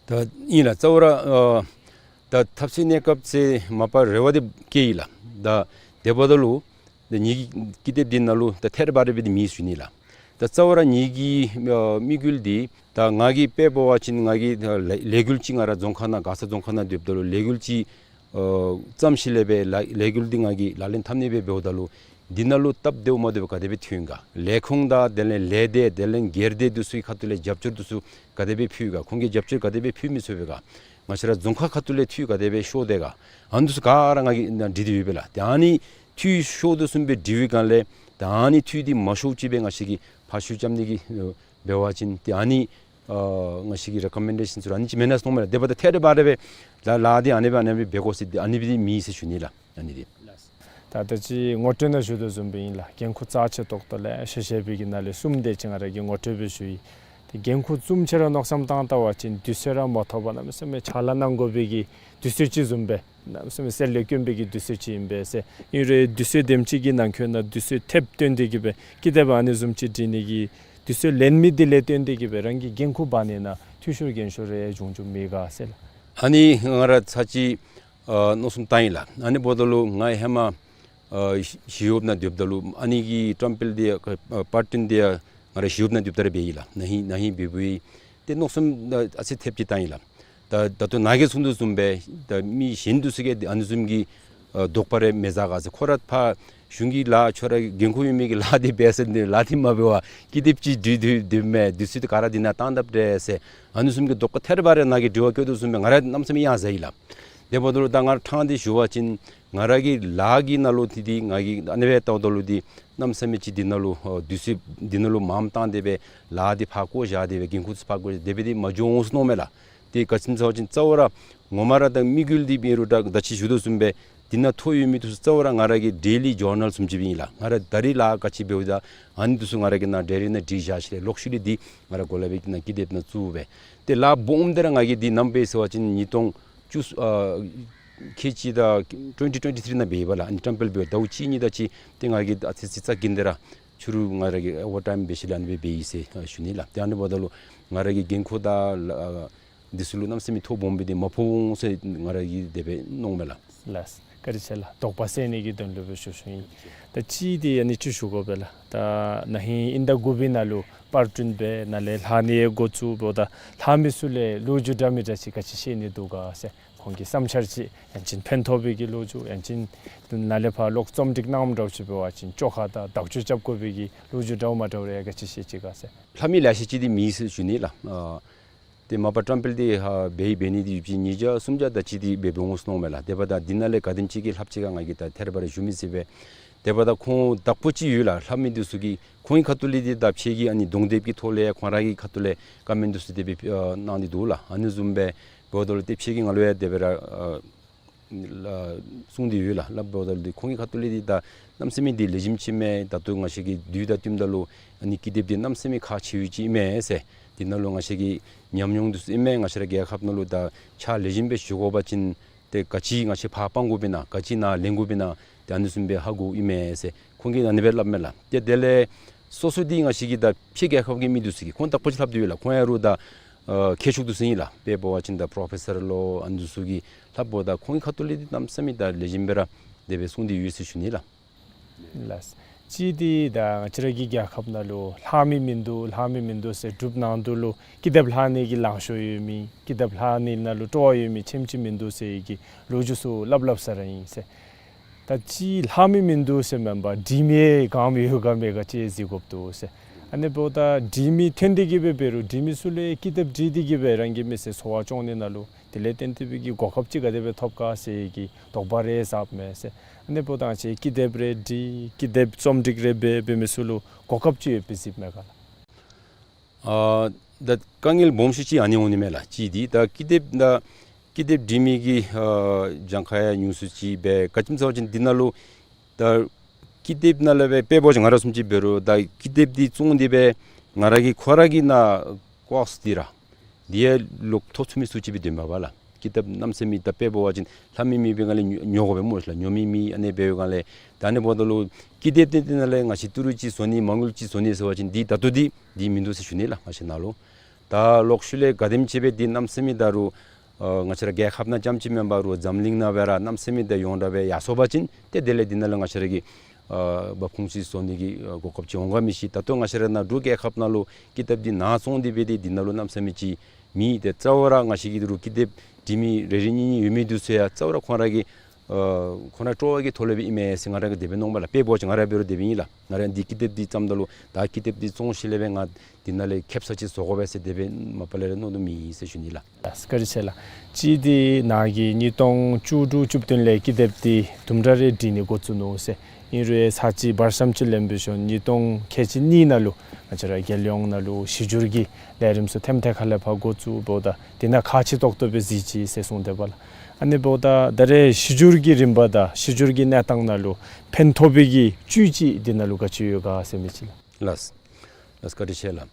ད་ཨིན་ལགས། རྩ་བ་ར་ཨ་ད་ཐབས་ཤེས་གནས་སྐབས་ཟེར་མ་པ་རེ་བ་འདི་བསྐྱེད་ཡི་ལགས། ད་དེ་འབདཝ་ད་ལུ་ད་ངེ་གི་ཀི་དེབ་འདི་ནང་ལུ་ད་ཐད་རི་བ་རི་སྦེ་འདི་མེད་ཟེར་ཞུ་ནི་ལགས། ད་རྩ་བ་ར་ངེ་གི་ཨ་དམིགས་ཡུལ་འདི་ད་ང་གིས་དཔེ་འབད་བ་ཅིན་ང་གིས་ད་ལས་ལས་འགུལ་ཅིག་ང་ར་རྫོང་ཁག་ནང་མགར་ས་རྫོང་ཁག་ནང་སྡོདཔ་ད་ལུ་ལས་འགུལ་ཅིག་ཨ་བརྩམས་ཞིནམ་ལས་སྦེ་ལས་ལས་འགུལ་འདི་ང་གིས་ལག་ལེན་འཐབ་ནི་སྦེ་འབདཝ་ད་ལུ་འདི་ནང་ལུ་སྟབས་བདེཝ་མ་བདེཝ་ག་དེ་སྦེ་ཐོན་ག། ལས་ཁུངས་དང་དེ་ལས་ལས་སྡེ་དེ་ལས་སྒེར་སྡེ་འདི་ཚུ་གི་ཁ་ཐུག་ལས་རྒྱབ་སྐྱོར་འདི་ཚུ་ག་དེ་སྦེ་ཕུལ་ག། ཁོང་གིས་རྒྱབ་སྐྱོར་ག་དེ་སྦེ་ཕུལ་མི་ཚུགས་པས་ག། ང་བཅས་ར་རྫོང་ཁག་ཁ་ཐུག་ལས་འཐུས་ག་དེ་སྦེ་ཤོར་དེས་ག། ཨ་ནི་འདི་ཚུ་ག་ར་ང་གིས་ནཱ་བྲིས་ཏེ་ཡོད་པས་ལགས། ཏེ་ཨ་ནི་འཐུས་ཤོར་དོ་བཟུམ་སྦེ་འབྲི་བའི་སྒང་ལས་ད་ཨ་ནི་འཐུས་འདི་མ་ཤོརཝ་ཅིག་སྦེ་ང་བཅས་ཀྱིས་ཕར་ཤུགས་རྐྱབ་ནི་གི་ཨ་འབད་བ་ཅིན་ཏེ་ཨ་ནི་ཨ་ང་བཅས་ཀྱི་རེ་ཀོ་མེན་ཌེ་ཤཱན་ཚུ་ར་ཨ་ནི་ཅིག་མེན་ན་མནོཝ་མས་ལགས། དེ་འབདཝ་ད་ཐད་རི་བ་རི་སྦེ་ལཱ་ལཱ་འདི་ཨ་ནི་སྦེ་ཨ་ནི་སྦེ་འབད་དགོ་ཟེར་ཨ་ནི་སྦེ་མེད་ཟེར་ཞུ་ནི་ལགས། ཨ་ནི་འདི་ད་ད་ཅི་ངོ་སྤྲོད་ནང་ཞུ་དོ་བཟུམ་སྦེ་ཨིན་ལགས། འགན་ཁུར་རྩ་ཆེ་ཏོག་ཏོ་ལེ་ཤ་བཞེས་པའི་གི་ནང་ལས་གསུམ་དེ་ཅིག་ང་ར་གིས་ངོ་སྤྲོད་སྦེ་ཞུ་ཡི། ཏེ་འགན་ཁུར་བཙུམ་ཅིག་ར་མནོ་བསམ་བཏང་བལྟ་བ་ཅིན་དུས་ཚོད་ར་མ་ཐོབ་པར་གནམ་མེད་ས་མེད་ཕྱག་ལཱ་གནང་དགོ་པའི་གི་དུས་ཚོད་ཅིག་བཟུམ་སྦེ་གནམ་མེད་ས་མེད་གསེར་ལས་དཀོན་པའི་གི་དུས་ཚོད་ཅིག་ཨིན་པས་ཟེར། ཨིན་རུང་དུས་ཚོད་དེམ་ཅིག་གི་ནང་འཁོད་ནང་དུས་ཚོད་ཐེབས་བཏོན་ཏེ་གི་སྦེ་ཀི་དེབ་ཨ་ནི་བཟུམ་ཅིག་འབྲི་ནི་གི་དུས་ཚོད་ལེན་མི་འདི་ལས་བརྟེན་ཏེ་གི་སྦེ་རང་གི་འགན་ཁུར་འབག་ནི་ནང་འཐུས་ཤོར་འགན་ཤོར་རེ་བྱུང་བྱུངམ་མེད་ག་ཟེར་ལགས། ཨ་ནི་ང་ར་ཚར་གཅིག་ཨ་མནོ་བསམ་བཏང་ཡི་ལགས། ཨ་ནི་འབདཝ་ད་ལུ་ང་ཧེ་མ་ཨ་ཞི་ཞི་གཡོགཔ་ནང་སྡོདཔ་ད་ལུ་ཨ་ནི་གི་བཀྲམ་སྤེལ་འདི་ཨ་པར་སྐྲུན་འདི་ཡང་ང་ར་ཞི་གཡོགཔ་ནང་སྡོདཔ་ད་ར་འབད་ཡི་ལགས། ན་ཧིང་ན་ཧིང་འབད་འབདཝ་ཨིན། ཏེ་མནོ་བསམ་ཨ་ཨ་ཙི་ཐེབས་ཅིག་བཏང་ཡི་ལགས། ད་ད་ལྟོ་ནཱ་གིས་གསུངས་དོ་བཟུམ་སྦེ་ད་མི་གཞན་འདི་ཚུ་གིས་ཨ་ནི་བཟུམ་གྱི་ཨ་དོགས་པ་རེ་མི་ཟ་ག་ཟེར། ཁོ་ར་ཕར་གཞུང་གི་ལཱ་ཁྱོད་ར་འགན་ཁུར་ཡོད་མི་གི་ལཱ་འདི་འབད་ཟེར་ནི་ལཱ་འདི་མ་འབད་བར་ཀི་དེབ་ཅིག་འབྲི་སྡོད་སྡོདཔ་མས། དུས་ཚོད་འདི་ག་ར་འདི་ནང་བཏང་དཔ་འདྲས་ཟེར་ཨ་ནི་བཟུམ་གྱི་དོགས་པ་ཐད་རི་བ་རི་ནཱ་གིས་དྲི་བ་བཀོད་དོ་བཟུམ་སྦེ་ང་ར་གནམ་མེད་ས་མེད་ཡང་ཟ་ཡི་ལགས། དེ་འབདཝ་ད་ལུ་ད་ང་ར་ཕྲང་སྟེ་ཞུ་བ་ཅིན་ང་ར་གི་ལཱ་གི་ནང་ལུ་འདི་འདི་ང་གིས་ཨ་ནི་སྦེ་ལྟཝ་ད་ལུ་འདི་གནམ་མེད་ས་མེད་ཅིག་འདི་ནང་ལུ་ཨ་དུས་ཚོད་འདི་ནང་ལུ་མངམ་བཏང་སྟེ་སྦེ་ལཱ་འདི་ཕར་བཀོ་བཞག་སྟེ་སྦེ་འགན་ཁུར་ཚུ་ཕར་བཀོ་བཞག་སྟེ་སྦེ་འདི་མ་འགྱོ་འོང་ཟེར་མནོཝ་མས་ལགས། ཏེ་ག་ཅི་སྨོ་ཟེར་བ་ཅིན་རྩ་བ་ར་ངོ་མ་ར་ད་དམིགས་ཡུལ་འདི་འབད་རུང་ད་ད་ཅི་ཞུ་དོ་བཟུམ་སྦེ་ དེ་ནང་ཐོ་ཡོད་མི་འདི་ཚུ་གཙོ་བོ་ར་ང་ར་གི་ཌེ་ལི་ཇར་ནལ་བཟུམ་ཅིག་སྦེ་ཨིན་ལགས། ང་ར་ད་རིས་ལཱ་ག་ཅི་འབདཝ་ད་ཨ་ནི་འདི་ཚུ་ང་ར་གི་ནང་ཌའི་རི་ནང་བྲིས་བཞག་ཞིནམ་ལས་ལོག་ཤུལ་ལས་འདི་ང་ར་གོ་ལ་སྦེ་ནང་ཀི་དེབ་ནང་བཙུགས་སྦེ། ཏེ་ལཱ་སྦོམ་འདི་ར་ང་གིས་འདི་ནམ་འབད་ཟེར་བ་ཅིན་ཉིས་སྟོང་བཅུ་ཨ་ཁལ་གཅིག་དང་ཊུ་ཝེན་ཊི་ཊུ་ཝེན་ཊི་ཐི་རི་ནང་འབད་བ་ལགས། ཨ་ནི་བཀྲམ་སྤེལ་འབད་བའི་ཟླཝ་གཅིག་གཉིས་དང་གཅིག་ཏེ་ང་གིས་ཨ་ཙི་ཙི་རྩ་འགེངས་ཏེ་ར་ཕྱི་རུ་ང་ར་གིས་ཨོ་བར་ཊའིམ་འབད་ཞིནམ་ལས་ཨ་ནི་སྦེ་འབད་ཡི་ཟེར་ཨ་ཞུ་ནི་ལགས། ཏེ་ཨ་ནི་འབདཝ་ད་ལུ་ང་ར་གི་འགན་ཁུར་དང་ལཱ་འདི་ཚུ་ལུ་གནམ་མེད་ས་མེད་ཐོ་སྦོམ་སྦེ་འདི་མ་ཕོག་འོང་ཟེར་ང་ར་གིས་དེ་སྦེ་མནོཝ་མས་ལགས། ལགས། བཀའ་དྲིན་ཆེ་ལགས། དོགས་པ་སེལ་ནི་གི་དོན་ལུ་སྦེ་ཞུ་ཞུཝ་ཨིན། ད་གཅིག་འདི་ཨ་ནི་ཅིག་ཞུ་དགོ་པས་ལགས། ད་ན་ཧིང་དབྱིན་ཟླ་དགུ་པའི་ནང་ལུ་པར་སྐྲུན་འབད་ནཱ་ལས་ལྷག་ནི་ཡང་འགོ་བཙུགས་འབདཝ་ད་ལྷག་མི་ཚུ་ལས་ལོ་རྒྱུས་འདྲ་མི་འདྲ་ཅིག་ག་ཅི་ཤེས་ནི་འདུག་ག་ཟེར་ཁོང་གི་བསམ་འཆར་ཅིག་ཡང་ཅིན་ཕན་ཐོགས་པའི་གི་ལོ་རྒྱུས་ཡང་ཅིན་ནཱ་ལས་ཕར་ལོག་རྩོམ་སྒྲིག་གནངམ་འདྲཝ་ཅིག་འབད་བ་ཅིན་བཅོ་ཁ་དང་དག་བཅོས་རྐྱབ་དགོ་པའི་གི་ལོ་རྒྱུས་འདྲཝ་མ་འདྲཝ་རེ་ག་ཅི་ཤེས་ཅི་ག་ཟེར། ལྷག་མི་ལེ་ཤ་ཅིག་འདི་མེད་ཟེར་ཞུ་ནི་ལགས། ཨ་ཏེ་མ་པ་བཀྲམ་སྤེལ་འདི་ཧ་འབད་འབད་ནི་འདི་ཡོད་པ་ཅིན་ཉིས་བརྒྱ་སུམ་བརྒྱ་དང་གཅིག་འདི་འབད་འབདཝ་འོང་ཟེར་མནོཝ་མས་ལགས། དེ་འབདཝ་ད་འདི་ནང་ལས་ག་དེམ་ཅིག་གིས་ལྷགཔ་ཅི་ག་ང་གིས་ད་ཐད་རི་བ་རི་ཞུ་མི་ཚུགས་པས། དེ་འབདཝ་ད་ཁོང་བདག་པོ་ཅིག་ཡོད་ལགས། ལྷག་མི་འདི་ཚུ་གིས་ཁོང་གི་ཁ་ཐུག་ལས་འདི་ད་ཕྱི་གི་ཨ་ནི་གདོང་དེབ་ཀྱི་ཐོག་ལས་ཁོང་ར་གི་ཁ་ཐུག་ལས་ཀོ་མེནཊ་འདི་ཚུ་དེ་སྦེ་ཨ་གནང་སྟེ་འདུག་ལགས། ཨ་ནི་བཟུམ་སྦེ་འབདཝ་ད་ལུ་ཏེ་ཕྱི་གི་ང་ལུ་ཡང་དེ་སྦེ་ར་ཨ་ལགས་གསུངས་ཏེ་ཡོད་ལགས། སླབ་འབདཝ་ད་ལུ་འདི་ཁོང་གི་ཁ་ཐུག་ལས་འདི་ད་གནམ་མེད་ས་མེད་འདི་ལེགས་ཤོམ་ཅིག་མས། ད་ལྟོ་ང་བཅས་ཀྱི་དུས་དང་བསྟུནམ་ད་ལུ་ཨ་ནི་ཀི་དེབ་འདི་གནམ་མེད་ས་མེད་ཁག་ཆེ་བའི་ཅིག་ཨིན་མས་ཟེར། འདི་ནང་ལུ་ང་བཅས་ཀྱི་ཉམས་མྱོང་འདི་ཚུ་ཨིན་མས། ང་བཅས་ར་རྒྱལ་ཁབ་ནང་ལུ་ད་ཕྱག་ལེགས་ཤོམ་སྦེ་ཞུ་དགོ་པ་ཅིན་ཏེ་ག་ཅི་ང་བཅས་ཕར་སྤང་དགོཔ་ཨིན་ན་ག་ཅི་ནཱ་ལེན་དགོཔ་ཨིན་ན་ཏེ་ཨ་ནི་བཟུམ་སྦེ་ཧ་གོཝ་ཨིན་མས་ཟེར་ཁོང་གིས་ཨ་ནི་སྦེ་སླབ་མས་ལགས། ཏེ་དེ་ལས་སོ་སོ་འདི་ང་བཅས་ཀྱི་ད་ཕྱི་རྒྱལ་ཁབ་ཀྱི་མི་འདི་ཚུ་གིས་ཁོང་བདག་པོ་ཅིག་ལྷགཔ་འདི་ཡོད་ལགས། ཁོང་ཡང་རུང་ད་ཨ་མཁས་མཆོག་འདི་ཚུ་ཨིན་ལགས། དཔེ་འབད་བ་ཅིན་ད་པྲོ་ཕེ་སར་ལོ་ཨ་ནི་འདི་ཚུ་གིས་ལྷགཔ་འབདཝ་ད་ཁོང་གི་ཁ་ཐུག་ལས་འདི་གནམ་མེད་ས་མེད་ད་ལེགས་ཤོམ་སྦེ་ར་དེ་སྦེ་གསུངས་ཏེ་ཡོད་ཟེར་ཞུ་ནི་ལགས། ལགས། གཅིག་འདི་ད་ང་བཅས་ར་གི་རྒྱལ་ཁབ་ནང་ལུ་ལྷག་མི་མིན་འདུག་ལྷག་མི་མིན་འདུག་ཟེར་འབྲུགཔ་ནང་དུ་ལུ་ཀི་དེབ་ལྷག་ནི་གི་ལང་ཤོར་ཡོད་མི་ཀི་དེབ་ལྷག་ནི་ནང་ལུ་སྤྲོ་བ་ཡོད་མི་ཆེམ་ཅིག་མིན་འདུག་ཟེར་གྱི་ལོ་རྒྱུས་ཚུ་སླབ་སླབ་ས་ར་ཨིན་ཟེར། ད་གཅིག་ལྷག་མི་མིན་འདུག་ཟེར་མེན་པར་འབྲི་མི་གང་ཡོད་ག་མེད་ག་ཅིག་གཟིགས་དགོཔ་འདུག་ཟེར། ཨ་ནི་འབདཝ་ད་འབྲི་མི་ཐོན་ཏེ་གི་སྦེ་འབད་རུང་འབྲི་མི་ཚུ་ལས་ཀི་དེབ་བྲིས་ཏེ་གི་སྦེ་རང་གི་མི་ཚེ་འཚོ་བ་སྐྱོང་ནི་ནང་ལུ་དེ་ལས་བརྟེན་ཏེ་སྦེ་གི་གོ་སྐབས་ཅིག་ག་དེ་སྦེ་ཐོབ་ག་ཟེར་གྱི་དོགས་པ་རེ་ཟཝ་མས་ཟེར། ཨ་ནི་འབདཝ་ད་ང་བཅས་ཀི་དེབ་རེ་འབྲི་ཀི་དེབ་རྩོམ་སྒྲིག་རེ་འབད་འབད་མི་ཚུ་ལུ་གོ་སྐབས་ཅིག་ཡོད་པའི་གཟིགསཔ་མས་ག་ལགས། ཨ་ད་དཀའ་ངལ་སྦོམ་ཤོས་ཅིག་ཨ་ནི་འོང་ནི་མས་ལགས། གཅིག་འདི་ད་ཀི་དེབ་ད་ཀི་དེབ་འབྲི་མི་གི་ཨ་གྱངས་ཁ་ཡང་ཉུང་སུ་ཅིག་སྦེ་ག་ཅི་སྨོ་ཟེར་བ་ཅིན་འདི་ནང་ལུ་ད་ཀི་དེབ་ནང་ལས་སྦེ་དཔེ་འབད་བ་ཅིན་ང་ར་བཟུམ་ཅིག་འབད་རུང་ད་ཀི་དེབ་འདི་བཙོང་སྟེ་སྦེ་ང་ར་གི་ཁོ་ར་གི་ནང་ཀོསཊ་འདི་ར་འདི་ཡང་ལོག་ཐོབ་ཚུགས་མི་ཚུ་ཅིག་སྦེ་འདུག་མས་པ་ལགས། ཀི་དེབ་གནམ་མེད་ས་མེད་ད་དཔེ་འབད་བ་ཅིན་ལྷག་མི་མེད་པའི་སྒང་ལས་ཉོ་ཉོ་དགོ་པས་སྨོ་ལགས། ཉོ་མི་མེད། ཨ་ནི་འབད་བའི་སྒང་ལས་ད་ཨ་ནི་འབདཝ་ད་ལུ་ཀི་དེབ་འདི་འདི་ནང་ལས་ང་བཅས་ཏི་རུ་ཅིག་བཟོ་ནི་མ་དངུལ་ཅིག་བཟོ་ནི་ཟེར་བ་ཅིན་འདི་ད་ལྟོ་འདི་འདི་མིན་འདུག་ཟེར་ཞུ་ནི་ལགས། ང་བཅས་ནང་ལུ་ད་ལོག་ཤུལ་ལས་ག་དེམ་ཅིག་སྦེ་འདི་གནམ་མེད་ས་མེད་ད་རུང་ཨ་ང་བཅས་ར་རྒྱལ་ཁབ་ནང་རྐྱངམ་ཅིག་མེན་པར་རུང་འཛམ་གླིང་ནང་སྦེ་ར་གནམ་མེད་ས་མེད་ད་ཡོངས་གྲགས་སྦེ་ཡར་སོང་པ་ཅིན་ཏེ་དེ་ལས་འདི་ནང་ལུ་ང་བཅས་ར་གི་ཨ་འབབ་ཁུངས་ཅིག་བཟོ་ནི་གི་ཨ་གོ་སྐབས་ཅིག་འོང་ག་མི་ཤེས། ད་ལྟོ་ང་བཅས་ར་ནཱ་འབྲུག་རྒྱལ་ཁབ་ནང་ལུ་ཀི་དེབ་འདི་ནཱ་བཙོང་སྟེ་སྦེ་འདི་འདི་ནང་ལུ་གནམ་མེད་ས་མེད་ཅིག་མེད། ཏེ་གཙོ་བོ་ར་ང་བཅས་ཀྱི་འབྲུག་ཀི་དེབ་འབྲི་མི་རེ་རེ་གཉིས་གཉིས་ཡོད་མི་འདི་ཚུ་ཡང་གཙོ་བོ་ར་ཁོང་ར་གི་ཨ་ཁོང་ར་སྤྲོ་བ་གི་ཐོག་ལས་སྦེ་ཨིན་མས་ཟེར་ང་ར་གིས་དེ་སྦེ་མནོཝ་མས་ལགས། དཔེ་འབད་བ་ཅིན་ང་ར་འབད་རུང་དེ་སྦེ་ཨིན་ལགས། ང་ར་འདི་ཀི་དེབ་འདི་བརྩམས་ད་ལུ་ད་ཀི་དེབ་འདི་བཙོང་ཞིནམ་ལས་སྦེ་ང་འདི་ནང་ལས་ཁེབ་ས་ཅིག་བཟོ་དགོ་པས་ཟེར་དེ་སྦེ་མ་པ་ལས་ར་མནོ་དོ་མེད་ཟེར་ཞུ་ནི་ལགས། ལགས་བཀའ་དྲིན་ཆེ་ལགས། གཅིག་འདི་ནཱ་གིས་ཉིས་སྟོང་བཅུ་དྲུག་བཅུ་བདུན་ལས་ཀི་དེབ་འདི་དུམ་གྲ་རེ་འབྲི་ནི་འགོ་བཙུགས་ནུག་ཟེར། ཨིན་རུང་ཚར་གཅིག་བར་ཙམ་ཅིག་ལེན་འབད་ཞིནམ་ཉིས་སྟོང་ཁལ་གཅིག་གཉིས་ནང་ལུ་ང་བཅས་ར་རྒྱལ་ཡོངས་ནང་ལུ་གཞི་འགྱུར་གྱི་ལས་རིམ་ཚུ་ཐེམ་ཐེ་ཁ་ལས་ཕར་འགོ་བཙུགས་འབདཝ་ད་འདི་ནང་ཁག་ཆེ་ཏོག་ཏོ་སྦེ་གཟིགས་ཅི་ཟེར་གསུངས་ཏེ་འབད་ལགས། ཨ་ནི་འབདཝ་ད་ད་རེས་གཞི་འགྱུར་གྱི་རིམ་པ་དང་གཞི་འགྱུར་གྱི་གནས་སྟངས་ནང་ལུ་ཕན་ཐོགས་པའི་གི་བཅུད་ཅིག་འདི་ནང་ལུ་ག་ཅི་ཡོད་ག་ཟེར་མི་ཅིག་ལགས། ལགས། ལགས་བཀའ་དྲིན་ཆེ་ལགས།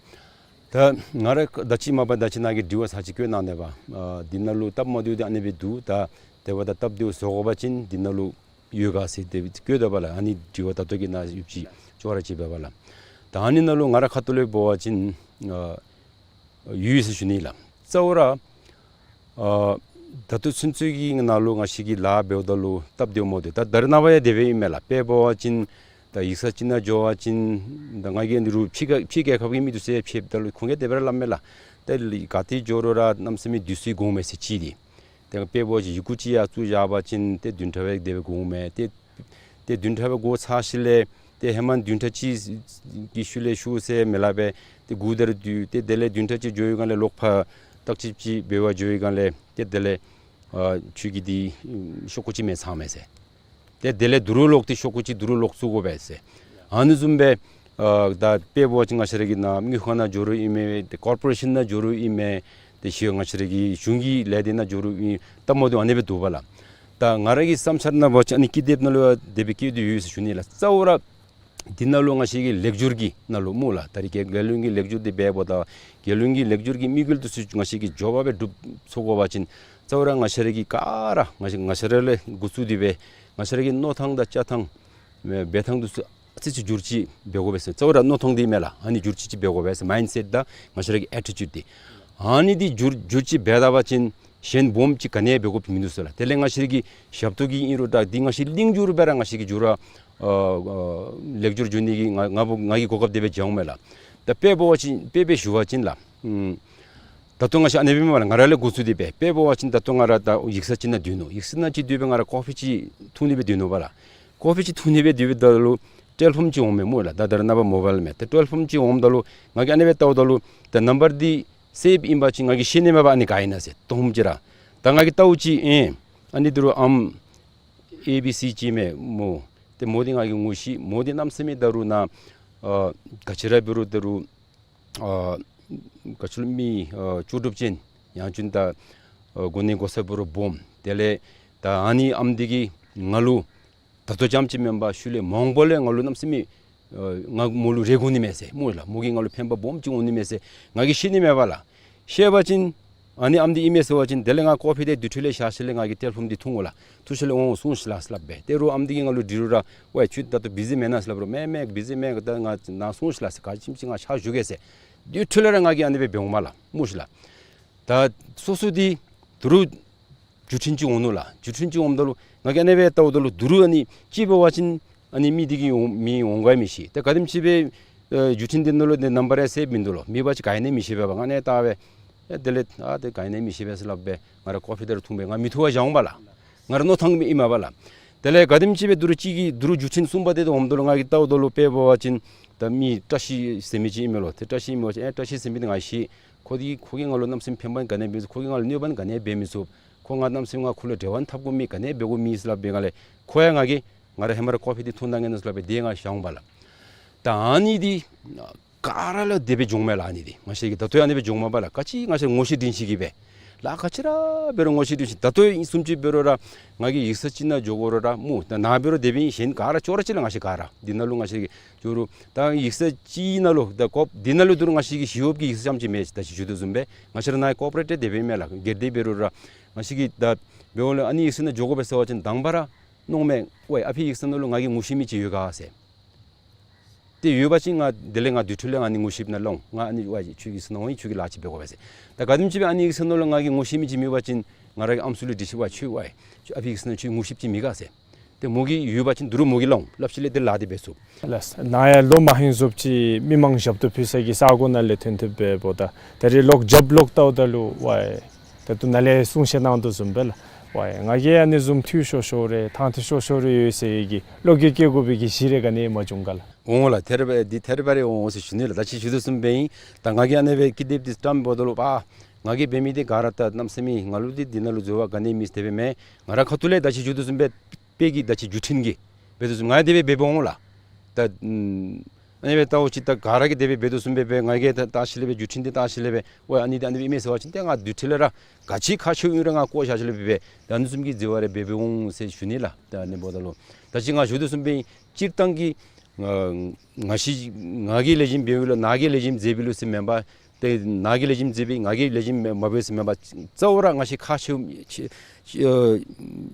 ད་ང་ར་ད་ཅི་མ་པ་ད་ཅི་ནཱ་གིས་དྲི་བ་ཚར་གཅིག་བཀོད་གནང་ནུག་པ། ཨ་འདི་ནང་ལུ་སྟབས་མ་བདེཝ་འདི་ཨ་ནི་སྦེ་འདུག། ད་དེ་འབདཝ་ད་སྟབས་བདེཝ་བཟོ་དགོ་པ་ཅིན་འདི་ནང་ལུ་ཡོད་ག་ཟེར་དེ་སྦེ་བཀོད་ད་པ་ལགས། ཨ་ནི་དྲི་བ་ད་ལྟོ་གི་ནང་ཡོདཔ་ཅིག་ཅོག་ར་གཅིག་འབད་བ་ལགས། ད་ཨ་ནི་ནང་ལུ་ང་ར་ཁ་ཐུག་ལས་འབད་བ་ཅིན་ཨ་ཡོད་ཟེར་ཞུ་ནི་ལགས། གཙོ་བོ་ར་ཨ་ད་ལྟོ་ཚུན་ཚོད་ཀྱི་ནང་ལུ་ང་བཅས་ཀྱིས་ལཱ་འབདཝ་ད་ལུ་སྟབས་བདེཝ་མ་བདེཝ་ད་ད་རེས་ནངས་པ་ཡང་དེ་སྦེ་ཨིན་མས་ལགས། དཔེ་འབད་བ་ཅིན་ད་ཡིག་ཚང་ཅིག་ནང་འགྱོ་བ་ཅིན་ད་ང་གིས་འདི་རུང་ཕྱི་རྒྱལ་ཕྱི་རྒྱལ་ཁབ་ཀྱི་མི་འདི་ཚུ་ཡང་ཕྱདཔ་ད་ལུ་ཁོང་གིས་དེ་སྦེ་ར་སླབ་མས་ལགས། ད་ག་ཏེ་འགྱོ་རུང་ར་གནམ་མེད་ས་མེད་དུས་ཚོད་འགོརཝ་མས་ཟེར་གཅིག་འདི། ཏེ་དཔེ་འབད་བ་ཅིན་ཡི་གུ་ཅིག་ཡར་བཙུགས་བཞག་པ་ཅིན་ཏེ་བདུན་ཕྲག་སྦེ་དེ་སྦེ་འགོརཝ་མས། ཏེ་ཏེ་བདུན་ཕྲག་སྦེ་འགོར་ཚར་ཞིནམ་ལས་ཏེ་ཧེ་མ་བདུན་ཕྲག་གཅིག་གི་ཤུལ་ལས་ཤུལ་ཟེར་མི་སླབ་པས། ཏེ་འགོར་ད་རུང་ཏེ་དེ་ལས་བདུན་ཕྲག་གཅིག་འགྱོ་བའི་སྒང་ལས་ལོག་ཕར་བརྟག་དཔྱད་ཅིག་འབད་བར་འགྱོ་བའི་སྒང་ལས་ཏེ་དེ་ལས་ཨ་ཁྱོད་ཀྱི་འདི་ཤོག་གུ་ཅིག་མེད་ཚར་མས་ཟེར། ཏེ་དེ་ལས་དོ་རུང་ལོག་སྟེ་ཤོག་གུ་ཅིག་དོ་རུང་ལོག་བཙུགས་དགོ་པས་ཟེར། ཨ་ནི་བཟུམ་སྦེ་ཨ་ད་དཔེ་འབད་བ་ཅིན་ང་བཅས་ར་གི་ནཱ་དངུལ་ཁང་ནང་འགྱོ་རུང་ཨིན་མས། ཏེ་ཀོར་པོ་རེ་ཤཱན་ནང་འགྱོ་རུང་ཨིན་མས། ཏེ་ཤེས་ང་བཅས་ར་གི་གཞུང་གི་ལས་སྡེ་ནང་འགྱོ་རུང་ཨིན། སྟབས་མ་བདེཝ་ཨ་ནི་སྦེ་འདུག་པ་ལགས། ད་ ད་ང་ར་གི་བསམ་འཆར་ནང་འབད་བ་ཅིན་ཨ་ནི་ཀི་དེབ་ནང་ལུ་ཡང་དེ་སྦེ་བཀོད་དེ་ཡོད་ཟེར་ཞུ་ནི་ལགས། གཙོ་བོ་ར་འདི་ནང་ལུ་ང་བཅས་ཀྱི་ལེགས་སྒྱུར་གྱི་ནང་ལུ་སྨོ་ལགས། ད་རིས་རྒྱལ་བློན་གྱི་ལེགས་སྒྱུར་འདི་འབདཝ་ད་རྒྱལ་བློན་གྱི་ལེགས་སྒྱུར་གྱི་དམིགས་ཡུལ་འདི་ཚུ་ང་བཅས་ཀྱིས་མགྱོགས་པ་སྦེ་སྒྲུབ་ཚུགས་དགོ་པ་ཅིན་གཙོ་བོ་ར་ང་བཅས་ར་གི་ག་ར་ང་བཅས་ང་བཅས་ར་ལས་འགོ་བཙུགས་ཏེ་སྦེ་ང་བཅས་ར་གི་མནོ་ཐངས་དང་བཅའ་ཐངས་འབད་ཐངས་འདི་ཚུ་ཨ་ཙི་ཅིག་བསྒྱུར་བཅོས་འབད་དགོ་པས་ཟེར། གཙོ་བོ་ར་མནོ་ཐངས་འདི་མས་ལགས། ཨ་ནི་བསྒྱུར་བཅོས་ཅིག་འབད་དགོ་པས་ཟེར། མའིནཌ་སེཊ་དང་ང་བཅས་ར་གི་ཨེ་ཊི་ཅིའུཌ་འདི་ཨ་ནི་འདི་བསྒྱུར་བསྒྱུར་བཅོས་འབད་ད་པ་ཅིན་གཞན་སྦོམ་ཅིག་ག་ནི་ཡང་འབད་དགོཔ་མིན་འདུག་ཟེར་ལགས། དེ་ལས་ང་བཅས་ཀྱི་ཞབས་ཏོག་གི་ཨིན་རུང་ད་འདི་ང་བཅས་གླིང་བསྒྱུར་སྦེ་ར་ང་བཅས་ཀྱིས་བསྒྱུར་ར་ཨ་ཨ་ལེགས་སྒྱུར་བསྒྱུར་ནི་གི་ང་ང་བུ་ང་གི་གོ་སྐབས་དེ་སྦེ་བྱུང་མས་ལགས། ད་དཔེ་འབད་བ་ཅིན་དཔེ་སྦེ་ཞུ་བ་ཅིན་ལགས། ཨུམ་ད་ལྟོ་ང་བཅས་ཨ་ནི་སྦེ་མས་ལགས། ང་ར་ལས་འགོ་བཙུགས་ཏེ་སྦེ་དཔེ་འབད་བ་ཅིན་ད་ལྟོ་ང་ར་ད་ཡིག་ཚང་ཅིག་ནང་སྡོད་ནུག། ཡིག་ཚང་ནང་ཅིག་སྡོད་སྦེ་ང་ར་ཀོ་ཕི་ཅིག་འཐུང་ནི་སྦེ་སྡོད་ནུག་པ་ལགས། ཀོ་ཕི་ཅིག་འཐུང་ནི་སྦེ་སྡོདཔ་ད་ལུ་ཊེ་ལི་ཕོན་ཅིག་འོང་མས་སྨོ་ལགས། ད་ད་རེས་ནངས་པ་མོ་བཱའིལ་མས། ཏེ་ཊེ་ལི་ཕོན་ཅིག་འོངམ་ད་ལུ་ང་གིས་ཨ་ནི་སྦེ་བལྟཝ་ད་ལུ་ད་ནམ་བར་འདི་སེབ་ཨིན་པ་ཅིན་ང་གིས་ཤེས་ནི་མས་པ། ཨ་ནི་ག་ཨིན་ན་ཟེར་སྟོངམ་ཅིག་ར། ད་ང་གིས་བལྟཝ་ཅིག་ཨེ་ཨ་ནི་འདི་རུ་ཨམ་ཨེ་བི་སི་ཅིག་མས་སྨོ། ཏེ་མོ་འདི་ང་གིས་ངོ་ཤེས། མོ་འདི་གནམ་མེད་ས་མེད་ད་རུང་ནཱ་ཨ་ག་ཅི་ར་འབད་རུང་ད་རུང་ཨ་ག་ཅི་ལོ་མི་ཨ་ལྕོགས་གྲུབ་ཅན་ཡང་ཅིན་ད་ཨ་གོ་གནས་གོ་ས་འབད་རུང་སྦོམ། དེ་ལས་ད་ཨ་ནི་ཨམ་འདི་གིས་ང་ལུ་ད་ལྟོ་ཙམ་ཅིག་མེན་པར་ཤུལ་ལས་མང་པོ་ལས་ང་ལུ་གནམ་མེད་ས་མེད་ཨ་ང་མོ་ལུ་རེ་དགོ་ནི་མས་ཟེར་སྨོ་ལགས། མོ་གིས་ང་ལུ་ཕན་པ་སྦོམ་ཅིག་འོང་ནི་མས་ཟེར་ང་གིས་ཤེས་ནི་མས་པ་ལགས། ཤེས་པ་ཅིན་ཨ་ནི་ཨམ་འདི་ཨིན་མས་ཟེར་བ་ཅིན་དེ་ལས་ང་ཀོ་ཕི་འདི་དུར་ཁྲོད་ལས་བཞག་ཞིནམ་ལས་ང་གིས་ཊེ་ལི་ཕོན་འདི་འཐུང་འོང་ལགས། འཐུང་ཞིནམ་ལས་འོང་སོང་ཞུ་ལགས་ཟེར་སླབ་སྦེ། ཏེ་རུང་ཨམ་འདི་གིས་ང་ལུ་དྲི་རུང་ར་ཝའི་ཁྱོད་ད་ལྟོ་བི་ཟི་མེན་ན་ཟེར་སླབ་རུང་མེན་མེན་བི་ཟི་མེན། ད་ང་ནཱ་སོང་ཞུ་ལགས་ཟེར། ག་ཅི་ཅིག་ང་ཕྱག་ཞུ་གེ་ཟེར། དུར་ཁྲོད་ལས་ར་ང་གིས་ཨ་ནི་སྦེ་འབད་འོང་མས་ལགས་སྨོ་ཤི་ལགས། ད་སོ་སོ་འདི་དུར་བསྒྱུར་འཕྲིན་ཅིག་འོང་ནུག་ལགས། བསྒྱུར་འཕྲིན་ཅིག་འོངམ་ད་ལུ་ང་གིས་ཨ་ནི་སྦེ་བལྟཝ་ད་ལུ་དུར་ཨ་ནི་ཅིག་འབད་བ་ཅིན་ཨ་ནི་མི་འདི་གིས་འོང་མི་འོང་ག་མི་ཤེས། ཏེ་ག་དེམ་ཅིག་སྦེ་ཨེ་བསྒྱུར་འཕྲིན་འདི་ནང་ལུ་ཏེ་ནམ་བར་ཡང་སེབ་མིན་འདུག་ལོ། མེད་པ་ཅིན་ག་ཨིན་ན་མི་ཤེས་པས་པ། ང་ཨ་ནི་བལྟ་སྦེ་ཨེ་དེ་ལས་ཨ་ཏེ་ག་ཨིན་ན་མི་ཤེས་པས་ཟེར་སླབ་སྦེ་ང་ར་ཀོ་ཕི་དེ་ར་འཐུང་སྦེ་ང་མི་ཐུབ་པར་བཞག་འོང་པ་ལགས། ང་ར་མནོ་ཐངས་ཨིན་མས་པ་ལགས། དེ་ལས་ག་དེམ་ཅིག་སྦེ་དུར་ཅིག་གིས་དུར་བསྒྱུར་འཕྲིན་གསུམ་པ་དེ་འོངམ་ད་ལུ་ང་གིས་བལྟཝ་ད་ལུ་དཔེ་འབད་བ་ཅིན་ད་མི་བཀྲ་ཤིས་ཟེར་མི་ཅིག་ཨིན་མས་ལོ། ཏེ་བཀྲ་ཤིས་ཨིན་མས་པ་ཅིན་ཨེ་བཀྲ་ཤིས་ཟེར་མི་འདི་ང་ཤེས། ཁོ་འདི་ཁོ་གིས་ང་ལུ་གནམ་མེད་ས་མེད་ཕན་པ་ག་ནི་ཡང་འབད་མི་ཚུགས། ཁོ་གིས་ང་ལུ་གནོད་པ་ག་ནི་ཡང་འབད་མི་ཚུགས། ཁོ་ང་གནམ་མེད་ས་མེད་ང་ཁོ་ལུ་འབྲེལ་བ་འཐབ་དགོ་མི་ག་ནི་ཡང་འབད་དགོ་མེད་ཟེར་སླབ་སྦེ་ང་ལས་ཁོ་ཡང་ང་གིས་ང་ར་ཧེ་མ་ར་ཀོ་ཕི་འདི་འཐུང་གནང་གེ་ཟེར་སླབ་སྦེ་དེ་ཡང་ང་བཞག་འོང་པ་ལགས། ད་ཨ་ནི་འདི་ག་ར་ལུ་དེ་སྦེ་འབྱུངམ་མས་ལགས། ཨ་ནི་འདི་ང་བཅས་ཀྱིས་ད་ལྟོ་ཡང་ཨ་ནི་སྦེ་འབྱུངམ་མས་པ་ལགས། ག་ཅི་ང་བཅས་ངོ་ཤེས་འདྲིས་ཤེས་ཀྱིས་སྦེ་ལགས། ག་ཅི་ར་འབད་རུང་ངོ་ཤེས་འདྲིས་ཤེས། ད་ལྟོ་ཨིན་བཟུམ་ཅིག་འབད་རུང་ར་ང་གིས་ཡིག་ཚང་ཅིག་ནང་འགྱོ་དགོ་རུང་ར་སྨོ། ད་ནཱ་འབད་རུང་དེ་སྦེ་ཨིན། གཞན་ག་ར་ཅོག་ར་གཅིག་ལགས། ང་བཅས་ག་ར་འདི་ནང་ལུ་ང་བཅས་ཀྱིས་འགྱོ་རུང་ད་ཡིག་ཚང་ཅིག་ནང་ལུ་ད་ཀོ་འདི་ནང་ལུ་འདི་རུང་ང་བཅས་ཀྱི་ཞི་གཡོགཔ་གི་ཡིག་ཚང་ཅིག་མས། ད་ཅི་ཞུ་དོ་བཟུམ་སྦེ་ང་བཅས་ར་ནཱ་ཀོ་པ་རེཊ་དེ་སྦེ་མས་ལགས། སྒེར་སྡེ་འབད་རུང་ར་ང་བཅས་ཀྱིས་ད་འབདཝ་ལས་ཨ་ནི་ཡིག་ཚང་ནང་འགྱོ་དགོ་པས་ཟེར་བ་ཅིན་དང་པ་ར་མནོཝ་མས། ཝའི་ཨ་ཕི་ཡིག་ཚང་ནང་ལུ་ང་གིས་ངོ་ཤེས་མི་ཅིག་ཡོད་ག་ཟེར། ཏེ་ཡོད་པ་ཅིན་ང་དེ་ལས་ང་དུར་ཁྲོད་ལས་ང་ཨ་ནི་ངོ་ཤེསཔ་ནང་ལུ་འོང་། ང་ཨ་ནི་ཝའི་ཁྱོད་ཀྱི་ཡིག་ཚང་ནང་འོང་ཡི། ཁྱོད་ཀྱིས་ལཱ་ཅིག་འབད་དགོ་པས་ཟེར། ད་ག་དེམ་ཅིག་སྦེ་ཨ་ནི་ཡིག་ཚང་ནང་ལུ་ང་གིས་ངོ་ཤེས་མི་ཅིག་མེད་པ་ཅིན་ང་ར་གིས་ཨམ་སྲུ་ལུ་འདྲི་ཞུ་བ་ཁྱོད་ཝའི་ཨ་ཕི་ཡིག་ཚང་ནང་ཁྱོད་ངོ་ཤེསཔ་ཅིག་མེད་ག་ཟེར། ཏེ་མོ་གིས་ཡོད་པ་ཅིན་དུར་མོ་གིས་སླབ་འོང་། སླབ་ཞིནམ་ལས་ཏེ་ལཱ་འདི་འབད་ཚུགས། ལགས། ནཱ་ཡང་ལོ་མང་ཧིང་བཟུམ་ཅིག་མི་མང་ཞབས་ཏོག་ཕུལ་ས་གི་ས་གོ་ནང་ལས་ཐོན་ཐོནམ་འབདཝ་ད་ད་རེས་ལོག་རྒྱབ་ལོག་བལྟཝ་ད་ལུ་ཝའི་ད་ལྟོ་ནཱ་ལས་གསུང་བཤད་གནང་དོ་བཟུམ་སྦེ་ལགས། ཝའི་ང་གིས་ཨ་ནི་བཟུམ་འཐུས་ཤོར་ཤོར་རེ་ཐང་འཐུས་ཤོར་ཤོར་རེ་ཡོད་ཟེར་གྱི་བློ་འགྱོད་བསྐྱེད་དགོ་པའི་གི་གཞི་རེ་ག་ནི་ཡང་མ་བྱུང་ག་ལགས། འོང་ལགས། ཐད་རི་བ་རི་འདི་ཐད་རི་བ་རི་འོང་འོང་ཟེར་ཞུ་ནི་ལགས། ད་ཅི་ཞུ་དོ་བཟུམ་སྦེ་ཨིན། ད་ང་གིས་ཨ་ནི་སྦེ་ཀི་དེབ་འདི་བཀྲམ་འབདཝ་ད་ལུ་པ་ང་གིས་འབད་མི་འདི་ག་ར་ད་གནམ་མེད་ས་མེད་ང་ལུ་འདི་འདི་ནང་ལུ་འཛོལ་བ་ག་ནི་ཡང་མེད། དེ་སྦེ་མེན། ང་རའི་ཁ་ཐུག་ལས་ད་ཅི་ཞུ་དོ་བཟུམ་སྦེ་དཔེ་གི་ད་ཅི་བསྒྱུར་འཕྲིན་གྱི་འབད་དོ་བཟུམ་ང་ཡང་དེ་སྦེ་འབད་འབདཝ་འོང་ལགས། ད་ཨམ་ཨ་ནི་སྦེ་བལྟཝ་ཅིག་ད་ག་ར་གིས་དེ་སྦེ་འབད་དོ་བཟུམ་སྦེ་འབད། ང་གིས་ད་བལྟ་ཞིནམ་ལས་སྦེ་བསྒྱུར་འཕྲིན་འདི་བལྟ་ཞིནམ་ལས་སྦེ་ཝའི་ཨ་ནི་འདི་ཨ་ནི་སྦེ་ཨིན་མས་ཟེར་བ་ཅིན་ཏེ་ང་དུར་ཁྲོད་ལས་ར་ག་ཅི་ཁག་ཆེཝ་ཨིན་རུང་ང་བཀོ་བཞག་ཞིནམ་ལས་སྦེ་འབད། ད་ཨ་ནི་བཟུམ་གྱི་འཛོལ་བ་རེ་འབད་འབདཝ་འོང་ཟེར་ཞུ་ནི་ལགས། ད་ཨ་ནི་འབདཝ་ད་ལུ་ད་ཅི་ང་ཞུ་དོ་བཟུམ་སྦེ་སྤྱིར་བཏང་གི་ང་ང་བཅས་ང་གིས་ལེགས་ཤོམ་འབདཝ་ལུ་ནཱ་གིས་ལེགས་ཤོམ་མཛད་པའི་ལུ་ཟེར་མེན་པར་ཏེ་ནཱ་གིས་ལེགས་ཤོམ་མཛད་པའི་ང་གིས་ལེགས་ཤོམ་མ་འབད་ཟེར་མེན་པར་གཙོ་བོ་ར་ང་བཅས་ཁག་ཆེ་ཆེ་ཨ་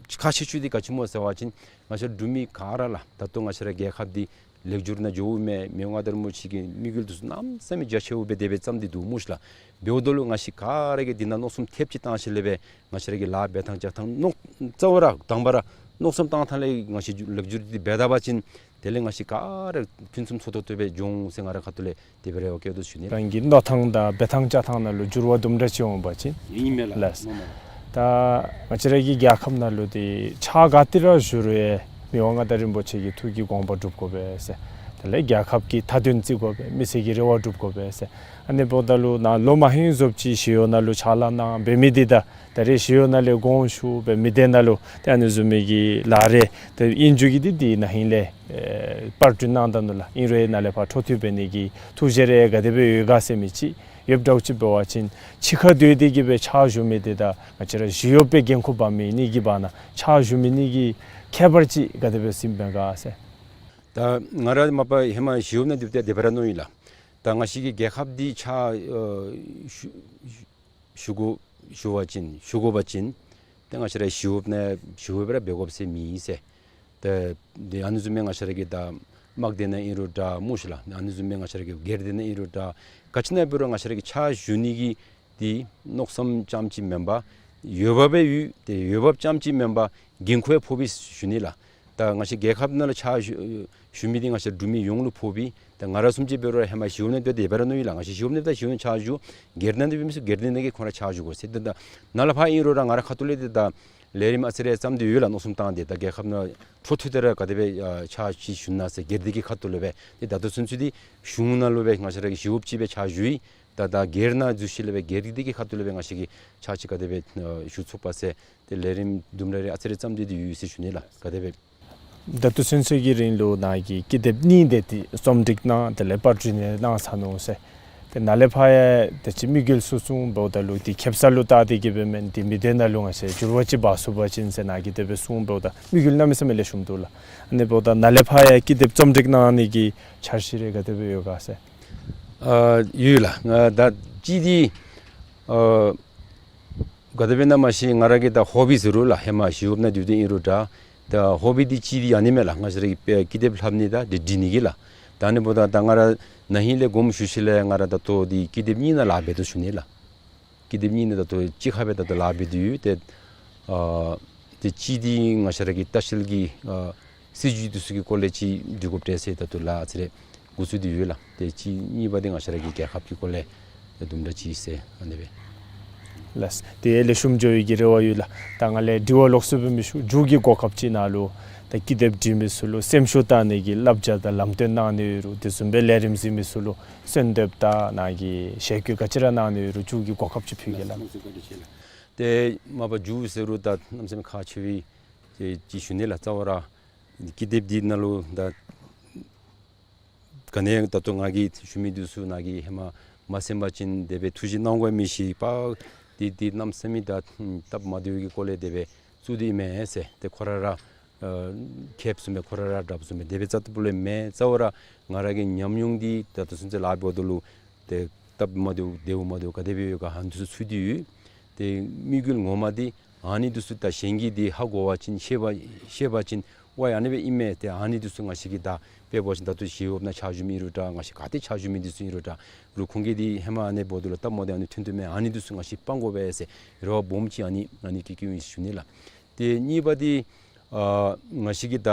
ཁག་ཆེ་ཤོས་འདི་ག་ཅི་སྨོ་ཟེར་བ་ཅིན་ང་བཅས་འབྲུག་མི་ག་ར་ལགས། ད་ལྟོ་ང་བཅས་ར་རྒྱལ་ཁབ་འདི་ལེགས་སྒྱུར་ནང་འགྱོཝ་མས། མི་དབང་མངའ་བདག་རིན་པོ་ཆེ་གི་དམིགས་ཡུལ་འདི་ཚུ་གནམ་མེད་ས་མེད་རྒྱ་ཆེཝ་སྦེ་དེ་སྦེ་བརྩམས་ཏེ་འདུག་སྨོ་ཤི་ལགས། འབདཝ་ད་ལུ་ང་བཅས་ག་ར་གིས་འདི་ནང་མནོ་བསམ་ཐེབས་ཅིག་བཏང་ཞིནམ་ལས་སྦེ་ང་བཅས་ར་གི་ལཱ་འབད་ཐངས་བྱ་ཐངས་མནོ་གཙོ་བོ་ར་དང་པ་ར་མནོ་བསམ་བཏང་ཐངས་ལས་ང་བཅས་ལེགས་སྒྱུར་འདི་འབད་ད་པ་ཅིན་དེ་ལས་ང་བཅས་ག་ར་ཕུན་སུམ་ཚོགས་ཏོག་ཏོ་སྦེ་འགྱོ་འོང་ཟེར་ང་རའི་ཁ་ཐུག་ལས་དེ་སྦེ་རེ་བ་བསྐྱེད་དོ་ཞུ་ནི། རང་གི་མནོ་ཐངས་དང་འབད་ཐངས་བྱ་ཐངས་ནང་ལུ་འགྱུར་བ་དུམ་གྲ་ཅིག་འོང་པ་ཅིན། ཨིན་མས་ལགས། ལགས། ངོ་མ་ལགས། ད་ང་བཅས་ར་གི་རྒྱལ་ཁབ་ནང་ལུ་འདི་ཕྱག་ག་ཏེ་ར་ཞུ་རུང་ཡང་མི་དབང་མངའ་བདག་རིན་པོ་ཆེ་གི་ཐུགས་ཀྱི་དགོངས་པ་སྒྲུབ་དགོ་པས་ཟེར། དེ་ལས་རྒྱལ་ཁབ་ཀྱི་མཐའ་དོན་བརྩི་དགོ་པས། མི་སེར་གྱི་རེ་བ་སྒྲུབ་དགོ་པས་ཟེར། ཨ་ནི་འབདཝ་ད་ལུ་ནཱ་ལོ་མ་ཧིང་བཟོཝ་ཅིག་ཞི་གཡོག་ནང་ལུ་ཕྱག་ལཱ་གནང་འབད་མི་འདི་དང་ད་རེས་ཞི་གཡོག་ནང་ལས་དགོངས་ཞུ་འབད་མི་དེ་ནང་ལུ་ཏེ་ཨ་ནི་བཟུམ་མའི་གི་ལཱ་རེ་ཏེ་ཨིན་འགྱོ་གི་འདི་འདི་ན་ཧིང་ལས་ཨེ་པར་སྐྲུན་གནང་ད་ནུག་ལགས། ཨིན་རུང་ནཱ་ལས་ཕར་འཕྲོ་མཐུད་འབད་ནི་གི་ཐུགས་བཞེད་རེ་ག་དེ་སྦེ་ཡོད་ག་ཟེར་མི་ཅིག་ཡོདཔ་འདྲཝ་ཅིག་འབད་བ་ཅིན་ཕྱི་ཁར་སྡོད་དེ་གི་སྦེ་ཕྱག་ཞུ་མི་དེ་དང་ང་བཅས་ར་ཞི་གཡོགཔ་སྦེ་འགན་ཁུར་འབག་མི་གཉིས་ཀྱི་བར་ན་ཕྱག་ཞུ་མི་གཉིས་ཀྱི་ཁྱད་པར་ཅིག་ག་དེ་སྦེ་ཟིན་པས་ག་ཟེར། ད་ང་ར་མ་པ་ཧེ་མ་ཞི་གཡོགཔ་ནང་འདི་ཏེ་དེ་སྦེ་ར་མནོ་ཡི་ལགས། ད་ང་བཅས་ཀྱི་རྒྱལ་ཁབ་འདི་ཕྱག་ཨ་ཞུ་ཞུ་དགོ་ཞུ་བ་ཅིན་ཞུ་དགོ་པ་ཅིན་ཏེ་ང་བཅས་ར་ཞི་གཡོགཔ་ནང་ཞི་གཡོགཔ་ར་འབད་དགོཔ་ཟེར་མེད་ཟེར། ཏེ་འདི་ཨ་ནི་བཟུམ་མའི་ང་བཅས་ར་གི་ད་དམག་སྡེ་ནང་ཨིན་རུང་འདྲ་སྨོ་ཤིག་ལགས། ཨ་ནི་བཟུམ་མའི་ང་བཅས་ར་གི་སྒེར་སྡེ་ནང་ཨིན་རུང་འདྲ་ག་ཅི་ནང་འབད་རུང་ང་བཅས་ར་གི་ཕྱག་ཞུ་ནི་གི་འདི་མནོ་བསམ་རྐྱངམ་ཅིག་མེན་པར་འོས་འབབ་སྦེ་ཡོད། ཏེ་འོས་འབབ་རྐྱངམ་ཅིག་མེན་པར་འགན་ཁུར་ཡང་ཕོག་པས་ཞུ་ནི་ལགས། ད་ང་བཅས་རྒྱལ་ཁབ་ནང་ལུ་ཕྱག་ཞུ་ཞུ་མི་འདི་ང་བཅས་འབྲུག་མི་ཡོངས་ལུ་ཕོག་པས། ད་ང་ར་བཟུམ་ཅིག་འབད་རུང་ཧེ་མ་ཞི་གཡོགཔ་ནང་འདི་ཏེ་དེ་སྦེ་ར་མནོ་ཡི་ལགས། ང་བཅས་ཞི་གཡོགཔ་ནང་འདི་ད་ཞི་གཡོགཔ་ནང་ཕྱག་ཞུ། སྒེར་སྡེ་ནང་འབད་མི་ཚུ་སྒེར་སྡེ་ནང་གི་ཁོང་ར་ཕྱག་ཞུ་དགོ་ཟེར། ཏེ་ད་ནཱ་ལས་ཕར་ཨིན་རུང་ར་ང་ར་ཁ་ཐུག་ལས་ཏེ་ད་ལས་རིམ་ཨ་ཙི་རེ་བརྩམས་ཏེ་ཡོད་ལགས། མནོ་བསམ་བཏང་སྟེ་ད་རྒྱལ་ཁབ་ནང་འཕྲོ་མཐུད་དེ་ར་ག་དེ་སྦེ་ཨ་ཕྱག་ཅིག་ཞུ་ན་ཟེར་སྒེར་སྡེ་གི་ཁ་ཐུག་ལས་སྦེ། ཏེ་ད་ལྟོ་ཚུན་ཚོད་འདི་གཞུང་ནང་ལུ་སྦེ་ང་བཅས་ར་གི་ཞི་གཡོགཔ་ཅིག་སྦེ་ཕྱག་ཞུ་ཡི། ད་ད་སྒེར་ནང་འཛུལ་ཞིནམ་ལས་སྦེ་སྒེར་སྡེ་གི་ཁ་ཐུག་ལས་སྦེ་ང་བཅས་ཀྱིས་ཕྱག་ཅིག་ག་དེ་སྦེ་ཨ་ཞུ་ཚུགས་པ་ཟེར་ཏེ་ལས་རིམ་དུམ་གྲ་རེ་ཨ་ཙི་རེ་བརྩམས་ཏེ་འདི་ཡོད་ཟེར་ཞུ་ནི་ལགས། ག་དེ་སྦེ། ད་ལྟོ་ཚུན་ཚོད་ཀྱི་རིང་ལུ་ནཱ་གི་ཀི་དེབ་གཉིས་དེ་ཏེ་རྩོམ་སྒྲིག་གནང་དེ་ལས་པར་སྐྲུན་ནི་གནང་ཚར་ནུག་ཟེར། ཏེ་ནཱ་ལས་ཕར་ཡང་ཏེ་ཅིག་དམིགས་ཡུལ་ཚུ་གསུངམ་ད་ལུ་ཏེ་ཁེབ་ས་ལུ་བལྟ་སྟེ་གི་སྦེ་མེན། ཏེ་མི་སྡེ་ནང་ལུ་ང་བཅས་འགྱུར་བ་ཅིག་འབག་ཚུགས་པ་ཅིན་ཟེར་ནཱ་གིས་དེ་སྦེ་གསུངམ་ད་དམིགས་ཡུལ་གནམ་མེད་ས་མེད་ལེགས་ཤོམ་འདུག་ལགས། ཨ་ནི་འབདཝ་ད་ནཱ་ལས་ཕར་ཡང་ཀི་དེབ་རྩོམ་སྒྲིག་གནང་ནི་གི་འཆར་གཞི་རེ་ག་དེ་སྦེ་ཡོད་ག་ཟེར། ཨ་ཡོད་ལགས། ང་ད་ཅི་འདི་ཨ་ག་དེ་སྦེ་ཨིན་ན་མ་ཤེས། ང་ར་གི་ད་ཧོ་བི་ཟེར་རུང་ལགས། ཧེ་མ་ཞི་གཡོགཔ་ནང་འདི་ཏེ་ཨིན་རུང་འདྲ་ད་ཧོ་བི་འདི་ཅིག་འདི་ཨ་ནི་མས་ལགས། ང་བཅས་ར་གི་ཀི་དེབ་ལྷབ་ནི་དང་འདི་འབྲི་ནི་གི་ལགས། ད་ཨ་ནི་འབདཝ་ད་ད་ང་ར་ན་ཧིང་ལས་དགོངསམ་ཞུ་ཞིནམ་ལས་ང་ར་ད་ལྟོ་འདི་ཀི་དེབ་གཉིས་ནང་ལཱ་འབད་དོ་ཞུ་ནི་ལགས། ཀི་དེབ་གཉིས་ནང་ད་ལྟོ་གཅིག་ཁར་སྦེ་ད་ལྟོ་ལཱ་འབད་དེ་ཡོད། ཏེ་ཨ་ཏེ་གཅིག་འདི་ང་བཅས་ར་གི་ལྟ་བཤལ་གྱི་ཨ་སྲིད་བྱུས་འདི་ཚུ་གི་སྐོར་ལས་ཅིག་འབྲི་དགོཔ་འདྲས་ཟེར་ད་ལྟོ་ལཱ་ཨ་ཙི་རེ་འགོ་བཙུགས་ཏེ་ཡོད་ལགས། ཏེ་གཅིག་གཉིས་པ་འདི་ང་བཅས་ར་གི་རྒྱལ་ཁབ་ཀྱི་སྐོར་ལས་ཏེ་དུམ་གྲ་ཅིག་ཟེར་ཨ་ནི་སྦེ། ལགས། ཏེ་ལེགས་ཤོམ་འགྱོ་བའི་གི་རེ་བ་ཡོད་ལགས། ད་ང་ལས་དྲི་བ་ལོགས་སུ་སྦེ་མི་ཞུ། མཇུག་གི་གོ་སྐབས་ཅིག་ནང་ལུ་ད་ཀི་དེབ་འབྲི་མི་ཚུ་ལུ་སེམས་ཤུགས་བཏང་ནི་གི་བསླབ་བྱ་དང་ལམ་སྟོན་གནང་ནི་ཡོད་རུང་དེ་བཟུམ་སྦེ་ལས་རིམ་གཟིགས་མི་ཚུ་ལུ་གསོལ་འདེབས་དང་ནཱ་གི་ཞལ་བཀོད་ག་ཅི་ར་གནང་ནི་ཡོད་རུང་མཇུག་གི་གོ་སྐབས་ཅིག་ཕུལ་གེ་ལགས། ཏེ་མ་པ་མཇུག་ཟེར་རུང་ད་གནམ་མེད་ས་མེད་ཁག་ཆེ་བའི་ཏེ་ཅིག་ཞུ་ནི་ལགས། རྩ་བ་ར་ཀི་དེབ་འདི་ནང་ལུ་ད་ག་ནི་ད་ལྟོ་ང་གིས་ཞུ་མི་འདི་ཚུ་ནཱ་གིས་ཧེ་མ་མ་གསན་པ་ཅིན་དེ་སྦེ་ཐུགས་བཞེད་གནང་དགོ་མི་ཤེས་པ། འདི་འདི་གནམ་མེད་ས་མེད་ད་སྟབས་མ་བདེཝ་གི་སྐོར་ལས་དེ་སྦེ་བཙུགས་ཏེ་ཨིན་མས་ཟེར། ཏེ་ཁོ་ར་ར་ཨ་མཁསཔ་བཟུམ་སྦེ་ཁོ་ར་ར་དྲགཔ་བཟུམ་སྦེ་དེ་སྦེ་རྩ་ལྟ་བུ་ལས་མེན། རྩ་བ་ར་ང་ར་གི་ཉམས་མྱོང་འདི་ད་ལྟོ་ཚུན་ཚོད་ལཱ་འབདཝ་ད་ལུ་ཏེ་སྟབས་མ་བདེཝ་བདེཝ་མ་བདེཝ་ག་དེ་སྦེ་ཡོད་ག་ཨ་ནི་འདི་ཚུ་ཚུད་དེ་ཡོད། ཏེ་དམིགས་ཡུལ་ངོ་མ་འདི་ཨ་ནི་འདི་ཚུ་ད་གཞན་གྱིས་འདི་ཧ་གོ་བ་ཅིན་ཤེས་པ་ཤེས་པ་ཅིན་ཝའི་ཨ་ནི་སྦེ་ཨིན་མས། ཏེ་ཨ་ནི་འདི་ཚུ་ང་བཅས་ཀྱིས་ད་དཔེ་འབད་བ་ཅིན་ད་ལྟོ་ཞི་གཡོགཔ་ནང་ཕྱག་ཞུ་མི་ཨིན་རུང་འདྲ་ང་བཅས་ག་ཏེ་ཕྱག་ཞུ་མི་འདི་ཚུ་ཨིན་རུང་འདྲ་རུང་ཁོང་གིས་འདི་ཧེ་མ་ཨ་ནི་འབདཝ་ད་ལུ་སྟབས་མ་བདེཝ་ཨ་ནི་ཐོན་དོ་མས། ཨ་ནི་འདི་ཚུ་ང་བཅས་སྤང་དགོ་པས་ཟེར་རེ་བ་སྦོམ་ཅིག་ཨ་ནི་ཨ་ནི་བསྐྱེད་བསྐྱེདཔ་ཨིན་ཞུ་ནི་ལགས། ཏེ་གཉིས་པ་འདི་ཨ་ང་བཅས་ཀྱིས་ད་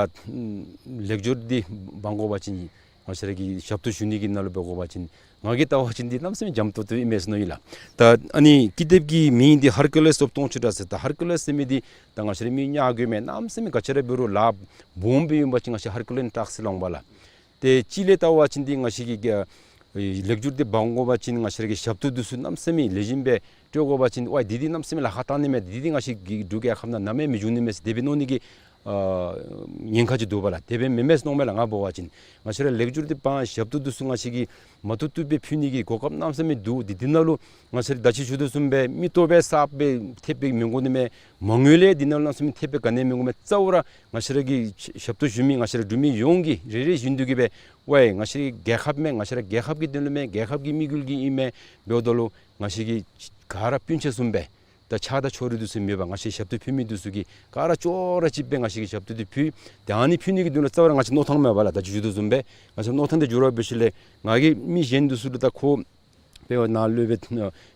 ལེགས་སྒྱུར་འདི་འབག་དགོ་པ་ཅིན་ང་བཅས་ར་གི་ཞབས་ཏོག་ཞུ་ནི་གི་ནང་ལུ་འབད་དགོ་པ་ཅིན་ང་གིས་བལྟ་བ་ཅིན་འདི་གནམ་མེད་ས་མེད་འཇམ་ཏོང་ཏོ་ཨིན་མས་ཟེར་མནོ་ཡི་ལགས། ད་ཨ་ནི་ཀི་དེབ་ཀྱི་མིང་འདི་ཧར་ཀུ་ལེས་ཨོཕ་ཏོང་ཆུ་དྲག་ཟེར། ད་ཧར་ཀུ་ལེས་ཟེར་མི་འདི་ད་ང་བཅས་ར་མི་ཉག་གི་མས། གནམ་མེད་ས་མེད་ག་ཅི་ར་འབད་རུང་ལཱ་སྦོམ་སྦེ་ཨིན་པ་ཅིན་ང་བཅས་ཧར་ཀུ་ལེས་དྲག་ཟེར་སླབ་འོང་པ་ལགས། ཏེ་གཅིག་ལས་བལྟ་བ་ཅིན་འདི་ང་བཅས་ཀྱིས་ཨ་ལེགས་སྒྱུར་འདི་འབག་དགོ་པ་ཅིན་ང་བཅས་ར་གི་ཞབས་ཏོག་འདི་ཚུ་གནམ་མེད་ས་མེད་ལེགས་ཤོམ་སྦེ་སྤྲོད་དགོ་པ་ཅིན་ཝའི་འདི་འདི་གནམ་མེད་ས་མེད་ལཱ་ཁག་བཏང་ནི་མས། འདི་འདི་ང་བཅས་ཀྱི་འབྲུག་རྒྱལ་ཁབ་ནང་ནམ་ཡང་མི་འབྱུང་ནི་མས་ཟེར་དེ་སྦེ་མནོ་ནི་གི་ཨ་ཉེན་ཁ་ཅིག་འདུག་པ་ལགས། དེ་སྦེ་མེན་མས་ཟེར་མནོཝ་མས་ལགས། ང་འབད་བ་ཅིན་ང་བཅས་ར་ལེགས་སྒྱུར་འདི་འབག་ཞབས་ཏོག་འདི་ཚུ་ང་བཅས་ཀྱིས་མ་བཏུབ་བཏུབ་སྦེ་ཕུལ་ནི་གི་གོ་སྐབས་གནམ་མེད་ས་མེད་འདུག། འདི་འདི་ནང་ལུ་ང་བཅས་ར་ད་ཅི་ཞུ་དོ་བཟུམ་སྦེ་མིག་ཏོ་སྦེ་གསརཔ་སྦེ་ཐེབས་སྦེ་མི་དགོ་ནི་མས། མ་དངུལ་ལས་འདི་ནང་ལུ་གནམ་མེད་ས་མེད་ཐེབས་སྦེ་ག་ནི་མི་དགོ་མས། རྩ་བ་ར་ང་བཅས་ར་གི་ཞབས་ཏོག་ཞུ་མི་ང་བཅས་ར་འབྲུག་མི་ཡོངས་ཀྱིས་རེ་རེ་བཞིན་དུ་གིས་སྦེ་ཝའི་ང་བཅས་ར་རྒྱལ་ཁབ་མས། ང་བཅས་ར་རྒྱལ་ཁབ་ཀྱི་དོན་ལུ་མས། རྒྱལ་ཁབ་ཀྱི་དམིགས་ཡུལ་གྱིས་ཨིན་མས། འབདཝ་ད་ལུ་ང་བཅས་ཀྱིས་ག་ར་སྤུན་ཆ་བཟུམ་སྦེ་ད་ཆགས་སྡང་ཕྱོགས་རིས་འདི་ཚུ་མེད་པར་ང་བཅས་ཞབས་ཏོག་ཕུལ་མི་འདི་ཚུ་གིས་ག་ར་ཅོག་ར་གཅིག་སྦེ་ང་བཅས་ཀྱིས་ཞབས་ཏོག་འདི་ཕུལ། ཏེ་ཨ་ནི་ཕུལ་ནི་གི་དོན་ལུ་རྩ་བ་ར་ང་བཅས་མནོ་ཐངས་མེད་པ་ལགས། ད་ཅི་ཞུ་དོ་བཟུམ་སྦེ་ང་བཅས་མནོ་ཐངས་འདི་འགྱུར་བ་འབད་ཞིནམ་ལས་ང་གིས་མི་གཞན་འདི་ཚུ་ལུ་ད་ཁོ་དཔེ་འབད་ནཱ་ལུ་སྦེ་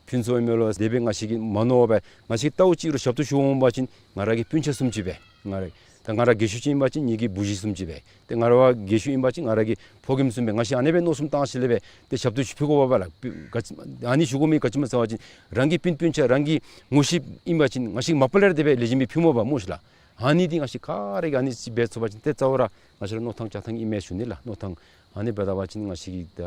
ཕུན་ཚོགས་ཨིན་མས་ལོ་དེ་སྦེ་ང་བཅས་ཀྱིས་མ་མནོ་བར་ང་བཅས་ལྟཝ་ཅིག་རུང་ཞབས་ཏོག་ཞུ་འོང་པ་ཅིན་ང་ར་གི་སྤུན་ཆ་བཟུམ་ཅིག་སྦེ་ང་ར་ད་ང་ར་རྒས་ཤོས་ཅིག་ཨིན་པ་ཅིན་ངེ་གི་བུ་གཞི་བཟུམ་ཅིག་སྦེ་ཏེ་ང་ར་བ་རྒས་ཤོས་ཨིན་པ་ཅིན་ང་ར་གི་ཕོ་རྒནམ་བཟུམ་སྦེ་ང་བཅས་ཨ་ནི་སྦེ་མནོ་བསམ་བཏང་ཞིནམ་ལས་སྦེ་ཏེ་ཞབས་ཏོག་ཅིག་ཕུལ་དགོ་པས་ལགས། ག་ཅི་ཨ་ནི་ཞུ་དགོ་མི་ག་ཅི་སྨོ་ཟེར་བ་ཅིན་རང་གི་སྤུན་སྤུན་ཆ་རང་གི་ངོ་ཤེས་ཨིན་པ་ཅིན་ང་བཅས་མ་པ་ལས་ར་དེ་སྦེ་ལེགས་ཤོམ་སྦེ་ཕུལ་སྨོ་པ་སྨོ་ཤིག་ལགས། ཨ་ནི་འདི་ང་བཅས་ག་ར་གིས་ཨ་ནི་ཅིག་འབད་ཚུགས་པ་ཅིན་ཏེ་རྩ་བ་ར་ང་བཅས་ར་མནོ་ཐངས་བཅའ་ཐངས་ཨིན་མས་ཞུ་ནི་ལགས། མནོ་ཐངས་ཨ་ནི་འབད་ད་པ་ཅིན་ང་བཅས་ཀྱིས་ད་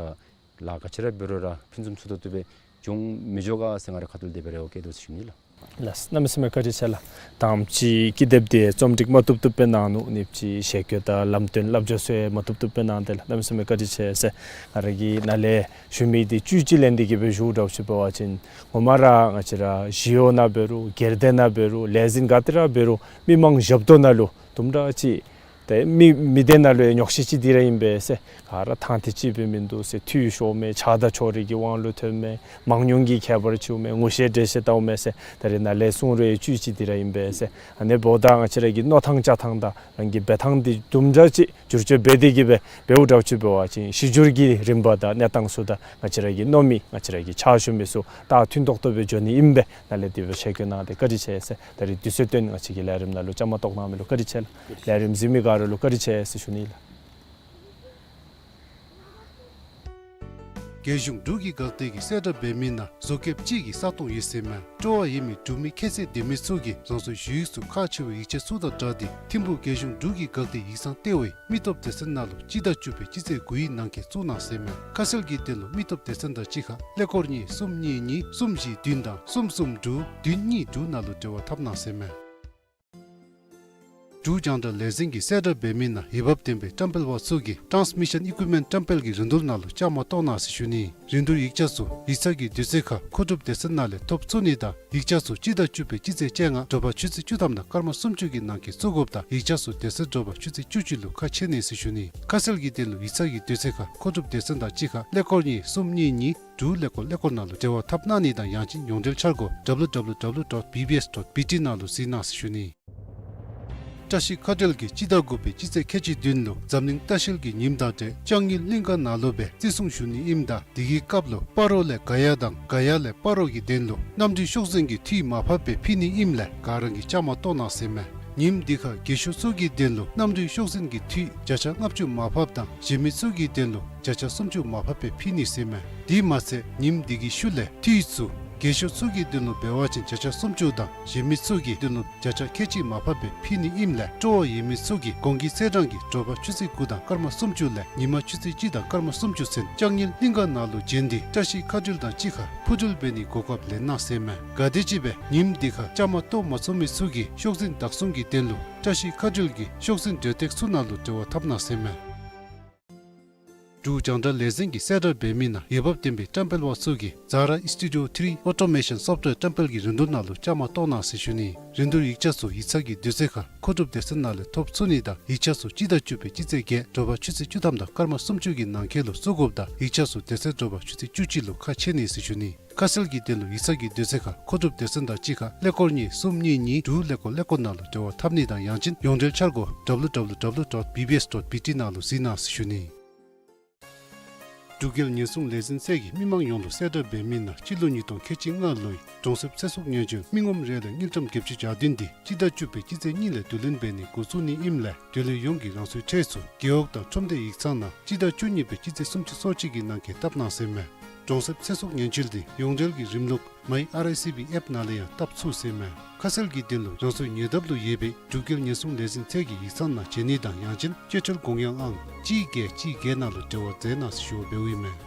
ལཱ་ག་ཅི་ར་འབད་རུང་ར་ཕུན་སུམ་ཚོགས་ཏོག་ཏོ་སྦེ་འགྱོ་མི་འགྱོ་ག་ཟེར་ང་རའི་ཁ་ཐུག་ལས་དེ་སྦེ་རེ་བ་བསྐྱེད་དོ་ཟེར་ཞུ་ནི་ལགས། ལགས། གནམ་མེད་ས་མེད་བཀའ་དྲིན་ཆེ་ལགས། དང་པ་ཅིག་ཀི་དེབ་འདི་རྩོམ་སྒྲིག་མ་བཏུབ་བཏུབ་སྦེ་གནང་ནུག། གཉིས་པ་ཅིག་ཞལ་བཀོད་དང་ལམ་སྟོན་བསླབ་བྱ་ཚུ་ཡང་མ་བཏུབ་བཏུབ་སྦེ་གནང་སྟེ་ལགས། གནམ་མེད་ས་མེད་བཀའ་དྲིན་ཆེ་ཟེར་ང་ར་གིས་ནཱ་ལས་ཞུ་མི་འདི་བཅུད་ཅིག་ལེན་ཏེ་གི་སྦེ་ཞུཝ་འདྲཝ་ཅིག་འབད་བ་ཅིན་ངོ་མ་ར་ང་བཅས་ར་ཞི་གཡོག་ནང་འབད་རུང་སྒེར་སྡེ་ནང་འབད་རུང་ལས་འཛིན་ག་ཏེ་ར་འབད་རུང་མི་མང་ཞབས་ཏོག་ནང་ལུ་དུམ་གྲ་ཅིག་ཏེ་མི་མི་སྡེ་ནང་ལུ་ཡང་ཉོགས་བཤད་ཅིག་འདི་ར་ཨིན་པས་ཟེར། ག་ར་ཐང་ཐད་ཅིག་སྦེ་མིན་འདུག་ཟེར། འཐུས་ཤོར་མས། ཆགས་སྡང་ཕྱོགས་རིས་ཀྱི་དབང་ལུ་ཐོན་མས། མང་ཉུང་གི་ཁྱད་པར་ཅིག་འོང་མས། ངོ་ཤེས་འདྲེས་ཤེས་ད་འོང་མས་ཟེར། ད་རེས་ནཱ་ལས་གསུང་རུང་བཅུད་ཅིག་འདི་ར་ཨིན་པས་ཟེར། ཨ་ནི་འབདཝ་ད་ང་བཅས་ར་གི་མནོ་ཐངས་བཅའ་ཐངས་དང་རང་གི་འབད་ཐངས་འདི་དུམ་གྲ་ཅིག་བསྒྱུར་བཅོས་འབད་དེ་གི་སྦེ་འབདཝ་འདྲཝ་ཅིག་འབད་བ་ཅིན་གཞི་འགྱུར་གྱི་རིམ་པ་དང་གནས་སྟངས་ཚུ་དང་ང་བཅས་ར་གི་མནོ་མི་ང་བཅས་ར་གི་ཕྱག་ཞུ་མི་ཚུ་ད་མཐུན་ཏོག་ཏོ་སྦེ་འགྱོ་ནི་ཨིན་པས། ནཱ་ལས་དེ་སྦེ་ཞལ་བཀོད་གནང་སྟེ་བཀའ་དྲིན་ཆེ་ཟེར། ད་རེས་དུས་ཚོད་བཏོན་ང་བཅས་ཀྱི་ལས་རིམ་ནང་ལུ་བཅའ་མར་གཏོགས་གནང་མི་ལུ་བཀའ་དྲིན་ཆེ་ལགས། ལས་རིམ་གཟིགས་མི་ག་ར་ལུ་བཀའ་དྲིན་ཆེ་ཟེར་ཞུ་ནི་ལགས། རྒྱལ་གཞུང་འབྲུག་གི་འགག་སྡེ་གིས་གསལ་བསྒྲགས་འབད་མི་ནང་བཟོ་མཁསཔ་ཅིག་གི་ས་སྟོང་ཡོད་ཟེར་མས། སྤྲོ་བ་ཡོད་མི་འབྲུག་མི་ཁྱད་ཚད་ལྡན་མི་ཚུ་གིས་རང་སོའི་ཞུ་ཡིག་ཚུ་ཁག་ཆེ་བའི་ཡིག་ཆ་ཚུ་དང་སྦྲགས་ཏེ་ཐིམ་ཕུག་རྒྱལ་གཞུང་འབྲུག་གི་འགག་སྡེ་ཡིག་ཚང་ལྟེ་བའི་མི་སྟོབས་སྡེ་ཚན་ནང་ལུ་སྤྱི་ཟླ་བཅུ་པའི་སྤྱི་ཚེས་དགུའི་ནང་འཁོད་བཙུགས་གནང་ཟེར་མས། ཁ་གསལ་གྱི་དོན་ལུ་མི་སྟོབས་སྡེ་ཚན་དང་གཅིག་ཁར་ཀླད་ཀོར་གཉིས་གསུམ་གཉིས་གཉིས་གསུམ་བཞི་བདུན་དང་གསུམ་གསུམ་དྲུག་བདུན་གཉིས་དྲུག་ནང་ལུ་འབྲེལ་བ་འཐབ་གནང་ཟེར་མས། འབྲུག་རྒྱང་བསྒྲགས་ལས་འཛིན་གྱིས་གསལ་བསྒྲགས་འབད་མི་ནང་འོས་འབབ་ལྡན་པའི་བཀྲམ་སྤེལ་པ་ཚུ་གིས་ཊཱནསི་མི་ཤཱན་ཨི་ཀུའིབ་མེནཊ་བཀྲམ་སྤེལ་གྱི་རིན་བསྡུར་ནང་ལུ་བཅའ་མར་གཏོགས་གནང་ཟེར་ཞུ་ནི། རིན་བསྡུར་ཡིག་ཆ་ཚུ་ཡིག་ཚང་གི་དུས་ཚོད་ཁར་མཁོ་སྒྲུབ་སྡེ་ཚན་ནང་ལས་ཐོབ་ཚུགས་ནི་དང་ཡིག་ཆ་ཚུ་སྤྱི་ཟླ་བཅུ་པའི་སྤྱི་ཚེས་བཅོ་ལྔ་དྲོ་པ་ཆུ་ཚོད་བཅུ་ཐམ་དང་སྐར་མ་སུམ་ཅུ་གི་ནང་འཁོད་བཙུགས་དགོཔ་དང་ཡིག་ཆ་ཚུ་དེ་ཚེ་དྲོ་པ་ཆུ་ཚོད་བཅུ་གཅིག་ལུ་ཁ་ཕྱེ་ནི་ཟེར་ཞུ་ནི། ཁ་གསལ་གྱི་དོན་ལུ་ཡིག་ཚང་གི་དུས་ཚོད་ཁར་མཁོ་སྒྲུབ་སྡེ་ཚན་དང་གཅིག་ཁར་ཀླད་ཀོར་གཉིས་གསུམ་གཉིས་གཉིས་དྲུག་ཀླད་ཀོར་ཀླད་ཀོར་ནང་ལུ་འབྲེལ་བ་འཐབ་གནང་ནི་དང་ཡང་ཅིན་ཡོངས་འབྲེལ་འཆར་སྒོ་ཌབ་ལུ་ཌབ་ལུ་ཌབ་ལུ་ཌོཊ་བི་བི་ཨེསི་ཌོཊ་བི་ཊི་ནང་ལུ་གཟིགས་གནང་ཟེར་ཞུ་ནི། བཀྲ་ཤིས་མཁའ་འགྲུལ་གྱིས་སྤྱི་ཟླ་དགུ་པའི་སྤྱི་ཚེས་ཁལ་གཅིག་བདུན་ལུ་འཛམ་གླིང་ལྟ་བཤལ་གྱི་ཉིནམ་དང་འབྲེལ་ལྕང་ཡུལ་གླིང་ག་ནང་ལུ་སྦེ་བརྩི་སྲུང་ཞུ་ནི་ཨིནམ་ད་དེ་གི་སྐབས་ལུ་སྤ་རོ་ལས་ག་ཡ་དང་ག་ཡ་ལས་སྤ་རོ་གི་དོན་ལུ་གནམ་གྲུའི་ཤོག་འཛིན་གྱི་འཐུས་མར་ཕབ་སྦེ་ཕུལ་ནི་ཨིནམ་ལས་ག་ར་གིས་བཅའ་མར་གཏོགས་གནང་ཟེར་མས། ཉིནམ་དེ་ཁར་རྒས་ཤོས་ཚུ་གི་དོན་ལུ་གནམ་གྲུའི་ཤོག་འཛིན་གྱི་འཐུས་བརྒྱ་ཆ་ལྔ་བཅུ་མར་ཕབ་དང་གཞན་མི་ཚུ་གི་དོན་ལུ་བརྒྱ་ཆ་སུམ་ཅུ་མར་ཕབ་སྦེ་ཕུལ་ནི་ཟེར་མས། དེ་མ་ཚད་ཉིནམ་དེ་གི་ཤུལ་ལས་འཐུས་ཚུ་རྒས་ཤོས་ཚུ་གི་དོན་ལུ་འབད་བ་ཅིན་བརྒྱ་ཆ་སུམ་ཅུ་དང་གཞན་མི་ཚུ་གི་དོན་ལུ་བརྒྱ་ཆ་ཁལ་གཅིག་མར་ཕབ་སྦེ་ཕུལ་ནི་ཨིནམ་ལས་སྤྲོ་བ་ཡོད་མི་ཚུ་གིས་གོང་གི་ཚེས་གྲངས་ཀྱི་དྲོ་པ་ཆུ་ཚོད་དགུ་དང་སྐར་མ་སུམ་ཅུ་ལས་ཉི་མ་ཆུ་ཚོད་གཅིག་དང་སྐར་མ་སུམ་ཅུ་ཚུན་ལྕང་ཡུལ་གླིང་ག་ནང་ལུ་བྱོན་ཏེ་བཀྲ་ཤིས་མཁའ་འགྲུལ་དང་གཅིག་ཁར་འཕུར་འགྲུལ་འབད་ནིའི་གོ་སྐབས་ལེན་གནང་ཟེར་མས། ག་དེམ་ཅིག་སྦེ་ཉིནམ་དེ་ཁར་བཅའ་མར་གཏོགས་མ་ཚུགས་མི་ཚུ་གིས་ཤོག་འཛིན་བདག་བཟུང་གི་དོན་ལུ་བཀྲ་ཤིས་མཁའ་འགྲུལ་གྱི་ཤོག་འཛིན་འབྲེལ་སྟེགས་ཚུ་ནང་ལུ་འབྲེལ་བ་འཐབ་གནང་ཟེར་མས། འབྲུག་རྒྱང་བསྒྲགས་ལས་འཛིན་གྱིས་གསལ་བསྒྲགས་འབད་མི་ནང་འོས་འབབ་ལྡན་པའི་བཀྲམ་སྤེལ་པ་ཚུ་གིས་ཛ་ར་ཨིསི་ཊུ་ཌི་ཡོ་ཐི་རི་ཨོ་ཊོ་མེ་ཤཱན་སོཕཊ་ཝེར་བཀྲམ་སྤེལ་གྱི་རིན་བསྡུར་ནང་ལུ་བཅའ་མར་གཏོགས་གནང་ཟེར་ཞུ་ནི། རིན་བསྡུར་ཡིག་ཆ་ཚུ་ཡིག་ཚང་གི་དུས་ཚོད་ཁར་མཁོ་སྒྲུབ་སྡེ་ཚན་ནང་ལས་ཐོབ་ཚུགས་ནི་དང་ཡིག་ཆ་ཚུ་སྤྱི་ཟླ་བཅུ་པའི་སྤྱི་ཚེས་བརྒྱད་དྲོ་པ་ཆུ་ཚོད་བཅུ་ཐམ་དང་སྐར་མ་སུམ་ཅུ་གི་ནང་འཁོད་ལུ་བཙུགས་དགོཔ་དང་ཡིག་ཆ་ཚུ་དེ་ཚེ་དྲོ་པ་ཆུ་ཚོད་བཅུ་གཅིག་ལུ་ཁ་ཕྱེ་ནི་ཟེར་ཞུ་ནི། ཁ་གསལ་གྱི་དོན་ལུ་ཡིག་ཚང་གི་དུས་ཚོད་ཁར་མཁོ་སྒྲུབ་སྡེ་ཚན་དང་གཅིག་ཁར་ཀླད་ཀོར་གཉིས་གསུམ་གཉིས་གཉིས་དྲུག་ཀླད་ཀོར་ཀླད་ཀོར་ནང་ལུ་འབྲེལ་བ་འཐབ་ནི་དང་ཡང་ཅིན་ཡོངས་འབྲེལ་འཆར་སྒོ་ཌབ་ལུ་ཌབ་ལུ་ཌབ་ལུ་ཌོཊ་བི་བི་ཨེསི་ཌོཊ་བི་ཊི་ནང་ལུ་གཟིགས་གནང་ཟེར་ཞུ་ནི། འབྲུག་རྒྱལ་ཉེན་སྲུང་ལས་འཛིན་ཚད་ཀྱིས་མི་མང་ཡོངས་ལུ་གསལ་བསྒྲགས་འབད་མི་ནང་སྤྱི་ལོ་ཉིས་སྟོང་ཁལ་གཅིག་ལྔ་ལོའི་གྲོང་གསེབ་ཚེ་སྲོག་ཉེན་བཅོལ་མི་ངོམ་རེ་ལས་དངུལ་ཀྲམ་བརྒྱད་ཅུ་གྱ་བདུན་འདི་སྤྱི་ཟླ་བཅུ་པའི་སྤྱི་ཚེས་གཉིས་ལས་བསྡུ་ལེན་འབད་ནི་འགོ་བཙུགས་ནི་ཨིནམ་ལས་དོན་ལས་ཡོངས་ཀྱིས་རང་སོའི་ཁྲལ་ཚུ་རྒེད་འོག་དང་ཁྲོམ་སྡེ་ཡིག་ཚང་ནང་སྤྱི་ཟླ་བཅུ་གཉིས་པའི་སྤྱི་ཚེས་སུམ་ཅུ་སོ་གཅིག་གི་ནང་འཁོད་བཏབ་གནང་ཟེར་མས། གྲོང་གསེབ་ཚེ་སྲོག་ཉེན་བཅོལ་འདི་ཡོངས་འབྲེལ་གྱི་རིམ་ལུགས་མའི་ཨར་ཨའི་སི་བི་ཨེཔ་ནང་ལས་ཡང་བཏབ་ཚུགས་ཟེར་མས། ཁ་གསལ་གྱི་དོན་ལུ་རང་སོའི་ཉེ་འདབས་ལུ་ཡོད་པའི་འབྲུག་རྒྱལ་ཉེན་སྲུང་ལས་འཛིན་ཚད་ཀྱི་ཡིག་ཚང་ནང་བྱོན་ནི་དང་ཡང་ཅིན་སྤྱོད་ཁྲལ་དགོངས་ཡངས་ཨང་གཅིག་བརྒྱད་གཅིག་བརྒྱད་ནང་ལུ་འབྲེལ་བ་མཛད་གནང་ཟེར་ཞུ་བ་འབདཝ་ཨིན་མས།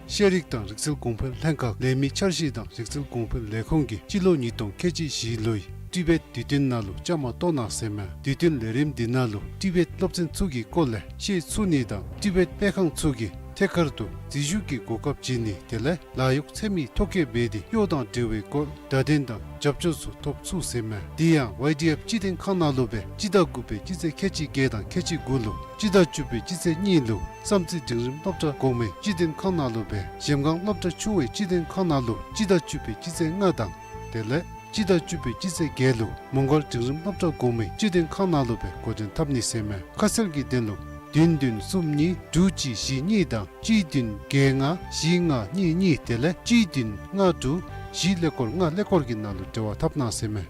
ཤེས་རིག་དང་རིག་རྩལ་གོང་འཕེལ་ལྷན་ཁག་ལས་མི་འཆར་གཞི་དང་རིག་རྩལ་གོང་འཕེལ་ལས་ཁུངས་ཀྱིས་སྤྱི་ལོ་ཉིས་སྟོང་ཁལ་གཅིག་བཞི་ལོའི་ཊི་བེཊ་དུས་སྟོན་ནང་ལུ་བཅའ་མར་གཏོགས་གནང་ཟེར་མས། དུས་སྟོན་ལས་རིམ་འདི་ནང་ལུ་ཊི་བེཊ་སློབ་ཚན་ཚུ་གི་སྐོར་ལས་ཤེས་ཚུགས་ནི་དང་ཊི་བེཊ་སྤེལ་ཁང་ཚུ་གིས་ཐད་ཀར་དུ་འཛུལ་ཞུགས་ཀྱི་གོ་སྐབས་བྱིན་ནི་དེ་ལས་ལཱ་གཡོག་འཚོལ་མིའི་ཐོ་བཀོད་འབད་དེ་གཡོག་དང་འབྲེལ་བའི་སྐོར་བརྡ་དོན་དང་རྒྱབ་སྐྱོར་ཚུ་ཐོབ་ཚུགས་ཟེར་མས། དེ་ཡང་ཝའི་ཌི་ཨེཕ་སྤྱི་དོན་ཁང་ནང་ལུ་སྦེ་སྤྱི་ཟླ་དགུ་པའི་སྤྱི་ཚེས་ཁལ་གཅིག་བརྒྱད་དང་ཁལ་གཅིག་དགུ་ལུ་སྤྱི་ཟླ་བཅུ་པའི་སྤྱི་ཚེས་གཉིས་ལུ་བསམ་རྩེ་འབྲིང་རིམ་སློབ་གྲྭ་གོང་མའི་སྤྱི་དོན་ཁང་ནང་ལུ་སྦེ་གཞལམ་སྒང་སློབ་གྲྭ་ཆུང་བའི་སྤྱི་དོན་ཁང་ནང་ལུ་སྤྱི་ཟླ་བཅུ་པའི་སྤྱི་ཚེས་ལྔ་དང་དེ་ལས་སྤྱི་ཟླ་བཅུ་པའི་སྤྱི་ཚེས་བརྒྱད་ལུ་མོང་སྒར་འབྲིང་རིམ་སློབ་གྲྭ་གོང་མའི་སྤྱི་དོན་ཁང་ནང་ལུ་སྦེ་འགོ་འདྲེན་འཐབ་ནི་ཟེར་མས། ཁ་གསལ་གྱི་དོན་ལུ་བདུན་བདུན་གསུམ་གཉིས་དྲུག་གཅིག་བཞི་གཉིས་དང་གཅིག་བདུན་བརྒྱད་ལྔ་བཞི་ལྔ་གཉིས་གཉིས་དེ་ལས་གཅིག་བདུན་ལྔ་དྲུག་བཞི་ཀླད་ཀོར་ལྔ་ཀླད་ཀོར་གྱི་ནང་ལུ་འབྲེལ་བ་འཐབ་གནང་ཟེར་མས།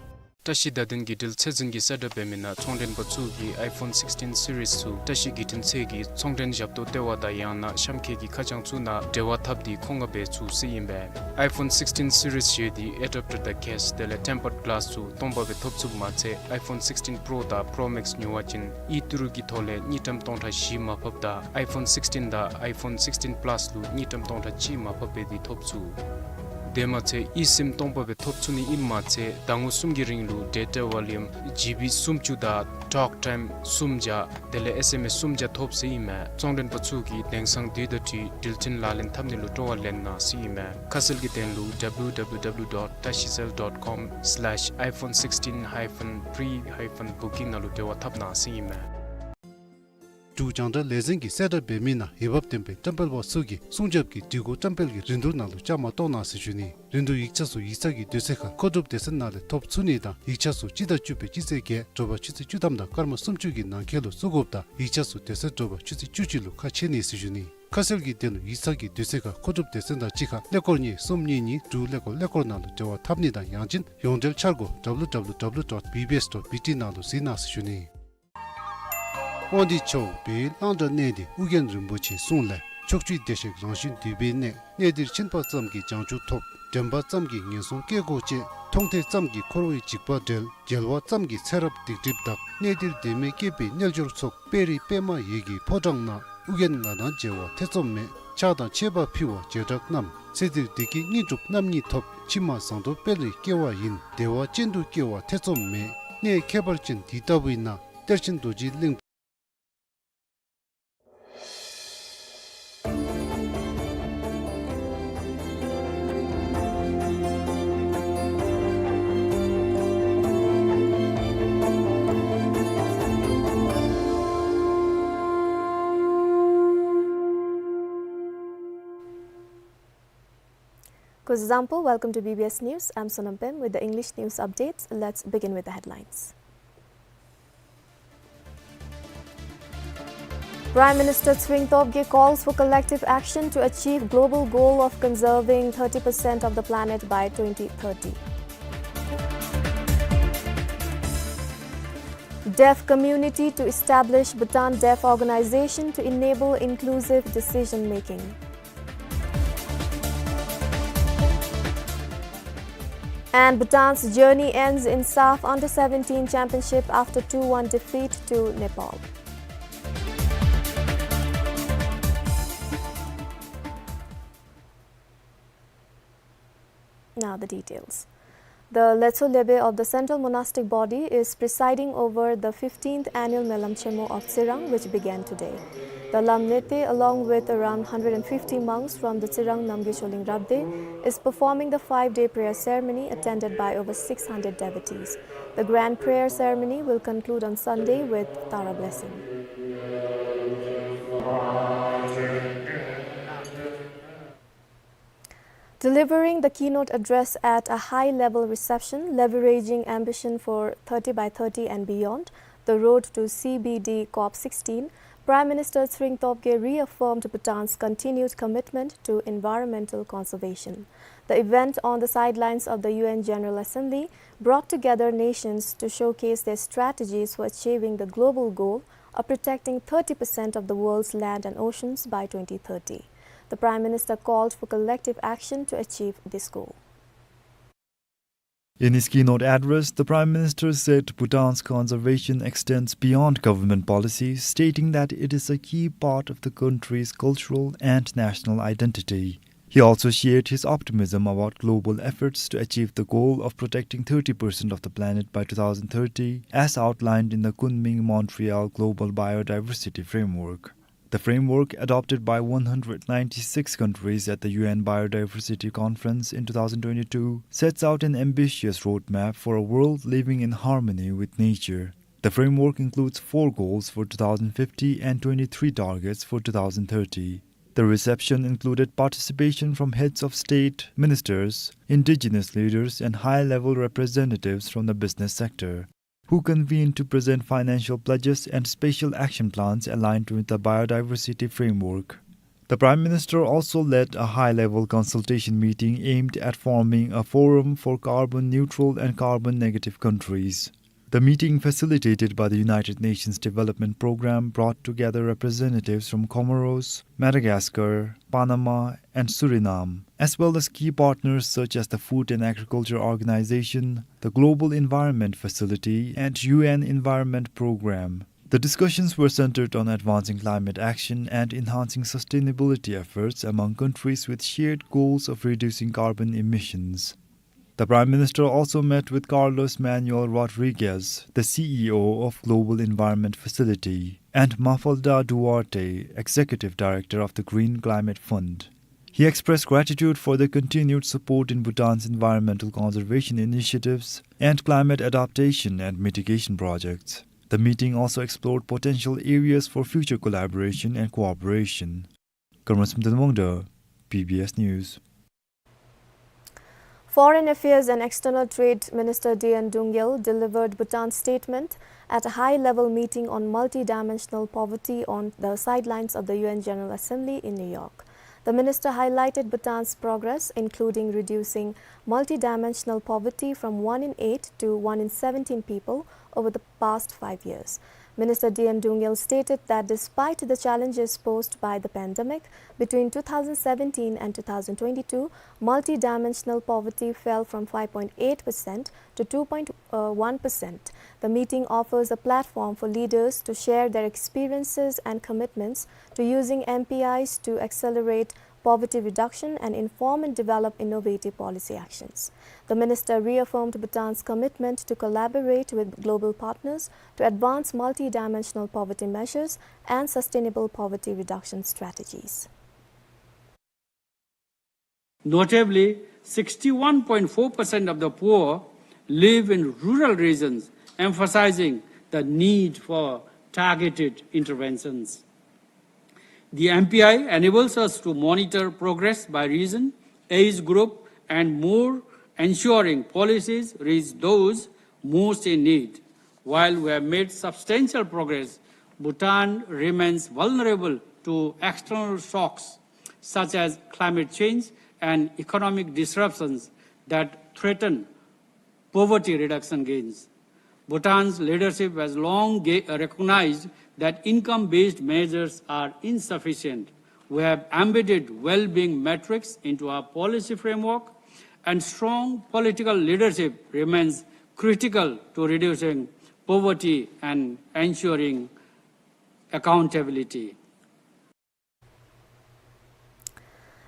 བཀྲ་ཤིས་བརྡ་དོན་བརྒྱུད་འཕྲིན་ཚད་འཛིན་གྱིས་གསལ་བསྒྲགས་འབད་མི་ནང་ཚོང་མགྲོན་པ་ཚུ་གིས་iPhone sixteen series ཚུ་བཀྲ་ཤིས་བརྒྱུད་འཕྲིན་ཚད་ཀྱི་ཚོང་མགྲོན་ཞབས་ཏོག་ལྟེ་བ་དང་ཡང་ན་གཤམ་འཁོད་ཀྱི་ཁ་བྱང་ཚུ་ནང་འབྲེལ་བ་འཐབ་སྟེ་མཁོ་མངགས་འབད་ཚུགས་ཟེར་ཨིན་པས། iPhone sixteen series བཞེས་ཏེ་ཨེ་ཌབ་ཊར་དང་ཀེསི་དེ་ལས་ཊེམ་པརཌ་གི་ལཱསི་ཚུ་སྟོང་པ་སྦེ་ཐོབ་ཚུགསཔ་མ་ཚད་iPhone sixteen Pro དང་Pro Max ཉོ་བ་ཅིན་ཨི་ཊི་རུ་གི་ཐོག་ལས་དངུལ་ཀྲམ་སྟོང་ཕྲག་བཞི་མར་ཕབ་དང་iPhone sixteen དང་iPhone sixteen Plus ལུ་དངུལ་ཀྲམ་སྟོང་ཕྲག་གཅིག་མར་ཕབ་འབད་དེ་ཐོབ་ཚུགས། དེ་མ་ཚད་ཨི་སིམ་སྟོང་པ་སྦེ་ཐོབ་ཚུགས་ནི་ཨིནམ་མ་ཚད་ཟླ་ངོ་གསུམ་གྱི་རིང་ལུ་ཌེ་ཊ་བོ་ལིའུམ་ཇི་བི་སུམ་ཅུ་དང་ཊོག་ཊའིམ་སུམ་བརྒྱ་དེ་ལས་ཨེསི་ཨེམ་ཨེསི་སུམ་བརྒྱ་ཐོབ་ཟེར་ཨིན་མས། ཚོང་མགྲོན་པ་ཚུ་གིས་དེང་སང་དུས་དང་འཁྲིལ་འགྲུལ་འཕྲིན་ལག་ལེན་འཐབ་ནི་ལུ་སྤྲོ་བ་ལེན་གནང་ཟེར་ཨིན་མས། ཁ་གསལ་གྱི་དོན་ལུ་W W W dot tashicell dot com slash iPhone sixteen hyphen pre hyphen booking ནང་ལུ་འབྲེལ་བ་འཐབ་གནང་ཟེར་ཨིན་མས། འབྲུག་རྒྱང་བསྒྲགས་ལས་འཛིན་གྱིས་གསལ་བསྒྲགས་འབད་མི་ནང་འོས་འབབ་ལྡན་པའི་བཀྲམ་སྤེལ་པ་ཚུ་གིས་སྲུང་སྐྱོབ་ཀྱི་སྒྲིག་གོ་བཀྲམ་སྤེལ་གྱི་རིན་བསྡུར་ནང་ལུ་བཅའ་མར་གཏོགས་གནང་ཟེར་ཞུ་ནི། རིན་བསྡུར་ཡིག་ཆ་ཚུ་ཡིག་ཚང་གི་དུས་ཚོད་ཁར་མཁོ་སྒྲུབ་སྡེ་ཚན་ནང་ལས་ཐོབ་ཚུགས་ནི་དང་ཡིག་ཆ་ཚུ་སྤྱི་ཟླ་བཅུ་པའི་སྤྱི་ཚེས་བརྒྱད་དྲོ་པ་ཆུ་ཚོད་བཅུ་ཐམ་དང་སྐར་མ་སུམ་ཅུ་གི་ནང་འཁོད་ལུ་བཙུགས་དགོཔ་དང་ཡིག་ཆ་ཚུ་དེ་ཚེ་དྲོ་པ་ཆུ་ཚོད་བཅུ་གཅིག་ལུ་ཁ་ཕྱེ་ནི་ཟེར་ཞུ་ནི། ཁ་གསལ་གྱི་དོན་ལུ་ཡིག་ཚང་གི་དུས་ཚོད་ཁར་མཁོ་སྒྲུབ་སྡེ་ཚན་དང་གཅིག་ཁར་ཀླད་ཀོར་གཉིས་གསུམ་གཉིས་གཉིས་དྲུག་ཀླད་ཀོར་ཀླད་ཀོར་ནང་ལུ་འབྲེལ་བ་འཐབ་ནི་དང་ཡང་ཅིན་ཡོངས་འབྲེལ་འཆར་སྒོ་W W W dot B B S dot B T ནང་ལུ་གཟིགས་གནང་ཟེར་ཞུ་ནི། དབང་འདུས་ཕྱོགས་བོད་གླང་དར་གནས་འདི་ཨོ་རྒྱན་རིན་པོ་ཆེའི་གསུང་ལས། ཕྱོགས་བཅུའི་བདེ་གཤེགས་རང་བཞིན་འདུས་པའི་གནས། གནས་འདིར་ཕྱིན་པ་ཙམ་གྱིས་བྱང་ཆུབ་ཐོབ། དྲན་པ་ཙམ་གྱིས་ངན་སོང་སྐྱེ་སྒོ་བཅད། མཐོང་ཐོས་ཙམ་གྱིས་འཁོར་བའི་འཇིགས་པ་བསྒྲལ། མཇལ་བ་ཙམ་གྱིས་ཚེ་རབས་སྡིག་སྒྲིབ་དག། གནས་འདིར་བདེན་མེད་སྐྱེས་པའི་རྣལ་འབྱོར་ཚོགས། དཔལ་རི་པདྨ་འོད་ཀྱི་ཕོ་བྲང་ན། ཨོ་རྒྱན་ང་དང་མཇལ་བ་ཐེ་ཚོམ་མེད། ཕྱག་དང་མཆོད་པ་ཕུལ་བ་བྱེ་བྲག་རྣམས། ཚེ་འདིར་བདེ་སྐྱིད་དངོས་གྲུབ་རྣམ་གཉིས་ཐོབ། ཕྱི་མ་ཟངས་མདོག་དཔལ་རིར་སྐྱེ་བ་ཡིན། བདེ་བ་ཅན་དུ་སྐྱེ་བ་ཐེ་ཚོམ་མེད། གནས་ཁྱད་པར་ཅན་འདི་ལྟ་བུའི་ནང་། གཏེར་ཆེན་རྡོ་རྗེ་གླིང་། Kuzuzangpo, welcome to B B S News. I'm Sonam Pem with the English news updates. Let's begin with the headlines. Prime Minister Tshering Tobgay calls for collective action to achieve global goal of conserving thirty percent of the planet by twenty thirty. Deaf community to establish Bhutan Deaf Organization to enable inclusive decision making. And Bhutan's journey ends in SAFF Under seventeen Championship after two one defeat to Nepal. Now the details. The Letsho Lebe of the Central Monastic Body is presiding over the fifteenth Annual Melam Chemo of Tsirang, which began today. The Lamlete, along with around hundred and fifty monks from the Tsirang Namgay Choling Rabde, is performing the five-day prayer ceremony attended by over six hundred devotees. The grand prayer ceremony will conclude on Sunday with Tara blessing. Delivering the keynote address at a high-level reception, Leveraging Ambition for thirty by thirty and Beyond, The Road to C B D COP sixteen, Prime Minister Tshering Tobgay reaffirmed Bhutan's continued commitment to environmental conservation. The event, on the sidelines of the U N General Assembly, brought together nations to showcase their strategies for achieving the global goal of protecting thirty percent of the world's land and oceans by twenty thirty. The Prime Minister called for collective action to achieve this goal. In his keynote address, the Prime Minister said Bhutan's conservation extends beyond government policies, stating that it is a key part of the country's cultural and national identity. He also shared his optimism about global efforts to achieve the goal of protecting thirty percent of the planet by two thousand thirty, as outlined in the Kunming-Montreal Global Biodiversity Framework. The framework, adopted by one hundred ninety-six countries at the U N Biodiversity Conference in two thousand twenty-two, sets out an ambitious roadmap for a world living in harmony with nature. The framework includes four goals for two thousand fifty and twenty-three targets for two thousand thirty. The reception included participation from heads of state, ministers, indigenous leaders, and high-level representatives from the business sector, who convened to present financial pledges and special action plans aligned with the biodiversity framework. The Prime Minister also led a high-level consultation meeting aimed at forming a forum for carbon-neutral and carbon-negative countries. The meeting, facilitated by the United Nations Development Programme, brought together representatives from Comoros, Madagascar, Panama, and Suriname, as well as key partners such as the Food and Agriculture Organization, the Global Environment Facility, and U N Environment Programme. The discussions were centered on advancing climate action and enhancing sustainability efforts among countries with shared goals of reducing carbon emissions. The Prime Minister also met with Carlos Manuel Rodriguez, the C E O of Global Environment Facility, and Mafalda Duarte, Executive Director of the Green Climate Fund. He expressed gratitude for the continued support in Bhutan's environmental conservation initiatives and climate adaptation and mitigation projects. The meeting also explored potential areas for future collaboration and cooperation. Kharmar Samten Wangda, B B S News. Foreign Affairs and External Trade Minister D N Dungel delivered Bhutan's statement at a high-level meeting on multidimensional poverty on the sidelines of the U N General Assembly in New York. The minister highlighted Bhutan's progress, including reducing multidimensional poverty from one in eight to one in seventeen people over the past five years. Minister D N Dungel stated that despite the challenges posed by the pandemic, between two thousand seventeen and two thousand twenty-two, multidimensional poverty fell from five point eight percent to two point one percent. The meeting offers a platform for leaders to share their experiences and commitments to using M P Is to accelerate poverty reduction and inform and develop innovative policy actions. The minister reaffirmed Bhutan's commitment to collaborate with global partners to advance multidimensional poverty measures and sustainable poverty reduction strategies. Notably, sixty-one point four percent of the poor live in rural regions, emphasizing the need for targeted interventions. The M P I enables us to monitor progress by region, age group, and more, ensuring policies reach those most in need. While we have made substantial progress, Bhutan remains vulnerable to external shocks such as climate change and economic disruptions that threaten poverty reduction gains. Bhutan's leadership has long ga-, uh, recognized that income-based measures are insufficient. We have embedded well-being metrics into our policy framework, and strong political leadership remains critical to reducing poverty and ensuring accountability.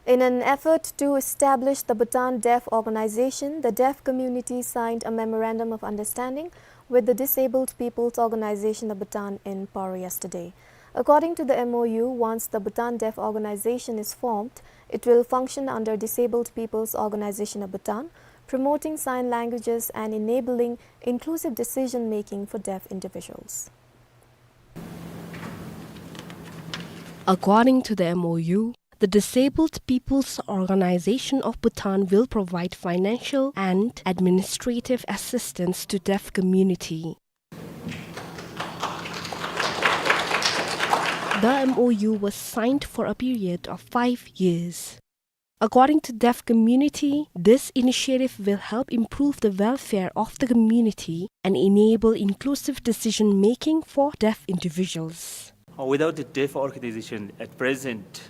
In an effort to establish the Bhutan Deaf Organization, the deaf community signed a memorandum of understanding with the Disabled People's Organization of Bhutan in Paro yesterday. According to the M O U, once the Bhutan Deaf Organization is formed, it will function under Disabled People's Organization of Bhutan, promoting sign languages and enabling inclusive decision-making for deaf individuals. According to the M O U, the Disabled People's Organization of Bhutan will provide financial and administrative assistance to deaf community. The M O U was signed for a period of five years. According to deaf community, this initiative will help improve the welfare of the community and enable inclusive decision-making for deaf individuals. Uh, without the deaf organization at present,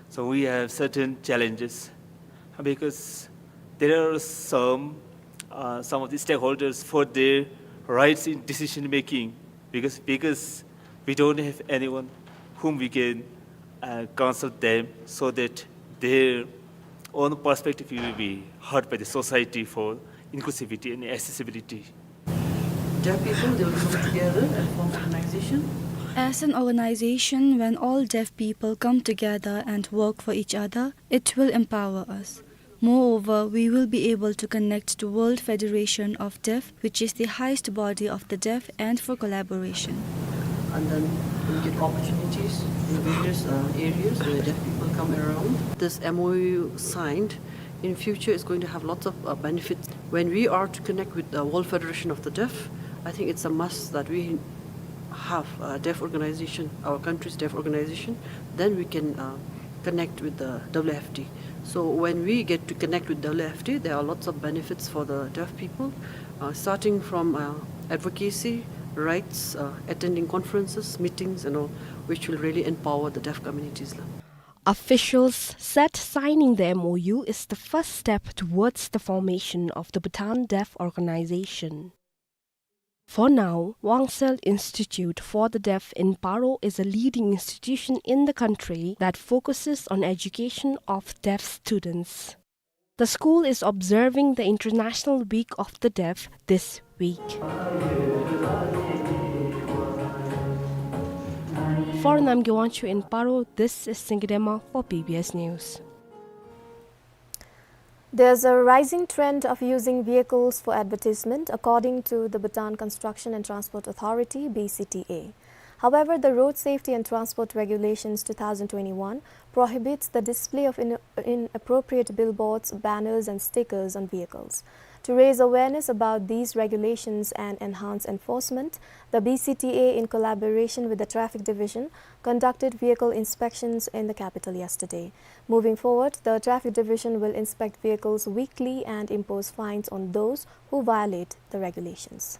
so we have certain challenges, uh, because there are some, uh, some of the stakeholders for their rights in decision making, because, because we don't have anyone whom we can, uh, consult them so that their own perspective will be heard by the society for inclusivity and accessibility. Deaf people, they will come together and form organization. As an organization, when all deaf people come together and work for each other, it will empower us. Moreover, we will be able to connect to World Federation of Deaf, which is the highest body of the deaf, and for collaboration. And then we get opportunities in various, uh, areas where deaf people come around. This M O U signed, in future is going to have lots of, uh, benefits. When we are to connect with the World Federation of the Deaf, I think it's a must that we have a deaf organization, our country's deaf organization, then we can, uh, connect with the W F D. So when we get to connect with W F D, there are lots of benefits for the deaf people, uh, starting from, uh, advocacy, rights, uh, attending conferences, meetings, and all, which will really empower the deaf communities la. Officials said signing the M O U is the first step towards the formation of the Bhutan Deaf Organization. For now, Wangsel Institute for the Deaf in Paro is a leading institution in the country that focuses on education of deaf students. The school is observing the International Week of the Deaf this week. For Namgay Wangchuk in Paro, this is Singye Dema for B B S News. There's a rising trend of using vehicles for advertisement, according to the Bhutan Construction and Transport Authority, B C T A. However, the Road Safety and Transport Regulations two thousand twenty-one prohibits the display of in-, inappropriate billboards, banners, and stickers on vehicles. To raise awareness about these regulations and enhance enforcement, the B C T A, in collaboration with the Traffic Division, conducted vehicle inspections in the capital yesterday. Moving forward, the Traffic Division will inspect vehicles weekly and impose fines on those who violate the regulations.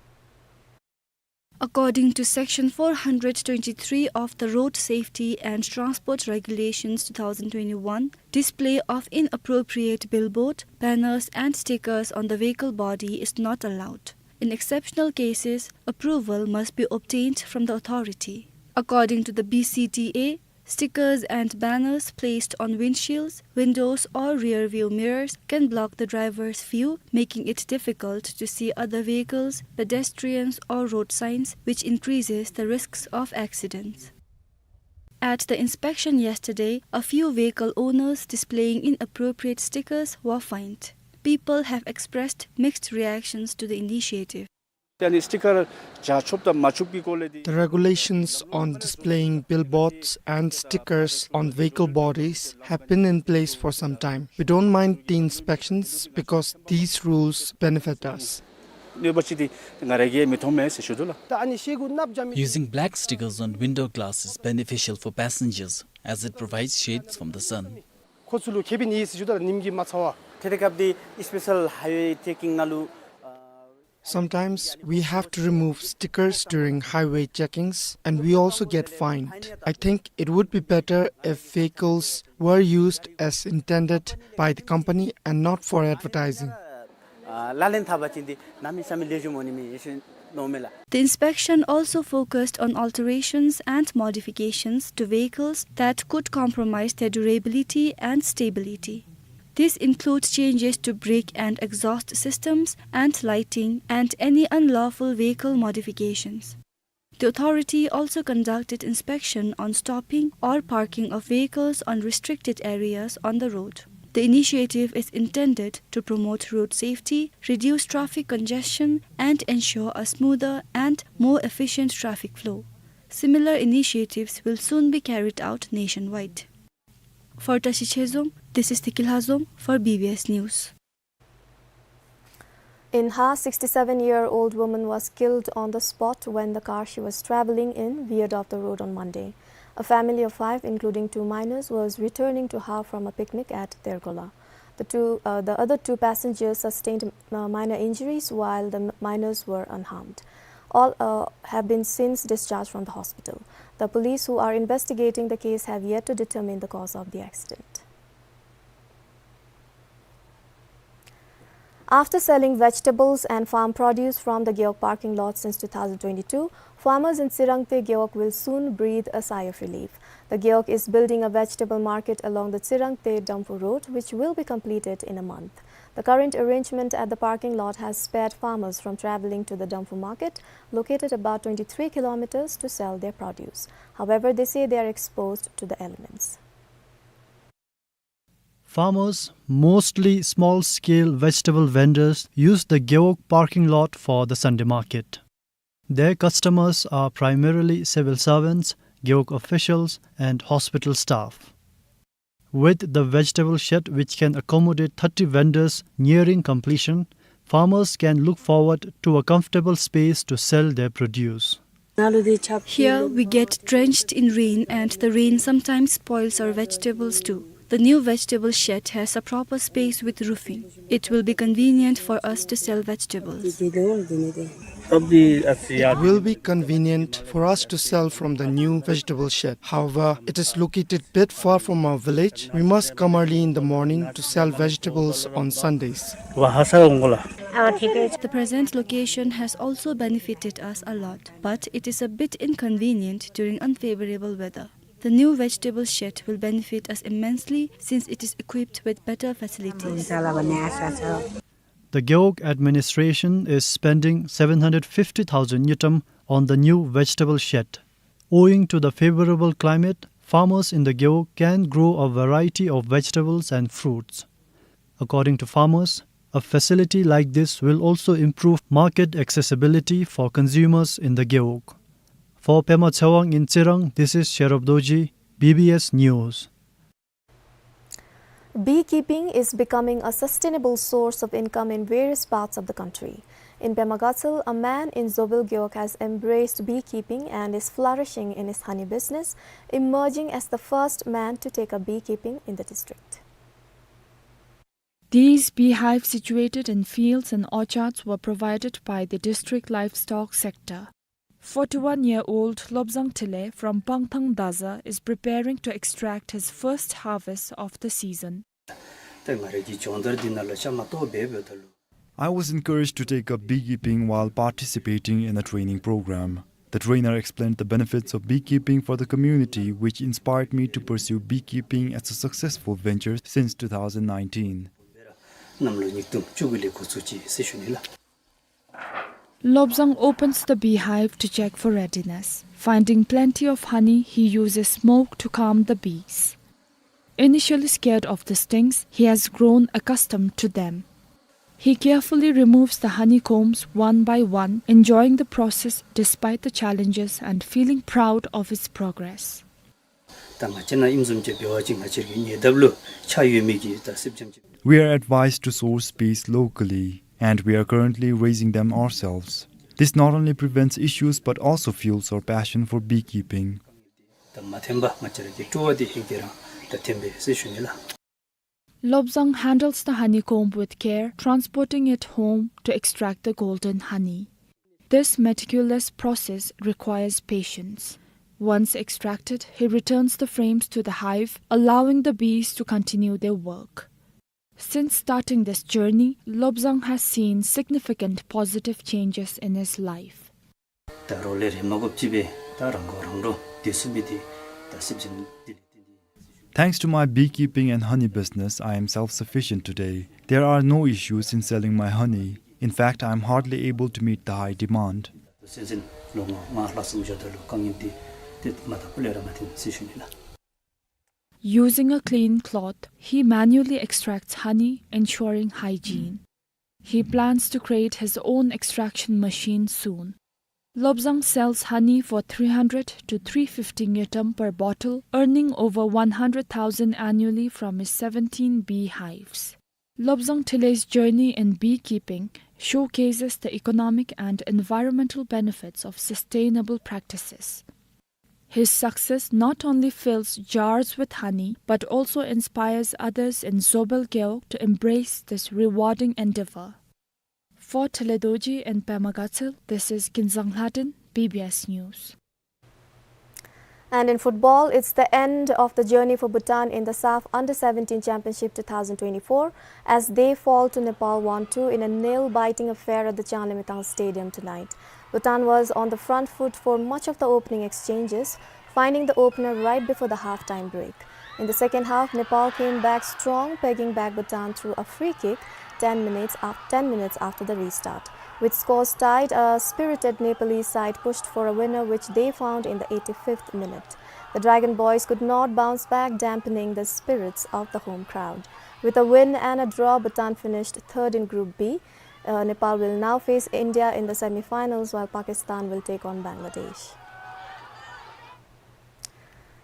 According to Section four hundred twenty-three of the Road Safety and Transport Regulations two thousand twenty-one, display of inappropriate billboard, banners and stickers on the vehicle body is not allowed. In exceptional cases, approval must be obtained from the authority. According to the B C T A, stickers and banners placed on windshields, windows or rear view mirrors can block the driver's view, making it difficult to see other vehicles, pedestrians or road signs, which increases the risks of accidents. At the inspection yesterday, a few vehicle owners displaying inappropriate stickers were fined. People have expressed mixed reactions to the initiative. ཏེ་ཨ་ནི་སི་ཊི་ཀར་རྒྱག་ཆོགཔ་དང་མ་ཆོགཔ་ཀྱི་སྐོར་ལས་འདི། The regulations on displaying billboards and stickers on vehicle bodies have been in place for some time. We don't mind the inspections because these rules benefit us. གནོད་པ་ཅིག་འདི་ང་ར་གིས་མི་མཐོང་མས་ཟེར་ཞུ་དོ་ལགས། Using black stickers on window glass is beneficial for passengers as it provides shades from the sun. ཁོ་ཚུ་ལུ་ཁེ་ཕན་ཡོད་ཟེར་ཞུ་དོ་ལགས། ཉིམ་གིས་མ་ཚ་བར། ཏེ་རེ་སྐབས་འདི་སི་པེ་ཤལ་ཧའི་ཝེ་ཅེ་ཀིང་ནང་ལུ། Sometimes we have to remove stickers during highway checkings, and we also get fined. I think it would be better if vehicles were used as intended by the company and not for advertising. ཨ་ལག་ལེན་འཐབ་པ་ཅིན་འདི་གནམ་མེད་ས་མེད་ལེགས་ཤོམ་འོང་ནི་མས་ཟེར་མནོཝ་མས་ལགས། The inspection also focused on alterations and modifications to vehicles that could compromise their durability and stability. These include changes to brake and exhaust systems and lighting and any unlawful vehicle modifications. The authority also conducted inspection on stopping or parking of vehicles on restricted areas on the road. The initiative is intended to promote road safety, reduce traffic congestion, and ensure a smoother and more efficient traffic flow. Similar initiatives will soon be carried out nationwide. For Tashi Chezom, this is Tikil Hazom for B B S News. In Ha, sixty-seven-year-old woman was killed on the spot when the car she was travelling in veered off the road on Monday. A family of five, including two minors, was returning to Ha from a picnic at Tergola. The two, uh, the other two passengers sustained, uh, minor injuries, while the m-, minors were unharmed. All, uh, have been since discharged from the hospital. The police, who are investigating the case, have yet to determine the cause of the accident. After selling vegetables and farm produce from the Gewog parking lot since two thousand twenty-two, farmers in Tsirangte Gewog will soon breathe a sigh of relief. The Gewog is building a vegetable market along the Tsirangte Damphu Road, which will be completed in a month. The current arrangement at the parking lot has spared farmers from travelling to the Damphu market, located about twenty-three kilometres, to sell their produce. However, they say they are exposed to the elements. Farmers, mostly small-scale vegetable vendors, use the Gewog parking lot for the Sunday market. Their customers are primarily civil servants, Gewog officials, and hospital staff. With the vegetable shed, which can accommodate thirty vendors, nearing completion, farmers can look forward to a comfortable space to sell their produce. Here, we get drenched in rain, and the rain sometimes spoils our vegetables too. The new vegetable shed has a proper space with roofing. It will be convenient for us to sell vegetables. It will be convenient for us to sell from the new vegetable shed. However, it is located bit far from our village. We must come early in the morning to sell vegetables on Sundays. The present location has also benefited us a lot, but it is a bit inconvenient during unfavorable weather. The new vegetable shed will benefit us immensely since it is equipped with better facilities. The Gewog administration is spending seven hundred fifty thousand ngultrum on the new vegetable shed. Owing to the favorable climate, farmers in the Gewog can grow a variety of vegetables and fruits. According to farmers, a facility like this will also improve market accessibility for consumers in the Gewog. For Pema Tshewang in Tsirang, this is Sherub Dorji, B B S News. Beekeeping is becoming a sustainable source of income in various parts of the country. In Pema Gatshel, a man in Zobel Gewog has embraced beekeeping and is flourishing in his honey business, emerging as the first man to take up beekeeping in the district. These beehives situated in fields and orchards were provided by the district livestock sector. Forty-one-year-old Lobzang Thile from Pangthang Daza is preparing to extract his first harvest of the season. I was encouraged to take up beekeeping while participating in a training program. The trainer explained the benefits of beekeeping for the community, which inspired me to pursue beekeeping as a successful venture since two thousand nineteen. Lobzang opens the beehive to check for readiness. Finding plenty of honey, he uses smoke to calm the bees. Initially scared of the stings, he has grown accustomed to them. He carefully removes the honeycombs one by one, enjoying the process despite the challenges and feeling proud of his progress. ད་ང་བཅས་ནང་ཨིནམ་བཟུམ་ཅིག་འབད་བ་ཅིན་ང་བཅས་ཀྱི་ཉེ་འདབས་ལུ་ཆ་ཡོད་མི་གི་ད་སེརཔ་ཅམ་ཅིག We are advised to source bees locally, and we are currently raising them ourselves. This not only prevents issues but also fuels our passion for beekeeping. ད་མ་ཐོན་པར་ང་བཅས་ར་གི་སྤྲོ་བ་འདི་ཧེང་སྐལ་ར་ད་ཐོན་པས་ཟེར་ཞུ་ནི་ལགས། Lobzang handles the honeycomb with care, transporting it home to extract the golden honey. This meticulous process requires patience. Once extracted, he returns the frames to the hive, allowing the bees to continue their work. Since starting this journey, Lobzang has seen significant positive changes in his life. ད་རོགས་ལས་རེ་མ་དགོཔ་ཅིག་སྦེ་ད་རང་མགོ་རང་འདྲོངས་སྡོད་ཚུགས་མི་འདི་ད་སེརཔ་ཅམ་འདི་ལས་བརྟེན་ཏེ། Thanks to my beekeeping and honey business, I am self-sufficient today. There are no issues in selling my honey. In fact, I am hardly able to meet the high demand. སེམས་ཅན་ལོ་ངོ་ལྔ་ལྷག་ཙམ་འགྱོཝ་ད་ལུ་དཀའ་ངལ་འདི་ཏེ་མ་ད་སྤུ་ལས་ར་མ་ཐོན་ཟེར་ཞུ་ནི་ལགས། Using a clean cloth, he manually extracts honey, ensuring hygiene. He plans to create his own extraction machine soon. Lobzang sells honey for three hundred to three fifty ngultrum per bottle, earning over one hundred thousand annually from his seventeen beehives. Lobzang Thile's journey in beekeeping showcases the economic and environmental benefits of sustainable practices. His success not only fills jars with honey, but also inspires others in Zobel Gewog to embrace this rewarding endeavor. For Thile Dorji in Pema Gatshel, this is Kinzang Lhaden, B B S News. And in football, it's the end of the journey for Bhutan in the SAFF Under seventeen Championship two thousand twenty-four as they fall to Nepal one two in a nail-biting affair at the Changlimithang Stadium tonight. Bhutan was on the front foot for much of the opening exchanges, finding the opener right before the half-time break. In the second half, Nepal came back strong, pegging back Bhutan through a free kick ten minutes af-, ten minutes after the restart. With scores tied, a spirited Nepalese side pushed for a winner, which they found in the eighty-fifth minute. The Dragon Boys could not bounce back, dampening the spirits of the home crowd. With a win and a draw, Bhutan finished third in Group B. Uh, Nepal will now face India in the semi-finals, while Pakistan will take on Bangladesh.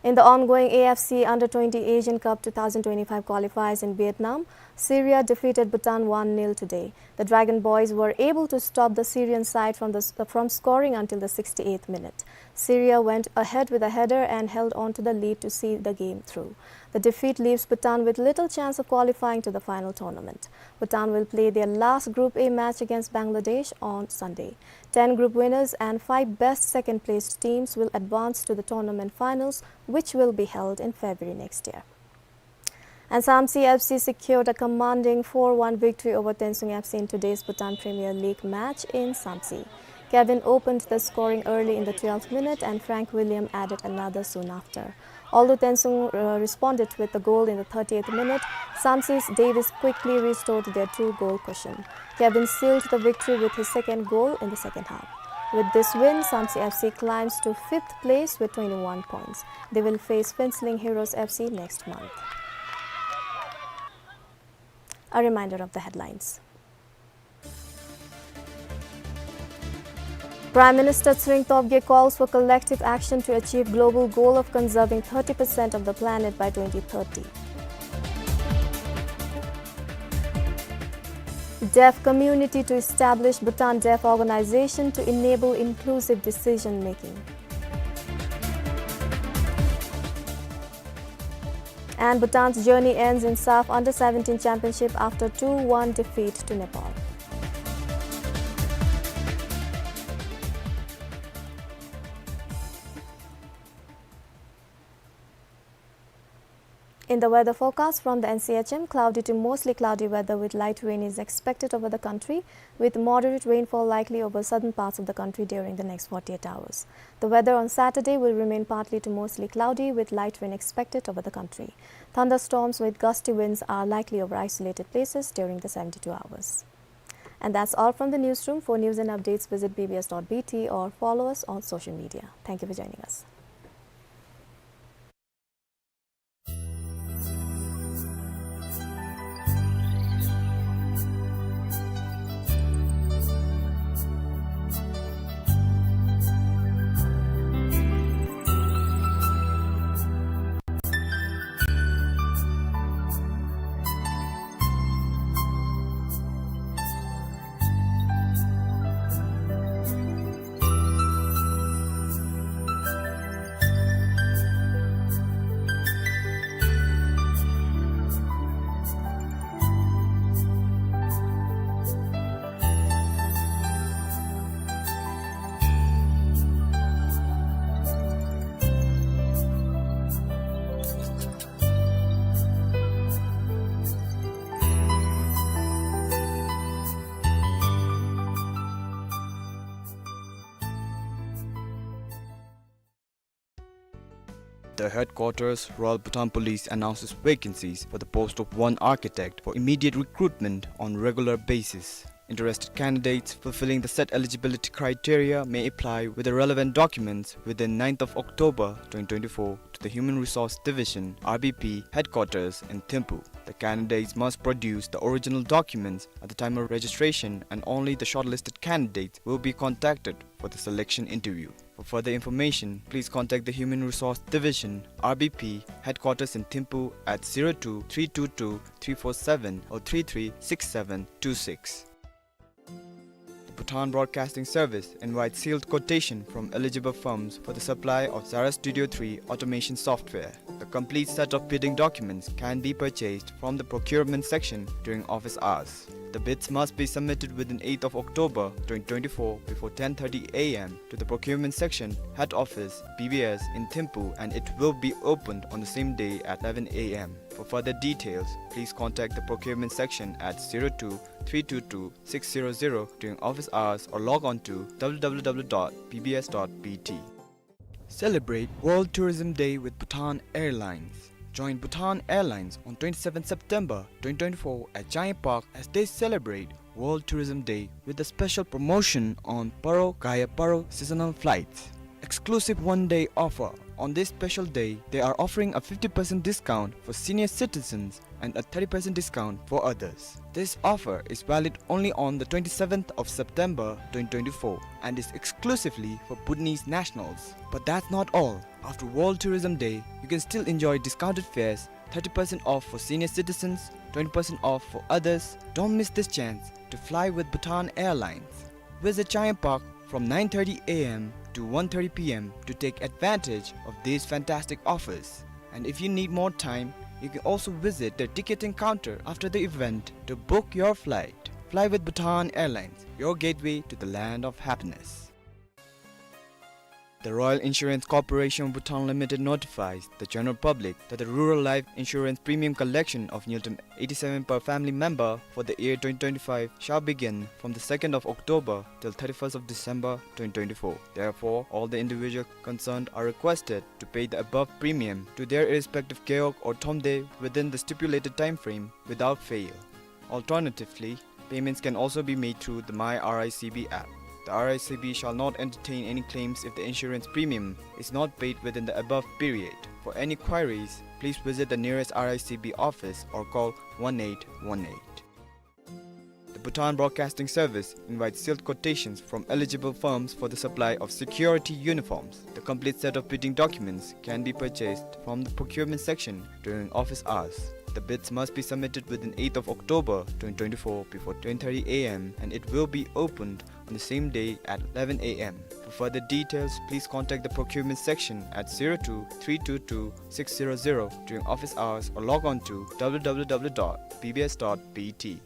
In the ongoing A F C Under twenty Asian Cup two thousand twenty-five qualifiers in Vietnam, Syria defeated Bhutan one nil today. The Dragon Boys were able to stop the Syrian side from the s-, from scoring until the sixty-eighth minute. Syria went ahead with a header and held on to the lead to see the game through. The defeat leaves Bhutan with little chance of qualifying to the final tournament. Bhutan will play their last Group A match against Bangladesh on Sunday. Ten group winners and five best second-placed teams will advance to the tournament finals, which will be held in February next year. And Samtse F C secured a commanding four one victory over Tensung F C in today's Bhutan Premier League match in Samtse. Kevin opened the scoring early in the twelfth minute and Frank William added another soon after. Although Tensung, uh, responded with a goal in the thirtieth minute, Samtse's Davis quickly restored their two-goal cushion. Kevin sealed the victory with his second goal in the second half. With this win, Samtse F C climbs to fifth place with twenty-one points. They will face Phuentsholing Heroes F C next month. A reminder of the headlines. Prime Minister Tshering Tobgay calls for collective action to achieve global goal of conserving thirty percent of the planet by twenty thirty. Deaf community to establish Bhutan Deaf Organization to enable inclusive decision making. And Bhutan's journey ends in SAFF Under seventeen Championship after two one defeat to Nepal. In the weather forecast from the N C H M, cloudy to mostly cloudy weather with light rain is expected over the country, with moderate rainfall likely over southern parts of the country during the next forty-eight hours. The weather on Saturday will remain partly to mostly cloudy, with light rain expected over the country. Thunderstorms with gusty winds are likely over isolated places during the seventy-two hours. And that's all from the newsroom. For news and updates, visit B B S dot B T or follow us on social media. Thank you for joining us. The Headquarters, Royal Bhutan Police, announces vacancies for the post of one architect for immediate recruitment on regular basis. Interested candidates fulfilling the set eligibility criteria may apply with the relevant documents within ninth of October twenty twenty-four to the Human Resource Division, R B P, headquarters in Thimphu. The candidates must produce the original documents at the time of registration, and only the shortlisted candidates will be contacted for the selection interview. For further information, please contact the Human Resource Division, R B P, headquarters in Thimphu at zero two three two two three four seven or three three six seven two six. The Bhutan Broadcasting Service invites sealed quotation from eligible firms for the supply of Xara Studio three automation software. The complete set of bidding documents can be purchased from the procurement section during office hours. The bids must be submitted within eighth of October twenty twenty-four before ten thirty A M to the procurement section, head office, B B S in Thimphu, and it will be opened on the same day at eleven A M. For further details, please contact the procurement section at zero two three two two six zero zero during office hours or log on to W W W dot B B S dot B T. Celebrate World Tourism Day with Bhutan Airlines. Join Bhutan Airlines on twenty-seventh September twenty twenty-four at Changi Park as they celebrate World Tourism Day with a special promotion on Paro Gaya Paro seasonal flights. Exclusive one-day offer. On this special day, they are offering a fifty percent discount for senior citizens and a thirty percent discount for others. This offer is valid only on the twenty-seventh of September twenty twenty-four and is exclusively for Bhutanese nationals. But that's not all. After World Tourism Day, you can still enjoy discounted fares, thirty percent off for senior citizens, twenty percent off for others. Don't miss this chance to fly with Bhutan Airlines. Visit Changye Park from nine thirty A M to one thirty P M to take advantage of these fantastic offers. And if you need more time, you can also visit their ticketing counter after the event to book your flight. Fly with Bhutan Airlines, your gateway to the land of happiness. The Royal Insurance Corporation of Bhutan Limited notifies the general public that the rural life insurance premium collection of Ngultrum eighty-seven per family member for the year twenty twenty-five shall begin from the second of October till thirty-first of December twenty twenty-four. Therefore, all the individual concerned are requested to pay the above premium to their respective Gewog or Thromde within the stipulated time frame without fail. Alternatively, payments can also be made through the My R I C B app. The R I C B shall not entertain any claims if the insurance premium is not paid within the above period. For any queries, please visit the nearest R I C B office or call one eight one eight. The Bhutan Broadcasting Service invites sealed quotations from eligible firms for the supply of security uniforms. The complete set of bidding documents can be purchased from the procurement section during office hours. The bids must be submitted within eighth of October twenty twenty-four before ten thirty A M and it will be opened on the same day at eleven A M. For further details, please contact the procurement section at zero two three two two six zero zero during office hours or log on to W W W dot B B S dot B T.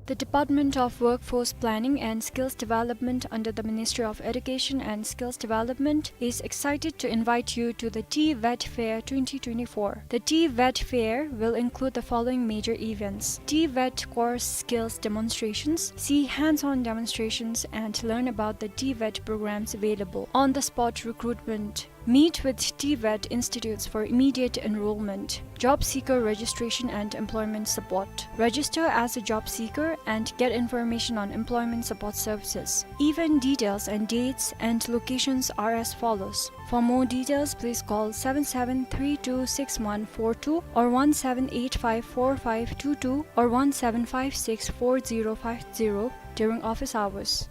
The Department of Workforce Planning and Skills Development under the Ministry of Education and Skills Development is excited to invite you to the TVET Fair twenty twenty-four. The TVET Fair will include the following major events: TVET course skills demonstrations, see hands-on demonstrations, and learn about the TVET programs available. On-the-spot recruitment. Meet with TVET institutes for immediate enrollment. Job seeker registration and employment support. Register as a job seeker and get information on employment support services. Event details and dates and locations are as follows. For more details, please call seven seven three two six one four two or one seven eight five four five two two or one seven five six four zero five zero during office hours.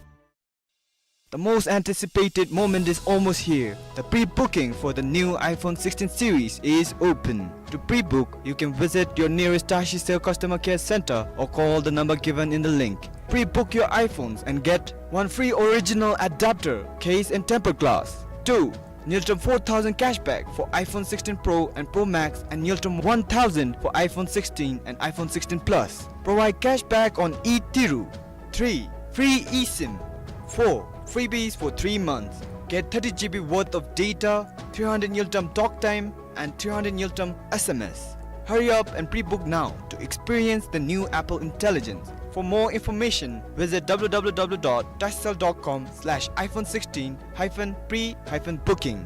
The most anticipated moment is almost here. The pre-booking for the new iPhone sixteen series is open. To pre-book, you can visit your nearest Tashicell customer care center or call the number given in the link. Pre-book your iPhones and get one free original adapter, case and tempered glass. Two, Ngultrum four thousand cashback for iPhone sixteen Pro and Pro Max and Ngultrum one thousand for iPhone sixteen and iPhone sixteen Plus. Provide cashback on e-Tiru. Three, free eSIM. Four, freebies for three months. Get thirty G B worth of data, three hundred Ngultrum talk time, and three hundred Ngultrum S M S. Hurry up and pre-book now to experience the new Apple Intelligence. For more information, visit W W W dot tashicell dot com slash iPhone sixteen hyphen pre hyphen booking.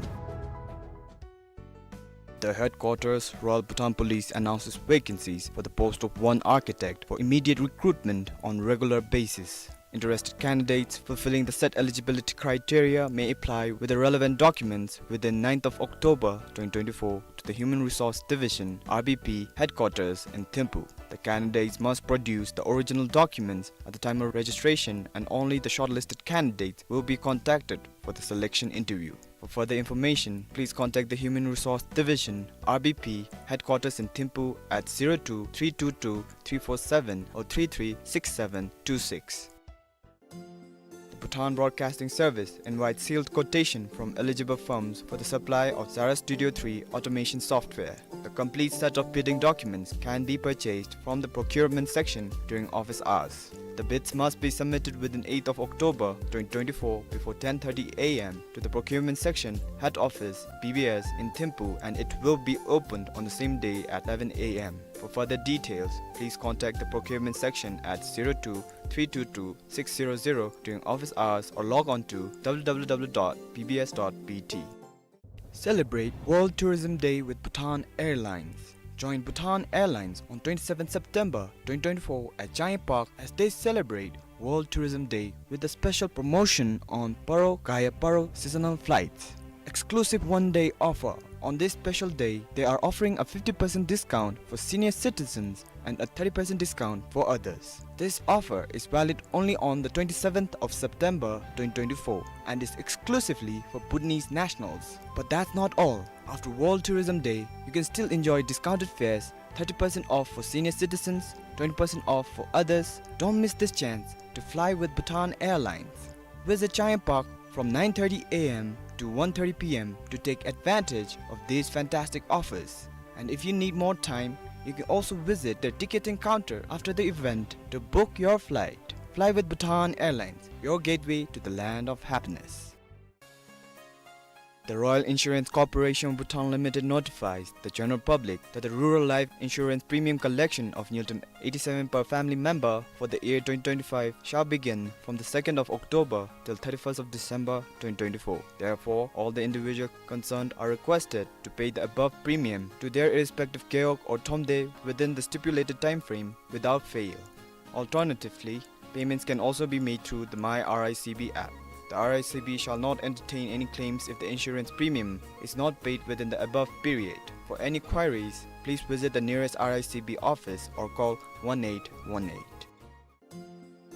The headquarters, Royal Bhutan Police, announces vacancies for the post of one architect for immediate recruitment on regular basis. Interested candidates fulfilling the set eligibility criteria may apply with the relevant documents within ninth of October twenty twenty-four to the Human Resource Division, R B P, headquarters in Thimphu. The candidates must produce the original documents at the time of registration, and only the shortlisted candidates will be contacted for the selection interview. For further information, please contact the Human Resource Division, R B P, headquarters in Thimphu at zero two three two two three four seven or three three six seven two six. The Bhutan Broadcasting Service invites sealed quotation from eligible firms for the supply of Zara Studio three automation software. The complete set of bidding documents can be purchased from the procurement section during office hours. The bids must be submitted within eighth of October twenty twenty-four before ten thirty A M to the procurement section, head office, B B S, in Thimphu, and it will be opened on the same day at eleven A M. For further details, please contact the procurement section at zero two three two two six zero zero during office hours or log on to W W W dot B B S dot B T. Celebrate World Tourism Day with Bhutan Airlines. Join Bhutan Airlines on twenty-seventh September twenty twenty-four at Changye Park as they celebrate World Tourism Day with a special promotion on Paro Gaya Paro seasonal flights. Exclusive one-day offer On this special day, they are offering a fifty percent discount for senior citizens and a thirty percent discount for others. This offer is valid only on the twenty-seventh of September twenty twenty-four and is exclusively for Bhutanese nationals. But that's not all. After World Tourism Day, you can still enjoy discounted fares, thirty percent off for senior citizens, twenty percent off for others. Don't miss this chance to fly with Bhutan Airlines. Visit Chang'e Park from nine thirty a m to one thirty p m to take advantage of these fantastic offers. And if you need more time, you can also visit their ticketing counter after the event to book your flight. Fly with Bhutan Airlines, your gateway to the land of happiness. The Royal Insurance Corporation of Bhutan Limited notifies the general public that the rural life insurance premium collection of Ngultrum eighty-seven per family member for the year twenty twenty-five shall begin from the second of October till thirty-first of December twenty twenty-four. Therefore, all the individual concerned are requested to pay the above premium to their respective Gewog or Thromde within the stipulated time frame without fail. Alternatively, payments can also be made through the My R I C B app. The R I C B shall not entertain any claims if the insurance premium is not paid within the above period. For any queries, please visit the nearest R I C B office or call one eight one eight.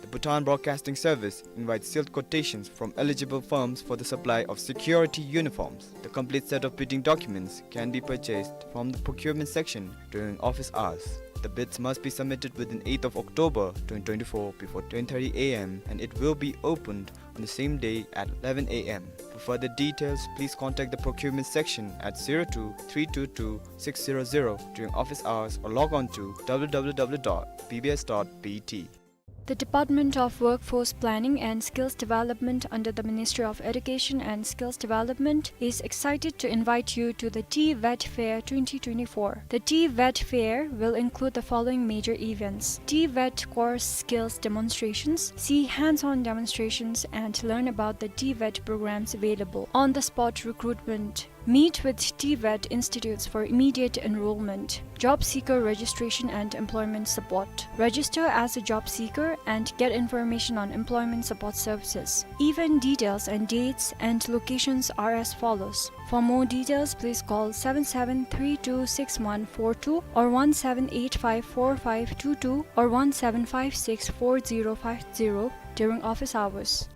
The Bhutan Broadcasting Service invites sealed quotations from eligible firms for the supply of security uniforms. The complete set of bidding documents can be purchased from the procurement section during office hours. The bids must be submitted within eighth of October twenty twenty-four before ten thirty a m and it will be opened on the same day at eleven a m. For further details, please contact the procurement section at zero two three two two six zero zero during office hours or log on to w w w dot b b s dot b t. The Department of Workforce Planning and Skills Development under the Ministry of Education and Skills Development is excited to invite you to the TVET Fair twenty twenty-four. The TVET Fair will include the following major events: TVET course skills demonstrations, see hands-on demonstrations, and learn about the TVET programs available, on-the-spot recruitment, meet with TVET institutes for immediate enrollment, job seeker registration and employment support. Register as a job seeker and get information on employment support services. Event details and dates and locations are as follows. For more details, please call seven seven three two six one four two or one seven eight five four five two two or one seven five six four zero five zero during office hours.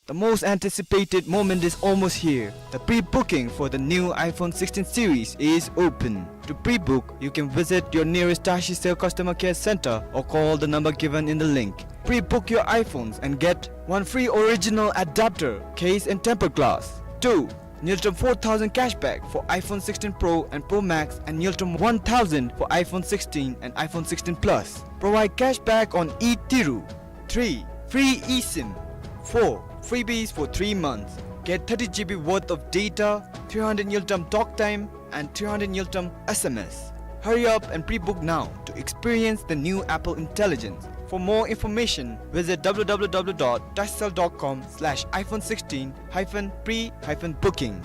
The most anticipated moment is almost here. The pre-booking for the new iPhone sixteen series is open. To pre-book, you can visit your nearest Tashicell customer care center or call the number given in the link. Pre-book your iPhones and get one free original adapter, case and tempered glass. Two, Ngultrum four thousand cashback for iPhone sixteen Pro and Pro Max and Ngultrum one thousand for iPhone sixteen and iPhone sixteen Plus. Provide cashback on e-Tiru. Three, free eSIM. Four, freebies for three months. Get thirty G B worth of data, three hundred Ngultrum talk time, and three hundred Ngultrum S M S. Hurry up and pre-book now to experience the new Apple Intelligence. For more information, visit w w w dot tashicell dot com slash iphone sixteen hyphen pre hyphen booking.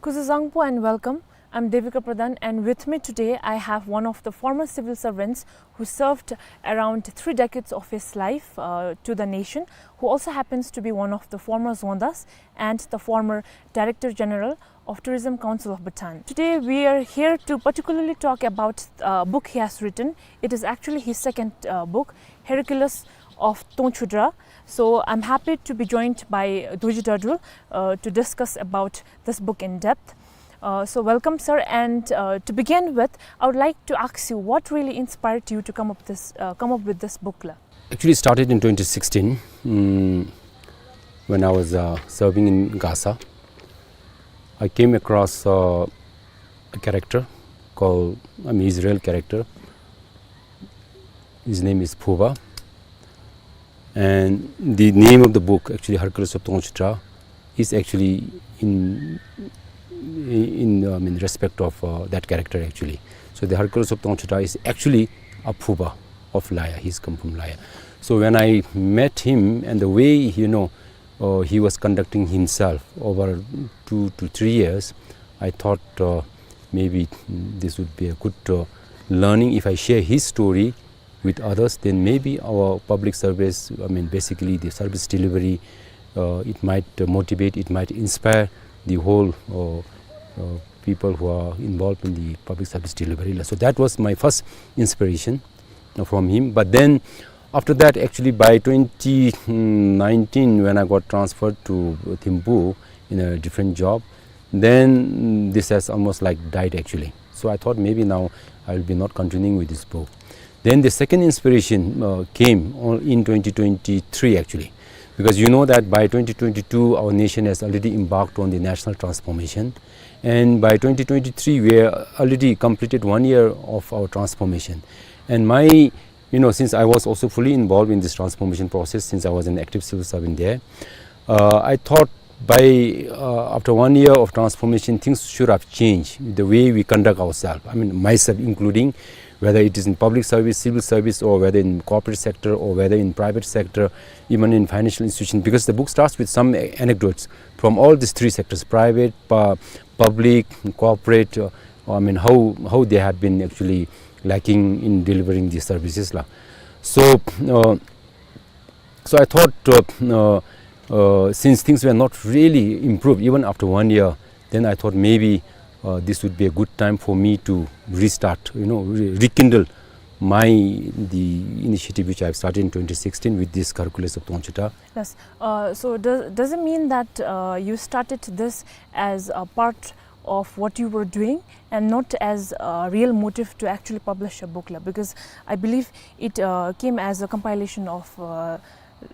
Kuzuzangpo and welcome. I'm Devika Pradhan, and with me today I have one of the former civil servants who served around three decades of his life, uh, to the nation, who also happens to be one of the former Zongdas and the former Director General of Tourism Council of Bhutan. Today we are here to particularly talk about a book he has written. It is actually his second, uh, book, Hercules of Tongchudra. So I'm happy to be joined by Dorji Dardul, uh, to discuss about this book in depth. Uh, so welcome, sir. And, uh, to begin with, I would like to ask you what really inspired you to come up this, uh, come up with this book, la? Actually, it started in twenty sixteen, mm, when I was, uh, serving in Gasa. I came across, uh, a character called, I mean, Israel character. His name is Phuba. And the name of the book, actually, Hercules of Tongchudra, is actually in, in, um, in respect of, uh, that character, actually. So the Hercules of Tongchudra is actually a Phuba of Laya. He's come from Laya. So when I met him and the way, you know, uh, he was conducting himself over two to three years, I thought, uh, maybe this would be a good, uh, learning if I share his story with others, then maybe our public service, I mean, basically the service delivery, uh, it might, uh, motivate, it might inspire the whole, uh, uh, people who are involved in the public service delivery la. So that was my first inspiration, uh, from him. But then after that, actually, by twenty nineteen, when I got transferred to Thimphu in a different job, then, mm, this has almost, like, died, actually. So I thought maybe now I will be not continuing with this book. Then the second inspiration, uh, came on, in twenty twenty-three, actually, because you know that by twenty twenty-two, our nation has already embarked on the national transformation, and by twenty twenty-three, we have already completed one year of our transformation. And my, you know, since I was also fully involved in this transformation process, since I was an active civil servant there, uh, I thought by, uh, after one year of transformation, things should have changed, the way we conduct ourselves. I mean, myself including, whether it is in public service, civil service, or whether in corporate sector, or whether in private sector, even in financial institution, because the book starts with some a-, anecdotes from all these three sectors: private, pu-, public, corporate, uh, I mean, how, how they have been actually lacking in delivering these services la. So, uh, so I thought, uh, uh, uh, since things were not really improved even after one year, then I thought maybe, uh, this would be a good time for me to restart, you know, re-, rekindle my, the initiative which I've started in twenty sixteen with this Hercules of Tongchudra. Yes. Uh, so does, does it mean that, uh, you started this as a part of what you were doing and not as a real motive to actually publish a book la? Because I believe it, uh, came as a compilation of, uh,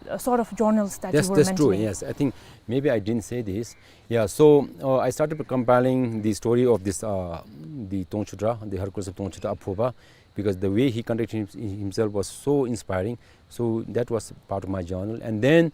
a sort of journals that you That's, were that's true, mentioning. Yes. I think maybe I didn't say this. Yeah, so, uh, I started compiling the story of this, uh, the Tongchudra, the Hercules of Tongchudra, Aphuba, because the way he conducted him-, himself was so inspiring. So that was part of my journal. And then,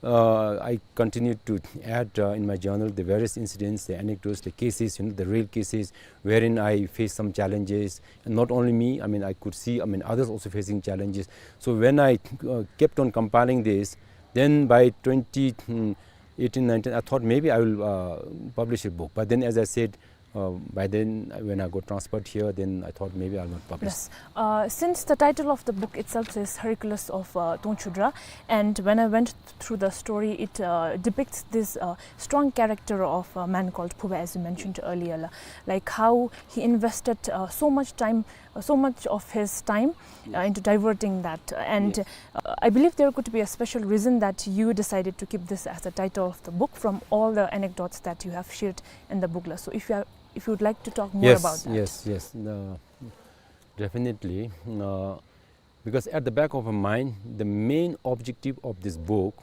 uh, I continued to add, uh, in my journal the various incidents, the anecdotes, the cases, you know, the real cases wherein I faced some challenges. And not only me, I mean, I could see, I mean, others also facing challenges. So when I, uh, kept on compiling this, then by twenty, mm, eighteen, nineteen, I thought maybe I will, uh, publish a book. But then, as I said, uh, by then, uh, when I got transferred here, then I thought maybe I'll not publish. Yes. Uh, since the title of the book itself says Hercules of, uh, Tongchudra, and when I went through the story, it, uh, depicts this, uh, strong character of a man called Phuba, as you mentioned earlier, la, like how he invested, uh, so much time, uh, so much of his time, uh, Yes. into diverting that. And, Yes. uh, I believe there could be a special reason that you decided to keep this as the title of the book from all the anecdotes that you have shared in the book la. So if you are, if you would like to talk more Yes, about that. Yes, yes. Uh, definitely. Uh, because at the back of my mind, the main objective of this book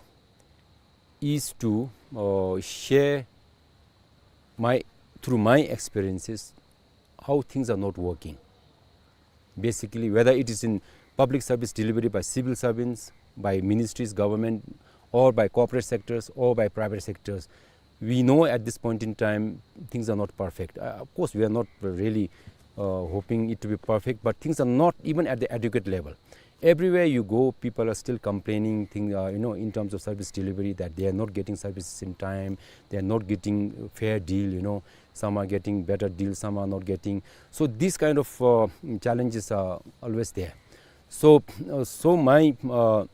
is to, uh, share my, through my experiences, how things are not working. Basically, whether it is in public service delivery by civil servants, by ministries, government, or by corporate sectors, or by private sectors, we know at this point in time things are not perfect. Uh, of course, we are not really, uh, hoping it to be perfect, but things are not even at the adequate level. Everywhere you go, people are still complaining, thing, uh, you know, in terms of service delivery, that they are not getting services in time, they are not getting fair deal, you know, some are getting better deal, some are not getting. So these kind of, uh, challenges are always there. So, uh, so my, uh,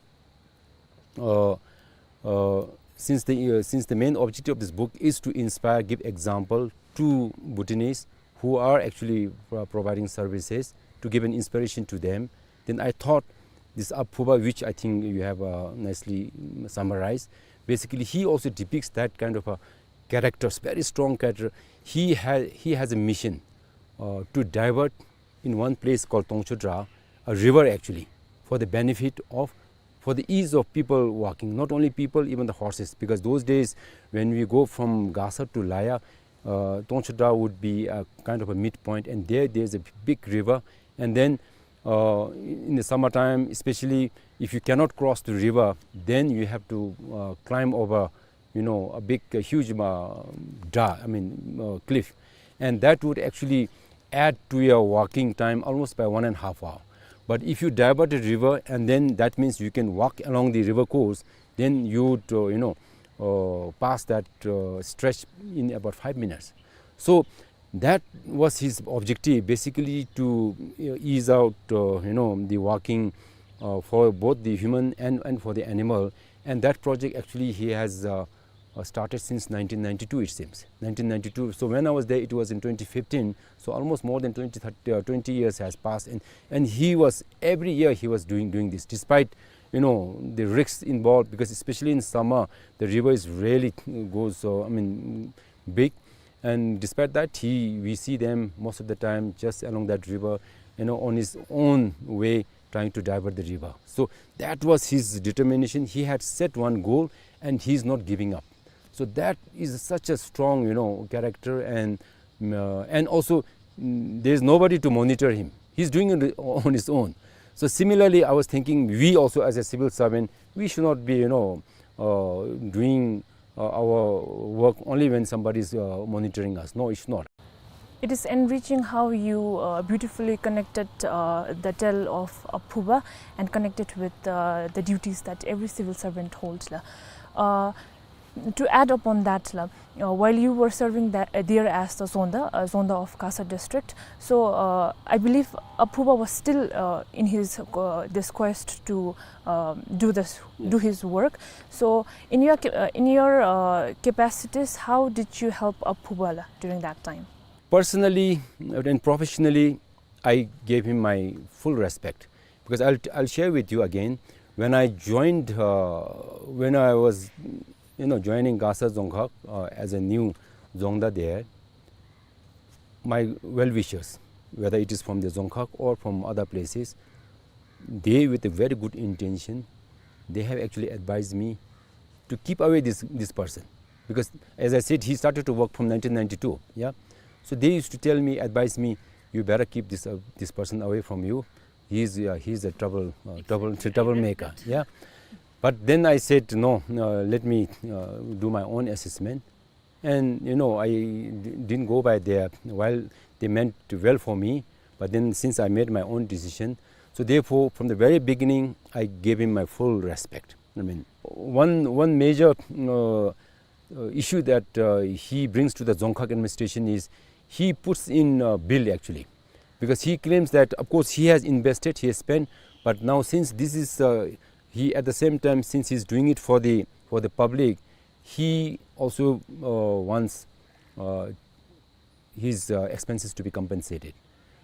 uh, uh, since the, uh, since the main objective of this book is to inspire, give example to Bhutanese who are actually, uh, providing services, to give an inspiration to them, then I thought this Aphuba, which I think you have, uh, nicely, mm, summarized, basically he also depicts that kind of a character, very strong character. He ha-, he has a mission, uh, to divert in one place called Tongchudra, a river actually, for the benefit of, for the ease of people walking, not only people, even the horses, because those days when we go from Gasa to Laya, uh, Tongchudra would be a kind of a midpoint, and there, there's a big river, and then, uh, in the summertime, especially if you cannot cross the river, then you have to, uh, climb over, you know, a big, a huge, uh, dra-, I mean, uh, cliff, and that would actually add to your walking time almost by one and a half hour. But if you divert the river, and then that means you can walk along the river course, then you would, uh, you know, uh, pass that, uh, stretch in about five minutes. So that was his objective, basically to, uh, ease out, uh, you know, the walking, uh, for both the human and, and for the animal. And that project actually he has, uh, uh, started since nineteen ninety-two, it seems. Nineteen ninety-two. So when I was there, it was in twenty fifteen. So almost more than twenty, thirty, uh, twenty years has passed. And, and he was, every year he was doing, doing this, despite, you know, the risks involved, because especially in summer, the river is really goes, uh, I mean, big. And despite that, he, we see them most of the time just along that river, you know, on his own way, trying to divert the river. So that was his determination. He had set one goal and he's not giving up. So that is such a strong, you know, character, and, mm, uh, and also, mm, there's nobody to monitor him. He's doing it on his own. So similarly, I was thinking, we also as a civil servant, we should not be, you know, uh, doing, uh, our work only when somebody is, uh, monitoring us. No, it's not. It is enriching how you, uh, beautifully connected, uh, the tale of Aphuba and connected with, uh, the duties that every civil servant holds, la. Uh, to add upon that, la, uh, while you were serving that, uh, there as the Zonda, uh, Zonda of Gasa district, so, uh, I believe Aphuba was still, uh, in his, uh, this quest to, uh, do this, do his work. So, in your ca-, uh, in your, uh, capacities, how did you help Aphuba, la, during that time? Personally and professionally, I gave him my full respect, because I'll, I'll share with you again. When I joined, uh, when I was, you know, joining Gasa Dzongkhag, uh, as a new Dzongda there, my well-wishers, whether it is from the Dzongkhag or from other places, they, with a very good intention, they have actually advised me to keep away this, this person. Because, as I said, he started to work from nineteen ninety-two, yeah? So they used to tell me, advise me, "You better keep this, uh, this person away from you. He's, uh, he's a trouble, uh, trouble, troublemaker," yeah? But then I said, "No, uh, let me, uh, do my own assessment." And, you know, I d-, didn't go by their, while they meant well for me, but then since I made my own decision, so therefore, from the very beginning, I gave him my full respect. I mean, one, one major, uh, uh, issue that, uh, he brings to the Dzongkhag administration is he puts in a bill, actually, because he claims that, of course, he has invested, he has spent, but now since this is, uh, he, at the same time, since he's doing it for the, for the public, he also, uh, wants, uh, his, uh, expenses to be compensated.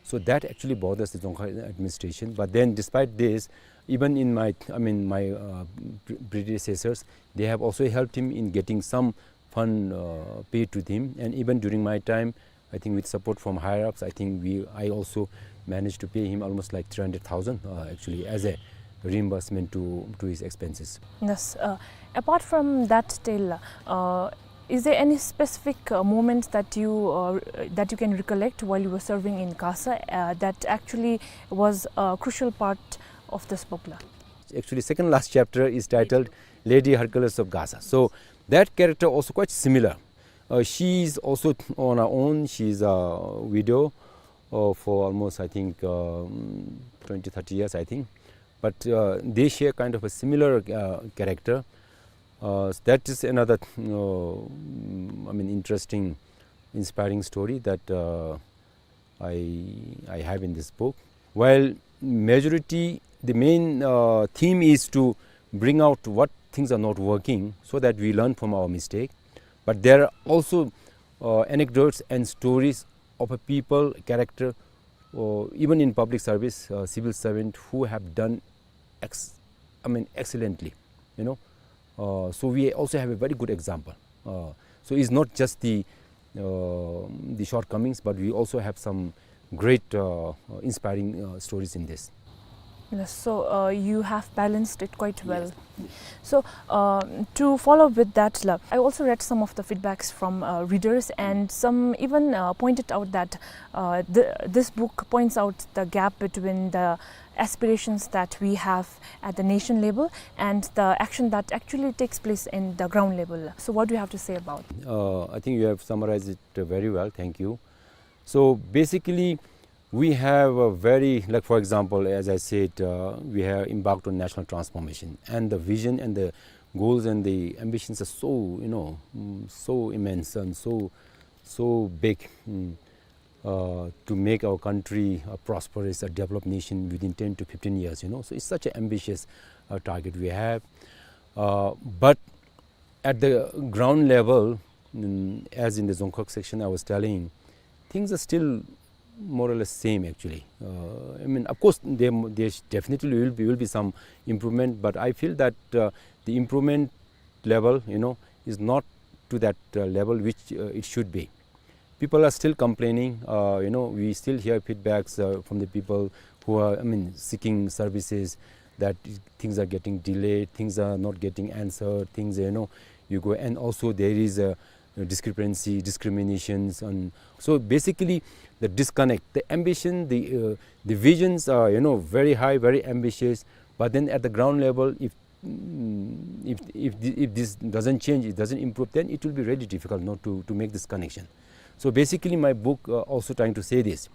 So that actually bothers the Dzongkhag administration. But then, despite this, even in my, I mean, my, uh, pre-, predecessors, they have also helped him in getting some fund, uh, paid to him. And even during my time, I think with support from higher ups, I think we, I also managed to pay him almost like three hundred thousand, uh, actually, as a reimbursement to, to his expenses. Yes. Uh, apart from that tale, uh, is there any specific, uh, moment that you, uh, that you can recollect while you were serving in Gasa, uh, that actually was a crucial part of this book, la? Actually, second last chapter is titled Lady Hercules of Gasa. So that character also quite similar. Uh, she is also on her own. She is a widow, uh, for almost, I think, um, twenty, thirty years, I think. But, uh, they share kind of a similar, uh, character. Uh, that is another, uh, I mean, interesting, inspiring story that, uh, I, I have in this book. While majority, the main, uh, theme is to bring out what things are not working so that we learn from our mistake. But there are also, uh, anecdotes and stories of a people, character, or even in public service, uh, civil servant who have done ex-, I mean, excellently, you know. Uh, so we also have a very good example. Uh, so it's not just the, uh, the shortcomings, but we also have some great, uh, uh, inspiring, uh, stories in this. Yes, so, uh, you have balanced it quite well. Yes. So, uh, to follow with that, la, I also read some of the feedbacks from, uh, readers, and some even, uh, pointed out that, uh, the, this book points out the gap between the aspirations that we have at the nation level and the action that actually takes place in the ground level. So what do you have to say about? Uh, I think you have summarized it, uh, very well. Thank you. So basically, we have a very, like, for example, as I said, uh, we have embarked on national transformation, and the vision and the goals and the ambitions are so, you know, mm, so immense and so, so big, mm, uh, to make our country a prosperous, a developed nation within ten to fifteen years, you know. So it's such an ambitious, uh, target we have. Uh, but At the ground level, mm, as in the Dzongkhag section I was telling, things are still more or less same actually. Uh, I mean, of course, there, there sh-, definitely will be, will be some improvement, but I feel that, uh, the improvement level, you know, is not to that, uh, level which, uh, it should be. People are still complaining. Uh, you know, we still hear feedbacks, uh, from the people who are, I mean, seeking services, that things are getting delayed, things are not getting answered, things, you know, you go, and also there is a, a discrepancy, discriminations, and so basically the disconnect, the ambition, the, uh, the visions are, you know, very high, very ambitious, but then at the ground level, if, mm, if, if thi-, if this doesn't change, it doesn't improve, then it will be really difficult, you know, to, to make this connection. So basically, my book, uh, also trying to say this: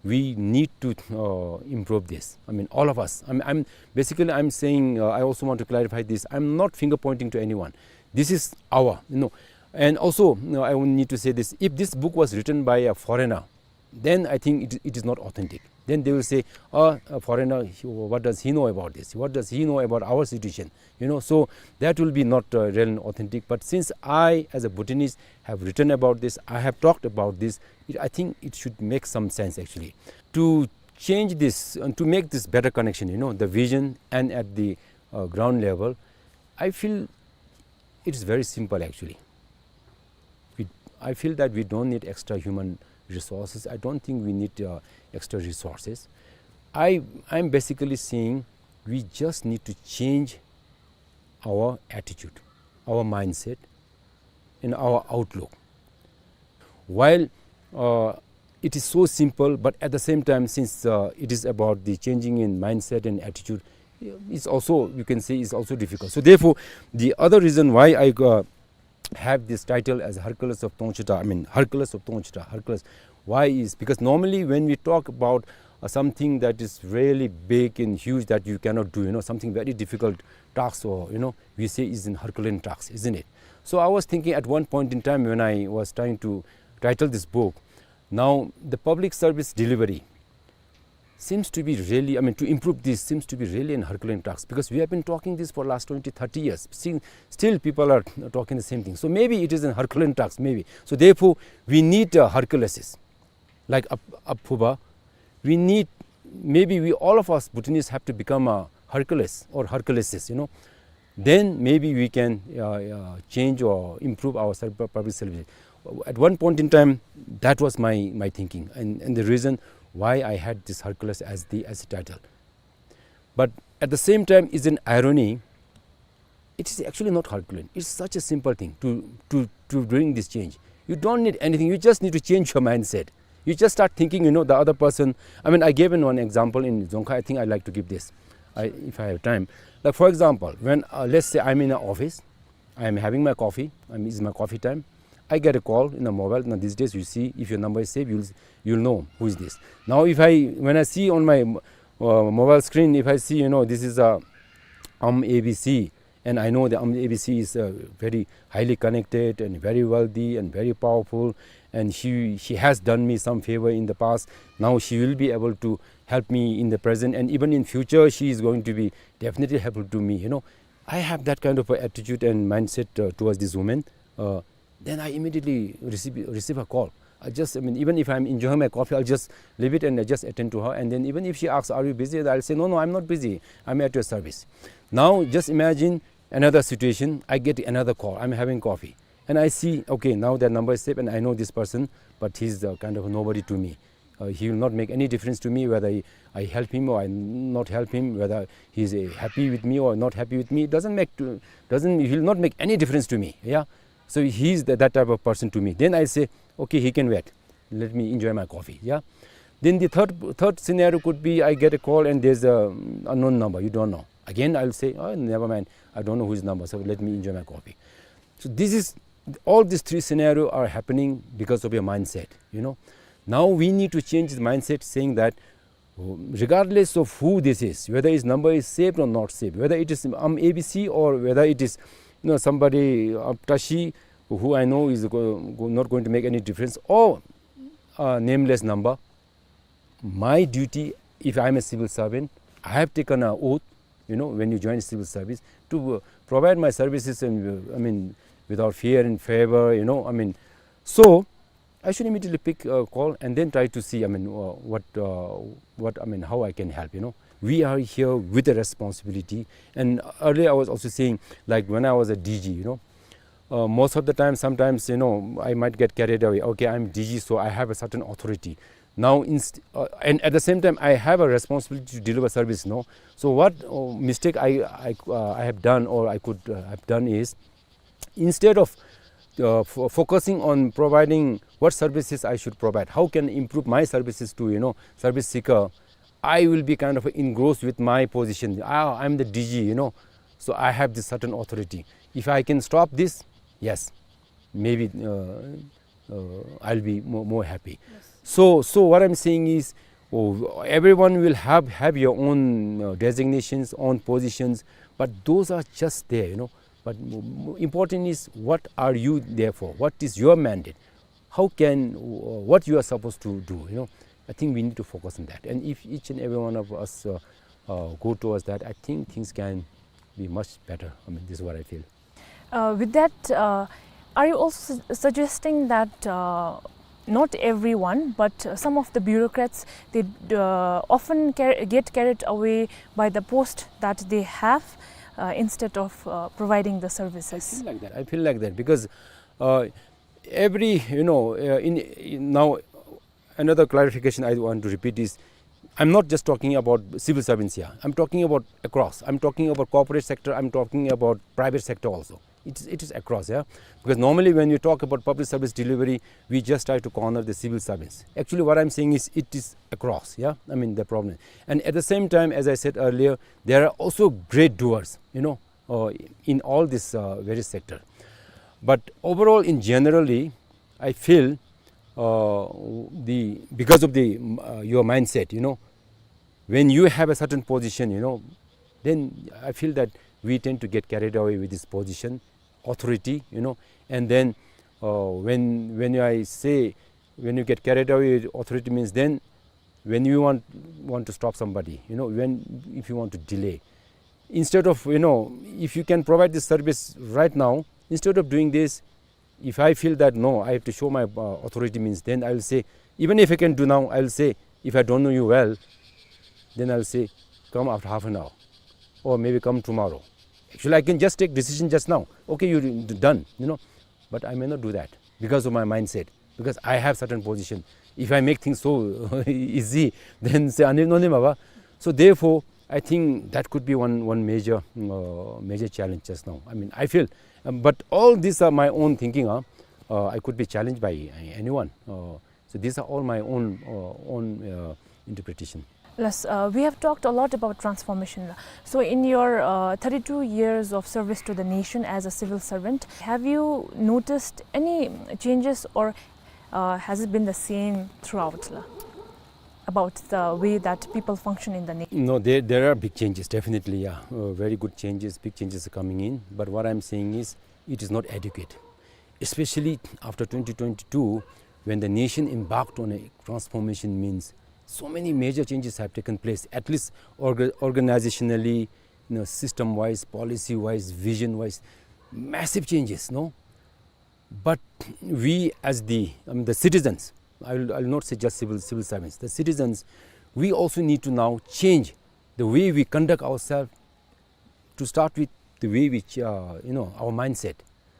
we need to, uh, improve this. I mean, all of us. I'm, I'm basically, I'm saying, uh, I also want to clarify this. I'm not finger pointing to anyone. This is our, you know. And also, you know, I would need to say this: if this book was written by a foreigner, then I think it, it is not authentic. Then they will say, "Oh, a foreigner, he, what does he know about this? What does he know about our situation?" You know, so that will be not, uh, real and authentic. But since I, as a Bhutanese, have written about this, I have talked about this, it, I think it should make some sense actually. To change this and to make this better connection, you know, the vision and at the, uh, ground level, I feel it is very simple actually. We, I feel that we don't need extra human resources. I don't think we need, uh, extra resources. I, I'm basically saying we just need to change our attitude, our mindset, and our outlook. While, uh, it is so simple, but at the same time, since, uh, it is about the changing in mindset and attitude, it's also, you can say, it's also difficult. So therefore, the other reason why I, uh, have this title as Hercules of Tongchita, I mean, Hercules of Tongchita, Hercules. Why is because normally when we talk about, uh, something that is really big and huge that you cannot do, you know, something very difficult task, or, you know, we say is in Herculean task, isn't it? So I was thinking at one point in time when I was trying to title this book, now the public service delivery seems to be really, I mean, to improve this seems to be really an Herculean task, because we have been talking this for last twenty, thirty years. Still, still people are talking the same thing. So maybe it is an Herculean task, maybe. So therefore, we need a Herculeses, like Ap-, Aphuba. We need, maybe we, all of us Bhutanese have to become a Hercules or Herculeses, you know. Then maybe we can, uh, uh, change or improve our serv-, public service. At one point in time, that was my, my thinking, and, and the reason why I had this Hercules as the, as the title. But at the same time, is an irony. It is actually not Herculean. It's such a simple thing to, to, to bring this change. You don't need anything. You just need to change your mindset. You just start thinking, you know, the other person. I mean, I gave in one example in Dzongkha. I think I like to give this, I, if I have time. Like, for example, when, uh, let's say I'm in an office, I am having my coffee, I mean, it's my coffee time. I get a call in the mobile. Now, these days, you see, if your number is saved, you'll, you'll know who is this. Now, if I, when I see on my, uh, mobile screen, if I see, you know, this is a, um, A B C, and I know the, um, A B C is, uh, very highly connected and very wealthy and very powerful, and she, she has done me some favor in the past. Now she will be able to help me in the present, and even in future, she is going to be definitely helpful to me, you know. I have that kind of a attitude and mindset, uh, towards this woman. Uh, then I immediately receive, receive a call. I just, I mean, even if I'm enjoying my coffee, I'll just leave it and I just attend to her. And then even if she asks, "Are you busy?" I'll say, "No, no, I'm not busy. I'm at your service." Now, just imagine another situation. I get another call. I'm having coffee. And I see, okay, now that number is saved and I know this person, but he's, uh, kind of a nobody to me. Uh, he will not make any difference to me whether I, I help him or I not help him, whether he's, uh, happy with me or not happy with me. It doesn't make to, doesn't, he will not make any difference to me. Yeah. So he's the, that type of person to me. Then I say, "Okay, he can wait. Let me enjoy my coffee." Yeah. Then the third, third scenario could be I get a call and there's a, um, unknown number. You don't know. Again, I'll say, "Oh, never mind. I don't know whose number. So let me enjoy my coffee." So this is, all these three scenarios are happening because of your mindset, you know. Now we need to change the mindset, saying that regardless of who this is, whether his number is saved or not saved, whether it is, um, A B C or whether it is, you know, somebody, uh, Tashi, who I know is go-, go-, not going to make any difference, or, uh, nameless number, my duty, if I am a civil servant, I have taken an oath, you know, when you join civil service, to, uh, provide my services and, uh, I mean, without fear and favor, you know, I mean, so I should immediately pick a call and then try to see, I mean, uh, what, uh, what, I mean, how I can help, you know. We are here with a responsibility. And earlier I was also saying, like, when I was a D G, you know, uh, most of the time, sometimes, you know, I might get carried away. Okay, I'm D G, so I have a certain authority. Now, inst-, uh, and at the same time, I have a responsibility to deliver service, no? So what, uh, mistake I, I, uh, I have done or I could, uh, have done is, instead of, uh, fo-, focusing on providing what services I should provide, how can improve my services to, you know, service seeker, I will be kind of engrossed with my position. Ah, I'm the D G, you know, so I have this certain authority. If I can stop this, yes, maybe, uh, uh, I'll be more, more happy. Yes. So, so what I'm saying is, oh, everyone will have, have your own, uh, designations, own positions, but those are just there, you know. But m-, m-, important is, what are you there for? What is your mandate? How can, uh, what you are supposed to do, you know? I think we need to focus on that. And if each and every one of us, uh, uh, go towards that, I think things can be much better. I mean, this is what I feel. Uh, with that, uh, are you also su-, suggesting that, uh, not everyone, but, uh, some of the bureaucrats, they, uh, often car-, get carried away by the post that they have, uh, instead of, uh, providing the services? I feel like that. I feel like that because, uh, every, you know, uh, in, in now, another clarification I want to repeat is, I'm not just talking about civil servants here. I'm talking about across. I'm talking about corporate sector. I'm talking about private sector also. It is, it is across, yeah. Because normally when we talk about public service delivery, we just try to corner the civil servants. Actually, what I'm saying is it is across, yeah. I mean, the problem. And at the same time, as I said earlier, there are also great doers, you know, uh, in all this, uh, various sector. But overall, in generally, I feel, uh, the, because of the, mm, uh, your mindset, you know, when you have a certain position, you know, then I feel that we tend to get carried away with this position, authority, you know, and then, uh, when, when I say, when you get carried away with authority means then when you want, want to stop somebody, you know, when, if you want to delay, instead of, you know, if you can provide this service right now, instead of doing this, if I feel that, no, I have to show my, uh, authority means, then I will say, even if I can do now, I will say, if I don't know you well, then I will say, "Come after half an hour, or maybe come tomorrow." Actually, I can just take decision just now. "Okay, you d-, done," you know, but I may not do that because of my mindset, because I have certain position. If I make things so easy, then say, "Ani no ni ma ba." So therefore, I think that could be one, one major, uh, major challenge just now. I mean, I feel, um, but all these are my own thinking, huh? Uh, I could be challenged by, uh, anyone. Uh, so these are all my own, uh, own, uh, interpretation. Yes, uh, we have talked a lot about transformation. So in your, uh, thirty-two years of service to the nation as a civil servant, have you noticed any changes, or, uh, has it been the same throughout, la, about the way that people function in the nation? No, there, there are big changes, definitely, yeah. Uh, very good changes, big changes are coming in. But what I'm saying is, it is not adequate. Especially after twenty twenty-two, when the nation embarked on a transformation, means so many major changes have taken place, at least orga-, organizationally, you know, system-wise, policy-wise, vision-wise, massive changes, no? But we as the, um, the citizens, I will, I will not say just civil, civil servants, the citizens, we also need to now change the way we conduct ourselves, to start with the way which, uh, you know, our mindset.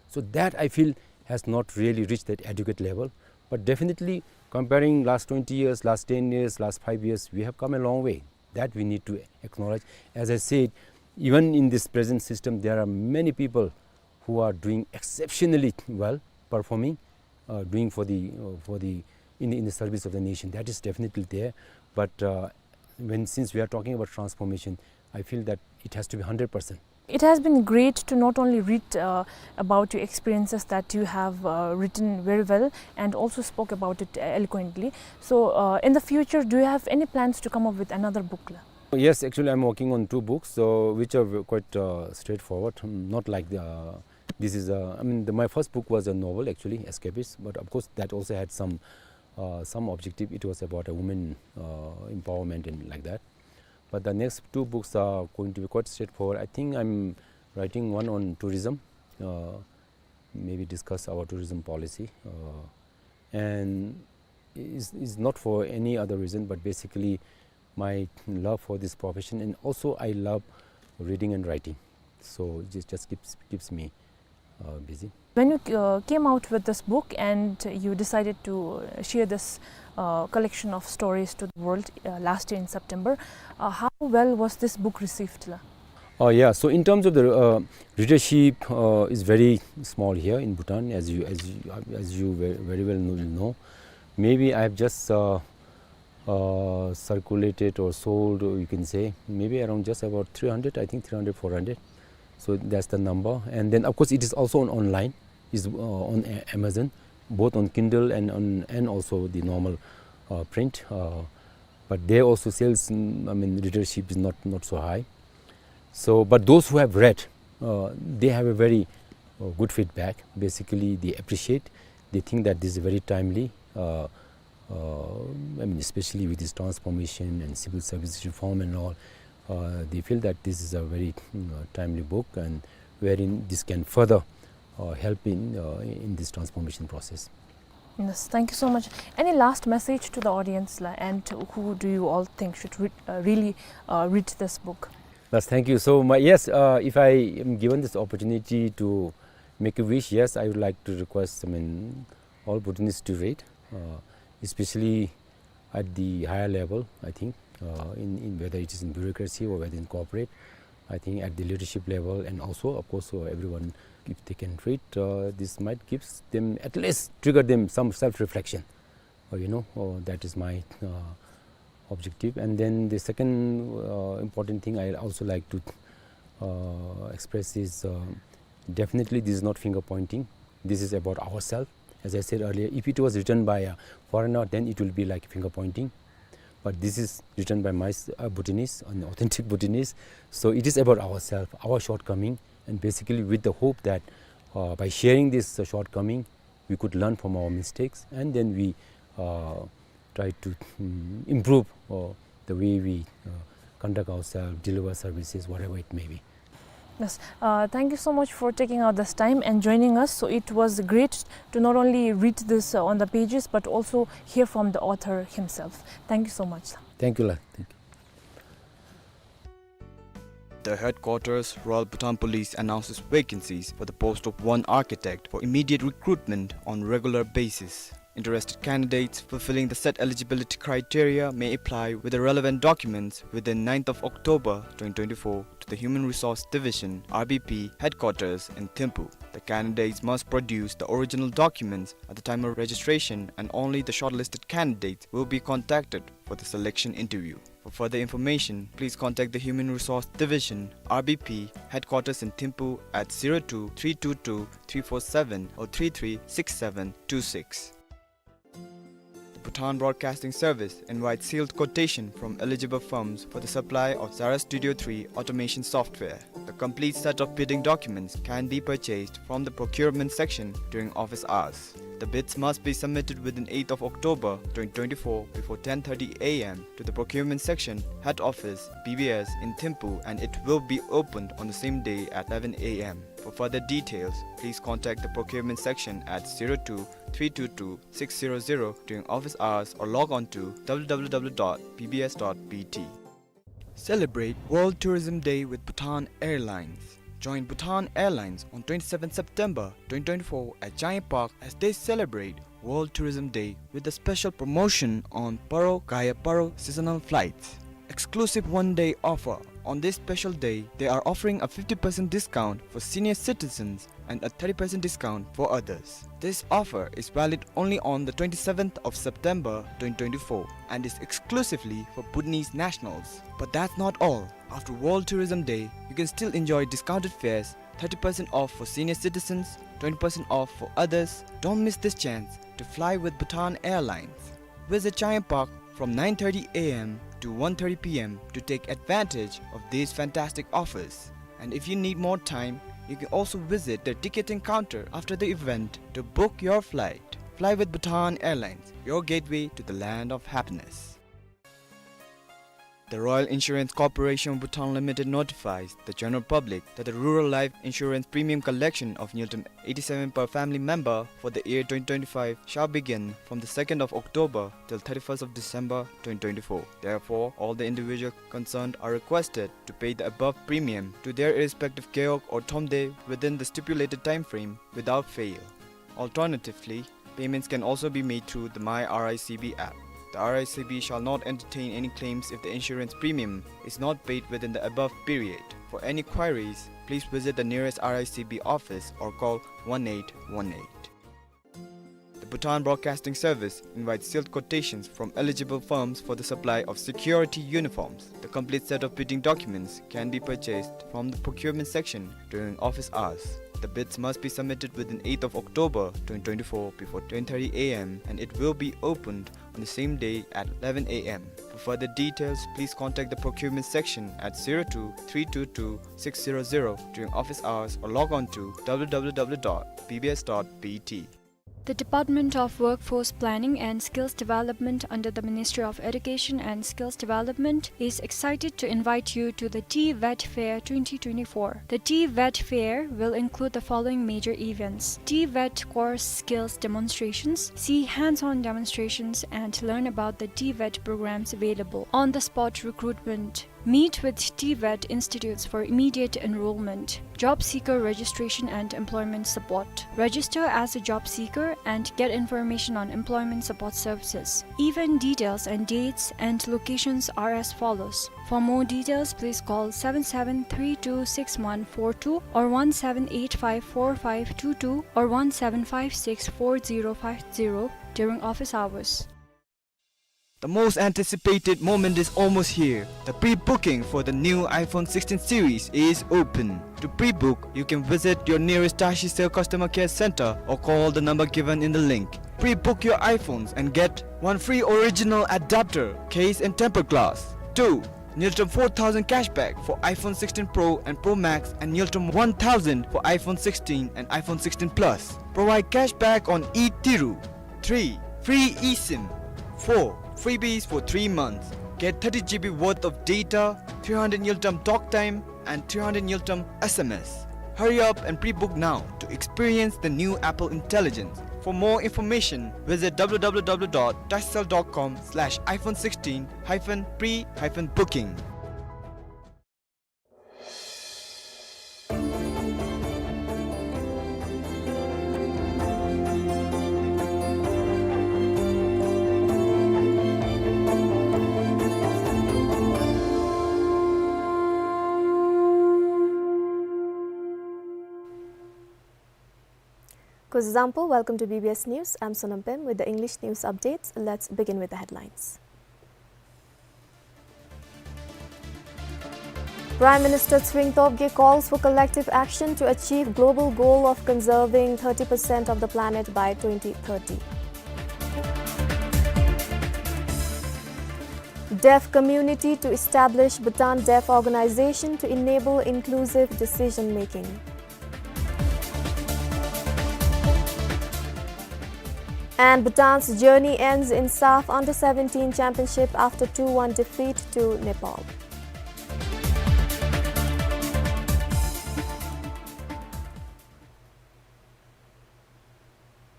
So that, I feel, has not really reached that adequate level. But definitely, comparing last twenty years, last ten years, last five years, we have come a long way. That we need to acknowledge. As I said, even in this present system, there are many people who are doing exceptionally well, performing, uh, doing for the, uh, for the, in, in the service of the nation. That is definitely there. But, uh, when, since we are talking about transformation, I feel that it has to be hundred percent. It has been great to not only read, uh, about your experiences that you have, uh, written very well and also spoke about it eloquently. So, uh, in the future, do you have any plans to come up with another book, la? Yes, actually, I'm working on two books, so which are quite, uh, straightforward, hmm, not like the, uh, this is, uh, I mean, the, my first book was a novel, actually, Escapist, but of course, that also had some, uh, some objective. It was about a woman, uh, empowerment and like that. But the next two books are going to be quite straightforward. I think I'm writing one on tourism, uh, maybe discuss our tourism policy. Uh, and it's, it's not for any other reason, but basically my love for this profession, and also I love reading and writing. So it just, just keeps, keeps me uh, busy. When you uh, came out with this book and you decided to uh, share this uh, collection of stories to the world uh, last year in September, uh, how well was this book received, la? Oh yeah, so in terms of the uh, readership, uh, is very small here in Bhutan, as you, as you, as you ve- very well know. Maybe I have just uh, uh, circulated or sold, or you can say, maybe around just about three hundred, I think three hundred, four hundred. So that's the number. And then, of course, it is also on online, is uh, on A- Amazon, both on Kindle and on, and also the normal uh, print. Uh, but there also sales, mm, I mean, readership is not, not so high. So, but those who have read, uh, they have a very uh, good feedback. Basically, they appreciate, they think that this is very timely. Uh, uh, I mean, especially with this transformation and civil service reform and all, uh, they feel that this is a very, mm, uh, timely book, and wherein this can further uh, help in uh, in this transformation process. Yes, thank you so much. Any last message to the audience, la, and who do you all think should re- uh, really uh, read this book? Yes, thank you. So, my, yes, uh, if I am given this opportunity to make a wish, yes, I would like to request, I mean, all Bhutanese to read, uh, especially at the higher level, I think, uh, in, in whether it is in bureaucracy or whether in corporate, I think at the leadership level, and also, of course, uh, everyone, if they can read, uh, this might gives them, at least trigger them some self-reflection. Uh, you know, uh, that is my uh, objective. And then the second uh, important thing I also like to uh, express is, uh, definitely this is not finger pointing. This is about ourselves. As I said earlier, if it was written by a foreigner, then it will be like finger pointing. But this is written by my s- uh, Bhutanese, an authentic Bhutanese. So it is about ourselves, our shortcoming, and basically with the hope that uh, by sharing this uh, shortcoming, we could learn from our mistakes, and then we uh, try to mm, improve uh, the way we uh, conduct ourselves, deliver services, whatever it may be. Yes. Uh, thank you so much for taking out this time and joining us. So it was great to not only read this uh, on the pages, but also hear from the author himself. Thank you so much. Thank you, la. Thank you. The headquarters, Royal Bhutan Police, announces vacancies for the post of one architect for immediate recruitment on regular basis. Interested candidates fulfilling the set eligibility criteria may apply with the relevant documents within ninth of October twenty twenty-four to the Human Resource Division, R B P, headquarters in Thimphu. The candidates must produce the original documents at the time of registration, and only the shortlisted candidates will be contacted for the selection interview. For further information, please contact the Human Resource Division, R B P, headquarters in Thimphu at zero two three two two three four seven or three three six seven two six. The Bhutan Broadcasting Service invites sealed quotation from eligible firms for the supply of Zara Studio three automation software. The complete set of bidding documents can be purchased from the procurement section during office hours. The bids must be submitted within eighth of October twenty twenty-four before ten thirty a m to the procurement section, head office, B B S in Thimphu, and it will be opened on the same day at eleven a m. For further details, please contact the procurement section at zero two three two two six zero zero during office hours or log on to w w w dot b b s dot b t. Celebrate World Tourism Day with Bhutan Airlines. Join Bhutan Airlines on twenty-seventh September twenty twenty-four at Changi Park as they celebrate World Tourism Day with a special promotion on Paro Gaya Paro seasonal flights. Exclusive one-day offer. On this special day, they are offering a fifty percent discount for senior citizens and a thirty percent discount for others. This offer is valid only on the twenty-seventh of September twenty twenty-four and is exclusively for Bhutanese nationals. But that's not all. After World Tourism Day, you can still enjoy discounted fares, thirty percent off for senior citizens, twenty percent off for others. Don't miss this chance to fly with Bhutan Airlines. Visit Changi Park from nine thirty a m to one thirty p m to take advantage of these fantastic offers. And if you need more time, you can also visit the ticketing counter after the event to book your flight. Fly with Bhutan Airlines, your gateway to the land of happiness. The Royal Insurance Corporation of Bhutan Limited notifies the general public that the rural life insurance premium collection of ngultrum eighty-seven per family member for the year twenty twenty-five shall begin from the second of October till thirty-first of December twenty twenty-four. Therefore, all the individual concerned are requested to pay the above premium to their respective gewog or thomdae within the stipulated time frame without fail. Alternatively, payments can also be made through the My R I C B app. The R I C B shall not entertain any claims if the insurance premium is not paid within the above period. For any queries, please visit the nearest R I C B office or call one eight one eight. The Bhutan Broadcasting Service invites sealed quotations from eligible firms for the supply of security uniforms. The complete set of bidding documents can be purchased from the procurement section during office hours. The bids must be submitted within eighth of October twenty twenty-four before ten thirty A M and it will be opened on the same day at eleven A M. For further details, please contact the procurement section at zero two three two two six zero zero during office hours or log on to W W W dot B B S dot B T. The Department of Workforce Planning and Skills Development under the Ministry of Education and Skills Development is excited to invite you to the TVET Fair twenty twenty-four. The TVET Fair will include the following major events: TVET course skills demonstrations, see hands-on demonstrations, and learn about the TVET programs available. On-the-spot recruitment. Meet with TVET institutes for immediate enrollment. Job seeker registration and employment support. Register as a job seeker and get information on employment support services. Event details and dates and locations are as follows. For more details, please call seven seven three two six one four two or one seven eight five four five two two or one seven five six four zero five zero during office hours. The most anticipated moment is almost here. The pre-booking for the new iPhone sixteen series is open. To pre-book, you can visit your nearest TashiCell customer care center or call the number given in the link. Pre-book your iPhones and get one free original adapter, case and tempered glass. Two, ngultrum four thousand cashback for iPhone sixteen Pro and Pro Max and ngultrum one thousand for iPhone sixteen and iPhone sixteen Plus. Provide cashback on e-Tiru. Three, free eSIM. Four, freebies for three months. Get thirty G B worth of data, three hundred ngultrum talk time, and three hundred ngultrum S M S. Hurry up and pre-book now to experience the new Apple Intelligence. For more information, visit W W W dot tashicell dot com slash iPhone sixteen hyphen pre hyphen booking. Kuzuzangpo, welcome to B B S News. I'm Sonam Pem with the English news updates. Let's begin with the headlines. Prime Minister Tshering Tobgay calls for collective action to achieve global goal of conserving thirty percent of the planet by twenty thirty. Deaf community to establish Bhutan Deaf Organization to enable inclusive decision making. And Bhutan's journey ends in SAFF Under seventeen Championship after two one defeat to Nepal.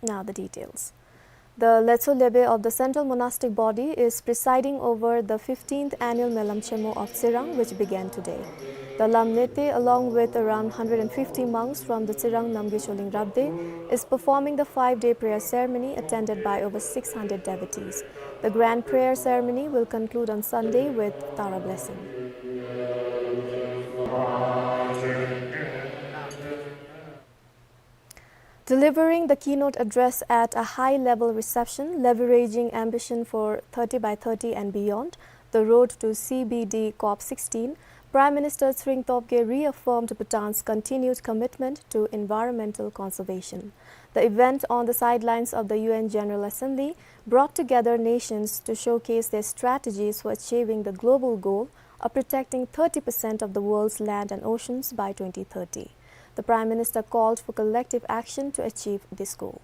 Now the details. The Letsho Lebe of the Central Monastic Body is presiding over the fifteenth Annual Melam Chemo of Tsirang, which began today. The Lamnete, along with around hundred and fifty monks from the Tsirang Namgye Choling Rabdey, is performing the five-day prayer ceremony attended by over six hundred devotees. The grand prayer ceremony will conclude on Sunday with Tara blessing. Delivering the keynote address at a high-level reception, Leveraging Ambition for thirty by thirty and Beyond, The Road to C B D COP sixteen, Prime Minister Tshering Tobgay reaffirmed Bhutan's continued commitment to environmental conservation. The event, on the sidelines of the U N General Assembly, brought together nations to showcase their strategies for achieving the global goal of protecting thirty percent of the world's land and oceans by twenty thirty. The Prime Minister called for collective action to achieve this goal.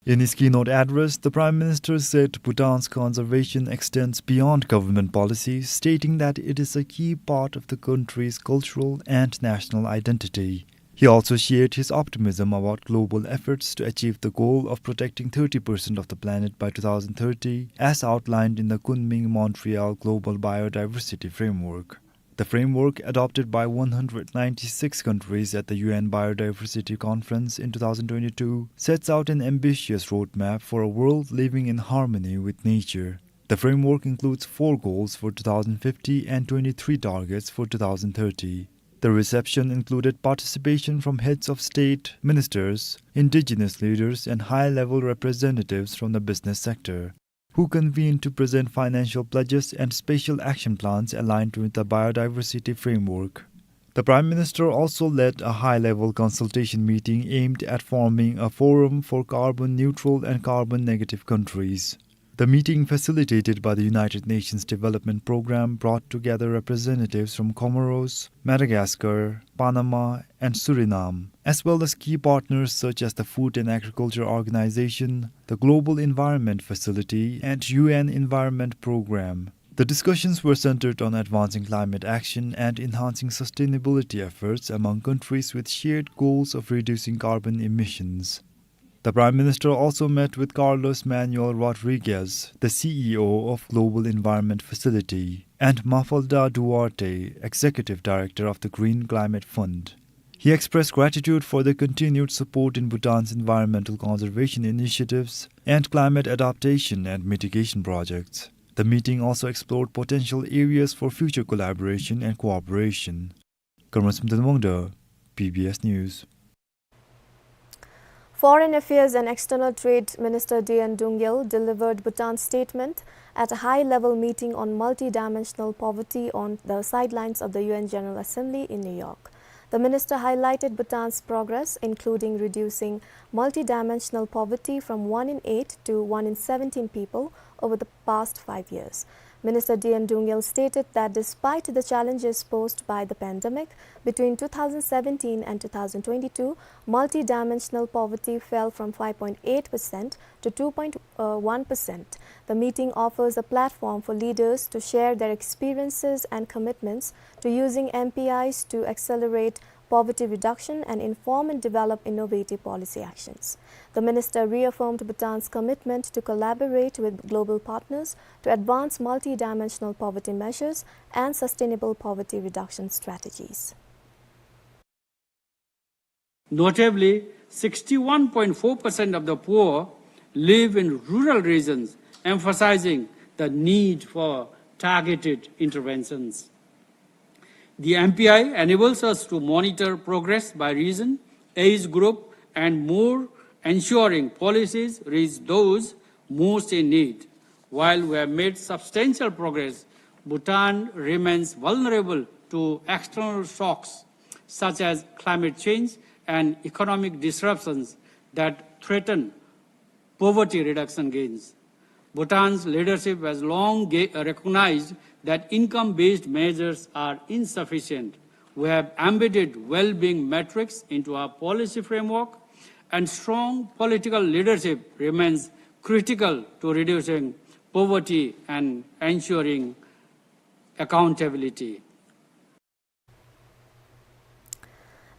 In his keynote address, the Prime Minister said Bhutan's conservation extends beyond government policies, stating that it is a key part of the country's cultural and national identity. He also shared his optimism about global efforts to achieve the goal of protecting thirty percent of the planet by two thousand thirty, as outlined in the Kunming-Montreal Global Biodiversity Framework. The framework, adopted by one hundred ninety-six countries at the U N Biodiversity Conference in two thousand twenty-two, sets out an ambitious roadmap for a world living in harmony with nature. The framework includes four goals for two thousand fifty and twenty-three targets for two thousand thirty. The reception included participation from heads of state, ministers, indigenous leaders, and high-level representatives from the business sector, who convened to present financial pledges and special action plans aligned with the biodiversity framework. The Prime Minister also led a high-level consultation meeting aimed at forming a forum for carbon-neutral and carbon-negative countries. The meeting, facilitated by the United Nations Development Programme, brought together representatives from Comoros, Madagascar, Panama, and Suriname, as well as key partners such as the Food and Agriculture Organization, the Global Environment Facility, and U N Environment Programme. The discussions were centered on advancing climate action and enhancing sustainability efforts among countries with shared goals of reducing carbon emissions. The Prime Minister also met with Carlos Manuel Rodriguez, the C E O of Global Environment Facility, and Mafalda Duarte, Executive Director of the Green Climate Fund. He expressed gratitude for their continued support in Bhutan's environmental conservation initiatives and climate adaptation and mitigation projects. The meeting also explored potential areas for future collaboration and cooperation. Karma Sumten Wangda, B B S News. Foreign Affairs and External Trade Minister D N Dungel delivered Bhutan's statement at a high-level meeting on multidimensional poverty on the sidelines of the U N General Assembly in New York. The minister highlighted Bhutan's progress, including reducing multidimensional poverty from one in eight to one in seventeen people over the past five years. Minister D N Dungel stated that despite the challenges posed by the pandemic, between two thousand seventeen and two thousand twenty-two, multidimensional poverty fell from five point eight percent to two point one percent. The meeting offers a platform for leaders to share their experiences and commitments to using M P Is to accelerate poverty reduction and inform and develop innovative policy actions. The minister reaffirmed Bhutan's commitment to collaborate with global partners to advance multidimensional poverty measures and sustainable poverty reduction strategies. Notably, sixty-one point four percent of the poor live in rural regions, emphasizing the need for targeted interventions. The M P I enables us to monitor progress by region, age group, and more, ensuring policies reach those most in need. While we have made substantial progress, Bhutan remains vulnerable to external shocks such as climate change and economic disruptions that threaten poverty reduction gains. Bhutan's leadership has long ga-, recognized that income-based measures are insufficient. We have embedded well-being metrics into our policy framework, and strong political leadership remains critical to reducing poverty and ensuring accountability.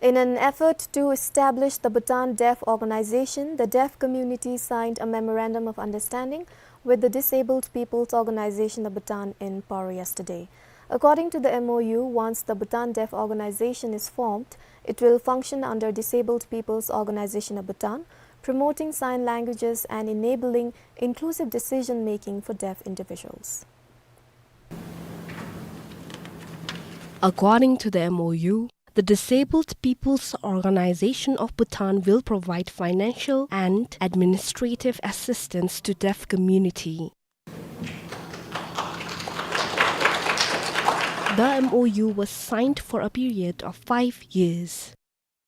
In an effort to establish the Bhutan Deaf Organization, the deaf community signed a memorandum of understanding with the Disabled People's Organization of Bhutan in Paro yesterday. According to the M O U, once the Bhutan Deaf Organization is formed, it will function under Disabled People's Organization of Bhutan, promoting sign languages and enabling inclusive decision-making for deaf individuals. According to the M O U, the Disabled People's Organization of Bhutan will provide financial and administrative assistance to deaf community. The M O U was signed for a period of five years.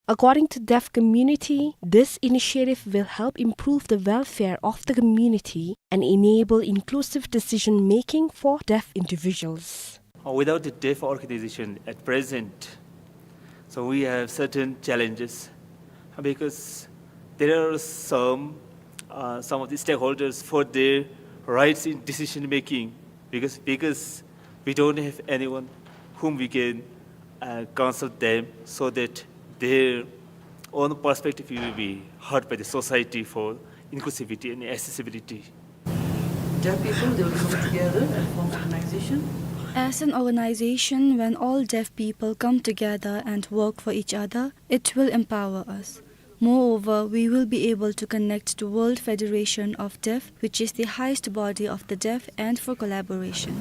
According to deaf community, this initiative will help improve the welfare of the community and enable inclusive decision-making for deaf individuals. Uh, without a deaf organization at present, so we have certain challenges, uh, because there are some uh, some of the stakeholders for their rights in decision making, because, because we don't have anyone whom we can, uh, consult them so that their own perspective will be heard by the society for inclusivity and accessibility. Deaf people, they will come together and form organization. As an organization, when all deaf people come together and work for each other, it will empower us. Moreover, we will be able to connect to World Federation of Deaf, which is the highest body of the deaf, and for collaboration.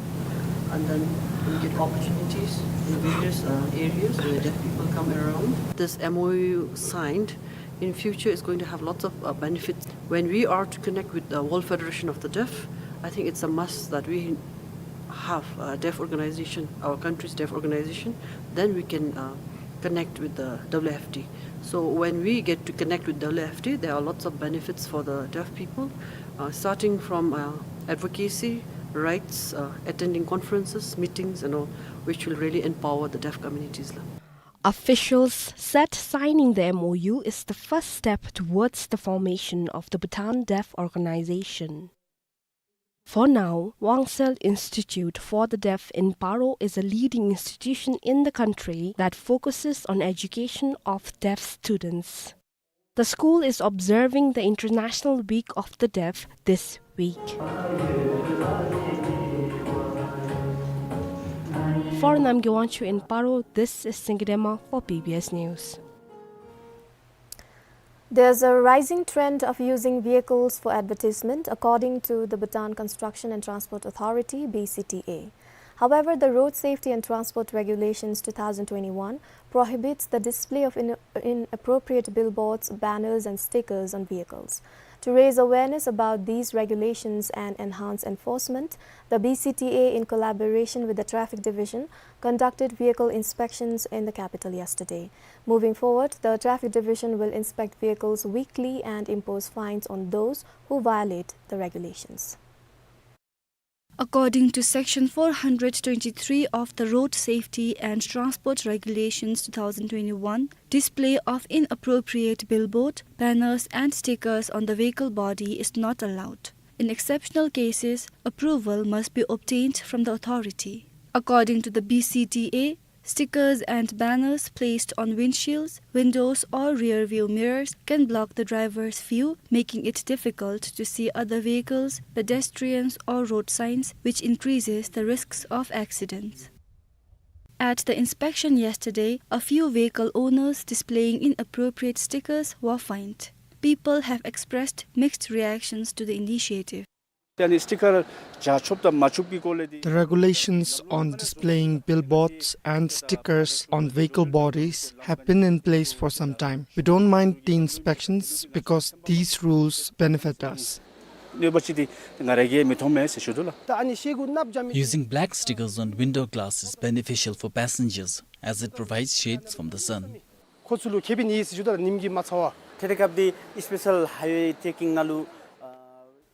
And then we get opportunities in various, uh, areas where deaf people come around. This M O U signed, in future, is going to have lots of, uh, benefits. When we are to connect with the World Federation of the Deaf, I think it's a must that we have a deaf organization, our country's deaf organization, then we can, uh, connect with the W F D. So when we get to connect with W F D, there are lots of benefits for the deaf people, uh, starting from, uh, advocacy, rights, uh, attending conferences, meetings and all, which will really empower the deaf communities la. Officials said signing the M O U is the first step towards the formation of the Bhutan Deaf Organization. For now, Wangsel Institute for the Deaf in Paro is a leading institution in the country that focuses on education of deaf students. The school is observing the International Week of the Deaf this week. For Namgay Wangchuk in Paro, this is Singye Dema for B B S News. There's a rising trend of using vehicles for advertisement, according to the Bhutan Construction and Transport Authority, B C T A. However, the Road Safety and Transport Regulations two thousand twenty-one prohibits the display of in-, inappropriate billboards, banners, and stickers on vehicles. To raise awareness about these regulations and enhance enforcement, the B C T A, in collaboration with the Traffic Division, conducted vehicle inspections in the capital yesterday. Moving forward, the Traffic Division will inspect vehicles weekly and impose fines on those who violate the regulations. According to Section four hundred twenty-three of the Road Safety and Transport Regulations two thousand twenty-one, display of inappropriate billboard, banners and stickers on the vehicle body is not allowed. In exceptional cases, approval must be obtained from the authority. According to the B C T A, stickers and banners placed on windshields, windows or rear view mirrors can block the driver's view, making it difficult to see other vehicles, pedestrians or road signs, which increases the risks of accidents. At the inspection yesterday, a few vehicle owners displaying inappropriate stickers were fined. People have expressed mixed reactions to the initiative. ཏེ་ཨ་ནི་སི་ཊི་ཀར་འཇགས་ཆོགཔ་དང་མ་ཆོགཔ་གི་སྐོར་ལས་འདི། The regulations on displaying billboards and stickers on vehicle bodies have been in place for some time. We don't mind the inspections because these rules benefit us. གནོད་པ་ཅིག་འདི་ང་ར་གིས་མི་མཐོང་མས་ཟེར་ཞུ་དོ་ལགས། Using black stickers on window glass is beneficial for passengers as it provides shades from the sun. ཁོ་ཚུ་ལུ་ཁེ་ཕན་ཡོད་ཟེར་ཞུ་དོ་ལགས། ཉིམ་གིས་མ་ཚ་བར། ཏེ་དེ་སྐབས་འདི་སི་པེ་ཤལ་ཧའི་ཝེ་ཅེ་ཀིང་ནང་ལུ།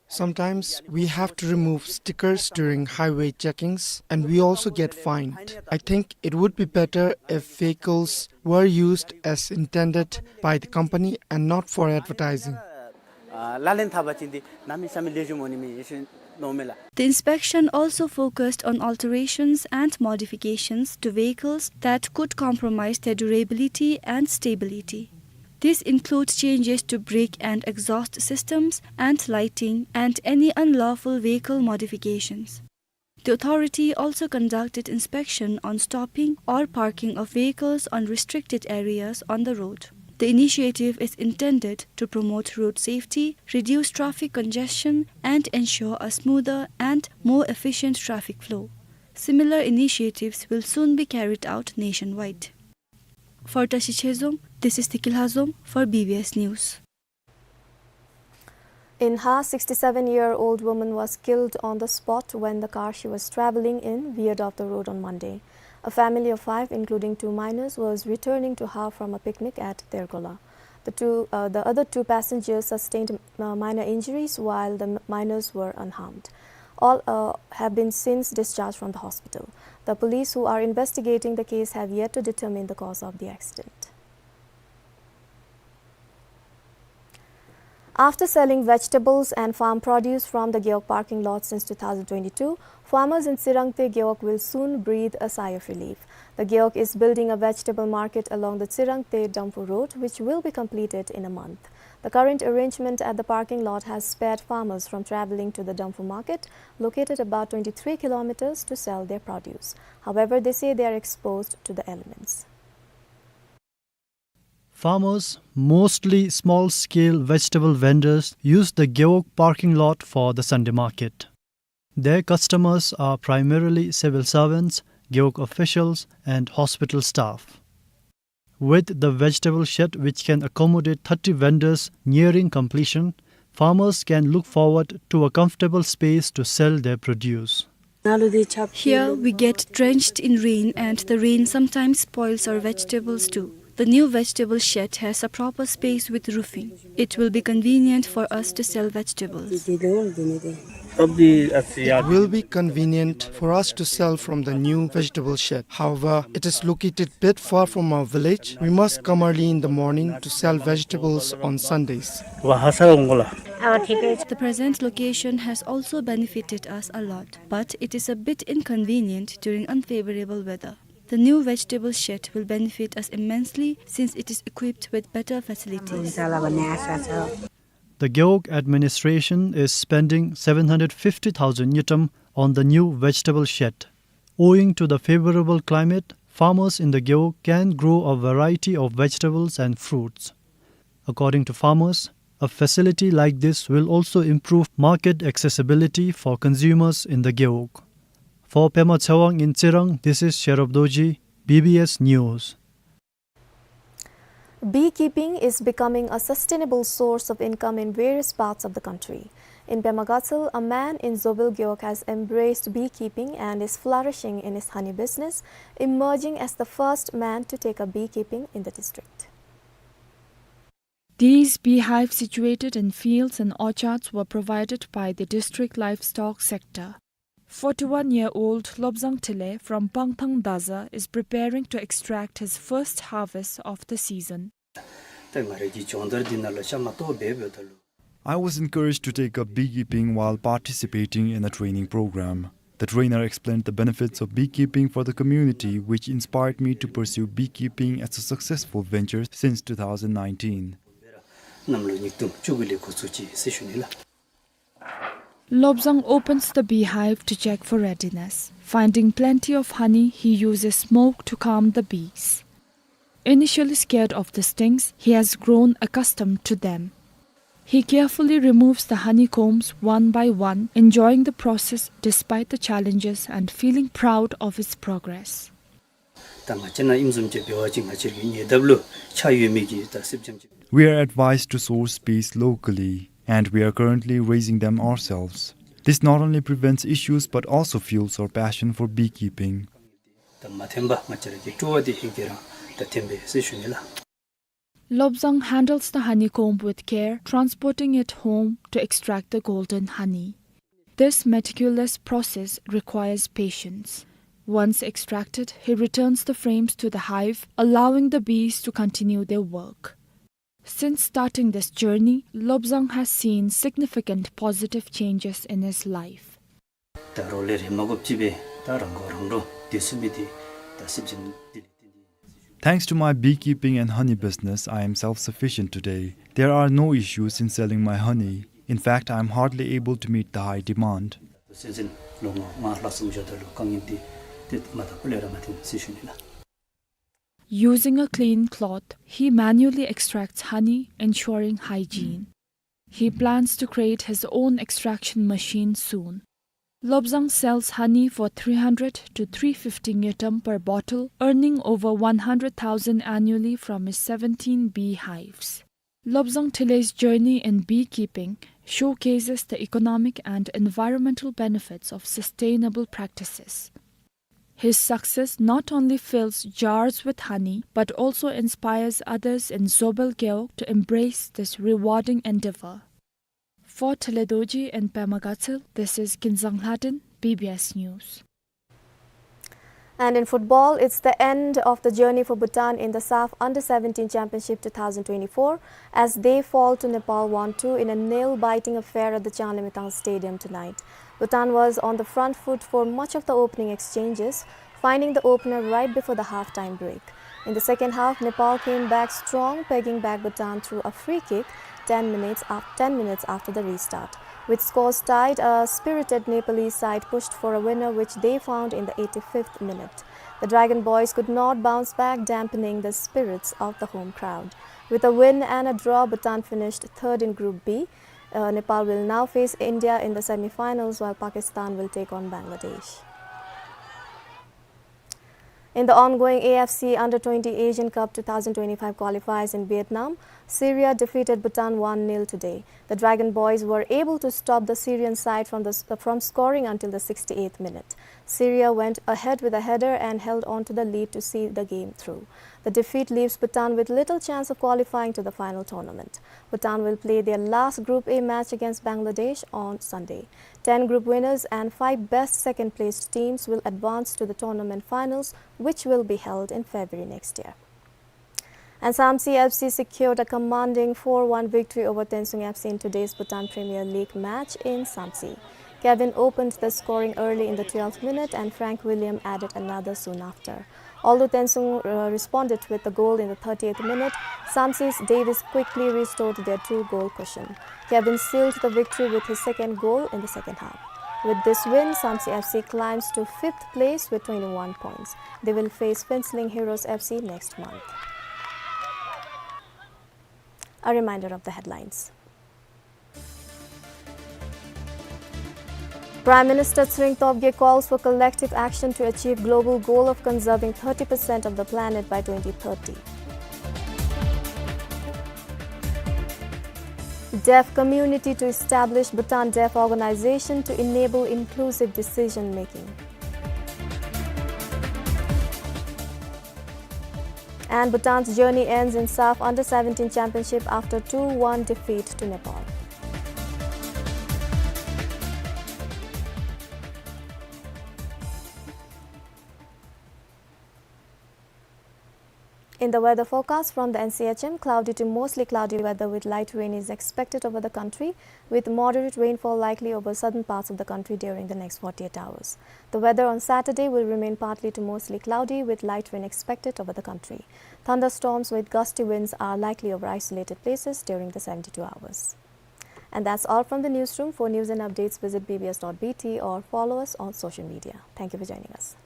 Sometimes we have to remove stickers during highway checkings and we also get fined. I think it would be better if vehicles were used as intended by the company and not for advertising. ཨ་ལག་ལེན་འཐབ་པ་ཅིན་འདི་གནམ་མེད་ས་མེད་ལེགས་ཤོམ་འོང་ནི་མས་ཟེར་མནོཝ་མས་ལགས། The inspection also focused on alterations and modifications to vehicles that could compromise their durability and stability. These include changes to brake and exhaust systems and lighting and any unlawful vehicle modifications. The authority also conducted inspection on stopping or parking of vehicles on restricted areas on the road. The initiative is intended to promote road safety, reduce traffic congestion, and ensure a smoother and more efficient traffic flow. Similar initiatives will soon be carried out nationwide. For Tashi Chezong, this is Tikil Hazong for B B S News. In Ha, sixty-seven-year-old woman was killed on the spot when the car she was traveling in veered off the road on Monday. A family of five, including two minors, was returning to Ha from a picnic at Dergola. The two, uh, the other two passengers sustained, uh, minor injuries, while the m-, minors were unharmed. All, uh, have been since discharged from the hospital. The police who are investigating the case have yet to determine the cause of the accident. After selling vegetables and farm produce from the Gewog parking lot since two thousand twenty-two, farmers in Tsirangte Gewog will soon breathe a sigh of relief. The Gewog is building a vegetable market along the Tsirangte Damphu Road, which will be completed in a month. The current arrangement at the parking lot has spared farmers from travelling to the Damphu market, located about twenty-three kilometres, to sell their produce. However, they say they are exposed to the elements. Farmers, mostly small-scale vegetable vendors, use the Gewog parking lot for the Sunday market. Their customers are primarily civil servants, Gewog officials, and hospital staff. With the vegetable shed, which can accommodate thirty vendors, nearing completion, farmers can look forward to a comfortable space to sell their produce. Here, we get drenched in rain, and the rain sometimes spoils our vegetables too. The new vegetable shed has a proper space with roofing. It will be convenient for us to sell vegetables. It will be convenient for us to sell from the new vegetable shed. However, it is located bit far from our village. We must come early in the morning to sell vegetables on Sundays. The present location has also benefited us a lot, but it is a bit inconvenient during unfavorable weather. The new vegetable shed will benefit us immensely since it is equipped with better facilities. The Gewog administration is spending seven hundred fifty thousand ngultrum on the new vegetable shed. Owing to the favorable climate, farmers in the Gewog can grow a variety of vegetables and fruits. According to farmers, a facility like this will also improve market accessibility for consumers in the Gewog. For Pema Tshewang in Tsirang, this is Sherab Dorji, B B S News. Beekeeping is becoming a sustainable source of income in various parts of the country. In Pema Gatshel, a man in Zobel Gewog has embraced beekeeping and is flourishing in his honey business, emerging as the first man to take up beekeeping in the district. These beehives situated in fields and orchards were provided by the district livestock sector. Forty-one-year-old Lobzang Thile from Pangthang Daza is preparing to extract his first harvest of the season. I was encouraged to take up beekeeping while participating in a training program. The trainer explained the benefits of beekeeping for the community, which inspired me to pursue beekeeping as a successful venture since two thousand nineteen. Lobzang opens the beehive to check for readiness. Finding plenty of honey, he uses smoke to calm the bees. Initially scared of the stings, he has grown accustomed to them. He carefully removes the honeycombs one by one, enjoying the process despite the challenges and feeling proud of his progress. We are advised to source bees locally, and we are currently raising them ourselves. This not only prevents issues but also fuels our passion for beekeeping. Lobzang handles the honeycomb with care, transporting it home to extract the golden honey. This meticulous process requires patience. Once extracted, he returns the frames to the hive, allowing the bees to continue their work. Since starting this journey, Lobzang has seen significant positive changes in his life. Thanks to my beekeeping and honey business, I am self-sufficient today. There are no issues in selling my honey. In fact, I am hardly able to meet the high demand. Using a clean cloth, he manually extracts honey, ensuring hygiene. He plans to create his own extraction machine soon. Lobzang sells honey for three hundred to three fifty ngultrum per bottle, earning over one hundred thousand annually from his seventeen beehives. Lobzang Thile's journey in beekeeping showcases the economic and environmental benefits of sustainable practices. His success not only fills jars with honey, but also inspires others in Zobel Gewog to embrace this rewarding endeavor. For Thile Dorji in Pema Gatshel, this is Kinzang Lhaden, B B S News. And in football, it's the end of the journey for Bhutan in the SAFF Under seventeen Championship two thousand twenty-four as they fall to Nepal one two in a nail-biting affair at the Changlimithang Stadium tonight. Bhutan was on the front foot for much of the opening exchanges, finding the opener right before the half-time break. In the second half, Nepal came back strong, pegging back Bhutan through a free kick ten minutes af-, ten minutes after the restart. With scores tied, a spirited Nepalese side pushed for a winner, which they found in the eighty-fifth minute. The Dragon Boys could not bounce back, dampening the spirits of the home crowd. With a win and a draw, Bhutan finished third in Group B. Uh, Nepal will now face India in the semi-finals, while Pakistan will take on Bangladesh. In the ongoing A F C Under twenty Asian Cup two thousand twenty-five qualifiers in Vietnam, Syria defeated Bhutan one nil today. The Dragon Boys were able to stop the Syrian side from the s-, from scoring until the sixty-eighth minute. Syria went ahead with a header and held on to the lead to see the game through. The defeat leaves Bhutan with little chance of qualifying to the final tournament. Bhutan will play their last Group A match against Bangladesh on Sunday. Ten group winners and five best second-placed teams will advance to the tournament finals, which will be held in February next year. And Samtse F C secured a commanding four one victory over Tensung F C in today's Bhutan Premier League match in Samtse. Kevin opened the scoring early in the twelfth minute, and Frank William added another soon after. Although Tensung, uh, responded with the goal in the thirtieth minute, Samtse's Davis quickly restored their two-goal cushion. Kevin sealed the victory with his second goal in the second half. With this win, Samtse F C climbs to fifth place with twenty-one points. They will face Phuentsholing Heroes F C next month. A reminder of the headlines. Prime Minister Tshering Tobgay calls for collective action to achieve global goal of conserving thirty percent of the planet by twenty thirty. Deaf community to establish Bhutan Deaf Organization to enable inclusive decision making. And Bhutan's journey ends in SAFF Under seventeen Championship after two one defeat to Nepal. In the weather forecast from the N C H M, cloudy to mostly cloudy weather with light rain is expected over the country, with moderate rainfall likely over southern parts of the country during the next forty-eight hours. The weather on Saturday will remain partly to mostly cloudy, with light rain expected over the country. Thunderstorms with gusty winds are likely over isolated places during the seventy-two hours. And that's all from the newsroom. For news and updates, visit B B S dot B T or follow us on social media. Thank you for joining us.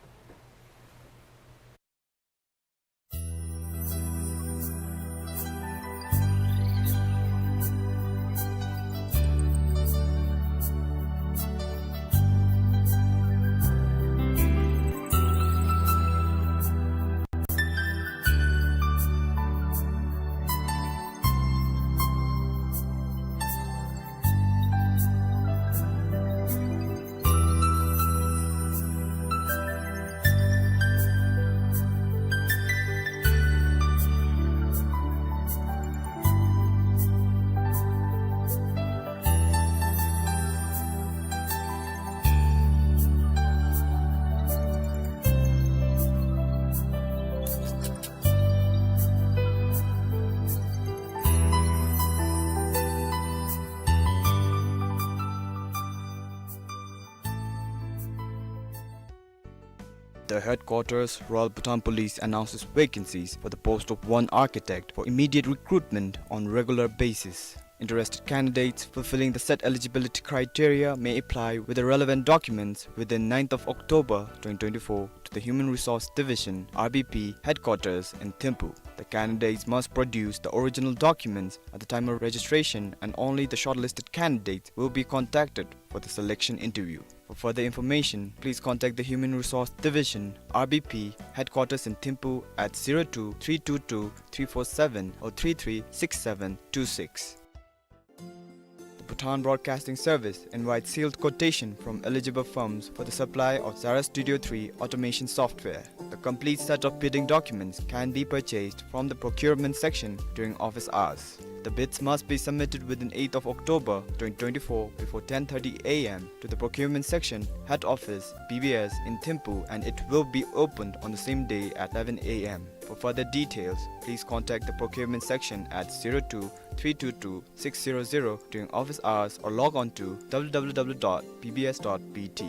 The Headquarters Royal Bhutan Police announces vacancies for the post of one architect for immediate recruitment on regular basis. Interested candidates fulfilling the set eligibility criteria may apply with the relevant documents within ninth of October twenty twenty-four to the Human Resource Division, R B P, headquarters in Thimphu. The candidates must produce the original documents at the time of registration, and only the shortlisted candidates will be contacted for the selection interview. For further information, please contact the Human Resource Division, R B P, headquarters in Thimphu at zero two three two two three four seven or three three six seven two six. The Bhutan Broadcasting Service invites sealed quotation from eligible firms for the supply of Zara Studio three automation software. The complete set of bidding documents can be purchased from the procurement section during office hours. The bids must be submitted within eighth of October twenty twenty-four before ten thirty A M to the procurement section, head office, B B S in Thimphu, and it will be opened on the same day at eleven A M. For further details, please contact the procurement section at zero two three two two six zero zero during office hours or log on to W W W dot B B S dot B T.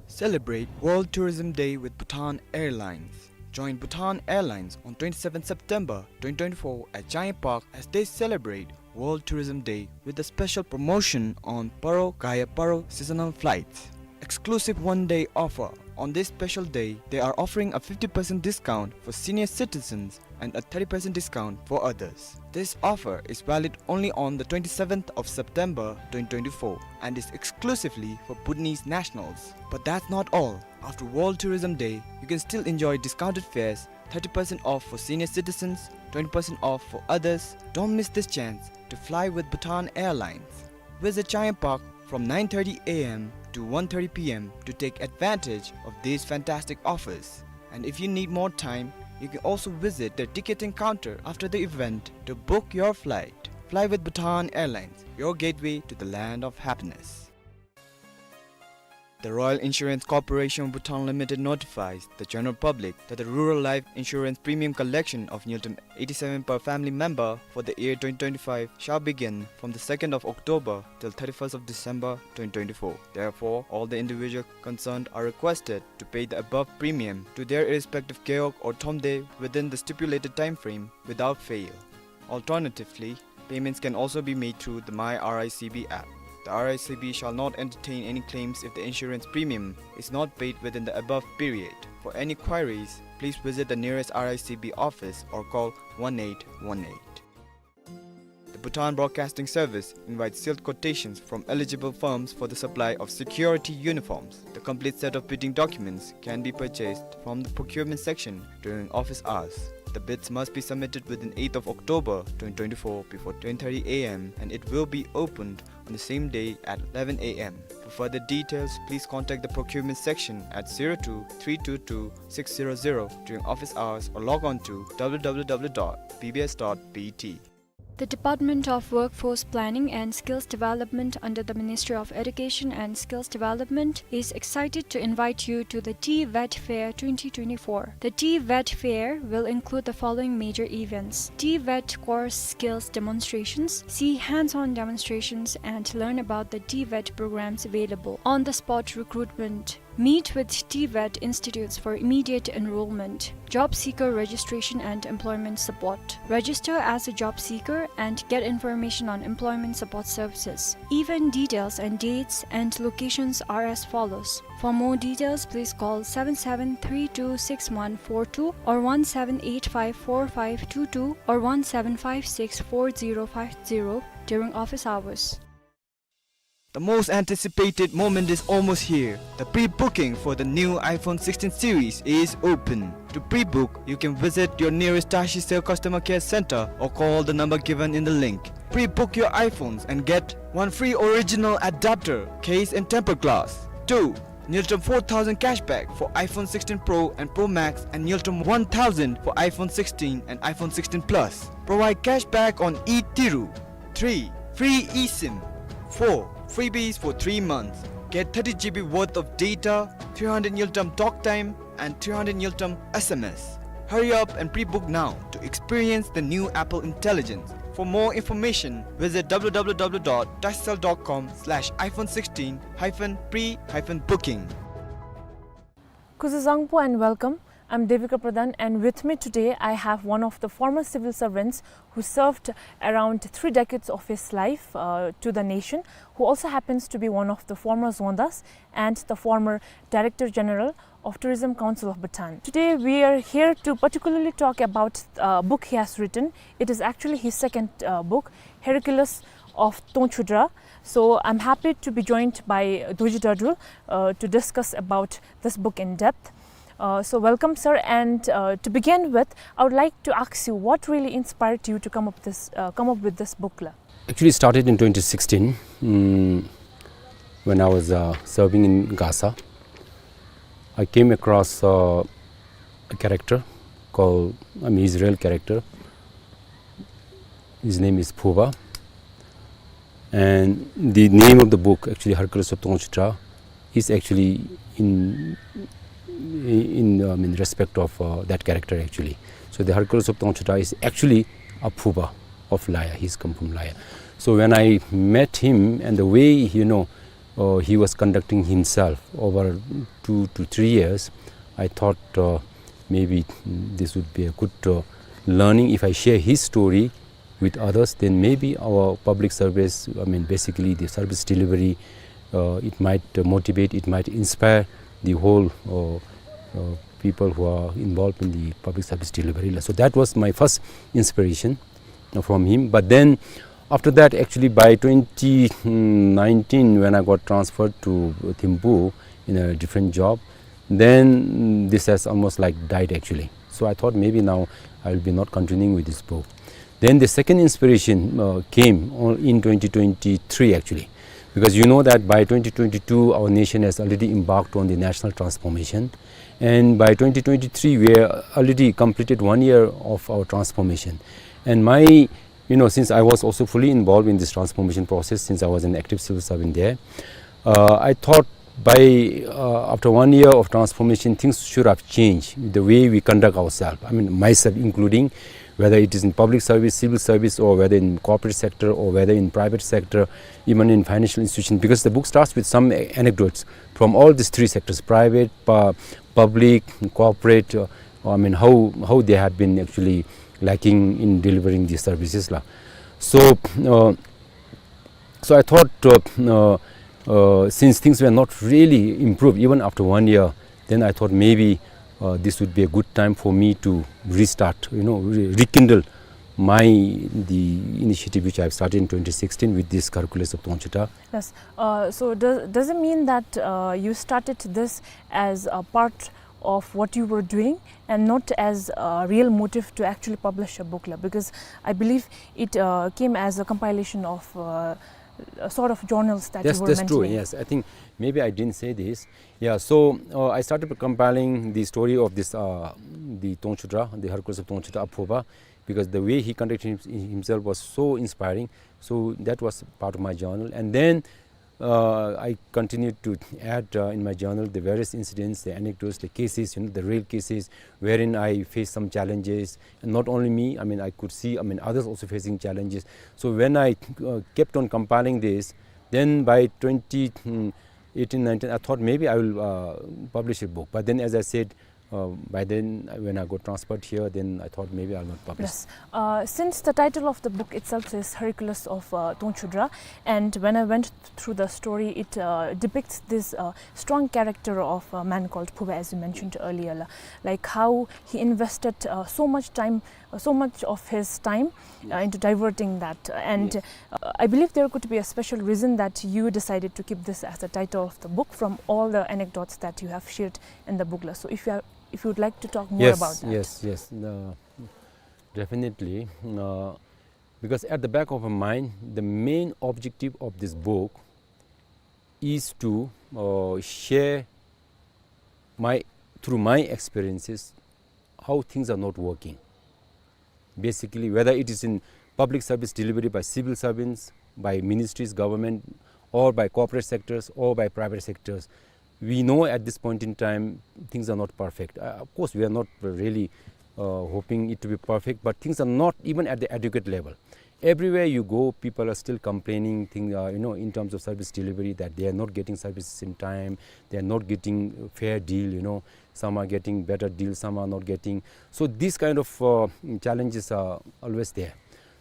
Celebrate World Tourism Day with Bhutan Airlines. Join Bhutan Airlines on twenty-seventh September twenty twenty-four at Changyul Park as they celebrate World Tourism Day with a special promotion on Paro Gaya Paro seasonal flights. Exclusive one-day offer. On this special day, they are offering a fifty percent discount for senior citizens and a thirty percent discount for others. This offer is valid only on the twenty-seventh of September twenty twenty-four and is exclusively for Bhutanese nationals. But that's not all. After World Tourism Day, you can still enjoy discounted fares, thirty percent off for senior citizens, twenty percent off for others. Don't miss this chance to fly with Bhutan Airlines. Visit Changyul Park from nine thirty A M to one thirty P M to take advantage of these fantastic offers. And if you need more time, you can also visit the ticketing counter after the event to book your flight. Fly with Bhutan Airlines, your gateway to the land of happiness. The Royal Insurance Corporation of Bhutan Limited notifies the general public that the rural life insurance premium collection of Ngultrum eighty-seven per family member for the year twenty twenty-five shall begin from the second of October till thirty-first of December twenty twenty-four. Therefore, all the individual concerned are requested to pay the above premium to their respective gewog or tshomde within the stipulated time frame without fail. Alternatively, payments can also be made through the My R I C B app. The R I C B shall not entertain any claims if the insurance premium is not paid within the above period. For any queries, please visit the nearest R I C B office or call one eight one eight. The Bhutan Broadcasting Service invites sealed quotations from eligible firms for the supply of security uniforms. The complete set of bidding documents can be purchased from the procurement section during office hours. The bids must be submitted within eighth of October twenty twenty-four before ten thirty A M and it will be opened on the same day at eleven A M. For further details, please contact the procurement section at zero two three two two six zero zero during office hours or log on to W W W dot B B S dot B T. The Department of Workforce Planning and Skills Development under the Ministry of Education and Skills Development is excited to invite you to the TVET Fair twenty twenty-four. The TVET Fair will include the following major events: TVET course skills demonstrations, see hands-on demonstrations, and learn about the TVET programs available. On-the-spot recruitment. Meet with TVET institutes for immediate enrollment. Job seeker registration and employment support. Register as a job seeker and get information on employment support services. Event details and dates and locations are as follows. For more details, please call seven seven three two six one four two or one seven eight five four five two two or one seven five six four zero five zero during office hours. The most anticipated moment is almost here. The pre-booking for the new iPhone sixteen series is open. To pre-book, you can visit your nearest TashiCell customer care center or call the number given in the link. Pre-book your iPhones and get one free original adapter, case and tempered glass. Two, Ngultrum four thousand cashback for iPhone sixteen Pro and Pro Max and Ngultrum one thousand for iPhone sixteen and iPhone sixteen Plus. Provide cashback on e-Tiru. Three, free eSIM. Four, freebies for three months. Get thirty G B worth of data, three hundred Ngultrum talk time, and three hundred Ngultrum S M S. Hurry up and pre-book now to experience the new Apple Intelligence. For more information, visit W W W dot tashicell dot com slash iPhone sixteen hyphen pre hyphen booking. Kuzuzangpo and welcome. I'm Devika Pradhan, and with me today I have one of the former civil servants who served around three decades of his life, uh, to the nation, who also happens to be one of the former Zondas and the former Director General of Tourism Council of Bhutan. Today we are here to particularly talk about a book he has written. It is actually his second, uh, book, Hercules of Tongchudra. So I'm happy to be joined by Dorji Dardul, uh, to discuss about this book in depth. Uh, so welcome, sir. And, uh, to begin with, I would like to ask you what really inspired you to come up this, uh, come up with this book la? Actually, it started in twenty sixteen, mm, when I was, uh, serving in Gasa. I came across, uh, a character called, I mean, Israel character. His name is Phuba. And the name of the book, actually, Hercules of Tongchudra, is actually in, in, uh, I mean, respect of, uh, that character, actually. So the Hercules of Tongchudra is actually a Phuba of Laya. He's come from Laya. So when I met him and the way, you know, uh, he was conducting himself over two to three years, I thought, uh, maybe, mm, this would be a good, uh, learning if I share his story with others, then maybe our public service, I mean, basically the service delivery, uh, it might, uh, motivate, it might inspire the whole, uh, uh, people who are involved in the public service delivery. So that was my first inspiration, uh, from him. But then after that, actually, by twenty nineteen, when I got transferred to Thimphu in a different job, then, mm, this has almost, like, died, actually. So I thought maybe now I will be not continuing with this book. Then the second inspiration, uh, came on, in twenty twenty-three, actually, because you know that by twenty twenty-two, our nation has already embarked on the national transformation, and by twenty twenty-three, we have already completed one year of our transformation. And my, you know, since I was also fully involved in this transformation process, since I was an active civil servant there, uh, I thought by, uh, after one year of transformation, things should have changed, the way we conduct ourselves. I mean, myself including, whether it is in public service, civil service, or whether in corporate sector, or whether in private sector, even in financial institution, because the book starts with some a-, anecdotes from all these three sectors, private, pu-, public, corporate, uh, I mean, how, how they had been actually lacking in delivering these services, la. So, uh, so I thought, uh, uh, uh, since things were not really improved even after one year, then I thought maybe, uh, this would be a good time for me to restart, you know, re-, rekindle my, the initiative which I've started in twenty sixteen with this Hercules of Tongchudra. Yes. Uh, so does, does it mean that, uh, you started this as a part of what you were doing and not as a real motive to actually publish a book, la? Because I believe it, uh, came as a compilation of, uh, a sort of journals that you were mentioning. That's, that's true, yes. I think maybe I didn't say this. Yeah, so, uh, I started compiling the story of this, uh, the Tongchudra, the Hercules of Tongchudra, Aphuba, because the way he conducted him-, himself was so inspiring. So that was part of my journal. And then, uh, I continued to add, uh, in my journal the various incidents, the anecdotes, the cases, you know, the real cases wherein I faced some challenges. And not only me, I mean, I could see, I mean, others also facing challenges. So when I, uh, kept on compiling this, then by twenty, mm, eighteen, nineteen, I thought maybe I will, uh, publish a book. But then, as I said, uh, by then, when I got transferred here, then I thought maybe I'll not publish. Yes. Uh, since the title of the book itself is Hercules of, uh, Tongchudra, and when I went th-, through the story, it, uh, depicts this, uh, strong character of a man called Phuba, as you mentioned earlier, la, like how he invested, uh, so much time, uh, so much of his time, uh, into diverting that. Uh, and, uh, I believe there could be a special reason that you decided to keep this as the title of the book from all the anecdotes that you have shared in the book, la. So if you are, if you would like to talk more about that. Yes, yes, yes. Uh, definitely. Uh, because at the back of my mind, the main objective of this book is to, uh, share my, through my experiences, how things are not working. Basically, whether it is in public service delivery by civil servants, by ministries, government, or by corporate sectors, or by private sectors, we know at this point in time things are not perfect. Uh, of course, we are not really, uh, hoping it to be perfect, but things are not even at the adequate level. Everywhere you go, people are still complaining, thing, uh, you know, in terms of service delivery, that they are not getting services in time, they are not getting fair deal, you know, some are getting better deal, some are not getting. So these kind of, uh, challenges are always there.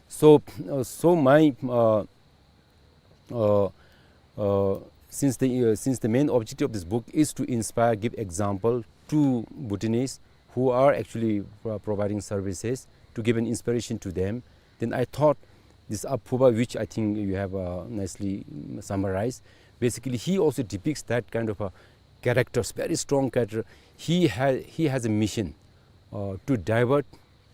So, uh, so my, uh, uh, uh, since the, uh, since the main objective of this book is to inspire, give example to Bhutanese who are actually, uh, providing services, to give an inspiration to them, then I thought this Aphuba, which I think you have, uh, nicely, mm, summarized, basically he also depicts that kind of a character, very strong character. He ha-, he has a mission, uh, to divert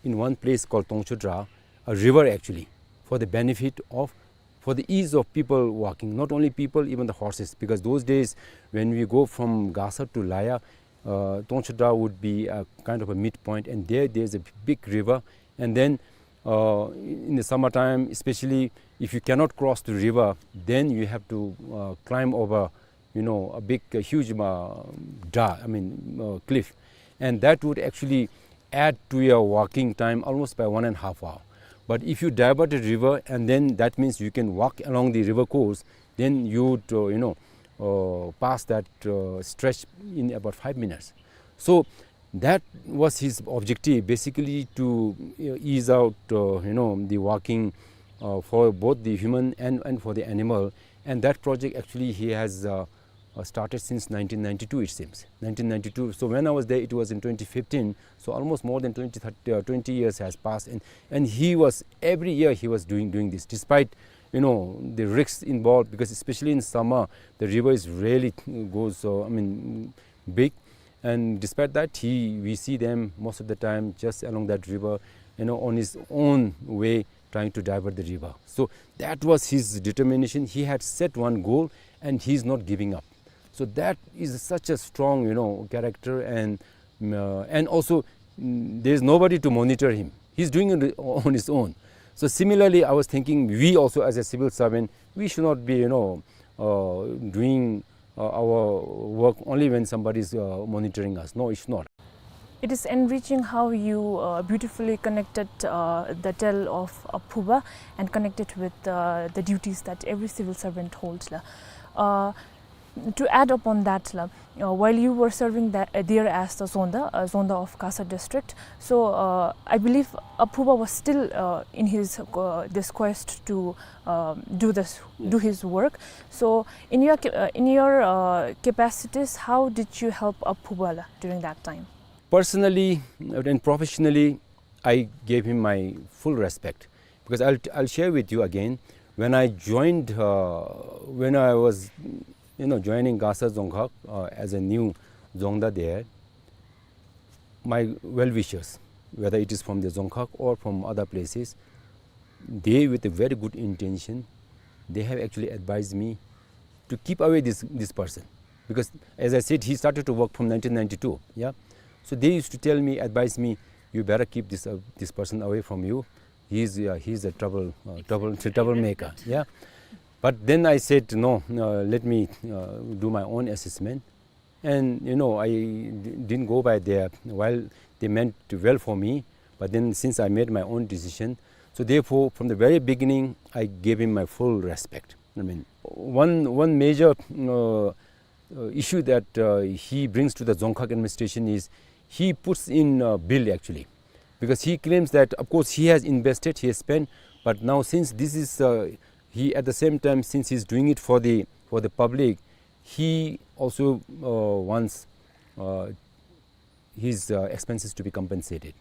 in one place called Tongchudra, a river actually, for the benefit of, for the ease of people walking, not only people, even the horses, because those days when we go from Gasar to Laya, uh, Tongchudra would be a kind of a midpoint, and there, there's a big river, and then Uh, in the summertime, especially if you cannot cross the river, then you have to, uh, climb over, you know, a big, a huge, uh, da-, I mean, uh, cliff, and that would actually add to your walking time almost by one and a half hour. But if you divert the river, and then that means you can walk along the river course, then you would, uh, you know, uh, pass that, uh, stretch in about five minutes. So that was his objective, basically to, uh, ease out, uh, you know, the walking, uh, for both the human and, and for the animal. And that project actually he has, uh, uh, started since nineteen ninety-two, it seems. Nineteen ninety-two. So when I was there, it was in twenty fifteen. So almost more than twenty, thirty, uh, twenty years has passed. And, and he was, every year he was doing, doing this, despite, you know, the risks involved, because especially in summer, the river is really goes, uh, I mean, big. And despite that, he, we see them most of the time just along that river, you know, on his own way, trying to divert the river. So that was his determination. He had set one goal, and he's not giving up. So that is such a strong, you know, character, and, uh, and also, mm, there's nobody to monitor him. He's doing it on his own. So similarly, I was thinking, we also as a civil servant, we should not be, you know, uh, doing, uh, our work only when somebody is, uh, monitoring us. No, it's not. It is enriching how you, uh, beautifully connected, uh, the tale of, uh, Phuba and connected with, uh, the duties that every civil servant holds, la. Uh, to add upon that, la, uh, while you were serving that, uh, there as the Dzongda, uh, Dzongda of Kasa district, so, uh, I believe, uh, Phuba was still, uh, in his, uh, this quest to, um, do this, do his work. So, in your ca-, uh, in your, uh, capacities, how did you help, uh, Phuba, la, during that time? Personally and professionally, I gave him my full respect, because I'll, I'll share with you again. When I joined, uh, when I was, you know, joining Kasa Dzongkhag, uh, as a new Dzongda there, my well-wishers, whether it is from the Dzongkhag or from other places, they, with a very good intention, they have actually advised me to keep away this, this person. Because, as I said, he started to work from nineteen ninety-two, yeah? So they used to tell me, advise me, "You better keep this, uh, this person away from you. He's, uh, he's a trouble, uh, trouble, troublemaker," yeah? But then I said, "No, uh, let me, uh, do my own assessment." And, you know, I d-, didn't go by their, while they meant well for me, but then since I made my own decision, so therefore, from the very beginning, I gave him my full respect. I mean, one, one major, uh, uh, issue that, uh, he brings to the Dzongkhag administration is he puts in a bill, actually, because he claims that, of course, he has invested, he has spent, but now since this is, uh, he, at the same time, since he's doing it for the, for the public, he also, uh, wants, uh, his, uh, expenses to be compensated.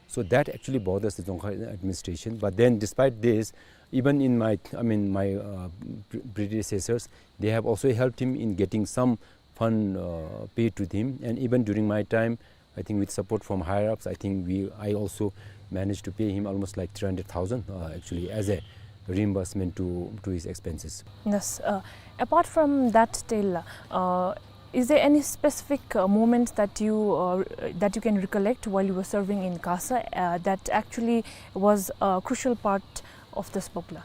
So that actually bothers the Dzongkhag administration. But then, despite this, even in my, I mean, my, uh, pre-, predecessors, they have also helped him in getting some fund, uh, paid to him. And even during my time, I think with support from higher ups, I think we, I also managed to pay him almost like three hundred thousand, uh, actually, as a reimbursement to, to his expenses. Yes, uh, apart from that tale, uh, is there any specific, uh, moment that you, uh, that you can recollect while you were serving in Kasa, uh, that actually was a crucial part of this book, la?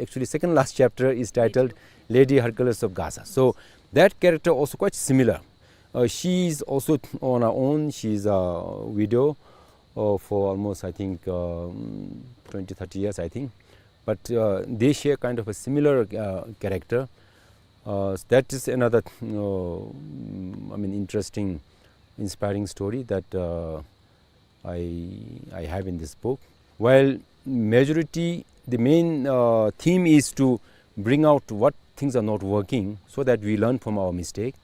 Actually, second last chapter is titled Lady Hercules of Kasa. So that character also quite similar. Uh, she is also on her own. She is a widow, uh, for almost, I think, um, twenty, thirty years, I think. But, uh, they share kind of a similar, uh, character. Uh, that is another, uh, I mean, interesting, inspiring story that, uh, I, I have in this book. While majority, the main, uh, theme is to bring out what things are not working so that we learn from our mistake.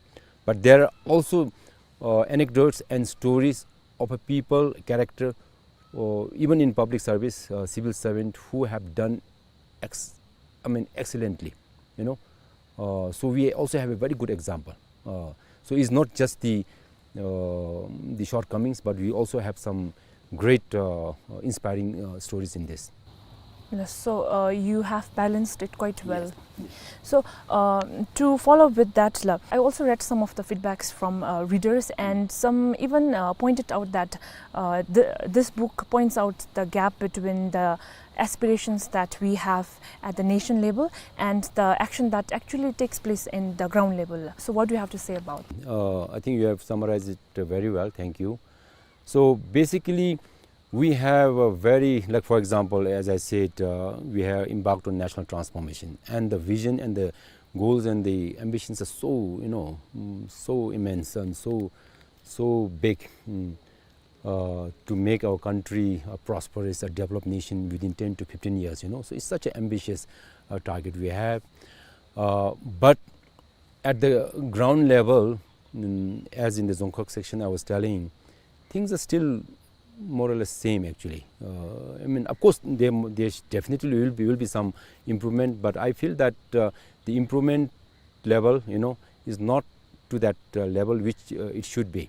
But there are also, uh, anecdotes and stories of a people, character, or even in public service, uh, civil servant who have done ex-, I mean, excellently, you know. Uh, so we also have a very good example. Uh, so it's not just the, uh, the shortcomings, but we also have some great, uh, uh, inspiring, uh, stories in this. Yes, so, uh, you have balanced it quite well. Yes. So, uh, to follow with that, la, I also read some of the feedbacks from, uh, readers, and some even, uh, pointed out that, uh, the, this book points out the gap between the aspirations that we have at the nation level and the action that actually takes place in the ground level. So, what do you have to say about? Uh, I think you have summarized it, uh, very well. Thank you. So basically, we have a very, like, for example, as I said, uh, we have embarked on national transformation, and the vision and the goals and the ambitions are so, you know, mm, so immense and so, so big, mm, uh, to make our country a prosperous, a developed nation within ten to fifteen years, you know. So it's such an ambitious, uh, target we have. Uh, but at the ground level, mm, as in the Dzongkhag section I was telling, things are still more or less same actually. Uh, I mean, of course, there, there sh-, definitely will be, will be some improvement, but I feel that, uh, the improvement level, you know, is not to that, uh, level which, uh, it should be.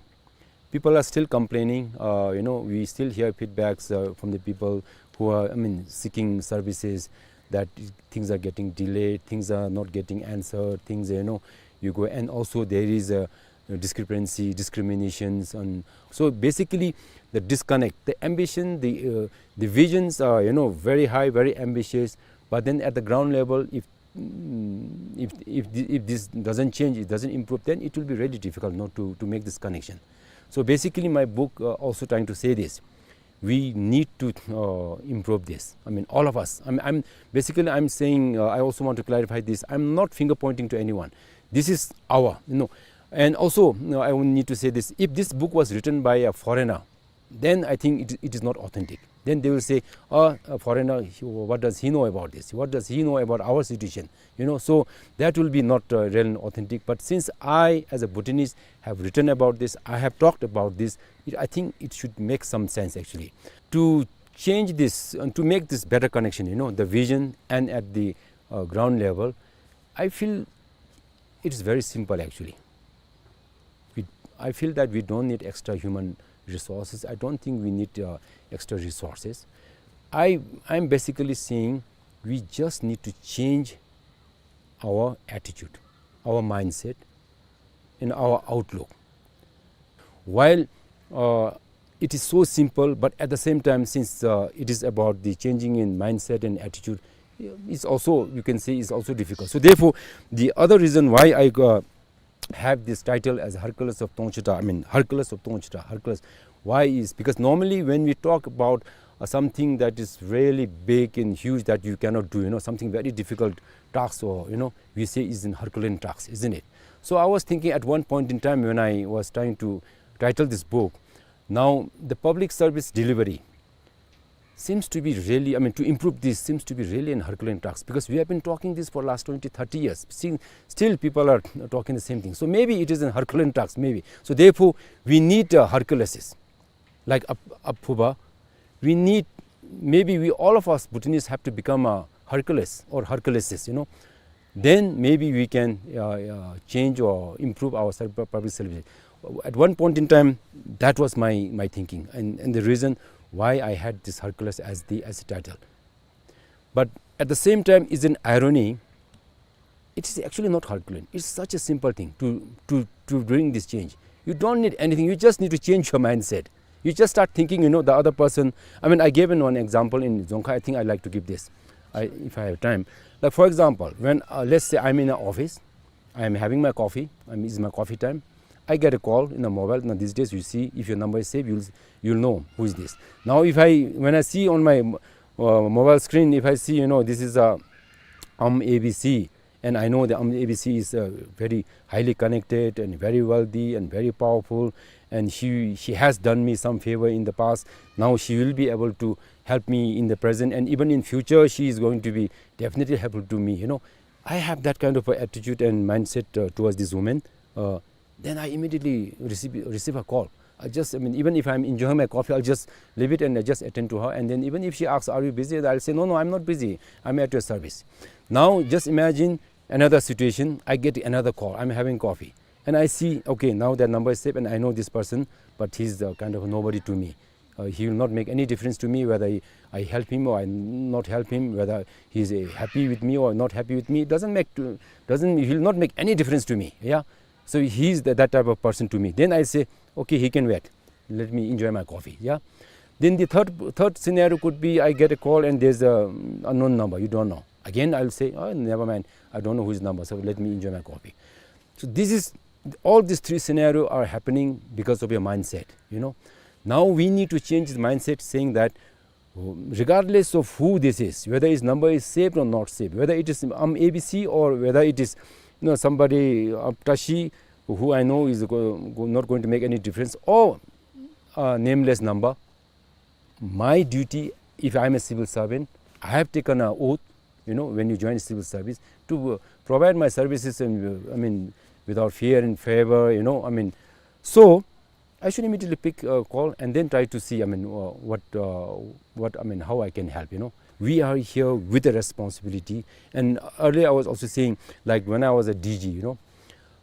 People are still complaining. Uh, you know, we still hear feedbacks, uh, from the people who are, I mean, seeking services, that things are getting delayed, things are not getting answered, things, you know, you go, and also there is a, a discrepancy, discriminations, and so basically the disconnect, the ambition, the, uh, the visions are, you know, very high, very ambitious, but then at the ground level, if, mm, if, if thi-, if this doesn't change, it doesn't improve, then it will be really difficult not to, to make this connection. So basically, my book, uh, also trying to say this: we need to, uh, improve this. I mean, all of us. I'm, I'm basically, I'm saying, uh, I also want to clarify this. I'm not finger pointing to anyone. This is our, you know. And also, you know, I would need to say this: if this book was written by a foreigner, then I think it, it is not authentic. Then they will say, "Oh, a foreigner, he, what does he know about this? What does he know about our situation?" You know, so that will be not, uh, real and authentic. But since I, as a Bhutanese, have written about this, I have talked about this, it, I think it should make some sense actually. To change this and to make this better connection, you know, the vision and at the, uh, ground level, I feel it is very simple actually. We, I feel that we don't need extra human resources. I don't think we need, uh, extra resources. I, I'm basically saying we just need to change our attitude, our mindset, and our outlook. While, uh, it is so simple, but at the same time, since, uh, it is about the changing in mindset and attitude, it's also, you can say, it's also difficult. So therefore, the other reason why I, uh, have this title as Hercules of Tongchita, I mean, Hercules of Tongchita, Hercules. Why is because normally when we talk about, uh, something that is really big and huge that you cannot do, you know, something very difficult task, or, you know, we say is an Herculean task, isn't it? So I was thinking at one point in time when I was trying to title this book, now the public service delivery seems to be really, I mean, to improve this seems to be really an Herculean task, because we have been talking this for last twenty, thirty years. Still, still people are talking the same thing. So maybe it is an Herculean task, maybe. So therefore, we need, uh, Herculeses, like Ap-, Aphuba. We need, maybe we, all of us Bhutanese have to become a Hercules or Herculeses, you know. Then maybe we can, uh, uh, change or improve our serv-, public service. At one point in time, that was my, my thinking, and, and the reason why I had this Hercules as the, as the title. But at the same time, is an irony. It is actually not Herculean. It's such a simple thing to, to, to bring this change. You don't need anything. You just need to change your mindset. You just start thinking, you know, the other person. I mean, I gave in one example in Dzongkha. I think I like to give this, I, if I have time. Like, for example, when, uh, let's say I'm in an office, I am having my coffee, I mean, it's my coffee time. I get a call in the mobile. Now, these days, you see, if your number is saved, you'll, you'll know who is this. Now, if I, when I see on my, uh, mobile screen, if I see, you know, this is a, um, A B C, and I know the, um, A B C is, uh, very highly connected and very wealthy and very powerful, and she, she has done me some favor in the past. Now she will be able to help me in the present, and even in future, she is going to be definitely helpful to me, you know. I have that kind of a attitude and mindset, uh, towards this woman. Uh, then I immediately receive, receive a call. I just, I mean, even if I'm enjoying my coffee, I'll just leave it and I just attend to her. And then even if she asks, "Are you busy?" I'll say, "No, no, I'm not busy. I'm at your service." Now, just imagine another situation. I get another call. I'm having coffee. And I see, okay, now their number is saved and I know this person, but he's, uh, kind of a nobody to me. Uh, he will not make any difference to me whether I, I help him or I not help him, whether he is uh, happy with me or not happy with me. It doesn't make to, doesn't, he will not make any difference to me. Yeah. So he is that, that type of person to me. Then I say, okay, he can wait. Let me enjoy my coffee. Yeah. Then the third third scenario could be I get a call and there's a um, unknown number. You don't know. Again, I'll say, oh, never mind. I don't know whose number. So let me enjoy my coffee. So this is all these three scenarios are happening because of your mindset. You know. Now we need to change the mindset, saying that regardless of who this is, whether his number is saved or not saved, whether it is um, A B C or whether it is you know somebody Aptashi who I know is go, go, not going to make any difference, or a nameless number. My duty, if I am a civil servant, I have taken an oath, you know, when you join civil service, to uh, provide my services and uh, I mean, without fear and favor, you know, I mean, so I should immediately pick a call and then try to see, I mean, uh, what, uh, what, I mean, how I can help, you know. We are here with a responsibility. And earlier I was also saying, like when I was a D G, you know,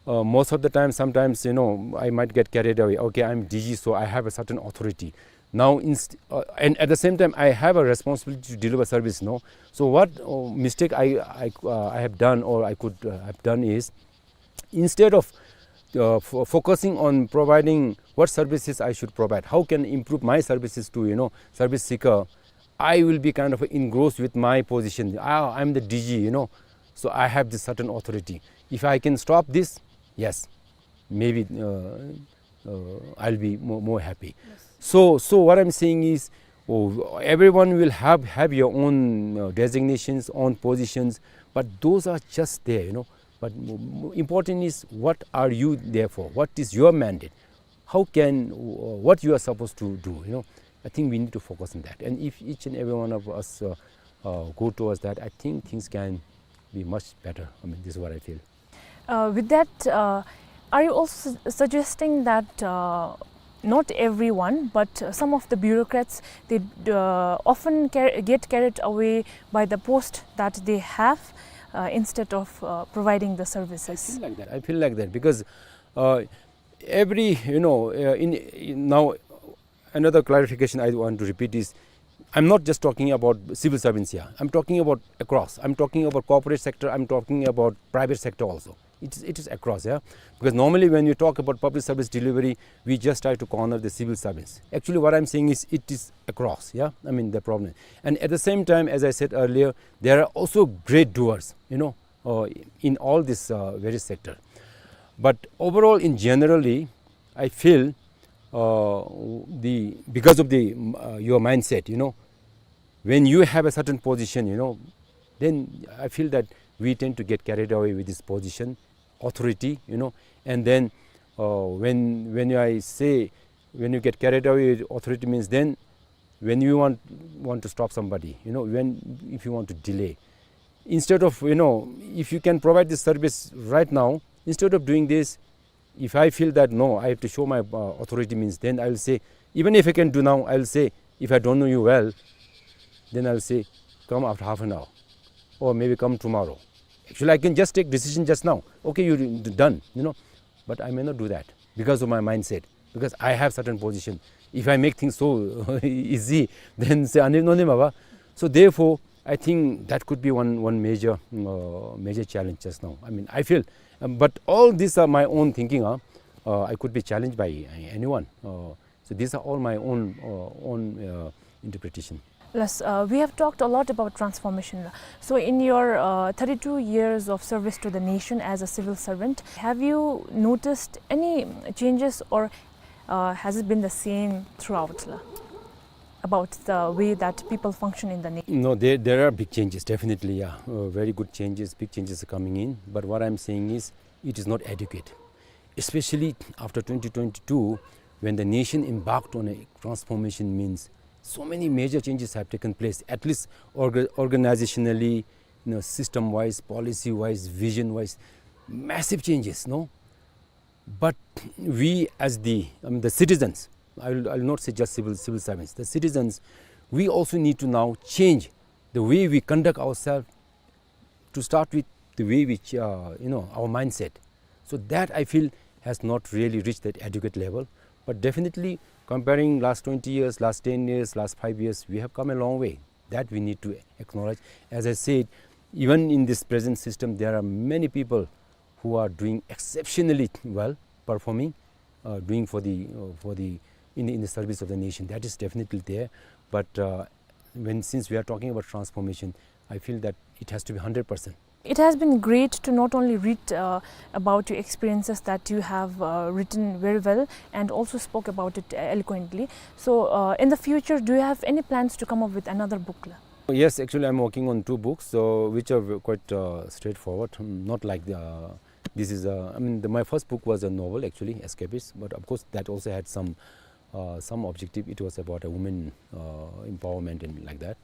uh, most of the time, sometimes, you know, I might get carried away. Okay, I'm D G, so I have a certain authority. Now, inst- uh, and at the same time, I have a responsibility to deliver service, no? So what uh, mistake I, I, uh, I have done or I could uh, have done is, instead of uh, f- focusing on providing what services I should provide, how can improve my services to, you know, service seeker, I will be kind of engrossed with my position. Ah, I'm the D G, you know, so I have this certain authority. If I can stop this, yes, maybe uh, uh, I'll be more, more happy. So, so what I'm saying is, oh, everyone will have, have your own uh, designations, own positions, but those are just there, you know. But m- m- important is what are you there for? What is your mandate? How can, uh, what you are supposed to do, you know? I think we need to focus on that. And if each and every one of us uh, uh, go towards that, I think things can be much better. I mean, this is what I feel. Uh, with that, uh, are you also su- suggesting that uh, not everyone, but uh, some of the bureaucrats, they uh, often car- get carried away by the post that they have uh, instead of uh, providing the services? I feel like that. I feel like that because uh, every, you know, uh, in, in now another clarification I want to repeat is, I'm not just talking about civil servants here. I'm talking about across. I'm talking about corporate sector. I'm talking about private sector also. It is, it is across, yeah. Because normally when you talk about public service delivery, we just try to corner the civil servants. Actually, what I'm saying is it is across, yeah. I mean the problem. And at the same time, as I said earlier, there are also great doers, you know, uh, in all this uh, various sector. But overall, in generally, I feel uh, the because of the mm, uh, your mindset, you know, when you have a certain position, you know, then I feel that we tend to get carried away with this position, authority, you know, and then uh, when when I say when you get carried away with authority means then when you want want to stop somebody, you know, when if you want to delay, instead of, you know, if you can provide this service right now, instead of doing this, if I feel that no, I have to show my uh, authority means, then I will say, even if I can do now, I will say, if I don't know you well, then I will say, come after half an hour, or maybe come tomorrow. Actually, I can just take decision just now. Okay, you d- done, you know. But I may not do that because of my mindset, because I have certain position. If I make things so easy, then say, "Ani no ni maba." So therefore, I think that could be one, one major, uh, major challenge just now. I mean, I feel, um, but all these are my own thinking. Huh? Uh, I could be challenged by uh, anyone. Uh, so these are all my own, uh, own uh, interpretation. Yes, uh, we have talked a lot about transformation. So, in your uh, thirty-two years of service to the nation as a civil servant, have you noticed any changes, or uh, has it been the same throughout, la, about the way that people function in the nation? No, there, there are big changes, definitely, yeah. Uh, very good changes, big changes are coming in. But what I'm saying is, it is not adequate. Especially after twenty twenty-two, when the nation embarked on a transformation, means so many major changes have taken place, at least orga- organizationally, you know, system-wise, policy-wise, vision-wise, massive changes, no? But we as the, um, the citizens, I will, I will not say just civil, civil servants, the citizens, we also need to now change the way we conduct ourselves, to start with the way which, uh, you know, our mindset. So that I feel has not really reached that adequate level. But definitely, comparing last twenty years, last ten years, last five years, we have come a long way. That we need to acknowledge. As I said, even in this present system, there are many people who are doing exceptionally well, performing, uh, doing for the, uh, for the, in the, in the service of the nation. That is definitely there. But, uh, when, since we are talking about transformation, I feel that it has to be hundred percent. It has been great to not only read, uh, about your experiences that you have, uh, written very well and also spoke about it, uh, eloquently. So, uh, in the future, do you have any plans to come up with another book, la? Yes, actually, I'm working on two books, so which are v-, quite, uh, straightforward. Hmm, not like the, uh, this is a, I mean, the, my first book was a novel, actually, Escapist, but of course, that also had some, uh, some objective. It was about a woman, uh, empowerment and like that.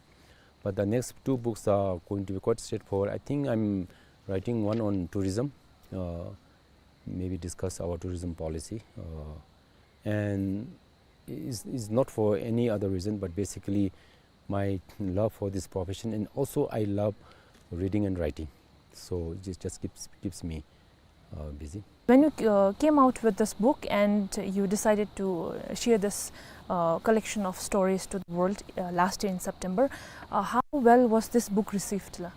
But the next two books are going to be quite straightforward. I think I'm writing one on tourism, uh, maybe discuss our tourism policy. Uh, and it's, it's not for any other reason, but basically my love for this profession, and also I love reading and writing. So it just, just keeps, keeps me, uh, busy. When you, uh, came out with this book and you decided to, uh, share this, uh, collection of stories to the world, uh, last year in September, uh, how well was this book received, la?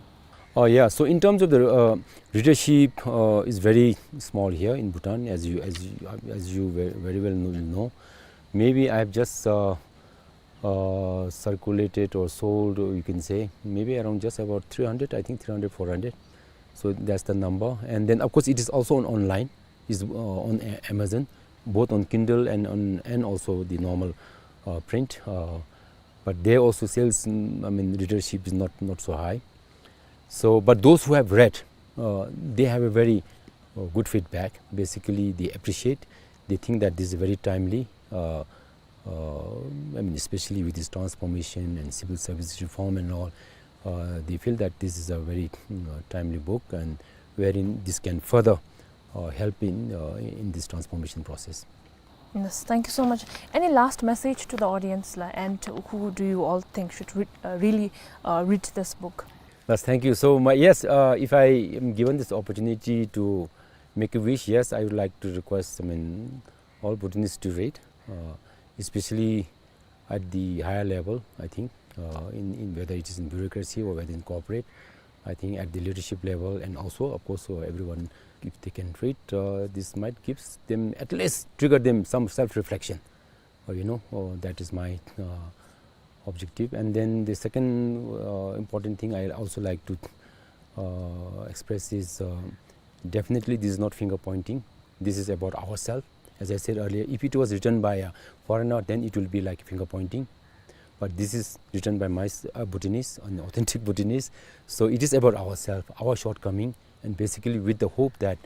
Oh, yeah. So in terms of the, uh, readership, uh, is very small here in Bhutan, as you, as you, as you ve-, very well know, know. Maybe I have just, uh, uh, circulated or sold, or you can say, maybe around just about three hundred, I think three hundred, four hundred. So that's the number. And then, of course, it is also on online. Is, uh, on A-, Amazon, both on Kindle and on, and also the normal, uh, print. Uh, but there also sales, mm, I mean, readership is not, not so high. So, but those who have read, uh, they have a very, uh, good feedback. Basically, they appreciate, they think that this is very timely, uh, uh, I mean, especially with this transformation and civil service reform and all, uh, they feel that this is a very, mm, uh, timely book, and wherein this can further, uh, help in, uh, in this transformation process. Yes, thank you so much. Any last message to the audience, la, and who do you all think should re-, uh, really, uh, read this book? Yes, thank you. So, my, yes, uh, if I am given this opportunity to make a wish, yes, I would like to request, I mean, all Bhutanese to read, uh, especially at the higher level, I think, uh, in, in whether it is in bureaucracy or whether in corporate, I think at the leadership level, and also, of course, uh, everyone, if they can read, uh, this might gives them, at least trigger them some self-reflection. Uh, you know, uh, that is my, uh, objective. And then the second, uh, important thing I also like to, uh, express is, uh, definitely this is not finger pointing. This is about ourselves. As I said earlier, if it was written by a foreigner, then it will be like finger pointing. But this is written by my s-, uh, Bhutanese, an authentic Bhutanese. So it is about ourselves, our shortcoming, and basically with the hope that,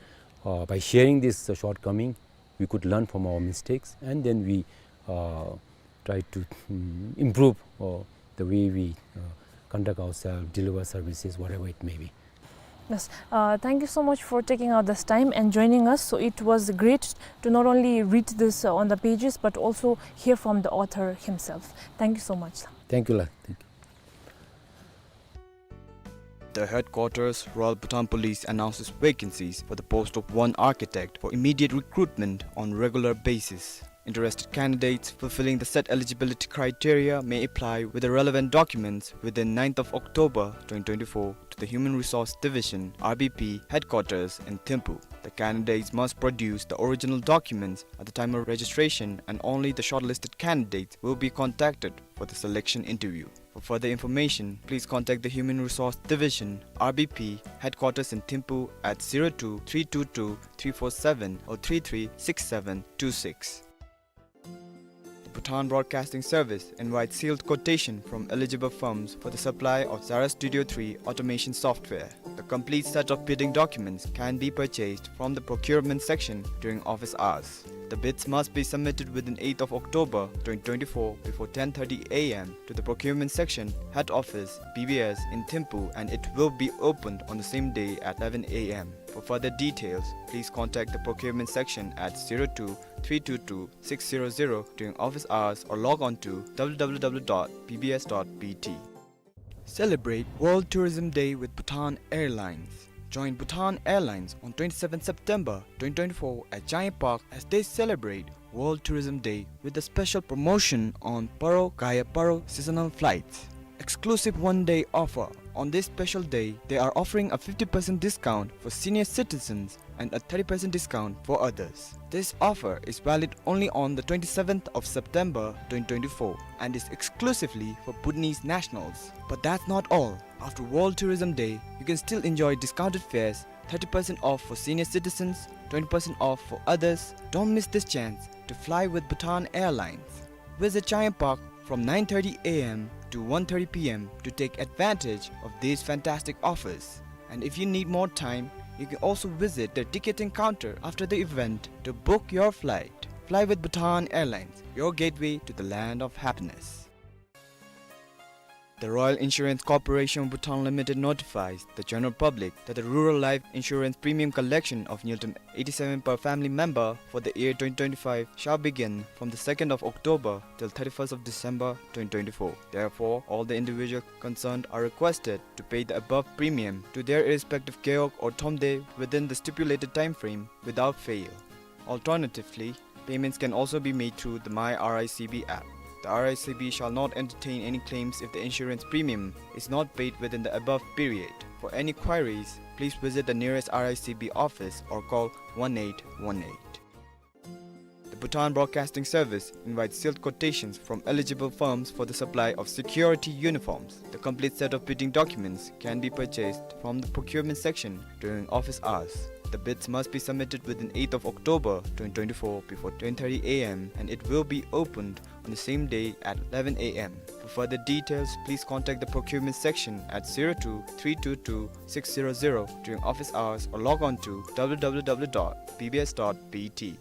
uh, by sharing this, uh, shortcoming, we could learn from our mistakes, and then we, uh, try to, mm, improve, uh, the way we, uh, conduct ourselves, deliver services, whatever it may be. Yes. Uh, thank you so much for taking out this time and joining us. So it was great to not only read this, uh, on the pages, but also hear from the author himself. Thank you so much, sir. Thank you, la. Thank you. The headquarters, Royal Bhutan Police, announces vacancies for the post of one architect for immediate recruitment on regular basis. Interested candidates fulfilling the set eligibility criteria may apply with the relevant documents within ninth of October twenty twenty-four to the Human Resource Division, R B P, headquarters in Thimphu. The candidates must produce the original documents at the time of registration, and only the shortlisted candidates will be contacted for the selection interview. For further information, please contact the Human Resource Division, R B P, headquarters in Thimphu at zero two three two two three four seven or three three six seven two six. The Bhutan Broadcasting Service invites sealed quotation from eligible firms for the supply of Zara Studio three automation software. The complete set of bidding documents can be purchased from the procurement section during office hours. The bids must be submitted within eighth of October twenty twenty-four before ten thirty A M to the procurement section, head office, B B S in Thimphu, and it will be opened on the same day at eleven A M. For further details, please contact the procurement section at zero two three two two six zero zero during office hours or log on to W W W dot B B S dot B T. Celebrate World Tourism Day with Bhutan Airlines. Join Bhutan Airlines on twenty-seventh September twenty twenty-four at Janye Park as they celebrate World Tourism Day with a special promotion on Paro Gaya Paro seasonal flights. Exclusive one-day offer. On this special day, they are offering a fifty percent discount for senior citizens and a thirty percent discount for others. This offer is valid only on the twenty-seventh of September twenty twenty-four and is exclusively for Bhutanese nationals. But that's not all. After World Tourism Day, you can still enjoy discounted fares, thirty percent off for senior citizens, twenty percent off for others. Don't miss this chance to fly with Bhutan Airlines. Visit Chayeng Park from nine thirty A M to one thirty P M to take advantage of these fantastic offers. And if you need more time, you can also visit their ticketing counter after the event to book your flight. Fly with Bhutan Airlines, your gateway to the land of happiness. The Royal Insurance Corporation of Bhutan Limited notifies the general public that the rural life insurance premium collection of ngultrum eighty-seven per family member for the year twenty twenty-five shall begin from the second of October till thirty-first of December twenty twenty-four. Therefore, all the individual concerned are requested to pay the above premium to their respective gewog or tshomde within the stipulated time frame without fail. Alternatively, payments can also be made through the My R I C B app. The R I C B shall not entertain any claims if the insurance premium is not paid within the above period. For any queries, please visit the nearest R I C B office or call one eight one eight. The Bhutan Broadcasting Service invites sealed quotations from eligible firms for the supply of security uniforms. The complete set of bidding documents can be purchased from the procurement section during office hours. The bids must be submitted within eighth of October twenty twenty-four before ten thirty A M and it will be opened on the same day at eleven A M. For further details, please contact the procurement section at zero two three two two six zero zero during office hours or log on to W W W dot B B S dot B T.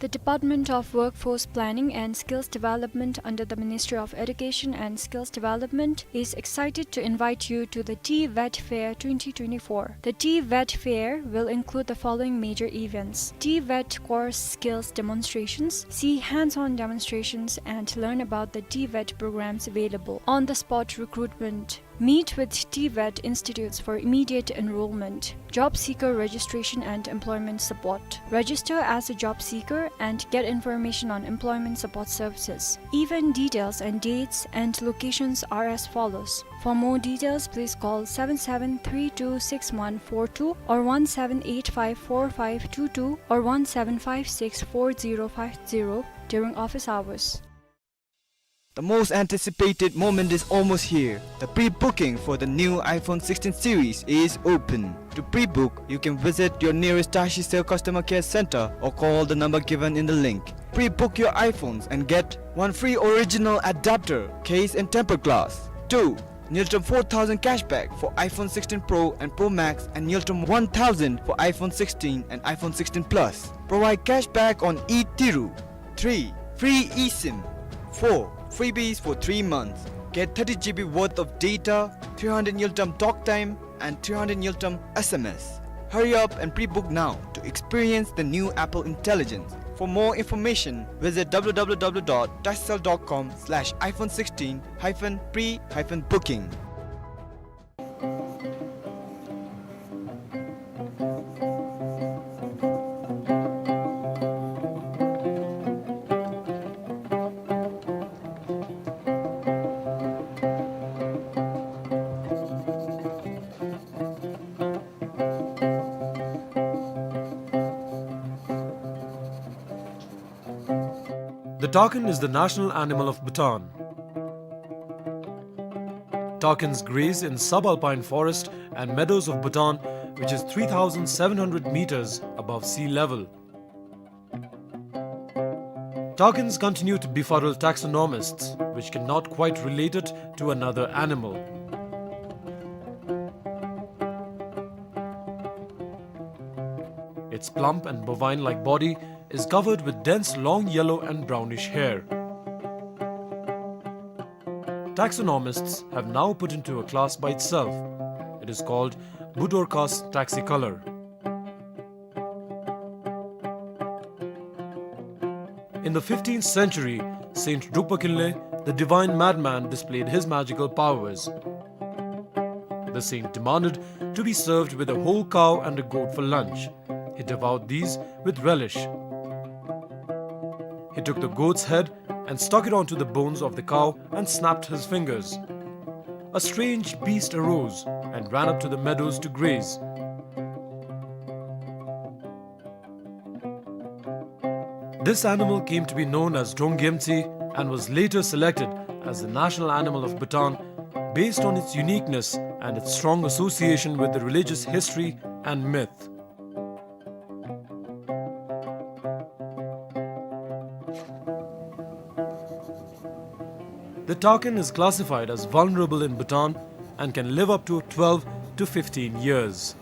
The Department of Workforce Planning and Skills Development under the Ministry of Education and Skills Development is excited to invite you to the TVET Fair twenty twenty-four. The TVET Fair will include the following major events: TVET course skills demonstrations, see hands-on demonstrations, and learn about the TVET programs available. On-the-spot recruitment. Meet with TVET institutes for immediate enrollment. Job seeker registration and employment support. Register as a job seeker and get information on employment support services. Event details and dates and locations are as follows. For more details, please call seven seven three two six one four two or one seven eight five four five two two or one seven five six four zero five zero during office hours. The most anticipated moment is almost here. The pre-booking for the new iPhone sixteen series is open. To pre-book, you can visit your nearest TashiCell customer care center or call the number given in the link. Pre-book your iPhones and get one free original adapter, case and tempered glass. Two, ngultrum four thousand cashback for iPhone sixteen Pro and Pro Max and ngultrum one thousand for iPhone sixteen and iPhone sixteen Plus. Provide cashback on e-Tiru. Three, free eSIM. Four, freebies for three months. Get thirty G B worth of data, three hundred ngultrum talk time, and three hundred ngultrum S M S. Hurry up and pre-book now to experience the new Apple Intelligence. For more information, visit W W W dot tashicell dot com slash iPhone sixteen hyphen pre hyphen booking. The takin is the national animal of Bhutan. Takins graze in subalpine forest and meadows of Bhutan, which is three thousand seven hundred meters above sea level. Takins continue to befuddle taxonomists, which cannot quite relate it to another animal. Its plump and bovine-like body is covered with dense long yellow and brownish hair. Taxonomists have now put into a class by itself. It is called Budorcas taxicolor. In the fifteenth century, Saint Drukpa Kinley, the divine madman, displayed his magical powers. The saint demanded to be served with a whole cow and a goat for lunch. He devoured these with relish. He took the goat's head and stuck it onto the bones of the cow and snapped his fingers. A strange beast arose and ran up to the meadows to graze. This animal came to be known as Drong Gyemtsi and was later selected as the national animal of Bhutan based on its uniqueness and its strong association with the religious history and myth. The takin is classified as vulnerable in Bhutan and can live up to twelve to fifteen years.